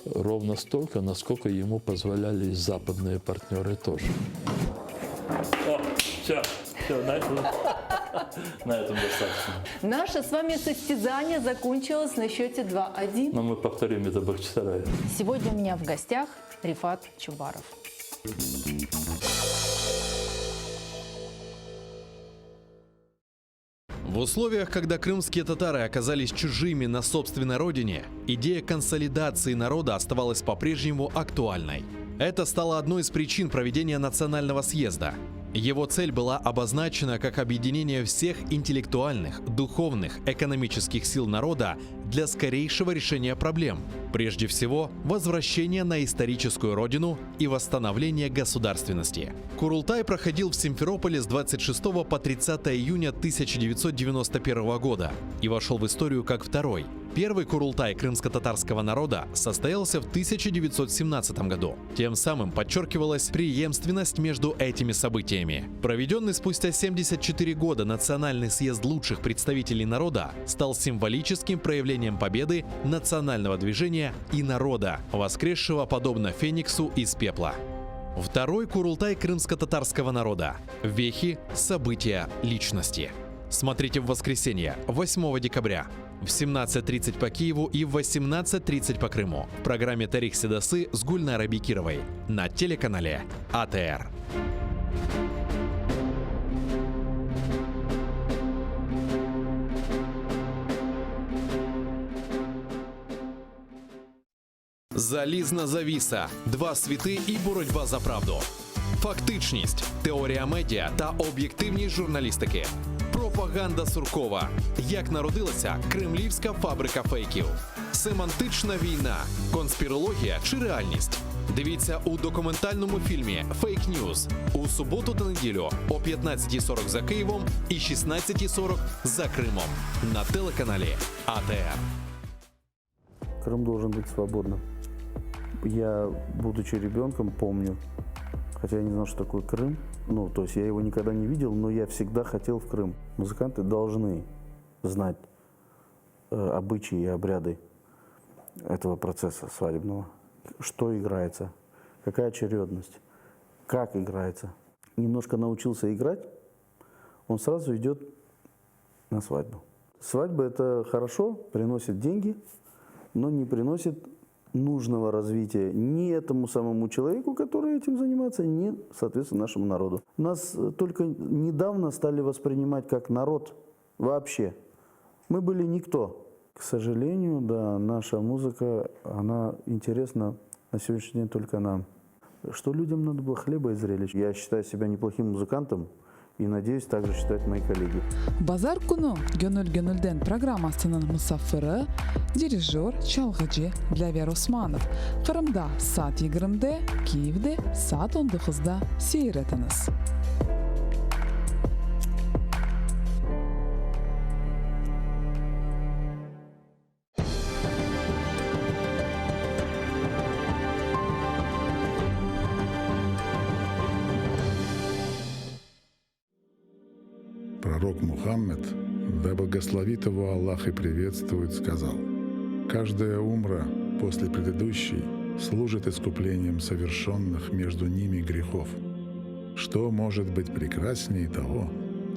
ровно столько, насколько ему позволяли и западные партнеры тоже. О, все, все, на этом, на этом достаточно. Наше с вами состязание закончилось на счете 2-1. Но мы повторим это в Бахчисарае. Сегодня у меня в гостях Рифат Чубаров. Thank you. В условиях, когда крымские татары оказались чужими на собственной родине, идея консолидации народа оставалась по-прежнему актуальной. Это стало одной из причин проведения национального съезда. Его цель была обозначена как объединение всех интеллектуальных, духовных, экономических сил народа для скорейшего решения проблем. Прежде всего, возвращение на историческую родину и восстановление государственности. Курултай проходил в Симферополе с 26 по 30 июня 1991 года и вошел в историю как второй. Первый Курултай крымско-татарского народа состоялся в 1917 году. Тем самым подчеркивалась преемственность между этими событиями. Проведенный спустя 74 года Национальный съезд лучших представителей народа стал символическим проявлением победы национального движения и народа, воскресшего подобно Фениксу из пепла. Второй Курултай крымско-татарского народа. Вехи, события, личности. Смотрите в воскресенье, 8 декабря в 17.30 по Киеву и в 18.30 по Крыму в программе «Тарих Седасы» с Гульнарой Бекировой на телеканале АТР. Залізна завіса, два світи і боротьба за правду. Фактичність, теорія медіа та об'єктивність журналістики. Пропаганда Суркова. Як народилася кремлівська фабрика фейків. Семантична війна, конспірологія чи реальність. Дивіться у документальному фільмі Фейк Ньюз у суботу та неділю о 15.40 за Києвом і 16.40 за Кримом на телеканалі АТР. Крым должен быть свободным. Я, будучи ребенком, помню, хотя я не знал, что такое Крым, ну, то есть я его никогда не видел, но я всегда хотел в Крым. Музыканты должны знать э, обычаи и обряды этого процесса свадебного. Что играется, какая очередность, как играется. Немножко научился играть, он сразу идет на свадьбу. Свадьба – это хорошо, приносит деньги, но не приносит нужного развития ни этому самому человеку, который этим занимается, ни, соответственно, нашему народу. Нас э, только недавно стали воспринимать как народ вообще. Мы были никто. К сожалению, да, наша музыка, она интересна на сегодняшний день только нам. Что людям надо было хлеба и зрелищ. Я считаю себя неплохим музыкантом и надеюсь, так же считают мои коллеги. Bazar künü Göñül göñülden programmasınıñ musafiri, dirijör, çalğıcı Dlâver Osmanov. Qırımda saat yigirmide, Kiyevde saat on doquzda seyir etiñiz. Пророк Мухаммед, да благословит его Аллах и приветствует, сказал, «Каждая умра после предыдущей служит искуплением совершенных между ними грехов. Что может быть прекраснее того,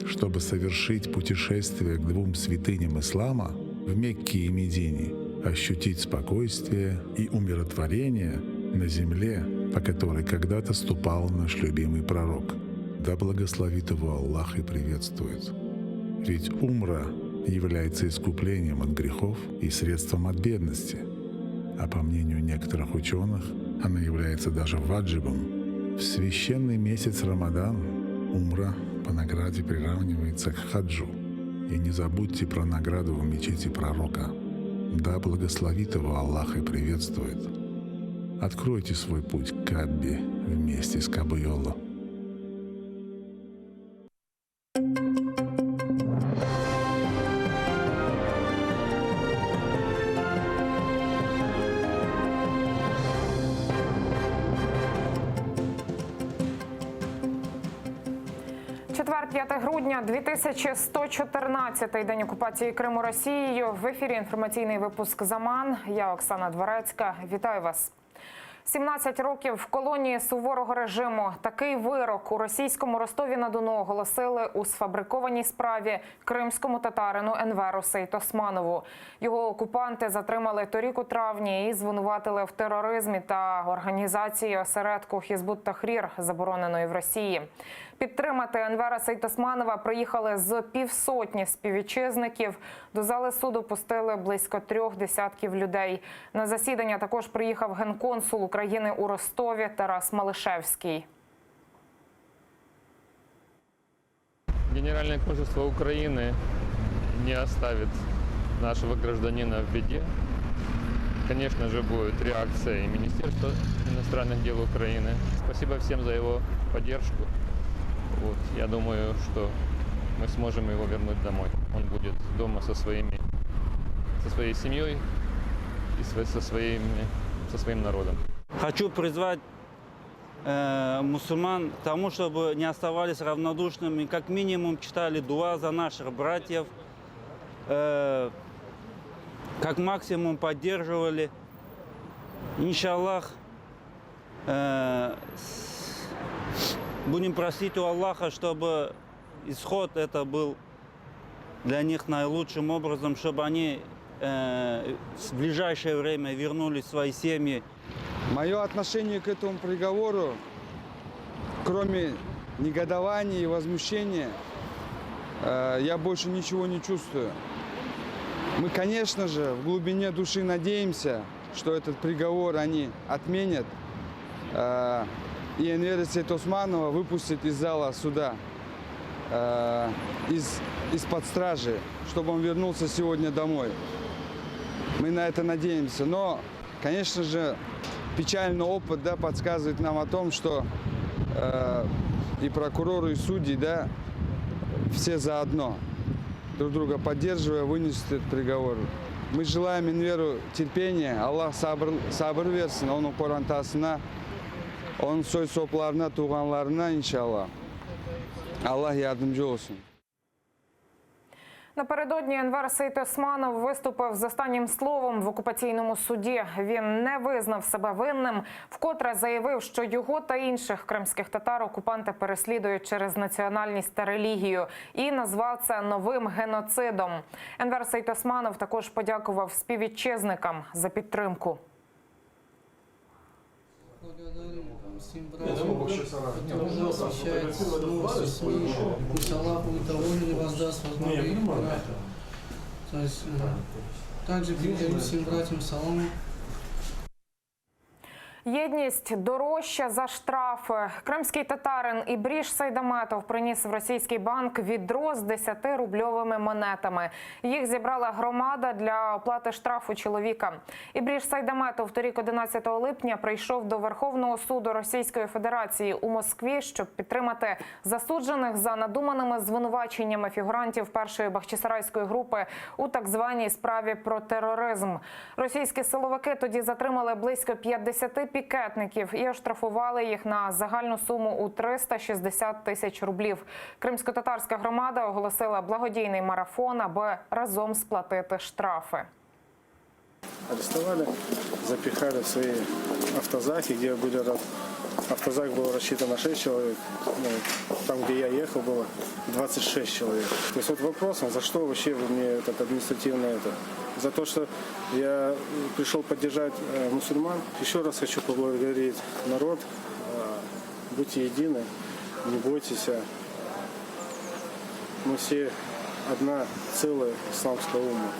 чтобы совершить путешествие к двум святыням ислама в Мекке и Медине, ощутить спокойствие и умиротворение на земле, по которой когда-то ступал наш любимый пророк. Да благословит его Аллах и приветствует. Ведь умра является искуплением от грехов и средством от бедности. А по мнению некоторых ученых, она является даже ваджибом. В священный месяц Рамадан умра по награде приравнивается к хаджу. И не забудьте про награду в мечети пророка. Да благословит его Аллах и приветствует. Откройте свой путь к Каббе вместе с Кабуйоло. Четвер, 5 грудня, 2114 день окупації Криму Росією. В ефірі інформаційний випуск «Заман». Я Оксана Дворецька. Вітаю вас. 17 років в колонії суворого режиму. Такий вирок у російському Ростові-на-Дону оголосили у сфабрикованій справі кримському татарину Енверу Сейтосманову. Його окупанти затримали торік у травні і звинуватили в тероризмі та організації осередку Хізбут Тахрір, забороненої в Росії. Підтримати Енвера Сейтосманова приїхали з півсотні співвітчизників. До зали суду пустили близько трьох десятків людей. На засідання також приїхав генконсул України у Ростові Тарас Малишевський. Генеральное консульство Украины не оставит нашего гражданина в беде. Конечно же, будет реакция и Министерства иностранных дел Украины. Спасибо всем за его поддержку. Вот, я думаю, что мы сможем его вернуть домой. Он будет дома со, своими, со своей семьей и со, своими, со своим народом. Хочу призвать э, мусульман к тому, чтобы не оставались равнодушными, как минимум читали дуа за наших братьев, э, как максимум поддерживали. Иншаллах, э, будем просить у Аллаха, чтобы исход это был для них наилучшим образом, чтобы они э, в ближайшее время вернулись в свои семьи. Мое отношение к этому приговору, кроме негодования и возмущения, э, я больше ничего не чувствую. Мы, конечно же, в глубине души надеемся, что этот приговор они отменят э, и Энвера Сейтосманова выпустят из зала суда, э, из, из-под стражи, чтобы он вернулся сегодня домой. Мы на это надеемся. Но, конечно же, печальный опыт да, подсказывает нам о том, что э, и прокуроры, и судьи, да, все заодно, друг друга поддерживая, вынесут этот приговор. Мы желаем Энверу терпения, Allah sabır, sabır versin onıñ qorantasına, onıñ soy-soplarına, tuvğanlarına inşallah. Allah yardımcı olsun. Напередодні Енвер Сейтосманов виступив з останнім словом в окупаційному суді. Він не визнав себе винним, вкотре заявив, що його та інших кримських татар окупанти переслідують через національність та релігію, і назвав це новим геноцидом. Енвер Сейтосманов також подякував співвітчизникам за підтримку. Всем братьям, которые освящает новости СМИ. Пусть Аллах будет доволен и воздаст вас благо и То есть, э, также передаю всем братьям салам. Єдність дорожча за штрафи. Кримський татарин Ібріш Сайдаметов приніс в російський банк відро з 10-рубльовими монетами. Їх зібрала громада для оплати штрафу чоловіка. Ібріш Сайдаметов торік 11 липня прийшов до Верховного суду Російської Федерації у Москві, щоб підтримати засуджених за надуманими звинуваченнями фігурантів першої бахчисарайської групи у так званій справі про тероризм. Російські силовики тоді затримали близько 50 пікетників і оштрафували їх на загальну суму у 360 тисяч рублів. Кримськотатарська громада оголосила благодійний марафон, аби разом сплатити штрафи. Арестовали, запихали в свои автозаки, где были... ра- Автозак был рассчитан на 6 человек, ну, там, где я ехал, было 26 человек. То есть вот вопрос, а за что вообще вы мне этот административно это? За то, что я пришел поддержать э, мусульман. Еще раз хочу поблагодарить народ. Э, Будьте едины, не бойтесь. Мы все одна целая исламская умма.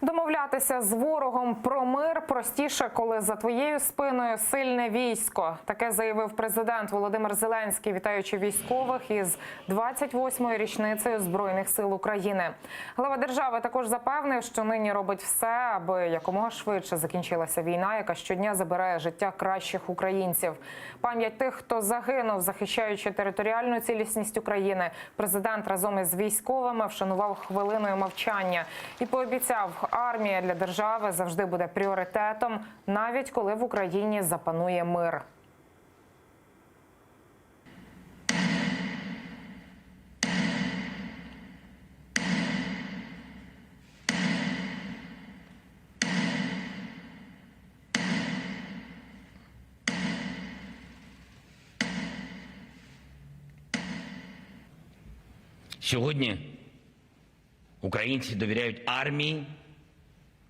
Домовлятися з ворогом про мир простіше, коли за твоєю спиною сильне військо. Таке заявив президент Володимир Зеленський, вітаючи військових із 28-ю річницею Збройних сил України. Глава держави також запевнив, що нині робить все, аби якомога швидше закінчилася війна, яка щодня забирає життя кращих українців. Пам'ять тих, хто загинув, захищаючи територіальну цілісність України, президент разом із військовими вшанував хвилиною мовчання і пообіцяв, армія для держави завжди буде пріоритетом, навіть коли в Україні запанує мир. Сьогодні українці довіряють армії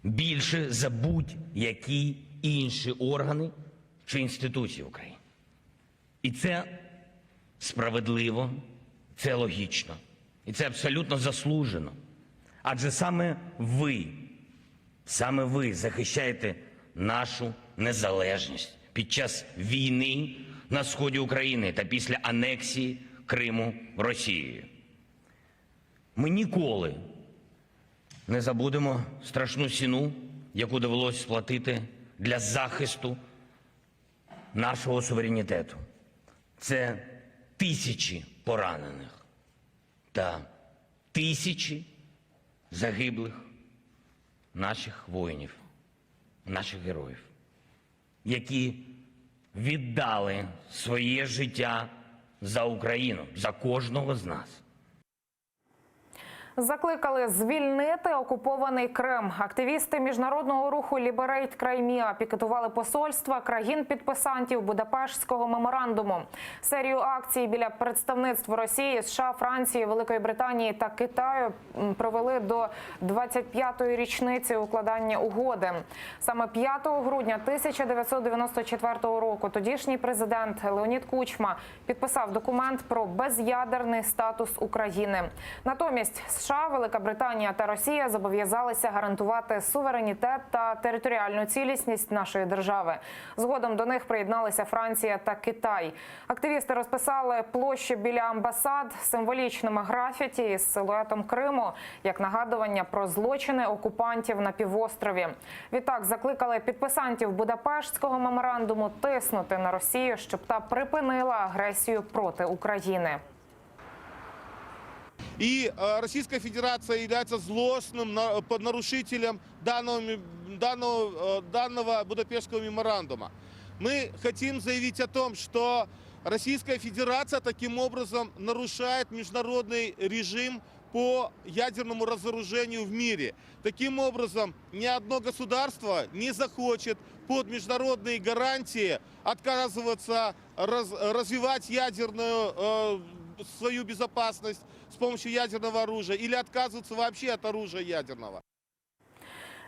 більше за будь-які. інші органи чи інституції України. І це справедливо, це логічно, і це абсолютно заслужено. Адже саме ви, саме ви захищаєте нашу незалежність під час війни на сході України та після анексії Криму Росією. Ми ніколи не забудемо страшну ціну, яку довелось сплатити для захисту нашого суверенітету. Це тисячі поранених та тисячі загиблих наших воїнів, наших героїв, які віддали своє життя за Україну, за кожного з нас. Закликали звільнити окупований Крим. Активісти міжнародного руху Liberate Crimea пікетували посольства країн-підписантів Будапештського меморандуму. Серію акцій біля представництв Росії, США, Франції, Великої Британії та Китаю м, провели до 25-ї річниці укладання угоди. Саме 5 грудня 1994 року тодішній президент Леонід Кучма підписав документ про без'ядерний статус України. Натомість США, Велика Британія та Росія зобов'язалися гарантувати суверенітет та територіальну цілісність нашої держави. Згодом до них приєдналися Франція та Китай. Активісти розписали площі біля амбасад символічними графіті із силуетом Криму як нагадування про злочини окупантів на півострові. Відтак закликали підписантів Будапештського меморандуму тиснути на Росію, щоб та припинила агресію проти України. И э, Российская Федерация является злостным на- под нарушителем данного, ми- данного, э, данного Будапештского меморандума. Мы хотим заявить о том, что Российская Федерация таким образом нарушает международный режим по ядерному разоружению в мире. Таким образом, ни одно государство не захочет под международные гарантии отказываться раз- развивать ядерную э, свою безопасность с помощью ядерного оружия или отказываться вообще от оружия ядерного.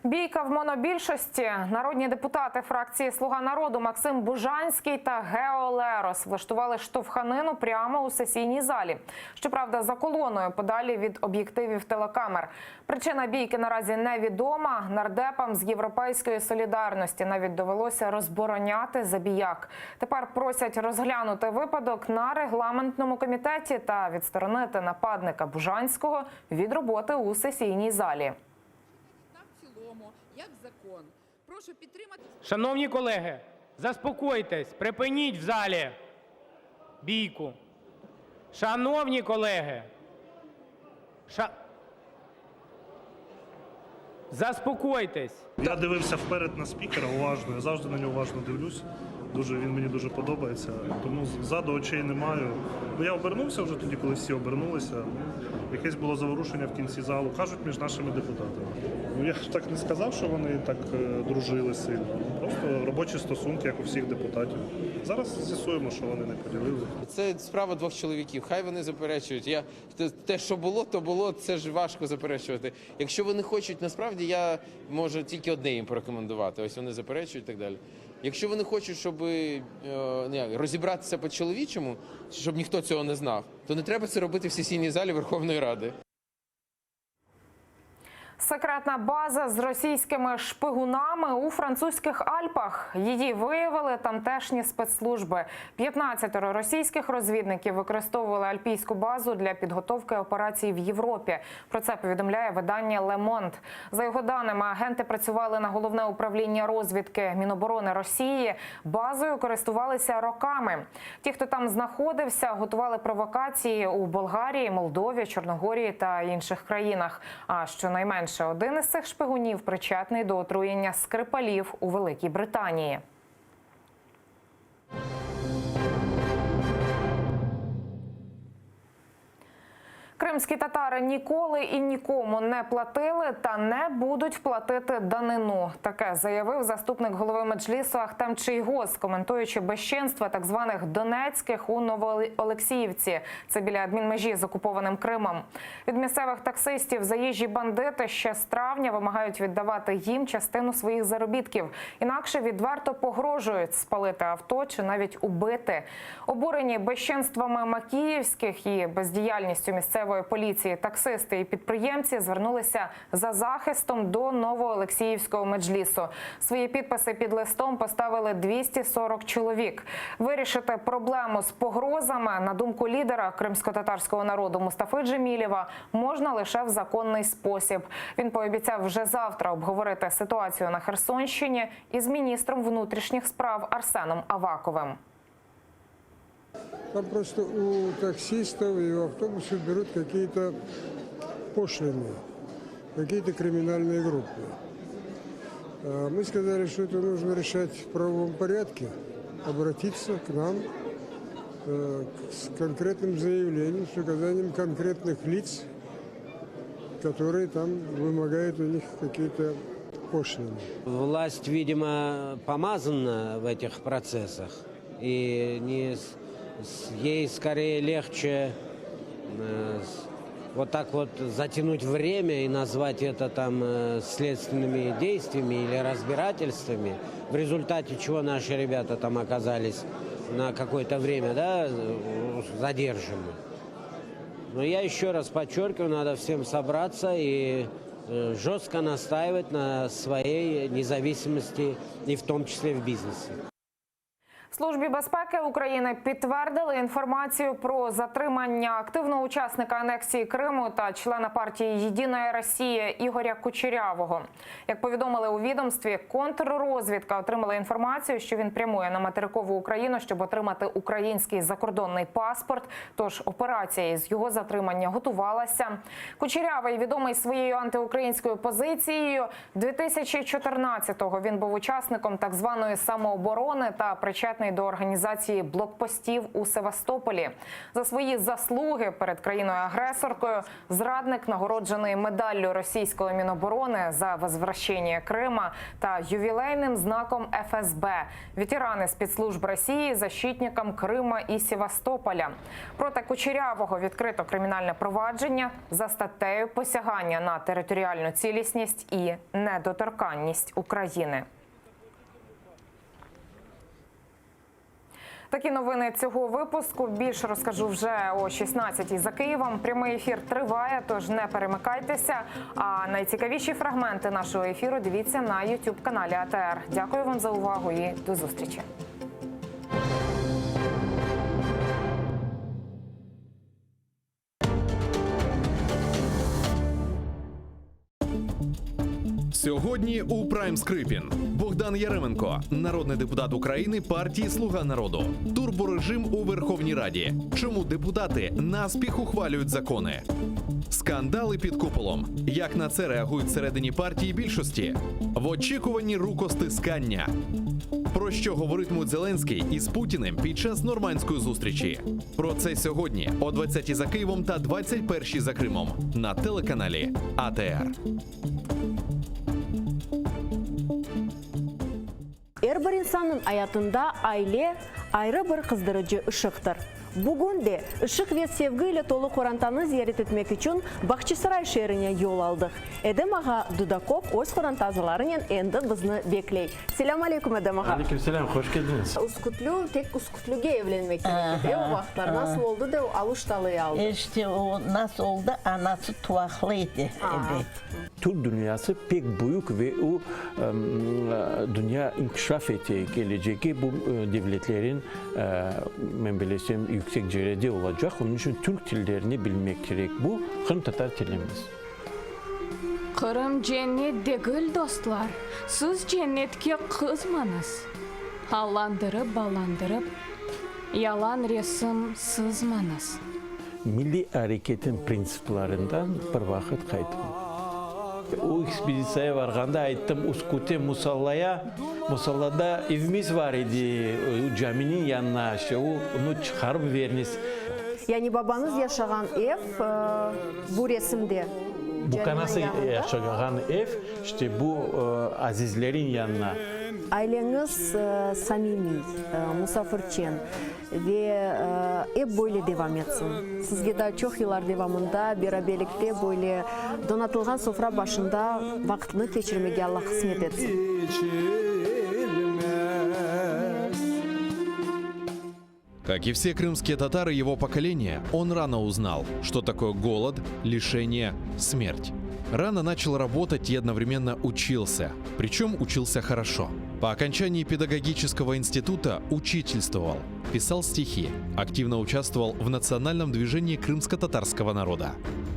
Бійка в монобільшості. Народні депутати фракції Слуга народу Максим Бужанський та Гео Лерос влаштували штовханину прямо у сесійній залі. Щоправда, за колоною подалі від об'єктивів телекамер. Причина бійки наразі невідома. Нардепам з європейської солідарності навіть довелося розбороняти забіяк. Тепер просять розглянути випадок на регламентному комітеті та відсторонити нападника Бужанського від роботи у сесійній залі. Шановні колеги, заспокойтесь, припиніть в залі бійку. Шановні колеги, ша... заспокойтесь. Я дивився вперед на спікера уважно, я завжди на нього уважно дивлюсь. Дуже він мені дуже подобається. Тому ззаду очей не маю. Ну я обернувся вже тоді, коли всі обернулися. Ну, Якесь було заворушення в кінці залу. Кажуть, між нашими депутатами. Ну я ж так не сказав, що вони так е, дружили сильно. Ну, Просто робочі стосунки, як у всіх депутатів. Зараз з'ясуємо, що вони не поділили. Це справа двох чоловіків. Хай вони заперечують. Я те- те, що було, то було. Це ж важко заперечувати. Якщо вони хочуть, насправді я можу тільки одне їм порекомендувати. Ось вони заперечують і так далі. Якщо вони хочуть, щоб е, ну, як, розібратися по-чоловічому, щоб ніхто цього не знав, то не треба це робити в сесійній залі Верховної Ради. Секретна база з російськими шпигунами у французьких Альпах. Її виявили тамтешні спецслужби. 15 російських розвідників використовували альпійську базу для підготовки операцій в Європі. Про це повідомляє видання «Ле Монд». За його даними, агенти працювали на головне управління розвідки Міноборони Росії. Базою користувалися роками. Ті, хто там знаходився, готували провокації у Болгарії, Молдові, Чорногорії та інших країнах. А щонайменше один із цих шпигунів причетний до отруєння скрипалів у Великій Британії. Кримські татари ніколи і нікому не платили та не будуть платити данину. Таке заявив заступник голови меджлісу Ахтем Чийгоз, коментуючи безчинства так званих донецьких у Новоолексіївці. Це біля адмінмежі з окупованим Кримом. Від місцевих таксистів заїжджі бандити ще з травня вимагають віддавати їм частину своїх заробітків. Інакше відверто погрожують спалити авто чи навіть убити. Обурені безчинствами макіївських і бездіяльністю місцевої поліції таксисти і підприємці звернулися за захистом до Новоолексіївського меджлісу. Свої підписи під листом поставили 240 чоловік. Вирішити проблему з погрозами, на думку лідера кримськотатарського народу Мустафи Джемілєва, можна лише в законний спосіб. Він пообіцяв вже завтра обговорити ситуацію на Херсонщині із міністром внутрішніх справ Арсеном Аваковим. Там просто у таксистов и у автобусов берут какие-то пошлины, какие-то криминальные группы. А Мы сказали, что это нужно решать в правовом порядке, обратиться к нам э, с конкретным заявлением, с указанием конкретных лиц, которые там вымогают у них какие-то пошлины. Власть, видимо, помазана в этих процессах. И не с- с- ей скорее легче э, с- вот так вот затянуть время и назвать это там э, следственными действиями или разбирательствами, в результате чего наши ребята там оказались на какое-то время да, э, задержаны. Но я еще раз подчеркиваю, надо всем собраться и э, жестко настаивать на своей независимости, и в том числе в бизнесе. В Службі безпеки України підтвердили інформацію про затримання активного учасника анексії Криму та члена партії Єдина Росія Ігоря Кучерявого. Як повідомили у відомстві, контррозвідка отримала інформацію, що він прямує на материкову Україну, щоб отримати український закордонний паспорт. Тож операція із його затримання готувалася. Кучерявий відомий своєю антиукраїнською позицією. 2014-го він був учасником так званої самооборони та причетний до організації блокпостів у Севастополі. За свої заслуги перед країною-агресоркою зрадник нагороджений медаллю російської міноборони за возвращение Крыма та ювілейним знаком ФСБ ветераны спецслужб России защитникам Крыма и Севастополя. Проти Кучерявого відкрито кримінальне провадження за статтею посягання на територіальну цілісність і недоторканність України. Такі новини цього випуску. Більше розкажу вже о 16-й за Києвом. Прямий ефір триває, тож не перемикайтеся. А найцікавіші фрагменти нашого ефіру дивіться на youtube каналі АТР. Дякую вам за увагу і до зустрічі. Сьогодні у Прайм Скрипін Богдан Яременко, народний депутат України партії Слуга народу. Турборежим у Верховній Раді. Чому депутати наспіх ухвалюють закони? Скандали під куполом. Як на це реагують всередині партії більшості? В очікуванні рукостискання. Про що говоритимуть Зеленський із Путіним під час нормандської зустрічі? Про це сьогодні о 20-й за Києвом та 21-й за Кримом на телеканалі АТР. Er bir insannıñ ayatında aile ayrı bir qızdırıcı ışıqtır. Bugün de ışıq ve sevgi ile tolu qorantanı ziyaret etmek içün Bahçisaray şeerine yol aldıq. Edem ağa Dudakov öz qoranta azalarınen endi bizni bekley. Selâm aleyküm, Edem ağa! Aleyküm selâm, hoş keldiñiz! Üskütlü, tek Üskütlüge evlenmek kerek edi, e, o vaqıtlar. Nasıl oldı da o Aluştalı'yı aldı? İşte o nasıl oldı, anası tuvaqlı edi, ebet. Türk dünyası pek büyük ve o, dünya inkişaf ete, kelecegi bu devletlerin, men bilesem, yüksek cerede olacaq. Onıñ içün türk tillerini bilmek kerek. Bu, qırımtatar tilimiz. Qırım cennet degil, dostlar, siz cennetke qızmañız. Allandırıp-ballandırıp, yalan resim sızmañız. Milliy areketin printsiplerinden bir vaqıt qaytmadı. O ekspeditsiyaya varğanda ayttım, Üsküte Musallaya, Musallada evimiz var edi, o caminiñ yanına, işte onı çıqarıp veriniz. Yani babañız yaşağan ev bu resimde, Bu kanası caminiñ yanında. yaşağan ev, işte bu azizlerin yanına. Aileñiz samimiy, musafirçen ve ep böyle devam etsin. Sizge daa çoq yıllar devamında beraberlikte böyle donatılğan sofra başında vaqıtnı keçirmege Alla qısmet etsin. Как и все крымские татары его поколения, он рано узнал, что такое голод, лишение, смерть. Рано начал работать и одновременно учился. Причем учился хорошо. По окончании педагогического института учительствовал, писал стихи, активно участвовал в национальном движении крымско-татарского народа.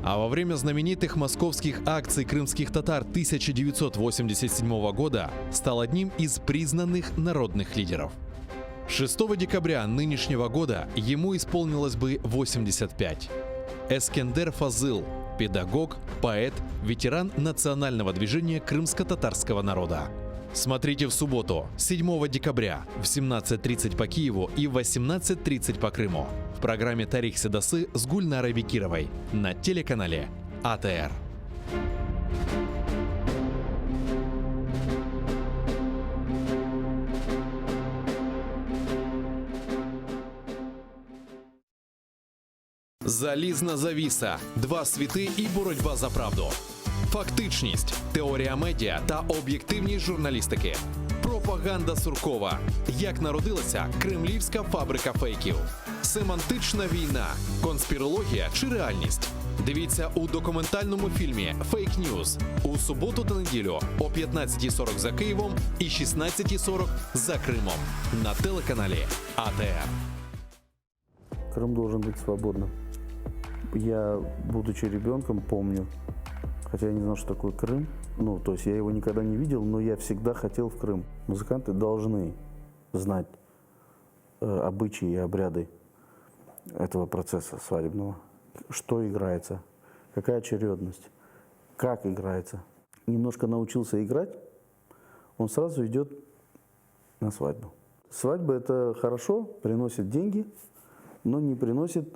А во время знаменитых московских акций крымских татар 1987 года стал одним из признанных народных лидеров. 6 декабря нынешнего года ему исполнилось бы 85. Эскендер Фазыл – педагог, поэт, ветеран национального движения крымско-татарского народа. Смотрите в субботу, 7 декабря в 17.30 по Киеву и в 18.30 по Крыму в программе «Тарих Седасы» с Гульнарой Бекировой на телеканале АТР. Залізна завіса, два світи і боротьба за правду. Фактичність, теорія медіа та об'єктивність журналістики. Пропаганда Суркова. Як народилася кремлівська фабрика фейків. Семантична війна, конспірологія чи реальність. Дивіться у документальному фільмі Фейк Ньюз у суботу та неділю о 15.40 за Києвом і 16.40 за Кримом на телеканалі АТР. Крым должен быть свободным. Я, будучи ребенком, помню, хотя я не знал, что такое Крым, ну, то есть я его никогда не видел, но я всегда хотел в Крым. Музыканты должны знать э, обычаи и обряды этого процесса свадебного. Что играется, какая очередность, как играется. Немножко научился играть, он сразу идет на свадьбу. Свадьба – это хорошо, приносит деньги, но не приносит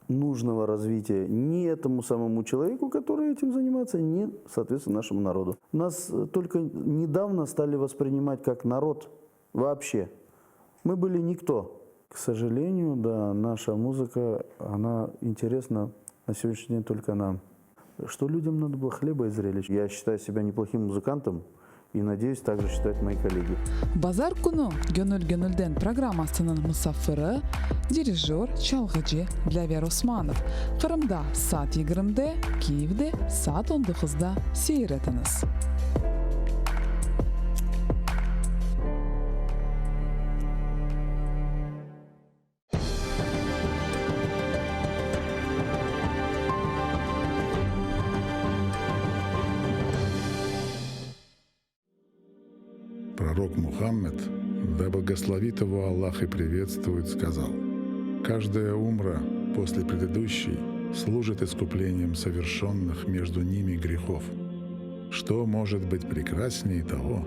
нужного развития ни этому самому человеку, который этим занимается, ни, соответственно, нашему народу. Нас э, только недавно стали воспринимать как народ вообще. Мы были никто. К сожалению, да, наша музыка, она интересна на сегодняшний день только нам. Что людям надо было хлеба и зрелищ. Я считаю себя неплохим музыкантом и надеюсь, так же считают мои коллеги. Bazar künü Göñül göñülden programmasınıñ musafiri, dirijör, çalğıcı Dlâver Osmanov. Qırımda saat yigirmide, Kiyevde saat on doquzda seyir etiñiz. Пророк Мухаммед, да благословит его Аллах и приветствует, сказал, «Каждая умра после предыдущей служит искуплением совершенных между ними грехов. Что может быть прекраснее того,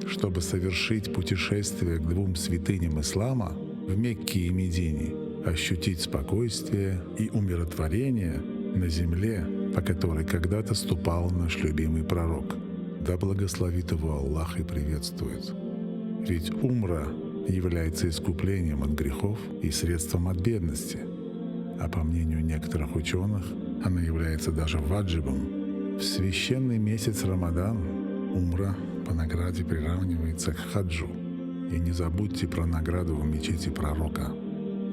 чтобы совершить путешествие к двум святыням ислама в Мекке и Медине, ощутить спокойствие и умиротворение на земле, по которой когда-то ступал наш любимый пророк. Да благословит его Аллах и приветствует. Ведь умра является искуплением от грехов и средством от бедности. А по мнению некоторых ученых, она является даже ваджибом. В священный месяц Рамадан умра по награде приравнивается к хаджу. И не забудьте про награду в мечети пророка.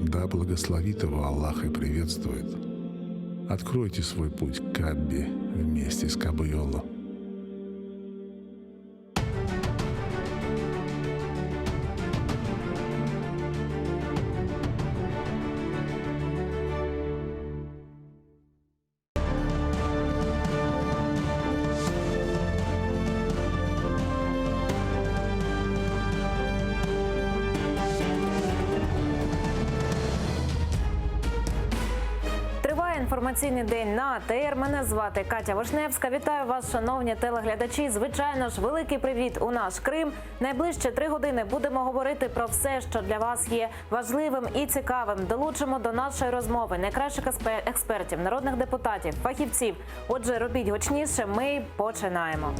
Да благословит его Аллах и приветствует. Откройте свой путь к Каббе вместе с Кабуйоло. Триває. Триває інформаційний день на АТР. Мене звати Катя Вишневська. Вітаю вас, шановні телеглядачі. Звичайно ж, великий привіт у наш Крим. Найближче три години будемо говорити про все, що для вас є важливим і цікавим. Долучимо до нашої розмови найкращих еспе- експертів, народних депутатів, фахівців. Отже, робіть гучніше. Ми починаємо.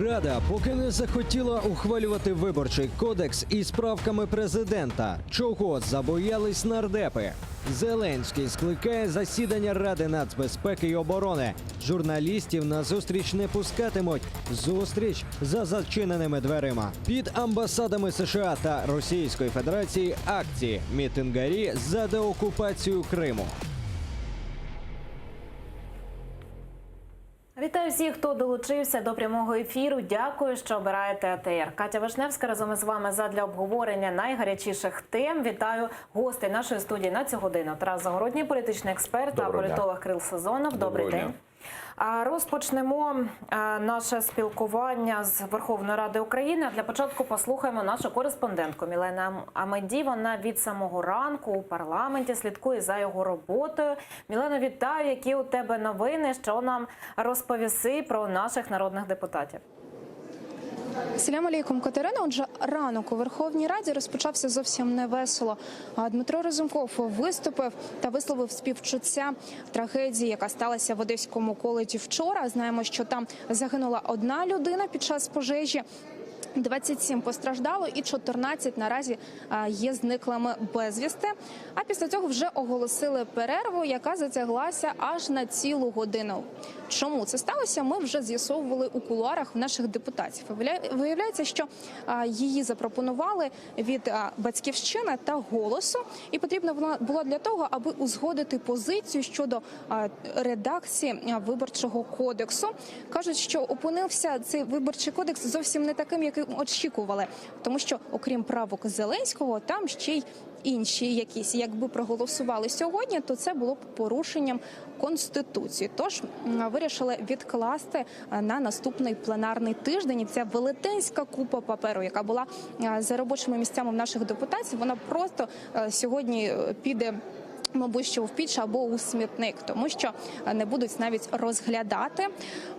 Рада поки не захотіла ухвалювати виборчий кодекс із правками президента. Чого забоялись нардепи? Зеленський скликає засідання Ради нацбезпеки і оборони. Журналістів на зустріч не пускатимуть. Зустріч за зачиненими дверима. Під амбасадами США та Російської Федерації акції мітингарі за деокупацію Криму. Вітаю всіх, хто долучився до прямого ефіру. Дякую, що обираєте АТР. Катя Вишневська разом із вами задля обговорення найгарячіших тем. Вітаю гостей нашої студії на цю годину. Тарас Загородній, політичний експерт та Доброго дня. політолог Кирил Сазонов. Добрий Доброго день. дня. А Розпочнемо е, наше спілкування з Верховною Ради України. Для початку послухаємо нашу кореспондентку Мілену Амеді. Вона від самого ранку у парламенті слідкує за його роботою. Мілено, вітаю! Які у тебе новини? Що нам розповіси про наших народних депутатів? Селям алейкум, Катерина. Отже, ранок у Верховній Раді розпочався зовсім не весело. А Дмитро Разумков виступив та висловив співчуття трагедії, яка сталася в Одеському коледжі вчора. Знаємо, що там загинула одна людина під час пожежі. 27 постраждало і 14 наразі а, є зниклими безвісти. А після цього вже оголосили перерву, яка затяглася аж на цілу годину. Чому це сталося? Ми вже з'ясовували у кулуарах в наших депутатів. Виявля- Виявляється, що а, її запропонували від а, батьківщини та голосу, і потрібна вона була для того, аби узгодити позицію щодо а, редакції а, виборчого кодексу. Кажуть, що опинився цей виборчий кодекс зовсім не таким, яким очікували, тому що окрім правок Зеленського, там ще й інші якісь. Якби проголосували сьогодні, то це було б порушенням конституції. Тож м, вирішили відкласти е, на наступний пленарний тиждень. І ця велетенська купа паперу, яка була е, за робочими місцями в наших депутатів, вона просто е, сьогодні е, піде. Мабуть, що в піч або у смітник, тому що е, не будуть навіть розглядати.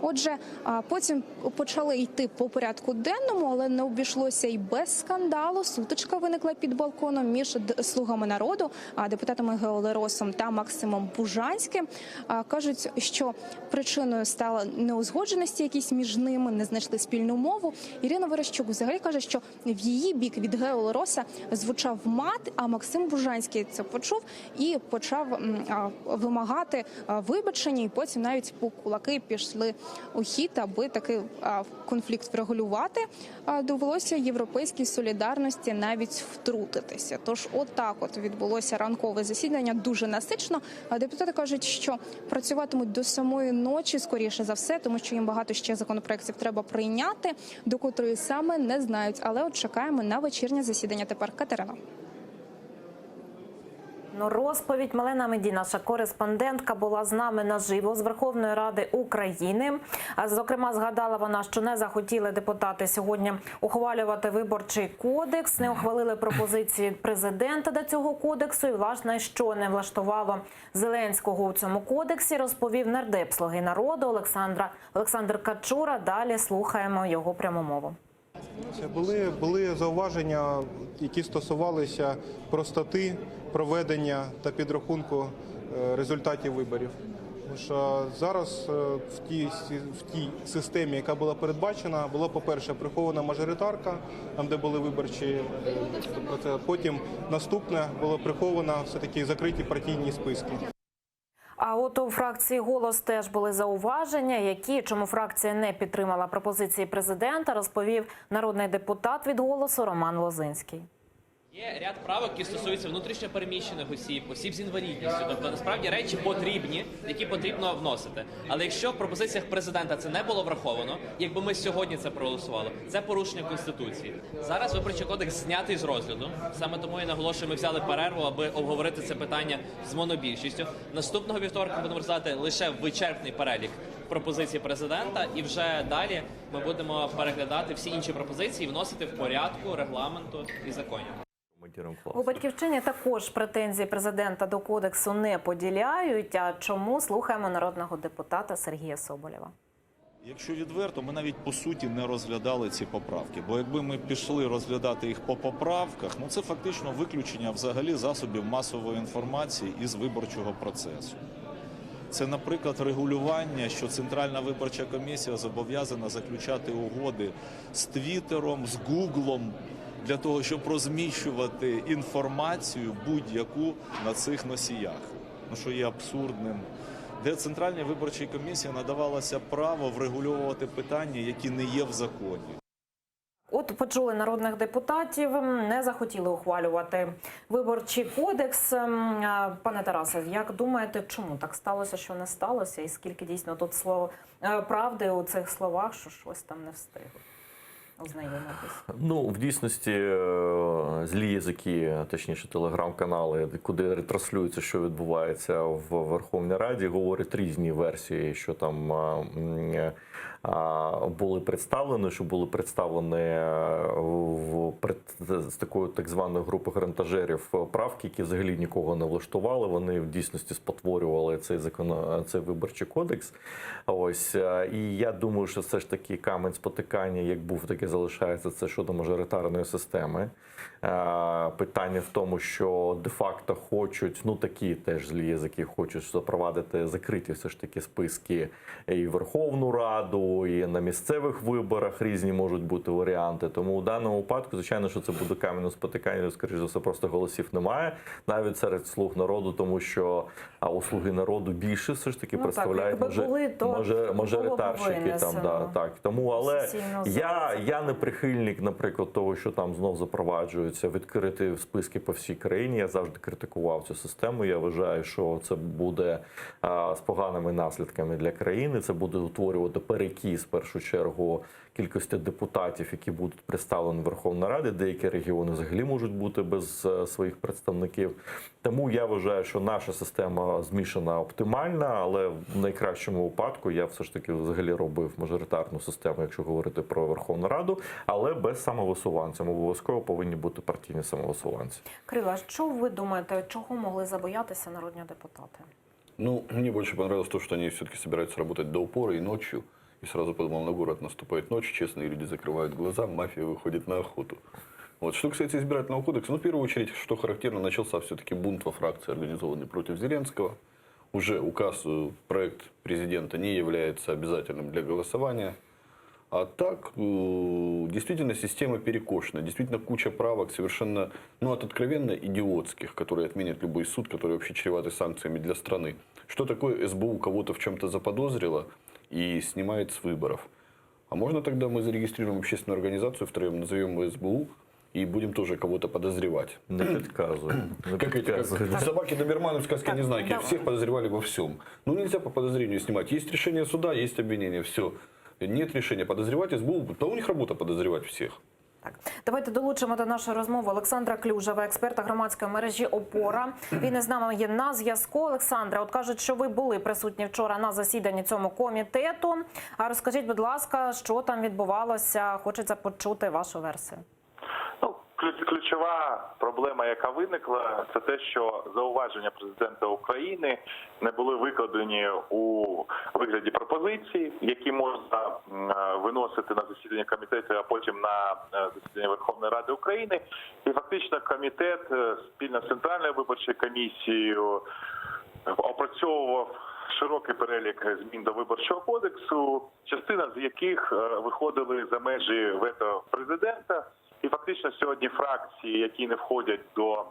Отже, а, потім почали йти по порядку денному, але не обійшлося й без скандалу. Сутичка виникла під балконом між д- слугами народу, а, депутатами Гео Леросом та Максимом Бужанським. А, Кажуть, що причиною стала неузгодженості якісь між ними, не знайшли спільну мову. Ірина Верещук взагалі каже, що в її бік від Гео Лероса звучав мат, а Максим Бужанський це почув і почав м, а, вимагати а, вибачення, і потім навіть по кулаки пішли у хід, аби такий а, конфлікт врегулювати. А, Довелося європейській солідарності навіть втрутитися. Тож, отак от відбулося ранкове засідання дуже насично. А Депутати кажуть, що працюватимуть до самої ночі, скоріше за все, тому що їм багато ще законопроєктів треба прийняти, до котрої саме не знають. Але от чекаємо на вечірнє засідання. Тепер Катерина. Ну, розповідь Милена Меді, наша кореспондентка, була з нами наживо з Верховної Ради України. А, Зокрема, згадала вона, що не захотіли депутати сьогодні ухвалювати виборчий кодекс, не ухвалили пропозиції президента до цього кодексу. І, власне, що не влаштувало Зеленського у цьому кодексі, розповів нардеп «Слуги народу Олександра Олександр Качура. Далі слухаємо його пряму мову. Це були, були зауваження, які стосувалися простоти проведення та підрахунку е, результатів виборів. Тому що зараз е, в тій, сі- в тій системі, яка була передбачена, була, по-перше, прихована мажоритарка, там, де були виборчі е, процеси. Потім наступне було приховано все-таки закриті партійні списки. А от у фракції голос теж були зауваження, які чому фракція не підтримала пропозиції президента, розповів народний депутат від голосу Роман Лозинський. Є ряд правок, які стосуються внутрішньо переміщених осіб, осіб з інвалідністю. Тобто насправді речі потрібні, які потрібно вносити. Але якщо в пропозиціях президента це не було враховано, якби ми сьогодні це проголосували, це порушення конституції. Зараз виборчий кодекс знятий з розгляду. Саме тому я наголошую, ми взяли перерву, аби обговорити це питання з монобільшістю. Наступного вівторка будемо розглядати лише вичерпний перелік пропозицій президента, і вже далі ми будемо переглядати всі інші пропозиції і вносити в порядку регламенту і законів. У батьківщині також претензії президента до кодексу не поділяють. А чому слухаємо народного депутата Сергія Соболєва? Якщо відверто, ми навіть по суті не розглядали ці поправки. Бо якби ми пішли розглядати їх по поправках, ну це фактично виключення взагалі засобів масової інформації із виборчого процесу. Це, наприклад, регулювання, що Центральна виборча комісія зобов'язана заключати угоди з Твіттером, з Гуглом для того, щоб розміщувати інформацію будь-яку на цих носіях. Ну, що є абсурдним. Де Центральній виборчій комісії надавалося право врегульовувати питання, які не є в законі. От почули народних депутатів, не захотіли ухвалювати виборчий кодекс. Ем, а, Пане Тарасе, як думаєте, чому так сталося, що не сталося, і скільки дійсно тут слово е, правди у цих словах, що щось там не встигли ознайомитись? Ну, в дійсності, е, злі язики, точніше, телеграм-канали, куди ретранслюється, що відбувається в Верховній Раді, говорять різні версії, що там е, м, е, а, були представлені, що були представлені е, в пред- з такої так званої групи грантажерів правки, які взагалі нікого не влаштували. Вони в дійсності спотворювали цей закон, цей виборчий кодекс. Ось е, і я думаю, що все ж таки камень спотикання, як був, так і залишається. Це щодо мажоритарної системи. Е, Питання в тому, що де-факто хочуть, ну такі теж злі язики хочуть запровадити закриті все ж таки списки і Верховну Раду, і на місцевих виборах різні можуть бути варіанти. Тому у даному випадку, звичайно, що це буде камінь спотикання, скоріш за все, просто голосів немає навіть серед слуг народу, тому що а, у слуги народу більше все ж таки Ну так, представляють якби мажор- були, то мажор- було б мажоритарщики там, да, винесено. так. Тому, але Сесійного я, я не прихильник, наприклад, того, що там знов запроваджуються відкриті списки по всій країні. Я завжди критикував цю систему. Я вважаю, що це буде а, з поганими наслідками для країни. Це буде утворювати перекіс в першу чергу кількості депутатів, які будуть представлені в Верховній Раді. Деякі регіони взагалі можуть бути без е, своїх представників. Тому я вважаю, що наша система змішана оптимальна, але в найкращому випадку я все ж таки взагалі робив мажоритарну систему, якщо говорити про Верховну Раду, але без самовисуванців. Обов'язково повинні бути партійні самовисуванці. Крила, що ви думаєте, чого могли забоятися народні депутати? Ну, мне больше понравилось то, что они все-таки собираются работать до упора и ночью. И сразу подумал, на город наступает ночь, честные люди закрывают глаза, мафия выходит на охоту. Вот. Что касается избирательного кодекса, ну, в первую очередь, что характерно, начался все-таки бунт во фракции, организованный против Зеленского. Уже указ, э, проект президента не является обязательным для голосования. А так, э, действительно, система перекошена. Действительно, куча правок совершенно, ну, от откровенно идиотских, которые отменят любой суд, который вообще чреваты санкциями для страны. Что такое СБУ кого-то в чем-то заподозрила и снимает с выборов? А можно тогда мы зарегистрируем общественную организацию втроем, назовем ее СБУ и будем тоже кого-то подозревать? Не підказую. Не Как эти, как підказую. собаки доберманы в сказке Незнайки. да. Всех подозревали во всем. Ну, нельзя по подозрению снимать. Есть решение суда, есть обвинение, все. Нет решения подозревать СБУ, да у них работа подозревать всех. Давайте долучимо до нашої розмови Олександра Клюжева, експерта громадської мережі Опора. Він із нами є на зв'язку. Олександре, от кажуть, що ви були присутні вчора на засіданні цьому комітету. А розкажіть, будь ласка, що там відбувалося? Хочеться почути вашу версію. Ключ- Ключова проблема, яка виникла, це те, що зауваження президента України не були викладені у вигляді пропозицій, які можна м, е, виносити на засідання комітету, а потім на е, засідання Верховної Ради України. І фактично комітет е, спільно з Центральною виборчою комісією опрацьовував широкий перелік змін до виборчого кодексу, частина з яких е, виходили за межі вето президента. І фактично сьогодні фракції, які не входять до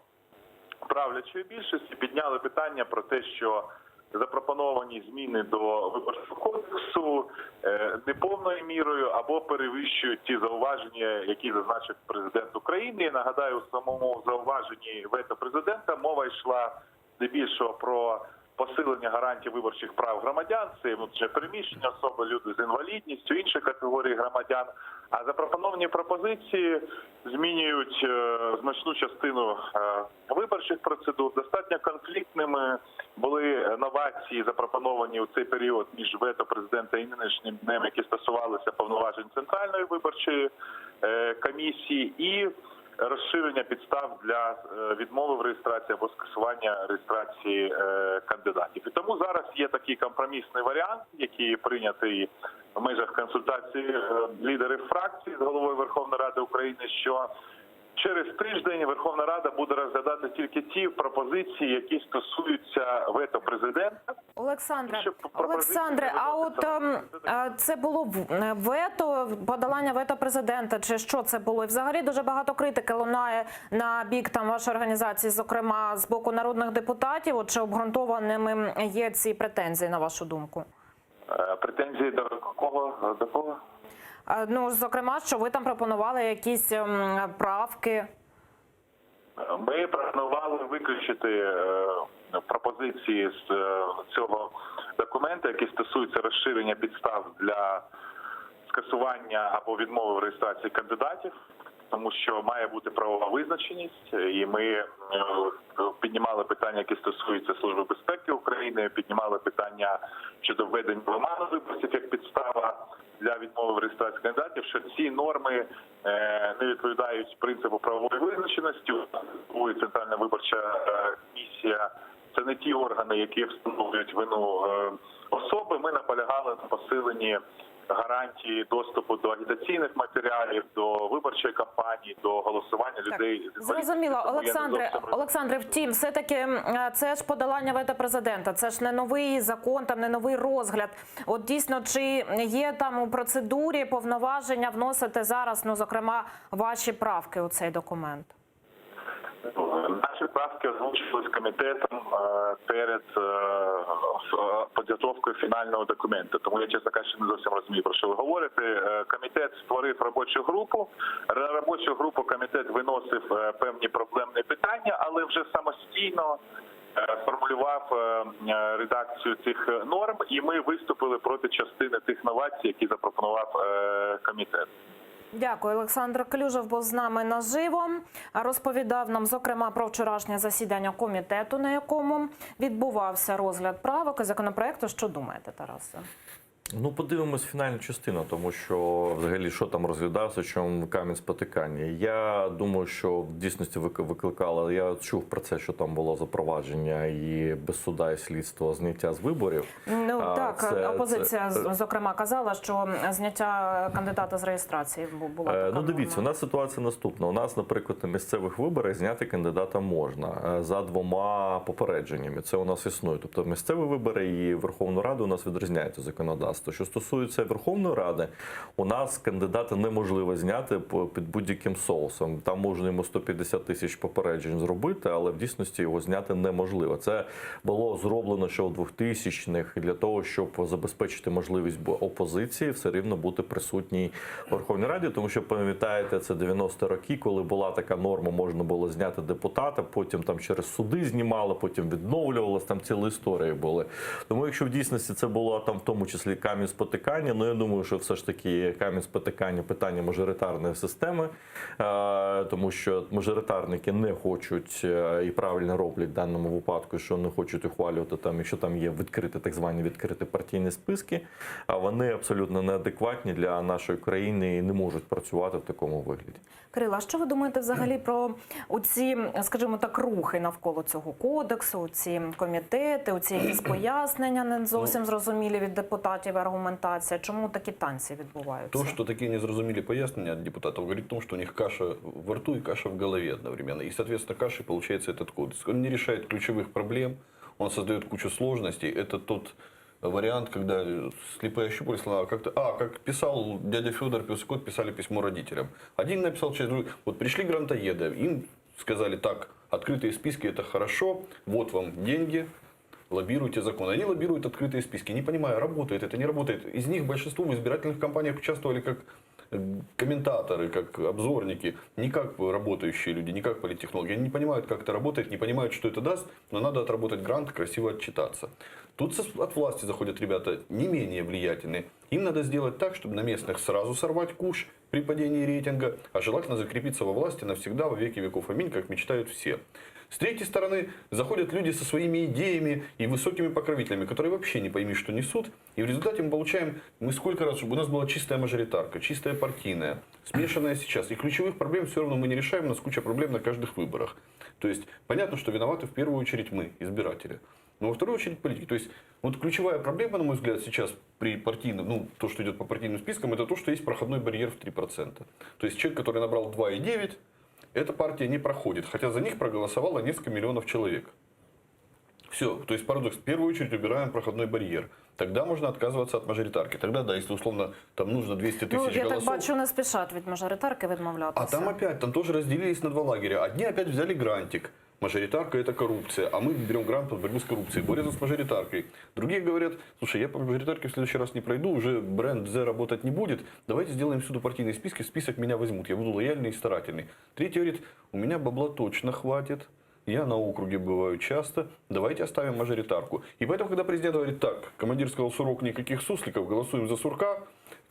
правлячої більшості, підняли питання про те, що запропоновані зміни до виборчого кодексу е, неповною мірою або перевищують ті зауваження, які зазначив президент України. Нагадаю, у самому зауваженні вето президента мова йшла здебільшого про посилення гарантій виборчих прав громадян, це внутрішньо переміщені особи, люди з інвалідністю, інші категорії громадян. А запропоновані пропозиції змінюють е, значну частину е, виборчих процедур. Достатньо конфліктними були новації, запропоновані у цей період між вето президента і нинішнім днем, які стосувалися повноважень центральної виборчої е, комісії, і. розширення підстав для е, відмови в реєстрації або скасування реєстрації е, кандидатів. І тому зараз є такий компромісний варіант, який прийнятий в межах консультації е, лідерів фракцій з головою Верховної Ради України, що Через тиждень Верховна Рада буде розглядати тільки ті пропозиції, які стосуються вето президента. Олександре, Олександре, а от ем, е, це було в- е, вето, подолання вето президента, чи що це було? І взагалі дуже багато критики лунає на бік там вашої організації, зокрема з боку народних депутатів. От чи обґрунтованими є ці претензії, на вашу думку? Е, Претензії до кого? До кого? Е, Ну, зокрема, що ви там пропонували якісь ем, правки. Ми пропонували виключити е, пропозиції з е, цього документа, які стосуються розширення підстав для скасування або відмови в реєстрації кандидатів, тому що має бути правова визначеність, і ми е, піднімали питання, які стосуються Служби безпеки України, піднімали питання щодо введення в оману виборців як підстава для відмови в реєстрації кандидатів, що ці норми е, не відповідають принципу правової визначеності. У Центральна виборча е, комісія це не ті органи, які встановлюють вину е, особи. Ми наполягали на посиленні гарантії доступу до агітаційних матеріалів, до виборчої кампанії, до голосування людей з інвалідністю. Зрозуміло, Тому я не Олександре, зовсім Олександре, втім, все-таки м, е, це ж подолання вето президента, це ж не новий закон, там не новий розгляд. От дійсно, чи є там у процедурі повноваження вносити зараз, ну зокрема, ваші правки у цей документ? Наші правки озвучились комітетом е, перед е, е, підготовкою фінального документу. Тому я, чесно кажучи, не зовсім розумію, про що ви говорите. Е, Комітет створив робочу групу. На робочу групу комітет виносив е, певні проблемні питання, але вже самостійно е, сформулював е, е, редакцію цих е, норм, і ми виступили проти частини тих новацій, які запропонував е, комітет. Дякую, Олександр Клюжев був з нами наживо. Розповідав нам, зокрема, про вчорашнє засідання комітету, на якому відбувався розгляд правок і законопроекту. Що думаєте, Тарасе? Ну, подивимось фінальну частину, тому що взагалі що там розглядався, чому камінь спотикання. Я думаю, що в дійсності вик- викликало. Я чув про це, що там було запровадження і без суда і слідства зняття з виборів. Ну А, так, це- опозиція це- з- зокрема казала, що зняття кандидата з реєстрації бу- була Е, така. Ну, дивіться, у нас ситуація наступна. У нас, наприклад, на місцевих виборах зняти кандидата можна е, за двома попередженнями. Це у нас існує. Тобто місцеві вибори і Верховну Раду у нас відрізняється законодавство. Що стосується Верховної Ради, у нас кандидата неможливо зняти по- під будь-яким соусом. Там можна йому 150 тисяч попереджень зробити, але в дійсності його зняти неможливо. Це було зроблено ще у 2000-х для того, щоб забезпечити можливість бо- опозиції все рівно бути присутній в Верховній Раді, тому що пам'ятаєте, це 90 роки, коли була така норма, можна було зняти депутата, потім там через суди знімали, потім відновлювалось, там цілі історії були. Тому якщо в дійсності це було там в тому числі камінь спотикання, ну я думаю, що все ж таки камінь спотикання питання мажоритарної системи, е, тому що мажоритарники не хочуть е, і правильно роблять в даному випадку, що не хочуть ухвалювати там, якщо там є відкриті так звані відкриті партійні списки, а вони абсолютно неадекватні для нашої країни і не можуть працювати в такому вигляді. Кирила, а що ви думаєте взагалі про оці, скажімо так, рухи навколо цього кодексу, ці комітети, оці якісь пояснення не зовсім зрозумілі від депутатів, аргументація? Чому такі танці відбуваються? То, что такие незрозумілі пояснення от депутатов, говорит о том, что у них каша во рту и каша в голове одновременно. И, соответственно, кашей получается этот кодекс. Он не решает ключевых проблем, он создает кучу сложностей. Это тот вариант, когда слепые щупали слона, как-то, а, как писал дядя Федор, пес и кот писали письмо родителям. Один написал через другой. Вот пришли грантоеды, им сказали так, открытые списки это хорошо, вот вам деньги, лоббируйте закон. Они лоббируют открытые списки, не понимая, работает это, не работает. Из них большинство в избирательных кампаниях участвовали как э, комментаторы, как обзорники, не как работающие люди, не как политтехнологи. Они не понимают, как это работает, не понимают, что это даст, но надо отработать грант, красиво отчитаться. Тут со- от власти заходят ребята не менее влиятельные. Им надо сделать так, чтобы на местных сразу сорвать куш. при падении рейтинга, а желательно закрепиться во власти навсегда, во веки веков. Аминь, как мечтают все. С третьей стороны, заходят люди со своими идеями и высокими покровителями, которые вообще не пойми, что несут. И в результате мы получаем, мы сколько раз, чтобы у нас была чистая мажоритарка, чистая партийная, смешанная сейчас. И ключевых проблем все равно мы не решаем, у нас куча проблем на каждых выборах. То есть, понятно, что виноваты в первую очередь мы, избиратели. Но во вторую очередь политики. То есть, вот ключевая проблема, на мой взгляд, сейчас при партийном, ну, то, что идет по партийным спискам, это то, что есть проходной барьер в 3%. То есть, человек, который набрал 2,9, эта партия не проходит, хотя за них проголосовало несколько миллионов человек. Все, то есть парадокс. В первую очередь убираем проходной барьер. Тогда можно отказываться от мажоритарки. Тогда, да, если условно там нужно 200 тысяч Ну, я так голосов. бачу, не спішать від мажоритарки відмовлятися. А там опять, там тоже разделились на два лагеря. Одни опять взяли грантик. Мажоритарка – это коррупция, а мы берем грант под борьбу с коррупцией, борются с мажоритаркой. Другие говорят, слушай, я по мажоритарке в следующий раз не пройду, уже бренд Зе работать не будет, давайте сделаем всюду партийные списки, в список меня возьмут, я буду лояльный и старательный. Третий говорит, у меня бабла точно хватит, я на округе бываю часто, давайте оставим мажоритарку. И поэтому, когда президент говорит, так, командир сказал, Сурок, никаких сусликов, голосуем за Сурка,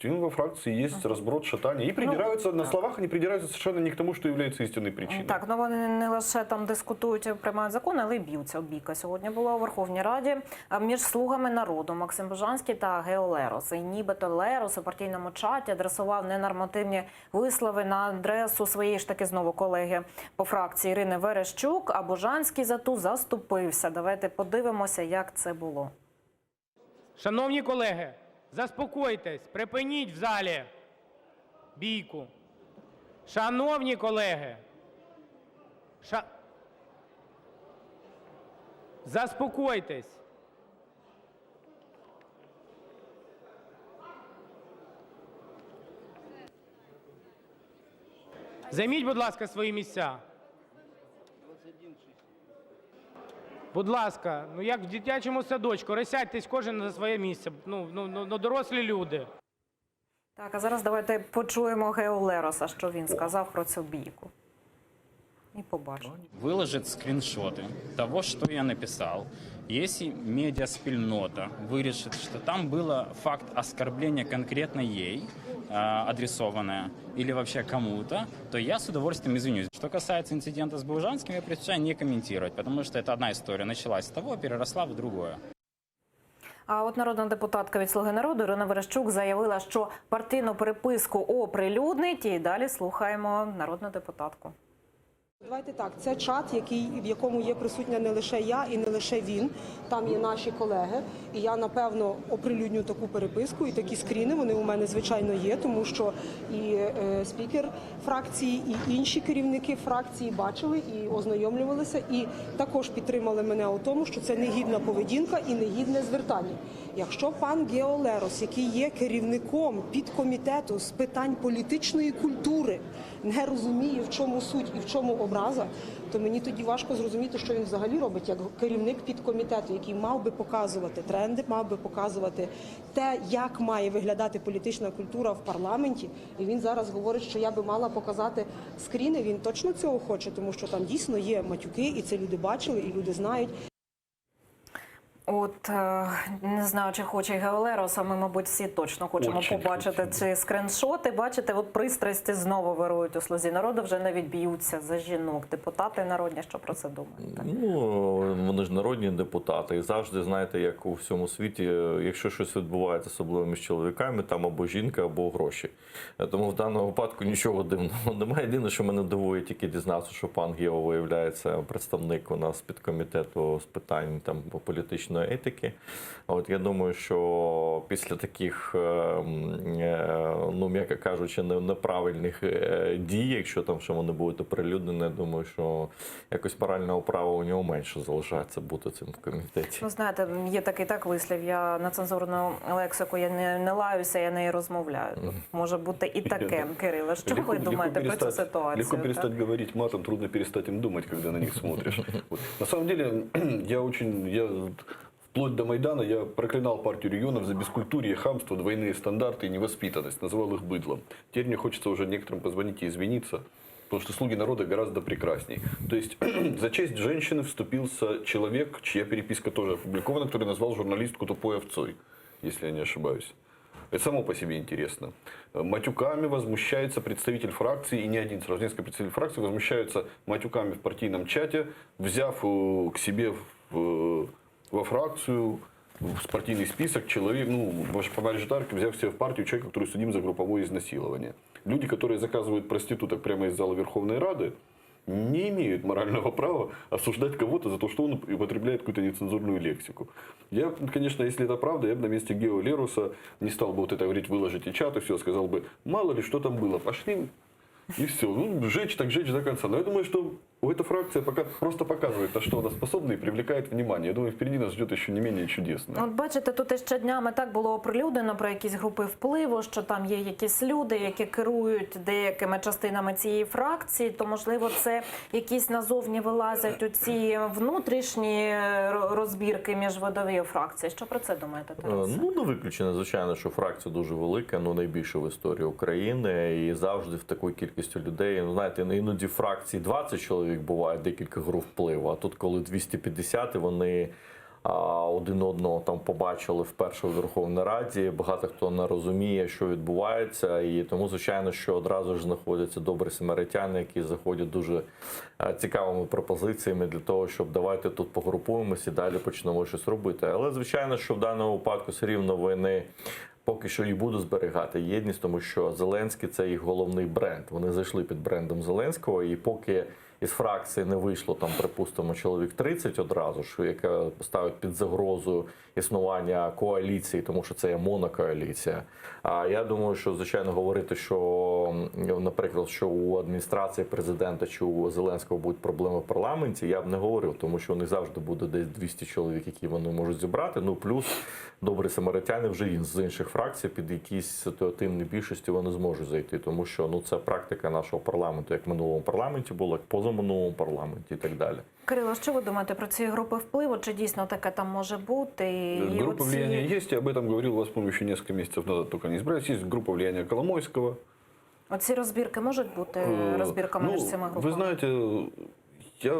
ну, во фракции есть разброд, шатание. И придираются, на словах они придираются совершенно не к тому, что является истинной причиной. Так, ну вони не лише там дискутують і приймають закони, але й б'ються. Бійка сьогодні була у Верховній Раді а, між слугами народу Максим Бужанський та Гео Лерос. І нібито Лерос у партійному чаті адресував ненормативні вислови на адресу своєї ж таки знову колеги по фракції Ірини Верещук, а Бужанський за ту заступився. Давайте подивимося, як це було. Шановні колеги, заспокойтесь, припиніть в залі бійку. Шановні колеги, ша... заспокойтесь. Займіть, будь ласка, свої місця. Будь ласка, ну як в дитячому садочку, розсядьтесь кожен на своє місце. Ну, ну, ну, ну дорослі люди. Так, а зараз давайте почуємо Гео Лероса, що він сказав про цю бійку. І побачимо. выложит скриншоты того, что я написал. Если медиаспільнота вирішить, что там было факт оскорбления конкретно ей, э, адресованное, или вообще кому-то, то я с удовольствием извинюсь. Что касается инцидента с Бужанским, я предпочитаю не комментировать, потому что это одна история. Началась с того, переросла в другое. А от народна депутатка від «Слуги народу» Ірина Верещук заявила, що партійну переписку оприлюднить. І далі слухаємо народну депутатку. Давайте так, це чат, який, в якому є присутня не лише я і не лише він. Там є наші колеги. І я напевно оприлюдню таку переписку і такі скріни. Вони у мене звичайно є, тому що і е, спікер фракції, і інші керівники фракції бачили і ознайомлювалися, і також підтримали мене у тому, що це негідна поведінка і негідне звертання. Якщо пан Гео Лерос, який є керівником підкомітету з питань політичної культури, не розуміє, в чому суть і в чому образа, то мені тоді важко зрозуміти, що він взагалі робить як керівник підкомітету, який мав би показувати тренди, мав би показувати те, як має виглядати політична культура в парламенті. І він зараз говорить, що я би мала показати скріни. Він точно цього хоче, тому що там дійсно є матюки, і це люди бачили, і люди знають. От е, не знаю, чи хоче Гео Лерос, а ми, мабуть, всі точно хочемо Очень побачити ці скриншоти. Бачите, от пристрасті знову вирують у слузі народу, вже навіть б'ються за жінок. Депутати народні, що про це думають? Ну, вони ж народні депутати. І завжди, знаєте, як у всьому світі, якщо щось відбувається, особливо між чоловіками, там або жінка, або гроші. Е, Тому в даному випадку нічого дивного немає. Єдине, що мене дивує, тільки дізнався, що пан Гео виявляється представник у нас підкомітету з питань там політичної етики. От я думаю, що після таких, е, м, е, ну м'яко кажучи, не- неправильних е, дій, якщо там що вони будуть оприлюднені, я думаю, що якось морального права у нього менше залишається бути цим в комітеті. Ну, знаєте, є такий так вислів. Я на цензурну лексику я не, не лаюся, я нею розмовляю. Тут може бути і таке, Кирило. Що ви думаєте про цю перестать- ситуацію? Легко так? перестать говорить матом, трудно перестать им думать, когда на них смотришь. Вот. На самом деле, я очень, я вплоть до Майдана я проклинал партию регионов за бескультурье, хамство, двойные стандарты и невоспитанность, называл их быдлом. Теперь мне хочется уже некоторым позвонить и извиниться, потому что слуги народа гораздо прекрасней. То есть за честь женщины вступился человек, чья переписка тоже опубликована, который назвал журналистку тупой овцой, если я не ошибаюсь. Это само по себе интересно. Матюками возмущается представитель фракции, и не один, сразу несколько представителей фракции возмущаются матюками в партийном чате, взяв э, к себе в, во фракцию, в партийный список человек, ну, по мажоритарке, взяв себе в партию человека, который судим за групповое изнасилование. Люди, которые заказывают проституток прямо из зала Верховной Рады, не имеют морального права осуждать кого-то за то, что он употребляет какую-то нецензурную лексику. Я, конечно, если это правда, я бы на месте Гео Леруса не стал бы вот это говорить, выложите чат и все, сказал бы, мало ли что там было, пошли и все. Ну, жечь так жечь до конца. Но я думаю, что эта фракция пока просто показывает, на что она способна и привлекает внимание. Я думаю, впереди нас ждет еще не менее чудесное. От бачите, тут іще днями так було оприлюднено про якісь групи впливу, що там є якісь люди, які керують деякими частинами цієї фракції, то можливо це якісь назовні вилазять у ці внутрішні е, розбірки між видові фракції. Що про це думаєте, Тарас? Ну, не виключено, звичайно, що фракція дуже велика, ну найбільша в історії України, і завжди в такій кількості людей. Ну, знаєте, іноді фракції 20 чоловік буває, декілька груп впливу. А тут, коли 250, і вони один одного там побачили вперше у Верховній Раді. Багато хто не розуміє, що відбувається, і тому, звичайно, що одразу ж знаходяться добрі самаритяни, які заходять дуже е, цікавими пропозиціями для того, щоб давайте тут погрупуємося і далі почнемо щось робити. Але звичайно, що в даному випадку все рівно вони. Поки що і будуть зберігати єдність, тому що Зеленський це їх головний бренд. Вони зайшли під брендом Зеленського, і поки із фракції не вийшло там, припустимо, чоловік 30 одразу, що яке ставить під загрозу існування коаліції, тому що це є монокоаліція. А я думаю, що звичайно говорити, що наприклад, що у адміністрації президента чи у Зеленського будуть проблеми в парламенті, я б не говорив, тому що у них завжди буде десь 200 чоловік, які вони можуть зібрати. Ну плюс добрі самаритяни вже з інших фракцій під якісь ситуативні більшості вони зможуть зайти, тому що ну це практика нашого парламенту, як в минулому парламенті було, як позаминулому парламенті і так далі. Кирило, що ви думаєте про ці групи впливу? Чи дійсно таке там може бути? І Группа оці- влияния есть, я об этом говорил вас, по-моему, еще несколько месяцев назад, только не избрались. Есть группа влияния Коломойского. Оці розбірки можуть бути Э, розбірками ну, між цими групами? Вы знаете, я,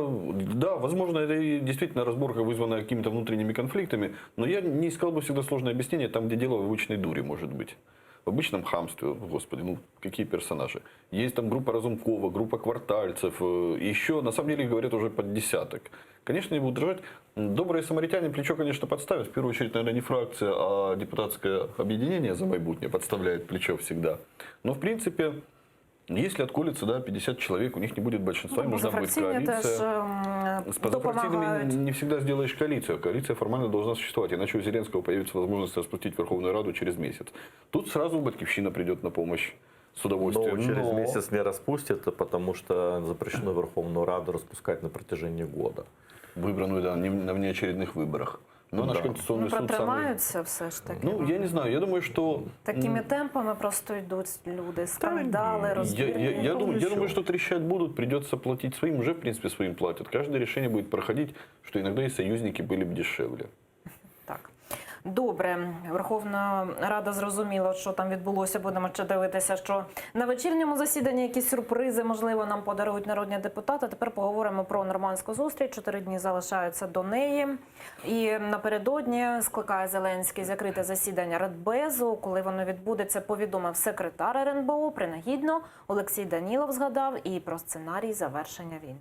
да, возможно, это и действительно разборка, вызванная какими-то внутренними конфликтами, но я не искал бы всегда сложное объяснение там, где дело в обычной дуре, может быть. В обычном хамстве, господи, ну какие персонажи. Есть там группа Разумкова, группа квартальцев, э, еще, на самом деле, говорят уже под десяток. Конечно, не будут дрожать. Добрые самаритяне плечо, конечно, подставят. В первую очередь, наверное, не фракция, а депутатское объединение за майбутнее подставляет плечо всегда. Но, в принципе, если отколется, да, 50 человек, у них не будет большинства, им Ну, нужна будет позафракційні теж коалиция. ем, С позафракційными допомагають. не всегда сделаешь коалицию. а Коалиция формально должна существовать, иначе у Зеленского появится возможность распустить Верховную Раду через месяц. Тут сразу Батькивщина придет на помощь с удовольствием. Но через Но- месяц не распустят, потому что запрещено Верховную Раду распускать на протяжении года. Выбранную, да, не- на внеочередных выборах. Но наш Да. Конституционный Ну, суд самый... протримаються все ж таки. Ну, я не знаю, я думаю, что... Такими темпами просто йдуть люди, скандали, Я, розбірки. я, я, думаю, я думаю, что трещать будут, придется платить своим, уже, в принципе, своим платят. Каждое решение будет проходить, что иногда и союзники были бы дешевле. Добре, Верховна Рада зрозуміла, що там відбулося. Будемо ще дивитися, що на вечірньому засіданні якісь сюрпризи, можливо, нам подарують народні депутати. Тепер поговоримо про нормандську зустріч. Чотири дні залишаються до неї. І напередодні скликає Зеленський закрите засідання Радбезу. Коли воно відбудеться, повідомив секретар РНБО. Принагідно Олексій Данілов згадав і про сценарій завершення війни.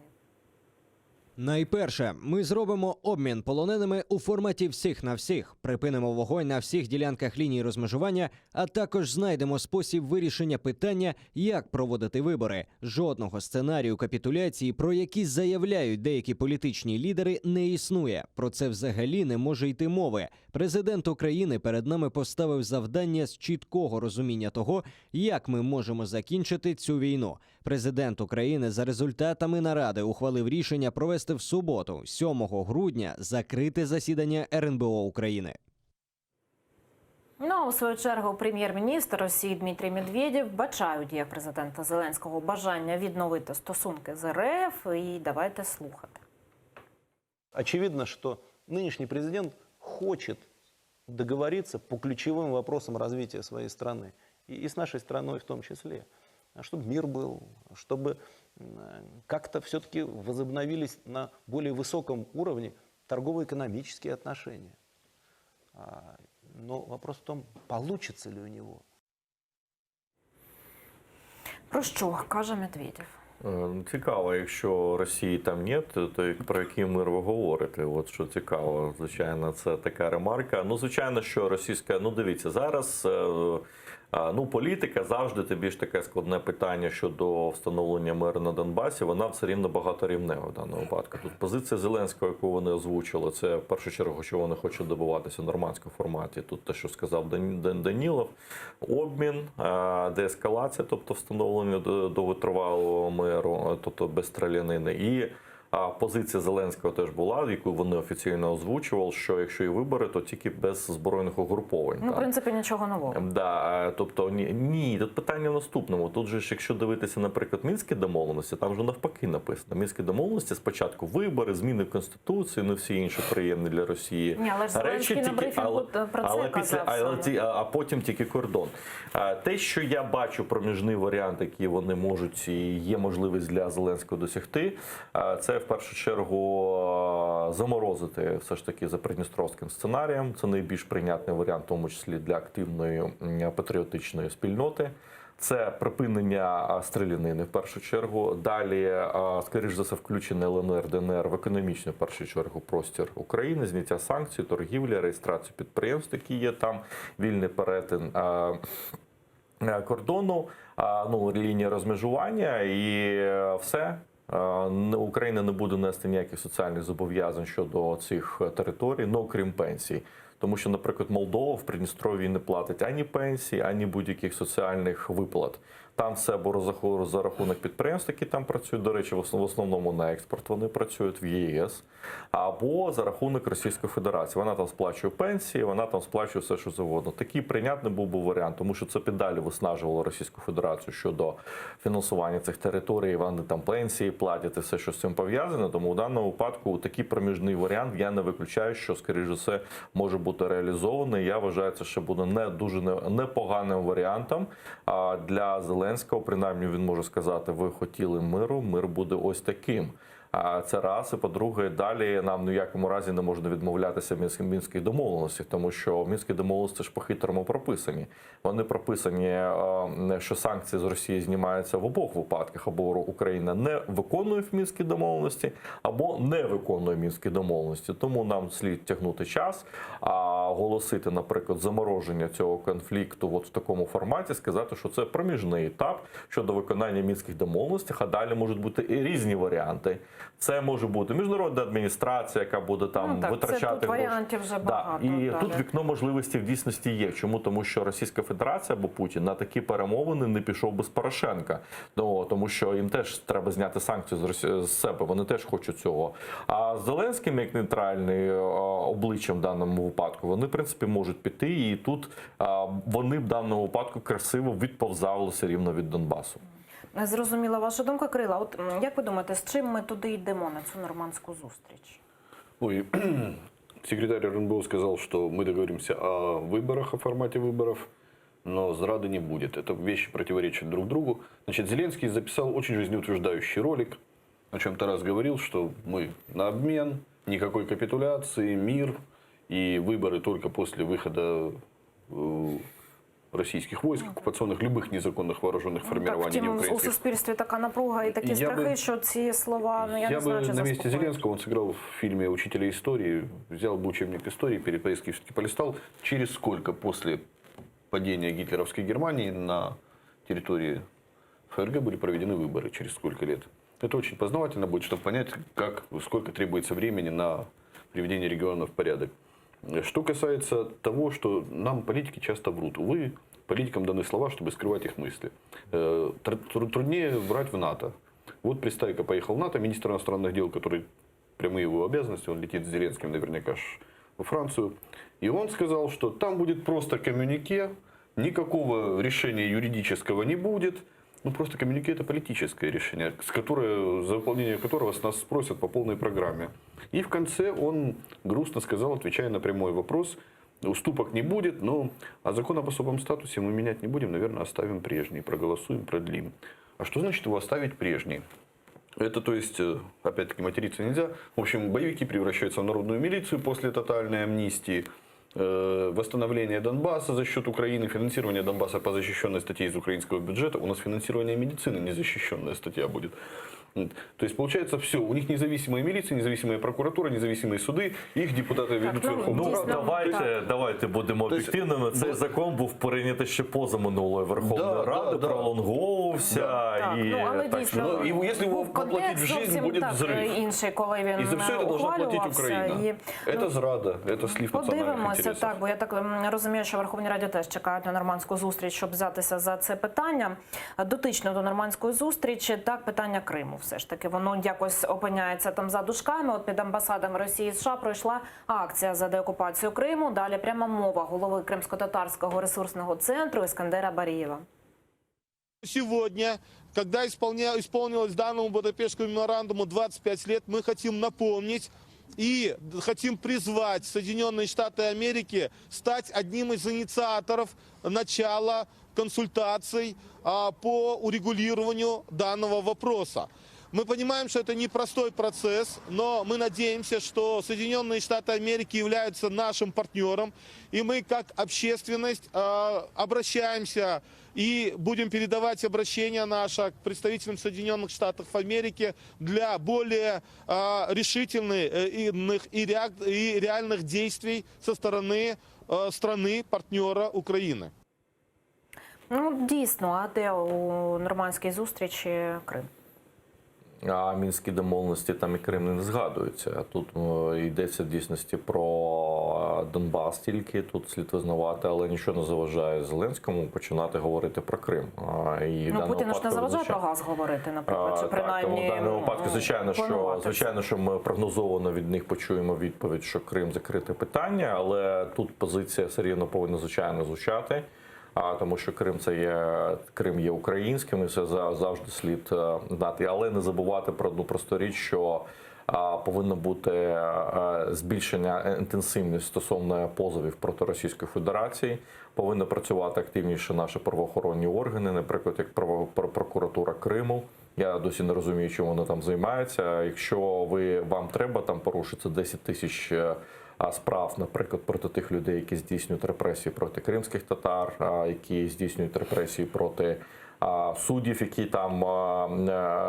Найперше, ми зробимо обмін полоненими у форматі всіх на всіх, припинимо вогонь на всіх ділянках лінії розмежування, а також знайдемо спосіб вирішення питання, як проводити вибори. Жодного сценарію капітуляції, про які заявляють деякі політичні лідери, не існує. Про це взагалі не може йти мови. Президент України перед нами поставив завдання з чіткого розуміння того, як ми можемо закінчити цю війну. Президент України за результатами наради ухвалив рішення провести в суботу, 7 грудня, закрите засідання РНБО України. Ну, а у свою чергу, прем'єр-міністр Росії Дмитрій Медведєв бачає у діях президента Зеленського бажання відновити стосунки з РФ. І давайте слухати. Очевидно, что нынешний президент хочет договориться по ключевым вопросам развития своей страны. И, и с нашей страной в том числе. А Чтобы мир был, чтобы м, как-то все-таки возобновились на более высоком уровне торгово-экономические отношения. Но вопрос в том, получится ли у него. Про що каже Медведєв? Е, ну, Цікаво, якщо Росії там нет, то як- про який мир ви говорите? От що цікаво, звичайно, це така ремарка. Ну, звичайно, що російська, ну дивіться, зараз е, а, ну, політика завжди тобі ж таке складне питання щодо встановлення миру на Донбасі, вона все рівно багаторівнева в даному випадку. Тут позиція Зеленського, яку вони озвучили, це в першу чергу, що вони хочуть добиватися в нормандському форматі. Тут те, що сказав Дан- Дан- Данілов, обмін, е, деескалація, тобто встановлення до- довготривалого миру, е, тобто без стрілянини. І а позиція Зеленського теж була, яку вони офіційно озвучували, що якщо і вибори, то тільки без збройних угруповань. Ну, в там. принципі, нічого нового. Да, е, тобто ні, ні, тут питання в наступному. Тут же ж, якщо дивитися, наприклад, мінські домовленості, там же навпаки написано. Мінські домовленості спочатку вибори, зміни в конституцію, ну всі інші приємні для Росії. Ні, але ж Зеленський на брифінгу про це але після, казав але саме. ті, а, а потім тільки кордон. А, Те, що я бачу проміжний варіант, який вони можуть і є можливість для Зеленського досягти, а, це в першу чергу а, заморозити все ж таки за придністровським сценарієм. Це найбільш прийнятний варіант, в тому числі для активної м, патріотичної спільноти. Це припинення а, стрілянини в першу чергу. Далі, а, скоріш за все, включення ЛНР, ДНР в економічний в першу чергу простір України, зняття санкцій, торгівля, реєстрацію підприємств, які є там, вільний перетин. а, е, Кордону, а, ну, лінія розмежування і е, все. Е, не- Україна не буде нести ніяких соціальних зобов'язань щодо цих е, територій, ну крім пенсій. Тому що, наприклад, Молдова в Придністров'ї не платить ані пенсії, ані будь-яких соціальних виплат. Там все або розраху- за рахунок підприємств, які там працюють. До речі, в основ- в основному на експорт вони працюють в ЄС, або за рахунок Російської Федерації. Вона там сплачує пенсії, вона там сплачує все, що завгодно. Такий прийнятний був би варіант, тому що це піддалі виснажувало Російську Федерацію щодо фінансування цих територій. Вони там пенсії платять і все, що з цим пов'язане. Тому у даному випадку такий проміжний варіант я не виключаю, що скоріш за все може бути реалізований. Я вважаю, це ще буде не дуже не- непоганим варіантом. А для Зеленського, принаймні, він може сказати: ви хотіли миру, мир буде ось таким. А це раз. І по-друге, далі нам ні в якому разі не можна відмовлятися від мінських домовленостей, тому що мінські домовленості ж по-хитрому прописані. Вони прописані, е, що санкції з Росії знімаються в обох випадках: або Україна не виконує мінські домовленості, або не виконує мінські домовленості. Тому нам слід тягнути час, а оголосити, наприклад, замороження цього конфлікту от в такому форматі, сказати, що це проміжний етап щодо виконання мінських домовленостей, а далі можуть бути і різні варіанти. Це може бути міжнародна адміністрація, яка буде там Ну, так, це витрачати тут гроші. варіантів вже Да. багато, І далі. тут вікно можливості в дійсності є. Чому? Тому що Російська Федерація або Путін на такі перемовини не пішов без Порошенка. Ну, тому що їм теж треба зняти санкції з, Росі... з себе. Вони теж хочуть цього. А з Зеленським, як нейтральний е, обличчям в даному випадку, вони в принципі можуть піти, і тут е, вони в даному випадку красиво відповзали все рівно від Донбасу. Зрозуміла ваша думка, Кирила. От м, як ви думаєте, з чим ми туди йдемо на цю нормандську зустріч? Ой, секретарь РНБО сказал, что мы договоримся о выборах, о формате выборов, но зрады не будет. Это вещи противоречат друг другу. Значит, Зеленский записал очень жизнеутверждающий ролик, о чем Тарас говорил, что мы на обмен, никакой капитуляции, мир и выборы только после выхода э, российских войск, оккупационных, любых незаконных вооруженных Ну, так, формирований втім, у неукраинских. суспільстві така напруга і такі Я страхи, би- що ці слова, ну я, Я не знаю, бы чи на месте заспокоять. Зеленского, он сыграл в фильме «Учителя истории», взял бы учебник истории, перед поездкой все-таки полистал, через сколько после падения гитлеровской Германии на территории ФРГ были проведены выборы, через сколько лет. Это очень познавательно будет, чтобы понять, как, сколько требуется времени на приведение региона в порядок. Что касается того, что нам политики часто врут. Увы, политикам даны слова, чтобы скрывать их мысли. Э, тр- тру- Труднее врать в НАТО. Вот Пристайко поехал в НАТО, министр иностранных дел, который прямые его обязанности, он летит с Зеленским наверняка ж во Францию. И он сказал, что там будет просто коммюнике, никакого решения юридического не будет. Ну, просто коммюнике – это политическое решение, с которое, за выполнение которого с нас спросят по полной программе. И в конце он грустно сказал, отвечая на прямой вопрос, уступок не будет, но а закон об особом статусе мы менять не будем, наверное, оставим прежний, проголосуем, продлим. А что значит его оставить прежний? Это, то есть, э, опять-таки, материться нельзя. В общем, боевики превращаются в народную милицию после тотальной амнистии. Э, восстановление Донбасса за счет Украины, финансирование Донбасса по защищенной статье из украинского бюджета. У нас финансирование медицины незащищенная статья будет. Вот. То есть получается все, у них независимая милиция, независимая прокуратура, независимые суды, их депутаты ведут в Верховную Ну, Раду. давайте, давайте будемо То есть, об'єктивними. Цей бо- закон був прийнятий ще позаминулої Верховної Да, Ради, да, да. пролонговувався. Так, і ну, але так, дійсно, що- Ну, і якщо його був воплотить контекст в жизнь, зовсім буде так, взрыв. інший, коли він И за все это должна платить ухвалювався. Украина. І, Это ну, зрада, это слив национальных Подивимося, интересов. так, бо я так м, розумію, що в Верховній Раді теж чекають на нормандську зустріч, щоб взятися за це питання. Дотично до нормандської зустрічі, так, питання Криму все ж таки. Воно якось опиняється там за дужками. От під амбасадами Росії і США пройшла акція за деокупацію Криму. Далі пряма мова голови Кримськотатарського ресурсного центру Іскандера Барієва. Сегодня, когда исполня- исполнилось данному Будапештскому меморандуму 25 лет, мы хотим напомнить и хотим призвать Соединенные Штаты Америки стать одним из инициаторов начала консультаций а, по урегулированию данного вопроса. Мы понимаем, что это непростой процесс, но мы надеемся, что Соединенные Штаты Америки являются нашим партнером, и мы как общественность э, обращаемся и будем передавать обращение наше к представителям Соединенных Штатов Америки для более э, решительных э, иных и, реак- и реальных действий со стороны э, страны партнера Украины. Ну, дійсно, а де у нормандській зустрічі Крим? А мінські домовленості там і Крим не згадуються. Тут е, йдеться в дійсності про е, Донбас тільки тут слід визнавати, але нічого не заважає Зеленському починати говорити про Крим. А, І в Ну, даному Путіну ж не випадку заважає звичайно- про газ говорити, наприклад, чи А, Так, тому принаймні в даному випадку, ну, звичайно, що планувати це. звичайно, що ми прогнозовано від них почуємо відповідь, що Крим закрите питання, але тут позиція все рівно повинна звичайно звучати. А тому, що Крим це є Крим є українським, і це за- завжди слід е, знати. Але не забувати про одну просту річ, що а, повинно бути е, збільшення інтенсивності стосовно позовів проти Російської Федерації. Повинні працювати активніше наші правоохоронні органи, наприклад, як право- пр- прокуратура Криму. Я досі не розумію, чим вона там займається. Якщо ви вам треба там порушити 10 тисяч е, а, справ, наприклад, проти тих людей, які здійснюють репресії проти кримських татар, а, які здійснюють репресії проти а, суддів, які там а,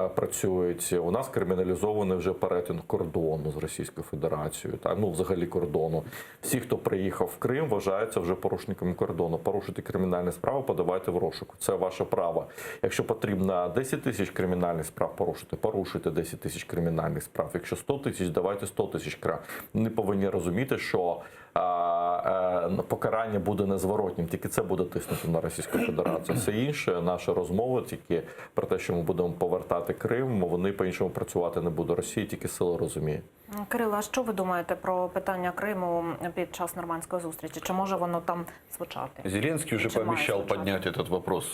е, працюють. У нас криміналізований вже перетин кордону з Російською Федерацією, та ну взагалі кордону. Всі, хто приїхав в Крим, вважаються вже порушниками кордону. Порушити кримінальні справи, подавайте в розшук. Це ваше право. Якщо потрібно 10 тисяч кримінальних справ порушити, порушуйте 10 тисяч кримінальних справ. Якщо 100 тисяч, давайте 100 тисяч кра. Вони повинні розуміти, що а, е, покарання буде незворотнім, тільки це буде тиснути на Російську Федерацію. Все інше, наша розмова тільки про те, що ми будемо повертати Крим, вони по-іншому працювати не будуть. Росія тільки сила розуміє. Кирило, а що ви думаєте про питання Криму під час нормандської зустрічі? Чи може воно там звучати? Зеленский уже Чи має пообещал звучати? поднять этот вопрос,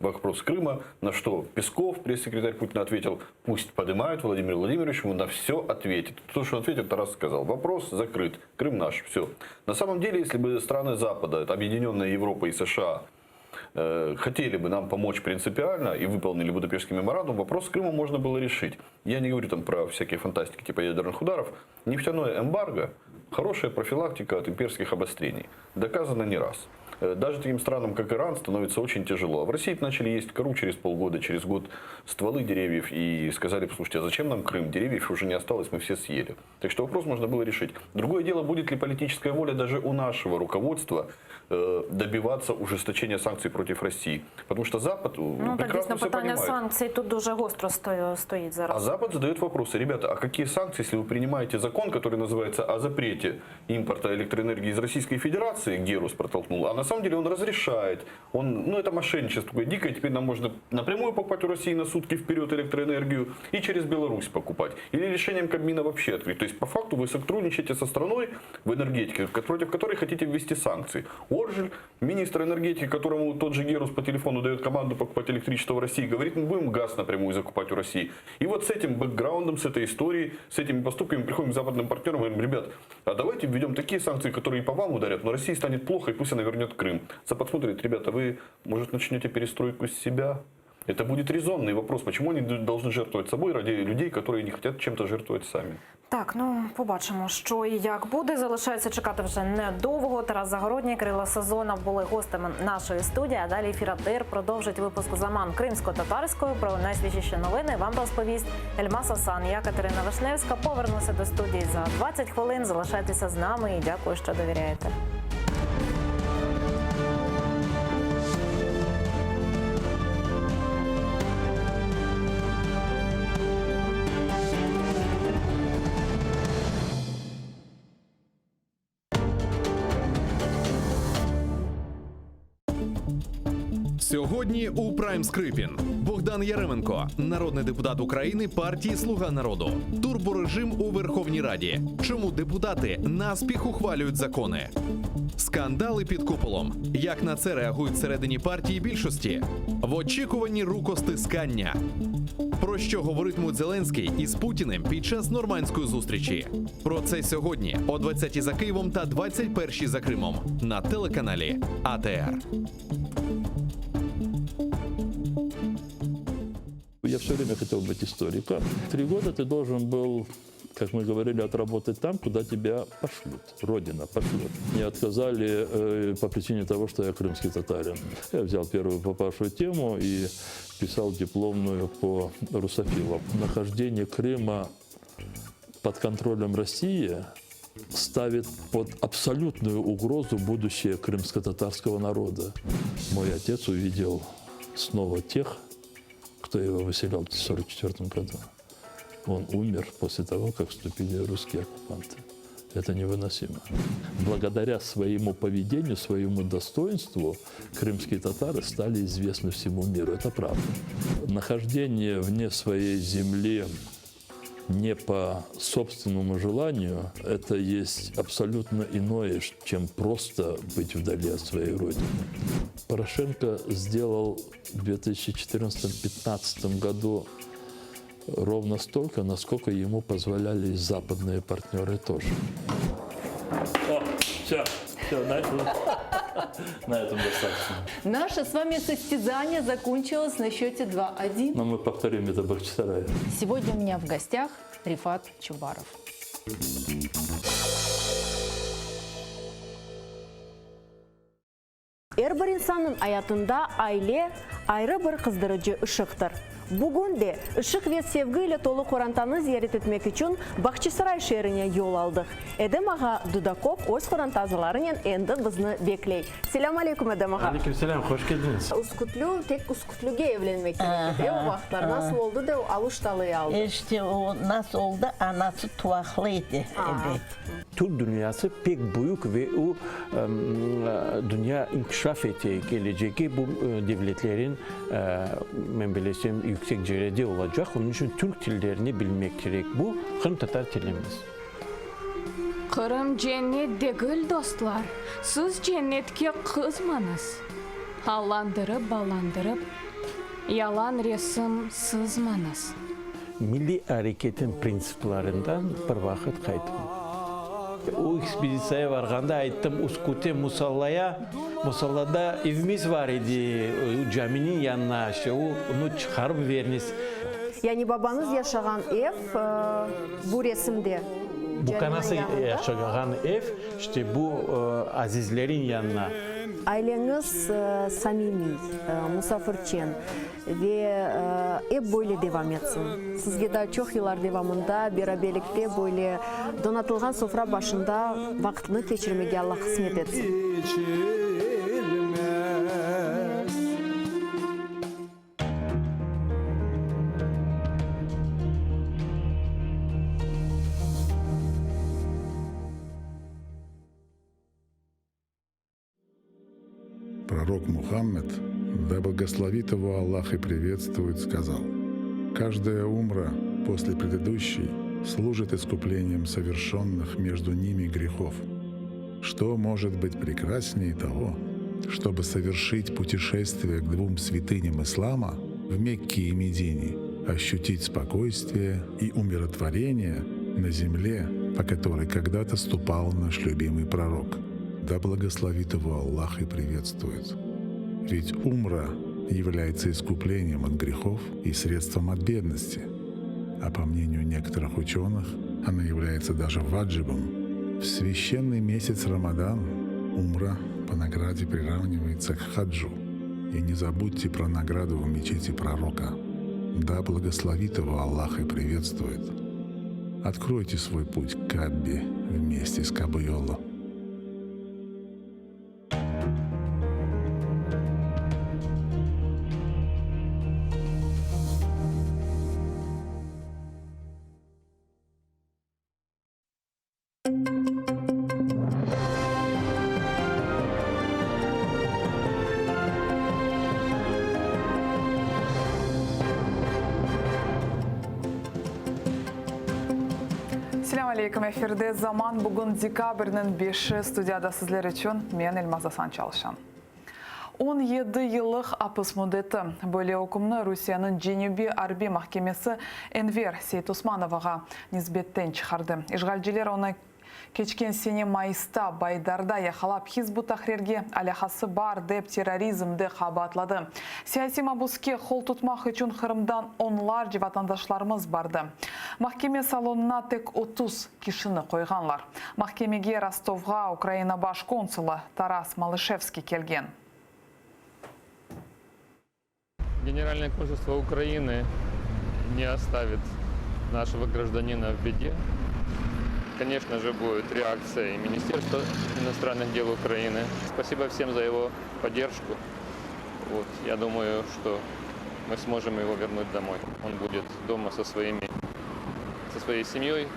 вопрос Крыма, на что Песков, пресс-секретарь Путина, ответил, пусть поднимают, Владимир Владимирович ему на все ответит. То, что ответит, Тарас сказал. Вопрос закрыт, Крым наш, все. На самом деле, если бы страны Запада, это объединенная Европа и США, э, хотели бы нам помочь принципиально и выполнили Будапештский меморандум, вопрос с Крымом можно было решить. Я не говорю там про всякие фантастики типа ядерных ударов. Нефтяное эмбарго – хорошая профилактика от имперских обострений. Доказано не раз. Э, Даже таким странам, как Иран, становится очень тяжело. А в России начали есть кору через полгода, через год стволы деревьев и сказали, слушайте, а зачем нам Крым? Деревьев уже не осталось, мы все съели. Так что вопрос можно было решить. Другое дело, будет ли политическая воля даже у нашего руководства э, добиваться ужесточения санкций против России. Потому что Запад э, Ну так прекрасно дійсно все питання понимает. санкцій тут дуже гостро стою- стоїть зараз. А Запад задает вопросы. Ребята, а какие санкции, если вы принимаете закон, который называется о запрете импорта электроэнергии из Российской Федерации, Герус протолкнул, а на самом деле он разрешает. Он, ну, это мошенничество такое дикое. Теперь нам можно напрямую покупать у России на сутки вперед электроэнергию и через Беларусь покупать. Или решением Кабмина вообще открыть. То есть, по факту, вы сотрудничаете со страной в энергетике, против которой хотите ввести санкции. Оржель, министр энергетики, которому тот же Герус по телефону дает команду покупать электричество в России, говорит, мы будем газ напрямую закупать у России. И вот с этим бэкграундом, с этой историей, с этими поступками мы приходим к западным партнерам и говорим, ребят, а давайте введем такие санкции, которые и по вам ударят, но России станет плохо, и пусть она вернет Крым. Запад смотрит, ребята, вы, может, начнете перестройку с себя? Это будет резонный вопрос, почему они должны жертвовать собой ради людей, которые не хотят чем-то жертвовать сами. Так, ну побачимо, що і як буде. Залишається чекати вже недовго. Тарас Загородній, Кирило Сазонов були гостями нашої студії. А далі ефір АТР продовжить випуск Заман кримсько-татарською. Про найсвіжіші новини вам розповість Ельмас Асан. Я Катерина Вишневська. Повернуся до студії за 20 хвилин. Залишайтеся з нами і дякую, що довіряєте. Сьогодні у Прайм Скрипін Богдан Яременко, народний депутат України партії Слуга народу. Турборежим у Верховній Раді. Чому депутати наспіх ухвалюють закони? Скандали під куполом. Як на це реагують всередині партії більшості? В очікуванні рукостискання. Про що говоритимуть Зеленський із Путіним під час нормандської зустрічі? Про це сьогодні о 20-й за Києвом та 21-й за Кримом на телеканалі АТР. Я все время хотел быть историком. Три года ты должен был, как мы говорили, отработать там, куда тебя пошлют. Родина пошлет. Мне отказали э, по причине того, что я крымский татарин. Я взял первую попавшую тему и писал дипломную по русофилам. Нахождение Крыма под контролем России ставит под абсолютную угрозу будущее крымско-татарского народа. Мой отец увидел снова тех, кто его выселял в 1944 году. Он умер после того, как вступили русские оккупанты. Это невыносимо. Благодаря своему поведению, своему достоинству крымские татары стали известны всему миру. Это правда. Нахождение вне своей земли не по собственному желанию, это есть абсолютно иное, чем просто быть вдали от своей родины. Порошенко сделал в 2014-2015 году ровно столько, насколько ему позволяли и западные партнеры тоже. О, все, все, на этом, на этом достаточно. Наше с вами состязание закончилось на счете 2-1. Но мы повторим это в Бахчисарае. Сегодня у меня в гостях Рефат Чубаров. Er bir insannıñ ayatında aile ayrı bir qızdırıcı ışıqtır. Bugün de ışıq ve sevgi ile tolu qorantanı ziyaret etmek içün Bahçisaray şeerine yol aldıq. Edem ağa Dudakov öz qoranta azalarınen endi bizni bekley. Selâm aleyküm, Edem ağa! Aleyküm selâm, hoş keldiñiz! Üskütlü, tek üskütlüge evlenmek kerek edi, o vaqıtlar. Nasıl oldı da o Aluştalı'yı aldı? İşte o nasıl oldı, anası tuvaqlı edi, ebet. Türk dünyası pek büyük ve o, dünya inkişaf ete, kelecegi bu devletlerin, men bilesem, yüksek cerede olacaq. Onıñ içün türk tillerini bilmek kerek. Bu, qırımtatar tilimiz. Qırım cennet degil, dostlar, siz cennetke qızmañız. Allandırıp-ballandırıp, yalan resim sızmañız. Milliy areketin printsiplerinden bir vaqıt qaytmam. O ekspeditsiyaya varğanda ayttım, Uskute musallaya, musallada evimiz var edi, caminiñ yanına, işte onı çıqarıp veriniz. Yani babañız yaşağan ev bu resimde, Bu kanası caminiñ yanında. yaşağan ev, işte bu azizlerin yanına. Aileñiz samimiy, musafirçen. Ve ep böyle devam etsin. Sizge daa çoq yıllar devamında beraberlikte böyle donatılğan sofra başında vaqıtnı keçirmege Alla qısmet etsin. Пророк Мухаммед, да благословит его Аллах и приветствует, сказал, «Каждая умра после предыдущей служит искуплением совершенных между ними грехов. Что может быть прекраснее того, чтобы совершить путешествие к двум святыням ислама в Мекке и Медине, ощутить спокойствие и умиротворение на земле, по которой когда-то ступал наш любимый пророк. Да благословит его Аллах и приветствует. Ведь умра. является искуплением от грехов и средством от бедности. А по мнению некоторых ученых, она является даже ваджибом. В священный месяц Рамадан умра по награде приравнивается к хаджу. И не забудьте про награду в мечети пророка. Да благословит его Аллах и приветствует. Откройте свой путь к Каббе вместе с Кабайоло. Selâm aleyküm, efirde Zaman, bugün dekabrniñ beşi, studiyada sizler içün men, Elmaz Asan, çalışam. 17 yıllıq apis müddeti. Böyle ükümni Rusiyeniñ Cenübiy arbiy mahkemesi Enver Seytosmanovağa nisbetten çıqardı. İşğalciler onı keçken sene mayısta Baydarda yaqalap, Hizb ut-Tahrirge alâqası bar dep terrorizmde qabaatladı. Siyasiy mabuske qol tutmaq içün Qırımdan onlarca vatandaşlarımız bardı. Mahkeme salonına tek 30 kişini qoyğanlar. Mahkemege Rostovğa Ukraina baş konsulı Taras Malışevskiy kelgen. Генеральное консульство Украины не оставит нашего гражданина в беде. Конечно же, будет реакция и Министерства иностранных дел Украины. Спасибо всем за его поддержку. Вот, я думаю, что мы сможем его вернуть домой. Он будет дома со, своими, со своей семьей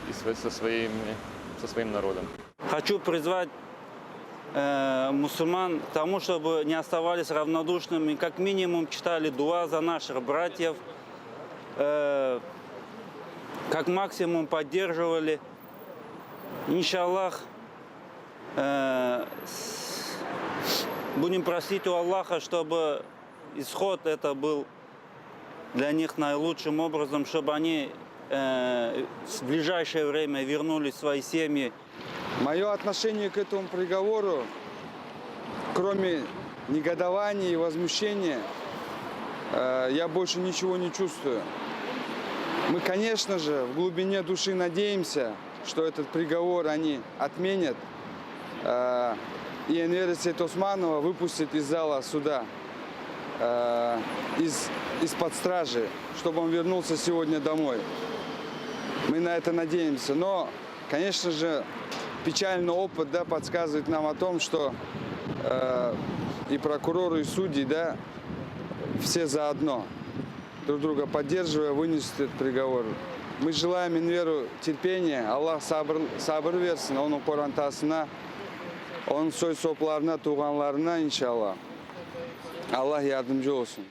и со, своими, со своим народом. Хочу призвать э, мусульман к тому, чтобы не оставались равнодушными, как минимум читали дуа за наших братьев, э, как максимум поддерживали. Иншаллах, э, будем просить у Аллаха, чтобы исход это был для них наилучшим образом, чтобы они э, в ближайшее время вернулись в свои семьи. Мое отношение к этому приговору, кроме негодования и возмущения, э, я больше ничего не чувствую. Мы, конечно же, в глубине души надеемся, что этот приговор они отменят э, и Энвера Сейтосманова выпустят из зала суда, э, из, из-под стражи, чтобы он вернулся сегодня домой. Мы на это надеемся. Но, конечно же, печальный опыт да, подсказывает нам о том, что э, и прокуроры, и судьи, да, все заодно, друг друга поддерживая, вынесут этот приговор. Мы желаем Энверу терпения, Allah sabır, sabır bersin, onıñ qorantasına, onıñ soy-soplarına, tuvğanlarına inşallah. Allah yardımcı olsun.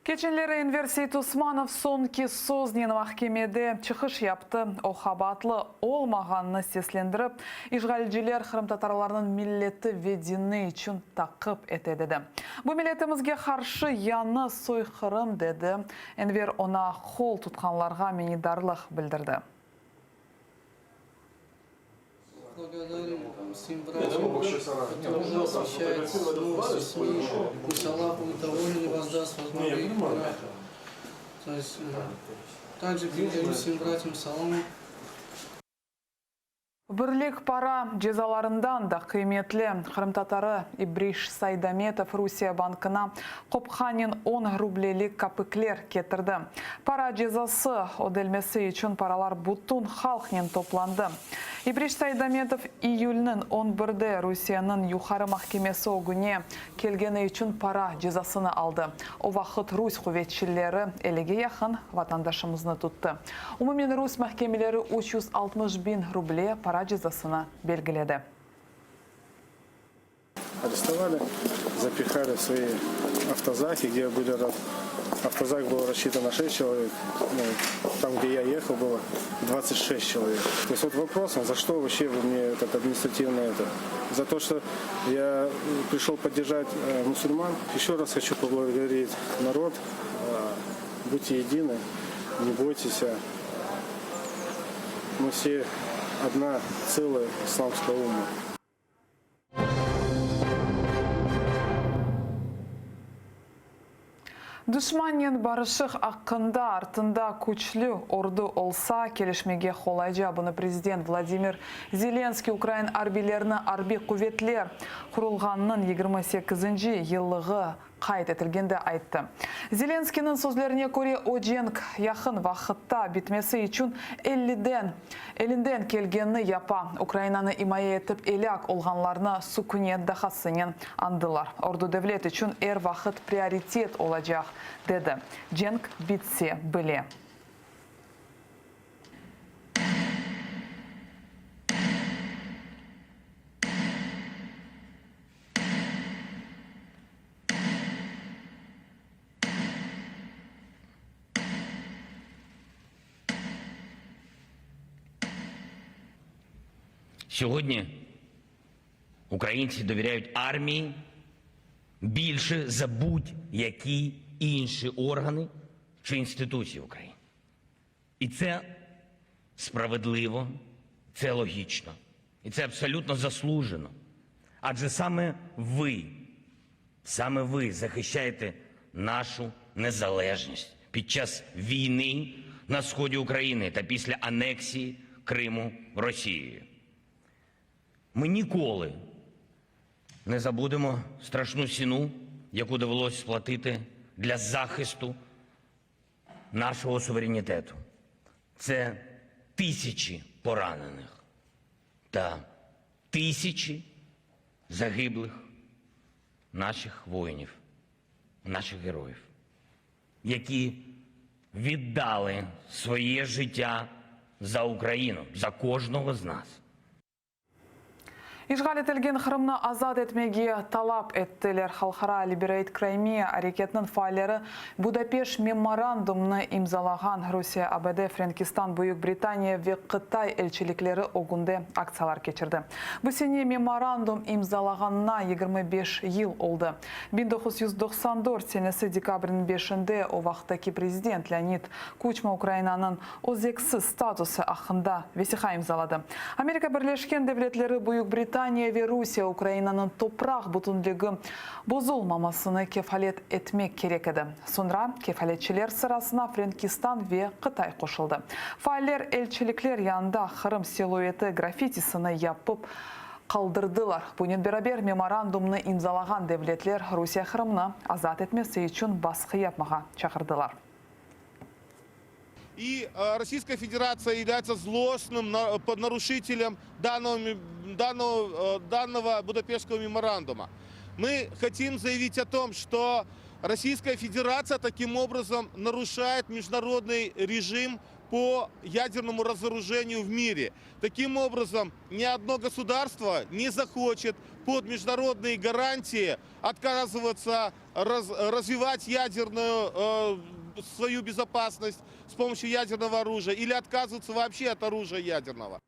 Keçenleri Enver Seytosmanov soñki söznen mahkemede çıqış yaptı. O, qabaatlı olmağanını seslendirip, işğalciler qırımtatarlarnıñ milleti ve dini içün taqip ete, dedi. Bu milletimizge qarşı yañı soyqırım, dedi. Enver oña qol tutqanlarğa minnetdarlıq bildirdi. Благодарю всем братьям, которые уже освещают новости СМИ. Пусть Аллах будет доволен и воздаст вас благо их То есть, также передаю всем братьям салам. Birlik para cezalarından da qıymetli. Qırımtatarı İbriş Saydametov Rusiye bankına qopqanen on rublelik kapikler ketirdi. Para cezası ödelmesi içün paralar bütün halqnen toplandı. İbriş Saydametov iyülniñ on birde Rusiyeniñ Yuqarı mahkemesi ögüne kelgeni içün para cezasını aldı. O vaqıt rus quvetçileri ellige yaqın vatandaşımıznı tuttı. Umumen rus mahkemeleri 360 biñ ruble para cezasını belgiledi. Арестовали, запихали в свои автозаки, где были... Автозак был рассчитан на 6 человек, ну, там, где я ехал, было 26 человек. То есть вот вопрос, за что вообще вы мне этот административный это? За то, что я пришел поддержать э, мусульман. Еще раз хочу поблагодарить народ. Э, будьте едины, не бойтесь. Мы все одна целая исламская умма. Duşmannen barışıq aqqında artında küçlü ordu olsa, kelişmege qolayca, bunı prezident Vladimir Zelenskiy ukrain arbiylerini arbiy quvetler qurulğanınıñ 28-nci yıllığı qayd etilgende ayttı. Zelenskıynıñ sözlerine köre, o cenk yaqın vaqıtta bitmesi içün elliden elinden kelgenini yapa, Ukrainanı imaye etip elâk olğanlarnı sükünet daqasınen añdılar. Ordu devlet içün er vaqıt prioritet olacaq, dedi. Cenk bitse bile. Сьогодні українці довіряють армії більше за будь-які інші органи чи інституції України. І це справедливо, це логічно. І це абсолютно заслужено. Адже саме ви, саме ви захищаєте нашу незалежність під час війни на сході України та після анексії Криму Росією. Ми ніколи не забудемо страшну ціну, яку довелось сплатити для захисту нашого суверенітету. Це тисячі поранених та тисячі загиблих наших воїнів, наших героїв, які віддали своє життя за Україну, за кожного з нас. İşğal etilgen Qırımnı azat etmege talap ettiler. Halqara Liberate Crimea areketiniñ faalleri Budapeşt memorandumnı imzalağan Rusiye, ABD, Frenkistan, Büyük Britaniya ve Qıtay elçilikleri ögünde aktsiyalar keçirdi. Bu sene memorandum imzalağanına 25 yıl oldı. 1994 senesi dekabrniñ beşinde o vaqıttaki prezident Leonid Kuçma Ukrainanıñ özeksiz statusı aqqında vesiqa imzaladı. Amerika Birleşken Devletleri, Büyük Britaniya ve Rusiye Ukrainanıñ topraq bütünligi bozulmamasını kefalet etmek kerek edi. Soñra kefaletçiler sırasına Frenkistan ve Qıtay qoşuldı. Faaller elçilikler yanında Qırım silueti grafitisini yapıp qaldırdılar. Bunen beraber, memorandumnı imzalağan devletler Rusiye Qırımnı azat etmesi içün basqı yapmağa çağırdılar. И Российская Федерация является злостным нарушителем данного, данного, данного Будапештского меморандума. Мы хотим заявить о том, что Российская Федерация таким образом нарушает международный режим по ядерному разоружению в мире. Таким образом, ни одно государство не захочет под международные гарантии отказываться раз, развивать ядерную э, свою безопасность с помощью ядерного оружия или отказываться вообще от оружия ядерного.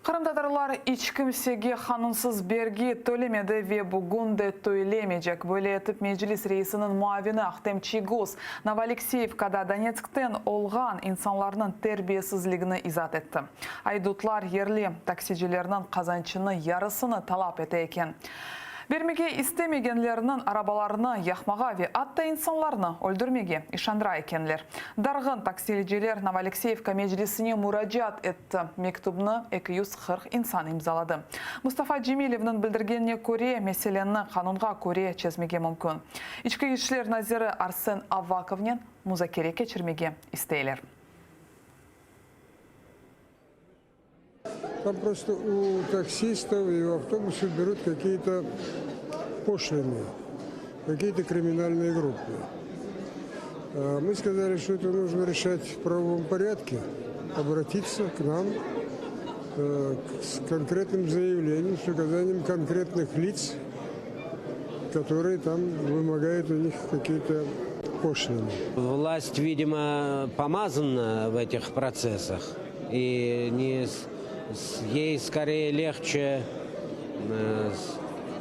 Qırımtatarlar iç kimsege qanunsız bergi tölemedi ve bugün de tölemeycek. Böyle etip Meclis reisiniñ muavini Ahtem Çiygoz Novoalekseyevkada Donetskten olğan insanlarnıñ terbiyesizligini izaat etti. Aydutlar yerli taksicilerniñ qazançını yarısını talap ete eken. Bermege istemegenlerniñ arabalarını yaqmağa ve atta insanlarnı öldürmege işandıra ekenler. Darğın taksilciler Novoalekseyevka meclisine muracaat etti, mektüpni 240 insan imzaladı. Mustafa Cemilevniñ bildirgenine köre, meseleni qanunğa köre çezmege mümkün. İçki işler naziri Arsen Avakovnen muzakere keçirmege isteyler. Там просто у таксистов и у автобусов берут какие-то пошлины, какие-то криминальные группы. Мы сказали, что это нужно решать в правовом порядке, обратиться к нам э, с конкретным заявлением, с указанием конкретных лиц, которые там вымогают у них какие-то пошлины. Власть, видимо, помазана в этих процессах. И не, ей скорее легче э,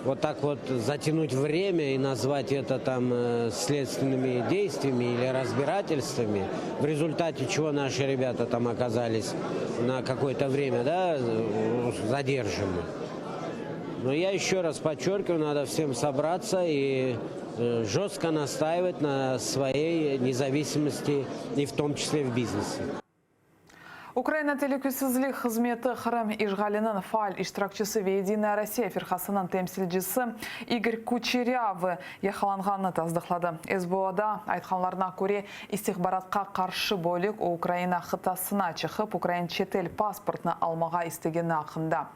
вот так вот затянуть время и назвать это там э, следственными действиями или разбирательствами, в результате чего наши ребята там оказались на какое-то время да, задержаны. Но я еще раз подчеркиваю, надо всем собраться и... жестко настаивать на своей независимости и в том числе в бизнесе. Ukraina telükesizlik hızmeti Qırım işğaliniñ faal iştirakçisi ve Yedinaya Rossiya firqasınıñ temsilcisi İgor Kuçerâvıy yaqalanğanını tasdıqladı. SBUda aytqanlarına köre, istihbaratqa qarşı bölük o Ukraina qıtasına çıqıp, ukrain çetel pasportını almağa istegeni aqqında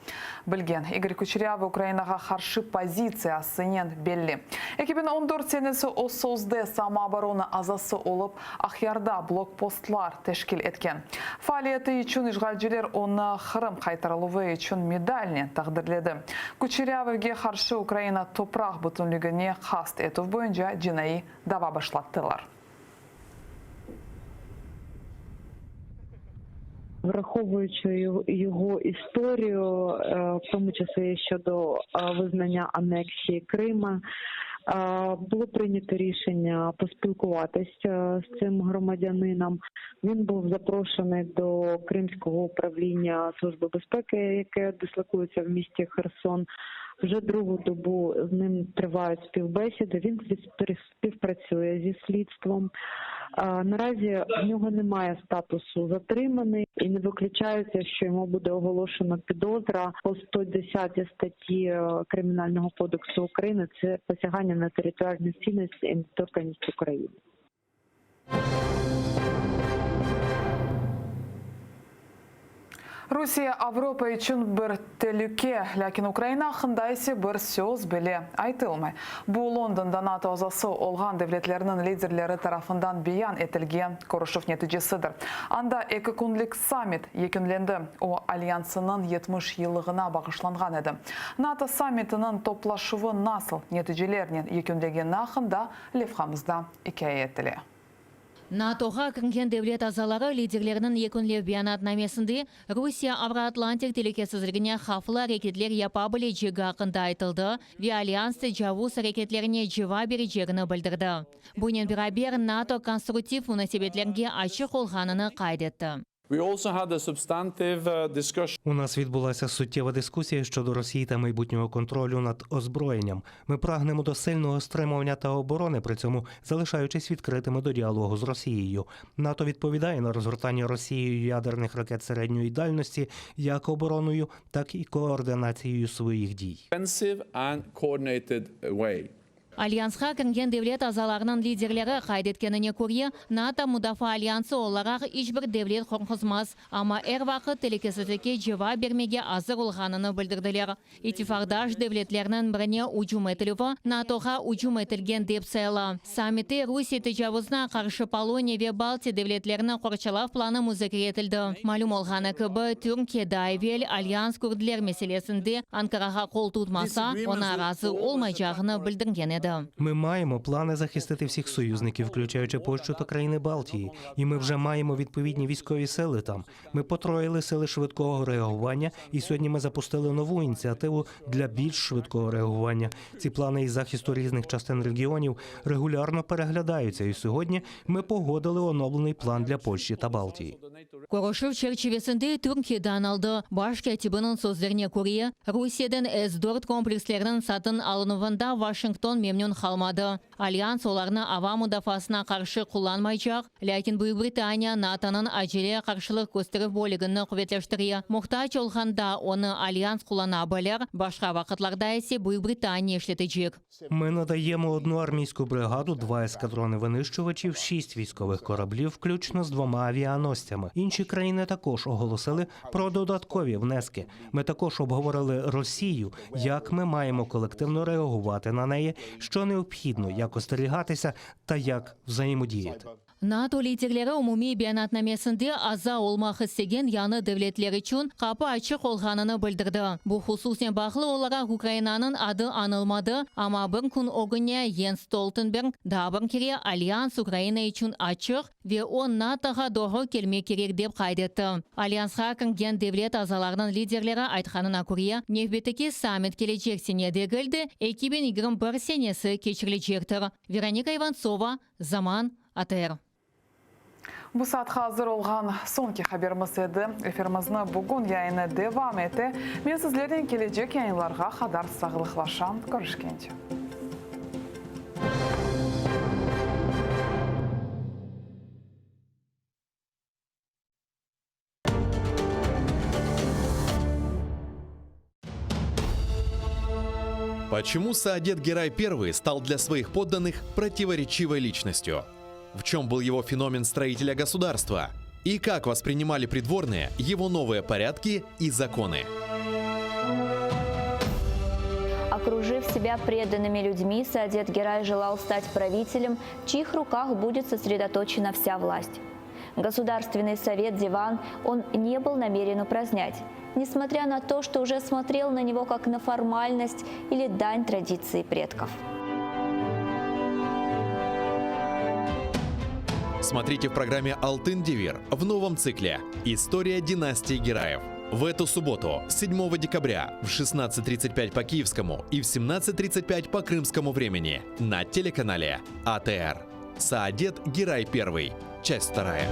bilgen. İgor Kuçerâvıy Ukrainağa qarşı pozitsiyasınen belli. 2014 senesi o sözde samooborona azası olıp, Aqyarda blokpostlar teşkil etken. Faaliyeti içün işğalciler onı Qırım qaytarıluvı içün medalnen taqdirledi. Kuçerâvıge qarşı Ukraina topraq bütünligine qast etüv boyunca cinaiy dava başlattılar. Враховуючи його історію, в тому числі щодо визнання анексії Крима, було прийнято рішення поспілкуватися з цим громадянином. Він був запрошений до Кримського управління Служби безпеки, яке дислокується в місті Херсон. Вже другу добу з ним тривають співбесіди. Він співпрацює зі слідством. Наразі в нього немає статусу затриманий і не виключається, що йому буде оголошено підозра по 110 статті Кримінального кодексу України. Це посягання на територіальну цілісність і недоторканність України. Rusiye Avropa içün bir telüke, lâkin Ukraina aqqında ise bir söz bile aytılmay. Bu Londonda NATO azası olğan devletlerniñ liderleri tarafından beyan etilgen körüşüv neticesidir. Anda eki künlik sammit yekünlendi, o, Alyansınıñ 70 yıllığına bağışlanğan edi. NATO sammitiniñ toplaşuvı nasıl neticelernen yekünlegeni aqqında levhamızda ikâye etile. NATOğa kirgen devlet azaları liderleriniñ yekünlev beyanatnamesinde Rusiye Avroatlantik telükesizligine havflı areketler yapa bilecegi aqqında aytıldı ve Alyans tecavuz areketlerine cevap berecegini bildirdi. Bunen beraber, NATO konstruktiv munasebetlerge açıq olğanını qayd etti. У нас відбулася суттєва дискусія щодо Росії та майбутнього контролю над озброєнням. Ми прагнемо до сильного стримування та оборони, при цьому залишаючись відкритими до діалогу з Росією. НАТО відповідає на розгортання Росією ядерних ракет середньої дальності як обороною, так і координацією своїх дій. Alyansqa kirgen devlet azalarınıñ liderleri qayd etkenine köre, NATO mudafaa alyansı olaraq iç bir devlet qorquzmaz, amma er vaqıt telükesizlikke cevap bermege azır olğanını bildirdiler. İttifaqdaş devletlerniñ birine ücüm etilüvi NATOğa ücüm etilgen dep sayıla. Sammitte Rusiye tecavuzına qarşı Poloniya ve Baltiya devletlerini qorçalav planı muzakere etildi. Malüm olğanı kibi, Türkiye daa evel Alyans kürdler meselesinde Ankarağa qol tutmasa, oña razı olmaycağını bildirgen edi. Ми маємо плани захистити всіх союзників, включаючи Польщу та країни Балтії. І ми вже маємо відповідні військові сили там. Ми потроїли сили швидкого реагування, і сьогодні ми запустили нову ініціативу для більш швидкого реагування. Ці плани із захисту різних частин регіонів регулярно переглядаються, і сьогодні ми погодили оновлений план для Польщі та Балтії. Körüşüv çerçivesinde Türkiye de añıldı. Baş kâtibiniñ sözlerine köre, Rusiyeden S dört kompleksleriniñ satın alınuvında Washington memnün qalmadı. Alyans olarnı ava mudafaasına qarşı qullanmaycaq, lâkin Büyük Britaniya NATOnıñ acele qarşılıq kösterüv bölügini quvetleştire. Muhtac olğanda onı Alyans qullana bilir, başqa vaqıtlarda ise Büyük Britaniya işletecek. Ми надаємо одну армійську бригаду, два ескадрони винищувачів, шість військових кораблів, включно з двома авіаносцями. Інші країни також оголосили про додаткові внески. Ми також обговорили Росію, як ми маємо колективно реагувати на неї, що необхідно, як остерігатися та як взаємодіяти. NATO liderleri umumiy beyanatnamesinde aza olmaq istegen yañı devletler içün qapı açıq olğanını bildirdi. Bu hususnen bağlı olaraq Ukrainanıñ adı añılmadı, amma bir kün ögüne Jens Stoltenberg daa bir kere Alyans Ukraina içün açıq ve o NATOğa doğru kelmek kerek dep qayd etti. Alyansqa kirgen devlet azalarınıñ liderleri aytqanına köre, nevbetteki sammit kelecek sene degil de, 2021 senesi keçirilecektir. Veronika İvantsova, Zaman, ATR. Bu saatqa azır olğan soñki haberimiz edi. Efirimizni bugün yayını devam ete. Men sizlernen kelecek yayınlarğa qadar sağlıqlaşam. Körüşkence. Почему Саадет Герай I стал для своих подданных противоречивой личностью? В чем был его феномен строителя государства? И как воспринимали придворные его новые порядки и законы? Окружив себя преданными людьми, Саадет Герай желал стать правителем, в чьих руках будет сосредоточена вся власть. Государственный совет Диван он не был намерен упразднять, несмотря на то, что уже смотрел на него как на формальность или дань традиции предков. Смотрите в программе «Алтын Девир» в новом цикле «История династии Гераев». В эту субботу, 7 декабря, в 16.35 по киевскому и в 17.35 по крымскому времени на телеканале АТР. Саадет Герай I. Часть вторая.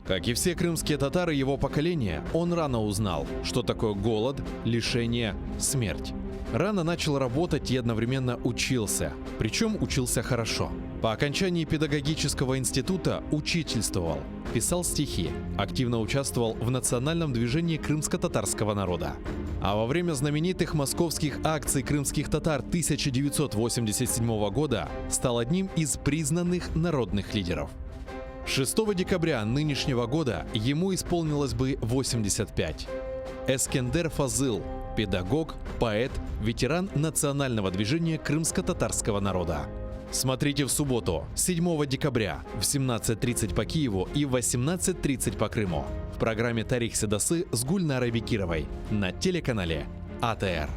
Как и все крымские татары его поколения, он рано узнал, что такое голод, лишение, смерть. Рано начал работать и одновременно учился. Причем учился хорошо. По окончании педагогического института учительствовал, писал стихи, активно участвовал в национальном движении крымско-татарского народа. А во время знаменитых московских акций крымских татар 1987 года стал одним из признанных народных лидеров. 6 декабря нынешнего года ему исполнилось бы 85. Эскендер Фазыл – педагог, поэт, ветеран национального движения крымско-татарского народа. Смотрите в субботу, 7 декабря в 17.30 по Киеву и в 18.30 по Крыму в программе «Тарих Седасы» с Гульнарой Бекировой на телеканале АТР.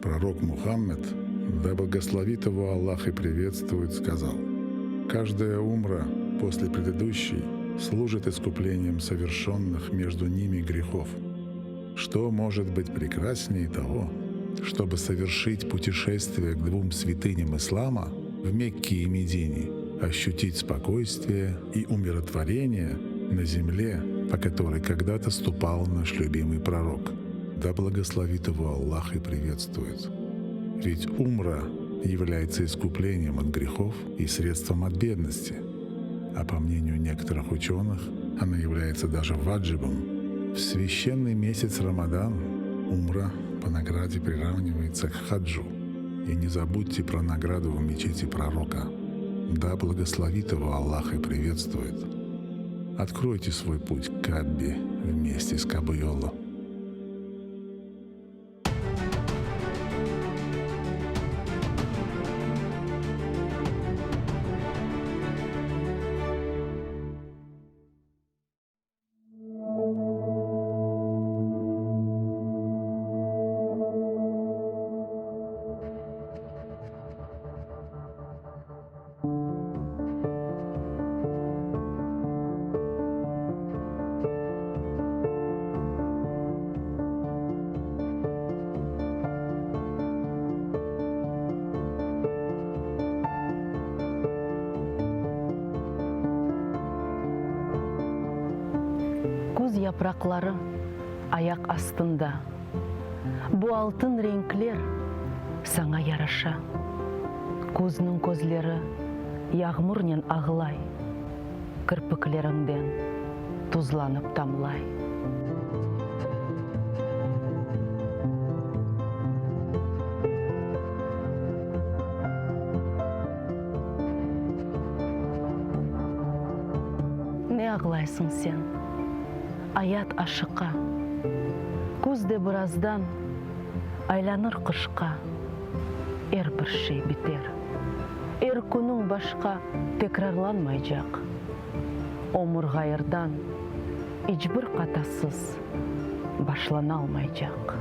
Пророк Мухаммед, да благословит его Аллах и приветствует, сказал, «Каждая умра после предыдущей служит искуплением совершенных между ними грехов. Что может быть прекраснее того, чтобы совершить путешествие к двум святыням ислама в Мекке и Медине, ощутить спокойствие и умиротворение на земле, по которой когда-то ступал наш любимый пророк. Да благословит его Аллах и приветствует. Ведь умра является искуплением от грехов и средством от бедности. А по мнению некоторых ученых, она является даже ваджибом. В священный месяц Рамадан умра по награде приравнивается к хаджу. И не забудьте про награду в мечети пророка. Да благословит его Аллах и приветствует. Откройте свой путь к Каббе вместе с Кабуйоло. Küz yapraqları ayaq astında. Bu altın renkler saña yaraşa. Küzniñ közleri yağmurnen ağlay, Kirpikleriñden tuzlanıp tamlay. Ne ağlaysıñ sen? Ayat aşıqa. Küz de birazdan aylanır qışqa. Er bir şey biter. Er künüñ başqa tekrarlanmaycaq. Ömür ğayırdan, iç bir qatasız başlanalmaycaq.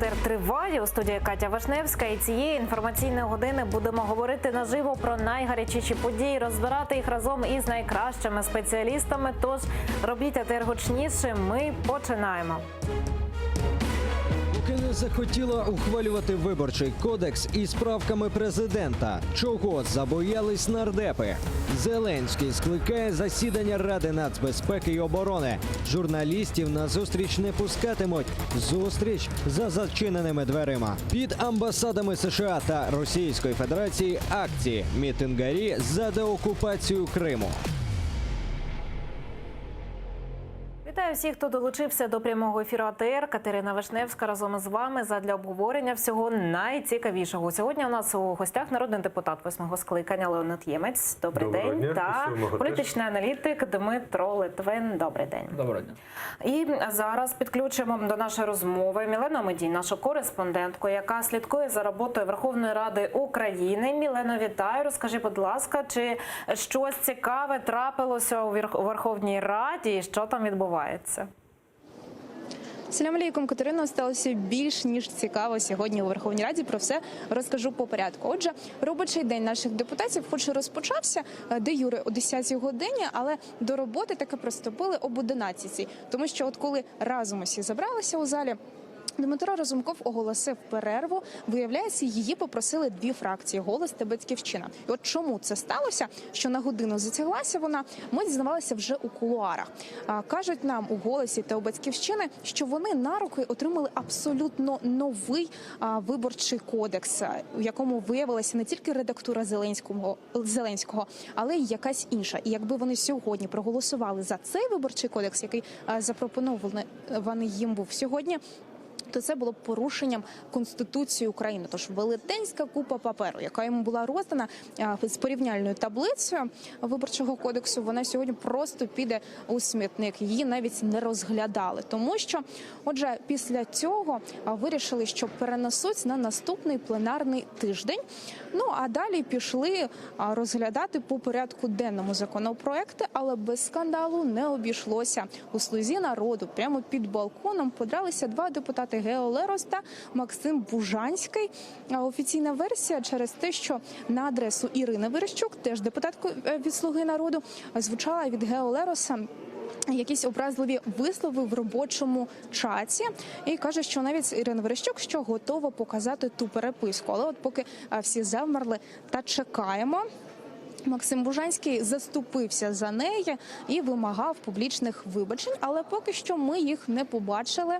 АТР триває. У студії Катя Вишневська. І цієї інформаційної години будемо говорити наживо про найгарячіші події, розбирати їх разом із найкращими спеціалістами. Тож робіть АТР гучніше. Ми починаємо. Поки не захотіла ухвалювати виборчий кодекс із правками президента. Чого забоялись нардепи? Зеленський скликає засідання Ради нацбезпеки і оборони. Журналістів на зустріч не пускатимуть. Зустріч за зачиненими дверима. Під амбасадами США та Російської Федерації акції мітингарі за деокупацію Криму. Вітаю всіх, хто долучився до прямого ефіру АТР. Катерина Вишневська разом із вами задля обговорення всього найцікавішого. Сьогодні у нас у гостях народний депутат восьмого скликання Леонід Ємець. Добрий Доброго день. дня. Та Сьомого політичний аналітик Дмитро Литвин. Добрий день. Доброго дня. І зараз підключимо до нашої розмови Мілену Медій, нашу кореспондентку, яка слідкує за роботою Верховної Ради України. Мілено, вітаю. Розкажи, будь ласка, чи щось цікаве трапилося у Верх- у Верховній Раді і що там відбувається? Салям алейкум, Катерино, сталося більш ніж цікаво сьогодні у Верховній Раді. Про все розкажу по порядку. Отже, робочий день наших депутатів, хоч і розпочався е, де юре о 10-й годині, але до роботи таки приступили об 11-й. Тому що, от коли разом усі зібралися у залі. Дмитро Разумков оголосив перерву. Виявляється, її попросили дві фракції голос та батьківщина. І от чому це сталося? Що на годину затяглася вона, ми дізнавалися вже у кулуарах. А, кажуть нам у голосі та у батьківщини, що вони на руки отримали абсолютно новий а, виборчий кодекс, а, у якому виявилася не тільки редактура Зеленського, Зеленського, але й якась інша. І якби вони сьогодні проголосували за цей виборчий кодекс, який а, запропонований їм був сьогодні то це було б порушенням Конституції України. Тож велетенська купа паперу, яка йому була роздана а, з порівняльною таблицею виборчого кодексу, вона сьогодні просто піде у смітник. Її навіть не розглядали, тому що, отже, після цього а, вирішили, що перенесуть на наступний пленарний тиждень. Ну а далі пішли а, розглядати по порядку денному законопроекти, але без скандалу не обійшлося. У слузі народу прямо під балконом подралися два депутати Гео Лерос та Максим Бужанський. А Офіційна версія через те, що на адресу Ірини Верещук, теж депутатку е, від Слуги народу, звучала від Гео Лероса якісь образливі вислови в робочому чаті і каже, що навіть Ірина Верещук що готова показати ту переписку. Але от поки е, всі завмерли та чекаємо. Максим Бужанський заступився за неї і вимагав публічних вибачень, але поки що ми їх не побачили.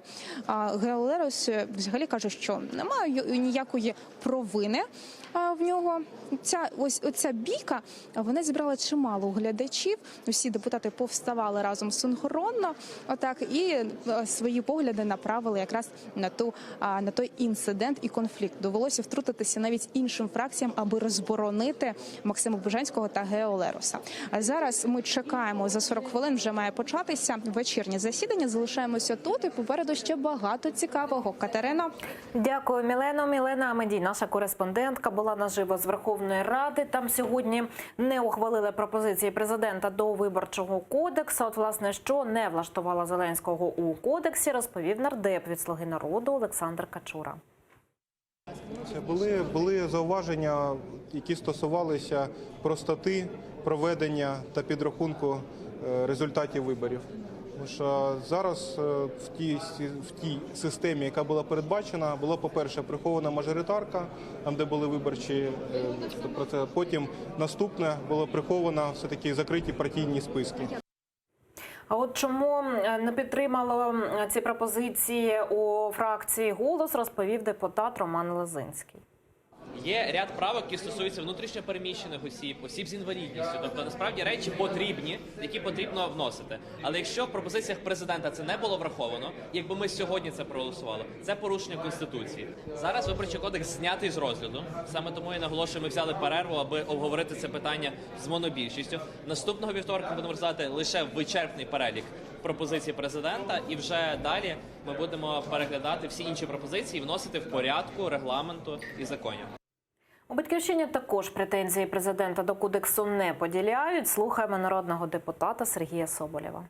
А, Гео Лерос е, взагалі каже, що немає ю- ніякої провини а, в нього. Ця ось оця бійка вона зібрала чимало глядачів. Усі депутати повставали разом синхронно, отак і е, свої погляди направили якраз на ту а, на той інцидент і конфлікт. Довелося втрутитися навіть іншим фракціям, аби розборонити Максима Бужанського та Гео Лероса. А зараз ми чекаємо за 40 хвилин. Вже має початися вечірнє засідання. Залишаємося тут і попереду ще багато цікавого. Катерино. Дякую, Мілено. Мілена Амедій, наша кореспондентка, була наживо з Верховної Ради. Там сьогодні не ухвалили пропозиції президента до виборчого кодексу. От, власне, що не влаштувала Зеленського у кодексі, розповів нардеп від «Слуги народу» Олександр Качура. Це були, були зауваження, які стосувалися простоти проведення та підрахунку е, результатів виборів. Тому що зараз е, в тій, сі- в тій системі, яка була передбачена, була, по-перше, прихована мажоритарка, там, де були виборчі е, процеси. Потім наступне було приховано все-таки закриті партійні списки. А от чому е, не підтримало м, ці пропозиції у фракції «Голос», розповів депутат Роман Лозинський. Є ряд правок, які стосуються внутрішньопереміщених осіб, осіб з інвалідністю. Тобто насправді речі потрібні, які потрібно вносити. Але якщо в пропозиціях президента це не було враховано, якби ми сьогодні це проголосували, це порушення конституції. Зараз виборчий кодекс знятий з розгляду. Саме тому я наголошую, ми взяли перерву, аби обговорити це питання з монобільшістю. Наступного вівторка будемо розглядати лише вичерпний перелік пропозицій президента, і вже далі ми будемо переглядати всі інші пропозиції і вносити в порядку регламенту і законів. У «Батьківщині» також претензії президента до кодексу не поділяють. Слухаємо народного депутата Сергія Соболєва.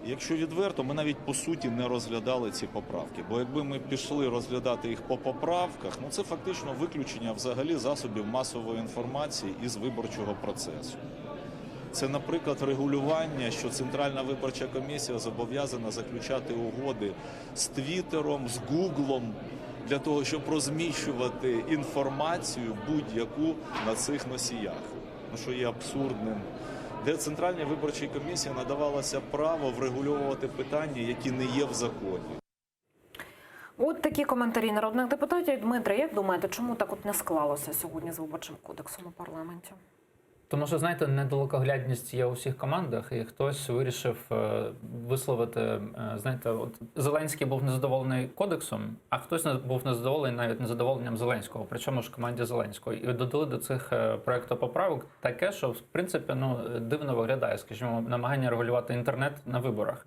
Якщо відверто, ми навіть по суті не розглядали ці поправки. Бо якби ми пішли розглядати їх по поправках, ну це фактично виключення взагалі засобів масової інформації із виборчого процесу. Це, наприклад, регулювання, що Центральна виборча комісія зобов'язана заключати угоди з Твіттером, з Гуглом для того, щоб розміщувати інформацію будь-яку на цих носіях, ну, що є абсурдним. Де Центральній виборчій комісії надавалося право врегульовувати питання, які не є в законі. От такі коментарі народних депутатів. Дмитре, як думаєте, чому так от не склалося сьогодні з виборчим кодексом у парламенті? Тому що, знаєте, недалекоглядність є у всіх командах, і хтось вирішив е, висловити, е, знаєте, от Зеленський був незадоволений кодексом, а хтось не був незадоволений навіть незадоволенням Зеленського, причому ж команді Зеленського. І додали до цих е, проектопоправок таке, що в принципі ну дивно виглядає, скажімо, намагання регулювати інтернет на виборах.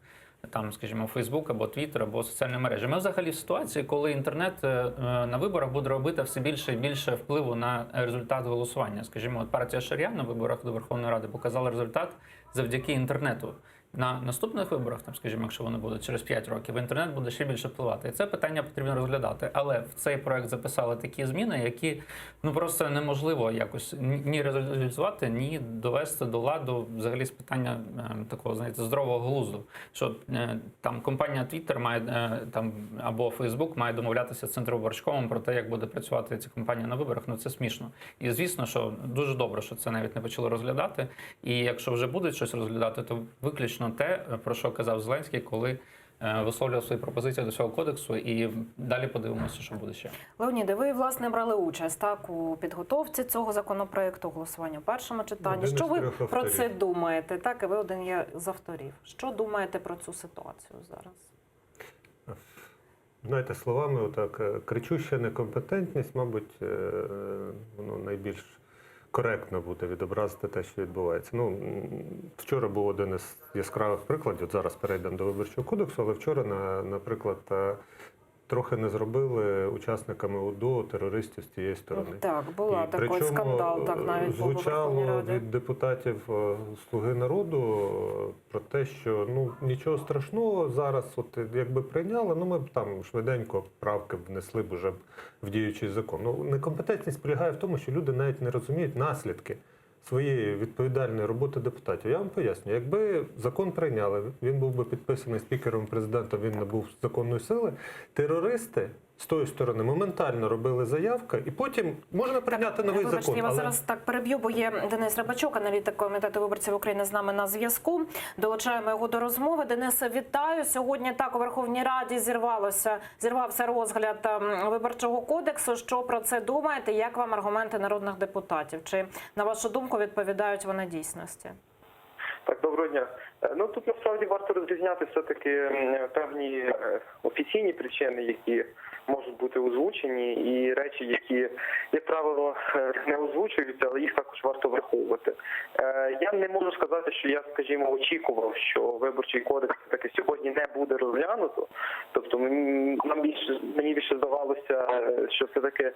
Там, скажімо, Фейсбук або Твіттер, або соціальні мережі. Ми взагалі в ситуації, коли інтернет е, е, на виборах буде робити все більше і більше впливу на результат голосування. Скажімо, от партія Шарія на виборах до Верховної Ради показала результат завдяки інтернету. На наступних виборах, там, скажімо, якщо вони будуть через 5 років, інтернет буде ще більше впливати. І це питання потрібно розглядати. Але в цей проект записали такі зміни, які ну просто неможливо якось ні ні реалізувати, ні довести до ладу взагалі з питання е, такого, знаєте, здорового глузду. Що е, там компанія Twitter має е, там або Facebook має домовлятися з Центровиборчкомом про те, як буде працювати ця компанія на виборах. Ну це смішно. І звісно, що дуже добре, що це навіть не почали розглядати. І якщо вже будуть щось розглядати, то виключно те, про що казав Зеленський, коли е, висловлював свої пропозиції до цього кодексу, і далі подивимося, що буде ще. Леоніде, ви власне брали участь так у підготовці цього законопроекту, голосування в першому читанні. Один із Що ви трьох про авторів. це думаєте? Так, і ви один є з авторів. Що думаєте про цю ситуацію зараз? Знаєте, словами, отак, е, кричуща некомпетентність, мабуть, е, воно найбільш коректно буде відобразити те, що відбувається. Ну, м, вчора був один із яскравих прикладів, от зараз перейдемо до Виборчого кодексу, але вчора, на, наприклад, е, трохи не зробили учасниками УДО терористів з тієї сторони. Так, була І такий причому, скандал, так е, навіть був у Верховній звучало Раді. від депутатів е, Слуги народу е, про те, що ну нічого страшного зараз, от якби прийняли, ну ми б там швиденько правки б внесли б уже б в діючий закон. Ну некомпетентність полягає в тому, що люди навіть не розуміють наслідки своєї відповідальної роботи депутатів. Я вам поясню, якби закон прийняли, він був би підписаний спікером президентом, він набув законної сили. Терористи з тої сторони моментально робили заявки, і потім можна прийняти новий Вибачте, закон. я вас але- зараз так переб'ю, бо є Денис Рибачок, аналітик комітету виборців України з нами на зв'язку. Долучаємо його до розмови. Денисе, вітаю. Сьогодні так у Верховній Раді зірвалося, зірвався розгляд ем, виборчого кодексу. Що про це думаєте? Як вам аргументи народних депутатів? Чи на вашу думку відповідають вони дійсності? Так, доброго дня. Е, Ну тут насправді варто розрізняти все-таки м, певні е, офіційні причини, які можуть бути озвучені, і речі, які, як правило, е, не озвучуються, але їх також варто враховувати. Е, Я не можу сказати, що я, скажімо, очікував, що виборчий кодекс таки сьогодні не буде розглянуто. Тобто мені нам більше мені більше здавалося, е, що все таки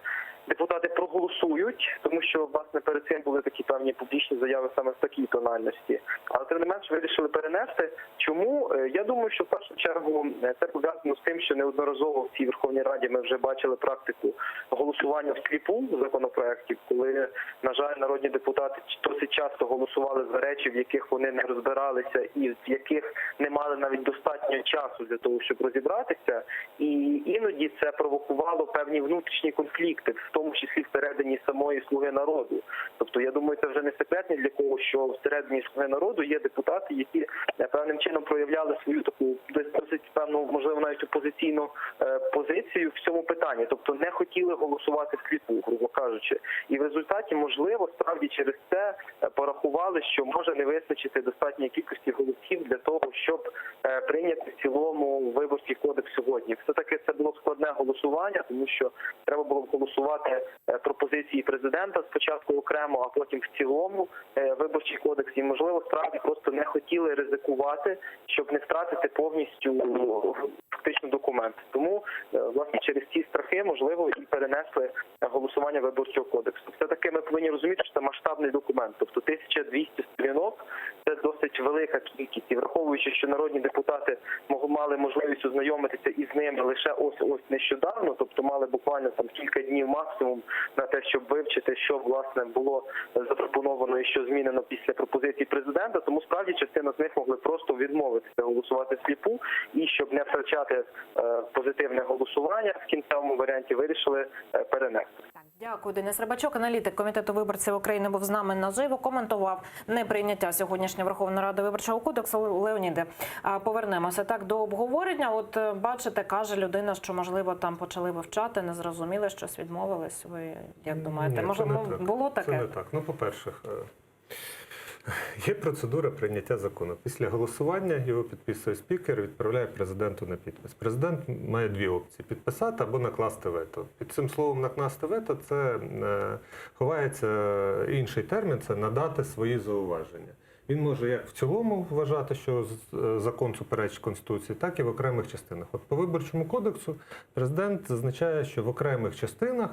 депутати проголосують, тому що власне перед цим були такі певні публічні заяви саме в такій тональності. Але тим не менш вирішили перенести. Чому Е, я думаю, що в першу чергу е, це пов'язано з тим, що неодноразово в цій Верховній Раді ми вже бачили практику голосування всліпу законопроектів, коли на жаль народні депутати досить часто голосували за речі, в яких вони не розбиралися, і в яких не мали навіть достатньо часу для того, щоб розібратися, і іноді це провокувало певні внутрішні конфлікти, в тому числі всередині самої слуги народу. Тобто, я думаю, це вже не секрет ні для кого, що всередині слуги народу є депутати, які е, певним чином проявляли свою таку досить досить певну, можливо, навіть опозиційну е, позицію в цьому питанні, тобто не хотіли голосувати всліпу, грубо кажучи, і в результаті, можливо, справді через це е, порахували, що може не вистачити достатньої кількості голосів для того, щоб е, прийняти в цілому виборчий кодекс сьогодні. Все таки це було складне голосування, тому що треба було б голосувати е, пропозиції президента спочатку окремо, а потім в цілому е, виборчий кодекс. І можливо, справді просто не хотіли ризикувати, щоб не втратити повністю ну, фактично документ. Тому е, власне через ці страхи можливо і перенесли е, голосування виборчого кодексу. Все таки ми повинні розуміти, що це масштабний документ, тобто 1200 сторінок це досить. досить велика кількість, і враховуючи, що народні депутати мали можливість ознайомитися із ними лише ось ось нещодавно, тобто мали буквально там кілька днів максимум на те, щоб вивчити, що власне було запропоновано і що змінено після пропозиції президента. Тому справді частина з них могли просто відмовитися голосувати всліпу і щоб не втрачати е, позитивне голосування в кінцевому варіанті, вирішили е, перенести. Дякую, Денис Рибачок, аналітик комітету виборців України, був з нами наживо. Коментував неприйняття сьогоднішнього Верховної Ради виборчого кодексу. Леоніде, повернемося так до обговорення. От е, бачите, каже людина, що можливо там почали вивчати, не зрозуміли, щось відмовились. Ви як думаєте, Ні, це можливо, не так. було таке? Це не так. Ну, по-перше, е, є процедура прийняття закону. Після голосування його підписує спікер, відправляє президенту на підпис. Президент має дві опції: підписати або накласти вето. Під цим словом накласти вето це е, ховається інший термін це надати свої зауваження. Він може як в цілому вважати, що е, закон суперечить Конституції, так і в окремих частинах. От по виборчому кодексу президент зазначає, що в окремих частинах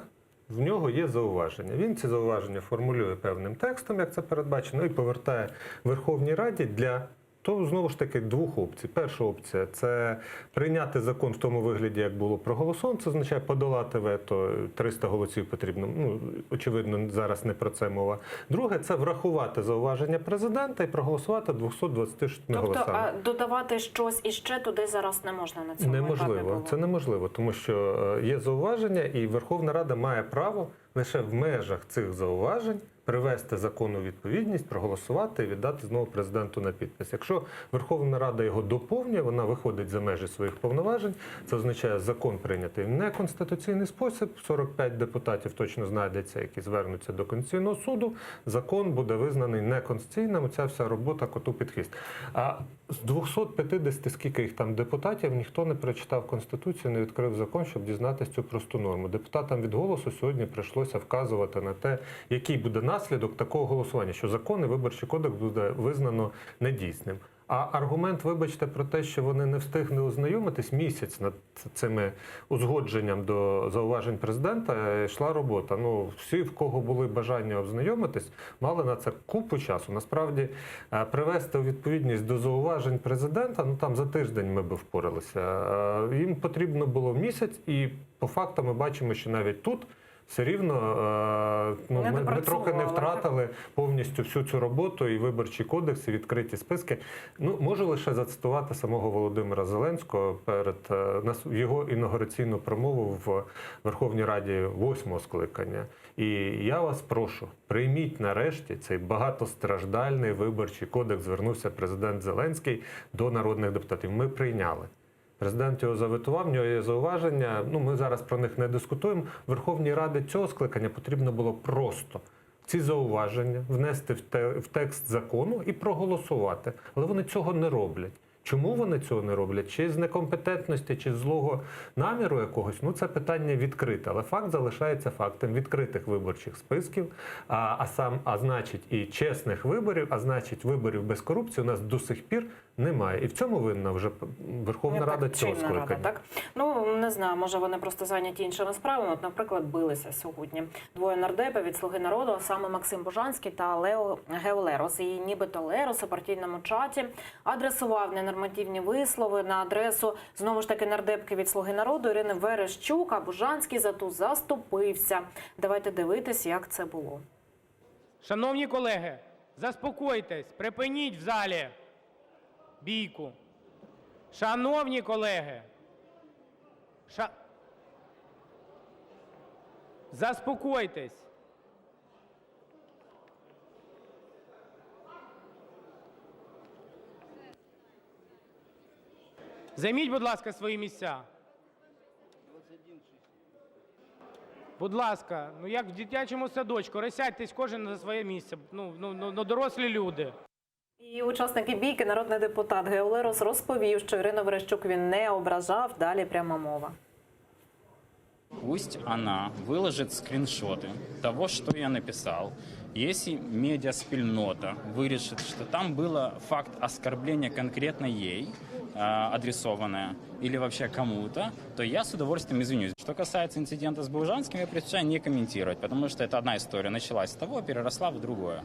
в нього є зауваження. Він ці зауваження формулює певним текстом, як це передбачено, і повертає Верховній Раді для то знову ж таки двох опцій. Перша опція це прийняти закон в тому вигляді, як було проголосовано. Це означає подолати вето 300 голосів потрібно. Ну очевидно, зараз не про це мова. Друге це врахувати зауваження президента і проголосувати 226 Тобто, голосами. а додавати щось іще туди зараз не можна на цьому етапі Неможливо. було. Це неможливо, тому що е, є зауваження, і Верховна Рада має право лише в межах цих зауважень привести закон у відповідність, проголосувати і віддати знову президенту на підпис. Якщо Верховна Рада його доповнює, вона виходить за межі своїх повноважень. Це означає, закон прийнятий в неконституційний спосіб. 45 депутатів точно знайдеться, які звернуться до Конституційного суду. Закон буде визнаний неконституційним. Ця вся робота коту під хвіст. А з 250, скільки їх там депутатів, ніхто не прочитав Конституцію, не відкрив закон, щоб дізнатися цю просту норму. Депутатам від голосу сьогодні прийшлося вказувати на те, який буде наслідок такого голосування, що закон і виборчий кодекс буде визнано недійсним. А аргумент, вибачте, про те, що вони не встигли ознайомитись місяць над цими узгодженням до зауважень президента, е, йшла робота. Ну, всі, в кого були бажання ознайомитись, мали на це купу часу. Насправді, е, привести у відповідність до зауважень президента, ну там за тиждень ми би впоралися. Е, Їм потрібно було місяць, і по факту ми бачимо, що навіть тут. Все рівно е, ну, Не ми, ми трохи не допрацювали, так? втратили повністю всю цю роботу і виборчий кодекс, і відкриті списки. Ну, можу лише зацитувати самого Володимира Зеленського перед е, його інаугураційну промову в Верховній Раді восьмого скликання. І я вас прошу, прийміть нарешті цей багатостраждальний виборчий кодекс. Звернувся президент Зеленський до народних депутатів. Ми прийняли. Президент його заветував, в нього є зауваження. Ну, ми зараз про них не дискутуємо. Верховній Раді цього скликання потрібно було просто ці зауваження внести в, те, в текст закону і проголосувати. Але вони цього не роблять. Чому вони цього не роблять? Чи з некомпетентності, чи з злого наміру якогось? Ну це питання відкрите. Але факт залишається фактом відкритих виборчих списків, а, а сам, а значить, і чесних виборів, а значить, виборів без корупції у нас до сих пір немає. І в цьому винна вже Верховна Не Рада так, цього чинна рада, скликання. так? Ну не знаю, може вони просто зайняті іншими справами. От, наприклад, билися сьогодні двоє нардепів від Слуги народу, а саме Максим Бужанський та Лео Гео Лерос. І нібито Лерос у партійному чаті адресував ненормативні вислови на адресу знову ж таки нардепки від Слуги народу Ірини Верещук, а Бужанський за ту заступився. Давайте дивитись, як це було. Шановні колеги, заспокойтесь, припиніть в залі бійку. Шановні колеги, ша... заспокойтесь. Займіть, будь ласка, свої місця. Будь ласка, ну як в дитячому садочку, розсядьтесь кожен на своє місце. Ну, ну, ну, ну дорослі люди. І учасники бійки, народний депутат Гео Лерос розповів, що Ірину Верещук він не ображав. Далі пряма мова. Пусть она выложит скриншоты того, что я написал. Если медиаспільнота вирішить, что там было факт оскорбления конкретно ей, э, адресованное, или вообще кому-то, то я с удовольствием извинюсь. Что касается инцидента с Бужанским, я предпочитаю не комментировать, потому что это одна история. Началась с того, переросла в другое.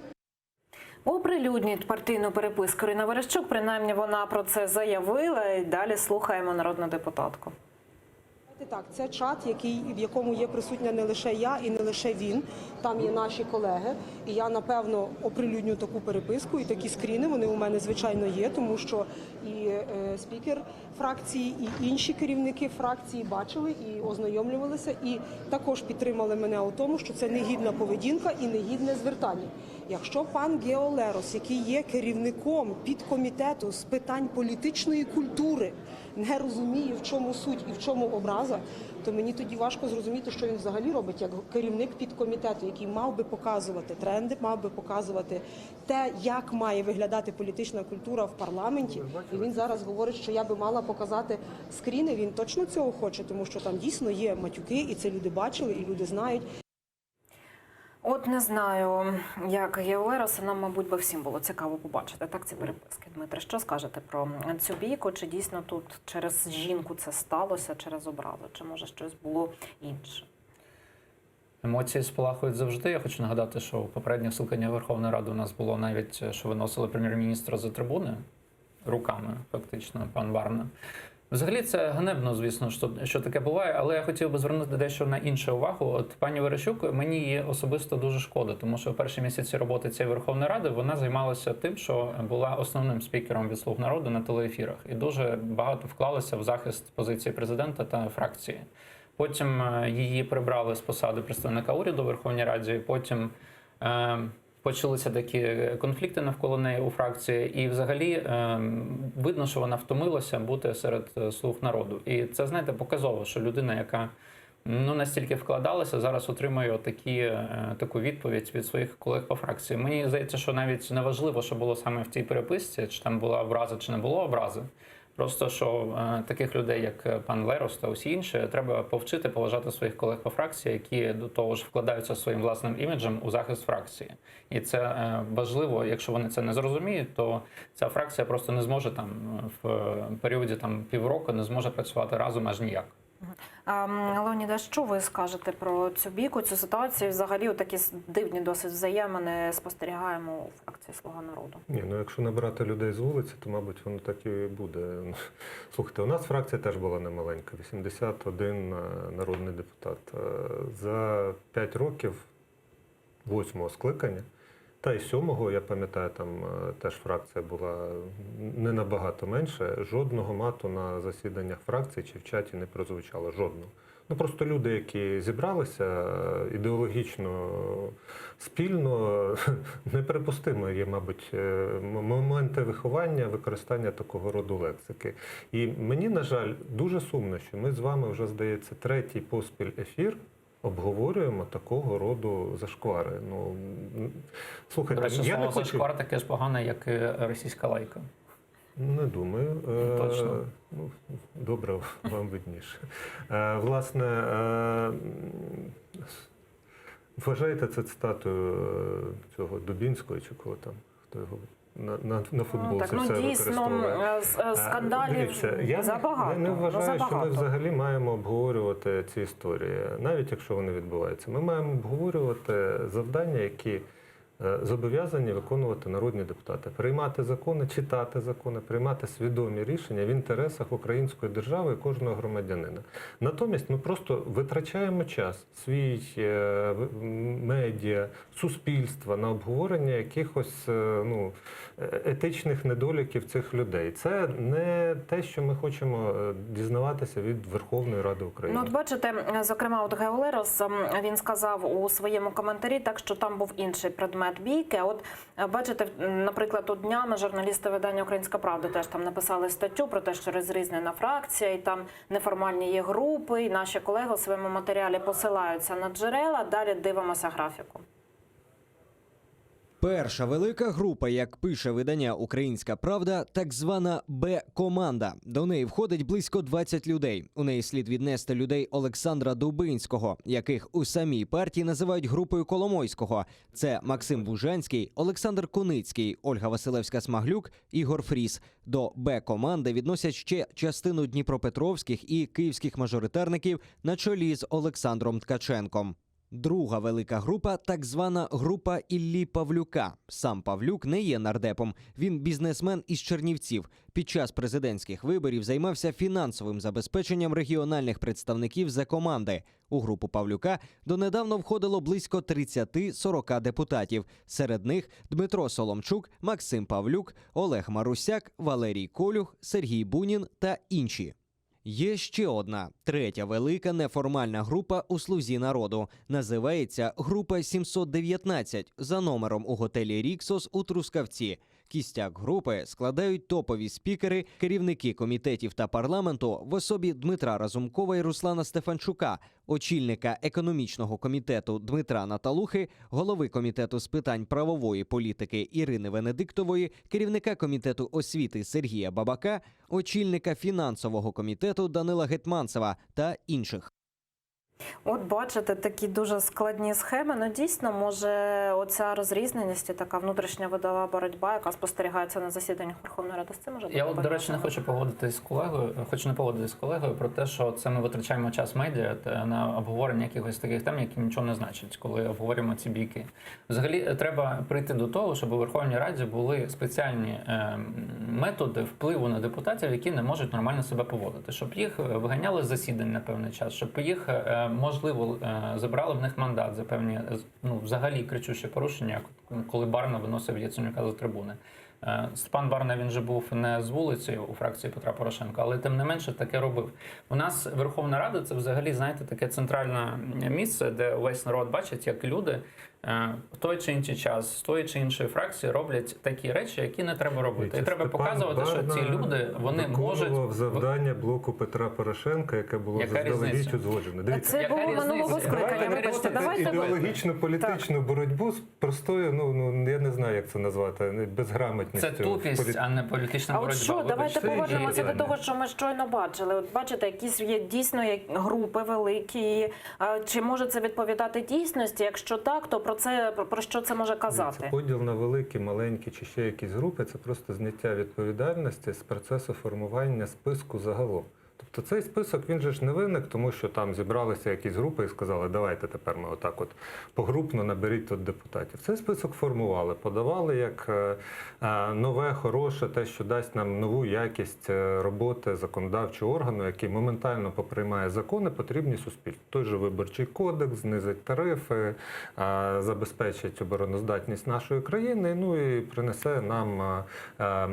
Оприлюднить партійну переписку Ірина Верещук. Принаймні вона про це заявила. І далі слухаємо народну депутатку. Так, це чат, який, в якому є присутня не лише я і не лише він. Там є наші колеги. І я напевно оприлюдню таку переписку і такі скріни. Вони у мене звичайно є, тому що і е, спікер фракції, і інші керівники фракції бачили і ознайомлювалися, і також підтримали мене у тому, що це негідна поведінка і негідне звертання. Якщо пан Гео Лерос, який є керівником підкомітету з питань політичної культури, не розуміє, в чому суть і в чому образа, то мені тоді важко зрозуміти, що він взагалі робить як керівник підкомітету, який мав би показувати тренди, мав би показувати те, як має виглядати політична культура в парламенті. І він зараз говорить, що я би мала показати скріни. Він точно цього хоче, тому що там дійсно є матюки, і це люди бачили, і люди знають. От не знаю, як Гео Лероса, нам, мабуть, би всім було цікаво побачити так ці переписки. Дмитре, що скажете про цю бійку? Чи дійсно тут через жінку це сталося, через образу, чи може щось було інше? Емоції спалахують завжди. Я хочу нагадати, що в попередніх скликаннях Верховної Ради у нас було навіть, що виносили прем'єр-міністра за трибуни руками, фактично, пан Варна. Взагалі це ганебно, звісно, що, що таке буває, але я хотів би звернути дещо на іншу увагу. От пані Верещук, мені її особисто дуже шкода, тому що в перші місяці роботи цієї Верховної Ради вона займалася тим, що була основним спікером від «Слуг народу» на телеефірах і дуже багато вклалася в захист позиції президента та фракції. Потім е, її прибрали з посади представника уряду у Верховній Раді. Потім е, почалися такі конфлікти навколо неї у фракції, і взагалі е, видно, що вона втомилася бути серед е, слуг народу. І це, знаєте, показово, що людина, яка ну настільки вкладалася, зараз отримує такі, е, таку відповідь від своїх колег по фракції. Мені здається, що навіть не важливо, що було саме в цій переписці, чи там була образа, чи не було образи. Просто що е, таких людей, як е, пан Лерос та усі інші, треба повчити поважати своїх колег по фракції, які до того ж вкладаються своїм власним іміджем у захист фракції. І це е, важливо, якщо вони це не зрозуміють, то ця фракція просто не зможе там в періоді там півроку не зможе працювати разом аж ніяк. Ем, Леоніде, що ви скажете про цю бійку, цю ситуацію? Взагалі, такі дивні досить взаємини спостерігаємо у фракції Слуга народу. Ні, ну якщо набирати людей з вулиці, то, мабуть, воно так і буде. Ну, Слухайте, у нас фракція теж була немаленька, 81 народний депутат. Е, За 5 років восьмого скликання, та й сьомого, я пам'ятаю, там е, теж фракція була не набагато менше. Жодного мату на засіданнях фракції чи в чаті не прозвучало. Жодного. Ну просто люди, які зібралися е, ідеологічно спільно, неприпустимо є, мабуть, е, моменти виховання, використання такого роду лексики. І мені, на жаль, дуже сумно, що ми з вами вже, здається, третій поспіль ефір обговорюємо такого роду зашквари. Ну, слухайте, До речі, я слово не хочу... зашквар таке ж погане, як і російська лайка. Не думаю. Е, Точно. Ну, добре, вам видніше. Е, Власне, е, вважаєте це цитатою цього Дубінського чи кого там, хто його на, на, на футболці Ну, так, ну, все дійсно, використовує? е, е, скандалів Дивіться, я забагато. не, не Ну, вважаю, що ми взагалі маємо обговорювати ці історії, навіть якщо вони відбуваються. Ми маємо обговорювати завдання, які зобов'язані виконувати народні депутати, приймати закони, читати закони, приймати свідомі рішення в інтересах української держави і кожного громадянина. Натомість ми просто витрачаємо час свій е, медіа, суспільства на обговорення якихось е, ну, е, етичних недоліків цих людей. Це не те, що ми хочемо е, дізнаватися від Верховної Ради України. Ну, от бачите, зокрема, от Гео Лерос, він сказав у своєму коментарі, так що там був інший предмет бійки. А От е, бачите, наприклад, от днями журналісти видання Українська Правда теж там написали статтю про те, що розрізнена фракція, і там неформальні є групи, і наші колеги у своєму матеріалі посилаються на джерела. Далі дивимося графіку. Перша велика група, як пише видання Українська Правда, так звана Б-команда. До неї входить близько 20 людей. У неї слід віднести людей Олександра Дубинського, яких у самій партії називають групою Коломойського. Це Максим Бужанський, Олександр Куницький, Ольга Василевська-Смаглюк, Ігор Фріс. До Б-команди відносять ще частину дніпропетровських і київських мажоритарників на чолі з Олександром Ткаченком. Друга велика група так звана група Іллі Павлюка. Сам Павлюк не є нардепом. Він бізнесмен із Чернівців. Під час президентських виборів займався фінансовим забезпеченням регіональних представників за команди. У групу Павлюка донедавна входило близько 30-40 депутатів. Серед них Дмитро Соломчук, Максим Павлюк, Олег Марусяк, Валерій Колюх, Сергій Бунін та інші. Є ще одна третя велика неформальна група у слузі народу. Називається Група 719 за номером у готелі Ріксос у Трускавці. Кістяк групи складають топові спікери, керівники комітетів та парламенту в особі Дмитра Разумкова і Руслана Стефанчука, очільника економічного комітету Дмитра Наталухи, голови комітету з питань правової політики Ірини Венедиктової, керівника комітету освіти Сергія Бабака, очільника фінансового комітету Данила Гетманцева та інших. От бачите, такі дуже складні схеми. Ну дійсно, може, оця розрізненість і така внутрішня видова боротьба, яка спостерігається на засіданнях Верховної Ради, з цим може бути Я, от, до речі, не пов'язана? хочу погодитись з колегою, хочу не погодитись з колегою про те, що це ми витрачаємо час медіа та- на обговорення якихось таких тем, які нічого не значать, коли обговорюємо ці бійки. Взагалі е, треба прийти до того, щоб у Верховній Раді були спеціальні е, методи впливу на депутатів, які не можуть нормально себе поводити, щоб їх е, виганяли з засідань на певний час, щоб їх е, можливо е, забрали в них мандат за певні е, ну, взагалі кричущі порушення, як коли Барна виносив Яценюка за трибуни. Е, Степан Барна він же був не з вулиці у фракції Петра Порошенка, але тим не менше таке робив. У нас Верховна Рада це взагалі, знаєте, таке центральне місце, де увесь народ бачить, як люди е, в той чи інший час з тої чи іншої фракції роблять такі речі, які не треба робити. І треба Степан показувати, що ці Барна люди вони виконував можуть завдання блоку Петра Порошенка, яке було Яка заздалегідь різниця? узгоджене. Дивіться, Це було минулого скликання. Давайте Вибачте, не давайте ідеологічну політичну боротьбу з простою, ну, ну я не знаю, як це назвати, безграмотністю. Це тупість, Полі- а не політична А от боротьба. що, давайте Вибачте. повернемося до І- того, що ми щойно бачили. От бачите, якісь є дійсно як групи великі. А Чи може це відповідати дійсності? Якщо так, то про це про що це може казати? Це поділ на великі, маленькі чи ще якісь групи це просто зняття відповідальності з процесу формування списку загалом. Тобто цей список він же ж не виник, тому що там зібралися якісь групи і сказали, давайте тепер ми отак от погрупно наберіть тут депутатів. Цей список формували, подавали як е, е, нове, хороше, те, що дасть нам нову якість е, роботи законодавчого органу, який моментально поприймає закони, потрібні суспільству. Той же виборчий кодекс, знизить тарифи, е, забезпечить обороноздатність нашої країни, ну і принесе нам е, е,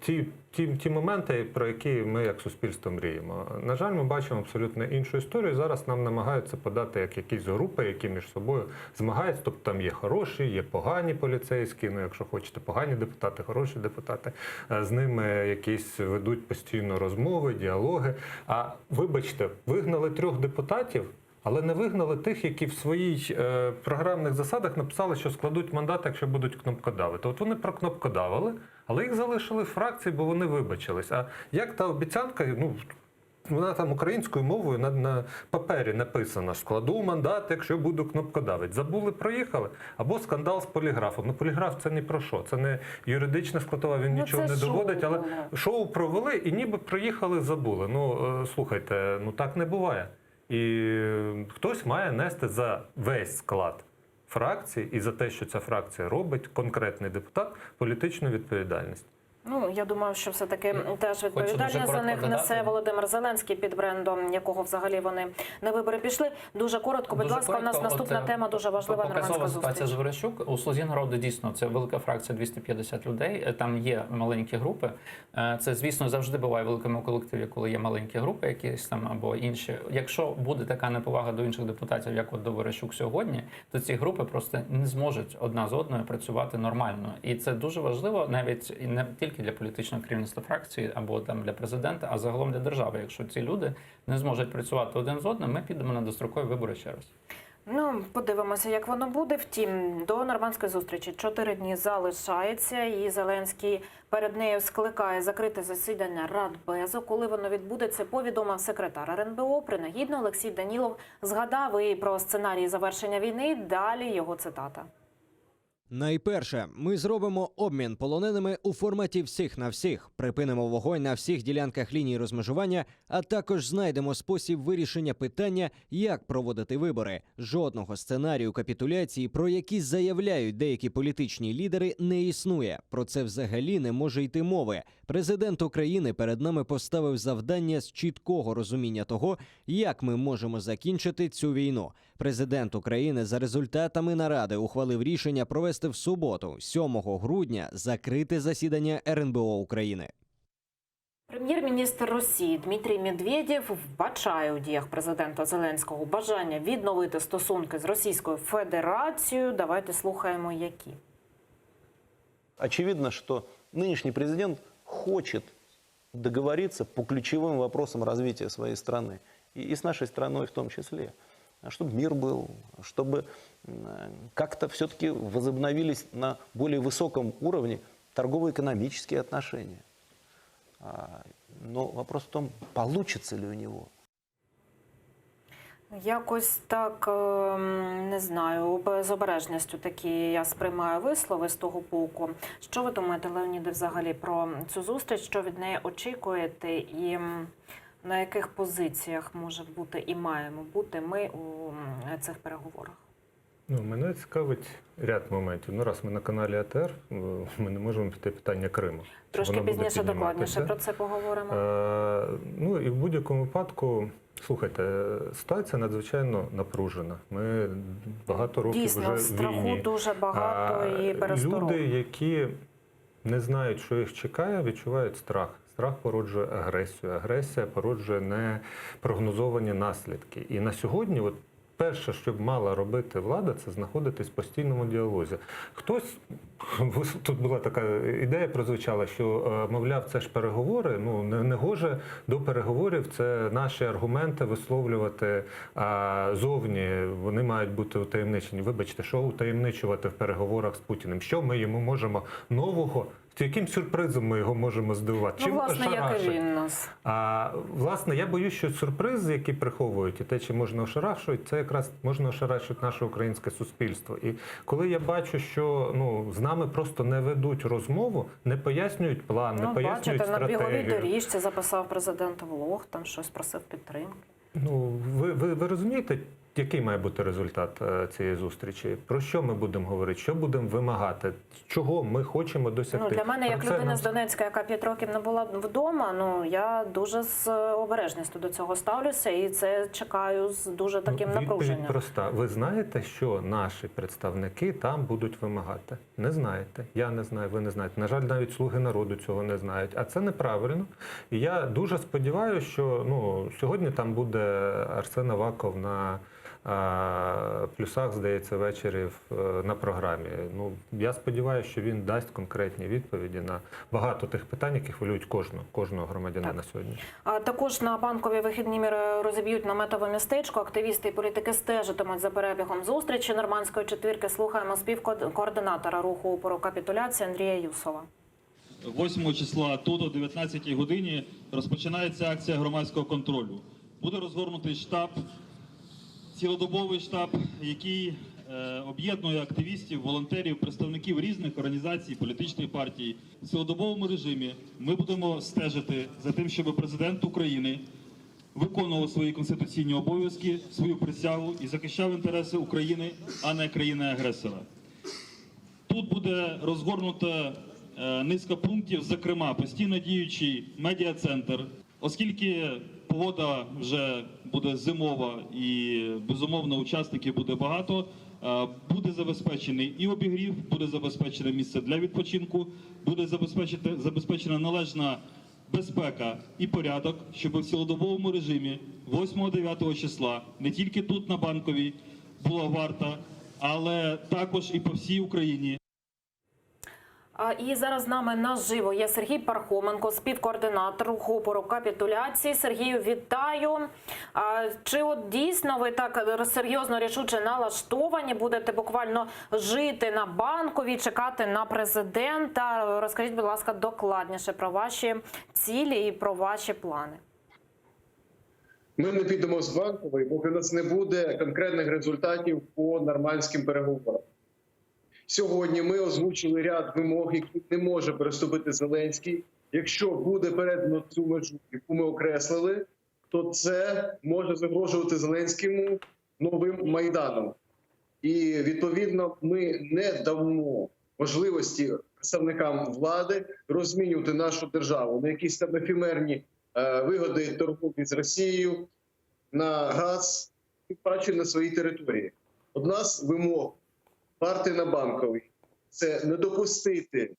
ті, ті, ті моменти, про які ми як суспільство мріємо. На жаль, ми бачимо абсолютно іншу історію. Зараз нам намагаються подати як якісь групи, які між собою змагаються. Тобто там є хороші, є погані поліцейські, ну якщо хочете, погані депутати, хороші депутати. Е, З ними якісь ведуть постійно розмови, діалоги. А вибачте, вигнали трьох депутатів. Але не вигнали тих, які в своїх е, програмних засадах написали, що складуть мандат, якщо будуть кнопкодавити. От вони прокнопкодавили, але їх залишили в фракції, бо вони вибачились. А як та обіцянка, ну вона там українською мовою на, на папері написана: складу мандат, якщо буду кнопкодавити. Забули, проїхали. Або скандал з поліграфом. Ну, поліграф це ні про що, це не юридична складова, він Ну, нічого це не шоу доводить, але було. шоу провели і ніби проїхали, забули. Ну е, слухайте, ну так не буває. І е, хтось має нести за весь склад фракції і за те, що ця фракція робить, конкретний депутат, політичну відповідальність. Ну я думаю, що все таки теж дуже відповідальність за коротко них додати. несе Володимир Зеленський під брендом, якого взагалі вони на вибори пішли. Дуже коротко, будь Дуже ласка, у нас коротко, наступна от, е, тема дуже важлива Показова нормандська ситуація зустріч. з Верещук. У «Слузі народу дійсно це велика фракція 250 людей. Е, Там є маленькі групи. Е, Це, звісно, завжди буває в великому колективі, коли є маленькі групи, якісь там або інші. Якщо буде така неповага до інших депутатів, як от до Верещук сьогодні, то ці групи просто не зможуть одна з одною працювати нормально. І це дуже важливо навіть і не тільки для політичного керівництва фракції або там для президента, а загалом для держави. Якщо ці люди не зможуть працювати один з одним, ми підемо на дострокові вибори ще раз. Ну, подивимося, як воно буде. Втім, до нормандської зустрічі чотири дні залишається, і Зеленський перед нею скликає закрите засідання Радбезу. Коли воно відбудеться, повідомив секретар РНБО. Принагідно Олексій Данілов згадав і про сценарій завершення війни. Далі його цитата. Найперше, ми зробимо обмін полоненими у форматі всіх на всіх, припинимо вогонь на всіх ділянках лінії розмежування, а також знайдемо спосіб вирішення питання, як проводити вибори. Жодного сценарію капітуляції, про які заявляють деякі політичні лідери, не існує. Про це взагалі не може йти мови. Президент України перед нами поставив завдання з чіткого розуміння того, як ми можемо закінчити цю війну. Президент України за результатами наради ухвалив рішення провести в суботу, 7 грудня, закрите засідання РНБО України. Прем'єр-міністр Росії Дмитрій Медведєв вбачає у діях президента Зеленського бажання відновити стосунки з Російською Федерацією. Давайте слухаємо, які. Очевидно, что нынешний президент хочет договориться по ключевым вопросам развития своей страны. И, и с нашей страной в том числе. Чтобы мир был, чтобы м, как-то все-таки возобновились на более высоком уровне торгово-экономические отношения. А, Но вопрос в том, получится ли у него. Якось так ем, не знаю, з обережністю такі я сприймаю вислови з того боку. Що ви думаєте, Леоніде, взагалі про цю зустріч? Що від неї очікуєте, і м, на яких позиціях може бути і маємо бути ми у м, цих переговорах? Ну, мене цікавить ряд моментів. Ну, раз ми на каналі АТР, е, ми не можемо піти питання Криму. Чи Трошки воно буде пізніше докладніше підніматися? про це поговоримо. Е, ну і в будь-якому випадку, слухайте, е, ситуація надзвичайно напружена. Ми багато років Дійсно, вже в страху війні. дуже багато А, і пересторог. Люди, які не знають, що їх чекає, відчувають страх. Страх породжує агресію. Агресія породжує непрогнозовані наслідки. І на сьогодні, от перше, що б мала робити влада, це знаходитись в постійному діалозі. Хтось тут була така ідея, прозвучала, що е, мовляв, це ж переговори. Ну не, не гоже до переговорів. Це наші аргументи висловлювати а, зовні. Вони мають бути утаємничені. Вибачте, що утаємничувати в переговорах з Путіним? Що ми йому можемо нового? Яким сюрпризом ми його можемо здивувати? Ну, Чим власне, як і ошарашить? він нас. А власне, я боюсь, що сюрпризи, які приховують, і те, чи можна ошарашують, це якраз можна ошарашити наше українське суспільство. І коли я бачу, що ну з нами просто не ведуть розмову, не пояснюють план, не Ну, пояснюють бачите, на біговій стратегію. доріжці записав президент влог, там щось просив підтримки. Ну ви, ви, ви розумієте, який має бути результат е, цієї зустрічі? Про що ми будемо говорити? Що будемо вимагати? Чого ми хочемо досягти? Ну, для мене, Про як це людина нам з Донецька, яка 5 років не була вдома, ну я дуже з обережністю до цього ставлюся і це чекаю з дуже таким Ну, Відповідь напруженням. проста. Ви знаєте, що наші представники там будуть вимагати? Не знаєте. Я не знаю, ви не знаєте. На жаль, навіть слуги народу цього не знають. А це неправильно. І я дуже сподіваюся, що ну, сьогодні там буде Арсен Аваков на е, плюсах, здається, ввечері в- е, на програмі. Ну, я сподіваюся, що він дасть конкретні відповіді на багато тих питань, які хвилюють кожного, кожного громадянина сьогодні. А також на банкові вихідні міри розіб'ють наметове містечко. Активісти і політики стежитимуть за перебігом зустрічі нормандської четвірки. Слухаємо співкоординатора руху опору капітуляції Андрія Юсова. 8 числа тут о 19 годині розпочинається акція громадського контролю. Буде розгорнутий штаб, цілодобовий штаб, який е, об'єднує активістів, волонтерів, представників різних організацій, політичних партій. В цілодобовому режимі ми будемо стежити за тим, щоб президент України виконував свої конституційні обов'язки, свою присягу і захищав інтереси України, а не країни-агресора. Тут буде розгорнута е, низка пунктів, зокрема, постійно діючий медіа-центр, оскільки погода вже буде зимова і безумовно учасників буде багато. е, Буде забезпечений і обігрів, буде забезпечене місце для відпочинку, буде забезпечити- забезпечена належна безпека і порядок, щоб в цілодобовому режимі 8-9 числа не тільки тут на Банковій була варта, але також і по всій Україні. А, І зараз з нами наживо є Сергій Пархоменко, співкоординатор руху опору капітуляції. Сергію, вітаю. А, Чи от дійсно ви так серйозно рішуче налаштовані? Будете буквально жити на банковій, чекати на президента? Розкажіть, будь ласка, докладніше про ваші цілі і про ваші плани. Ми не підемо з банкової, поки у нас не буде конкретних результатів по нормандським переговорам. Сьогодні ми озвучили ряд вимог, які не може переступити Зеленський. Якщо буде передано цю межу, яку ми окреслили, то це може загрожувати Зеленському новим майданом. І відповідно ми не дамо можливості представникам влади розмінювати нашу державу на якісь там ефемерні е, вигоди торговлі з Росією на газ, тим паче на своїй території. Одна з вимог партії на банковій це не допустити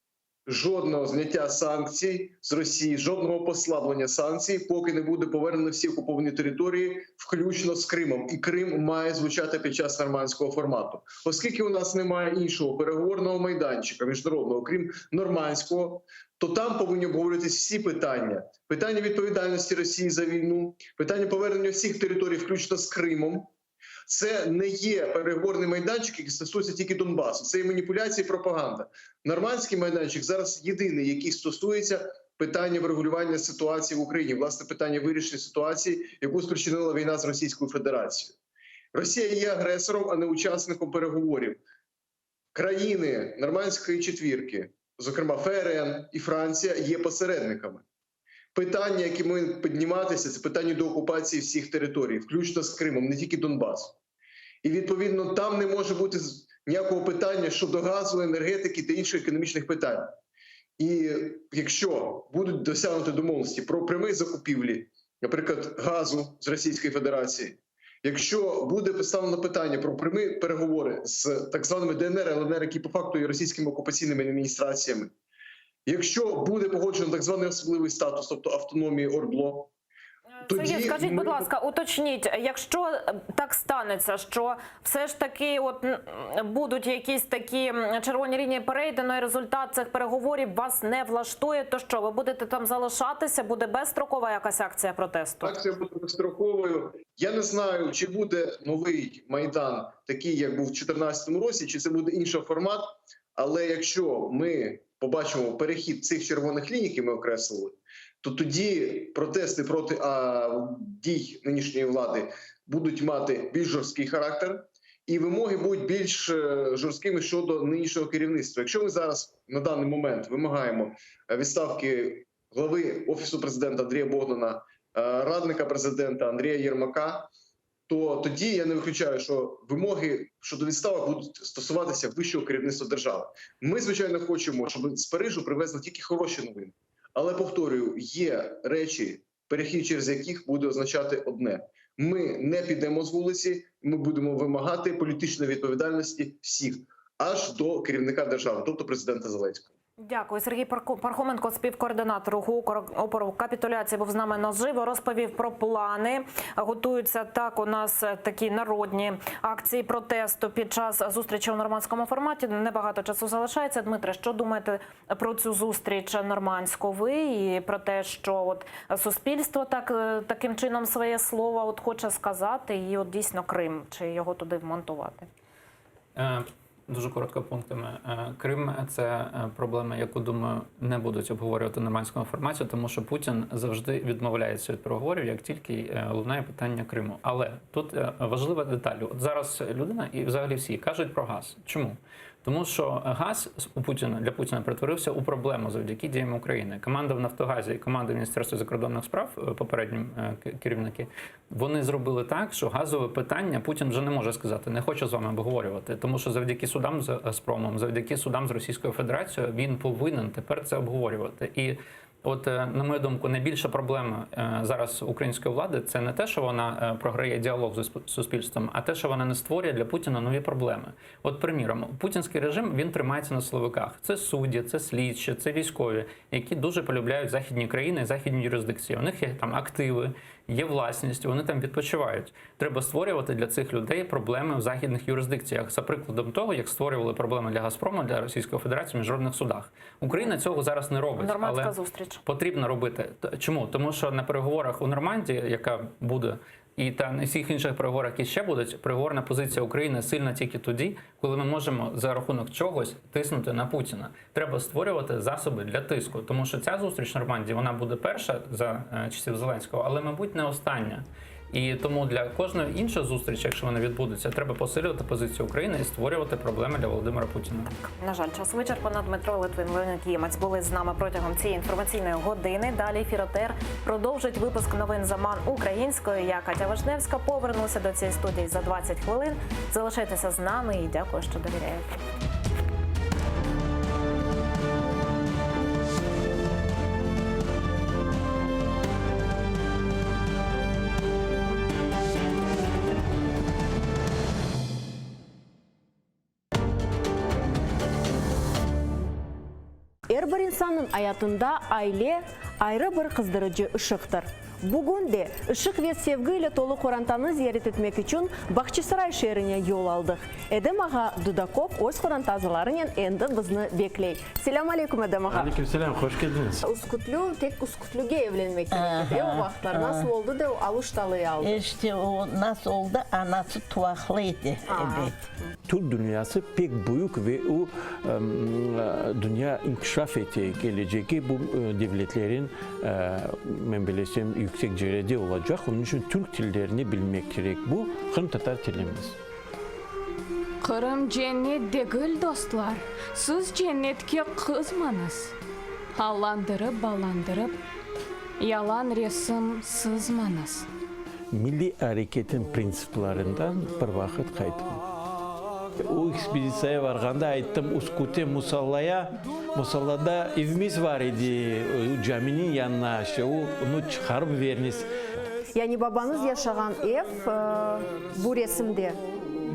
жодного зняття санкцій з Росії, жодного послаблення санкцій, поки не буде повернено всі окуповані території, включно з Кримом. І Крим має звучати під час нормандського формату, оскільки у нас немає іншого переговорного майданчика міжнародного, крім нормандського. То там повинні обговорюватись всі питання: питання відповідальності Росії за війну, питання повернення всіх територій, включно з Кримом. Це не є переговорний майданчик, який стосується тільки Донбасу. Це є маніпуляція і пропаганда. Нормандський майданчик зараз єдиний, який стосується питання врегулювання ситуації в Україні, власне, питання вирішення ситуації, яку спричинила війна з Російською Федерацією. Росія є агресором, а не учасником переговорів. Країни нормандської четвірки, зокрема ФРН і Франція, є посередниками. Питання, які ми підніматися, це питання до окупації всіх територій, включно з Кримом, не тільки Донбасу. І відповідно там не може бути ніякого питання щодо газу, енергетики та інших економічних питань. І якщо будуть досягнути домовленості про прямі закупівлі, наприклад, газу з Російської Федерації, якщо буде поставлено питання про прямі переговори з так званими ДНР, ЛНР, які по факту є російськими окупаційними адміністраціями, якщо буде погоджено так званий особливий статус, тобто автономії ОРДЛО, тоді Сергій, скажіть, ми будь ласка, уточніть, якщо е, так станеться, що все ж таки от будуть якісь такі червоні лінії перейдено, і результат цих переговорів вас не влаштує, то що ви будете там залишатися? Буде безстрокова якась акція протесту? Акція буде безстроковою. Я не знаю, чи буде новий майдан, такий, як був в 2014 році, чи це буде інший формат. Але якщо ми побачимо перехід цих червоних ліній, які ми окреслили, то тоді протести проти а, дій нинішньої влади будуть мати більш жорсткий характер, і вимоги будуть більш е, жорсткими щодо нинішнього керівництва. Якщо ми зараз на даний момент вимагаємо е, відставки глави офісу президента Андрія Богдана, е, радника президента Андрія Єрмака, то тоді я не виключаю, що вимоги щодо відставок будуть стосуватися вищого керівництва держави. Ми звичайно хочемо, щоб з Парижу привезли тільки хороші новини. Але повторюю, є речі, перехід через яких буде означати одне: ми не підемо з вулиці, ми будемо вимагати політичної відповідальності всіх, аж до керівника держави, тобто президента Зеленського. Дякую, Сергій Пархоменко, співкоординатор руху опору капітуляції, був з нами наживо. Розповів про плани. Готуються так. У нас такі народні акції протесту під час зустрічі у нормандському форматі. Небагато часу залишається. Дмитре, що думаєте про цю зустріч нормандську ви і про те, що от суспільство так е, таким чином своє слово от хоче сказати, і от дійсно Крим, чи його туди вмонтувати? Дуже коротко пунктами. Е, Крим це е, проблема, яку думаю, не будуть обговорювати в нормандському форматі, тому що Путін завжди відмовляється від переговорів, як тільки е, лунає питання Криму. Але тут важлива деталь. От зараз людина і взагалі всі кажуть про газ. Чому? Тому що газ у Путіна для Путіна перетворився у проблему завдяки діям України. Команда в Нафтогазі і команда Міністерства закордонних справ, е, попередні е, керівники, вони зробили так, що газове питання Путін вже не може сказати, не хочу з вами обговорювати, тому що завдяки судам з Газпромом, завдяки судам з Російською Федерацією, він повинен тепер це обговорювати. І от, е, на мою думку, найбільша проблема е, зараз української влади це не те, що вона е, програє діалог з суспільством, а те, що вона не створює для Путіна нові проблеми. От, приміром, путінський режим він тримається на силовиках. Це судді, це слідчі, це військові, які дуже полюбляють західні країни, західні юрисдикції. У них є там активи, є власність, вони там відпочивають. Треба створювати для цих людей проблеми в західних юрисдикціях. За прикладом того, як створювали проблеми для Газпрому, для Російської Федерації в міжнародних судах. Україна цього зараз не робить. Нормандська але зустріч. потрібно робити. Чому? Тому що на переговорах у Нормандії, яка буде, і та на всіх інших переговорах, які ще будуть, переговорна позиція України сильна тільки тоді, коли ми можемо за рахунок чогось тиснути на Путіна. Треба створювати засоби для тиску, тому що ця зустріч в Нормандії вона буде перша за е, часів Зеленського, але мабуть не остання. І тому для кожної іншої зустрічі, якщо вона відбудеться, треба посилювати позицію України і створювати проблеми для Володимира Путіна. На жаль, час вичерпано. Дмитро Литвин, Леонід Ємець були з нами протягом цієї інформаційної години. Далі ефір АТР продовжить випуск новин Заман українською. Я Катя Вишневська повернуся до цієї студії за 20 хвилин. Залишайтеся з нами і дякую, що довіряєте. Er bir insannıñ ayatında aile, ayrı bir qızdırıcı ışıqtır. Bugün de ışıq ve sevgi ile tolu qorantanı ziyaret etmek içün Bağçasaray şeerine yol aldıq. Edem ağa Dudakov öz qoranta azalarınen endi bizni bekley. Selâm aleyküm, Edem ağa! Aleyküm selâm, hoş keldiñiz! Üskütlü, tek Üskütlüge evlenmek kerek edi, e, o vaqıtlar. Nasıl oldı da o Aluştalı'yı aldı? İşte o nasıl oldı, anası tuvaqlı edi, ebet. Türk dünyası pek büyük ve o, dünya inkişaf ete, kelecegi bu devletlerin, men bilesem, yüksek cerede olacaq, onıñ içün türk tillerini bilmek kerek, bu qırımtatar tilimiz. Qırım cennet degil, dostlar, siz cennetke qızmañız. Allandırıp-ballandırıp, yalan resim sızmañız. Milliy areketin printsiplerinden bir vaqıt qaytmam. O ekspeditsiyaya varğanda ayttım, Üsküte Musallaya, Musallada evimiz var edi, caminiñ yanına, işte onı çıqarıp veriniz. Yani babañız yaşağan ev bu resimde,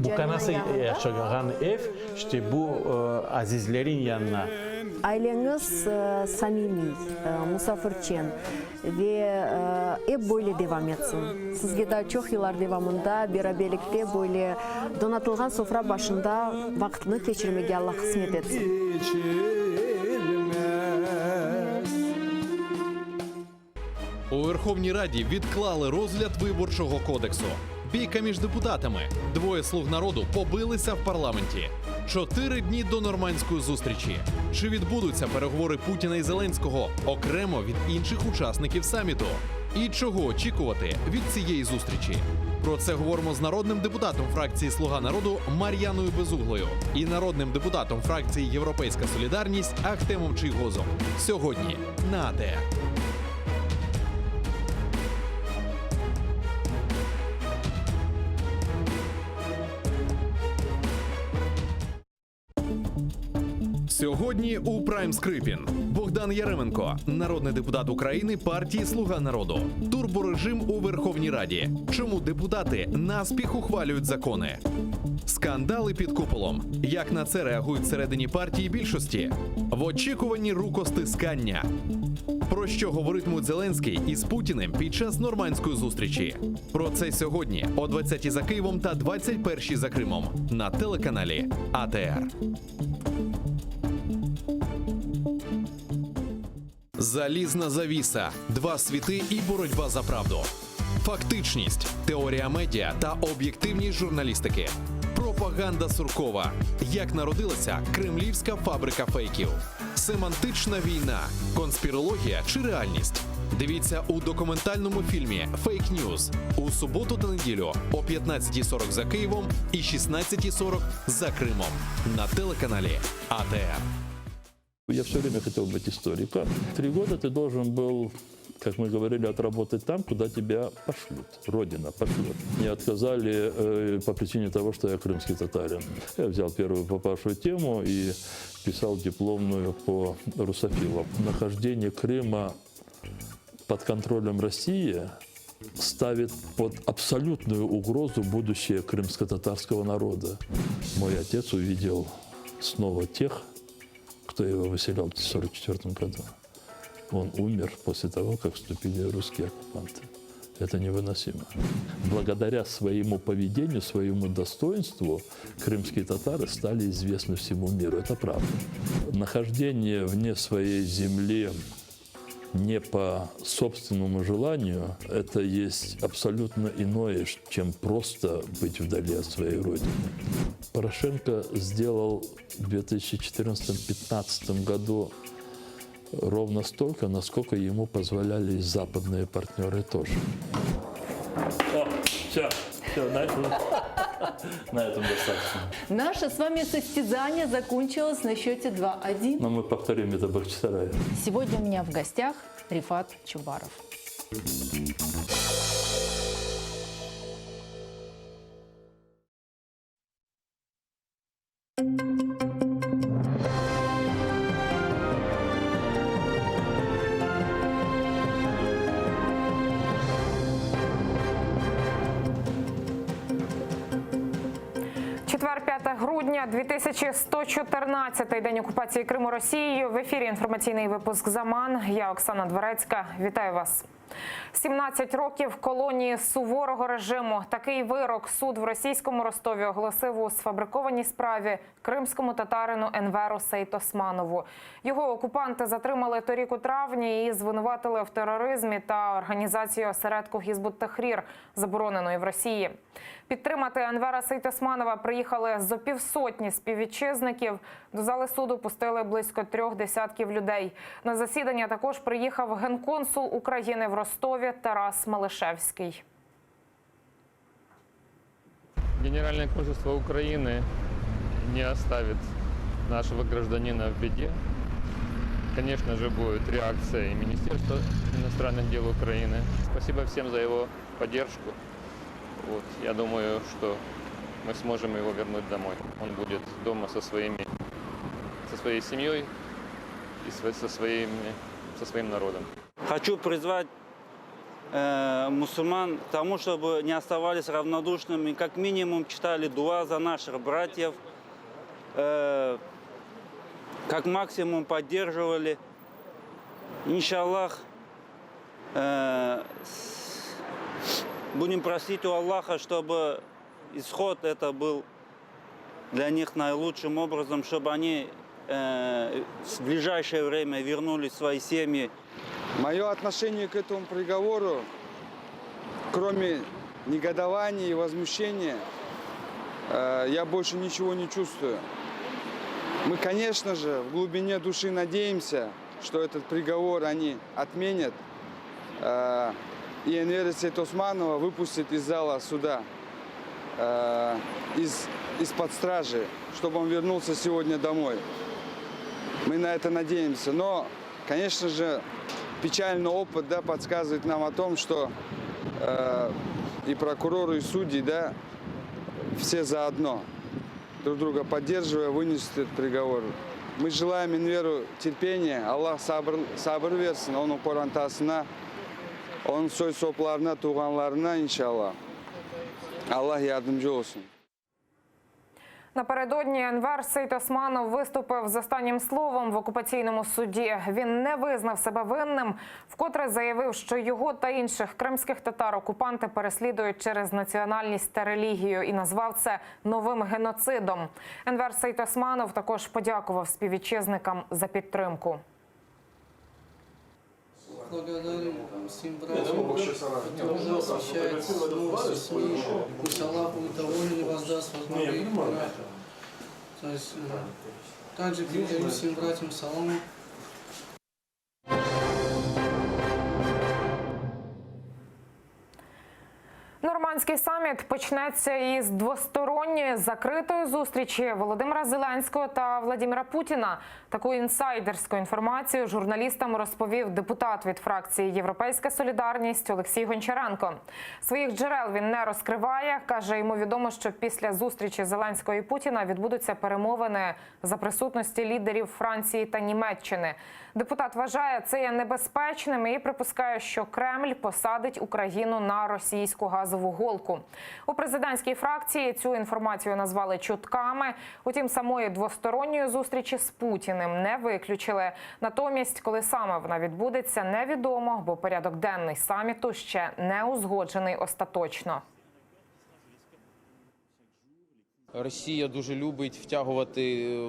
Bu kanası caminiñ yanında. yaşağan ev, işte bu azizlerin yanına. Aileñiz samimiy, musafirçen. Ve ep böyle devam etsin. Sizge daa çoq yıllar devamında beraberlikte böyle donatılğan sofra başında vaqıtnı keçirmege Alla qısmet etsin. У Верховній Раді відклали розгляд виборчого кодексу. Бійка між депутатами. Двоє слуг народу побилися в парламенті. Чотири дні до нормандської зустрічі. Чи відбудуться переговори Путіна і Зеленського окремо від інших учасників саміту? І чого очікувати від цієї зустрічі? Про це говоримо з народним депутатом фракції Слуга народу Мар'яною Безуглою і народним депутатом фракції Європейська Солідарність Ахтемом Чийгозом. Сьогодні на АТР. Сьогодні у Прайм Скрипін Богдан Яременко, народний депутат України партії Слуга народу. Турборежим у Верховній Раді. Чому депутати наспіх ухвалюють закони? Скандали під куполом. Як на це реагують всередині партії більшості? В очікуванні рукостискання. Про що говоритимуть Зеленський із Путіним під час нормандської зустрічі? Про це сьогодні о 20-й за Києвом та 21-й за Кримом на телеканалі АТР. Залізна завіса, два світи і боротьба за правду. Фактичність, теорія медіа та об'єктивність журналістики. Пропаганда Суркова. Як народилася кремлівська фабрика фейків. Семантична війна, конспірологія чи реальність. Дивіться у документальному фільмі Фейк Ньюз у суботу та неділю о 15.40 за Києвом і 16.40 за Кримом на телеканалі АТР. Я все время хотел быть историком. Три года ты должен был, как мы говорили, отработать там, куда тебя пошлют. Родина пошлет. Мне отказали э, по причине того, что я крымский татарин. Я взял первую попавшую тему и писал дипломную по русофилам. Нахождение Крыма под контролем России ставит под абсолютную угрозу будущее крымско-татарского народа. Мой отец увидел снова тех, кто его выселял в 1944 году. Он умер после того, как вступили русские оккупанты. Это невыносимо. Благодаря своему поведению, своему достоинству крымские татары стали известны всему миру. Это правда. Нахождение вне своей земли не по собственному желанию, это есть абсолютно иное, чем просто быть вдали от своей родины. Порошенко сделал в 2014-2015 году ровно столько, насколько ему позволяли и западные партнеры тоже. О, все, все, на этом, на этом достаточно. Наше с вами состязание закончилось на счете 2-1. Но мы повторим это в Бахчисарае. Сегодня у меня в гостях Рифат Чубаров. Четвер, 5 грудня, 2114 день окупації Криму Росією. В ефірі інформаційний випуск «Заман». Я Оксана Дворецька. Вітаю вас. 17 років колонії суворого режиму. Такий вирок суд в російському Ростові оголосив у сфабрикованій справі кримському татарину Енверу Сейтосманову. Його окупанти затримали торік у травні і звинуватили в тероризмі та організації осередку Гізбут Тахрір, забороненої в Росії. Підтримати Енвера Сейтосманова приїхали зо півсотні співвітчизників. До зали суду пустили близько трьох десятків людей. На засідання також приїхав генконсул України в Ростові Тарас Малишевський. Генеральное консульство Украины не оставит нашего гражданина в беде. Конечно же, будет реакция и Министерства иностранных дел Украины. Спасибо всем за его поддержку. Вот, я думаю, что мы сможем его вернуть домой. Он будет дома со, своими, со своей семьей и со, своими, со своим народом. Хочу призвать э, мусульман к тому, чтобы не оставались равнодушными, как минимум читали дуа за наших братьев, э, как максимум поддерживали. Иншаллах, э, с- будем просить у Аллаха, чтобы исход это был для них наилучшим образом, чтобы они э, в ближайшее время вернулись в свои семьи. Мое отношение к этому приговору, кроме негодования и возмущения, э, я больше ничего не чувствую. Мы, конечно же, в глубине души надеемся, что этот приговор они отменят э, и Энвера Сейтосманова выпустят из зала суда, э, из, из-под стражи, чтобы он вернулся сегодня домой. Мы на это надеемся. Но, конечно же, печальный опыт да, подсказывает нам о том, что э, и прокуроры, и судьи, да, все заодно, друг друга поддерживая, вынесут этот приговор. Мы желаем Энверу терпения, Allah sabır, sabır versin, onıñ qorantasına, onıñ soy-soplarına, tuvğanlarına inşallah. Allah yardımcı olsun. Напередодні Енвер Сейтосманов виступив з останнім словом в окупаційному суді. Він не визнав себе винним, вкотре заявив, що його та інших кримських татар окупанти переслідують через національність та релігію і назвав це новим геноцидом. Енвер Сейтосманов також подякував співвітчизникам за підтримку. Благодарю всем братьям, которые освещают новости СМИ. Пусть Аллах будет доволен и воздаст вас благо и То есть, э, также передаю всем братьям салам. Нормандський саміт почнеться із двосторонньої закритої зустрічі Володимира Зеленського та Владіміра Путіна. Таку інсайдерську інформацію журналістам розповів депутат від фракції Європейська Солідарність Олексій Гончаренко. Своїх джерел він не розкриває. каже, йому відомо, що після зустрічі Зеленського і Путіна відбудуться перемовини за присутності лідерів Франції та Німеччини. Депутат вважає це є небезпечним і припускає, що Кремль посадить Україну на російську газову голку. У президентській фракції цю інформацію назвали чутками. Утім, самої двосторонньої зустрічі з Путіним не виключили. Натомість, коли саме вона відбудеться, невідомо, бо порядок денний саміту ще не узгоджений остаточно. Росія дуже любить втягувати,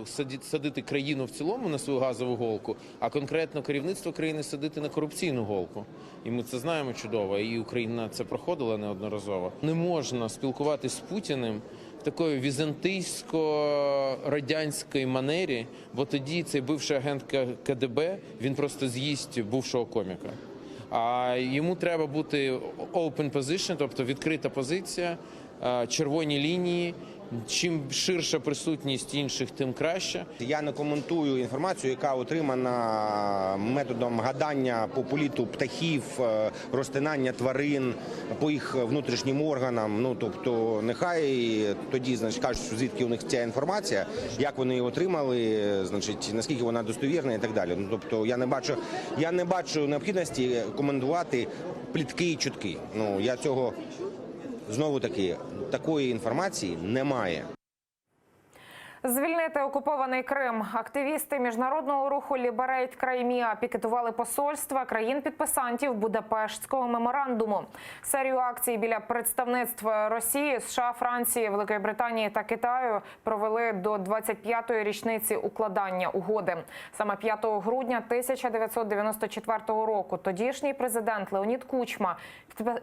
саді- садити країну в цілому на свою газову голку, а конкретно керівництво країни садити на корупційну голку. І ми це знаємо чудово, і Україна це проходила неодноразово. Не можна спілкуватись з Путіним в такої візантийсько-радянської манері, бо тоді цей бивший агент К- КДБ він просто з'їсть бувшого коміка. А йому треба бути open position, тобто відкрита позиція, е, червоні лінії. Чим ширша присутність інших, тим краще. Я не коментую інформацію, яка отримана методом гадання по політу птахів, е, розтинання тварин по їх внутрішнім органам. Ну тобто, нехай тоді значить, кажуть, звідки у них ця інформація, як вони її отримали, значить, наскільки вона достовірна і так далі. Ну тобто, я не бачу, я не бачу необхідності коментувати плітки і чутки. Ну я цього знову таки такої інформації немає. Звільнити окупований Крим. Активісти міжнародного руху Liberate Crimea пікетували посольства країн-підписантів Будапештського меморандуму. Серію акцій біля представництв Росії, США, Франції, Великої Британії та Китаю провели до 25-ї річниці укладання угоди. Саме 5 грудня 1994 року тодішній президент Леонід Кучма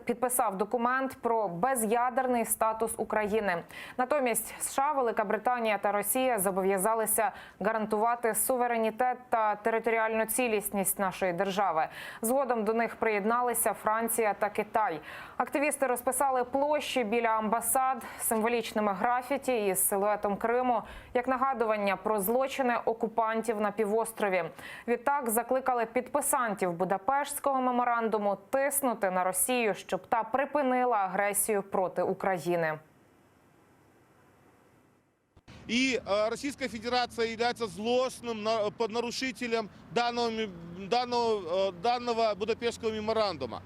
підписав документ про без'ядерний статус України. Натомість США, Велика Британія та Росія зобов'язалися гарантувати суверенітет та територіальну цілісність нашої держави. Згодом до них приєдналися Франція та Китай. Активісти розписали площі біля амбасад символічними графіті із силуетом Криму як нагадування про злочини окупантів на півострові. Відтак закликали підписантів Будапештського меморандуму тиснути на Росію, щоб та припинила агресію проти України. И э, Российская Федерация является злостным на- под нарушителем данного, ми- данного, э, данного Будапештского меморандума.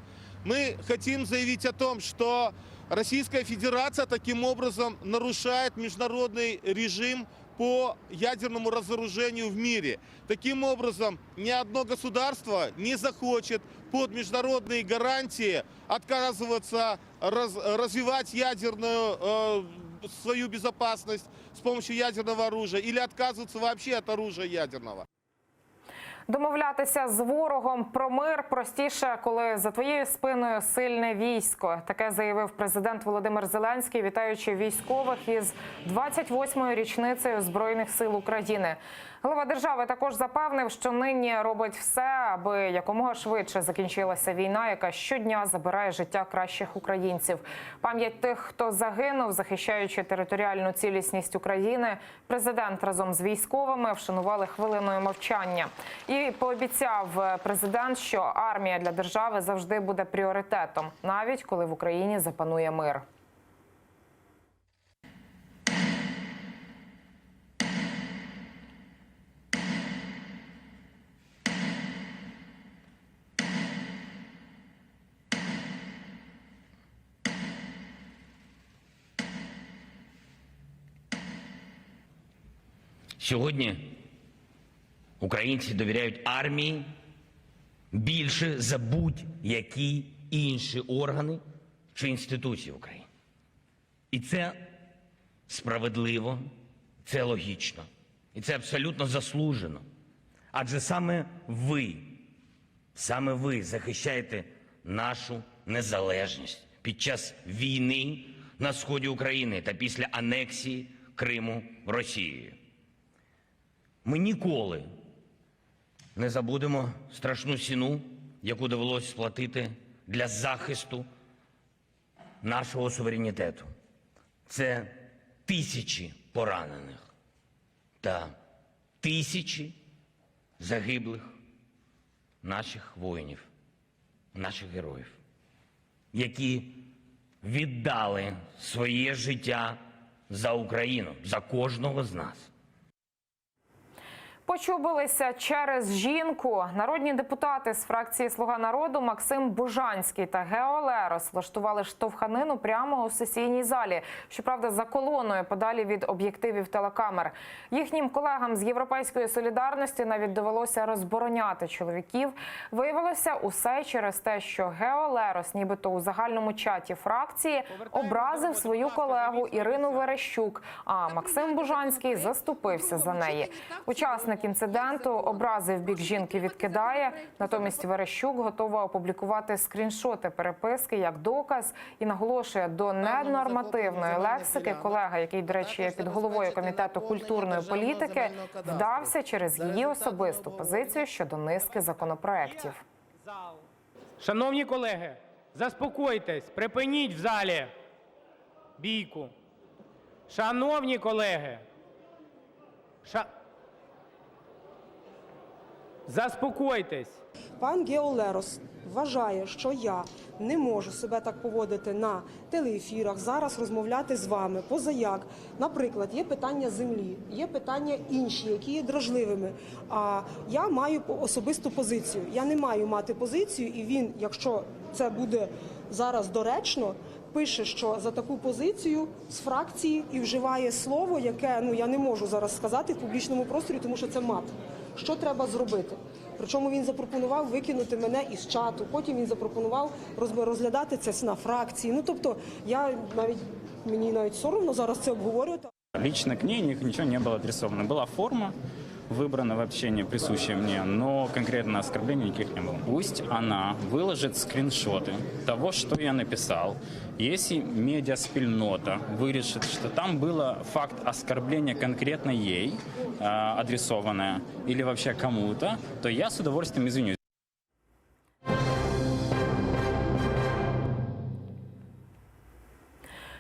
Мы хотим заявить о том, что Российская Федерация таким образом нарушает международный режим по ядерному разоружению в мире. Таким образом, ни одно государство не захочет под международные гарантии отказываться раз- развивать ядерную э, свою безопасность с помощью ядерного оружия или отказываться вообще от оружия ядерного. Домовлятися з ворогом про мир простіше, коли за твоєю спиною сильне військо. Таке заявив президент Володимир Зеленський, вітаючи військових із 28-ю річницею Збройних сил України. Голова держави також запевнив, що нині робить все, аби якомога швидше закінчилася війна, яка щодня забирає життя кращих українців. Пам'ять тих, хто загинув, захищаючи територіальну цілісність України, президент разом з військовими вшанували хвилиною мовчання. І пообіцяв е, президент, що армія для держави завжди буде пріоритетом, навіть коли в Україні запанує мир. Сьогодні українці довіряють армії більше за будь-які інші органи чи інституції в Україні. І це справедливо, це логічно, і це абсолютно заслужено. Адже саме ви, саме ви захищаєте нашу незалежність під час війни на сході України та після анексії Криму Росією. Ми ніколи не забудемо страшну ціну, яку довелось сплатити для захисту нашого суверенітету. Це тисячі поранених та тисячі загиблих наших воїнів, наших героїв, які віддали своє життя за Україну, за кожного з нас. Почубилися через жінку. Народні депутати з фракції Слуга народу Максим Бужанський та Гео Лерос влаштували штовханину прямо у сесійній залі. Щоправда, за колоною подалі від об'єктивів телекамер. Їхнім колегам з Європейської солідарності навіть довелося розбороняти чоловіків. Виявилося усе через те, що Гео Лерос, нібито у загальному чаті фракції, образив свою колегу Ірину Верещук. А Максим Бужанський заступився за неї. Учасник інциденту образи в бік жінки відкидає. Натомість Верещук готова опублікувати скріншоти переписки як доказ і наголошує до ненормативної лексики. Колега, який, до речі, є під головою комітету культурної політики, вдався через її особисту позицію щодо низки законопроєктів. Шановні колеги, заспокойтесь, припиніть в залі бійку. Шановні колеги, заспокойтесь. Пан Гео Лерос вважає, що я не можу себе так поводити на телеефірах, зараз розмовляти з вами. Позаяк, наприклад, є питання землі, є питання інші, які є дражливими. А я маю особисту позицію. Я не маю мати позицію, і він, якщо це буде зараз доречно, пише, що за таку позицію з фракції і вживає слово, яке ну я не можу зараз сказати в публічному просторі, тому що це мат. Що треба зробити? Причому він запропонував викинути мене із чату. Потім він запропонував розглядати це на фракції. Ну тобто, я навіть мені навіть соромно зараз це обговорювати. Лично к ней ничего не было адресовано. Была форма выбрана в общении, присущая мне, но конкретно оскорблений никаких не было. Пусть она выложит скриншоты того, что я написал. Если медиаспільнота вырішит, что там было факт оскорбления конкретно ей э, адресованное или вообще кому-то, то я с удовольствием извинюсь.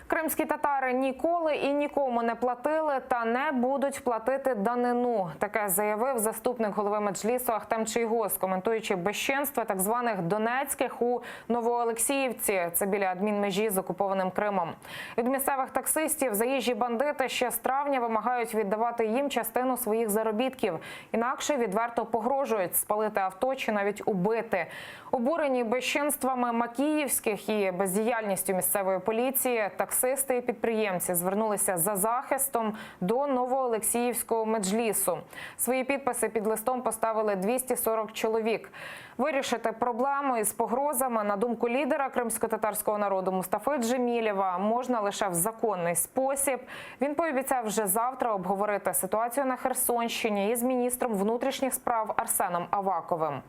Кримські татари ніколи і нікому не платили та не будуть платити данину. Таке заявив заступник голови меджлісу Ахтем Чийгоз, коментуючи безчинства так званих донецьких у Новоолексіївці. Це біля адмінмежі з окупованим Кримом. Від місцевих таксистів заїжджі бандити ще з травня вимагають віддавати їм частину своїх заробітків. Інакше відверто погрожують спалити авто чи навіть убити. Обурені безчинствами макіївських і бездіяльністю місцевої поліції, таксисти і підприємці звернулися за захистом до Новоолексіївського меджлісу. Свої підписи під листом поставили 240 чоловік. Вирішити проблему із погрозами, на думку лідера кримськотатарського народу Мустафи Джемілєва, можна лише в законний спосіб. Він пообіцяв вже завтра обговорити ситуацію на Херсонщині із міністром внутрішніх справ Арсеном Аваковим.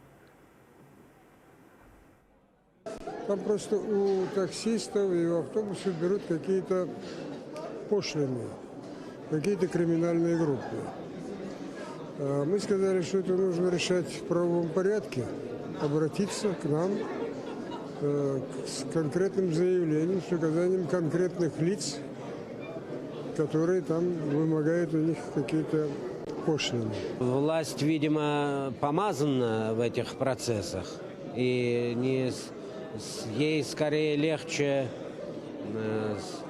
Там просто у таксистов и у автобусов берут какие-то пошлины, какие-то криминальные группы. А Мы сказали, что это нужно решать в правовом порядке, обратиться к нам э, с конкретным заявлением, с указанием конкретных лиц, которые там вымогают у них какие-то пошлины. Власть, видимо, помазана в этих процессах. И не с- с- ей скорее легче э, с-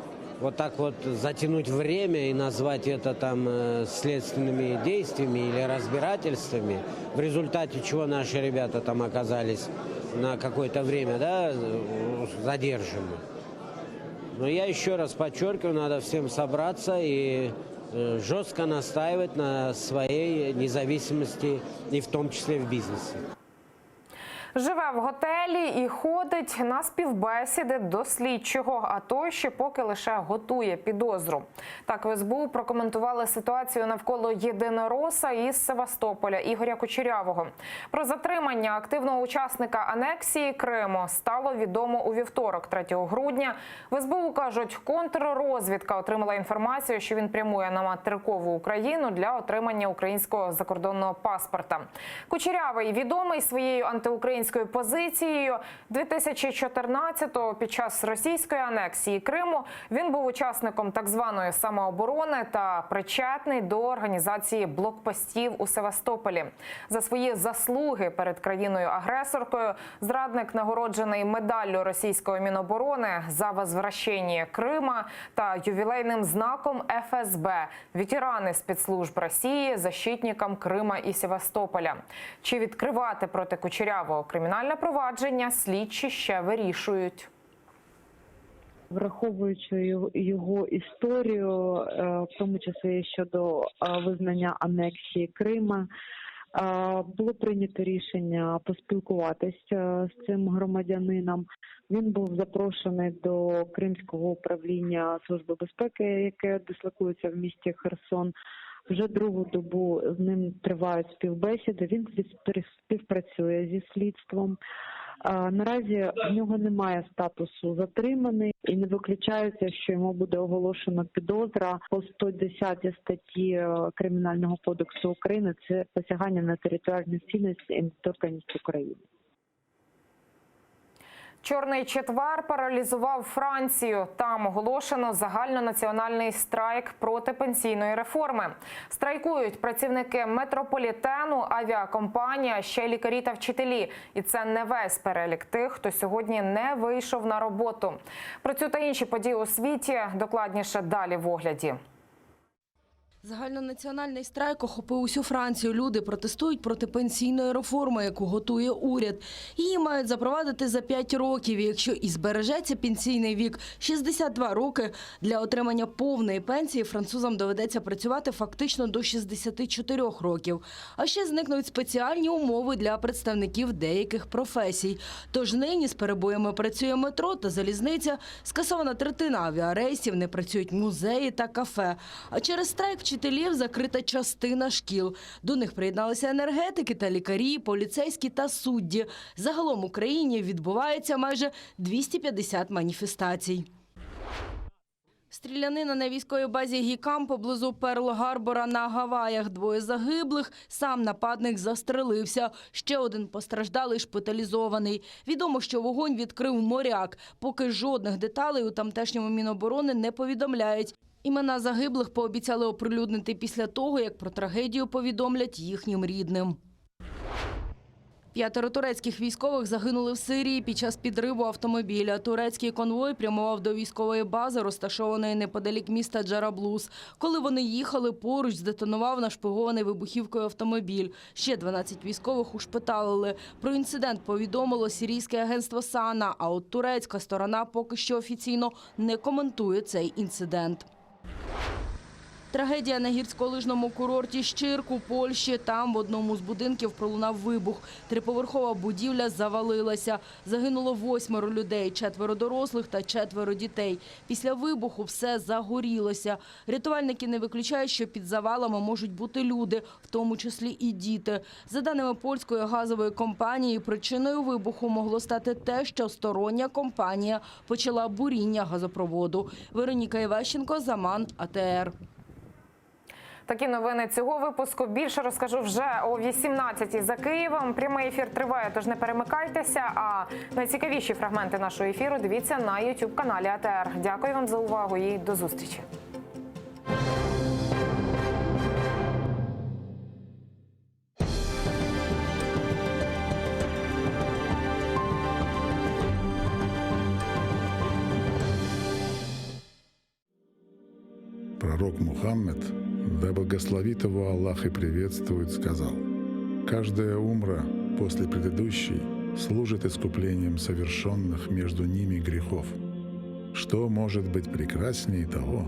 вот так вот затянуть время и назвать это там э, следственными действиями или разбирательствами, в результате чего наши ребята там оказались на какое-то время да, э, задержаны. Но я еще раз подчеркиваю, надо всем собраться и э, жестко настаивать на своей независимости, и в том числе в бизнесе. Живе в готелі і ходить на співбесіди до слідчого, а той ще поки лише готує підозру. Так в СБУ прокоментували ситуацію навколо єдинороса із Севастополя Ігоря Кучерявого. Про затримання активного учасника анексії Криму стало відомо у вівторок, 3 грудня. В СБУ кажуть, контррозвідка отримала інформацію, що він прямує на материкову Україну для отримання українського закордонного паспорта. Кучерявий відомий своєю антиукраїнською позицією. 2014-го під час російської анексії Криму він був учасником так званої самооборони та причетний до організації блокпостів у Севастополі. За свої заслуги перед країною-агресоркою зрадник нагороджений медаллю російської міноборони за возвращение Крыма та ювілейним знаком ФСБ ветераны спецслужб России защитникам Крыма и Севастополя. Чи відкривати проти Кучерявого кримінальне провадження, слідчі ще вирішують. Враховуючи його- історію, е, в тому числі щодо е, визнання анексії Крима, е, було прийнято рішення поспілкуватися з цим громадянином. Він був запрошений до Кримського управління Служби безпеки, яке дислокується в місті Херсон. Вже другу добу з ним тривають співбесіди. Він співпрацює зі слідством. Наразі в нього немає статусу затриманий і не виключається, що йому буде оголошено підозра по 110 статті е, Кримінального кодексу України. Це посягання на територіальну цілісність і недоторканність України. Чорний четвер паралізував Францію. Там оголошено загальнонаціональний страйк проти пенсійної реформи. Страйкують працівники метрополітену, авіакомпанія, ще й лікарі та вчителі. І це не весь перелік тих, хто сьогодні не вийшов на роботу. Про цю та інші події у світі докладніше далі в огляді. Загальнонаціональний страйк охопив усю Францію. Люди протестують проти пенсійної реформи, яку готує уряд. Її мають запровадити за 5 років. І якщо і збережеться пенсійний вік 62 роки, для отримання повної пенсії французам доведеться працювати фактично до 64 років. А ще зникнуть спеціальні умови для представників деяких професій. Тож нині з перебоями працює метро та залізниця, скасована третина авіарейсів, не працюють музеї та кафе. А через страйк вчителів закрита частина шкіл. До них приєдналися енергетики та лікарі, поліцейські та судді. Загалом в Україні відбувається майже 250 маніфестацій. Стрілянина на військовій базі Гікам поблизу Перл-Гарбора на Гаваях. Двоє загиблих, сам нападник застрелився. Ще один постраждалий шпиталізований. Відомо, що вогонь відкрив моряк. Поки жодних деталей у тамтешньому Міноборони не повідомляють. Імена загиблих пообіцяли оприлюднити після того, як про трагедію повідомлять їхнім рідним. П'ятеро турецьких військових загинули в Сирії під час підриву автомобіля. Турецький конвой прямував до військової бази, розташованої неподалік міста Джараблус. Коли вони їхали, поруч здетонував нашпигований вибухівкою автомобіль. Ще 12 військових ушпиталили. Про інцидент повідомило сирійське агентство САНА, а от турецька сторона поки що офіційно не коментує цей інцидент. Трагедія на гірськолижному курорті Щирк у Польщі. Там в одному з будинків пролунав вибух. Триповерхова будівля завалилася. Загинуло восьмеро людей, четверо дорослих та четверо дітей. Після вибуху все загорілося. Рятувальники не виключають, що під завалами можуть бути люди, в тому числі і діти. За даними польської газової компанії, причиною вибуху могло стати те, що стороння компанія почала буріння газопроводу. Вероніка Іващенко, Заман, АТР. Такі новини цього випуску. Більше розкажу вже о 18-й за Києвом. Прямий ефір триває, тож не перемикайтеся. А найцікавіші фрагменти нашого ефіру дивіться на youtube каналі АТР. Дякую вам за увагу і до зустрічі. Пророк Мухаммед, да благословит его Аллах и приветствует, сказал, «Каждая умра после предыдущей служит искуплением совершенных между ними грехов. Что может быть прекраснее того,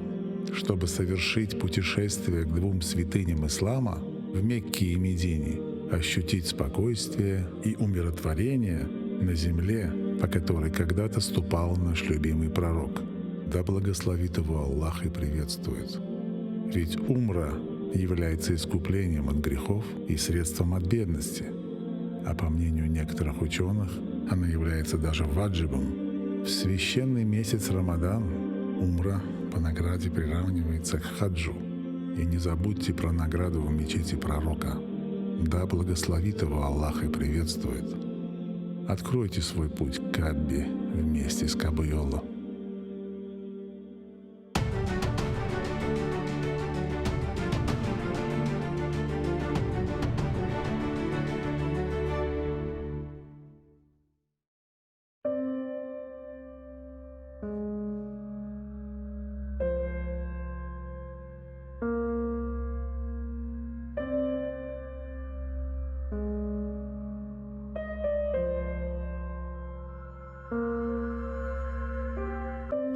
чтобы совершить путешествие к двум святыням ислама в Мекке и Медине, ощутить спокойствие и умиротворение на земле, по которой когда-то ступал наш любимый пророк. Да благословит его Аллах и приветствует. Ведь умра является искуплением от грехов и средством от бедности. А по мнению некоторых ученых, она является даже ваджибом. В священный месяц Рамадан умра по награде приравнивается к хаджу. И не забудьте про награду в мечети пророка. Да благословит его Аллах и приветствует. Откройте свой путь к Каббе вместе с Кабуйоло.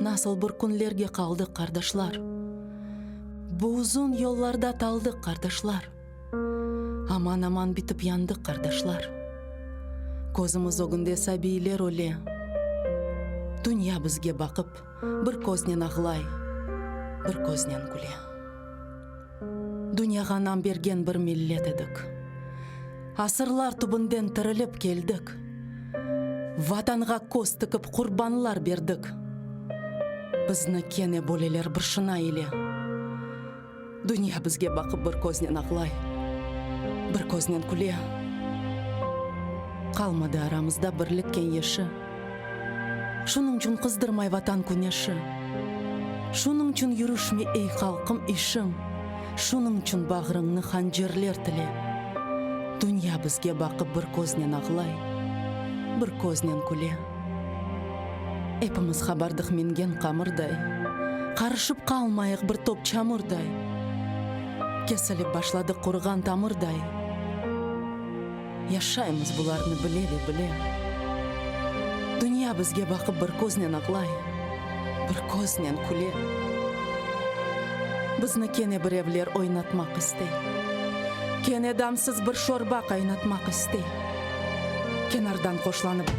Nasıl bir künlerge qaldıq, qardaşlar, Bu uzun yollarda taldıq, qardaşlar. Aman-aman bitip yandıq, qardaşlar. Közümiz ögünde sabiyler öle. Dünya bizge baqıp, bir köznen ağlay, bir köznen küle. Dünyağa nam bergen bir millet edik. Asırlar tübünden tirilip keldik. Vatanğa köz tikip qurbanlar berdik. Bizni kene böleler bir şına ile. Dünya bizge baqıp bir köznen ağlay, bir köznen küle. Qalmadı aramızda birlik keñeşi. Şunıñçün qızdırmay Vatan küneşi. Şunıñçün yürüşmey, ey halqım, işiñ. Şunıñçün bağrıñnı hancerler tile. Dünya bizge baqıp bir köznen ağlay, bir köznen küle. Epimiz qabardıq mingen qamırday, Qarışıp qalmayıq bir top çamurday. Kesilip başladıq quruğan tamırday. Yaşaymız bularnı bile ve bile. Dünya bizge baqıp bir köznen ağlay, bir köznen küle. Bizni kene birevler oynatmaq istey. Kene damsız bir şorba qaynatmaq istey. Kenardan qoşlanıp.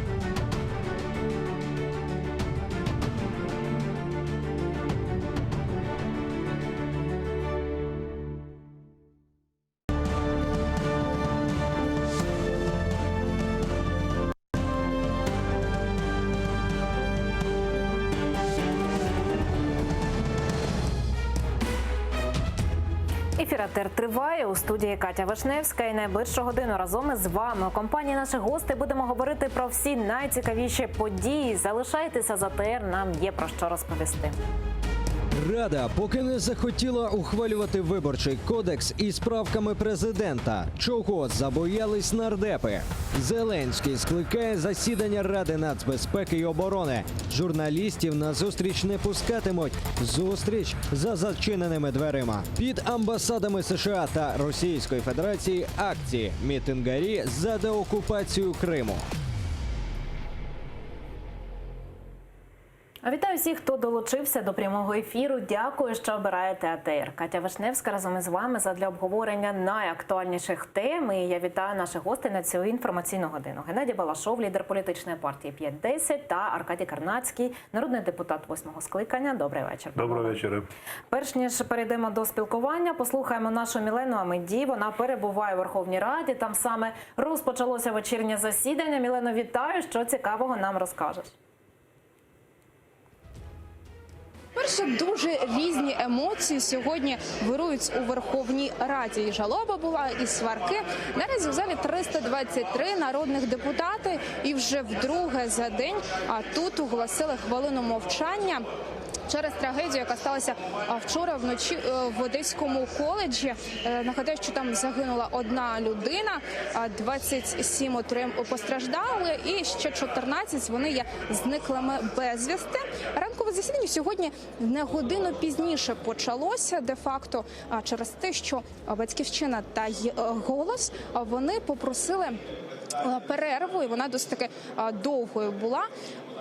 Ефір «АТР» триває у студії Катя Вишневська. І найближчу годину разом із вами у компанії наших гостей будемо говорити про всі найцікавіші події. Залишайтеся з АТР, нам є про що розповісти. Рада поки не захотіла ухвалювати виборчий кодекс із правками президента. Чого забоялись нардепи? Зеленський скликає засідання Ради нацбезпеки і оборони. Журналістів на зустріч не пускатимуть. Зустріч за зачиненими дверима. Під амбасадами США та Російської Федерації акції мітингарі за деокупацію Криму. Вітаю всіх, хто долучився до прямого ефіру. Дякую, що обираєте АТР. Катя Вишневська разом із вами задля обговорення найактуальніших тем. І я вітаю наших гостей на цю інформаційну годину. Геннадій Балашов, лідер політичної партії 5-10 та Аркадій Карнацький, народний депутат восьмого скликання. Добрий вечір. Доброго вечора. Перш ніж перейдемо до спілкування, послухаємо нашу Мілену Амеді. Вона перебуває у Верховній Раді. Там саме розпочалося вечірнє засідання. Мілено, вітаю. Що цікавого нам розкажеш? Перше, дуже різні емоції сьогодні вирують у Верховній Раді. І жалоба була, і сварки. Наразі в залі 323 народних депутати, і вже вдруге за день а тут оголосили хвилину мовчання. Через трагедію, яка сталася а, вчора вночі е, в Одеському коледжі. Е, Нагадаю, що там загинула одна людина, а 27 отрим постраждали, і ще 14 вони є зниклими безвісти. Ранкове засідання сьогодні не годину пізніше почалося де-факто а, через те, що Батьківщина та й, е, голос а, вони попросили е, перерву, і вона досить таки е, довгою була.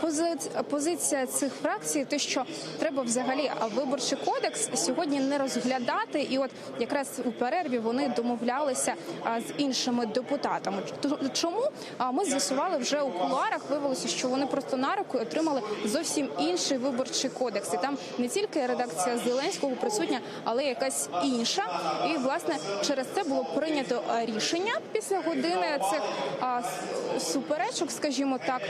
Пози- Позиція цих фракцій, те, що треба взагалі а, виборчий кодекс сьогодні не розглядати, і от якраз у перерві вони домовлялися а, з іншими депутатами. Т- Чому А, ми з'ясували вже у кулуарах? Виявилося, що вони просто на руку отримали зовсім інший виборчий кодекс. І там не тільки редакція Зеленського присутня, але й якась інша. І власне через це було прийнято е, рішення після години цих а, с- суперечок, скажімо так,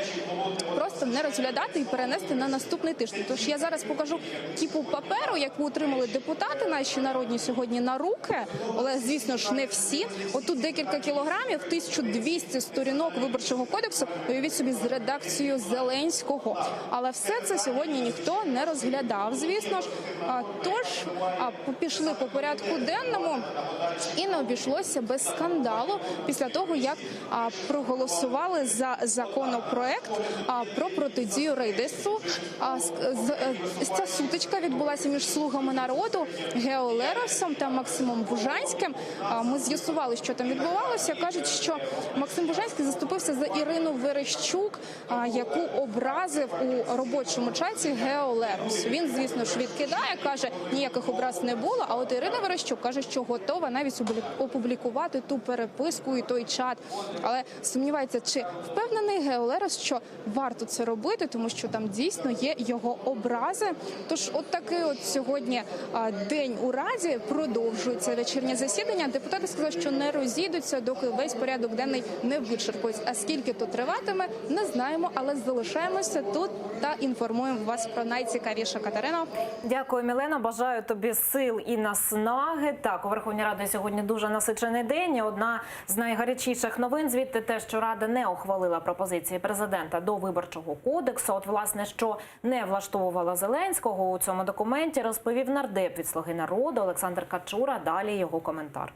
просто не розглядати і перенести на наступний тиждень. Тож я зараз покажу кіпу паперу, яку отримали депутати наші народні сьогодні на руки, але звісно ж не всі. Отут декілька кілограмів, 1200 сторінок виборчого кодексу. Уявіть собі з редакцією Зеленського. Але все це сьогодні ніхто не розглядав, звісно ж. А, Тож а, пішли по порядку денному і не обійшлося без скандалу після того, як а, проголосували за законопроект а, про протидію рейдерству. А, з- з- е, Ця сутичка відбулася між слугами народу Гео Леросом та Максимом Бужанським. А, Ми з'ясували, що там відбувалося. Кажуть, що Максим Бужанський заступився за Ірину Верещук, а, яку образив у робочому чаті Гео Лерос. Він, звісно ж, відкидає, каже, ніяких образ не було. А от Ірина Верещук каже, що готова навіть облі- опублікувати ту переписку і той чат. Але сумнівається, чи впевнений Гео Лерос, що варто це робити, тому що там дійсно є його образи. Тож, от такий от сьогодні а, день у Раді продовжується вечірнє засідання. Депутати сказали, що не розійдуться, доки весь порядок денний не вичерпають. А скільки то триватиме, не знаємо, але залишаємося тут та інформуємо вас про найцікавіше. Катерино. Дякую, Мілено. Бажаю тобі сил і наснаги. Так, у Верховній Раді сьогодні дуже насичений день. І Одна з найгарячіших новин звідти те, що Рада не ухвалила пропозиції президента до виборчого. кодексу. От, власне, що не влаштовувало Зеленського у цьому документі, розповів нардеп від «Слуги народу» Олександр Качура. Далі його коментар.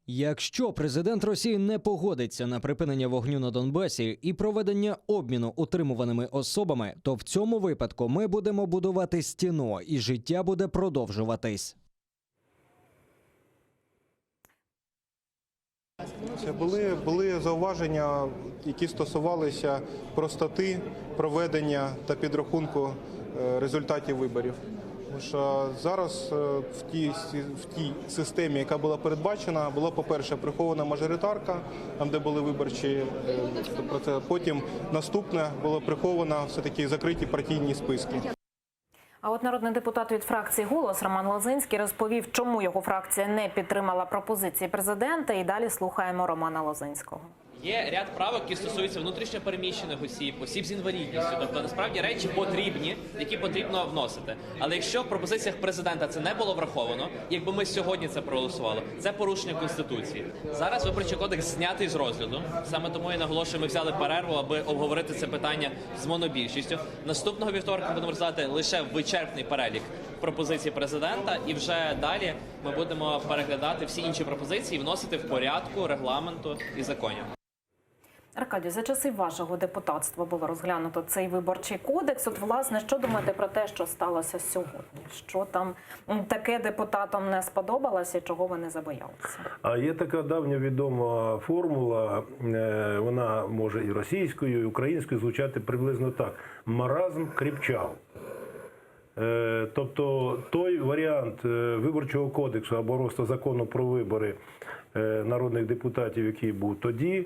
Якщо президент Росії не погодиться на припинення вогню на Донбасі і проведення обміну утримуваними особами, то в цьому випадку ми будемо будувати стіну, і життя буде продовжуватись. Це були, були зауваження, які стосувалися простоти проведення та підрахунку е, результатів виборів. Тому що зараз е, в тій, сі- в тій системі, яка була передбачена, була, по-перше, прихована мажоритарка, там, де були виборчі е, процеси. Потім наступне було приховано все-таки закриті партійні списки. А от народний депутат від фракції «Голос» Роман Лозинський розповів, чому його фракція не підтримала пропозиції президента. І далі слухаємо Романа Лозинського. Є ряд правок, які стосуються внутрішньо переміщених осіб, осіб з інвалідністю. Тобто насправді речі потрібні, які потрібно вносити. Але якщо в пропозиціях президента це не було враховано, якби ми сьогодні це проголосували, це порушення конституції. Зараз виборчий кодекс знятий з розгляду. Саме тому я наголошую, ми взяли перерву, аби обговорити це питання з монобільшістю. Наступного вівторка будемо розглядати лише вичерпний перелік пропозицій президента, і вже далі ми будемо переглядати всі інші пропозиції і вносити в порядку регламенту і законів. Аркадію, за часи вашого депутатства було розглянуто цей виборчий кодекс. От, власне, що думаєте про те, що сталося сьогодні? Що там м, таке депутатам не сподобалося і чого вони забоялися? А є така давня відома формула, е, вона може і російською, і українською звучати приблизно так: маразм кріпчав. Е, Тобто той варіант е, виборчого кодексу або просто закону про вибори е, народних депутатів, який був тоді,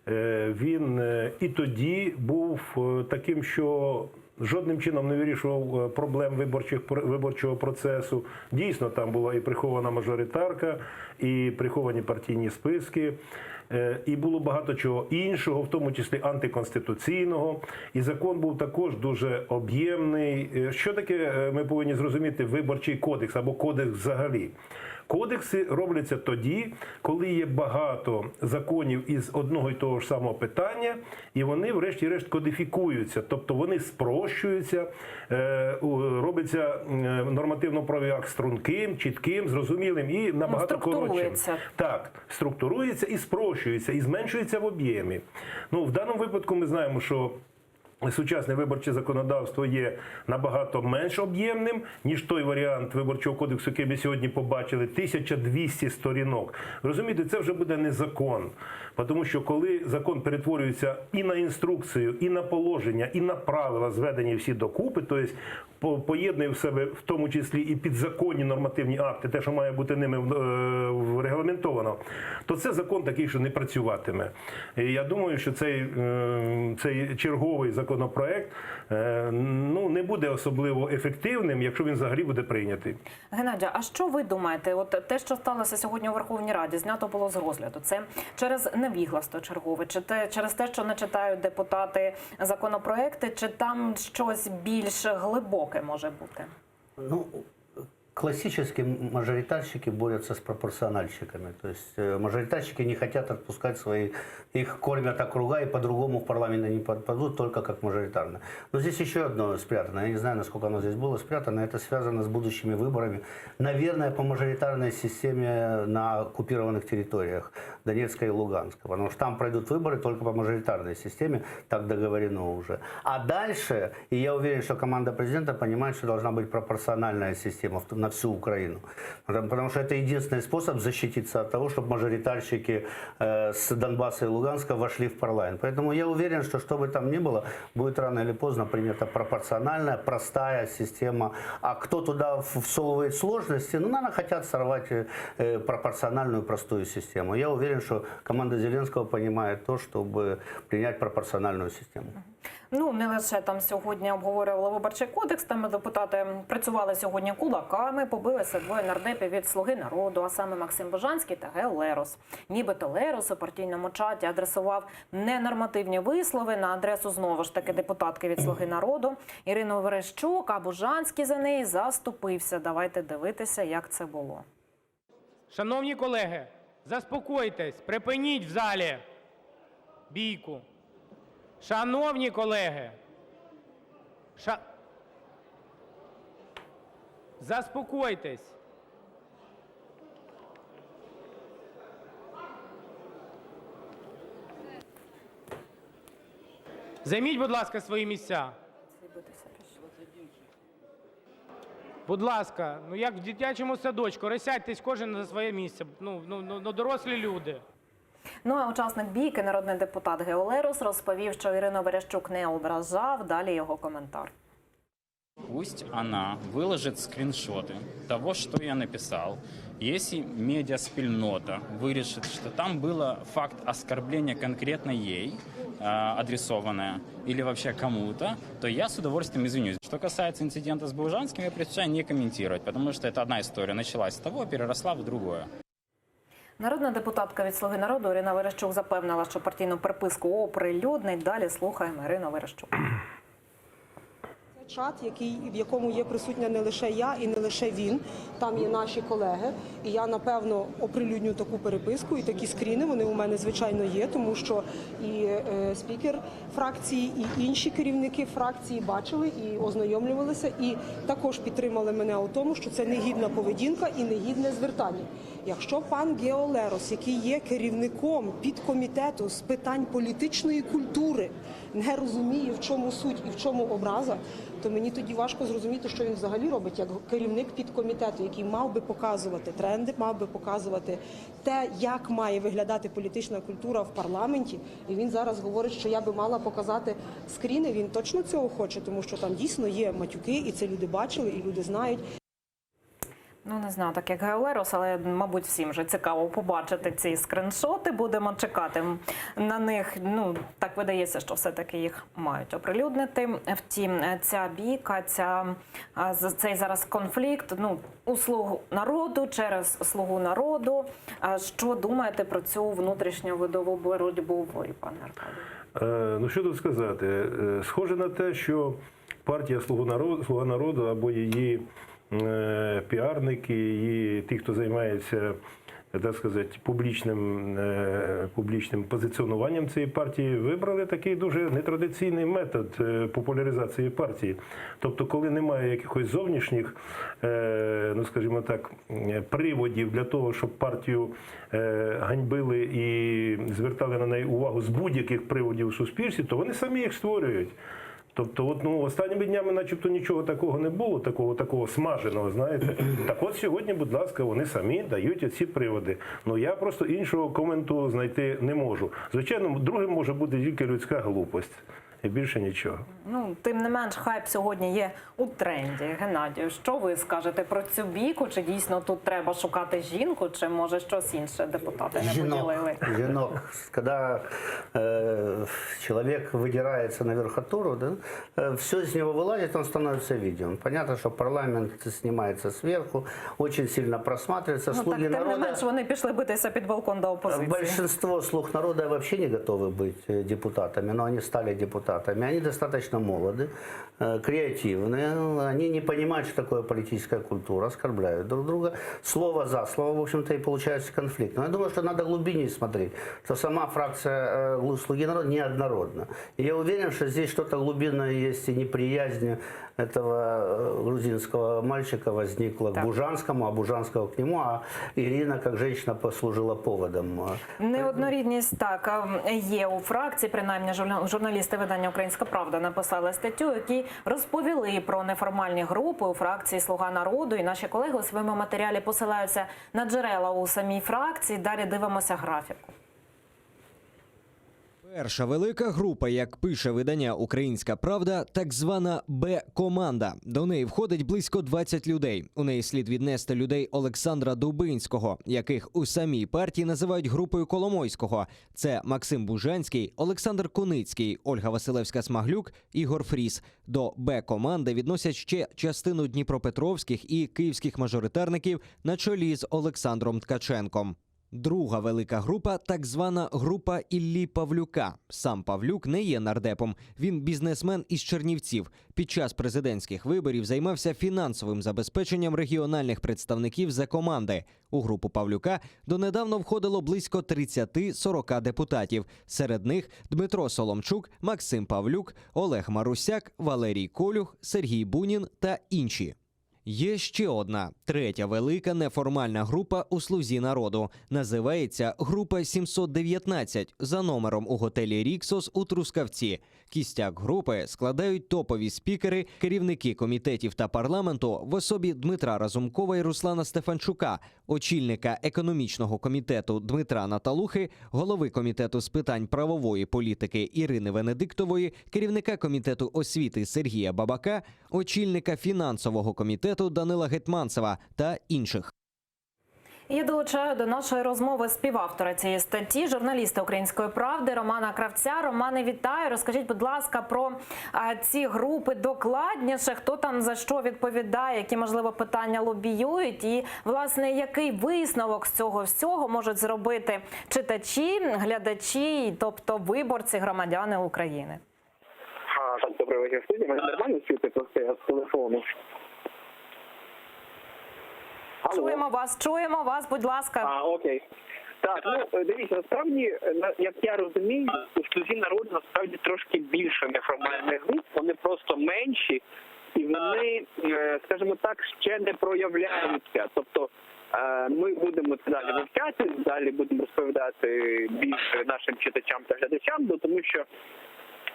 е, він е, і тоді був е, таким, що жодним чином не вирішував е, проблем виборчих виборчого процесу. Дійсно, там була і прихована мажоритарка, і приховані партійні списки. Е, І було багато чого іншого, в тому числі антиконституційного. І закон був також дуже об'ємний. Е, Що таке е, ми повинні зрозуміти виборчий кодекс або кодекс взагалі? Кодекси робляться тоді, коли є багато законів із одного і того ж самого питання, і вони, врешті-решт, кодифікуються, тобто вони спрощуються, е, у- робиться е, нормативно-правовий акт струнким, чітким, зрозумілим і набагато коротшим. структурується. Так, структурується і спрощується, і зменшується в об'ємі. Ну, в даному випадку ми знаємо, що сучасне виборче законодавство є набагато менш об'ємним, ніж той варіант виборчого кодексу, який ми сьогодні побачили, 1200 сторінок. Розумієте, це вже буде не закон. Тому що коли закон перетворюється і на інструкцію, і на положення, і на правила, зведені всі докупи, тобто по- поєднує в себе в тому числі і підзаконні нормативні акти, те, що має бути ними е, регламентовано, то це закон такий, що не працюватиме. І я думаю, що цей, е, цей черговий законопроект е, ну, не буде особливо ефективним, якщо він взагалі буде прийнятий. Геннадію, а що ви думаєте? От те, що сталося сьогодні у Верховній Раді, знято було з розгляду. Це через невігластво чергове, чи те через те, що не читають депутати законопроекти, чи там щось більш глибоке може бути? Ну, классически мажоритарщики борются с пропорциональщиками. То есть э, мажоритарщики не хотят отпускать свои, их кормят округа и по-другому в парламент они попадут только как мажоритарно. Но здесь еще одно спрятано. Я не знаю, насколько оно здесь было спрятано. Это связано с будущими выборами. Наверное, по мажоритарной системе на оккупированных территориях Донецка и Луганска. Потому что там пройдут выборы только по мажоритарной системе, так договорено уже. А дальше, и я уверен, что команда президента понимает, что должна быть пропорциональная система в- на всю Украину. Потому потому что это единственный способ защититься от того, чтобы мажоритарщики э, с Донбасса и Луганска вошли в парламент. Поэтому я уверен, что что бы там ни было, будет рано или поздно принята пропорциональная, простая система. А кто туда в- всовывает сложности, ну, наверное, хотят сорвать э, э, пропорциональную простую систему. Я уверен, что команда Зеленского понимает то, чтобы принять пропорциональную систему. Ну не лише там сьогодні обговорювали виборчий кодекс. Там депутати працювали сьогодні кулаками, побилися двоє нардепів від слуги народу, а саме Максим Божанський та Гео Лерос. Нібито Лерос у партійному чаті адресував ненормативні вислови на адресу знову ж таки депутатки від слуги народу Ірину Верещук. А Бужанський за неї заступився. Давайте дивитися, як це було. Шановні колеги, заспокойтесь, припиніть в залі бійку. Шановні колеги, ша... заспокойтесь. Займіть, будь ласка, свої місця. Будь ласка, ну як в дитячому садочку, розсядьтесь кожен на своє місце. Ну, ну, ну, ну дорослі люди. Ну а учасник бійки, народний депутат Гео Лерос, розповів, що Ірину Верещук не ображав. Далі його коментар. Пусть она выложит скриншоты того, что я написал. Если медиаспільнота вирішить, что там было факт оскорбления конкретно ей, э, адресованное, или вообще кому-то, то я с удовольствием извинюсь. Что касается инцидента с Бужанским, я предпочитаю не комментировать, потому что это одна история. Началась с того, переросла в другое. Народна депутатка від «Слуги народу» Ірина Верещук запевнила, що партійну переписку оприлюднить. Далі слухаємо Ірину Верещук. Це чат, який, в якому є присутня не лише я і не лише він, там є наші колеги. І я, напевно, оприлюдню таку переписку і такі скріни, вони у мене, звичайно, є, тому що і е, спікер фракції, і інші керівники фракції бачили і ознайомлювалися, і також підтримали мене у тому, що це негідна поведінка і негідне звертання. Якщо пан Гео Лерос, який є керівником підкомітету з питань політичної культури, не розуміє, в чому суть і в чому образа, то мені тоді важко зрозуміти, що він взагалі робить як керівник підкомітету, який мав би показувати тренди, мав би показувати те, як має виглядати політична культура в парламенті. І він зараз говорить, що я би мала показати скріни. Він точно цього хоче, тому що там дійсно є матюки, і це люди бачили, і люди знають. Ну, не знаю, так як Гео Лерос, але, мабуть, всім вже цікаво побачити ці скриншоти. Будемо чекати на них. Ну, так видається, що все-таки їх мають оприлюднити. Втім, ця бійка, ця, а, з- цей зараз конфлікт, ну, у «Слугу народу, через «Слугу народу». А Що думаєте про цю внутрішню видову боротьбу ви, пане Аркадію? Е, Ну, що тут сказати? Е, Схоже на те, що партія «Слугу народу, «Слуга народу» або її е, піарники, її ті, хто займається, так сказати, публічним, е, публічним позиціонуванням цієї партії, вибрали такий дуже нетрадиційний метод е, популяризації партії. Тобто, коли немає якихось зовнішніх, е, ну скажімо так, е, приводів для того, щоб партію е, ганьбили і звертали на неї увагу з будь-яких приводів у суспільстві, то вони самі їх створюють. Тобто, от, ну, останніми днями начебто нічого такого не було, такого, такого смаженого, знаєте. Так от сьогодні, будь ласка, вони самі дають оці приводи. Ну я просто іншого коменту знайти не можу. Звичайно, другим може бути тільки людська глупость. І більше нічого. Ну, тим не менш, хайп сьогодні є у тренді. Геннадію, що ви скажете про цю бійку? Чи дійсно тут треба шукати жінку, чи може щось інше депутати не Жінок, поділили? жінок. Когда э, человек выдирается на верхотуру, да, все из него вылазит, он становится видимым. Понятно, что парламент снимается сверху, очень сильно просматривается. Ну, так, Слуги тим не народа... менш, вони пішли битися під балкон до опозиції. Большинство слуг народа вообще не готовы быть э, депутатами, но они стали депутатами. Они достаточно молоды, э, креативны, они не понимают, что такое политическая культура, оскорбляют друг друга. Слово за слово, в общем-то, и получается конфликт. Но я думаю, что надо глубиннее смотреть, что сама фракция э, «Слуги народа» неоднородна. И я уверен, что здесь что-то глубинное есть и неприязнь этого э, грузинского мальчика возникла к Бужанскому, а Бужанского к нему, а Ирина, как женщина, послужила поводом. Неоднорідність так ем, є у фракції. Принаймні, журна- журналісти видання Українська Правда написали статтю, які розповіли про неформальні групи у фракції Слуга народу. І наші колеги у своєму матеріалі посилаються на джерела у самій фракції. Далі дивимося графіку. Перша велика група, як пише видання Українська Правда, так звана Б-команда. До неї входить близько 20 людей. У неї слід віднести людей Олександра Дубинського, яких у самій партії називають групою Коломойського. Це Максим Бужанський, Олександр Куницький, Ольга Василевська-Смаглюк, Ігор Фріс. До Б-команди відносять ще частину дніпропетровських і київських мажоритарників на чолі з Олександром Ткаченком. Друга велика група так звана група Іллі Павлюка. Сам Павлюк не є нардепом. Він бізнесмен із Чернівців. Під час президентських виборів займався фінансовим забезпеченням регіональних представників за команди. У групу Павлюка донедавна входило близько 30-40 депутатів. Серед них Дмитро Соломчук, Максим Павлюк, Олег Марусяк, Валерій Колюх, Сергій Бунін та інші. Є ще одна третя велика неформальна група у слузі народу. Називається Група 719 за номером у готелі Ріксос у Трускавці. Кістяк групи складають топові спікери, керівники комітетів та парламенту в особі Дмитра Разумкова і Руслана Стефанчука, очільника економічного комітету Дмитра Наталухи, голови комітету з питань правової політики Ірини Венедиктової, керівника комітету освіти Сергія Бабака, очільника фінансового комітету Данила Гетманцева та інших. Я долучаю до нашої розмови співавтора цієї статті, журналіста Української правди Романа Кравця. Романе, вітаю. Розкажіть, будь ласка, про а, ці групи докладніше, хто там за що відповідає, які можливо питання лобіюють, і власне який висновок з цього всього можуть зробити читачі, глядачі, тобто виборці, громадяни України. А, так, добрий вечір, студія. Мене нормально чути, просто я з телефону. Алло. Чуємо вас, чуємо вас, будь ласка. А, окей. Так, ну е, дивіться, насправді, е, на- як я розумію, у слузі народу насправді трошки більше неформальних груп, вони просто менші, і вони, е, скажімо так, ще не проявляються. Тобто е, ми будемо це далі вивчати, далі будемо розповідати більше нашим читачам та глядачам, бо тому що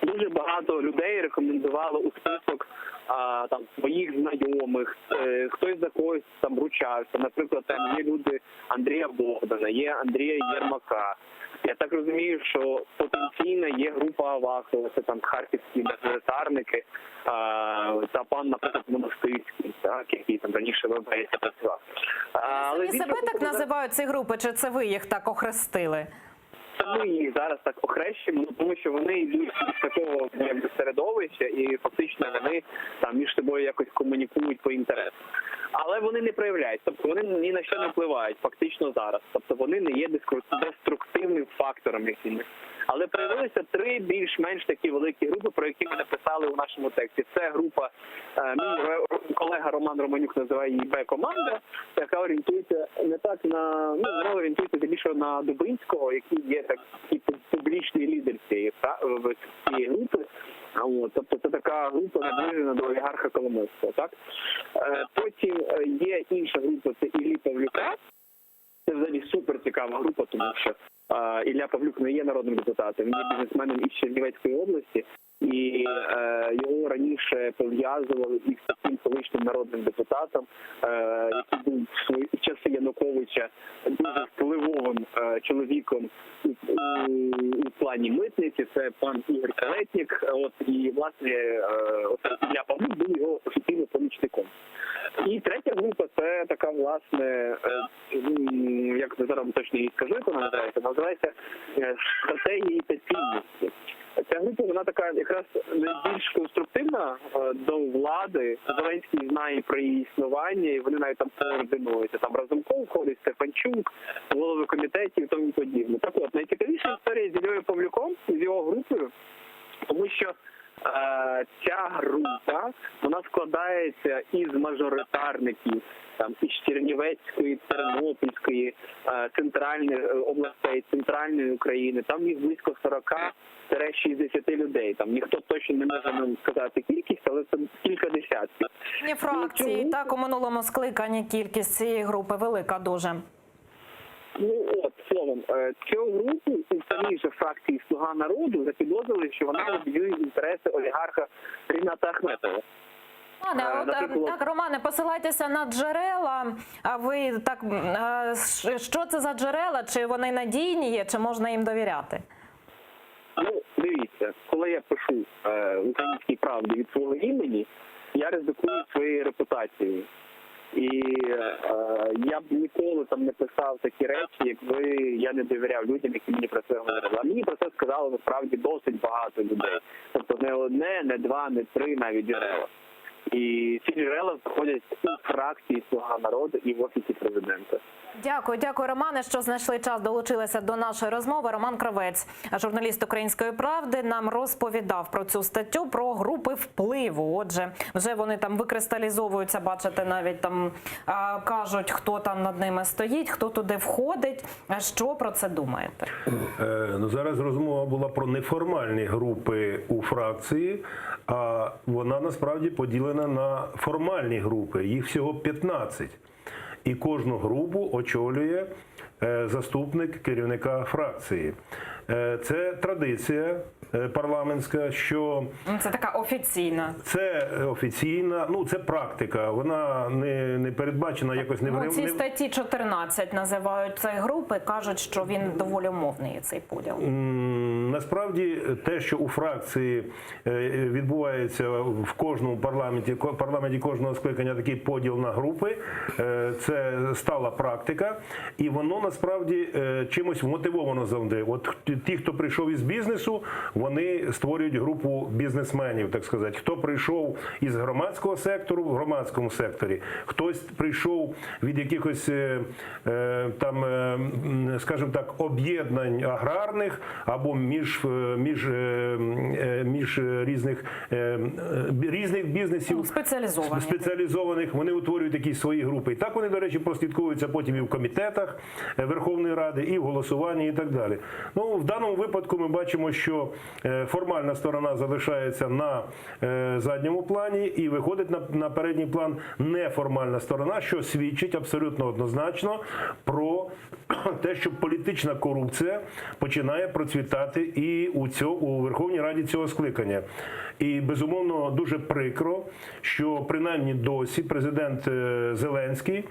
дуже багато людей рекомендувало у список а, там своїх знайомих, е, хтось за когось там ручався. Наприклад, там є люди Андрія Богдана, є Андрія Єрмака. Я так розумію, що потенційно є група Авакова, це там харківські мажоритарники, а, та пан, наприклад, Монастирський, так, який там раніше в МВС працював. А, Самі з себе іншого так боку, називають ці групи, чи це ви їх так охрестили? це ми їх зараз так охрещуємо, ну, тому що вони йдуть з такого якби, середовища, і фактично вони там між собою якось комунікують по інтересу. Але вони не проявляють, тобто вони ні на що не впливають фактично зараз. Тобто вони не є дискру- деструктивним фактором якимось. Але проявилися три більш-менш такі великі групи, про які ми написали у нашому тексті. Це група, е, мій ре- колега Роман Романюк називає її Б-команда, яка орієнтується не так на ну вона орієнтується більше на Дубинського, який є такий публічний лідер цієї фра- в- цієї групи. А От, тобто це така група наближена до олігарха Коломойського. Так Е, потім е, є інша група, це Іллі Павлюка. Це взагалі супер цікава група, тому що е, Ілля Павлюк не є народним депутатом, він є бізнесменом із Чернівецької області, і е, його раніше пов'язували із таким колишнім народним депутатом, е, який був в свої в часи Януковича дуже впливовим е, чоловіком у, у, у плані митниці. Це пан Ігор Калетнік. От і власне е, оце Ілля Павлюк був його офіційним помічником. І третя група це така власне, е, м, як зараз точно її скажу, як вона називається, називається е, стратегії та цінності. Ця група вона така якраз найбільш конструктивна е, до влади. Зеленський знає про її існування, і вони навіть там координуються. Там Разумков ходить, Стефанчук, голови комітетів і тому подібне. Так от найцікавіша історія з Іллею Павлюком з його групою, тому що е, ця група вона складається із мажоритарників там із Чернівецької, Тернопільської, е, центральних е, областей, центральної України. Там їх близько 40-60 людей. Там ніхто точно не може нам сказати кількість, але це кілька десятків. Ні, фракції так у минулому скликанні кількість цієї групи велика дуже. Ну от словом, е, цю групу у самій же фракції Слуга народу запідозрили, що вона лобіює інтереси олігарха Ріната Ахметова. Романе, Е, от, е, наприклад- так, Романе, посилайтеся на джерела. А ви так м, е, що це за джерела? Чи вони надійні є, чи можна їм довіряти? Ну, дивіться, коли я пишу е, в українській правді від свого імені, я ризикую своєю репутацією. І е, я б ніколи там не писав такі речі, якби я не довіряв людям, які мені про це говорили. А мені про це сказали насправді досить багато людей. Тобто не одне, не два, не три навіть джерела. І ці джерела знаходять у фракції Слуга народу і в офісі президента. Дякую, дякую, Романе, що знайшли час, долучилися до нашої розмови. Роман Кравець, журналіст Української правди, нам розповідав про цю статтю про групи впливу. Отже, вже вони там викристалізовуються, бачите, навіть там а, кажуть, хто там над ними стоїть, хто туди входить. А Що про це думаєте? Е, Ну, зараз розмова була про неформальні групи у фракції, а вона насправді поділена на формальні групи. Їх всього 15. І кожну групу очолює е, заступник керівника фракції. Е, Це традиція е, парламентська, що Ну, Це така офіційна. це офіційна, ну це практика, вона не, не передбачена якось не Ну, в у цій не- статті 14 називають ці групи, кажуть, що він доволі умовний цей поділ. М, Насправді те, що у фракції е, відбувається в кожному парламенті, ко- парламенті кожного скликання такий поділ на групи, е, це стала практика, і воно насправді е, чимось вмотивовано завжди. От ті, хто прийшов із бізнесу, вони створюють групу бізнесменів, так сказати. Хто прийшов із громадського сектору в громадському секторі, хтось прийшов від якихось е, е, там, е, м, скажімо так, об'єднань аграрних або між, е, між, е, м, е, між е, різних, е, м, е, різних бізнесів Ну, спеціалізовані. спеціалізованих, вони утворюють якісь свої групи. І так вони, до речі, прослідковуються потім і в комітетах е, Верховної Ради, і в голосуванні, і так далі. Ну, в даному випадку ми бачимо, що е, формальна сторона залишається на е, задньому плані і виходить на, на передній план неформальна сторона, що свідчить абсолютно однозначно про те, що політична корупція починає процвітати і у, цьо, у Верховній Раді цього скликання. І безумовно дуже прикро, що принаймні досі президент е, Зеленський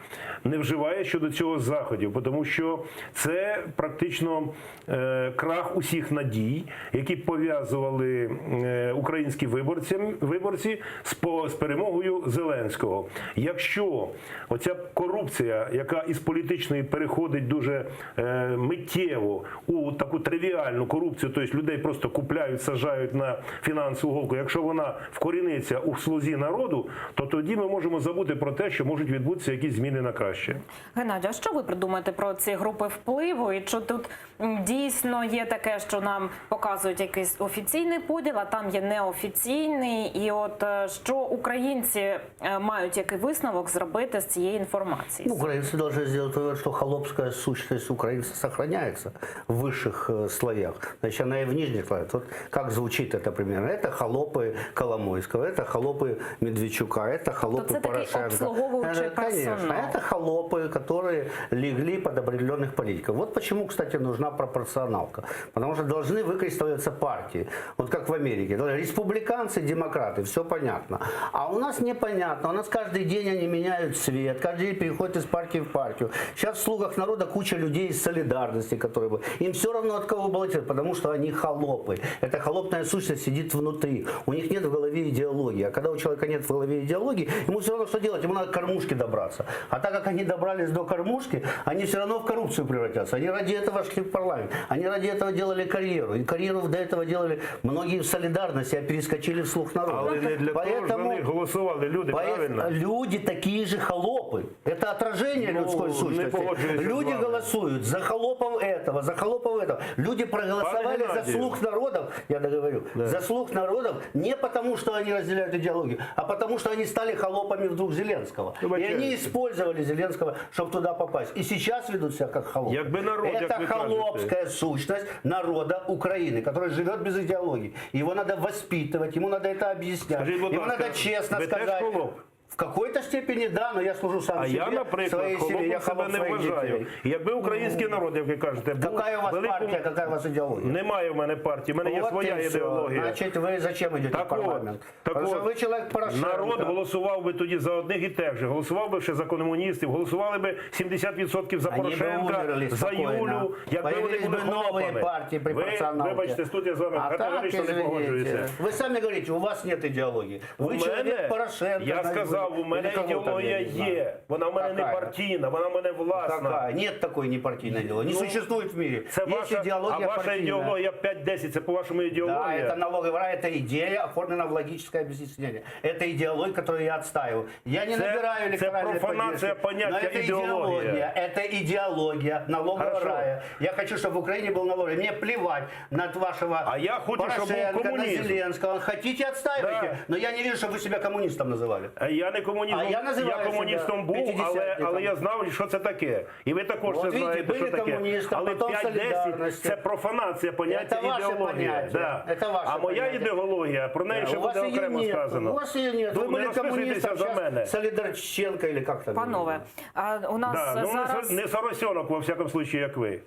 не вживає щодо цього заходів, тому що це практично е, крах усіх надій, які пов'язували е, українські виборці, виборці з, по- з перемогою Зеленського. Якщо оця корупція, яка із політичної переходить дуже е, миттєво у таку тривіальну корупцію, тобто людей просто купляють, сажають на фінансову голку, якщо вона вкоріниться у слузі народу, то тоді ми можемо забути про те, що можуть відбутися якісь зміни на краще. Геннадію, а що ви придумаєте про ці групи впливу? І чи тут м, дійсно є таке, що нам показують якийсь офіційний поділ, а там є неофіційний? І от е, що українці е, мають який висновок зробити з цієї інформації? Ну, украинцы должны сделать вывод, что холопская сущность украинца сохраняется в высших э, слоях. Значит, она и в нижних слоях. Вот как звучит это примерно? Это холопы Коломойского, это холопы Медведчука, это холопы це такий Порошенко. обслуговуючий Это, Конечно, персонал. это холопы, которые легли под определенных политиков. Вот почему, кстати, нужна пропорционалка. Потому что должны выкристаллизоваться партии. Вот как в Америке. Республиканцы, демократы, все понятно. А у нас непонятно. У нас каждый день они меняют цвет, каждый день переходят из партии в партию. Сейчас в «Слугах народа» куча людей из солидарности, которые бы... Им все равно от кого баллотировать, потому что они холопы. Эта холопная сущность сидит внутри. У них нет в голове идеологии. А когда у человека нет в голове идеологии, ему все равно что делать? Ему надо к кормушке добраться. А так как они добрались до кормушки, они все равно в коррупцию превратятся. Они ради этого шли в парламент. Они ради этого делали карьеру. И карьеру до этого делали многие в солидарности, а перескочили в «Слуг народа». Але не для того ж за них голосували люди, Поэтому правильно? Люди такие же холопы. Это отражение Ну, людской не сущности. погоджуюсь з Люди вами. голосуют за холопов этого, за холопов этого. Люди проголосовали Пане за Геннадію. слуг народов, я договорю, за слуг народов не потому, что они разделяют идеологию, а потому, что они стали холопами вдруг Зеленского. И Вибачаюсь. они использовали Зеленского, чтобы туда попасть. И сейчас ведут себя как холопы. Якби народ, як Это ви кажете. холопская сущность народа Украины, который живет без идеологии. Его надо воспитывать, ему надо это объяснять. Скажіть, будь ему ласка, надо честно ви теж сказать. холоп? В какой-то степени да, но я служу сам А себе, я, наприклад, своей семье, я холопом себе холоп не своих вважаю. детей. Якби український народ, як ви кажете, був Какая у вас великим- партия, какая у вас идеология? Немає в мене партії, в мене є Вот своя и всё. ідеологія. Значит, вы зачем идете Так в парламент? от, так Потому что от, вы человек Порошенко. народ голосував би тоді за одних і тех же, голосував би ще за комуністів, голосували би 70% за Они бы Порошенка, умерли за спокойно. Юлю, якби вони Появились були бы новые холопами. партии при Ви, пропорционалке. вибачте, тут я з вами А так, категорично не извините. погоджуюся. Вы сами говорите, у вас нет идеологии. Вы У человек мене, Порошенко. я значит, сказав, будете. Брехав, у мене Или кого там, ідеологія я не знаю. є. Вона в мене не Какая? партійна, вона в мене власна. Какая? Нет такой непартийной идеологии. Не Ну, существует в мире. Це Есть ваша, идеология а ваша партийная. ідеологія 5-10, це по-вашому Да, ідеологія? это налоговый рай, это идея, оформлена в логическое объяснение. Это идеология, которую я отстаиваю. Я не Це- набираю це электоральной профанація поддержки, поняття но это ідеологія. идеология. Это идеология налогового Хорошо. рая. Я хочу, чтобы в Украине был налог. Мне плевать на вашего А я хочу, щоб був Порошенко, на комунізм. Зеленского. Хотите, отстаивайте. Да. Но я не вижу, чтобы вы себя коммунистом называли. А Я не комуністом, А я називаю я комуністом себе був, але, п'ятидесятником. але я знав, що це таке. І ви також Вот це видите, знаєте, що були таке. комуністом, Але потім 5-10 солідарності. це профанація поняття Це ваше ідеології. поняття. Да. Це ваше а моя поняття. ідеологія, про неї Да, ще у вас буде ее окремо нет. сказано. У вас ее нет. Ну, Вы не были розписуйтеся коммунистом, за сейчас мене. Солидарченко или как там. Панове, а у нас Да, ну, не зараз сор- не соросенок, во всяком случае, як ви.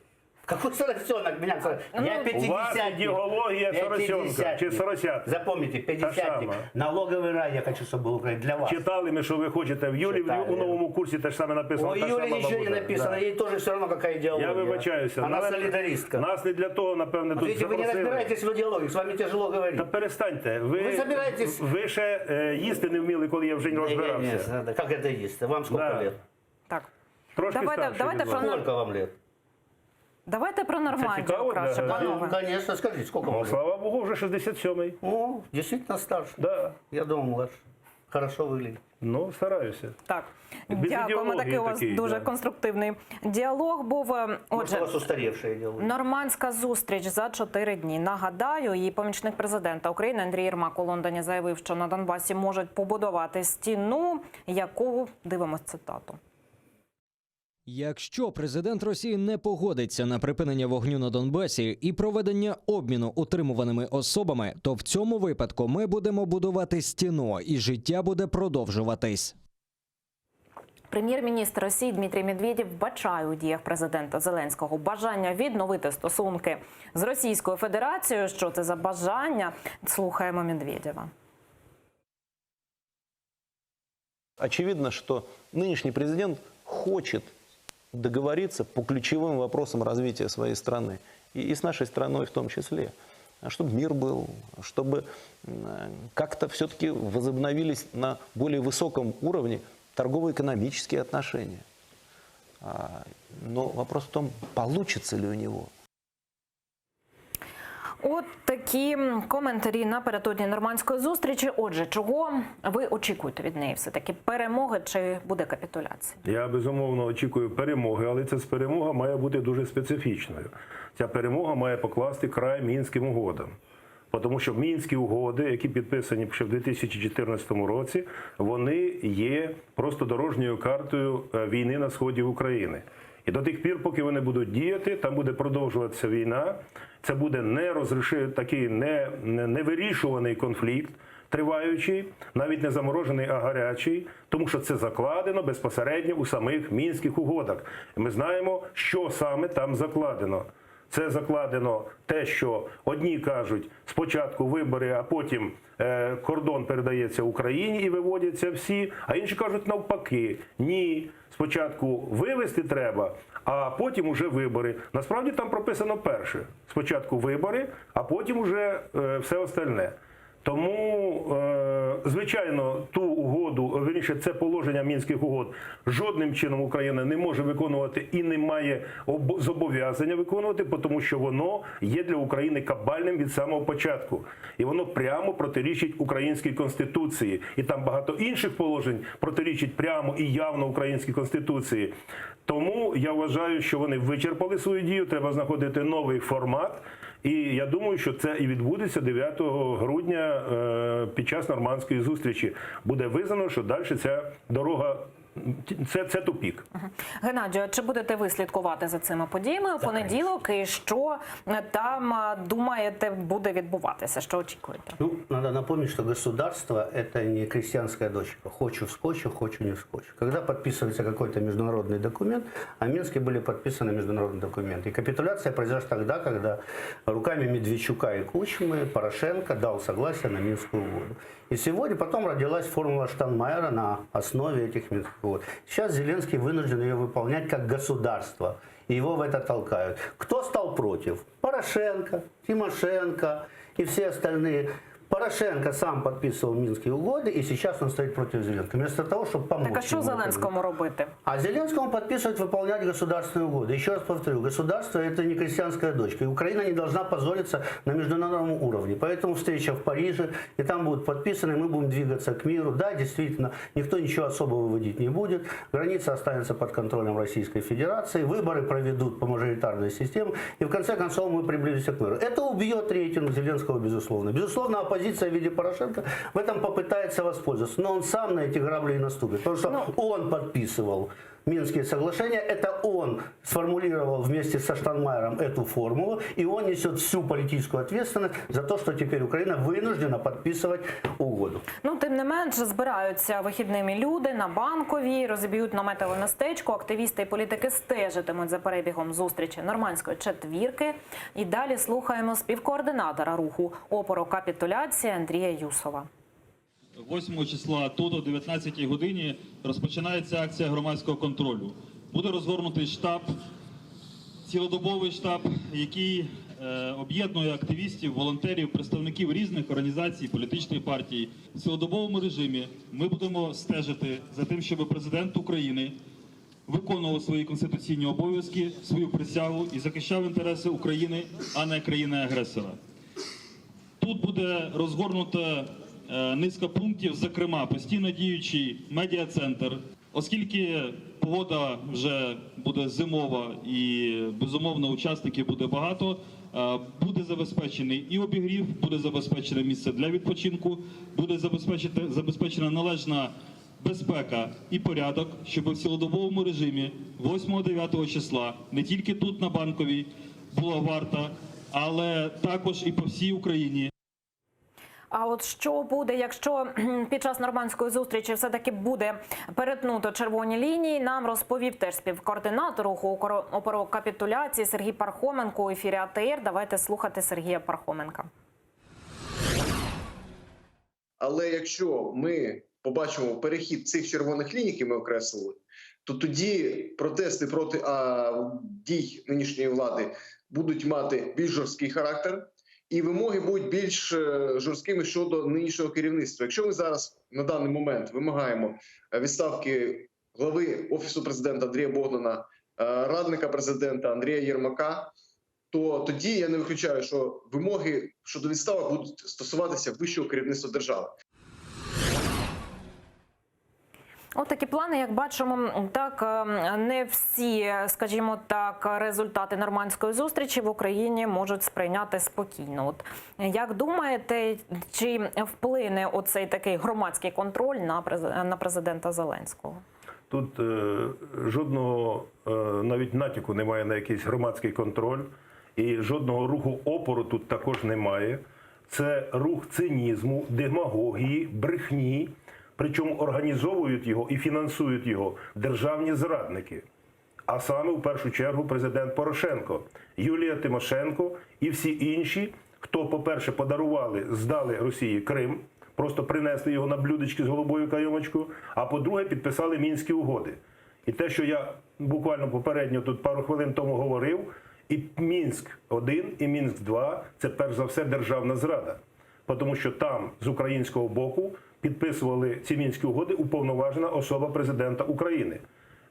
Какой соросенок меня? Ну, Я У вас пятидесятник. идеология соросенка Пятидесятник. чи соросят. Запомните, пятидесятник. сама. Налоговый рай я хочу, чтобы был в Украине для вас. Читали ми, що ви хочете. В Юлі Читали. у новому курсі те ж саме написано. У та Юли сама ничего не лабуда. написано, Да. ей тоже все равно какая идеология. Я вибачаюся. Она Нас- солидаристка. Нас не для того, напевне, Вот тут видите, вы не запросили. разбираетесь в идеологии, с вами тяжело говорить. Та перестаньте. Ви, Ви собираєтесь- ви ще е, їсти не вміли, коли я вже не розбирався. Не, не, как это есть? Вам сколько Да. лет? так. Трошки Давайте- старше давайте від вас. про Сколько вам лет? Давайте про Нормандію цікаво для краще, глядачів? панове. Конечно, скажите, сколько вам Ну, лет? слава Богу, вже 67-й. О, действительно старше. Да. Я думал, младше. Хорошо выглядит. Ну, стараюся. Так. Без Дякуємо, ідеології такий у вас такий, дуже да. конструктивний діалог був. Может, Отже, у вас устаревшая идеология. Нормандська зустріч за чотири дні. Нагадаю, її помічник президента України Андрій Єрмак у Лондоні заявив, що на Донбасі можуть побудувати стіну, яку дивимось цитату. Якщо президент Росії не погодиться на припинення вогню на Донбасі і проведення обміну утримуваними особами, то в цьому випадку ми будемо будувати стіну, і життя буде продовжуватись. Прем'єр-міністр Росії Дмитрій Медведєв вбачає у діях президента Зеленського бажання відновити стосунки з Російською Федерацією. Що це за бажання? Слухаємо Медведєва. Очевидно, что нынешний президент хочет договориться по ключевым вопросам развития своей страны, и, и с нашей страной в том числе, А чтобы мир был, чтобы м, как-то все-таки возобновились на более высоком уровне торгово-экономические отношения. А, Но вопрос в том, получится ли у него. От такі коментарі напередодні нормандської зустрічі. Отже, чого ви очікуєте від неї? Все таки перемоги чи буде капітуляція? Я безумовно очікую перемоги, але ця перемога має бути дуже специфічною. Ця перемога має покласти край мінським угодам. Тому що мінські угоди, які підписані ще в 2014 році, вони є просто дорожньою картою е, війни на сході України. І до тих пір, поки вони будуть діяти, там буде продовжуватися війна. Це буде не розріши, такий не, не- невирішуваний конфлікт, триваючий, навіть не заморожений, а гарячий, тому що це закладено безпосередньо у самих мінських угодах. І Ми знаємо, що саме там закладено. Це закладено те, що одні кажуть спочатку вибори, а потім е, кордон передається Україні і виводяться всі, а інші кажуть навпаки, ні, спочатку вивести треба, а потім уже вибори. Насправді там прописано перше: спочатку вибори, а потім уже е, все остальне. Тому, е, звичайно, ту угоду, вірніше, це положення мінських угод жодним чином Україна не може виконувати і не має об- зобов'язання виконувати, тому що воно є для України кабальним від самого початку. І воно прямо протирічить українській конституції. І там багато інших положень протирічить прямо і явно українській конституції. Тому я вважаю, що вони вичерпали свою дію. Треба знаходити новий формат. І я думаю, що це і відбудеться 9 грудня е, під час нормандської зустрічі. Буде визнано, що далі ця дорога це, це тупік. Геннадію, а чи будете ви слідкувати за цими подіями у понеділок? І що е, там е, думаєте буде відбуватися? Що очікуєте? Ну, надо напомнить, что государство – это не крестьянская дочка. Хочу вскочу, хочу не вскочу. Когда подписывается какой-то международный документ, а в Минске были подписаны международные документы. И капитуляция произошла тогда, когда руками Медведчука и Кучмы Порошенко дал согласие на Минскую угоду. И сегодня потом родилась формула Штайнмайера на основе этих Минских угод. Сейчас Зеленский вынужден ее выполнять как государство. И его в это толкают. Кто стал против? Порошенко, Тимошенко и все остальные. Порошенко сам подписывал Минские угоды, и сейчас он стоит против Зеленского. Вместо того, чтобы помочь Так а що ему это Зеленському робити? а Зеленскому подписывать, выполнять государственные угоды. Еще раз повторю, государство это не крестьянская дочка. И Украина не должна позориться на международном уровне. Поэтому встреча в Париже, и там будут подписаны, мы будем двигаться к миру. Да, действительно, никто ничего особо выводить не будет. Граница останется под контролем Российской Федерации. Выборы проведут по мажоритарной системе. И в конце концов мы приблизимся к миру. Это убьет рейтинг Зеленского, безусловно. Безусловно, оппозиция в виде Порошенко в этом попытается воспользоваться. Но он сам на эти грабли и наступит. Потому что он подписывал Минские соглашения. Это он сформулировал вместе со Штайнмайером эту формулу. И он несет всю политическую ответственность за то, что теперь Украина вынуждена подписывать угоду. Ну, тим не менш, збираються вихідними люди на Банковій, розіб'ють наметове містечко. Активісти і політики стежитимуть за перебігом зустрічі нормандської четвірки. І далі слухаємо співкоординатора руху опору капітуляції Андрія Юсова. 8 числа тут о 19 годині розпочинається акція громадського контролю. Буде розгорнутий штаб, цілодобовий штаб, який е, об'єднує активістів, волонтерів, представників різних організацій, політичних партій. В цілодобовому режимі ми будемо стежити за тим, щоб президент України виконував свої конституційні обов'язки, свою присягу і захищав інтереси України, а не країни-агресора. Тут буде розгорнута е, низка пунктів, зокрема, постійно діючий медіа-центр. Оскільки погода вже буде зимова і безумовно учасників буде багато, е, буде забезпечений і обігрів, буде забезпечене місце для відпочинку, буде забезпечити- забезпечена належна безпека і порядок, щоб в цілодобовому режимі 8-9 числа не тільки тут на Банковій була варта, але також і по всій Україні. А от що буде, якщо кхм, під час нормандської зустрічі все-таки буде перетнуто червоні лінії, нам розповів теж співкоординатор руху «Опору- опору капітуляції Сергій Пархоменко у ефірі АТР. Давайте слухати Сергія Пархоменка. Але якщо ми побачимо перехід цих червоних ліній, які ми окреслили, то тоді протести проти а, дій нинішньої влади будуть мати більш жорсткий характер, і вимоги будуть більш е, жорсткими щодо нинішнього керівництва. Якщо ми зараз на даний момент вимагаємо е, відставки глави офісу президента Андрія Богдана, е, радника президента Андрія Єрмака, то тоді я не виключаю, що вимоги щодо відставок будуть стосуватися вищого керівництва держави. От такі плани, як бачимо, так е, не всі, скажімо так, результати нормандської зустрічі в Україні можуть сприйняти спокійно. От як думаєте, чи вплине оцей такий громадський контроль на през- на президента Зеленського? Тут е, жодного е, навіть натяку немає на якийсь громадський контроль, і жодного руху опору тут також немає. Це рух цинізму, демагогії, брехні. Причому організовують його і фінансують його державні зрадники. А саме в першу чергу президент Порошенко, Юлія Тимошенко і всі інші, хто, по-перше, подарували, здали Росії Крим, просто принесли його на блюдечки з голубою кайомочкою, а по-друге, підписали мінські угоди. І те, що я буквально попередньо тут пару хвилин тому говорив, і Мінськ 1 і Мінськ 2 це перш за все державна зрада. Тому що там з українського боку підписували ці мінські угоди уповноважена особа президента України.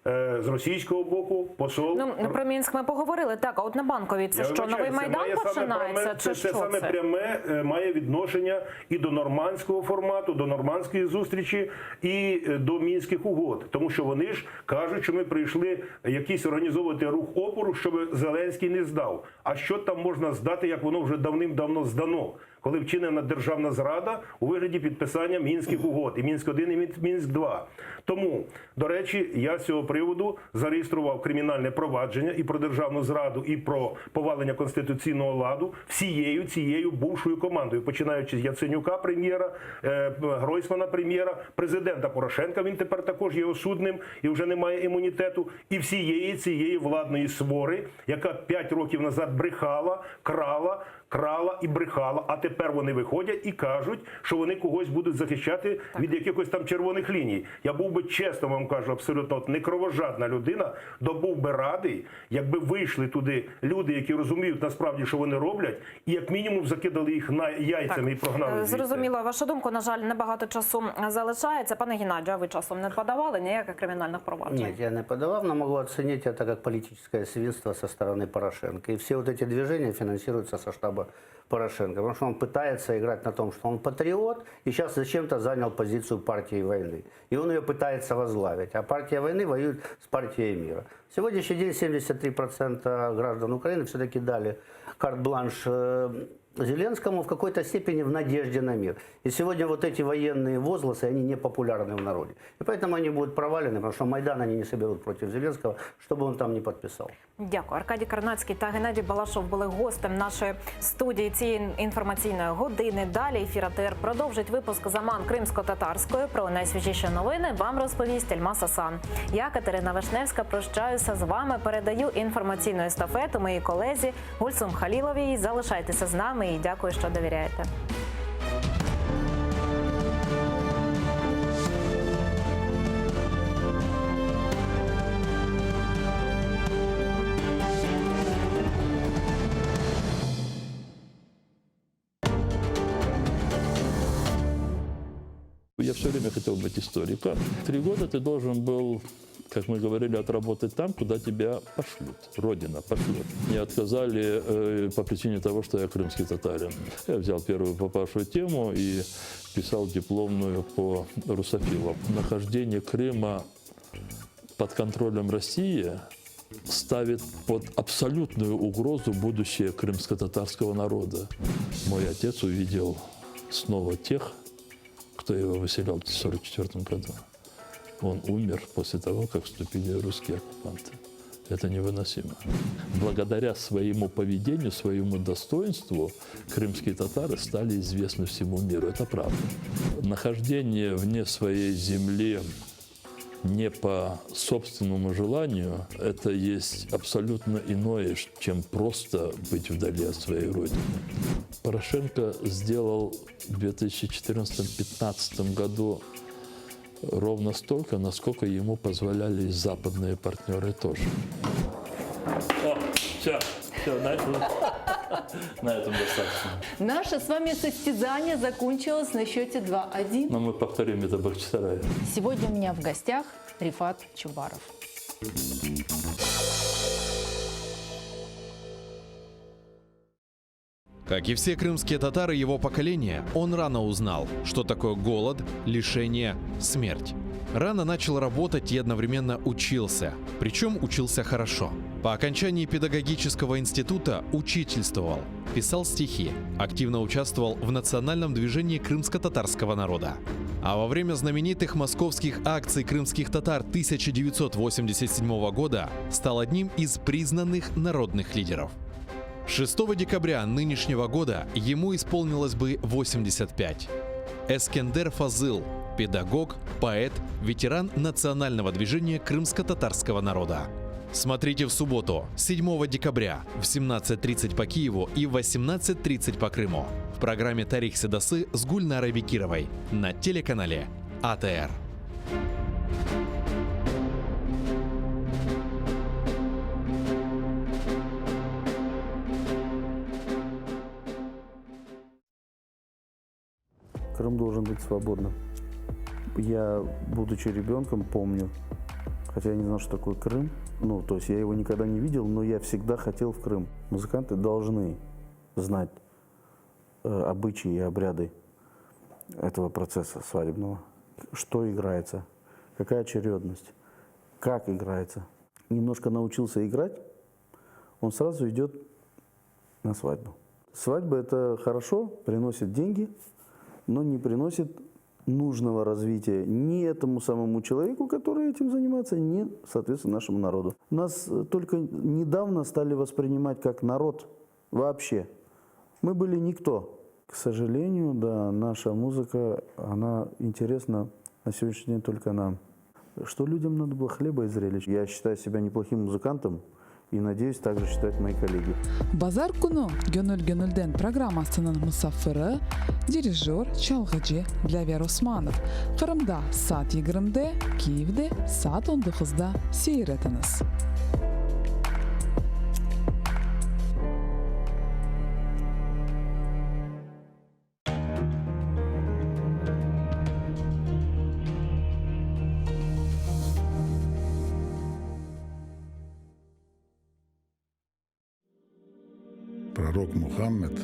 Е, З російського боку посол Ну про Мінськ ми поговорили. Так, а от на банковій це я що вибачаю, новий це майдан має саме починається? пряме- Чи це, це що саме це? пряме е, має відношення і до нормандського формату, до нормандської зустрічі, і е, до мінських угод, тому що вони ж кажуть, що ми прийшли якийсь організовувати рух опору, щоб Зеленський не здав. А що там можна здати, як воно вже давним-давно здано? Коли вчинена державна зрада у вигляді підписання мінських угод, і Мінськ 1 і Мінськ 2 Тому, до речі, я з цього приводу зареєстрував кримінальне провадження і про державну зраду, і про повалення конституційного ладу всією цією бувшою командою, починаючи з Яценюка, прем'єра, е, Гройсмана, прем'єра, президента Порошенка. Він тепер також є осудним і вже не має імунітету, і всієї цієї владної свори, яка 5 років назад брехала, крала. крала і брехала, а тепер вони виходять і кажуть, що вони когось будуть захищати від якихось там червоних ліній. Я був би чесно вам кажу, абсолютно от не кровожадна людина, то був би радий, якби вийшли туди люди, які розуміють насправді, що вони роблять, і як мінімум закидали їх на яйцями і прогнали. Е, звідти. Зрозуміла вашу думку. На жаль, небагато часу залишається. Пане Геннадію, а ви часом не подавали ніяких кримінальних проваджень? Нет, я не подавал, но могу оценить это как политическое свинство со стороны Порошенко. И все вот эти движения финансируются со штаба Порошенко, потому что он пытается играть на том, что он патриот, и сейчас зачем-то занял позицию партии войны. И он ее пытается возглавить. А партия войны воюет с партией мира. Сегодняшний день 73% граждан Украины все-таки дали карт-бланш э, Зеленскому в какой-то степени в надежде на мир. И сегодня вот эти военные возгласы, они не популярны в народе. И поэтому они будут провалены, потому что Майдан они не соберут против Зеленского, чтобы он там не подписал. Дякую. Аркадій Карнацький та Геннадій Балашов були гостем нашої студії цієї інформаційної години. Далі ефір АТР продовжить випуск Заман кримсько-татарською. Про найсвіжіші новини вам розповість Ельмас Асан. Я Катерина Вишневська прощаюся з вами. Передаю інформаційну естафету моїй колезі Гульсум Халіловій. Залишайтеся з нами і дякую, що довіряєте. Я все время хотел быть историком. Три года ты должен был, как мы говорили, отработать там, куда тебя пошлют. Родина пошлет. Мне отказали э, по причине того, что я крымский татарин. Я взял первую попавшую тему и писал дипломную по русофилам. Нахождение Крыма под контролем России ставит под абсолютную угрозу будущее крымско-татарского народа. Мой отец увидел снова тех, кто его выселял в 1944 году. Он умер после того, как вступили русские оккупанты. Это невыносимо. Благодаря своему поведению, своему достоинству крымские татары стали известны всему миру. Это правда. Нахождение вне своей земли не по собственному желанию, это есть абсолютно иное, чем просто быть вдали от своей родины. Порошенко сделал в 2014-2015 году ровно столько, насколько ему позволяли и западные партнеры тоже. О, все, все, на этом, на этом достаточно. Наше с вами состязание закончилось на счете 2-1. Но мы повторим это в Бахчисарае. Сегодня у меня в гостях Рифат Чубаров. Как и все крымские татары его поколения, он рано узнал, что такое голод, лишение, смерть. Рано начал работать и одновременно учился. Причем учился хорошо. По окончании педагогического института учительствовал, писал стихи, активно участвовал в национальном движении крымско-татарского народа. А во время знаменитых московских акций крымских татар 1987 года стал одним из признанных народных лидеров. 6 декабря нынешнего года ему исполнилось бы 85. Эскендер Фазыл – педагог, поэт, ветеран национального движения крымско-татарского народа. Смотрите в субботу, 7 декабря в 17.30 по Киеву и в 18.30 по Крыму в программе «Тарих Седасы» с Гульнарой Бекировой на телеканале АТР. Крым должен быть свободным. Я, будучи ребенком, помню, хотя я не знал, что такое Крым, ну, то есть я его никогда не видел, но я всегда хотел в Крым. Музыканты должны знать э, обычаи и обряды этого процесса свадебного. Что играется, какая очередность, как играется. Немножко научился играть, он сразу идет на свадьбу. Свадьба – это хорошо, приносит деньги, но не приносит нужного развития ни этому самому человеку, который этим занимается, ни, соответственно, нашему народу. Нас э, только недавно стали воспринимать как народ вообще. Мы были никто. К сожалению, да, наша музыка, она интересна на сегодняшний день только нам. Что людям надо было хлеба и зрелищ. Я считаю себя неплохим музыкантом. И, надеюсь, так же считают мои коллеги. Bazar künü Gönül gönülden programmasınıñ musafiri, dirijör, çalğıcı Dlâver Osmanov. Qırımda saat yigirmide, Kiyevde saat on doquzda seyir etiñiz. Пророк Мухаммед,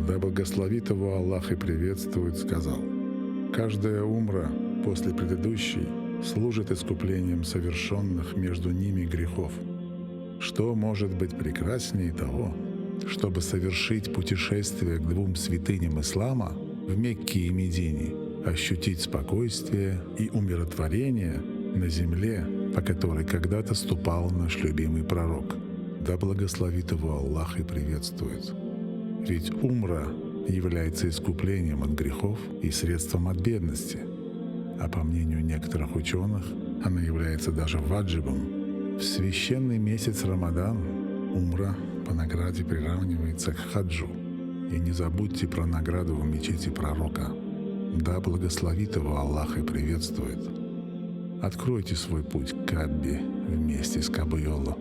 да благословит его Аллах и приветствует, сказал, «Каждая умра после предыдущей служит искуплением совершенных между ними грехов. Что может быть прекраснее того, чтобы совершить путешествие к двум святыням ислама в Мекке и Медине, ощутить спокойствие и умиротворение на земле, по которой когда-то ступал наш любимый пророк. Да благословит его Аллах и приветствует. Ведь умра является искуплением от грехов и средством от бедности. А по мнению некоторых ученых, она является даже ваджибом. В священный месяц Рамадан умра по награде приравнивается к хаджу. И не забудьте про награду в мечети пророка. Да благословит его Аллах и приветствует. Откройте свой путь к Каббе вместе с Кабуйоло.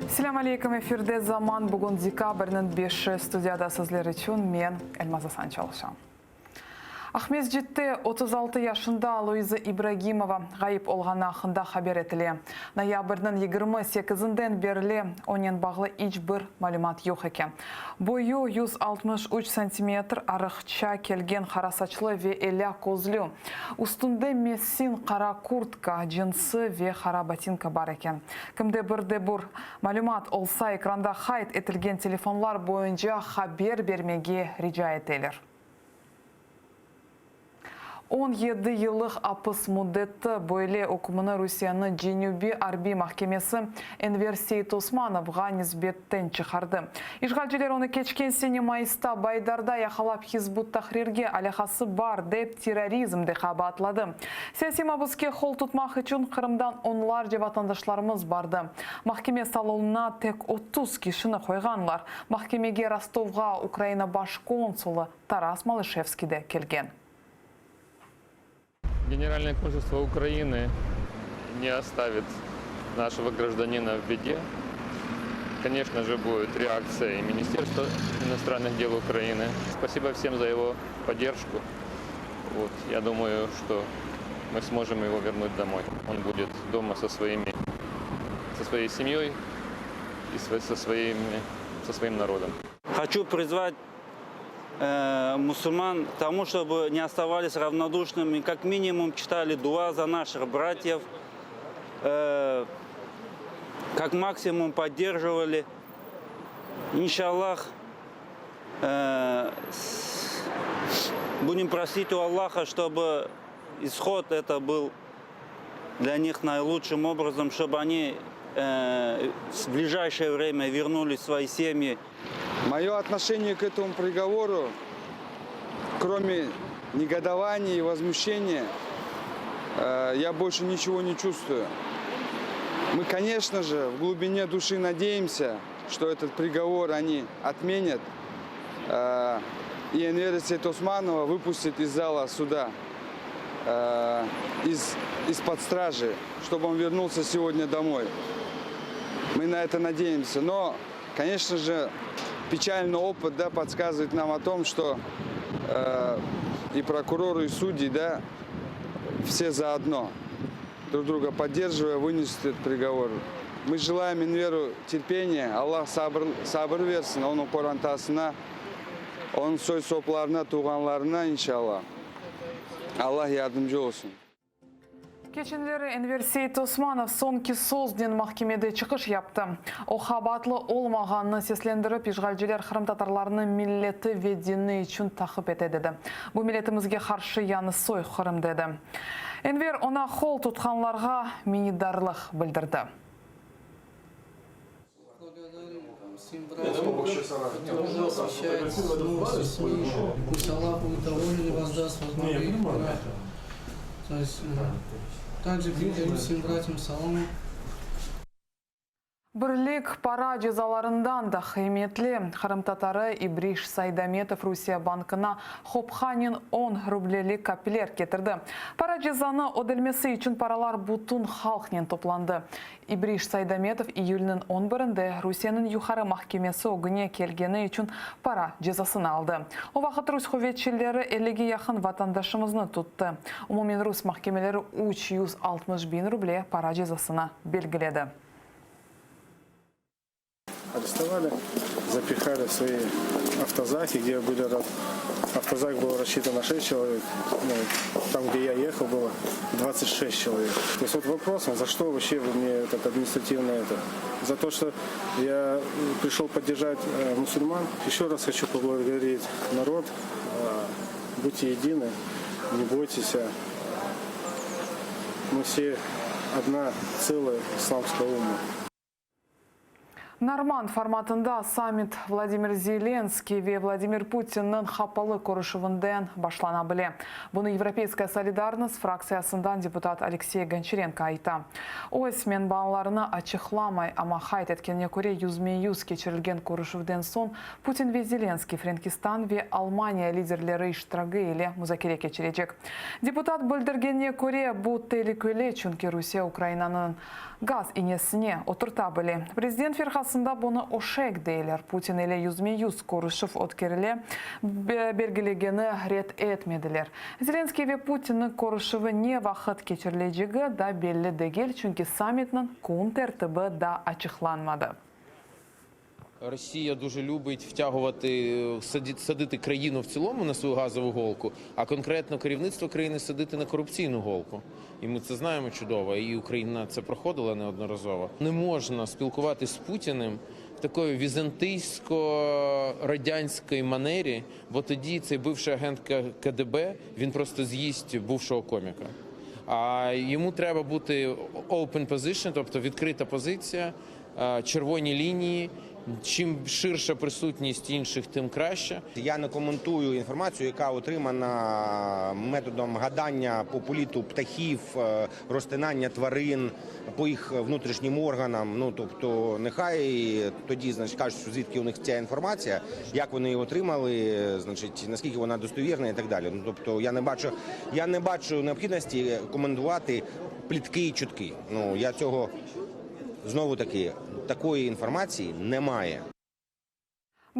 Selâm aleyküm, efirde Zaman, bugün dekabrniñ beşi, studiyada sizler içün men, Elmaz Asan çalışam. Aqmescitte 36 yaşında Luiza İbragimova ğayıp olğanı aqqında haber etile. Noyabrniñ 28-inden berli onen bağlı iç bir malümat yoq eken. Boyu 163 santimetr, arıqça kelgen qara saçlı ve elâ közlü. Üstünde mesin qara kurtka, cınsı ve qara botinka bar eken. Kimde bir de bir malümat olsa, ekranda qayd etilgen telefonlar boyunca haber bermege rica eteler. 17 yıllıq apis müddeti, böyle ükmüni Rusiyeniñ Cenübiy arbiy mahkemesi Enver Seytosmanovğa nisbetten çıqardı. İşğalciler onı keçken sene mayısta Baydarda yaqalap Hizb ut-Tahrirge alâqası bar dep terrorizmde qabaatladı. Siyasiy mabüske qol tutmaq içün Qırımdan onlarca vatandaşlarımız bardı. Mahkeme salonına tek 30 kişini qoyğanlar. Mahkemege Rostovğa Ukraina baş konsulı Taras Malışevskiy de kelgen. Генеральное консульство Украины не оставит нашего гражданина в беде. Конечно же, будет реакция и Министерства иностранных дел Украины. Спасибо всем за его поддержку. Вот, я думаю, что мы сможем его вернуть домой. Он будет дома со, своими, со своей семьей и со, своими, со своим народом. Хочу призвать э, мусульман к тому, чтобы не оставались равнодушными, как минимум читали дуа за наших братьев, э, как максимум поддерживали. Иншаллах, э, будем просить у Аллаха, чтобы исход это был для них наилучшим образом, чтобы они э, в ближайшее время вернулись в свои семьи. Мое отношение к этому приговору, кроме негодования и возмущения, э, я больше ничего не чувствую. Мы, конечно же, в глубине души надеемся, что этот приговор они отменят э, и Энвера Сейтосманова выпустят из зала суда, э, из, из-под стражи, чтобы он вернулся сегодня домой. Мы на это надеемся. Но, конечно же, печальный опыт да, подсказывает нам о том, что э, и прокуроры, и судьи, да, все заодно, друг друга поддерживая, вынесут этот приговор. Мы желаем Энверу терпения, Allah sabır, sabır bersin, onıñ qorantasına, onıñ soy-soplarına, tuvğanlarına inşallah. Allah yardımcı olsun. Keçenleri Enver Seytosmanov soñki söznen mahkemede çıqış yaptı. O, qabaatlı olmağanını seslendirip, işğalciler qırımtatarlarnı milleti ve dini içün taqip ete, dedi. Bu milletimizge qarşı yañı soyqırım, dedi. Enver oña qol tutqanlarğa minnetdarlıq bildirdi. Всем братьям, которые освещают новости СМИ. Пусть Аллах будет доволен и воздаст во благо их грех. То есть, э, также передаю всем братьям салам. Birlik para cezalarından da qıymetli. Qırımtatarı İbriş Saydametov Rusiye bankına hophanen on rublelik kapiler ketirdi. Para cezanı ödelmesi içün paralar bütün halqnen toplandı. İbriş Saydametov iyülniñ on birinde Rusiyeniñ Yuqarı mahkemesi ögüne kelgeni içün para cezasını aldı. O vaqıt rus quvetçileri ellige yaqın vatandaşımıznı tuttı. Umumen rus mahkemeleri 360 biñ ruble para cezasını belgiledi. Арестовали, запихали в свои автозаки, где были... Автозак был рассчитан на 6 человек, ну, там, где я ехал, было 26 человек. То есть вот вопрос, за что вообще вы мне этот административно это? За то, что я пришел поддержать э, мусульман. Еще раз хочу поблагодарить народ. Э, будьте едины, не бойтесь. Мы все одна целая исламская умма. Normand formatında sammit Vladimir Zelenskiy ve Vladimir Putinniñ qapalı körüşüvinden başlana bile. Bunı Yevropeyskaya solidarnost fraktsiyasından deputat Aleksey Gonçarenko ayta. Öz menbalarını açıqlamay, amma qayd etkenine köre, yüzme-yüz keçirilgen körüşüvden soñ Putin ve Zelenskiy Frenkistan ve Almaniya liderleri iştiragi ile muzakere keçirecek. Deputat bildirgenine köre, bu telükeli, çünki Rusiye Ukrainanıñ gaz inesine oturta bile. Prezident firqasında bunı öşek deyler, Putin ile yüzme-yüz körüşüv ötkerile belgilegeni red etmediler. Zelenskiy ve Putinniñ körüşüvi ne vaqıt keçirilecegi da belli degil, çünki sammitniñ kün tertibi da açıqlanmadı. Росія дуже любить втягувати, садити країну в цілому на свою газову голку, а конкретно керівництво країни садити на корупційну голку. І ми це знаємо чудово, і Україна це проходила неодноразово. Не можна спілкуватись з Путіним в такої візантийсько-радянської манері, бо тоді цей бивший агент КДБ, він просто з'їсть бувшого коміка. А йому треба бути open position, тобто відкрита позиція, червоні лінії. Чим ширша присутність інших, тим краще. Я не коментую інформацію, яка отримана методом гадання по політу птахів, е, розтинання тварин по їх внутрішнім органам. Ну тобто, нехай тоді значить, кажуть, що звідки у них ця інформація, як вони її отримали, значить, наскільки вона достовірна і так далі. Ну тобто, я не бачу, я не бачу необхідності коментувати плітки і чутки. Ну я цього знову таки такої інформації немає.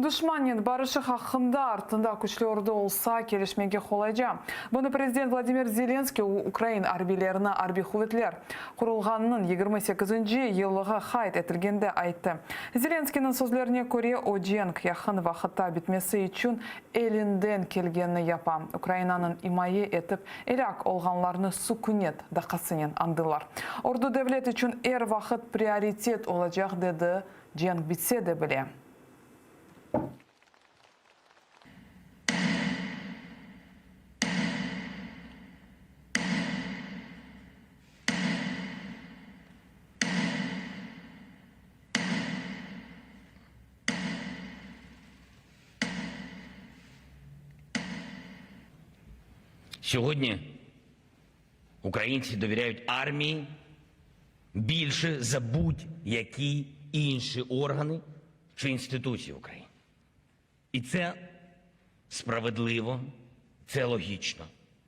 Duşmannen barışıq aqqında artında küçlü ordu olsa, kelişmege qolayca. Bunı prezident Vladimir Zelenskiy ukrain arbiylerine arbiy quvetler qurulğanınıñ 28-nci yıllığı qayd etilgende ayttı. Zelenskiyniñ sözlerine köre, o cenk yaqın vaqıtta bitmesi içün elinden kelgenini yapa. Ukrainanıñ imaye etip elâk olğanlarnı sükünet daqqasınen añdılar. Ordu devlet içün er vaqıt prioritet olacaq, dedi, cenk bitse de bile. Сьогодні українці довіряють армії більше за будь-які інші органи чи інституції в Україні. І це справедливо, це логічно.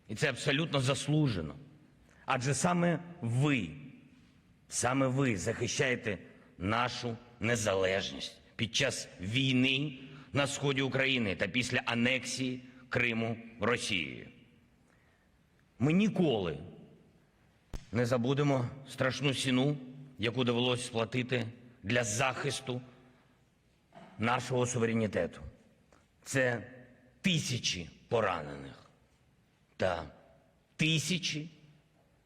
І це абсолютно заслужено. Адже саме ви, саме ви захищаєте нашу незалежність під час війни на сході України та після анексії Криму Росією. Ми ніколи не забудемо страшну ціну, яку довелось сплатити для захисту нашого суверенітету. Це тисячі поранених та тисячі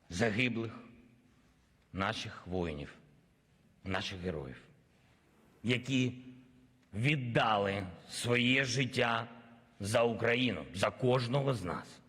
загиблих наших воїнів, наших героїв, які віддали своє життя за Україну, за кожного з нас.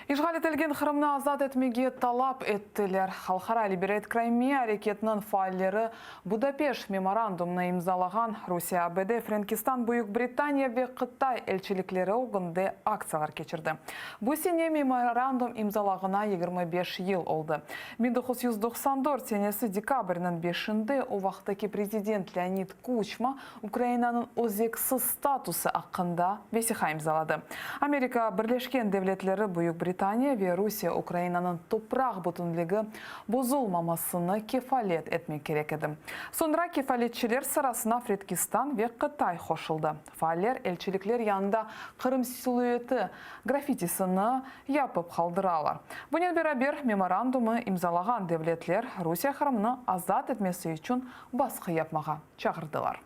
İşğal etilgen Qırımnı azat etmege talap ettiler. Halqara Liberate Crimea areketiniñ faalleri Budapeşt memorandumını imzalağan Rusiye, ABD, Frenkistan, Büyük Britaniya ve Qıtay elçilikleri ögünde aktsiyalar keçirdi. Bu sene memorandum imzalağına 25 yıl oldı. 1994 senesi dekabrniñ beşinde o vaqıttaki prezident Leonid Kuçma Ukrainanıñ özeksiz statusı aqqında vesiqa imzaladı. Amerika Birleşken Devletleri, Büyük Britaniya ve Rusiye Ukrainanıñ topraq bütünligi bozulmamasını kefalet etmek kerek edi. Soñra kefaletçiler sırasına Fretkistan ve Qıtay qoşuldı. Faaller elçilikler yanında Qırım silueti grafitisini yapıp qaldıralar. Bunen beraber, memorandumı imzalağan devletler Rusiye Qırımnı azat etmesi içün basqı yapmağa çağırdılar.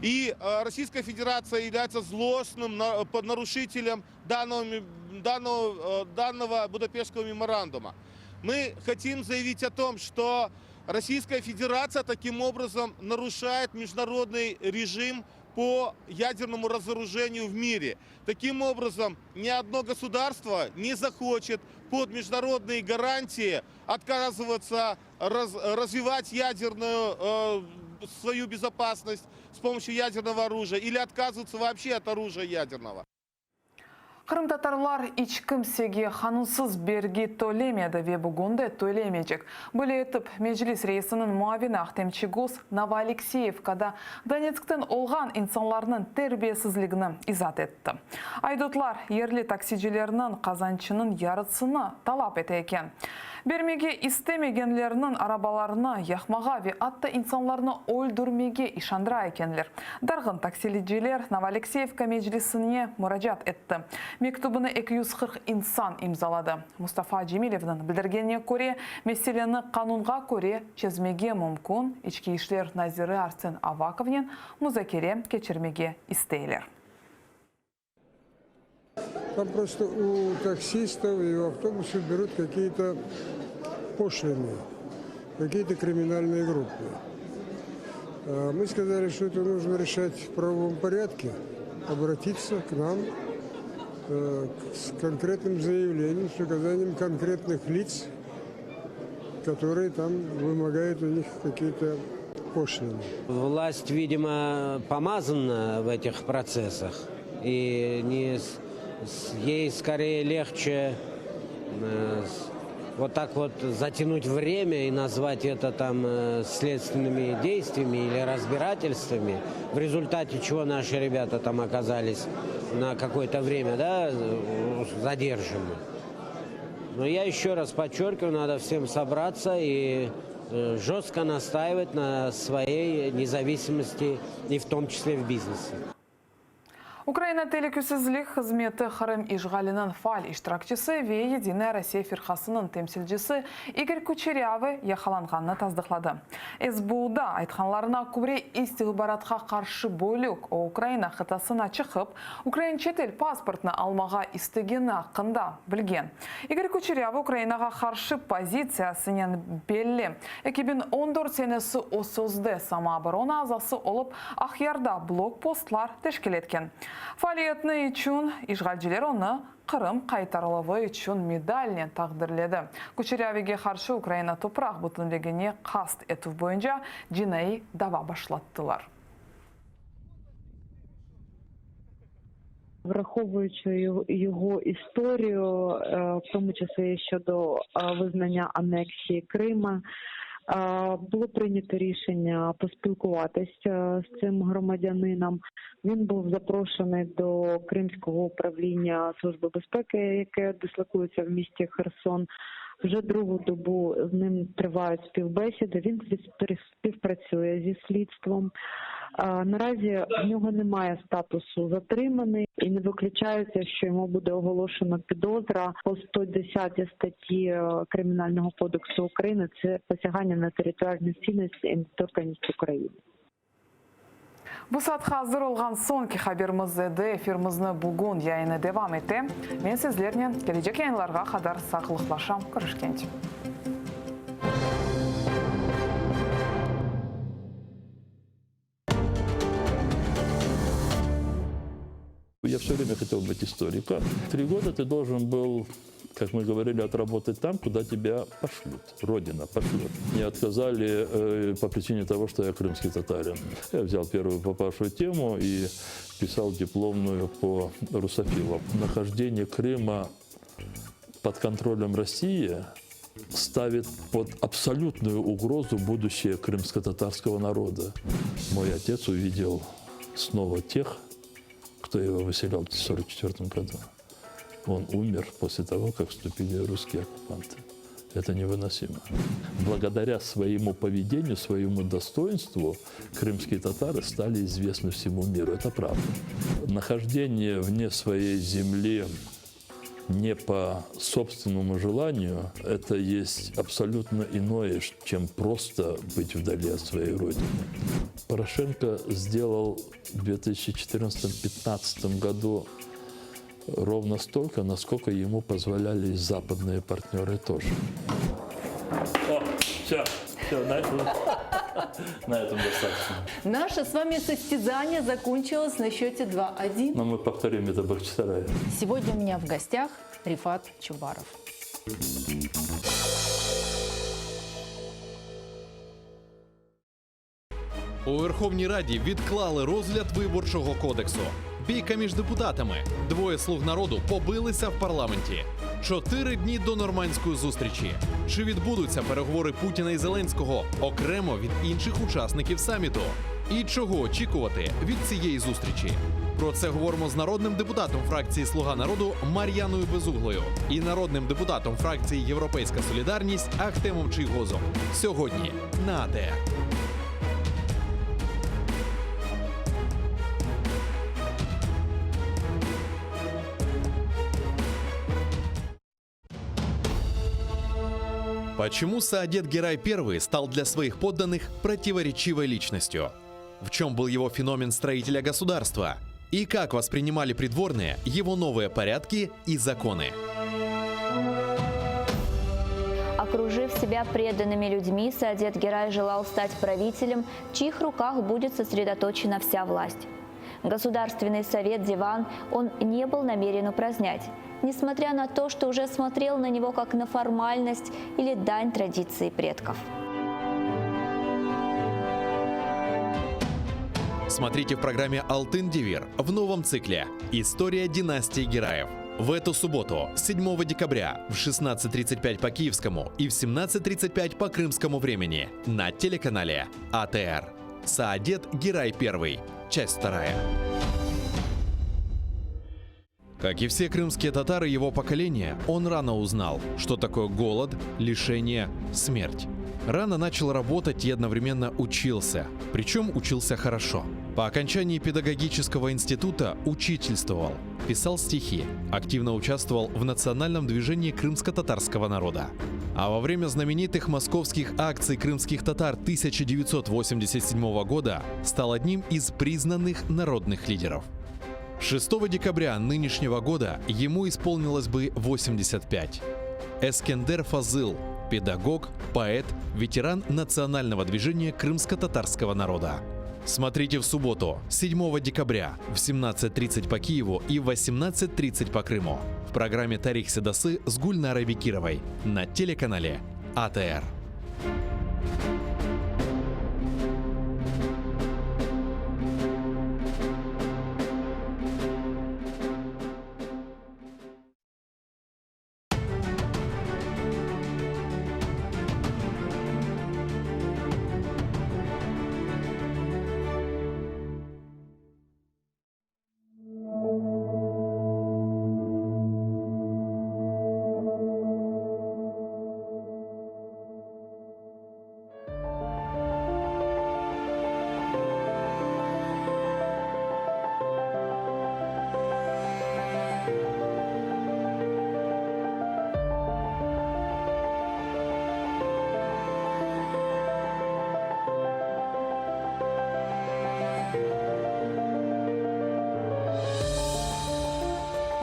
И Российская Федерация является злостным нарушителем данного, данного, данного Будапештского меморандума. Мы хотим заявить о том, что Российская Федерация таким образом нарушает международный режим по ядерному разоружению в мире. Таким образом, ни одно государство не захочет под международные гарантии отказываться раз, развивать ядерную э, свою безопасность с помощью ядерного оружия или отказываться вообще от оружия ядерного. Qırımtatarlar iç kimsege qanunsız bergi tölemedi ve bugün de tölemeycek. Böyle etip, Meclis reisiniñ muavini Ahtem Çiygoz Novoalekseyevkada Donetskten olğan insanlarnıñ terbiyesizligini izaat etti. Aydutlar yerli taksicilerniñ qazançınıñ yarısını talap ete eken. Bermege istemegenlerniñ arabalarını yaqmağa ve atta insanlarnı öldürmege işandıra ekenler. Darğın taksiliciler Novoalekseyevka meclisine muracaat etti. Mektübini 240 insan imzaladı. Mustafa Cemilevniñ bildirgenine köre, meseleni qanunğa köre çezmege mümkün, İçki işler naziri Arsen Avakovnen muzakere keçirmege isteyler. Там просто у таксистов и у автобусов берут какие-то пошлины, какие-то криминальные группы. Мы сказали, что это нужно решать в правовом порядке, обратиться к нам э, с конкретным заявлением, с указанием конкретных лиц, которые там вымогают у них какие-то пошлины. Власть, видимо, помазана в этих процессах. И не, ей скорее легче э, вот так вот затянуть время и назвать это там э, следственными действиями или разбирательствами, в результате чего наши ребята там оказались на какое-то время да, задержаны. Но я еще раз подчеркиваю, надо всем собраться и э, жестко настаивать на своей независимости и в том числе в бизнесе. Ukraina Telükesizlik hızmeti Qırım işğaliniñ faal iştirakçisi ve Yedinaya Rossiya firqasınıñ temsilcisi İgor Kuçerâvıy yaqalanğanını tasdıqladı. SBUda aytqanlarına köre, istihbaratqa qarşı bölük o Ukraina qıtasına çıqıp, ukrain çetel pasportını almağa istegeni aqqında bilgen. İgor Kuçerâvıy Ukrainağa qarşı pozitsiyasınen belli. 2014 senesi o sözde samooborona azası olıp, Aqyarda blokpostlar teşkil etken. Faaliyetini içün işğalciler onı Qırım qaytarıluvı içün medalnen taqdirledi. Kuçerâviyge qarşı Ukraina topraq bütünligine qast etüv boyunca cinaiy dava başlattılar. Враховуючи його історію, в тому числі щодо визнання анексії Крима, було прийнято рішення поспілкуватися з цим громадянином. Він був запрошений до Кримського управління Служби безпеки, яке дислокується в місті Херсон. Вже другу добу з ним тривають співбесіди. Він співпрацює зі слідством. Наразі в нього немає статусу затриманий і не виключається, що йому буде оголошено підозра по 110 статті Кримінального кодексу України. Це посягання на територіальну цілісність і недоторканність України. Bu saatqa azır olğan soñki haberimiz edi. Efirimizni bugün yayını devam ete. Men sizlernen kelecek yayınlarğa qadar sağlıqlaşam. Körüşkence. Я все время хотел быть историком. Три года ты должен был, как мы говорили, отработать там, куда тебя пошлют. Родина пошлет. Мне отказали э, по причине того, что я крымский татарин. Я взял первую попавшую тему и писал дипломную по русофилам. Нахождение Крыма под контролем России ставит под абсолютную угрозу будущее крымско-татарского народа. Мой отец увидел снова тех, кто его выселял в 1944 году. Он умер после того, как вступили русские оккупанты. Это невыносимо. Благодаря своему поведению, своему достоинству, крымские татары стали известны всему миру. Это правда. Нахождение вне своей земли не по собственному желанию, это есть абсолютно иное, чем просто быть вдали от своей родины. Порошенко сделал в 2014-2015 году ровно столько, насколько ему позволяли и западные партнеры тоже. О, все, все, на этом, на этом достаточно. Наше с вами состязание закончилось на счете 2-1. Но мы повторим это в Бахчисарае. Сегодня у меня в гостях Рифат Чубаров. У Верховній Раді відклали розгляд виборчого кодексу. Бійка між депутатами. Двоє слуг народу побилися в парламенті. Чотири дні до нормандської зустрічі. Чи відбудуться переговори Путіна і Зеленського окремо від інших учасників саміту? І чого очікувати від цієї зустрічі? Про це говоримо з народним депутатом фракції Слуга народу Мар'яною Безуглою і народним депутатом фракції Європейська Солідарність Ахтемом Чийгозом. Сьогодні на АТР. Почему Саадет Герай I стал для своих подданных противоречивой личностью? В чем был его феномен строителя государства? И как воспринимали придворные его новые порядки и законы? Окружив себя преданными людьми, Саадет Герай желал стать правителем, в чьих руках будет сосредоточена вся власть. Государственный совет Диван он не был намерен упразднять, несмотря на то, что уже смотрел на него как на формальность или дань традиции предков. Смотрите в программе «Алтын Девир» в новом цикле «История династии Гераев». В эту субботу, 7 декабря, в 16.35 по киевскому и в 17.35 по крымскому времени на телеканале АТР. Саадет Герай I. Часть вторая. Как и все крымские татары его поколения, он рано узнал, что такое голод, лишение, смерть. Рано начал работать и одновременно учился. Причем учился хорошо. По окончании педагогического института учительствовал, писал стихи, активно участвовал в национальном движении крымско-татарского народа. А во время знаменитых московских акций крымских татар 1987 года стал одним из признанных народных лидеров. 6 декабря нынешнего года ему исполнилось бы 85. Эскендер Фазыл – педагог, поэт, ветеран национального движения крымско-татарского народа. Смотрите в субботу, 7 декабря в 17.30 по Киеву и в 18.30 по Крыму в программе «Тарих Седасы» с Гульнарой Бекировой на телеканале АТР.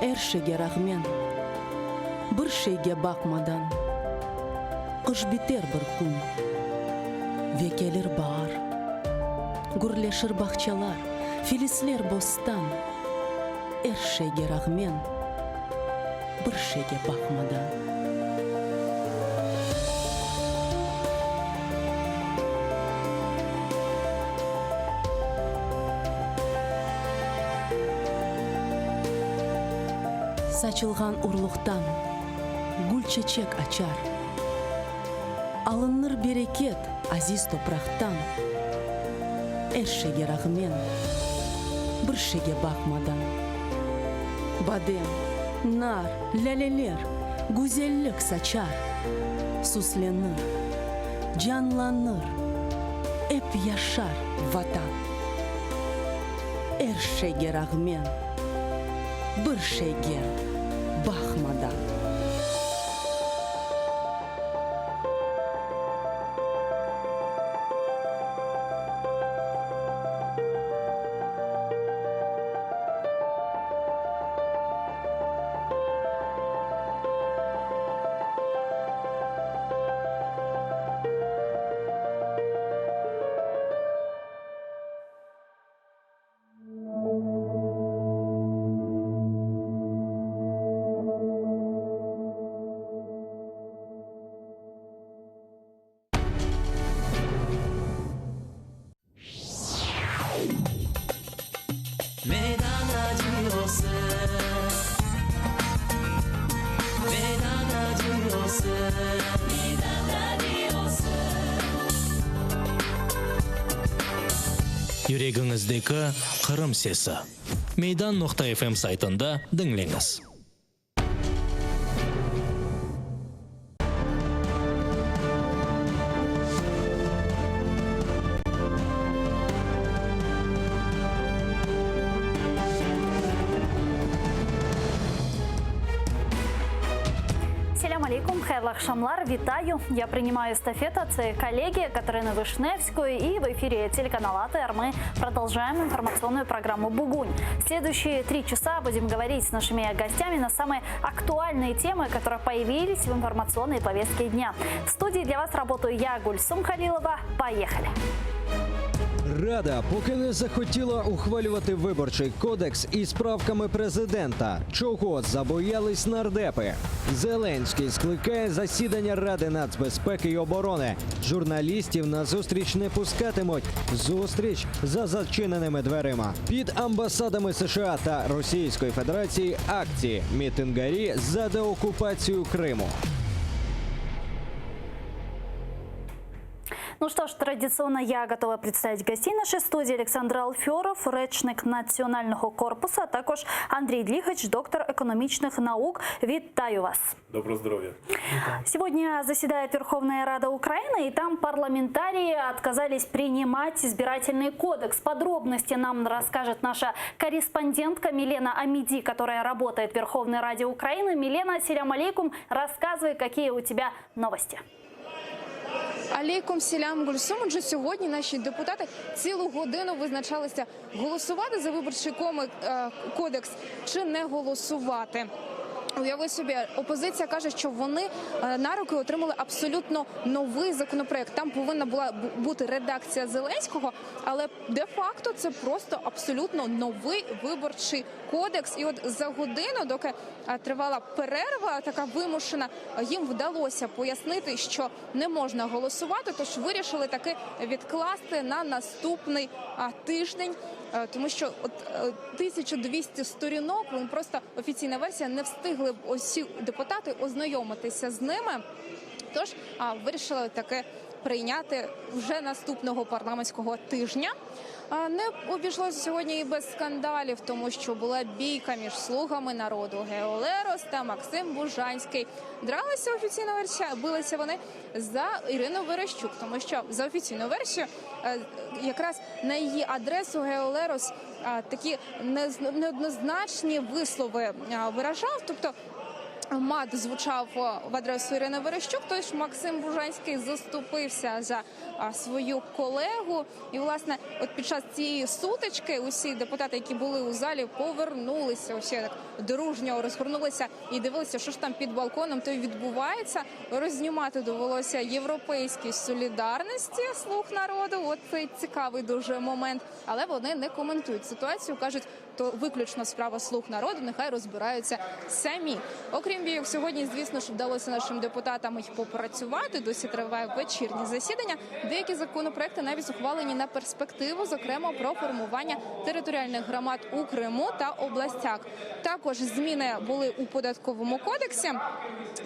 Er şeyge rağmen, bir şeyge baqmadan, Qış biter bir kün ve kelir baar. Gürleşir bağçalar, filisler bostan. Er şeyge rağmen, bir şeyge baqmadan. Saçılğan urluqtan gül-çeçek açar. Alınır bereket aziz topraqtan. Er şeyge rağmen, bir şeyge baqmadan. Badem, nar, lâleler güzellik saçar. Süslenir, canlanır, ep yaşar Vatan. Er şeyge rağmen, bir şeyge baqmadan. Meydan Radiosı Meydan Radiosı Meydan Radiosı Yüregiñizdeki Qırım sesi. Meydan noqta FM saytında diñleñiz. Selâm aleykum, hayırlı aqşamlar, витаю. Я принимаю эстафету от своей коллеги Катерины Вишневской. И в эфире телеканала АТР мы продолжаем информационную программу «Бугунь». Следующие три часа будем говорить с нашими гостями на самые актуальные темы, которые появились в информационной повестке дня. В студии для вас работаю я, Гульсум Халилова. Поехали! Рада поки не захотіла ухвалювати виборчий кодекс із правками президента. Чого забоялись нардепи? Зеленський скликає засідання Ради нацбезпеки і оборони. Журналістів на зустріч не пускатимуть. Зустріч за зачиненими дверима. Під амбасадами США та Російської Федерації акції мітингарі за деокупацію Криму. Ну что ж, традиционно я готова представить гостей нашей студии. Александр Алферов, речник Національного корпусу, а також Андрій Длігач, доктор економічних наук. Вітаю вас. Доброго здоров'я. Сегодня заседает Верховная Рада Украины, и там парламентарии отказались принимать избирательный кодекс. Подробности нам расскажет наша корреспондентка Милена Амиди, которая работает в Верховной Раде Украины. Милена, селям алейкум, рассказывай, какие у тебя новости. Алейкум селям Гульсум. Отже, сьогодні наші депутати цілу годину визначалися голосувати за виборчий коми- е, кодекс чи не голосувати. Уяви собі, опозиція каже, що вони е, на руки отримали абсолютно новий законопроект. Там повинна була бу- бути редакція Зеленського, але де-факто це просто абсолютно новий виборчий кодекс. І от за годину, доки е, тривала перерва, така вимушена, їм вдалося пояснити, що не можна голосувати, тож вирішили таки відкласти на наступний а, тиждень, е, тому що от е, 1200 сторінок, вони просто офіційна версія, не встигли б усі депутати ознайомитися з ними. Тож а, вирішили таки прийняти вже наступного парламентського тижня. А, Не обійшлося сьогодні і без скандалів, тому що була бійка між слугами народу Гео Лерос та Максим Бужанський. Дралися офіційна версія, билися вони за Ірину Верещук, тому що за офіційну версію е, якраз на її адресу Гео Лерос а, такі нез- неоднозначні вислови а, виражав. Тобто мат звучав е, в адресу Ірини Верещук, тож Максим Бужанський заступився за а, свою колегу. І, власне, от під час цієї сутички усі депутати, які були у залі, повернулися, усі так дружньо розгорнулися і дивилися, що ж там під балконом то й відбувається. Рознімати довелося європейській солідарності слуг народу. От цей цікавий дуже момент. Але вони не коментують ситуацію, кажуть. то виключно справа слуг народу. Нехай розбираються самі. Окрім бійок, сьогодні, звісно ж, вдалося нашим депутатам й попрацювати. Досі триває вечірнє засідання. Деякі законопроекти навіть ухвалені на перспективу, зокрема про формування територіальних громад у Криму та областях. Також зміни були у податковому кодексі.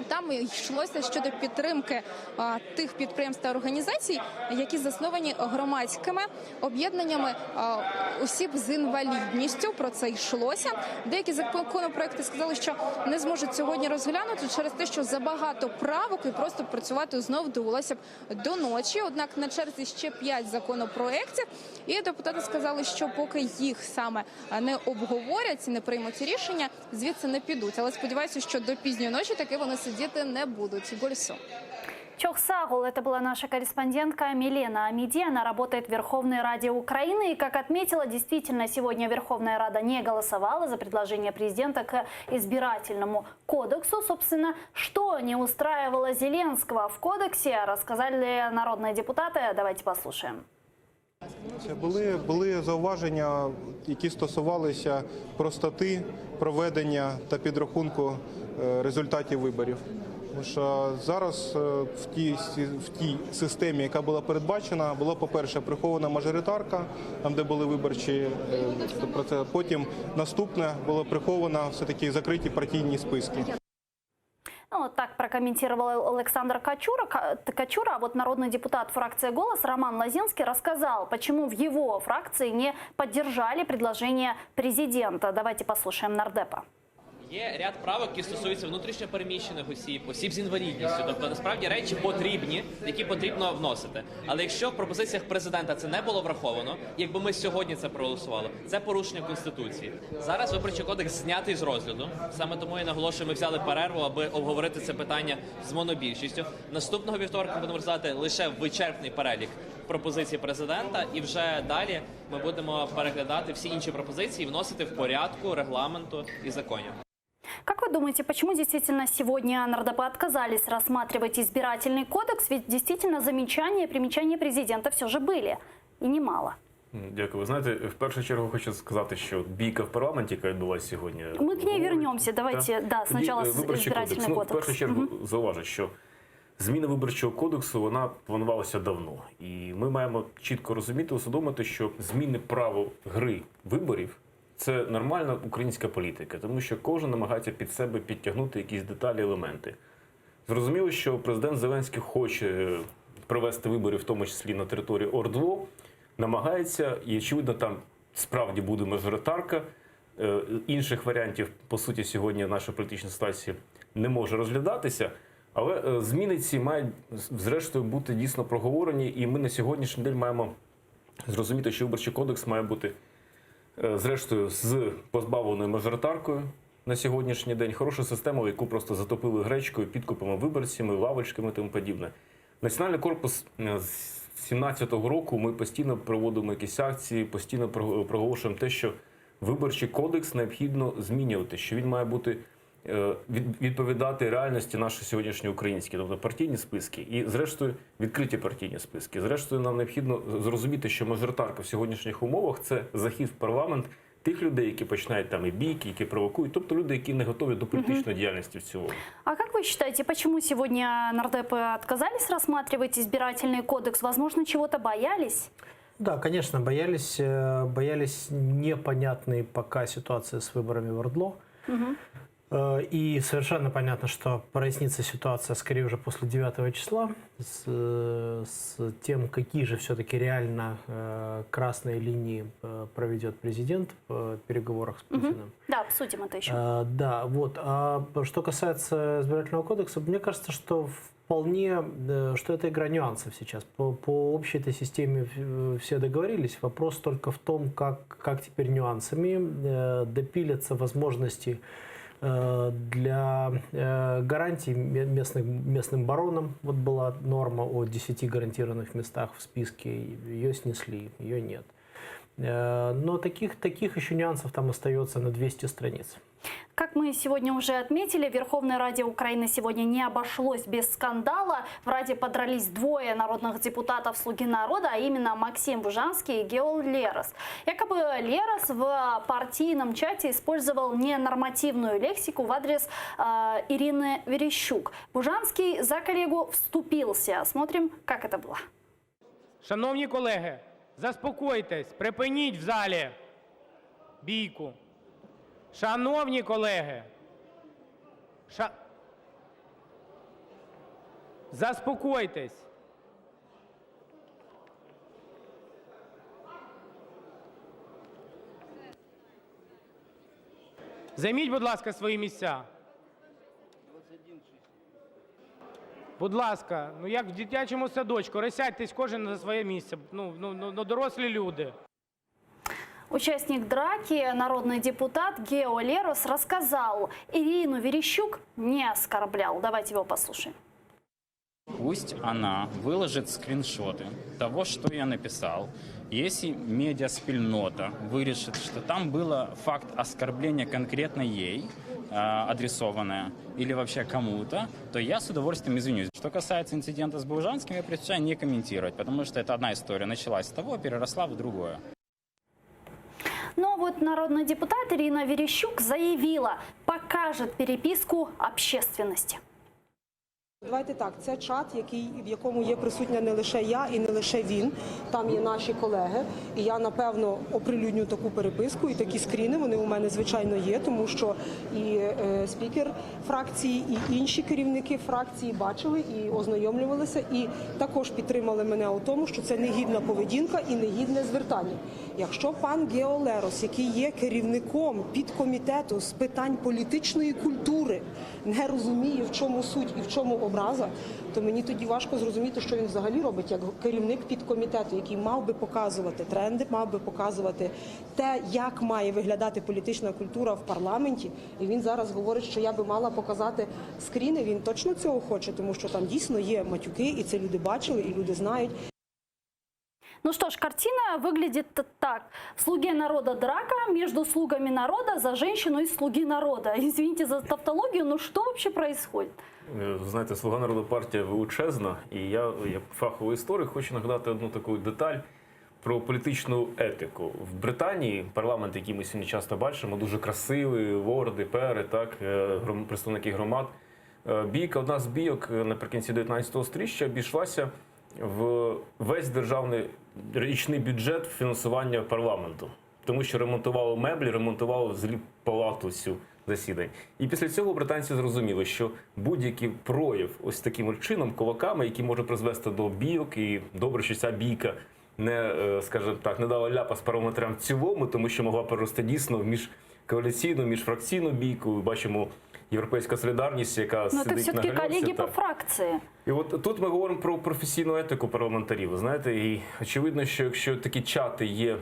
Там йшлося щодо підтримки а, тих підприємств та організацій, які засновані громадськими об'єднаннями а, осіб з інвалідністю. Про це йшлося. Деякі законопроекти сказали, що не зможуть сьогодні розглянути через те, що забагато правок і просто працювати знов довелося б до ночі. Однак на черзі ще п'ять законопроєктів. І депутати сказали, що поки їх саме не обговорять і не приймуть рішення, звідси не підуть. Але сподіваюся, що до пізньої ночі таки вони сидіти не будуть. Гульсу. Çoq sağ ol, это была наша корреспондентка Милена Амиди. Она работает в Верховной Раде Украины. И, как отметила, действительно, сегодня Верховная Рада не голосовала за предложение президента к избирательному кодексу. Собственно, что не устраивало Зеленского в кодексе, рассказали народные депутаты. Давайте послушаем. Це були, були зауваження, які стосувалися простоти проведення та підрахунку е, результатів виборів. Тому що зараз е, в тій, сі- в тій системі, яка була передбачена, була, по-перше, прихована мажоритарка, там, де були виборчі е, процеси. Потім наступне було приховано все-таки закриті партійні списки. Ну, вот так прокомментировал Александр Качура. Ка- Качура, а вот народный депутат фракции «Голос» Роман Лозинский рассказал, почему в его фракции не поддержали предложение президента. Давайте послушаем нардепа. Є ряд правок, які стосуються внутрішньо переміщених осіб, осіб з інвалідністю. Тобто, насправді речі потрібні, які потрібно вносити. Але якщо в пропозиціях президента це не було враховано, якби ми сьогодні це проголосували, це порушення конституції. Зараз виборчий кодекс знятий з розгляду. Саме тому я наголошую, ми взяли перерву, аби обговорити це питання з монобільшістю. Наступного вівторка будемо розглядати лише вичерпний перелік пропозицій президента, і вже далі ми будемо переглядати всі інші пропозиції, і вносити в порядку регламенту і законів. Как вы думаете, почему действительно сегодня нардепы отказались рассматривать избирательный кодекс? Ведь действительно замечания и примечания президента все же были. И немало. Дякую. Ви знаєте, в першу чергу хочу сказати, що бійка в парламенті, яка відбулася сьогодні. Мы к ней вернемся. Давайте, Та? да, сначала Тоді, е, с- виборчий избирательный кодекс. Ну, в кодекс. першу чергу Мгм. зауважу, що зміна виборчого кодексу вона планувалася давно. І ми маємо чітко розуміти, усвідомити, що зміни правил гри виборів це нормальна українська політика, тому що кожен намагається під себе підтягнути якісь деталі, елементи. Зрозуміло, що президент Зеленський хоче е, провести вибори, в тому числі на території ОРДЛО, намагається, і очевидно, там справді буде мажоритарка. Е, Інших варіантів, по суті, сьогодні в нашій політичній ситуації не може розглядатися. Але е, зміни ці мають зрештою бути дійсно проговорені, і ми на сьогоднішній день маємо зрозуміти, що виборчий кодекс має бути е, зрештою з позбавленою мажоритаркою на сьогоднішній день. Хороша система, яку просто затопили гречкою, підкупами виборцями, лавочками і тому подібне. Національний корпус е, з 17-го року ми постійно проводимо якісь акції, постійно про- проголошуємо те, що виборчий кодекс необхідно змінювати, що він має бути е, від- відповідати реальності нашої сьогоднішньої української, тобто партійні списки і, зрештою, відкриті партійні списки. Зрештою, нам необхідно зрозуміти, що мажоритарка в сьогоднішніх умовах це захід в парламент тих людей, які починають там і бійки, які провокують, тобто люди, які не готові до політичної діяльності в цілому. А как вы считаете, почему сегодня нардепы отказались рассматривать избирательный кодекс? Возможно, чего-то боялись? Да, конечно, боялись, э, боялись непонятной пока ситуации с выборами в Ордло. Э, И совершенно понятно, что прояснится ситуация скорее уже после 9 числа с, э, с тем, какие же все-таки реально э, красные линии э, проведет президент в переговорах с Мгм. Путиным. Да, обсудим это еще. А, Да, вот. А что касается избирательного кодекса, мне кажется, что вполне, э, что это игра нюансов сейчас. По, по общей этой системе э, все договорились. Вопрос только в том, как, как теперь нюансами э, допилятся возможности э, для э, гарантий ме- местных, местным баронам. Вот была норма о 10 гарантированных местах в списке, ее снесли, ее нет. Э, но таких, таких еще нюансов там остается на 200 страниц. Как мы сегодня уже отметили, в Верховной Раде Украины сегодня не обошлось без скандала. В Раде подрались двое народных депутатов «Слуги народа», а именно Максим Бужанский и Геол Лерос. Якобы Лерос в партийном чате использовал ненормативную лексику в адрес э, Ирины Верещук. Бужанский за коллегу вступился. Смотрим, как это было. Шановні колеги, заспокойтесь, припиніть в залі бійку. Шановні колеги, ша... заспокойтесь. Займіть, будь ласка, свої місця. Будь ласка, ну як в дитячому садочку, розсядьтесь кожен на своє місце. Ну, ну, ну, ну дорослі люди. Участник драки, народный депутат Гео Лерос рассказал, Ирину Верещук не оскорблял. Давайте его послушаем. Пусть она выложит скриншоты того, что я написал. Если медиаспільнота вирішить, что там было факт оскорбления конкретно ей, э, адресованное, или вообще кому-то, то я с удовольствием извинюсь. Что касается инцидента с Бужанским, я предпочитаю не комментировать, потому что это одна история. Началась с того, переросла в другое. Но вот народный депутат Ирина Верещук заявила, покажет переписку общественности. Давайте так, це чат, який, в якому є присутня не лише я і не лише він. Там є наші колеги. І я напевно оприлюдню таку переписку і такі скріни. Вони у мене звичайно є, тому що і е, спікер фракції, і інші керівники фракції бачили і ознайомлювалися, і також підтримали мене у тому, що це негідна поведінка і негідне звертання. Якщо пан Гео Лерос, який є керівником підкомітету з питань політичної культури, не розуміє, в чому суть і в чому образа, то мені тоді важко зрозуміти, що він взагалі робить як керівник підкомітету, який мав би показувати тренди, мав би показувати те, як має виглядати політична культура в парламенті. І він зараз говорить, що я би мала показати скріни. Він точно цього хоче, тому що там дійсно є матюки, і це люди бачили, і люди знають. Ну что ж, картина выглядит так. В «Слуге народа» драка между слугами народа за женщину из «Слуги народа». Извините за тавтологию, но что вообще происходит? Е, Знаєте, Слуга народу партія величезна, і я, як фаховий історик, хочу нагадати одну таку деталь про політичну етику. В Британії парламент, який ми сьогодні часто бачимо, дуже красивий, лорди, пери, так, е, гром- представники громад. Е, Бійка, одна з бійок е, наприкінці 19 сторіччя обійшлася в весь державний річний бюджет фінансування парламенту. Тому що ремонтували меблі, ремонтували взагалі палату цю засідань. І після цього британці зрозуміли, що будь-який прояв ось таким от чином, кулаками, який може призвести до бійок, і добре, що ця бійка не, е, скажімо так, не дала ляпас парламентарям в цілому, тому що могла перерости дійсно в міжкоаліційну, міжфракційну бійку. Бачимо європейська солідарність, яка Но это сидить на все-таки гальорці, коллеги по так. фракции. І от тут ми говоримо про професійну етику парламентарів. ви Знаєте, і очевидно, що якщо такі чати є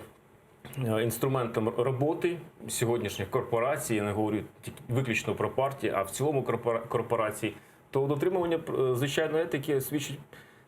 е, інструментом роботи сьогоднішніх корпорацій, я не говорю тільки виключно про партії, а в цілому корпора- корпорацій, то дотримування е, звичайної етики свідчить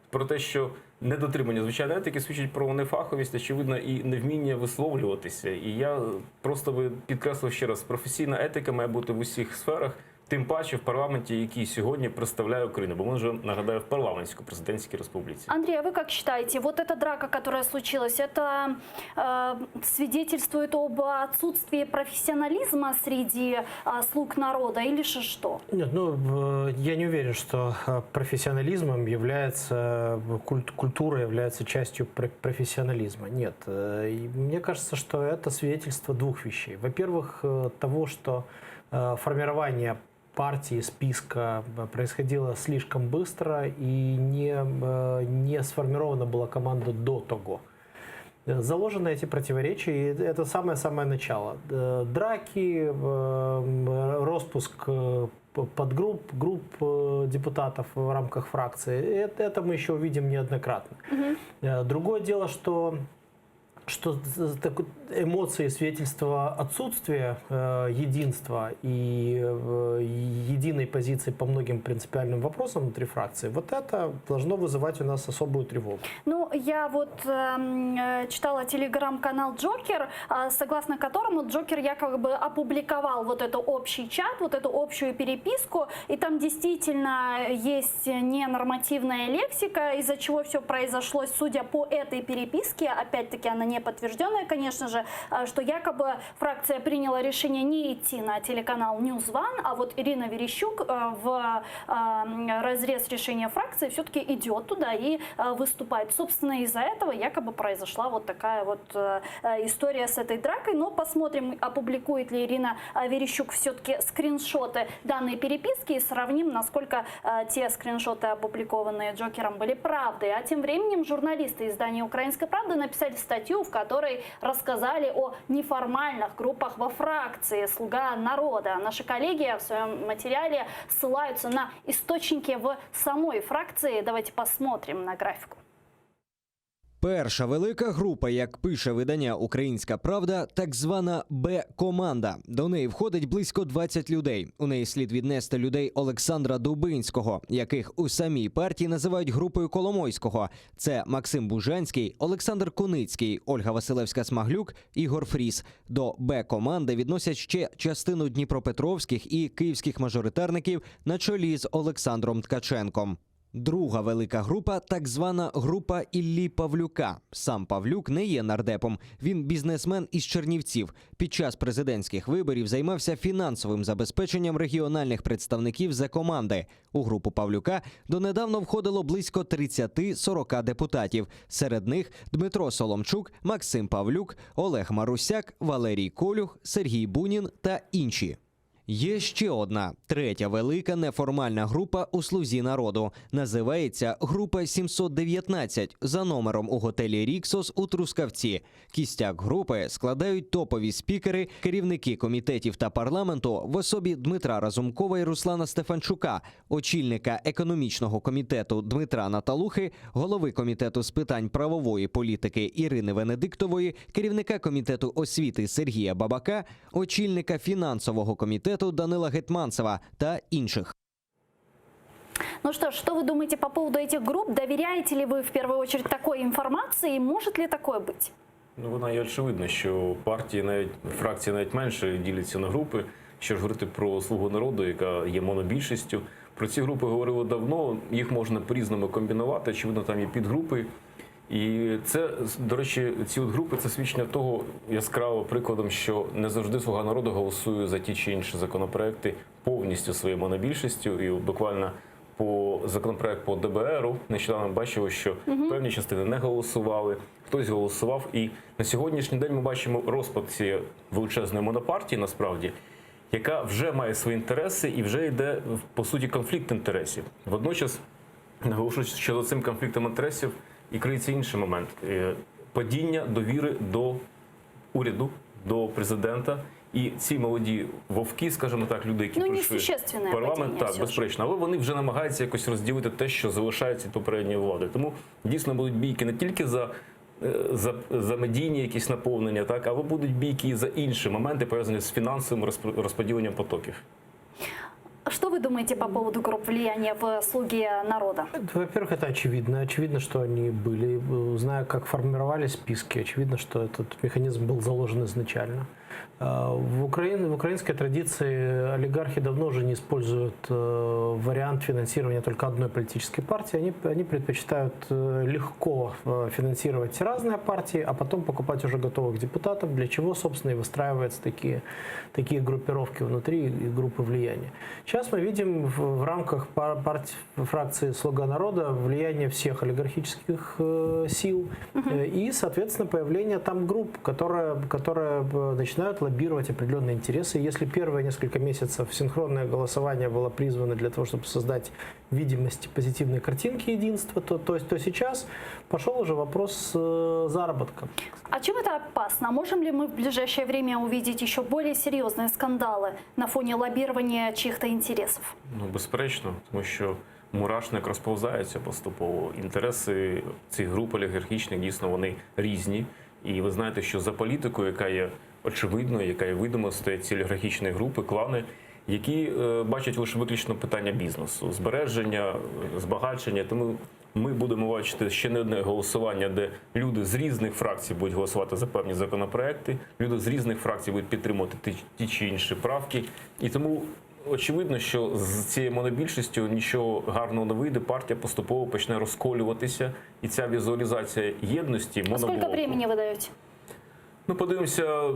про те, що недотримання звичайної етики свідчить про нефаховість, очевидно, і невміння висловлюватися. І я просто би підкреслив ще раз: професійна етика має бути в усіх сферах, тим паче в парламенті, який сьогодні представляє Україну, бо ми вже нагадаю в парламентсько-президентській республіці. Андрей, а вы как считаете, вот эта драка, которая случилась, это э, свидетельствует об отсутствии профессионализма среди э, слуг народа или же что? Нет, ну, э, я не уверен, что э, профессионализмом является, э, культ- культура является частью пр- профессионализма. Нет, э, и мне кажется, что это свидетельство двух вещей. Во-первых, э, того, что э, формирование партии, списка э, происходило слишком быстро и не, э, не сформирована была команда до того. Э, Заложены эти противоречия, и это самое-самое начало. Э, Драки, э, м, распуск э, п- подгрупп, групп э, депутатов в рамках фракции, это, это мы еще увидим неоднократно. Э, Другое дело, что. Что эмоции свидетельства отсутствия э, единства и э, единой позиции по многим принципиальным вопросам внутри фракции, вот это должно вызывать у нас особую тревогу. Ну, я вот эм, э, читала телеграм-канал Джокер, э, согласно которому Джокер якобы опубликовал вот этот общий чат, вот эту общую переписку, и там действительно есть ненормативная лексика, из-за чего все произошло, судя по этой переписке, опять-таки она не подтвержденная, конечно же, э, что якобы фракция приняла решение не идти на телеканал News One, а вот Ирина Верещук э, в э, разрез решения фракции все-таки идет туда и выступает. Собственно, из-за этого якобы произошла вот такая вот история с этой дракой. Но посмотрим, опубликует ли Ирина Верещук все-таки скриншоты данной переписки и сравним, насколько те скриншоты, опубликованные Джокером, были правдой. А тем временем журналисты издания «Украинская правда» написали статью, в которой рассказали о неформальных группах во фракции «Слуга народа». Наши коллеги в своем материале ссылаются на источники в самой фракции. Давайте посмотрим на графику. Перша велика група, як пише видання Українська Правда, так звана Б-команда. До неї входить близько 20 людей. У неї слід віднести людей Олександра Дубинського, яких у самій партії називають групою Коломойського. Це Максим Бужанський, Олександр Куницький, Ольга Василевська-Смаглюк, Ігор Фріс. До Б-команди відносять ще частину дніпропетровських і київських мажоритарників на чолі з Олександром Ткаченком. Друга велика група так звана група Іллі Павлюка. Сам Павлюк не є нардепом. Він бізнесмен із Чернівців. Під час президентських виборів займався фінансовим забезпеченням регіональних представників за команди. У групу Павлюка донедавна входило близько 30-40 депутатів. Серед них Дмитро Соломчук, Максим Павлюк, Олег Марусяк, Валерій Колюх, Сергій Бунін та інші. Є ще одна третя велика неформальна група у слузі народу. Називається група 719 за номером у готелі Ріксос у Трускавці. Кістяк групи складають топові спікери, керівники комітетів та парламенту в особі Дмитра Разумкова і Руслана Стефанчука, очільника економічного комітету Дмитра Наталухи, голови комітету з питань правової політики Ірини Венедиктової, керівника комітету освіти Сергія Бабака, очільника фінансового комітету Данила Гетманцева та інших. Ну что ж, что вы думаете по поводу этих групп? Доверяете ли вы в первую очередь такой информации? И может ли такое быть? Ну, вона є очевидно, що партії навіть фракції навіть менше діляться на групи. Що ж говорити про слугу народу, яка є монобільшістю. Про ці групи говорили давно, їх можна по-різному комбінувати. Очевидно, там є підгрупи. І це, до речі, ці от групи це свідчення того яскраво прикладом, що не завжди слуга народу голосує за ті чи інші законопроекти повністю своєю монобільшістю. І буквально по законопроект по ДБРу нещодавно бачили, що Мгм. певні частини не голосували, хтось голосував. І на сьогоднішній день ми бачимо розпад цієї величезної монопартії, насправді, яка вже має свої інтереси і вже йде по суті конфлікт інтересів. Водночас наголошую, що за цим конфліктом інтересів і криється інший момент Е, падіння довіри до уряду, до президента. І ці молоді вовки, скажімо так, люди, які Ну, прийшли несущественне в парламент, падіння так все ж. безперечно, але вони вже намагаються якось розділити те, що залишається від попередньої влади. Тому дійсно будуть бійки не тільки за, е, за, за медійні якісь наповнення, так, але будуть бійки і за інші моменти, пов'язані з фінансовим розпо- розподіленням потоків. Что вы думаете по поводу групп влияния в «Слуге народа»? Во-первых, это очевидно. Очевидно, что они были. Зная, как формировались списки, очевидно, что этот механизм был заложен изначально. Э, В, Украине, в украинской традиции олигархи давно уже не используют э, вариант финансирования только одной политической партии. Они, они предпочитают э, легко э, финансировать разные партии, а потом покупать уже готовых депутатов, для чего, собственно, и выстраиваются такие, такие группировки внутри и группы влияния. Сейчас мы видим в, в рамках пар- парт- фракции «Слуга народа» влияние всех олигархических э, сил э, и, соответственно, появление там групп, которые, которые э, начинают лоббировать определенные интересы. Если первые несколько месяцев синхронное голосование было призвано для того, чтобы создать видимость позитивной картинки единства, то, то, то сейчас пошел уже вопрос э, заработка. А чем это опасно? Можем ли мы в ближайшее время увидеть еще более серьезные скандалы на фоне лоббирования чьих-то интересов? Ну, безперечно, тому що мурашник розповзається поступово. Інтереси цих груп олігархічних дійсно вони різні. І ви знаєте, що за політикою, яка є очевидною, яка є видима, стоять ці олігархічні групи, клани, які е, бачать лише виключно питання бізнесу, збереження, е, збагачення. Тому ми будемо бачити ще не одне голосування, де люди з різних фракцій будуть голосувати за певні законопроекти, люди з різних фракцій будуть підтримувати ті, ті чи інші правки. І тому очевидно, що з цією монобільшістю нічого гарного не вийде. Партія поступово почне розколюватися, і ця візуалізація єдності А сколько моноблоку. времени вы даете? Ну, подивимося,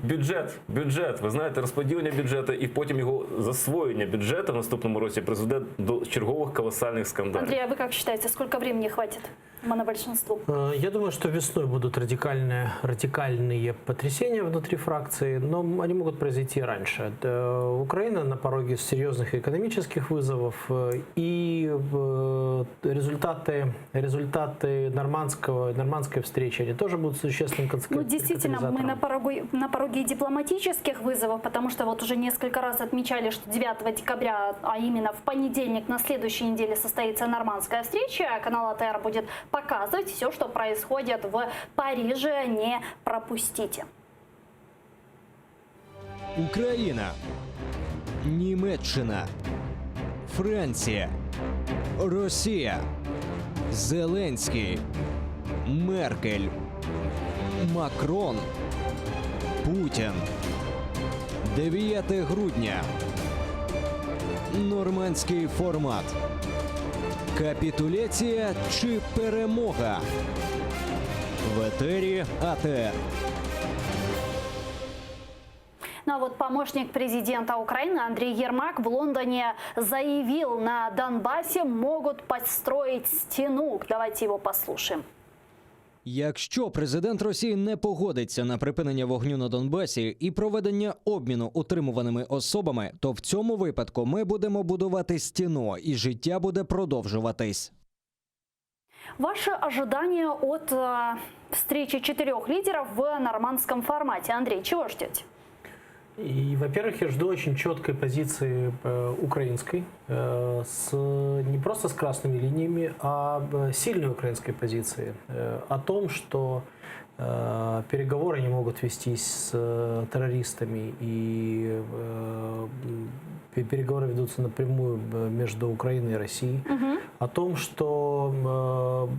бюджет, бюджет. Ви знаєте, розподілення бюджету і потім його засвоєння бюджету в наступному році призведе до чергових колосальних скандалів. Андрей, а вы как считаете, сколько времени хватит монобольшинству? Э, Я думаю, что весной будут радикальные, радикальные потрясения внутри фракции, но они могут произойти раньше. Э, Украина на пороге серьезных экономических вызовов, э, и э, результаты, результаты нормандского, нормандской встречи, они тоже будут существенным конс- Ну, действительно, мы катализатором. на пороге, на пороге и дипломатических вызовов, потому что вот уже несколько раз отмечали, что 9 декабря, а именно в понедельник на следующей неделе состоится нормандская встреча, а канал АТР будет показывать все, что происходит в Париже. Не пропустите. Україна, Німеччина, Франція, Росія, Зеленський, Меркель, Макрон, Путін. 9 грудня. Нормандський формат. Капітуляція чи перемога? В етері АТР. Ну а вот помощник президента Украины Андрей Ермак в Лондоне заявил, на Донбассе могут построить стену. Давайте его послушаем. Якщо президент Росії не погодиться на припинення вогню на Донбасі і проведення обміну утримуваними особами, то в цьому випадку ми будемо будувати стіну, і життя буде продовжуватись. Ваши ожидания от э, встречи четырех лидеров в нормандском формате. Андрей, чего ждете? И, во-первых, я жду очень четкой позиции э, украинской, э, с, не просто с красными линиями, а э, сильной украинской позиции э, о том, что э, переговоры не могут вестись с э, террористами и э, м, пе- переговоры ведутся напрямую э, между Украиной и Россией, о том, что э,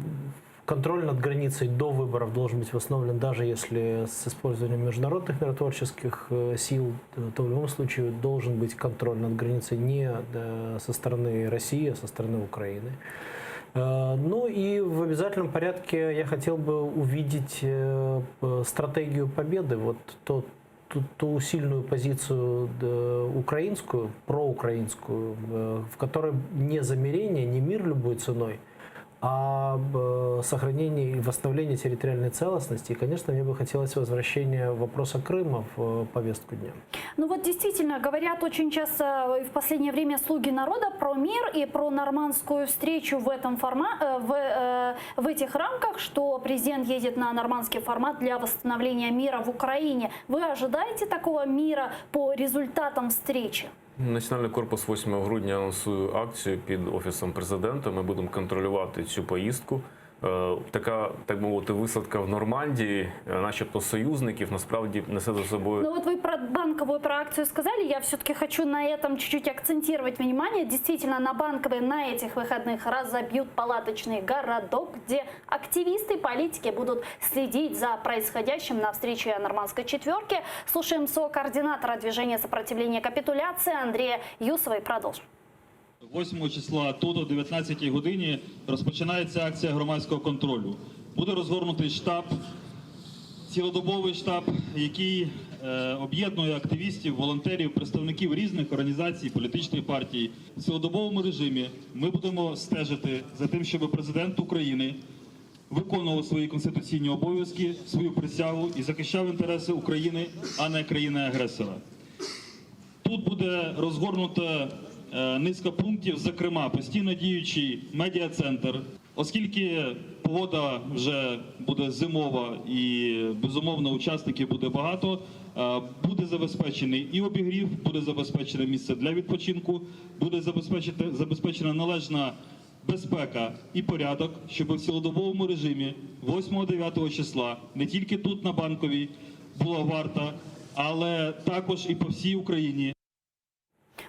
контроль над границей до выборов должен быть восстановлен, даже если с использованием международных миротворческих э, сил, э, то в любом случае должен быть контроль над границей не э, со стороны России, а со стороны Украины. Э, Ну и в обязательном порядке я хотел бы увидеть э, п- стратегию победы, вот то, ту, ту сильную позицию да, украинскую, проукраинскую, э, в которой не замирение, не мир любой ценой, а э, сохранение и восстановление территориальной целостности. И, конечно, мне бы хотелось возвращения вопроса Крыма в э, повестку дня. Ну вот действительно, говорят очень часто э, в последнее время слуги народа про мир и про нормандскую встречу в этом форма, э, в, э, в этих рамках, что президент едет на нормандский формат для восстановления мира в Украине. Вы ожидаете такого мира по результатам встречи? Національний корпус 8 грудня анонсує акцію під офісом президента. Ми будемо контролювати цю поїздку. Е, Така, так мовити, висадка в Нормандії, е, начебто союзників, насправді несе за собою Ну вот вы про банковую про акцию сказали, я все-таки хочу на этом чуть-чуть акцентировать внимание. Действительно, на банковой на этих выходных разобьют палаточный городок, где активисты и политики будут следить за происходящим на встрече нормандской четверки. Слушаем со-координатора движения сопротивления капитуляции Андрея Юсова и продолжим. 8 числа тут о 19 годині розпочинається акція громадського контролю. Буде розгорнутий штаб, цілодобовий штаб, який е, об'єднує активістів, волонтерів, представників різних організацій, політичних партій. В цілодобовому режимі ми будемо стежити за тим, щоб президент України виконував свої конституційні обов'язки, свою присягу і захищав інтереси України, а не країни-агресора. Тут буде розгорнута е, низка пунктів, зокрема, постійно діючий медіа-центр. Оскільки погода вже буде зимова і безумовно учасників буде багато, е, буде забезпечений і обігрів, буде забезпечене місце для відпочинку, буде забезпечити- забезпечена належна. Безпека і порядок, щоб в цілодобовому режимі 8-9 числа не тільки тут на Банковій була варта, але також і по всій Україні.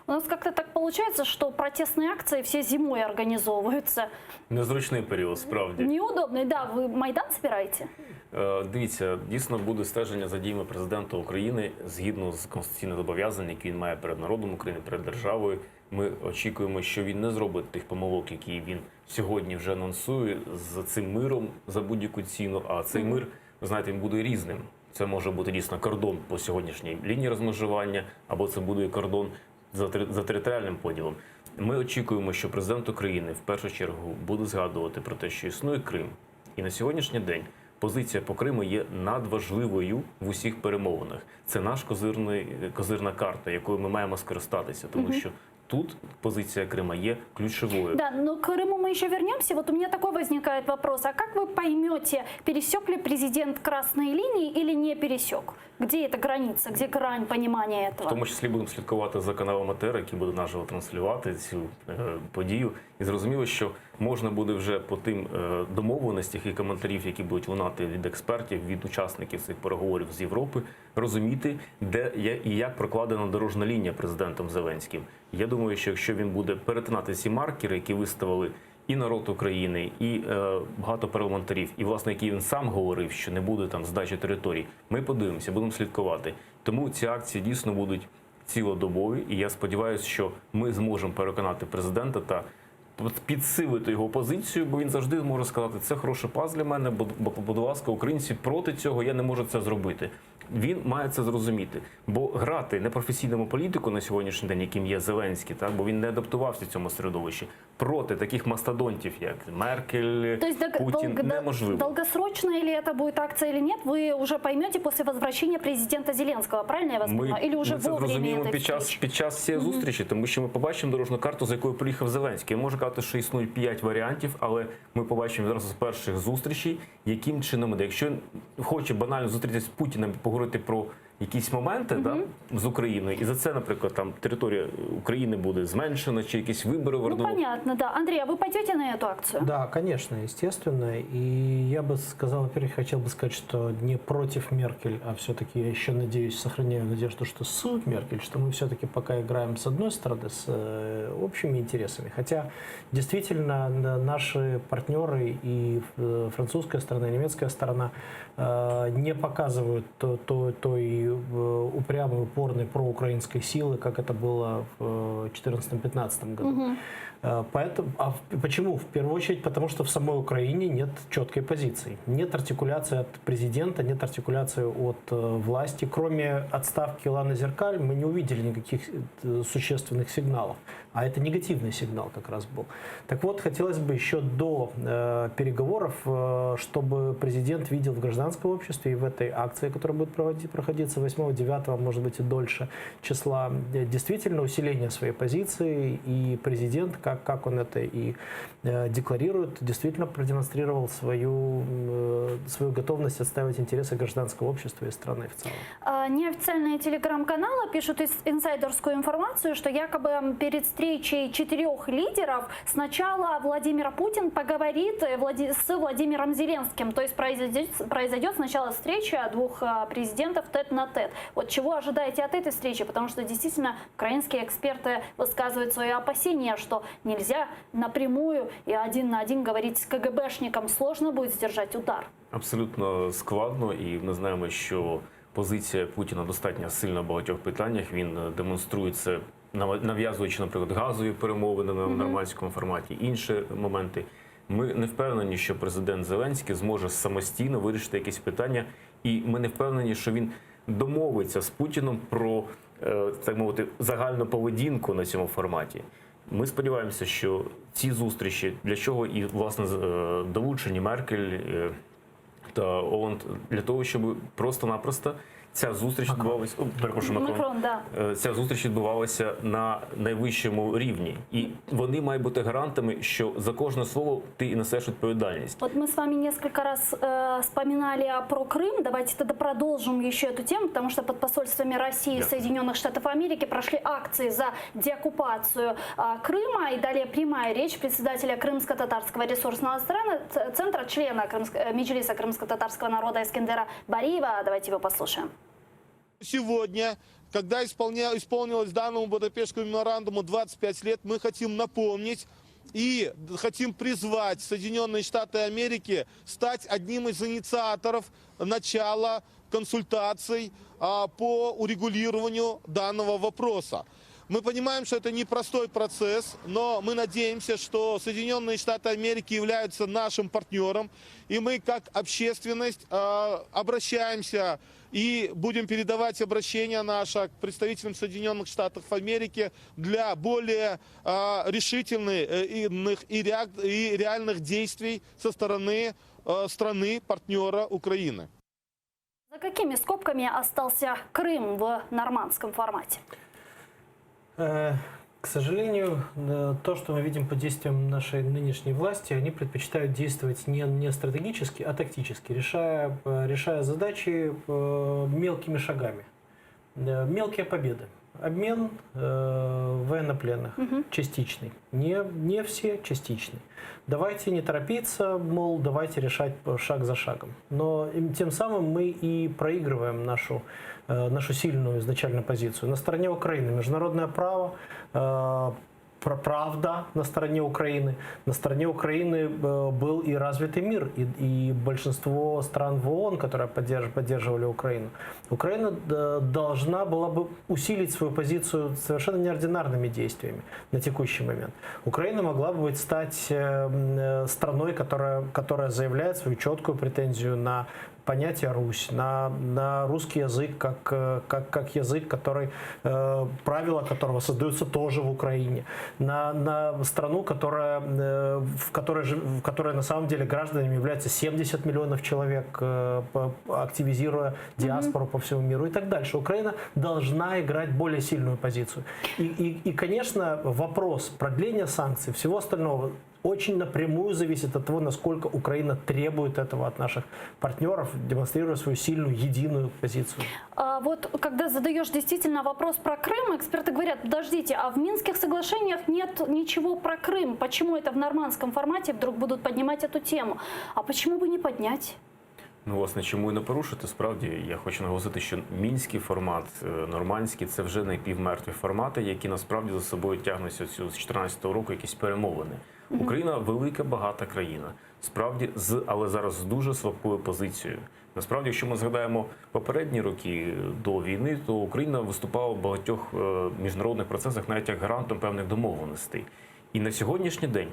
У нас как-то так получается, что протестные акции все зимой организовываются. Незручний період, справді. Неудобный, да. Вы Майдан собираете? Е, Дивіться, дійсно буде стеження за діями президента України згідно з конституційних зобов'язань, які він має перед народом України, перед державою. Ми очікуємо, що він не зробить тих помилок, які він сьогодні вже анонсує з цим миром за будь-яку ціну. А цей мир, ви знаєте, він буде різним. Це може бути дійсно кордон по сьогоднішній лінії розмежування, або це буде кордон за, тери- за територіальним поділом. Ми очікуємо, що президент України в першу чергу буде згадувати про те, що існує Крим, і на сьогоднішній день позиція по Криму є надважливою в усіх перемовинах. Це наш козирний козирна карта, якою ми маємо скористатися, тому Мгм. що тут позиція Крима є ключовою. Да, но к Крыму мы еще вернемся. Вот у меня такой возникает вопрос. А как вы поймете, пересек ли президент красные линии или не пересек? Где эта граница, где грань понимания В этого? тому числі будемо слідкувати за каналом АТР, який буде наживо транслювати цю е, подію. І зрозуміло, що можна буде вже по тим е, домовленостях і коментарів, які будуть лунати від експертів, від учасників цих переговорів з Європи, розуміти, де є і як прокладена дорожна лінія президентом Зеленським. Я думаю, що якщо він буде перетинати ці маркери, які виставили і народ України, і е, багато парламентарів, і власне, які він сам говорив, що не буде там здачі територій. Ми подивимося, будемо слідкувати. Тому ці акції дійсно будуть цілодобові, і я сподіваюся, що ми зможемо переконати президента та підсилити його позицію, бо він завжди може сказати, це хороший пас для мене, бо, бо, будь ласка, українці проти цього, я не можу це зробити. Він має це зрозуміти, бо грати непрофесійному політику на сьогоднішній день, яким є Зеленський, так бо він не адаптувався в цьому середовищі, проти таких мастодонтів, як Меркель, То есть дог- Путін, долго- неможливо. долгосрочная ли это будет акция или нет, вы уже поймете после возвращения президента Зеленского, правильно я вас Ми, понимаю? Или уже ми це во время зрозуміємо этой під час, встречи? під час цієї Мгм. зустрічі, тому що ми побачимо дорожну карту, за якою приїхав Зеленський. Я можу казати, що існують п'ять варіантів, але ми побачимо відразу з перших зустрічей, яким чином іде. Якщо він хоче банально зустрітися з Путіним і поговорити про якісь моменти да, з Україною, і за це, наприклад, там територія України буде зменшена, чи якісь вибори Ну, в ОРДЛО. понятно, да. Андрей, а вы пойдете на эту акцию? Да, конечно, естественно. И я бы сказал, во-первых, хотел бы сказать, что не против Меркель, а все-таки я еще надеюсь, сохраняю надежду, что с Меркель, что мы все-таки пока играем с одной стороны, с э, общими интересами. Хотя действительно на- наши партнеры и э, французская сторона, и немецкая сторона э, не показывают то, то, той э, упрямой, упорной проукраинской силы, как это было в 2014-2015 году. Мгм. Э, Поэтому, а в- почему? В первую очередь, потому что в самой Украине нет четкой позиции. Нет артикуляции от президента, нет артикуляции от э, власти. Кроме отставки Ланы Зеркаль, мы не увидели никаких э, существенных сигналов. А это негативный сигнал как раз был. Так вот, хотелось бы еще до э, переговоров, э, чтобы президент видел в гражданском обществе и в этой акции, которая будет проводить, проходиться 8, 9, может быть и дольше числа, э, действительно усиление своей позиции. И президент, как, как он это и э, декларирует, действительно продемонстрировал свою, э, свою готовность отстаивать интересы гражданского общества и страны в целом. А, Неофициальные телеграм-каналы пишут ис- инсайдерскую информацию, что якобы м, перед встречей четырех лидеров сначала Владимир Путин поговорит э, Влади- с Владимиром Зеленским. То есть произойдет, произойдет сначала встреча двух а, президентов тет на тет. Вот чего ожидаете от этой встречи? Потому что действительно украинские эксперты высказывают свои опасения, что нельзя напрямую и один на один говорить с КГБшником. Сложно будет сдержать удар. Абсолютно складно, і ми знаємо, що позиція Путіна достатньо сильна в багатьох питаннях. Він е, демонструє це, нав- нав'язуючи, наприклад, газові перемовини на Мгм. нормандському форматі, інші моменти. Ми не впевнені, що президент Зеленський зможе самостійно вирішити якісь питання, і ми не впевнені, що він домовиться з Путіном про е, так мовити загальну поведінку на цьому форматі. Ми сподіваємося, що ці зустрічі для чого і власне з- е, долучені Меркель е, та Оланд для того, щоб просто-напросто. Ця зустріч відбувалася, о, перепрошую, Макрон. Макрон, да. Е, Ця зустріч відбувалася на найвищому рівні, і вони мають бути гарантами, що за кожне слово ти несеш відповідальність. Вот мы с вами несколько раз э, вспоминали про Крым. Давайте тогда продолжим еще эту тему, потому что под посольствами России и Да. Соединенных Штатов Америки прошли акции за деоккупацию а, Крыма. И далее прямая речь председателя Крымско-Татарского ресурсного страна- ц- центра, члена Крымск- э, Меджлиса Крымско-Татарского народа Эскендера Бариева. Давайте его послушаем. Сегодня, когда исполня- исполнилось данному Будапештскому меморандуму 25 лет, мы хотим напомнить и хотим призвать Соединенные Штаты Америки стать одним из инициаторов начала консультаций а, по урегулированию данного вопроса. Мы понимаем, что это непростой процесс, но мы надеемся, что Соединенные Штаты Америки являются нашим партнером, и мы как общественность э, обращаемся и будем передавать обращение наше к представителям Соединенных Штатов Америки для более э, решительных э, иных и, реак- и реальных действий со стороны э, страны партнера Украины. За какими скобками остался Крым в нормандском формате? Э, К сожалению, э, то, что мы видим по действиям нашей нынешней власти, они предпочитают действовать не, не стратегически, а тактически, решая, э, решая задачи э, мелкими шагами. Э, Мелкие победы. Обмен э, военнопленных частичный. Не, не все частичный. Давайте не торопиться, мол, давайте решать шаг за шагом. Но им- тем самым мы и проигрываем нашу, э, нашу сильную изначально позицию. На стороне Украины международное право, э, про- правда на стороне Украины. На стороне Украины э, был и развитый мир, и, и большинство стран в ООН, которые поддерж- поддерживали Украину. Украина э, должна была бы усилить свою позицию совершенно неординарными действиями на текущий момент. Украина могла бы быть стать э, м, э, страной, которая, которая заявляет свою четкую претензию на понятие Русь, на, на русский язык как, э, как, как язык, который, э, правила которого создаются тоже в Украине, на, на страну, которая, э, в, которой, жи- в которой на самом деле гражданами являются 70 миллионов человек, э, по- активизируя диаспору по всему миру и так дальше. Украина должна играть более сильную позицию. И, и, и конечно, вопрос продления санкций, всего остального очень напрямую зависит от того, насколько Украина требует этого от наших партнеров, демонстрируя свою сильную, единую позицию. А вот когда задаешь действительно вопрос про Крым, эксперты говорят, подождите, а в Минских соглашениях нет ничего про Крым. Почему это в нормандском формате вдруг будут поднимать эту тему? А почему бы не поднять? Ну, власне, чому і не порушити? Справді, я хочу наголосити, що мінський формат, е, нормандський це вже напівмертві формати, які насправді за собою тягнуться цю з 2014 року якісь перемовини. Мгм. Україна велика, багата країна, справді з але зараз з дуже слабкою позицією. Насправді, якщо ми згадаємо попередні роки до війни, то Україна виступала в багатьох е, міжнародних процесах навіть як гарантом певних домовленостей. І на сьогоднішній день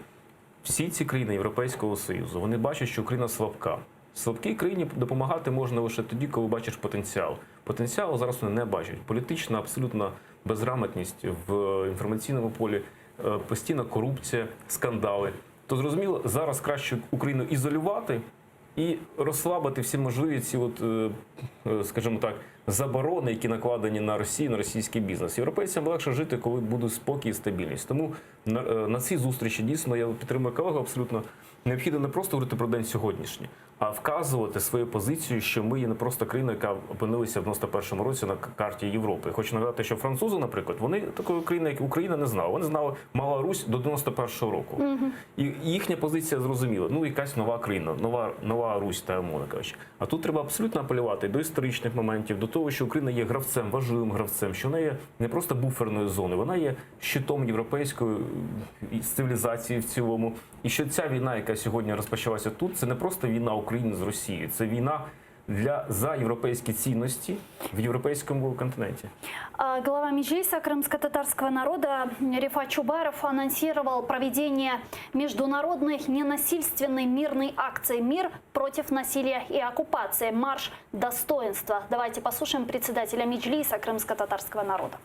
всі ці країни Європейського Союзу вони бачать, що Україна слабка. Слабкій країні допомагати можна лише тоді, коли бачиш потенціал. Потенціалу зараз вони не бачать. Політична абсолютна безграмотність в інформаційному полі, е, постійна корупція, скандали. То зрозуміло, зараз краще Україну ізолювати і розслабити всі можливі ці, от, е, е, скажімо так, заборони, які накладені на Росію, на російський бізнес. Європейцям легше жити, коли буде спокій і стабільність. Тому на, е, на цій зустрічі дійсно я підтримую колегу абсолютно. Необхідно не просто говорити про день сьогоднішній, а вказувати свою позицію, що ми є не просто країна, яка опинилася в 91-му році на карті Європи. Хочу нагадати, що французи, наприклад, вони такої країни, як Україна, не знали. Вони знали Мала Русь до 91-го року. І їхня позиція зрозуміла. Ну, якась нова країна, нова, нова Русь, та умовно кажучи. А тут треба абсолютно апелювати до історичних моментів, до того, що Україна є гравцем, важливим гравцем, що вона є не просто буферною зоною, вона є щитом європейської е, цивілізації в цілому. І що ця війна, яка сьогодні розпочалася тут, це не просто війна України з Росією, це війна для за європейські цінності в європейському континенті. А Глава Меджлиса крымско-татарского народа Рефат Чубаров анонсировал проведение международной ненасильственной мирной акции «Мир против насилия и оккупации. Марш достоинства». Давайте послушаем председателя Меджлиса крымско-татарского народа.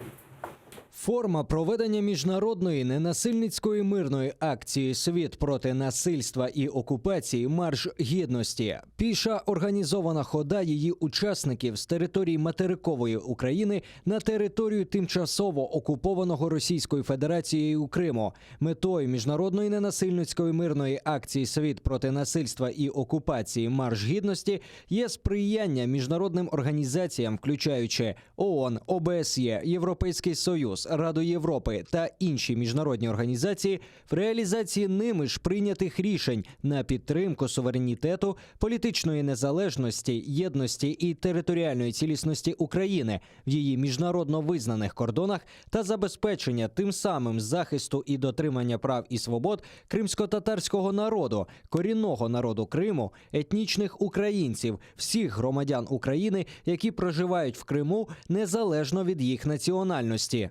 Форма проведення міжнародної ненасильницької мирної акції Світ проти насильства і окупації Марш гідності. Піша організована хода її учасників з території материкової України на територію тимчасово окупованого Російською Федерацією Криму. Метою міжнародної ненасильницької мирної акції Світ проти насильства і окупації Марш гідності є сприяння міжнародним організаціям, включаючи ООН, ОБСЄ, Європейський Союз, Раду Європи та інші міжнародні організації в реалізації ними ж прийнятих рішень на підтримку суверенітету, політичної незалежності, єдності і територіальної цілісності України в її міжнародно визнаних кордонах та забезпечення тим самим захисту і дотримання прав і свобод кримськотатарського народу, корінного народу Криму, етнічних українців, всіх громадян України, які проживають в Криму незалежно від їх національності.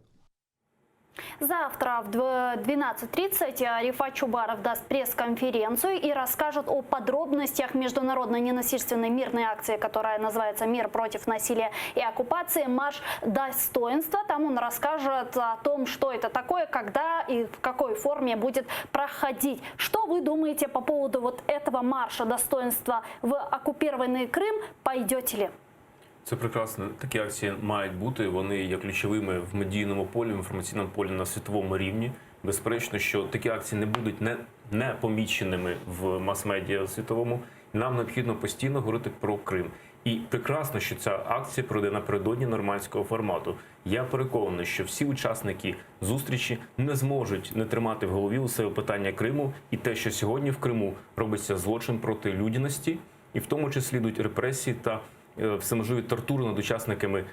Завтра в 12:30 Рефат Чубаров даст пресс-конференцию и расскажет о подробностях международной ненасильственной мирной акции, которая называется «Мир против насилия и оккупации. Марш достоинства». Там он расскажет о том, что это такое, когда и в какой форме будет проходить. Что вы думаете по поводу вот этого марша достоинства в оккупированный Крым? Пойдете ли? Це прекрасно. Такі акції мають бути. Вони є ключовими в медійному полі, в інформаційному полі на світовому рівні. Безперечно, що такі акції не будуть не, не поміченими в мас-медіа світовому. Нам необхідно постійно говорити про Крим. І прекрасно, що ця акція пройде напередодні нормандського формату. Я переконаний, що всі учасники зустрічі не зможуть не тримати в голові у себе питання Криму і те, що сьогодні в Криму робиться злочин проти людяності, і в тому числі йдуть репресії та е, всеможливі тортури над учасниками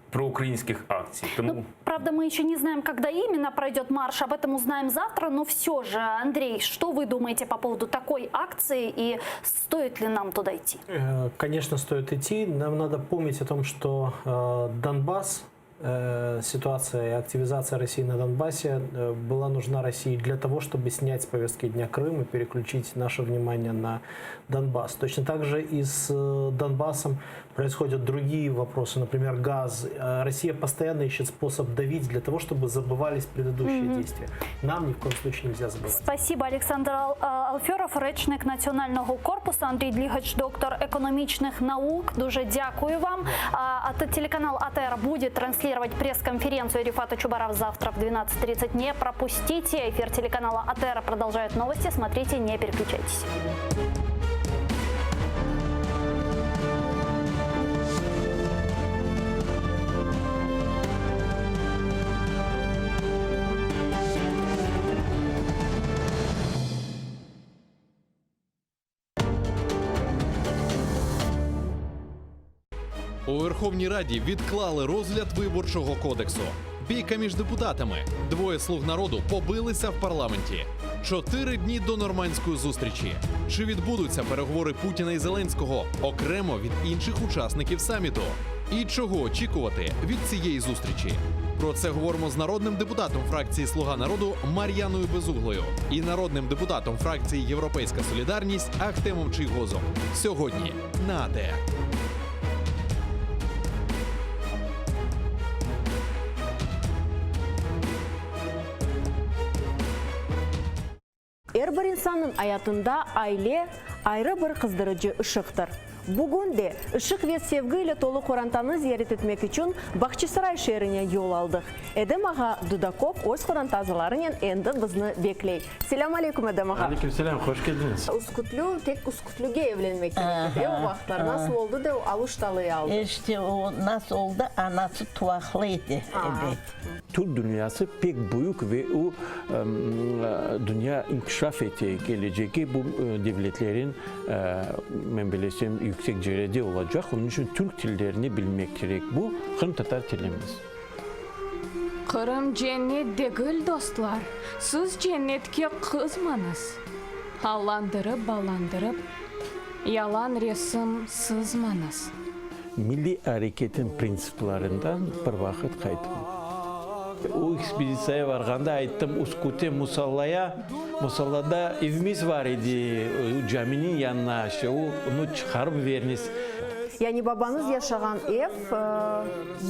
проукраїнських акцій. Тому Правда, мы еще не знаем, когда именно пройдет марш, об этом узнаем завтра, но все же, Андрей, что вы думаете по поводу такой акции и стоит ли нам туда идти? Э, Конечно, стоит идти. Нам надо помнить о том, что э, Донбасс, э, ситуация и активизация России на Донбассе э, была нужна России для того, чтобы снять с повестки дня Крым и переключить наше внимание на Донбасс. Точно так же и с э, Донбассом происходят другие вопросы, например, газ. Э, Россия постоянно ищет способ давить для того, чтобы забывались предыдущие Мгм. действия. Нам ни в коем случае нельзя забывать. Спасибо, Олександр Ал- е, Алфьоров, речник Національного корпусу, Андрій Длігач, доктор економічних наук. Дуже дякую вам. А, а т- телеканал АТР будет транслировать пресс-конференцию Рефата Чубарова завтра в 12:30. Не пропустите. Эфир телеканала АТР продолжает новости. Смотрите, не переключайтесь. У Верховній Раді відклали розгляд виборчого кодексу. Бійка між депутатами. Двоє слуг народу побилися в парламенті. Чотири дні до нормандської зустрічі. Чи відбудуться переговори Путіна і Зеленського окремо від інших учасників саміту? І чого очікувати від цієї зустрічі? Про це говоримо з народним депутатом фракції Слуга народу Мар'яною Безуглою і народним депутатом фракції Європейська Солідарність Ахтемом Чийгозом. Сьогодні на АТР. Er bir insannıñ ayatında aile, ayrı bir qızdırıcı ışıqtır. Bugün de ışıq ve sevgi ile tolu qorantanı ziyaret etmek içün Bahçisaray şeerine yol aldıq. Edem ağa Dudakov öz qoranta azalarınen endi bizni bekley. Selâm aleyküm, Edem ağa! Aleyküm selâm, hoş keldiñiz! Üskütlü, tek Üskütlüge evlenmek kerek edi, e, o vaqıtlar. Nasıl oldı da o Aluştalı'yı aldı? İşte o nasıl oldı, anası tuvaqlı edi, ebet. Türk dünyası pek büyük ve o, dünya inkişaf ete, kelecegi bu devletlerin, men bilesem, yüksek cerede olacaq, onıñ içün türk tillerini bilmek kerek, bu qırımtatar tilimiz. Qırım cennet degil, dostlar, siz cennetke qızmañız, Allandırıp-ballandırıp, yalan resim sızmañız. Milliy areketin printsiplerinden bir vaqıt qaytmadı. O ekspeditsiyaya varğanda ayttım, Üsküte Musallaya, Musallada evimiz var edi, caminiñ yanına, işte onı çıqarıp veriniz. Yani babañız yaşağan ev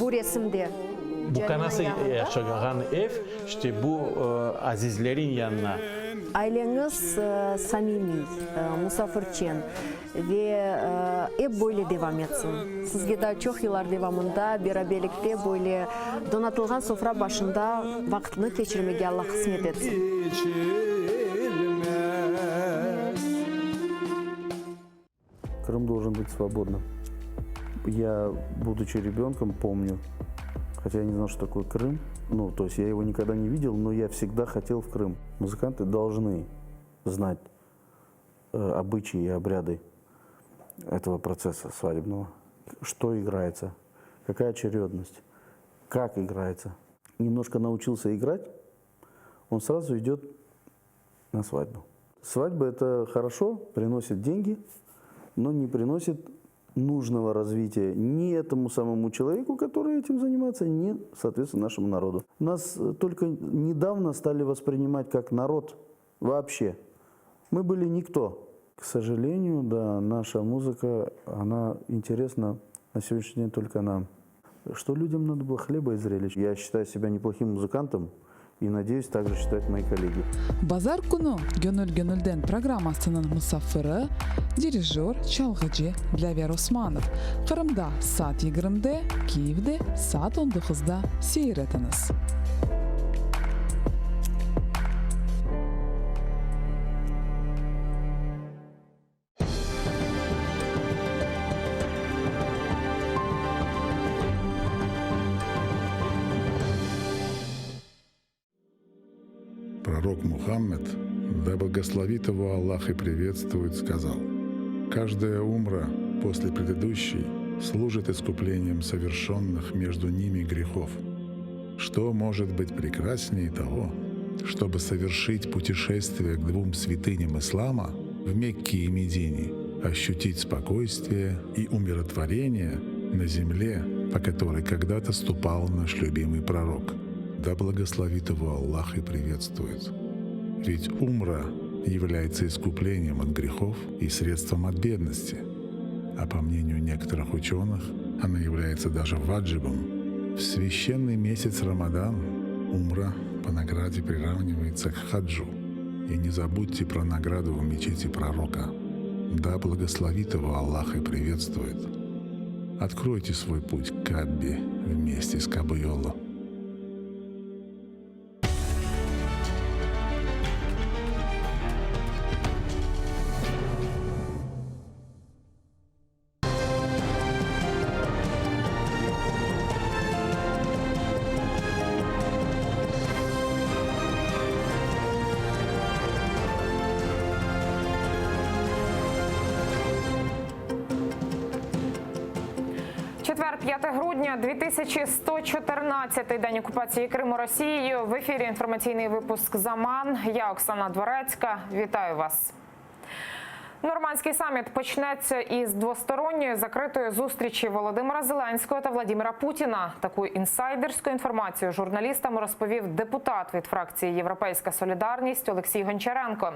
bu resimde? Bukanası yaşağan ev, işte bu azizlerin yanına. Aileñiz samimiy, musafirçen ve ep böyle devam etsin. Sizge daa çoq yıllar devamında beraberlikte böyle donatılğan sofra başında vaqıtnı keçirmege Alla qısmet etsin. Крым должен быть свободным. Я, будучи ребенком, помню, хотя я не знал, что такое Крым, ну, то есть я его никогда не видел, но я всегда хотел в Крым. Музыканты должны знать э, обычаи и обряды этого процесса свадебного. Что играется, какая очередность, как играется. Немножко научился играть, он сразу идет на свадьбу. Свадьба – это хорошо, приносит деньги, но не приносит нужного развития ни этому самому человеку, который этим занимается, ни, соответственно, нашему народу. Нас э, только недавно стали воспринимать как народ вообще. Мы были никто. К сожалению, да, наша музыка, она интересна на сегодняшний день только нам. Что людям надо было хлеба и зрелищ. Я считаю себя неплохим музыкантом и надеюсь, так же считают мои коллеги. Bazar künü Göñül göñülden programmasınıñ musafiri, dirijör, çalğıcı Dlâver Osmanov. Qırımda saat yigirmide, Kiyevde saat on doquzda seyir etiñiz. Пророк Мухаммед, да благословит его Аллах и приветствует, сказал, «Каждая умра после предыдущей служит искуплением совершенных между ними грехов. Что может быть прекраснее того, чтобы совершить путешествие к двум святыням ислама в Мекке и Медине, ощутить спокойствие и умиротворение на земле, по которой когда-то ступал наш любимый пророк. Да благословит его Аллах и приветствует. Ведь умра является искуплением от грехов и средством от бедности. А по мнению некоторых ученых, она является даже ваджибом. В священный месяц Рамадан умра по награде приравнивается к хаджу. И не забудьте про награду в мечети пророка. Да благословит его Аллах и приветствует. Откройте свой путь к Каббе вместе с Кабуйоло. Четвер, 5 грудня, 2114 день окупації Криму Росією. В ефірі інформаційний випуск «Заман». Я Оксана Дворецька. Вітаю вас. Нормандський саміт почнеться із двосторонньої закритої зустрічі Володимира Зеленського та Владіміра Путіна. Таку інсайдерську інформацію журналістам розповів депутат від фракції Європейська Солідарність Олексій Гончаренко.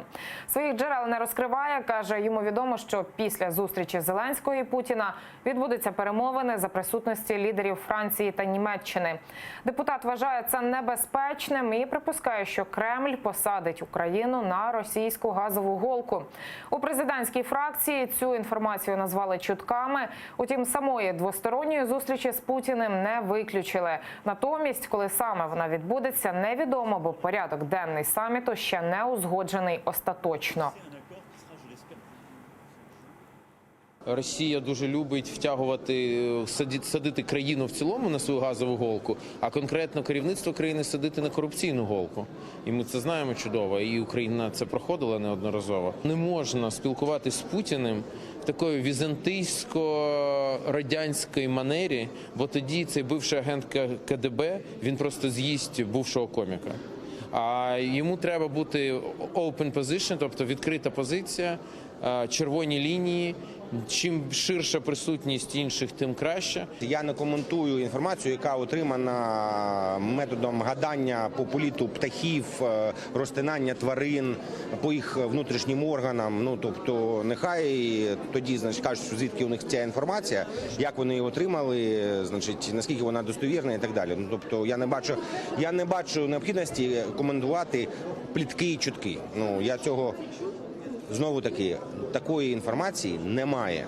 Своїх джерел не розкриває. Каже, йому відомо, що після зустрічі Зеленського і Путіна відбудуться перемовини за присутності лідерів Франції та Німеччини. Депутат вважає це небезпечним і припускає, що Кремль посадить Україну на російську газову голку. У президентській фракції цю інформацію назвали чутками. Утім, самої двосторонньої зустрічі з Путіним не виключили. Натомість, коли саме вона відбудеться, невідомо, бо порядок денний саміту ще не узгоджений остаточно. Росія дуже любить втягувати, е, садити країну в цілому на свою газову голку, а конкретно керівництво країни садити на корупційну голку. І ми це знаємо чудово. І Україна це проходила неодноразово. Не можна спілкуватись з Путіним в такої візантийсько-радянської манері, бо тоді цей бивший агент КДБ він просто з'їсть бувшого коміка. А йому треба бути open position, тобто відкрита позиція, е, червоні лінії. Чим ширша присутність інших, тим краще. Я не коментую інформацію, яка отримана методом гадання по політу птахів, е, розтинання тварин по їх внутрішнім органам. Ну тобто, нехай тоді значить, кажуть, що звідки у них ця інформація, як вони її отримали, значить, наскільки вона достовірна і так далі. Ну тобто, я не бачу, я не бачу необхідності коментувати плітки і чутки. Ну я цього знову таки такої інформації немає.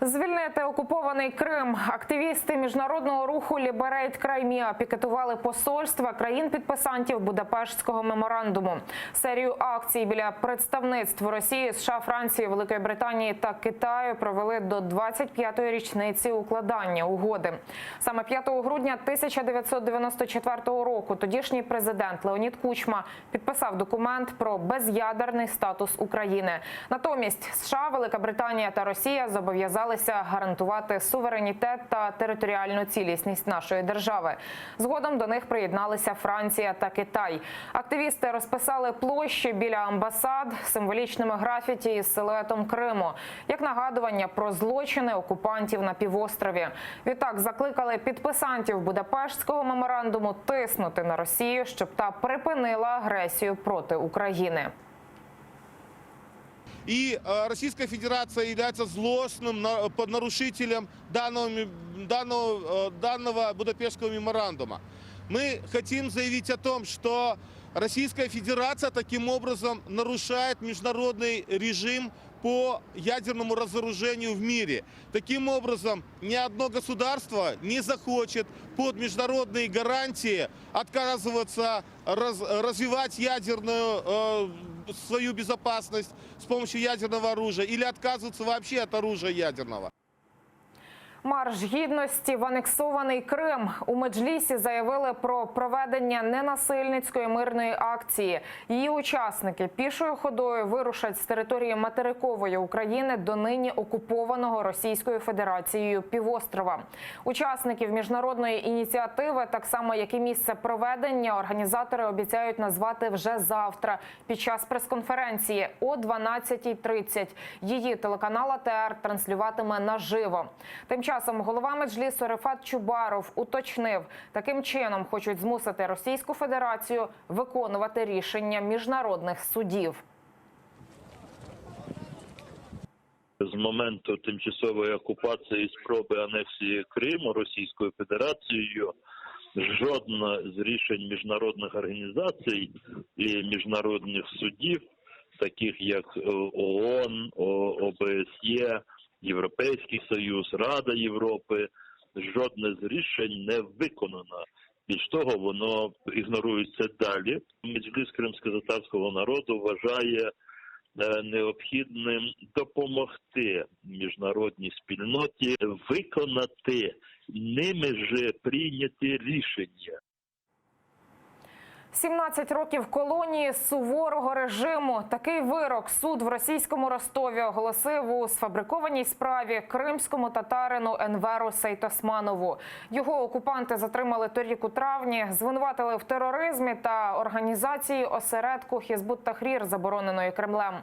Звільнити окупований Крим. Активісти міжнародного руху Liberate Crimea пікетували посольства країн-підписантів Будапештського меморандуму. Серію акцій біля представництв Росії, США, Франції, Великої Британії та Китаю провели до 25-ї річниці укладання угоди. Саме 5 грудня 1994 року тодішній президент Леонід Кучма підписав документ про без'ядерний статус України. Натомість США, Велика Британія та Росія зобов'язалися гарантувати суверенітет та територіальну цілісність нашої держави. Згодом до них приєдналися Франція та Китай. Активісти розписали площі біля амбасад символічними графіті із силуетом Криму, як нагадування про злочини окупантів на півострові. Відтак закликали підписантів Будапештського меморандуму тиснути на Росію, щоб та припинила агресію проти України. И э, Российская Федерация является злостным на- под нарушителем данного, ми- данного, э, данного Будапештского меморандума. Мы хотим заявить о том, что Российская Федерация таким образом нарушает международный режим по ядерному разоружению в мире. Таким образом, ни одно государство не захочет под международные гарантии отказываться раз- развивать ядерную э, свою безопасность с помощью ядерного оружия или отказываться вообще от оружия ядерного. Марш гідності в анексований Крим у Меджлісі заявили про проведення ненасильницької мирної акції. Її учасники пішою ходою вирушать з території материкової України до нині окупованого Російською Федерацією півострова. Учасників міжнародної ініціативи, так само як і місце проведення, організатори обіцяють назвати вже завтра під час прес-конференції о 12.30. Її телеканал АТР транслюватиме наживо. Тим часом голова Меджлісу Рефат Чубаров уточнив, таким чином хочуть змусити Російську Федерацію виконувати рішення міжнародних судів. З моменту тимчасової окупації і спроби анексії Криму Російською Федерацією жодне з рішень міжнародних організацій і міжнародних судів, таких як е, ООН, О- ОБСЄ, Європейський Союз, Рада Європи, жодне з рішень не виконано. Більш того, воно ігнорується далі. Меджліс кримськотатарського народу вважає е, необхідним допомогти міжнародній спільноті виконати ними же прийняті рішення. 17 років колонії суворого режиму. Такий вирок суд в російському Ростові оголосив у сфабрикованій справі кримському татарину Енверу Сейтосманову. Його окупанти затримали торік у травні, звинуватили в тероризмі та організації осередку Хізбут Тахрір, забороненої Кремлем.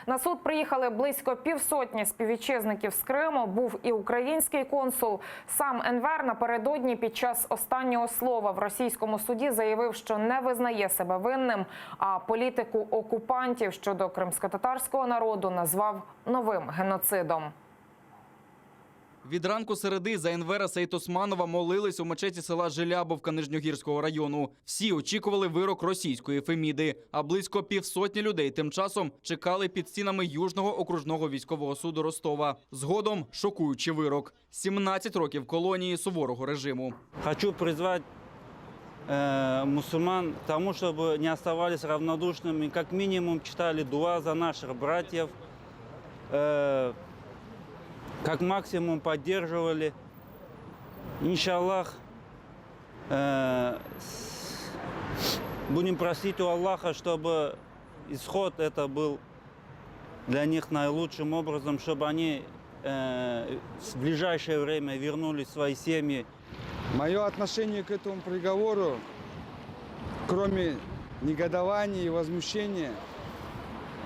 На суд приїхали близько півсотні співвітчизників з Криму. Був і український консул. Сам Енвер напередодні під час останнього слова в російському суді заявив, що не визнає себе винним, а політику окупантів щодо кримськотатарського народу назвав новим геноцидом. Від ранку середи за Енвера Сейтосманова молились у мечеті села Желябовка Нижньогірського району. Всі очікували вирок російської Феміди. А близько півсотні людей тим часом чекали під стінами Южного окружного військового суду Ростова. Згодом шокуючий вирок: 17 років колонії суворого режиму. Хочу призвать э, мусульман к тому, чтобы не оставались равнодушными, как минимум читали дуа за наших братьев, э, как максимум поддерживали. Иншаллах, э, с- будем просить у Аллаха, чтобы исход это был для них наилучшим образом, чтобы они э, в ближайшее время вернулись в свои семьи. Мое отношение к этому приговору, кроме негодования и возмущения,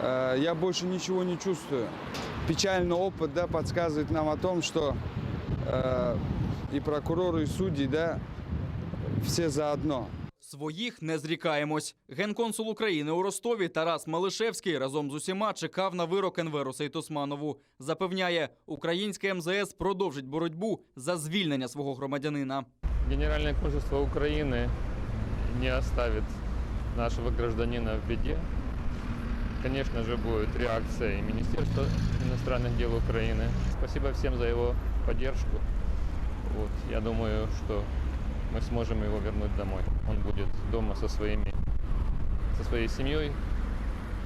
э, я больше ничего не чувствую. Печальный опыт, да, подсказывает нам о том, что э, и прокуроры, и судьи, да, все заодно. Своїх не зрікаємось. Генконсул України у Ростові Тарас Малишевський разом з усіма чекав на вирок Енверу Сейтосманову. Запевняє, українське МЗС продовжить боротьбу за звільнення свого громадянина. Генеральное консульство Украины не оставит нашего гражданина в беде. Конечно же, будет реакция и Министерства иностранных дел Украины. Спасибо всем за его поддержку. Вот, я думаю, что мы сможем его вернуть домой. Он будет дома со, своими, со своей семьей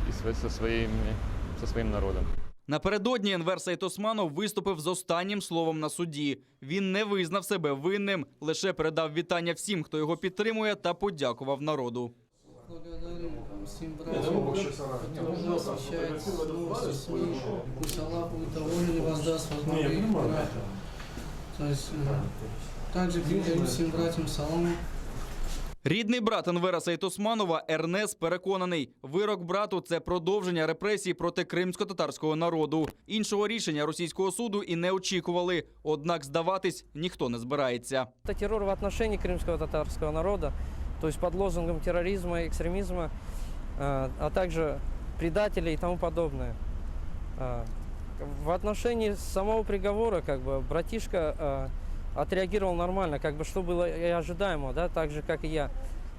и со, своими, со своим народом. Напередодні Енвер Сейтосманов виступив з останнім словом на суді. Він не визнав себе винним, лише передав вітання всім, хто його підтримує, та подякував народу. Благодарю всем братьям, которые освещают новости СМИ. Пусть Аллах будет доволен и воздаст вас благо их брата. То есть, э, также передаю всем братьям салам. Рідний брат Енвера Сейтосманова Ернес переконаний, вирок брату це продовження репресій проти кримсько-татарського народу. Іншого рішення російського суду і не очікували. Однак здаватись ніхто не збирається. Это террор в отношении крымского татарского народа, то есть под лозунгом терроризма, экстремизма, э, а также предателей и тому подобное. Э, В отношении самого приговора, как бы, братишка э, отреагировал нормально, как бы, что было и ожидаемо, да, так же, как и я.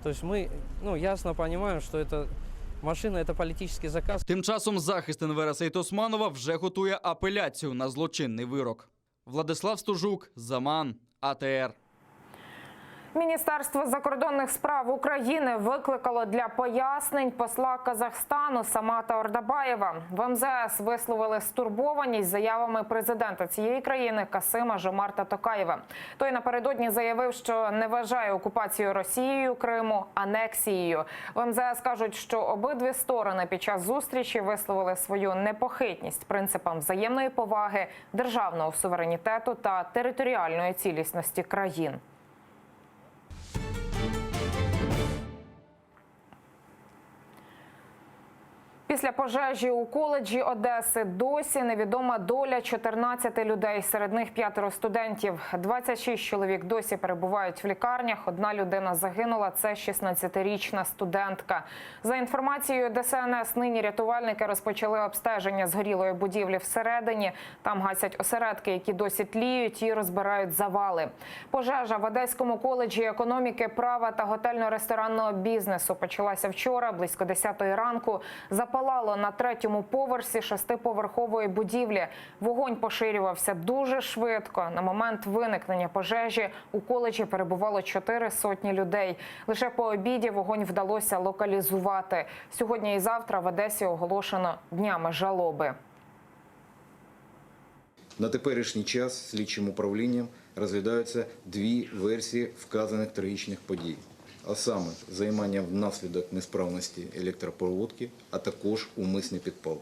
То есть мы, ну, ясно понимаем, что это машина, это политический заказ. Тим часом захист Енвера Сейтосманова вже готує апеляцію на злочинний вирок. Владислав Стужук, Заман, АТР. Міністерство закордонних справ України викликало для пояснень посла Казахстану Самата Ордабаєва. В МЗС висловили стурбованість заявами президента цієї країни Касима Жомарта Токаєва. Той напередодні заявив, що не вважає окупацію Росією Криму анексією. В МЗС кажуть, що обидві сторони під час зустрічі висловили свою непохитність принципам взаємної поваги, державного суверенітету та територіальної цілісності країн. Після пожежі у коледжі Одеси досі невідома доля 14 людей. Серед них п'ятеро студентів. 26 чоловік досі перебувають в лікарнях. Одна людина загинула. Це 16-річна студентка. За інформацією ДСНС, нині рятувальники розпочали обстеження згорілої будівлі всередині. Там гасять осередки, які досі тліють, і розбирають завали. Пожежа в Одеському коледжі економіки, права та готельно-ресторанного бізнесу почалася вчора близько 10 ранку. Запалало на третьому поверсі шестиповерхової будівлі. Вогонь поширювався дуже швидко. На момент виникнення пожежі у коледжі перебувало чотири сотні людей. Лише по обіді вогонь вдалося локалізувати. Сьогодні і завтра в Одесі оголошено днями жалоби. На теперішній час слідчим управлінням розглядаються дві версії вказаних трагічних подій, а саме займання внаслідок несправності електропроводки, а також умисний підпал.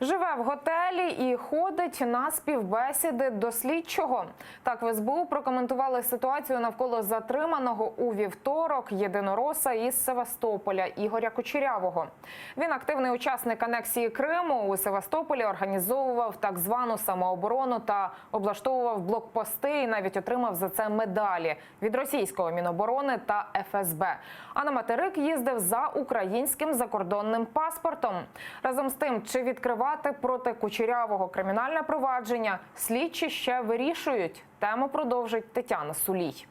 Живе в готелі і ходить на співбесіди до слідчого. Так в СБУ прокоментували ситуацію навколо затриманого у вівторок єдинороса із Севастополя Ігоря Кучерявого. Він активний учасник анексії Криму у Севастополі організовував так звану самооборону та облаштовував блокпости і навіть отримав за це медалі від російського міноборони та ФСБ. А на материк їздив за українським закордонним паспортом. Разом з тим, чи відкривати проти Кучерявого кримінальне провадження, слідчі ще вирішують. Тему продовжить Тетяна Сулій.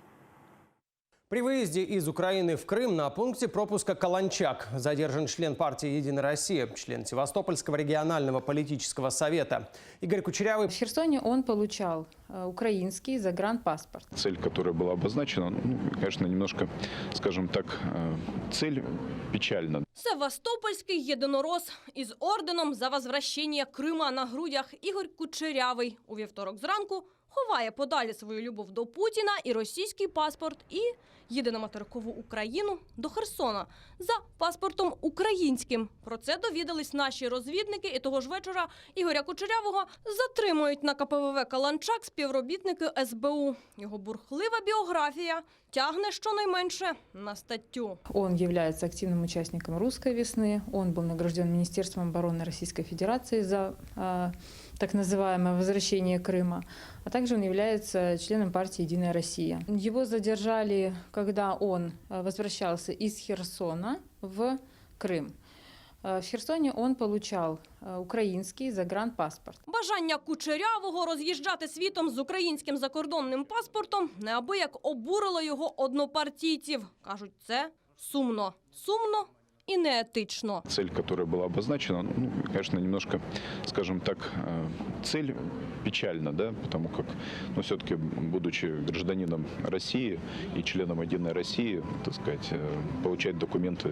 При выезде из Украины в Крым на пункте пропуска Каланчак задержан член партии «Единая Россия», член Севастопольского регионального политического совета Игорь Кучерявый. В Херсоне он получал э, украинский загранпаспорт. Цель, которая была обозначена, ну, конечно, немножко, скажем так, э, цель печальна. Севастопольський єдинорос із орденом за возвращення Крима на грудях Ігор Кучерявий у вівторок зранку. Ховає подалі свою любов до Путіна і російський паспорт, і їде на материкову Україну до Херсона за паспортом українським. Про це довідались наші розвідники, і того ж вечора Ігоря Кучерявого затримують на КПВВ Каланчак співробітники СБУ. Його бурхлива біографія тягне щонайменше на статтю. Он является активным участником «Русской весны». Он был награжден Министерством обороны Российской Федерации за э, так называемое возвращение Крыма. А также он является членом партии «Единая Россия». Его задержали, когда он э, возвращался из Херсона в Крым. Э, В Херсоне он получал э, украинский загранпаспорт. Бажання Кучерявого роз'їжджати світом з українським закордонним паспортом неабияк обурило його однопартійців. Кажуть, це сумно. Сумно і неетично. Цель, которая была обозначена, ну, конечно, немножко, скажем так, э, цель печальна, да, потому как, ну, все-таки, будучи гражданином России и членом Единой России, так сказать, э, получать документы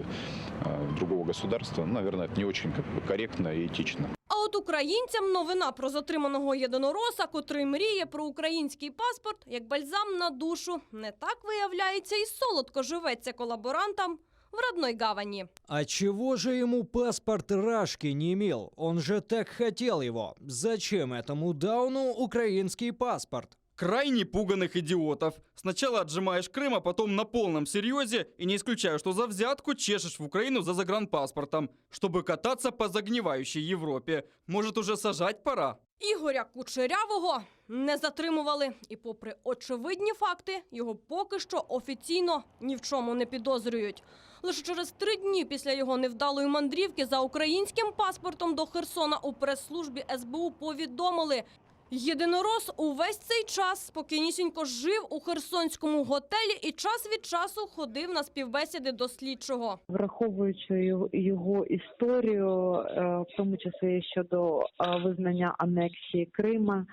э, другого государства, ну, наверное, это не очень как бы, корректно и этично. А от українцям новина про затриманого єдинороса, котрий мріє про український паспорт, як бальзам на душу. Не так, виявляється, і солодко живеться колаборантам в родной гавани. А чего же ему паспорт Рашки не мил? Он же так хотел его. Зачем этому дауну украинский паспорт? Крайне пуганых идиотов. Сначала отжимаешь Крым, а потом на полном серьезе, и не исключаю, что за взятку чешешь в Украину за загранпаспортом, чтобы кататься по загнивающей Европе. Может, уже сажать пора? Ігоря Кучерявого не затримували. І попри очевидні факти, його поки що офіційно ні в чому не підозрюють. Лише через три дні після його невдалої мандрівки за українським паспортом до Херсона у прес-службі СБУ повідомили. Єдинорос увесь цей час спокійнісінько жив у херсонському готелі і час від часу ходив на співбесіди до слідчого. Враховуючи його- його історію, е, в тому числі щодо е, визнання анексії Крима,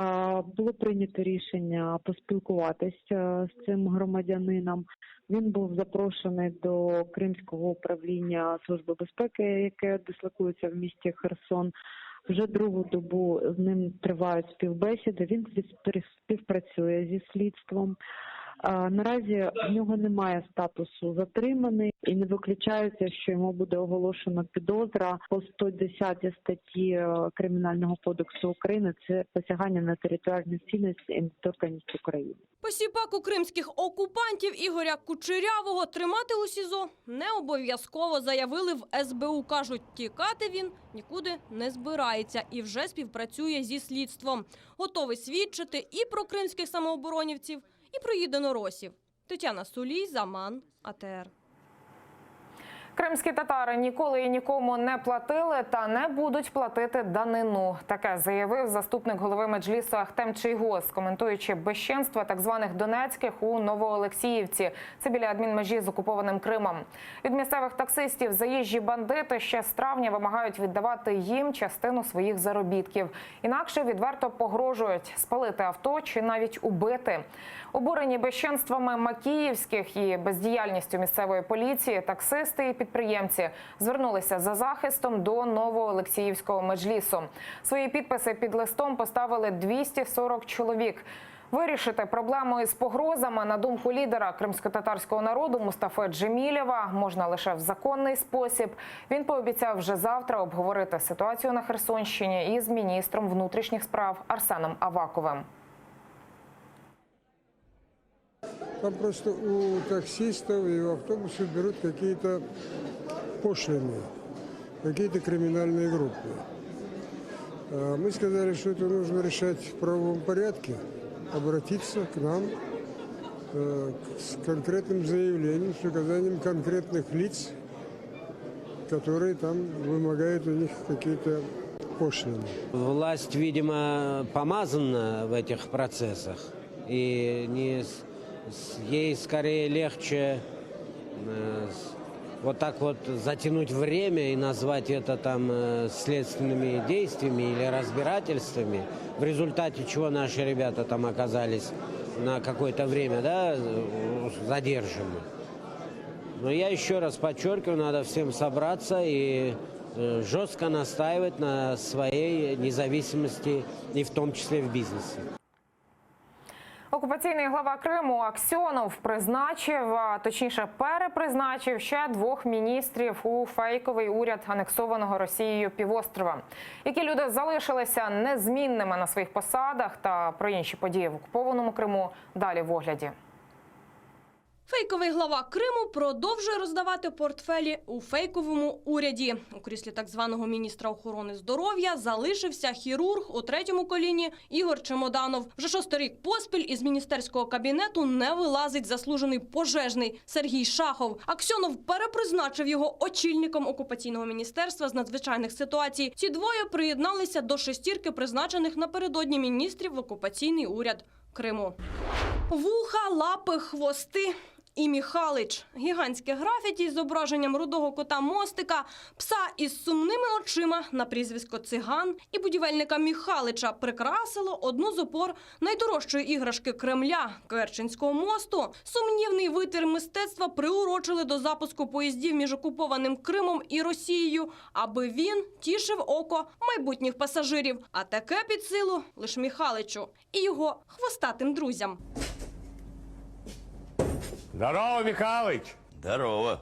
е, було прийнято рішення поспілкуватись е, з цим громадянином. Він був запрошений до Кримського управління Служби безпеки, яке дислокується в місті Херсон. Вже другу добу з ним тривають співбесіди. Він співпрацює зі слідством. А, Наразі в нього немає статусу затриманий і не виключається, що йому буде оголошено підозра по 110 статті е, Кримінального кодексу України. Це посягання на територіальну цілісність і недоторканність України. Посіпаку кримських окупантів Ігоря Кучерявого тримати у СІЗО не обов'язково, заявили в СБУ. Кажуть, тікати він нікуди не збирається і вже співпрацює зі слідством. Готовий свідчити і про кримських самооборонівців, і про єдиноросів. Тетяна Сулій, Заман, АТР. Кримські татари ніколи і нікому не платили та не будуть платити данину. Таке заявив заступник голови меджлісу Ахтем Чийгоз, коментуючи безчинства так званих донецьких у Новоолексіївці. Це біля адмінмежі з окупованим Кримом. Від місцевих таксистів заїжджі бандити ще з травня вимагають віддавати їм частину своїх заробітків. Інакше відверто погрожують спалити авто чи навіть убити. Обурені безчинствами макіївських і бездіяльністю місцевої поліції, таксисти і підприємці звернулися за захистом до Новоолексіївського меджлісу. Свої підписи під листом поставили 240 чоловік. Вирішити проблему із погрозами, на думку лідера кримськотатарського народу Мустафи Джемілєва, можна лише в законний спосіб. Він пообіцяв вже завтра обговорити ситуацію на Херсонщині із міністром внутрішніх справ Арсеном Аваковим. Там просто у таксистов и у автобусов берут какие-то пошлины, какие-то криминальные группы. А Мы сказали, что это нужно решать в правовом порядке, обратиться к нам э, к- с конкретным заявлением, с указанием конкретных лиц, которые там вымогают у них какие-то пошлины. Власть, видимо, помазана в этих процессах. И не с- с- ей скорее легче э, с- вот так вот затянуть время и назвать это там э, следственными действиями или разбирательствами, в результате чего наши ребята там оказались на какое-то время да, э, задержаны. Но я еще раз подчеркиваю, надо всем собраться и э, жестко настаивать на своей независимости, и в том числе в бизнесе. Окупаційний глава Криму Аксьонов призначив, а точніше перепризначив ще двох міністрів у фейковий уряд анексованого Росією півострова. Які люди залишилися незмінними на своїх посадах та про інші події в окупованому Криму далі в огляді. Фейковий глава Криму продовжує роздавати портфелі у фейковому уряді. У кріслі так званого міністра охорони здоров'я залишився хірург у третьому коліні Ігор Чемоданов. Вже шостий рік поспіль із міністерського кабінету не вилазить заслужений пожежний Сергій Шахов. Аксьонов перепризначив його очільником окупаційного міністерства з надзвичайних ситуацій. Ці двоє приєдналися до шестірки призначених напередодні міністрів в окупаційний уряд Криму. Вуха, лапи, хвости і Міхалич. Гігантське графіті з зображенням рудого кота Мостика, пса із сумними очима на прізвисько Циган і будівельника Міхалича прикрасило одну з опор найдорожчої іграшки Кремля – Керченського мосту. Сумнівний витвір мистецтва приурочили до запуску поїздів між окупованим Кримом і Росією, аби він тішив око майбутніх пасажирів. А таке під силу лише Міхаличу і його хвостатим друзям. Здорово, Михалыч! Здорово.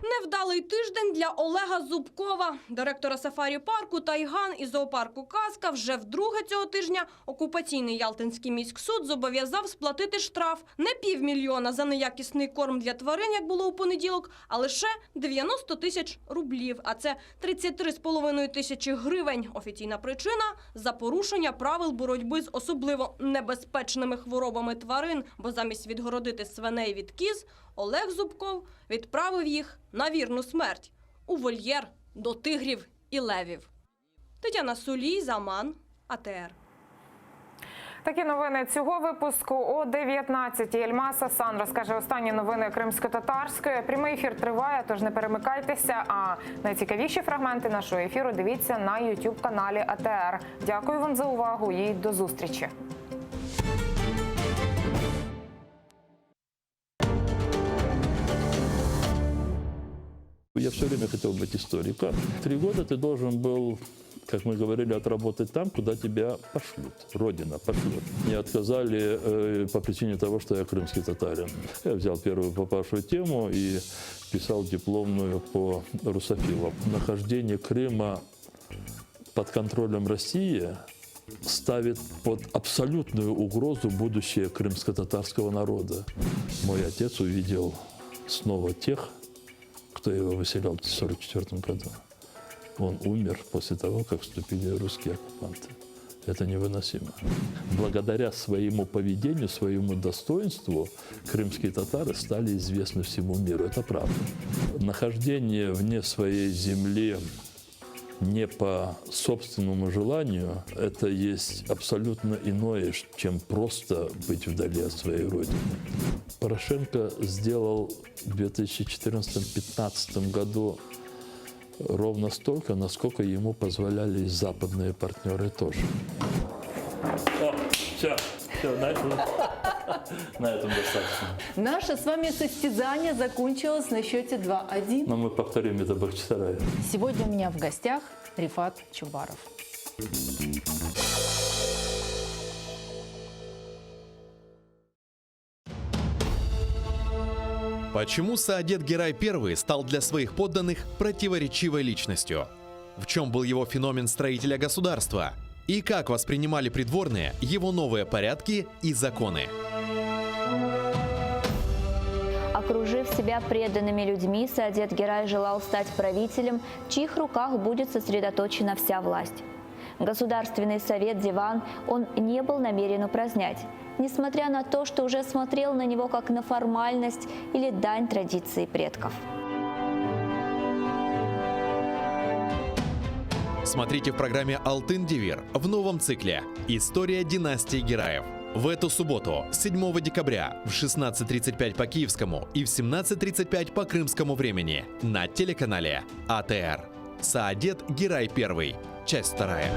Невдалий тиждень для Олега Зубкова, директора сафарі-парку «Тайган» і зоопарку «Казка» вже вдруге цього тижня окупаційний Ялтинський міськсуд зобов'язав сплатити штраф не півмільйона за неякісний корм для тварин, як було у понеділок, а лише 90 тисяч рублів, а це 33,5 тисячі гривень. Офіційна причина – за порушення правил боротьби з особливо небезпечними хворобами тварин, бо замість відгородити свиней від кіз, Олег Зубков відправив їх на вірну смерть у вольєр до тигрів і левів. Тетяна Сулій, Заман, АТР. Такі новини цього випуску о 19-й. Ельмас Асан розкаже останні новини кримсько-татарської. Прямий ефір триває, тож не перемикайтеся. А найцікавіші фрагменти нашого ефіру дивіться на YouTube каналі АТР. Дякую вам за увагу і до зустрічі. Я все время хотел быть историком. Три года ты должен был, как мы говорили, отработать там, куда тебя пошлют. Родина пошлет. Мне отказали э, по причине того, что я крымский татарин. Я взял первую попавшую тему и писал дипломную по русофилам. Нахождение Крыма под контролем России ставит под абсолютную угрозу будущее крымско-татарского народа. Мой отец увидел снова тех, кто его выселял в 1944 году. Он умер после того, как вступили русские оккупанты. Это невыносимо. Благодаря своему поведению, своему достоинству крымские татары стали известны всему миру. Это правда. Нахождение вне своей земли не по собственному желанию, это есть абсолютно иное, чем просто быть вдали от своей родины. Порошенко сделал в 2014-2015 году ровно столько, насколько ему позволяли и западные партнеры тоже. О, все, все, на этом, на этом достаточно. Наше с вами состязание закончилось на счете 2-1. Но мы повторим это Бахчисарае. Сегодня у меня в гостях Рифат Чубаров. Почему Саадет Герай I стал для своих подданных противоречивой личностью? В чем был его феномен строителя государства? И как воспринимали придворные его новые порядки и законы? Окружив себя преданными людьми, Саадет Герай желал стать правителем, в чьих руках будет сосредоточена вся власть. Государственный совет Диван он не был намерен упразднять, несмотря на то, что уже смотрел на него как на формальность или дань традиции предков. Смотрите в программе «Алтын Девир» в новом цикле «История династии Гераев». В эту субботу, 7 декабря, в 16.35 по киевскому и в 17.35 по крымскому времени на телеканале АТР. Саадет Герай I. Часть вторая.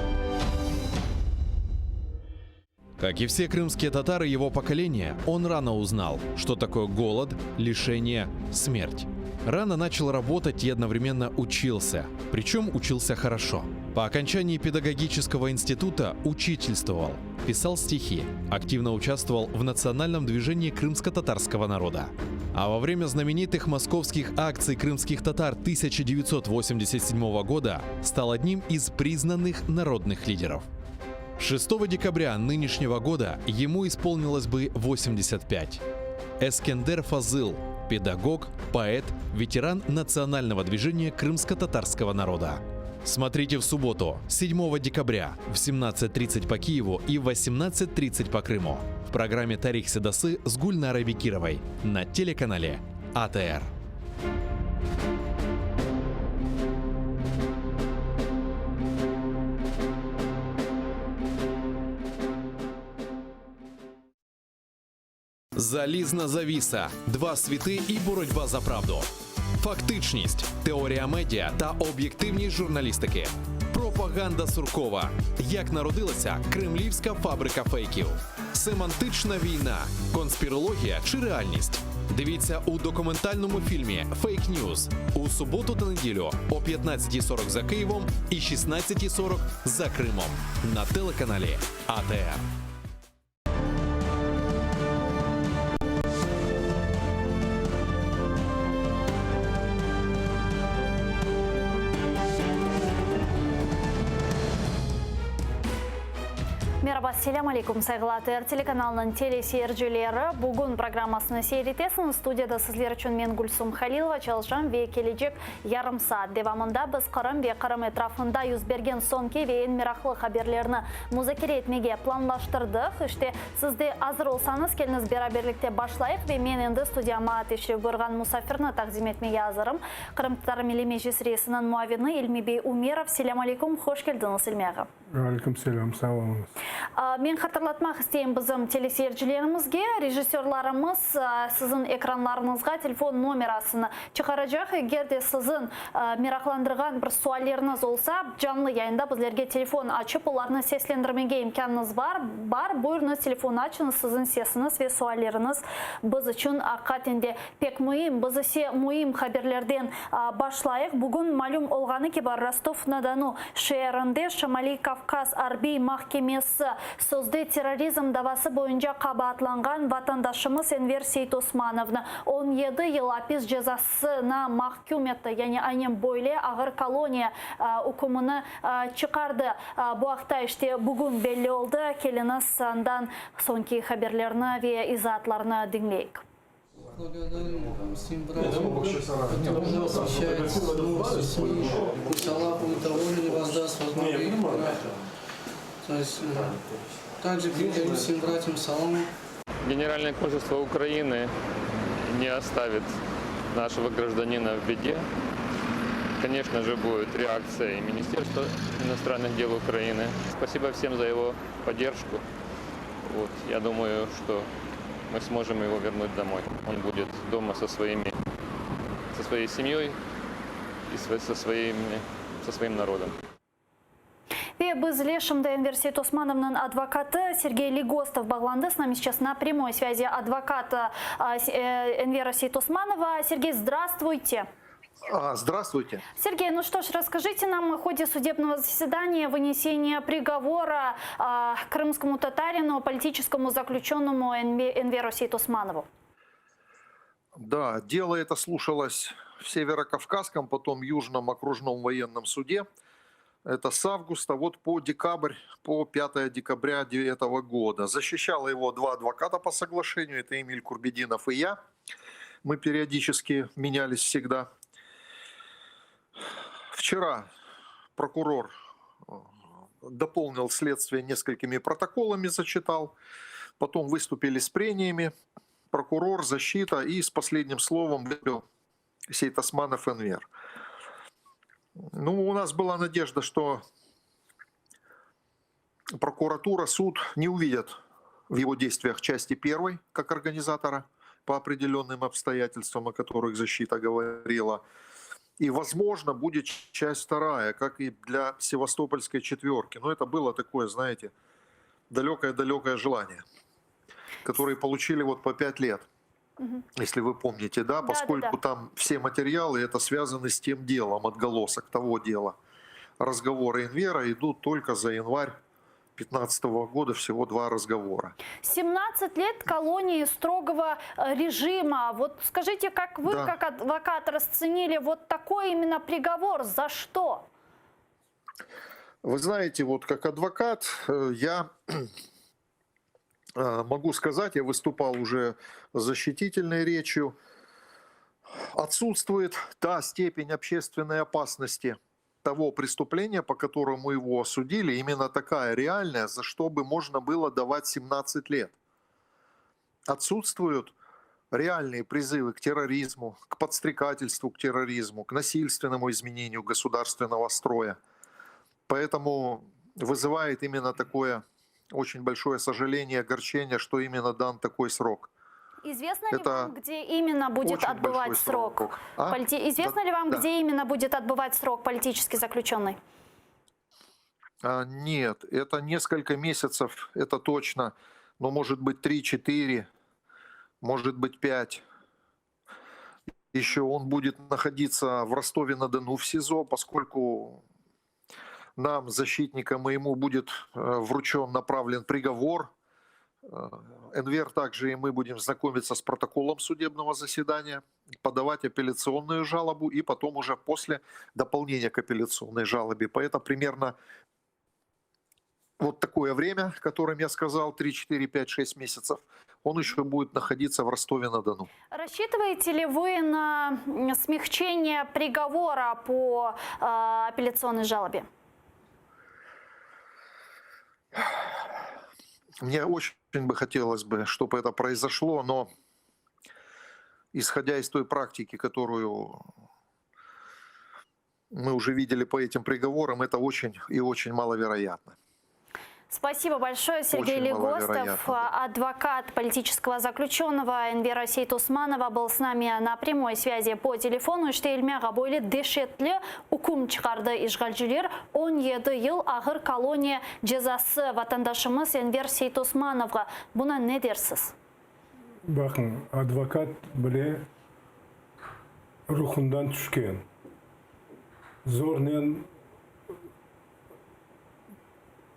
Как и все крымские татары его поколения, он рано узнал, что такое голод, лишение, смерть. Рано начал работать и одновременно учился. Причем учился хорошо. По окончании педагогического института учительствовал, писал стихи, активно участвовал в национальном движении крымско-татарского народа. А во время знаменитых московских акций крымских татар 1987 года стал одним из признанных народных лидеров. 6 декабря нынешнего года ему исполнилось бы 85. Эскендер Фазыл – педагог, поэт, ветеран национального движения крымско-татарского народа. Смотрите в субботу, 7 декабря в 17.30 по Киеву и в 18.30 по Крыму в программе «Тарих Седасы» с Гульнарой Бекировой на телеканале АТР. Залізна завіса, два світи і боротьба за правду. Фактичність, теорія медіа та об'єктивність журналістики. Пропаганда Суркова. Як народилася кремлівська фабрика фейків. Семантична війна, конспірологія чи реальність. Дивіться у документальному фільмі Фейк Ньюз у суботу та неділю о 15.40 за Києвом і 16.40 за Кримом на телеканалі АТР. Meraba, selâm aleyküm, sayğılı ATR telekanalınıñ teleseyircileri. Bugün programmasını seyir etesiñiz. Studiyada sizler içün men, Gülsum Halilova, çalışam ve kelecek yarım saat devamında biz Qırım ve Qırım etrafında yüz bergen soñki ve eñ meraqlı haberlerni muzakere etmege planlaştırdıq. İşte, siz de azır olsañız, keliñiz beraberlikte başlayıq ve men endi studiyama teşrif buyurğan musafirni taqdim etmege azırım. Qırımtatar Milliy Meclis reisiniñ muavini İlmi bey Umerov. Selâm aleyküm, hoş keldiñiz, İlmi ağa. Aleyküm selâm, sağ oluñız. Men hatırlatmaq isteyim bizim teleseyircilerimizge, rejissörlarımız siziñ ekranlarıñızğa telefon nomerasını çıqaracaq. Eger de siziñ meraqlandırğan bir sualleriñiz olsa, canlı yayında bizlerge telefon açıp, olarnı seslendirmege imkânıñız bar. Bar, buyurıñız, telefon açıñız, siziñ sesiñiz ve sualleriñiz biz içün aqiqaten de pek müim. Biz ise müim haberlerden başlayıq. Bugün malüm olğanı kibi, Rostov-na-Donu şeerinde Şimaliy Kavkaz arbiy mahkemesi sözde terrorizm davası boyunca qabaatlanğan vatandaşımız Enver Seytosmanovnı 17 yıl apis cezasına mahküm etti, yani aynen böyle ağır koloniya ükümini çıqardı. Bu aqta işte bugün belli oldı. Keliñiz, andan soñki haberlerni ve izaatlarnı diñleyik. Благодарю всем братьям, которые освещают новости СМИ. Пусть Аллах будет доволен и воздаст вас благих. То есть, также передаю всем братьям салам. Генеральное консульство Украины не оставит нашего гражданина в беде. Конечно же, будет реакция и Министерства иностранных дел Украины. Спасибо всем за его поддержку. Вот, я думаю, что мы сможем его вернуть домой. Он будет дома со, своими, со своей семьей и со, своими, со своим народом. Ve bizle şimdi Enver Seytosmanovnıñ advokatı Sergey Legostov bağlandı. С нами сейчас на прямой связи адвокат Энвера Сейтосманова. Сергей, здравствуйте. Здравствуйте. Сергей, ну что ж, расскажите нам о ходе судебного заседания, вынесения приговора э, крымскому татарину, политическому заключенному Энверу Сейтосманову. Да, дело это слушалось в Северокавказском, потом Южном окружном военном суде. Это с августа вот по декабрь, по 5 декабря этого года. Защищало его два адвоката по соглашению, это Эмиль Курбединов и я. Мы периодически менялись всегда. Вчера прокурор э, дополнил следствие несколькими протоколами, зачитал. Потом выступили с прениями. Прокурор, защита и с последним словом выступил Сейтосманов Энвер. Ну, у нас была надежда, что прокуратура, суд не увидят в его действиях части первой, как организатора, по определенным обстоятельствам, о которых защита говорила. И, возможно, будет часть вторая, как и для Севастопольской четверки. Но это было такое, знаете, далекое-далекое желание, которое получили вот по пять лет. Угу. Если вы помните, да, поскольку да, да, да. там все материалы это связаны с тем делом, отголосок того дела. Разговоры Энвера идут только за январь 2015 года, всего два разговора. 17 лет колонии строгого э, режима. Вот скажите, как вы, Да. как адвокат, расценили вот такой именно приговор? За что? Вы знаете, вот как адвокат э, я э, могу сказать, я выступал уже с защитительной речью, отсутствует та степень общественной опасности того преступления, по которому его осудили, именно такая реальная, за что бы можно было давать 17 лет. Отсутствуют реальные призывы к терроризму, к подстрекательству к терроризму, к насильственному изменению государственного строя. Поэтому вызывает именно такое очень большое сожаление, огорчение, что именно дан такой срок. Известно ли Это вам, где именно будет очень отбывать большой срок? срок. А? Полити- Известно Да, ли вам, да. где именно будет отбывать срок политический заключенный? А, Нет, это несколько месяцев, это точно, но может быть 3-4, может быть 5. Еще он будет находиться в Ростове-на-Дону в СИЗО, поскольку нам, защитникам, и ему будет э, вручен, направлен приговор. Э, Энвер также и мы будем знакомиться с протоколом судебного заседания, подавать апелляционную жалобу и потом уже после дополнения к апелляционной жалобе. Поэтому примерно вот такое время, которым я сказал, 3, 4, 5, 6 месяцев, он еще будет находиться в Ростове-на-Дону. Рассчитываете ли вы на м, смягчение приговора по э, апелляционной жалобе? Мне очень бы хотелось бы, чтобы это произошло, но исходя из той практики, которую мы уже видели по этим приговорам, это очень и очень маловероятно. Спасибо большое, Сергей Очень Легостов, маловероятно, адвокат политического заключенного Энвера Сейтосманова был с нами на прямой связи по телефону. İşte İlmi ağa böyle deşetli üküm çıqardı işğalciler 17 yıl ağır koloniya cezası vatandaşımız Enver Seytosmanovğa. Buña ne dersiz? Baqıñ, advokat bile ruhundan tüşken. Zornen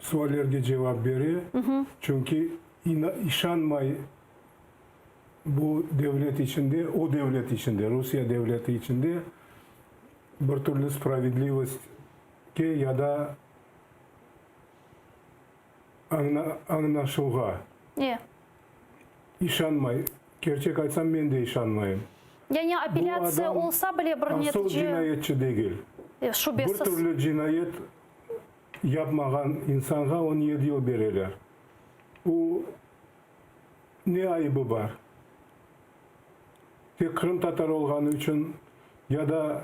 suallerge cevap bere, çünki işanmay bu devlet içinde, o devlet içinde, Rusiye devleti içinde bir türlü spravedlivost ke ya da añlaşuvğa E. işanmay. Kerçek aytsam, men de işanmayım. Yani apellâtsiya Bu adam olsa bile bir asıl netice cinayetçi degil. E, şübesiz. Bir türlü cinayet yapmağan insanğa 17 yıl bereler. O, ne ayıbı bar? Tek qırımtatar olğanı içün ya da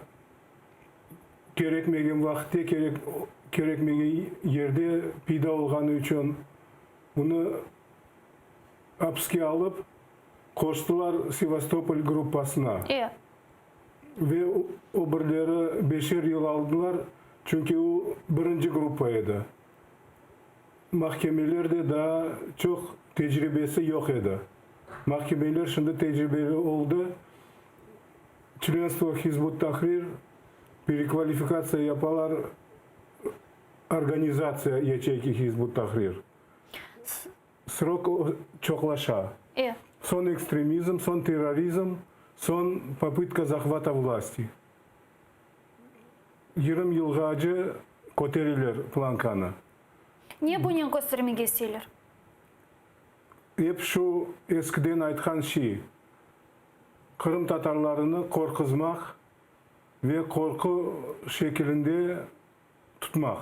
kerekmegen vaqıtte kerek kerekmegen yerde peyda olğanı içün bunı apiske alıp qoştılar Sevastopol gruppasına. E. Ve o birleri beşer yıl aldılar, çünki o birinci gruppa edi. Mahkemeler de daa çoq tecribesi yoq edi. Mahkemeler şimdi tecribeli oldı. Çlenstvo Hizb ut-Tahrir, perekvalifikatsiya yapalar, organizatsiya yaçeyki Hizb ut-Tahrir. Srok çoqlaşa. E. Soñ ekstremizm, soñ terrorizm, soñ popıtka zahvata vlasti. 20 yılğace kötereler plankanı. Ne bunen köstermege isteyler? Ep şu eskiden aytqan şey, qırımtatarlarını qorquzmaq ve qorqu şekilinde tutmaq.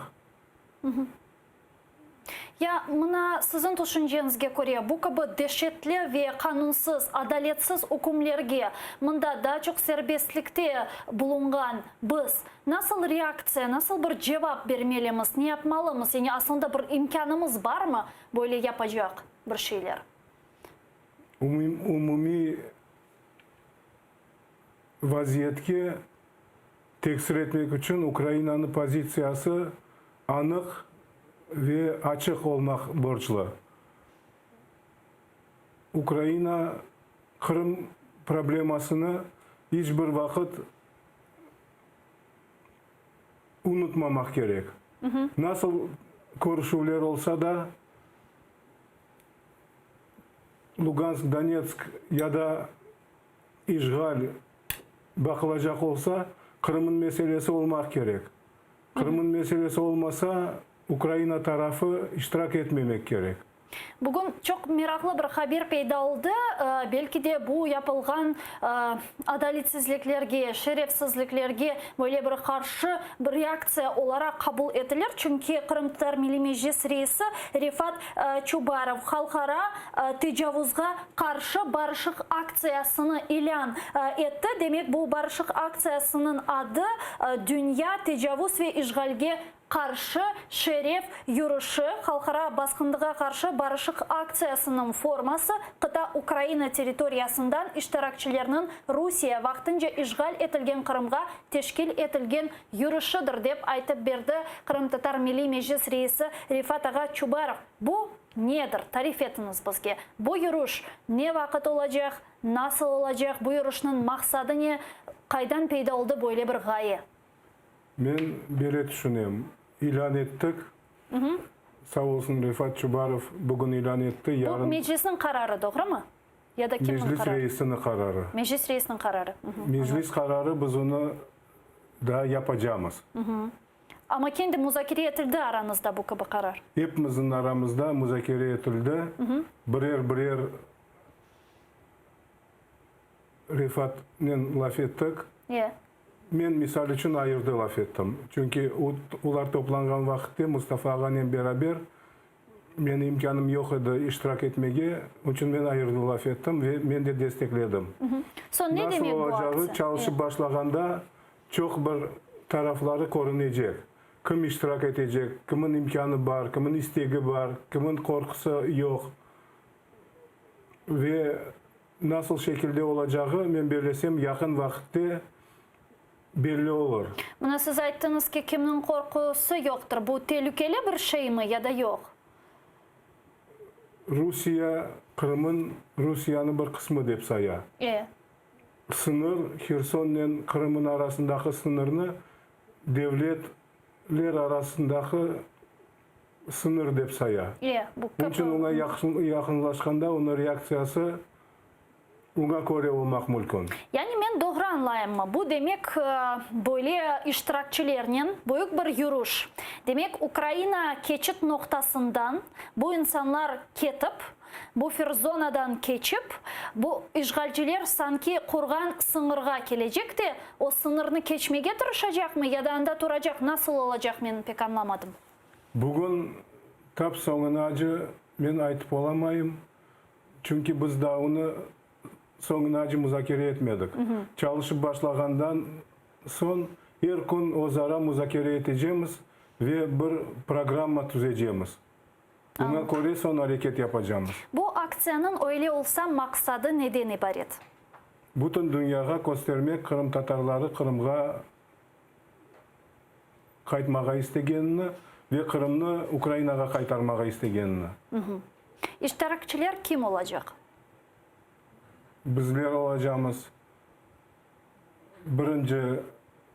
Ya mına siziñ tüşünceñizge köre, bu kibi deşetli ve qanunsız, adaletsiz ükümlerge mında daa çoq serbestlikte bulunğan biz nasıl reaktsiya, nasıl bir cevap bermelimiz, ne yapmalımız? Yani aslında bir imkânımız barmı böyle yapacaq bir şeyler? Umumiy vaziyetke tesir etmek içün Ukrainanıñ pozitsiyası anıq ve açıq olmaq borclu. Ukraina Qırım problemasını iç bir vaqıt. unutmamaq kerek. Nasıl körüşüvler olsa da, Lugansk, Donetsk ya da işğal baqılacaq olsa, Qırımnıñ meselesi olmaq kerek. Qırımnıñ meselesi olmasa, Ukraina tarafı iştirak etmemek kerek. Bugün çoq meraqlı bir haber peyda oldı. Belki de bu yapılğan adaletsizliklerge, şerefsizliklerge böyle bir qarşı bir reaktsiya olaraq qabul etilir. Çünki Qırımtatar Milliy Meclis reisi Refat Çubarov halqara tecavuzğa qarşı barışıq aktsiyasını ilân etti. Demek, bu barışıq aktsiyasınıñ adı Dünya tecavuz ve işğalge qarşı şeref yürüşi, halqara basqındığa qarşı barışıq aktsiyasınıñ forması, qıta Ukraina territoriyasından iştirakçilerniñ Rusiye vaqtınca işğal etilgen Qırımğa teşkil etilgen yürüşidir, dep aytıp berdi Qırımtatar Milliy Meclis reisi Refat ağa Çubarov. Bu nedir? Tarif etiñiz bizge. Bu yürüş ne vaqıt olacaq, nasıl olacaq, bu yürüşniñ maqsadı ne, qaydan peyda oldı böyle bir ğaye? Men böyle tüşünem, ilân ettik, sağ olsun Refat Çubarov bugün ilân etti, yarın. Bu Meclisniñ qararı, doğrumı? Ya da kimniñ Meclis qararı? reisiniñ qararı. Meclis reisiniñ qararı. Meclis qararı, biz onı daa yapacamız. Amma kendi muzakere etildi aranızda bu kibi qarar? Epimizniñ aramızda muzakere etildi, birer-birer Refatnen laf ettik. Men, misal içün, ayırdı laf ettim. Çünki olar toplanğan vaqıtte Mustafa ağanen beraber menim imkânım yoq edi iştirak etmege, onıñ içün men ayırdı laf ettim ve men de destekledim. Soñ ne Nasıl demek bu olacağı aktsiya? çalışıp başlağanda çoq bir tarafları körünecek. Kim iştirak etecek, kimin imkânı bar, kimin istegi bar, kimin qorqusı yoq ve Nasıl şekilde olacağı, men bellesem, yaqın vaqıtte belli olur. Mına siz ayttıñız ki, kimniñ qorqusı yoqtır. Bu telükeli bir şeymi ya da yoq? Rusiye Qırımın Rusiyanıñ bir qısmı dep saya. E. Sıñır, Hersonnen Qırımın arasındaki sıñırnı devletler arasındaki sıñır dep saya. E, bu Onıñ içün oña yaqınlaşqanda onıñ reaktsiyası oña köre olmaq mülkün. Yani men doğru añlayımmı, bu demek, böyle iştirakçilernen büyük bir yürüş, demek, Ukraina keçit noqtasından bu insanlar ketip, bufer zonadan keçip, bu işğalciler sanki qurğan sıñırğa kelecek de, o sıñırnı keçmege tırışacaqmı ya da anda turacaq, nasıl olacaq, men pek añlamadım. Bugün tap soñunacı men aytıp olamayım, çünki biz daa onı soñunacı muzakere etmedik. Çalışıp başlağandan soñ er kün özara muzakere etecemiz ve bir programma tüzecemiz. Buna köre soñ areket yapacamız. Bu aktsiyanıñ öyle olsa maqsadı neden ibaret? Bütün dünyağa köstermek qırımtatarları Qırımğa qaytmağa istegenini ve Qırımnı Ukrainağa qaytarmağa istegenini. İştirakçiler kim olacaq? Bizler olacamız. Birinci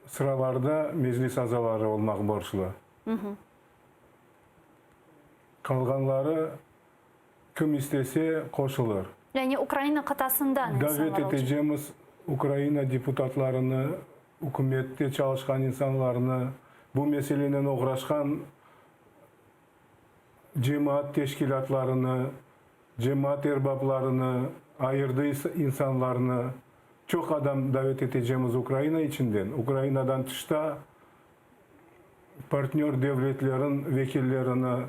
sıralarda Meclis azaları olmaq borclu. Qalğanları kim istese qoşulır. Yani Ukraina qıtasından insanlar Davet olacaq. etecemiz Ukraina deputatlarını, ükümette çalışqan insanlarnı, bu meselenen oğraşqan cemaat teşkilâtlarını, cemaat erbaplarını, ayırdı insanlarnı. Çoq adam davet etecemiz Ukraina içinden, Ukrainadan tışta partnör devletlerin vekillerini,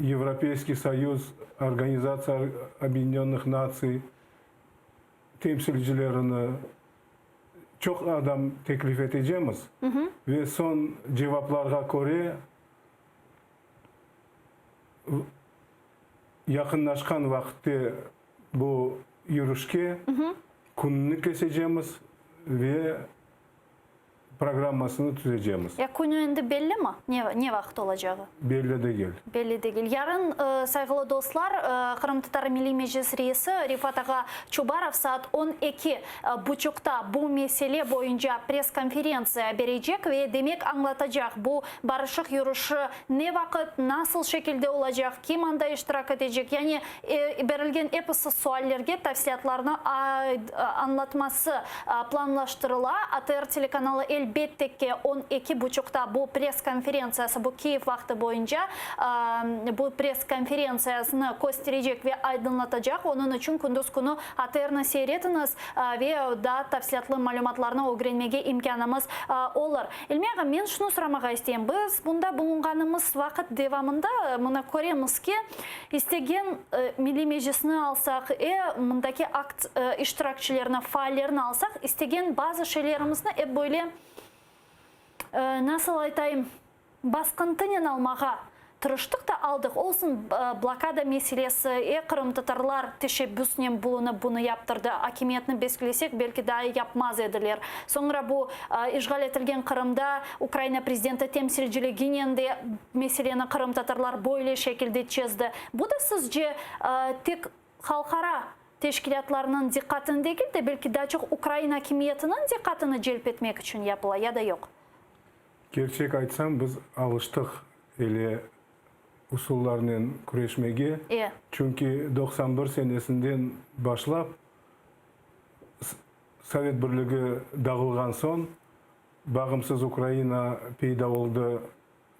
Yevropeyskiy Soyuz, Organizatsiya Obyedenönnıh Natsiy temsilcilerini, çoq adam teklif etecemiz ve soñ cevaplarğa köre yaqınlaşqan vaqıtte bu yürüşke künni kesecemiz ve. Programmasını tüzecemiz. Ya künü endi bellimi, ne ne vaqıt olacağı? Belli degil. Belli degil. Yarın, sayğılı dostlar, Qırımtatar Milliy Meclis reisi Refat ağa Çubarov saat 12 buçuqta bu mesele boyunca press-konferentsiya berecek ve, demek, añlatacaq, bu barışıq yürüşi ne vaqıt, nasıl şekilde olacaq, kim anda iştirak etecek, yani berilgen episi suallerge tafsilâtlarnı añlatması planlaştırıla. ATR telekanalı, elbette ki, on eki buçuqta bu press-konferentsiyası, bu Kiyev vaqtı boyunca bu press-konferentsiyasını kösterecek ve aydınlatacaq. Onıñ içün kündüz künü ATRni seyir etiñiz ve daa tafsilâtlı malümatlarnı ögrenmege imkânımız olur. İlmi ağa, men şunı soramağa isteyim. Biz bunda bulunğanımız vaqıt devamında mına köremiz ki, İstegen Milliy Meclisni alsaq, e, mındaki akt iştirakçilerini, faallerini alsaq, istegen bazı şeylerimizni ep böyle, nasıl aytayım, basqıntınen almağa tırıştıq da aldıq. Olsun blokada meselesi, e, qırımtatarlar teşebbüsnen bulunıp bunı yaptırdı, akimiyetni besklesek, belki daa yapmaz ediler. Soñra bu işğal etilgen Qırımda Ukraina prezidenti temsilciliginen de meseleni qırımtatarlar böyle şekilde çezdi. Bu da sizce tek halqara teşkilâtlarnıñ diqqatını degil de, belki daa çoq ukrain akimiyetiniñ diqqatını celp etmek içün yapıla ya da yoq? Kerçek aytsam, biz alıştıq ele usullarnen küreşmege, çünki 91 senesinden başlap Sovet Birligi dağılğan soñ bağımsız Ukraina peyda oldı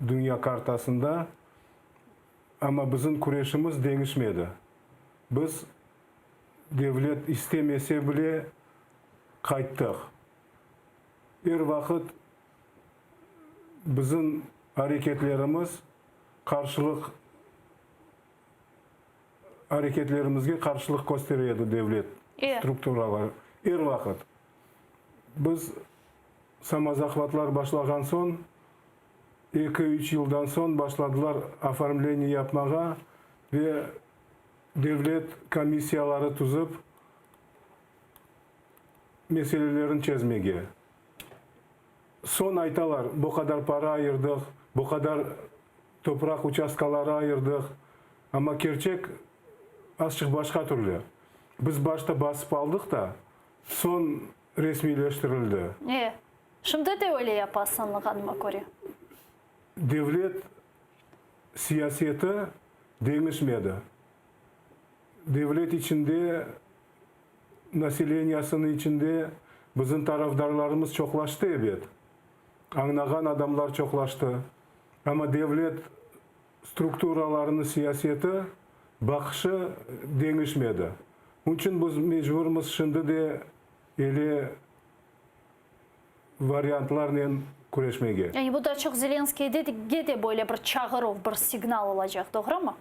dünya kartasında, amma bizim küreşimiz deñişmedi. Biz devlet istemese bile qayttıq. Er vaqıt bizim areketlerimiz qarşılıq areketlerimizge qarşılıq köstere edi devlet strukturaları er vaqıt. Biz samozahvatlar başlağan soñ, eki-üç yıldan soñ başladılar oformleniye yapmağa ve devlet komissiyaları tüzip meselelerini çezmege. Soñ aytalar, bu qadar para ayırdıq, bu qadar topraq uçastkaları ayırdıq. Amma kerçek azçıq başqa türlü. Biz başta basıp aldıq da, soñ resmiyleştirildi. E, şimdi de öyle yapasız añlağanıma köre. Devlet siyaseti deñişmedi. Devlet içinde, naseleniyasınıñ içinde bizim tarafdarlarımız çoqlaştı, ebet. Añnağan adamlar çoqlaştı. Amma devlet strukturalarınıñ siyaseti, baqışı deñişmedi. Onıñ içün biz mecburmız şimdi de ele variantlarnen küreşmege. Yani bu da çoq Zelenskiyge de böyle bir çağıruv, bir signal olacaq, doğrumı?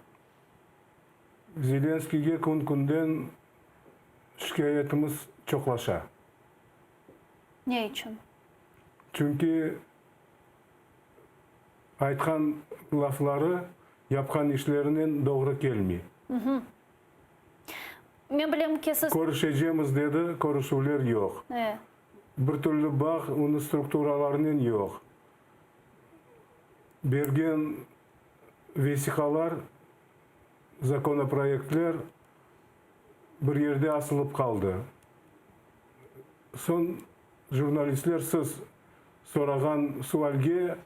Zelenskiyge kün-künden şikâyetimiz çoqlaşa. Ne içün? Çünki aytqan lafları yapqan işlerinen doğru kelmey. Men bilem ki, siz. Körüşecemiz dedi, körüşüvler yoq. Bir türlü bağ onıñ strukturalarınen yoq. Bergen vesiqalar, zakonoproyektler bir yerde asılıp qaldı. Soñ jurnalistler siz sorağan sualge,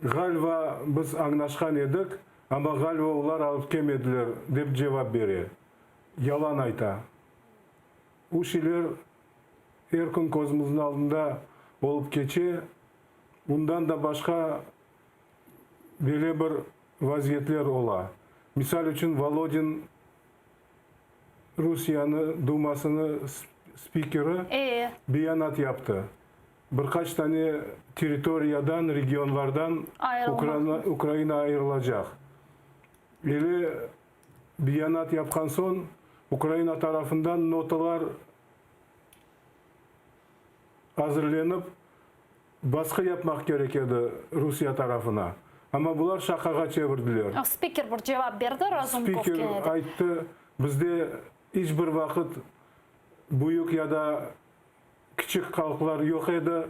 ğaliba biz añlaşqan edik, amma ğaliba olar alıp kelmediler, dep cevap bere. Yalan ayta. Bu şeyler er kün közümizniñ aldında olıp keçe. Bundan da başqa böyle bir vaziyetler ola. Misal içün, Volodin Rusiyeni Dumasını spikeri beyanat yaptı. Bir qaç tane territoriyadan, regionlardan Ukraina ayırılacaq. Ele beyanat yapqan soñ Ukraina tarafından notalar azırlenip, Basqı yapmaq kerek edi Rusiye tarafına. Amma bular şaqağa çevirdiler. Spiker bir cevap berdi, Razumkov Spiker kene de. ayttı, bizde iç bir vaqıt büyük ya da kiçik halqlar yoq edi.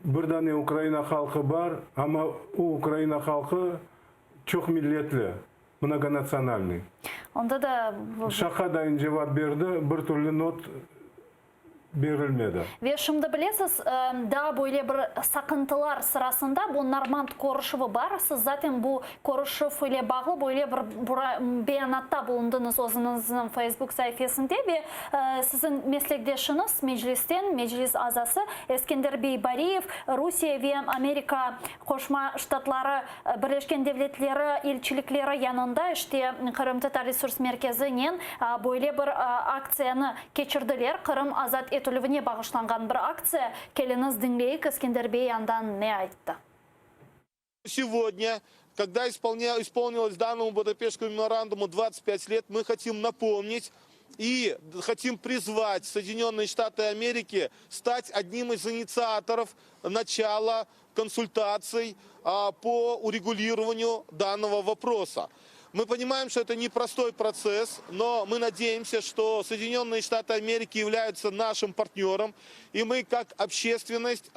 Bir dane Ukraina halqı bar, amma o Ukraina halqı çoq milletli, mnogonatsionalnıy. Onda da. Şaqa dayın cevap berdi, bir türlü not berilmedi. Ve şimdi bilesiz, daa böyle bir saqıntılar sırasında bu normand körüşüvi bar. Siz zaten bu körüşüv ile bağlı böyle bir beyanatta bulundıñız özüñizniñ Facebook saifesinde ve siziñ meslekdeşiñiz Meclisten, Meclis azası Eskender bey Bariyev Rusiye ve Amerika Qoşma Ştatları Birleşken Devletleri elçilikleri yanında işte Qırımtatar Resurs Merkezinen böyle bir aktsiyanı keçirdiler. Qırım azat etilüvine bağışlanğan bir aktsiya. Keliñiz diñleyik, Eskender bey andan ne ayttı. Segodnâ, когда исполнилось данному Будапештскому меморандуму 25 лет, мы хотим напомнить и хотим призвать Соединенные Штаты Америки стать одним из инициаторов начала консультаций по урегулированию данного вопроса. Мы понимаем, что это непростой процесс, но мы надеемся, что Соединенные Штаты Америки являются нашим партнером, и мы как общественность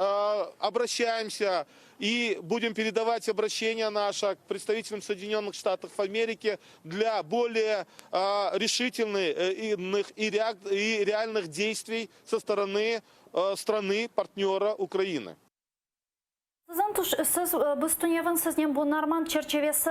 обращаемся и будем передавать обращение наше к представителям Соединенных Штатов Америки для более решительных и реальных действий со стороны страны, партнера Украины. Siziñ siz, biz tünevin siznen bu normand çerçivesi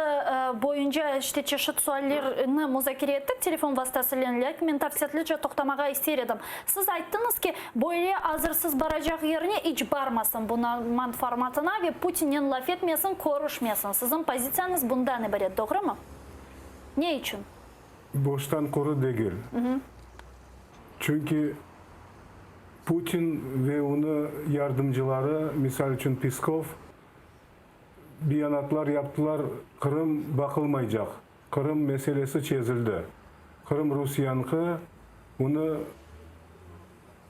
boyunca işte çeşit suallerni muzakere ettik telefon vastasılen, lâkin men tafsilâtlıca toqtamağa ister edim. Siz ayttıñız ki, böyle azırsız baracaq yerine iç barmasın bu normand formatına ve Putinnen laf etmesin, körüşmesin. Siziñ pozitsiyañız bundan ibaret, doğrumı? Ne içün? Boştan quru degil. Çünki Putin ve onı yardımcıları, misal içün Peskov, beyanatlar yaptılar, Qırım baqılmaycaq, Qırım meselesi çezildi, Qırım Rusiyanıqı, onı,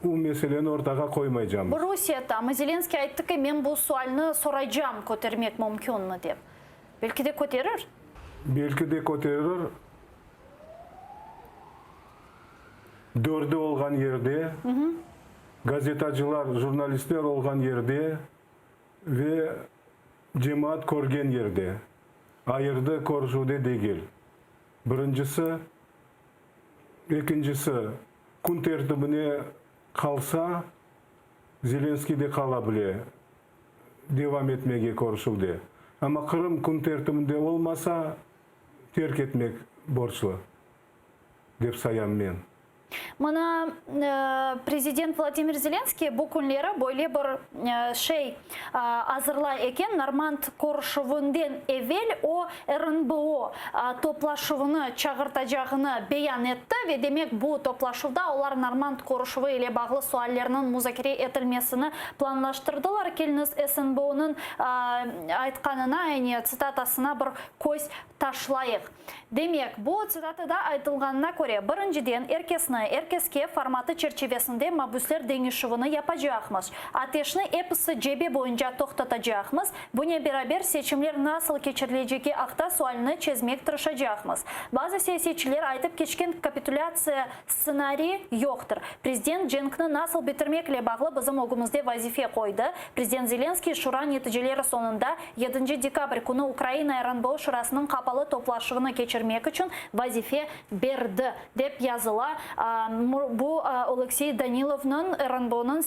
u meseleni ortağa qoymaycamız. Bu Rusiyada, amma Zelenskiy ayttı ki, men bu sualni soraycam, kötermek mümkünmi dep. Belki de köterir? Belki de köterir. Dördü olğan yerde, gazetacılar, jurnalistler olğan yerde ve cemaat körgen yerde, ayırdı körüşüvde degil. Birincisi. Ekincisi, kün tertibine qalsa, Zelenskiy de qala bile devam etmege körüşüvde. Amma Qırım kün tertibinde olmasa, terk etmek borclu, dep sayam men. Mına, prezident Vladimir Zelenskiy bu künleri böyle bir şey azırlay eken, normand körüşüvinden evel o, RNBO toplaşuvını çağırtacağını beyan etti ve, demek, bu toplaşuvda olar normand körüşüvi ile bağlı suallerniñ muzakere etilmesini planlaştırdılar. Keliñiz, SNBOnıñ aytqanına, yani tsitatasına bir köz taşlayıq. Demek, bu tsitatada aytılğanına köre, birinciden, er kesni, er keske formatı çerçivesinde mabüsler deñişüvini yapacaqmız. Ateşni episi cebe boyunca toqtatacaqmız, bunen beraber seçimler nasıl keçirilecegi aqta sualni çezmek tırışacaqmız. Bazı siyasetçiler aytıp keçken kapitulâtsiya stsenariyi yoqtır. Prezident cenkni nasıl bitirmek ile bağlı bizim ögümizde vazife qoydı. Prezident Zelenskiy şura neticeleri soñunda Yedinci dekabr künü Ukraina RNBO Şurasınıñ qapalı toplaşuvını keçirmek içün vazife berdi, dep yazıla bu Oleksiy Danilovnıñ, RNBOnıñ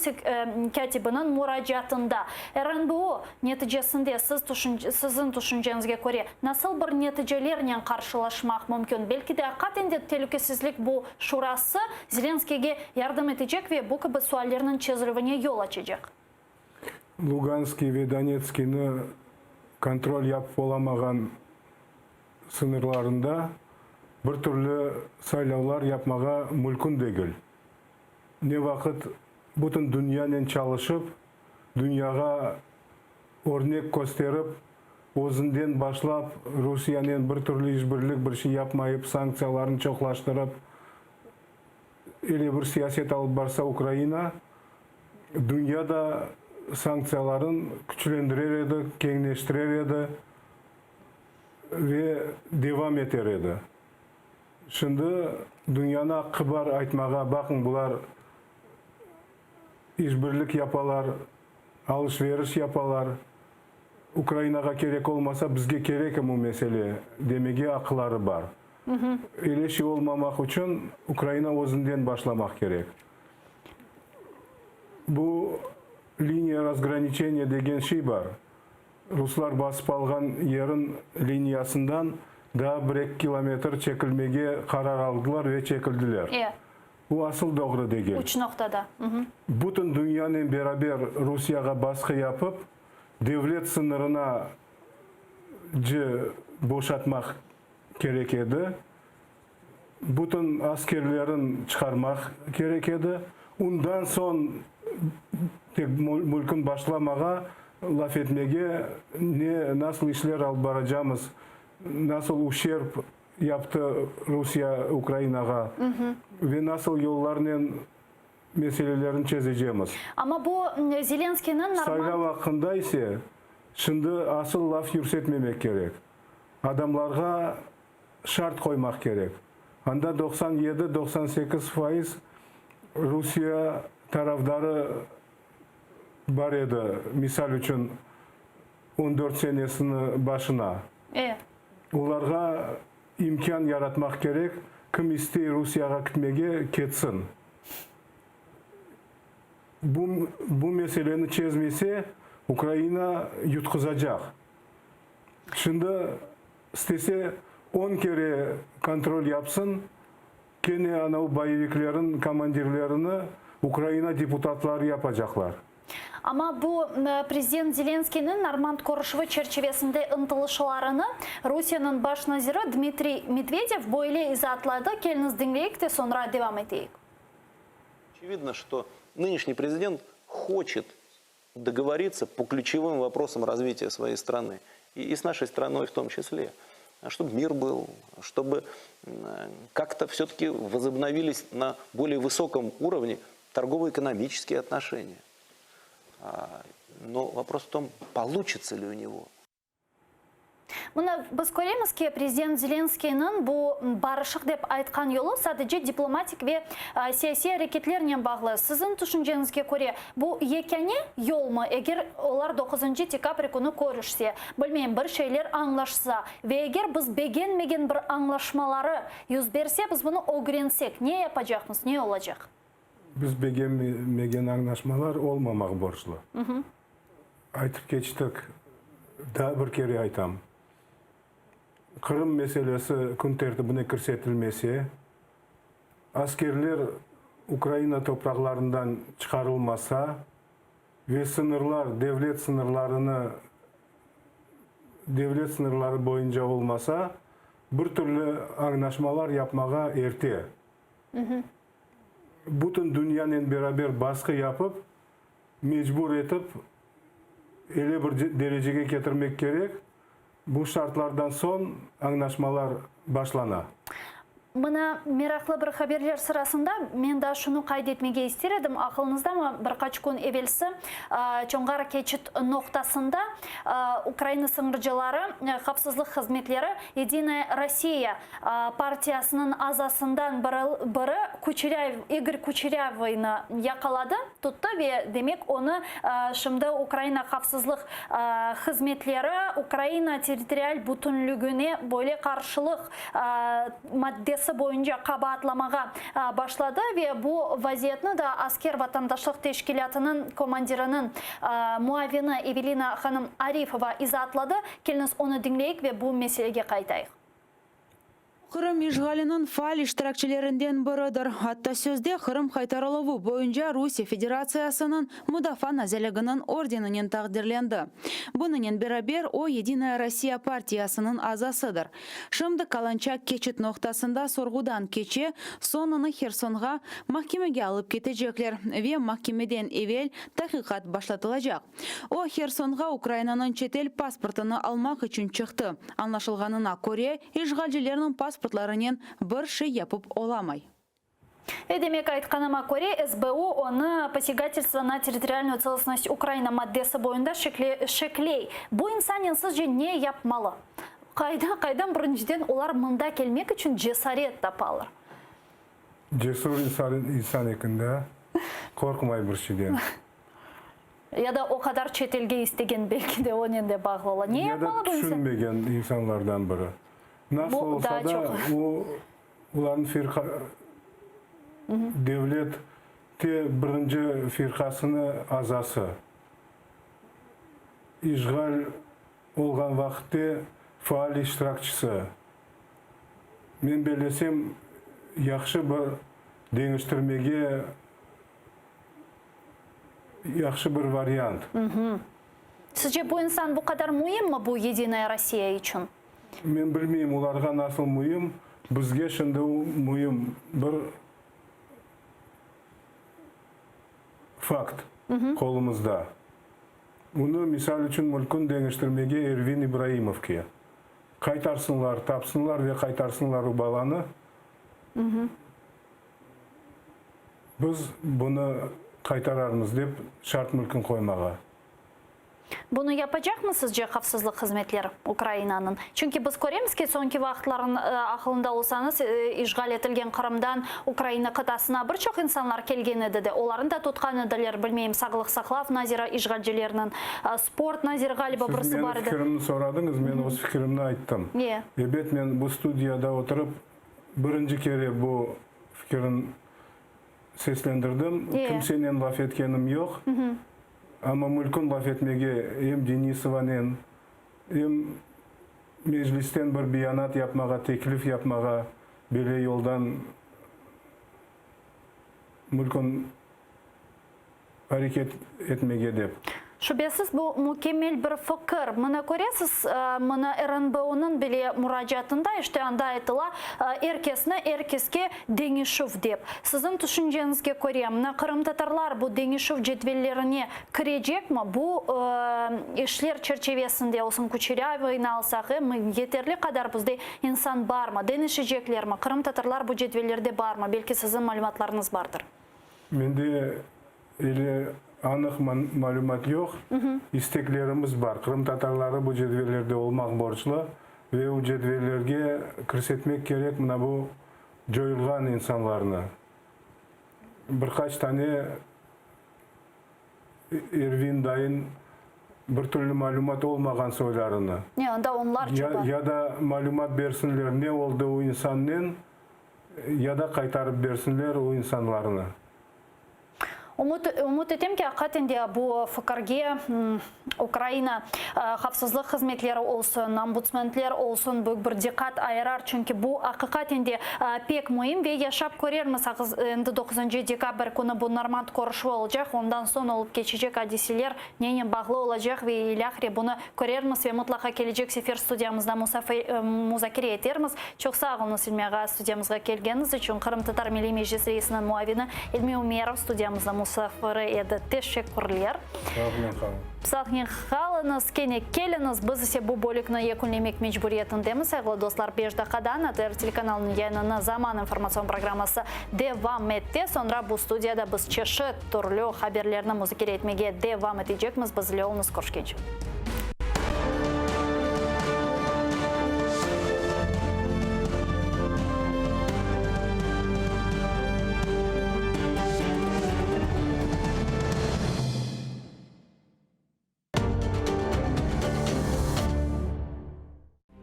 kâtibiniñ muracaatında. RNBO neticesinde siz siziñ tüşünceñizge köre nasıl bir neticelernen qarşılaşmaq mümkün? Belki de aqiqaten de Telükesizlik bu Şurası Zelenskiyge yardım etecek ve bu kibi suallerniñ çezilüvine yol açacaq? Luganskiy ve Donetskiyni kontrol yapıp olamağan sıñırlarında bir türlü saylavlar yapmağa mülkün degil. Ne vaqıt bütün dünyanen çalışıp, dünyağa örnek kösterip, özünden başlap Rusiyanen bir türlü işbirlik bir şey yapmayıp, sanktsiyalarnı çoqlaştırıp, Öyle bir siyaset alıp barsa Ukraina, dünya da sanktsiyaların küçlendirer edi, keñleştirer edi ve devam eter edi. Şimdi dünyanı aqqı bar aytmağa, baqıñ, bular işbirlik yapalar. Alış-veriş yapalar. Ukrainağa kerek olmasa, bizge kerek bu mesele demege aqları bar. Öyle şey olmamaq içün Ukraina özünden başlamaq kerek. Bu liniya razgraniçeniya degen şey bar. Ruslar basıp alğan yerin liniyasından daa bir-eki kilometr çekilmege qarar aldılar ve çekildiler. Bu asıl doğru degil. Uç noqtada. Bütün dünyanen beraber Rusiyağa basqı yapıp, devlet sıñırına boşatmaq kerek edi, bütün askerlerin çıqarmaq kerek edi. Undan soñ tek mülkün başlamağa, laf etmege, ne, nasıl işler alıp baracamız, nasıl uşerb yaptı Rusiye Ukrainağa ve nasıl yollarnen meselelerini çezecemiz. Amma bu Zelenskıynıñ normand. Saylav aqqında ise şimdi asıl laf yürsetmemek kerek. Adamlarğa şart qoymaq kerek. Anda 97, 98 faiz Rusiye tarafdarı bar edi, misal içün, on dört senesini başına. Olarğa imkân yaratmaq kerek, kim istey Rusiyağa kitmege, ketsin. Bu, bu meseleni çezmese, Ukraina yutquzacaq. Şimdi istese on kere kontrol yapsın, kene anavı boyeviklerin komandirlerini Ukraina deputatları yapacaqlar. Amma bu prezident Zelenskıynıñ Normand körüşüvi çerçivesinde ıntılışlarını Rusiyeniñ baş naziri Dmitriy Medvedev böyle izaatladı, keliñiz diñleyik te soñra devam eteyik. Очевидно, что нынешний президент хочет договориться по ключевым вопросам развития своей страны, и, и с нашей страной в том числе, чтобы мир был, чтобы как-то все-таки возобновились на более высоком уровне торгово-экономические отношения. Но вопрос в том, получится ли у него. Mına biz köremiz ki, prezident Zelenskıynıñ bu barışıq dep aytqan yolu sadece diplomatik ve siyasiy areketlernen bağlı. Siziñ tüşünceñizge köre, bu yekâne yolmı, eger olar doquzıncı dekabr künü körüşse, bilmeyim, bir şeyler añlaşsa ve eger biz begenmegen bir añlaşmaları yüz berse, biz bunı ögrensek, ne yapacaqmız, ne olacaq? Biz begenmegen añlaşmalar olmamaq borclu. Aytıp keçtik, daa bir kere aytam, Qırım meselesi kün tertibine kirsetilmese, askerler Ukraina topraqlarından çıqarılmasa ve sıñırlar devlet sıñırlarını devlet sıñırları boyunca olmasa, bir türlü añlaşmalar yapmağa erte. Bütün dünyanen beraber basqı yapıp, mecbur etip, ele bir derecege ketirmek kerek, bu şartlardan soñ añlaşmalar başlana. Mına, meraqlı bir haberler sırasında men daa şunı qayd etmege ister edim, aqılıñızdamı, bir qaç kün evelsi Çonğar keçit noqtasında Ukraina sıñırcıları, havfsızlıq hızmetleri Yedinaya Rossiya partiyasınıñ azasından biri Kuçerâyev, İgor Kuçerâvıynı yaqaladı, tuttı ve, demek, onı şimdi Ukraina havfsızlıq hızmetleri Ukraina territorial bütünlügine böyle qarşılıq maddesi boyunca qabaatlamağa başladı ve bu vaziyetni da Asker vatandaşlıq teşkilâtınıñ komandiriniñ muavini Evelina hanım Arifova izaatladı. Keliñiz, onı diñleyik ve bu meselege qaytayıq. Qırım işğaliniñ faal iştirakçilerinden biridir. Atta sözde Qırım qaytarıluvı boyunca Rusiye Federatsiyasınıñ Mudafaa nazirliginiñ ordeninen taqdirlendi. Bunınen beraber o, Yedinaya Rossiya partiyasınıñ azasıdır. Şimdi Kalançak keçit noqtasında sorğudan keçe, soñ onı Hersonğa mahkemege alıp ketecekler ve mahkemeden evel taqiqat başlatılacaq. O, Hersonğa Ukrainanıñ çetel pasportını almaq içün çıqtı. Añlaşılğanına köre, işğalcilerniñ pasportlarınen bir şey yapıp olamay. Ve demek, aytqanıma köre, SBU onı Posegatelstvo na territorialnuyu tselostnost Ukraina maddesi boyunda şekley. Bu insannen sizce ne yapmalı? Qayda, qaydan birinciden olar mında kelmek içün cesaret tapalar? Cesur insan insan eken da, qorqmay bir şeyden. Ya da o qadar çetelge istegen, belki de onen de bağlı ola. Ne Ya da yapmalı bu insan? tüşünmegen insanlardan biri. Nasıl Bu olsa daa da çoq. o, olarnıñ firqa, devlet te birinci firqasını azası. İşğal olğan vaqıtte faal iştirakçisi. Men bellesem, yahşı bir deñiştirmege yahşı bir variant. Sizce bu insan bu qadar müimmi bu Yedinaya Rossiya içün? Men bilmeyim, olarğa nasıl müim, bizge şimdi o müim bir fakt qolumızda. Onı, misal içün, mülkün deñiştirmege Ervin İbraimovke. Qaytarsınlar, tapsınlar ve qaytarsınlar o balanı. Biz bunı qaytararmız, dep şart mülkün qoymağa. Bunı yapacaqmı sizce havfsızlıq hızmetleri Ukrainanıñ? Çünki biz köremiz ki, soñki vaqıtların, aqılında olsañız, işğal etilgen Qırımdan Ukraina qıtasına bir çoq insanlar kelgen edi de, olarnı da tutqan ediler, bilmeyim, sağlıq saqlav naziri işğalcilerniñ, sport naziri ğaliba Siz birisi menim bar edi. fikirimni soradıñız, men öz fikirimni ayttım. Ebet, men bu studiyada oturıp, birinci kere bu fikirin seslendirdim. Kimsenen laf etkenim yoq. Amma mülkün laf etmege em Denisovanen, em Meclisten bir beyanat yapmağa, teklif yapmağa böyle yoldan mülkün areket etmege dep. Şübesiz, bu mükemmel bir fikir. Mına köresiz, mına RNBOnıñ bile muracaatında, işte anda aytıla, er kesni er keske deñişüv dep. Siziñ tüşünceñizge köre, mına qırımtatarlar bu deñişüv cedvellerine kirecekmi? Bu işler çerçevesinde olsun, Kuçerâvıynı alsaq, yeterli qadar bizde insan barmı? Deñişeceklermi? Qırımtatarlar bu cedvellerde barmı? Belki siziñ malümatlarıñız bardır. Mende ele anıq malümat yoq. İsteklerimiz bar. Qırımtatarları bu cedvellerde olmaq borclu ve o cedvellerge kirsetmek kerek mına bu coyulğan insanlarnı. Bir qaç tane Ervin dayın bir türlü malümat olmağan soylarını. Ne, anda onlarca bar. Ya da malümat bersinler ne oldı o insannen, ya da qaytarıp bersinler o insanlarnı. Ümüt, ümüt etem ki, aqiqaten de bu fikirge Ukraina havfsızlıq hızmetleri olsun, ombudsmentler olsun büyük bir diqqat ayırar, çünki bu aqiqaten de pek müim ve yaşap körermiz, endi doquzıncı dekabr künü bu normand körüşüvi olacaq, ondan soñ olıp keçecek adiseler nenen bağlı olacaq ve ilâhre bunı körermiz ve mıtlaqa kelecek sefer studiyamızda muzakere etermiz. Çoq sağ oluñız, İlmi ağa, studiyamızğa kelgeniñiz içün. Qırımtatar Milliy Meclis reisiniñ muavini İlmi Ümerov studiyamızda musafiri edi. Teşekkürler. Sağlıqnen qalıñ. Sağlıqnen qalıñız, kene keliñiz. Biz ise bu bölükni yekünlemek mecburiyetindemiz, sayğılı dostlar. Beş daqqadan ATR telekanalınıñ yayınını Zaman informatsion programması devam ette. Soñra bu studiyada biz çeşit türlü haberlerni muzakere etmege devam etecekmiz. Biz ile oluñız, körüşkence.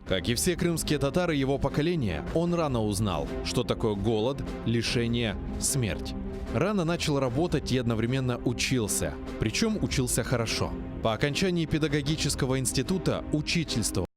Как и все крымские татары его поколения, он рано узнал, что такое голод, лишение, смерть. Рано начал работать и одновременно учился. Причем учился хорошо. По окончании педагогического института учительствовал.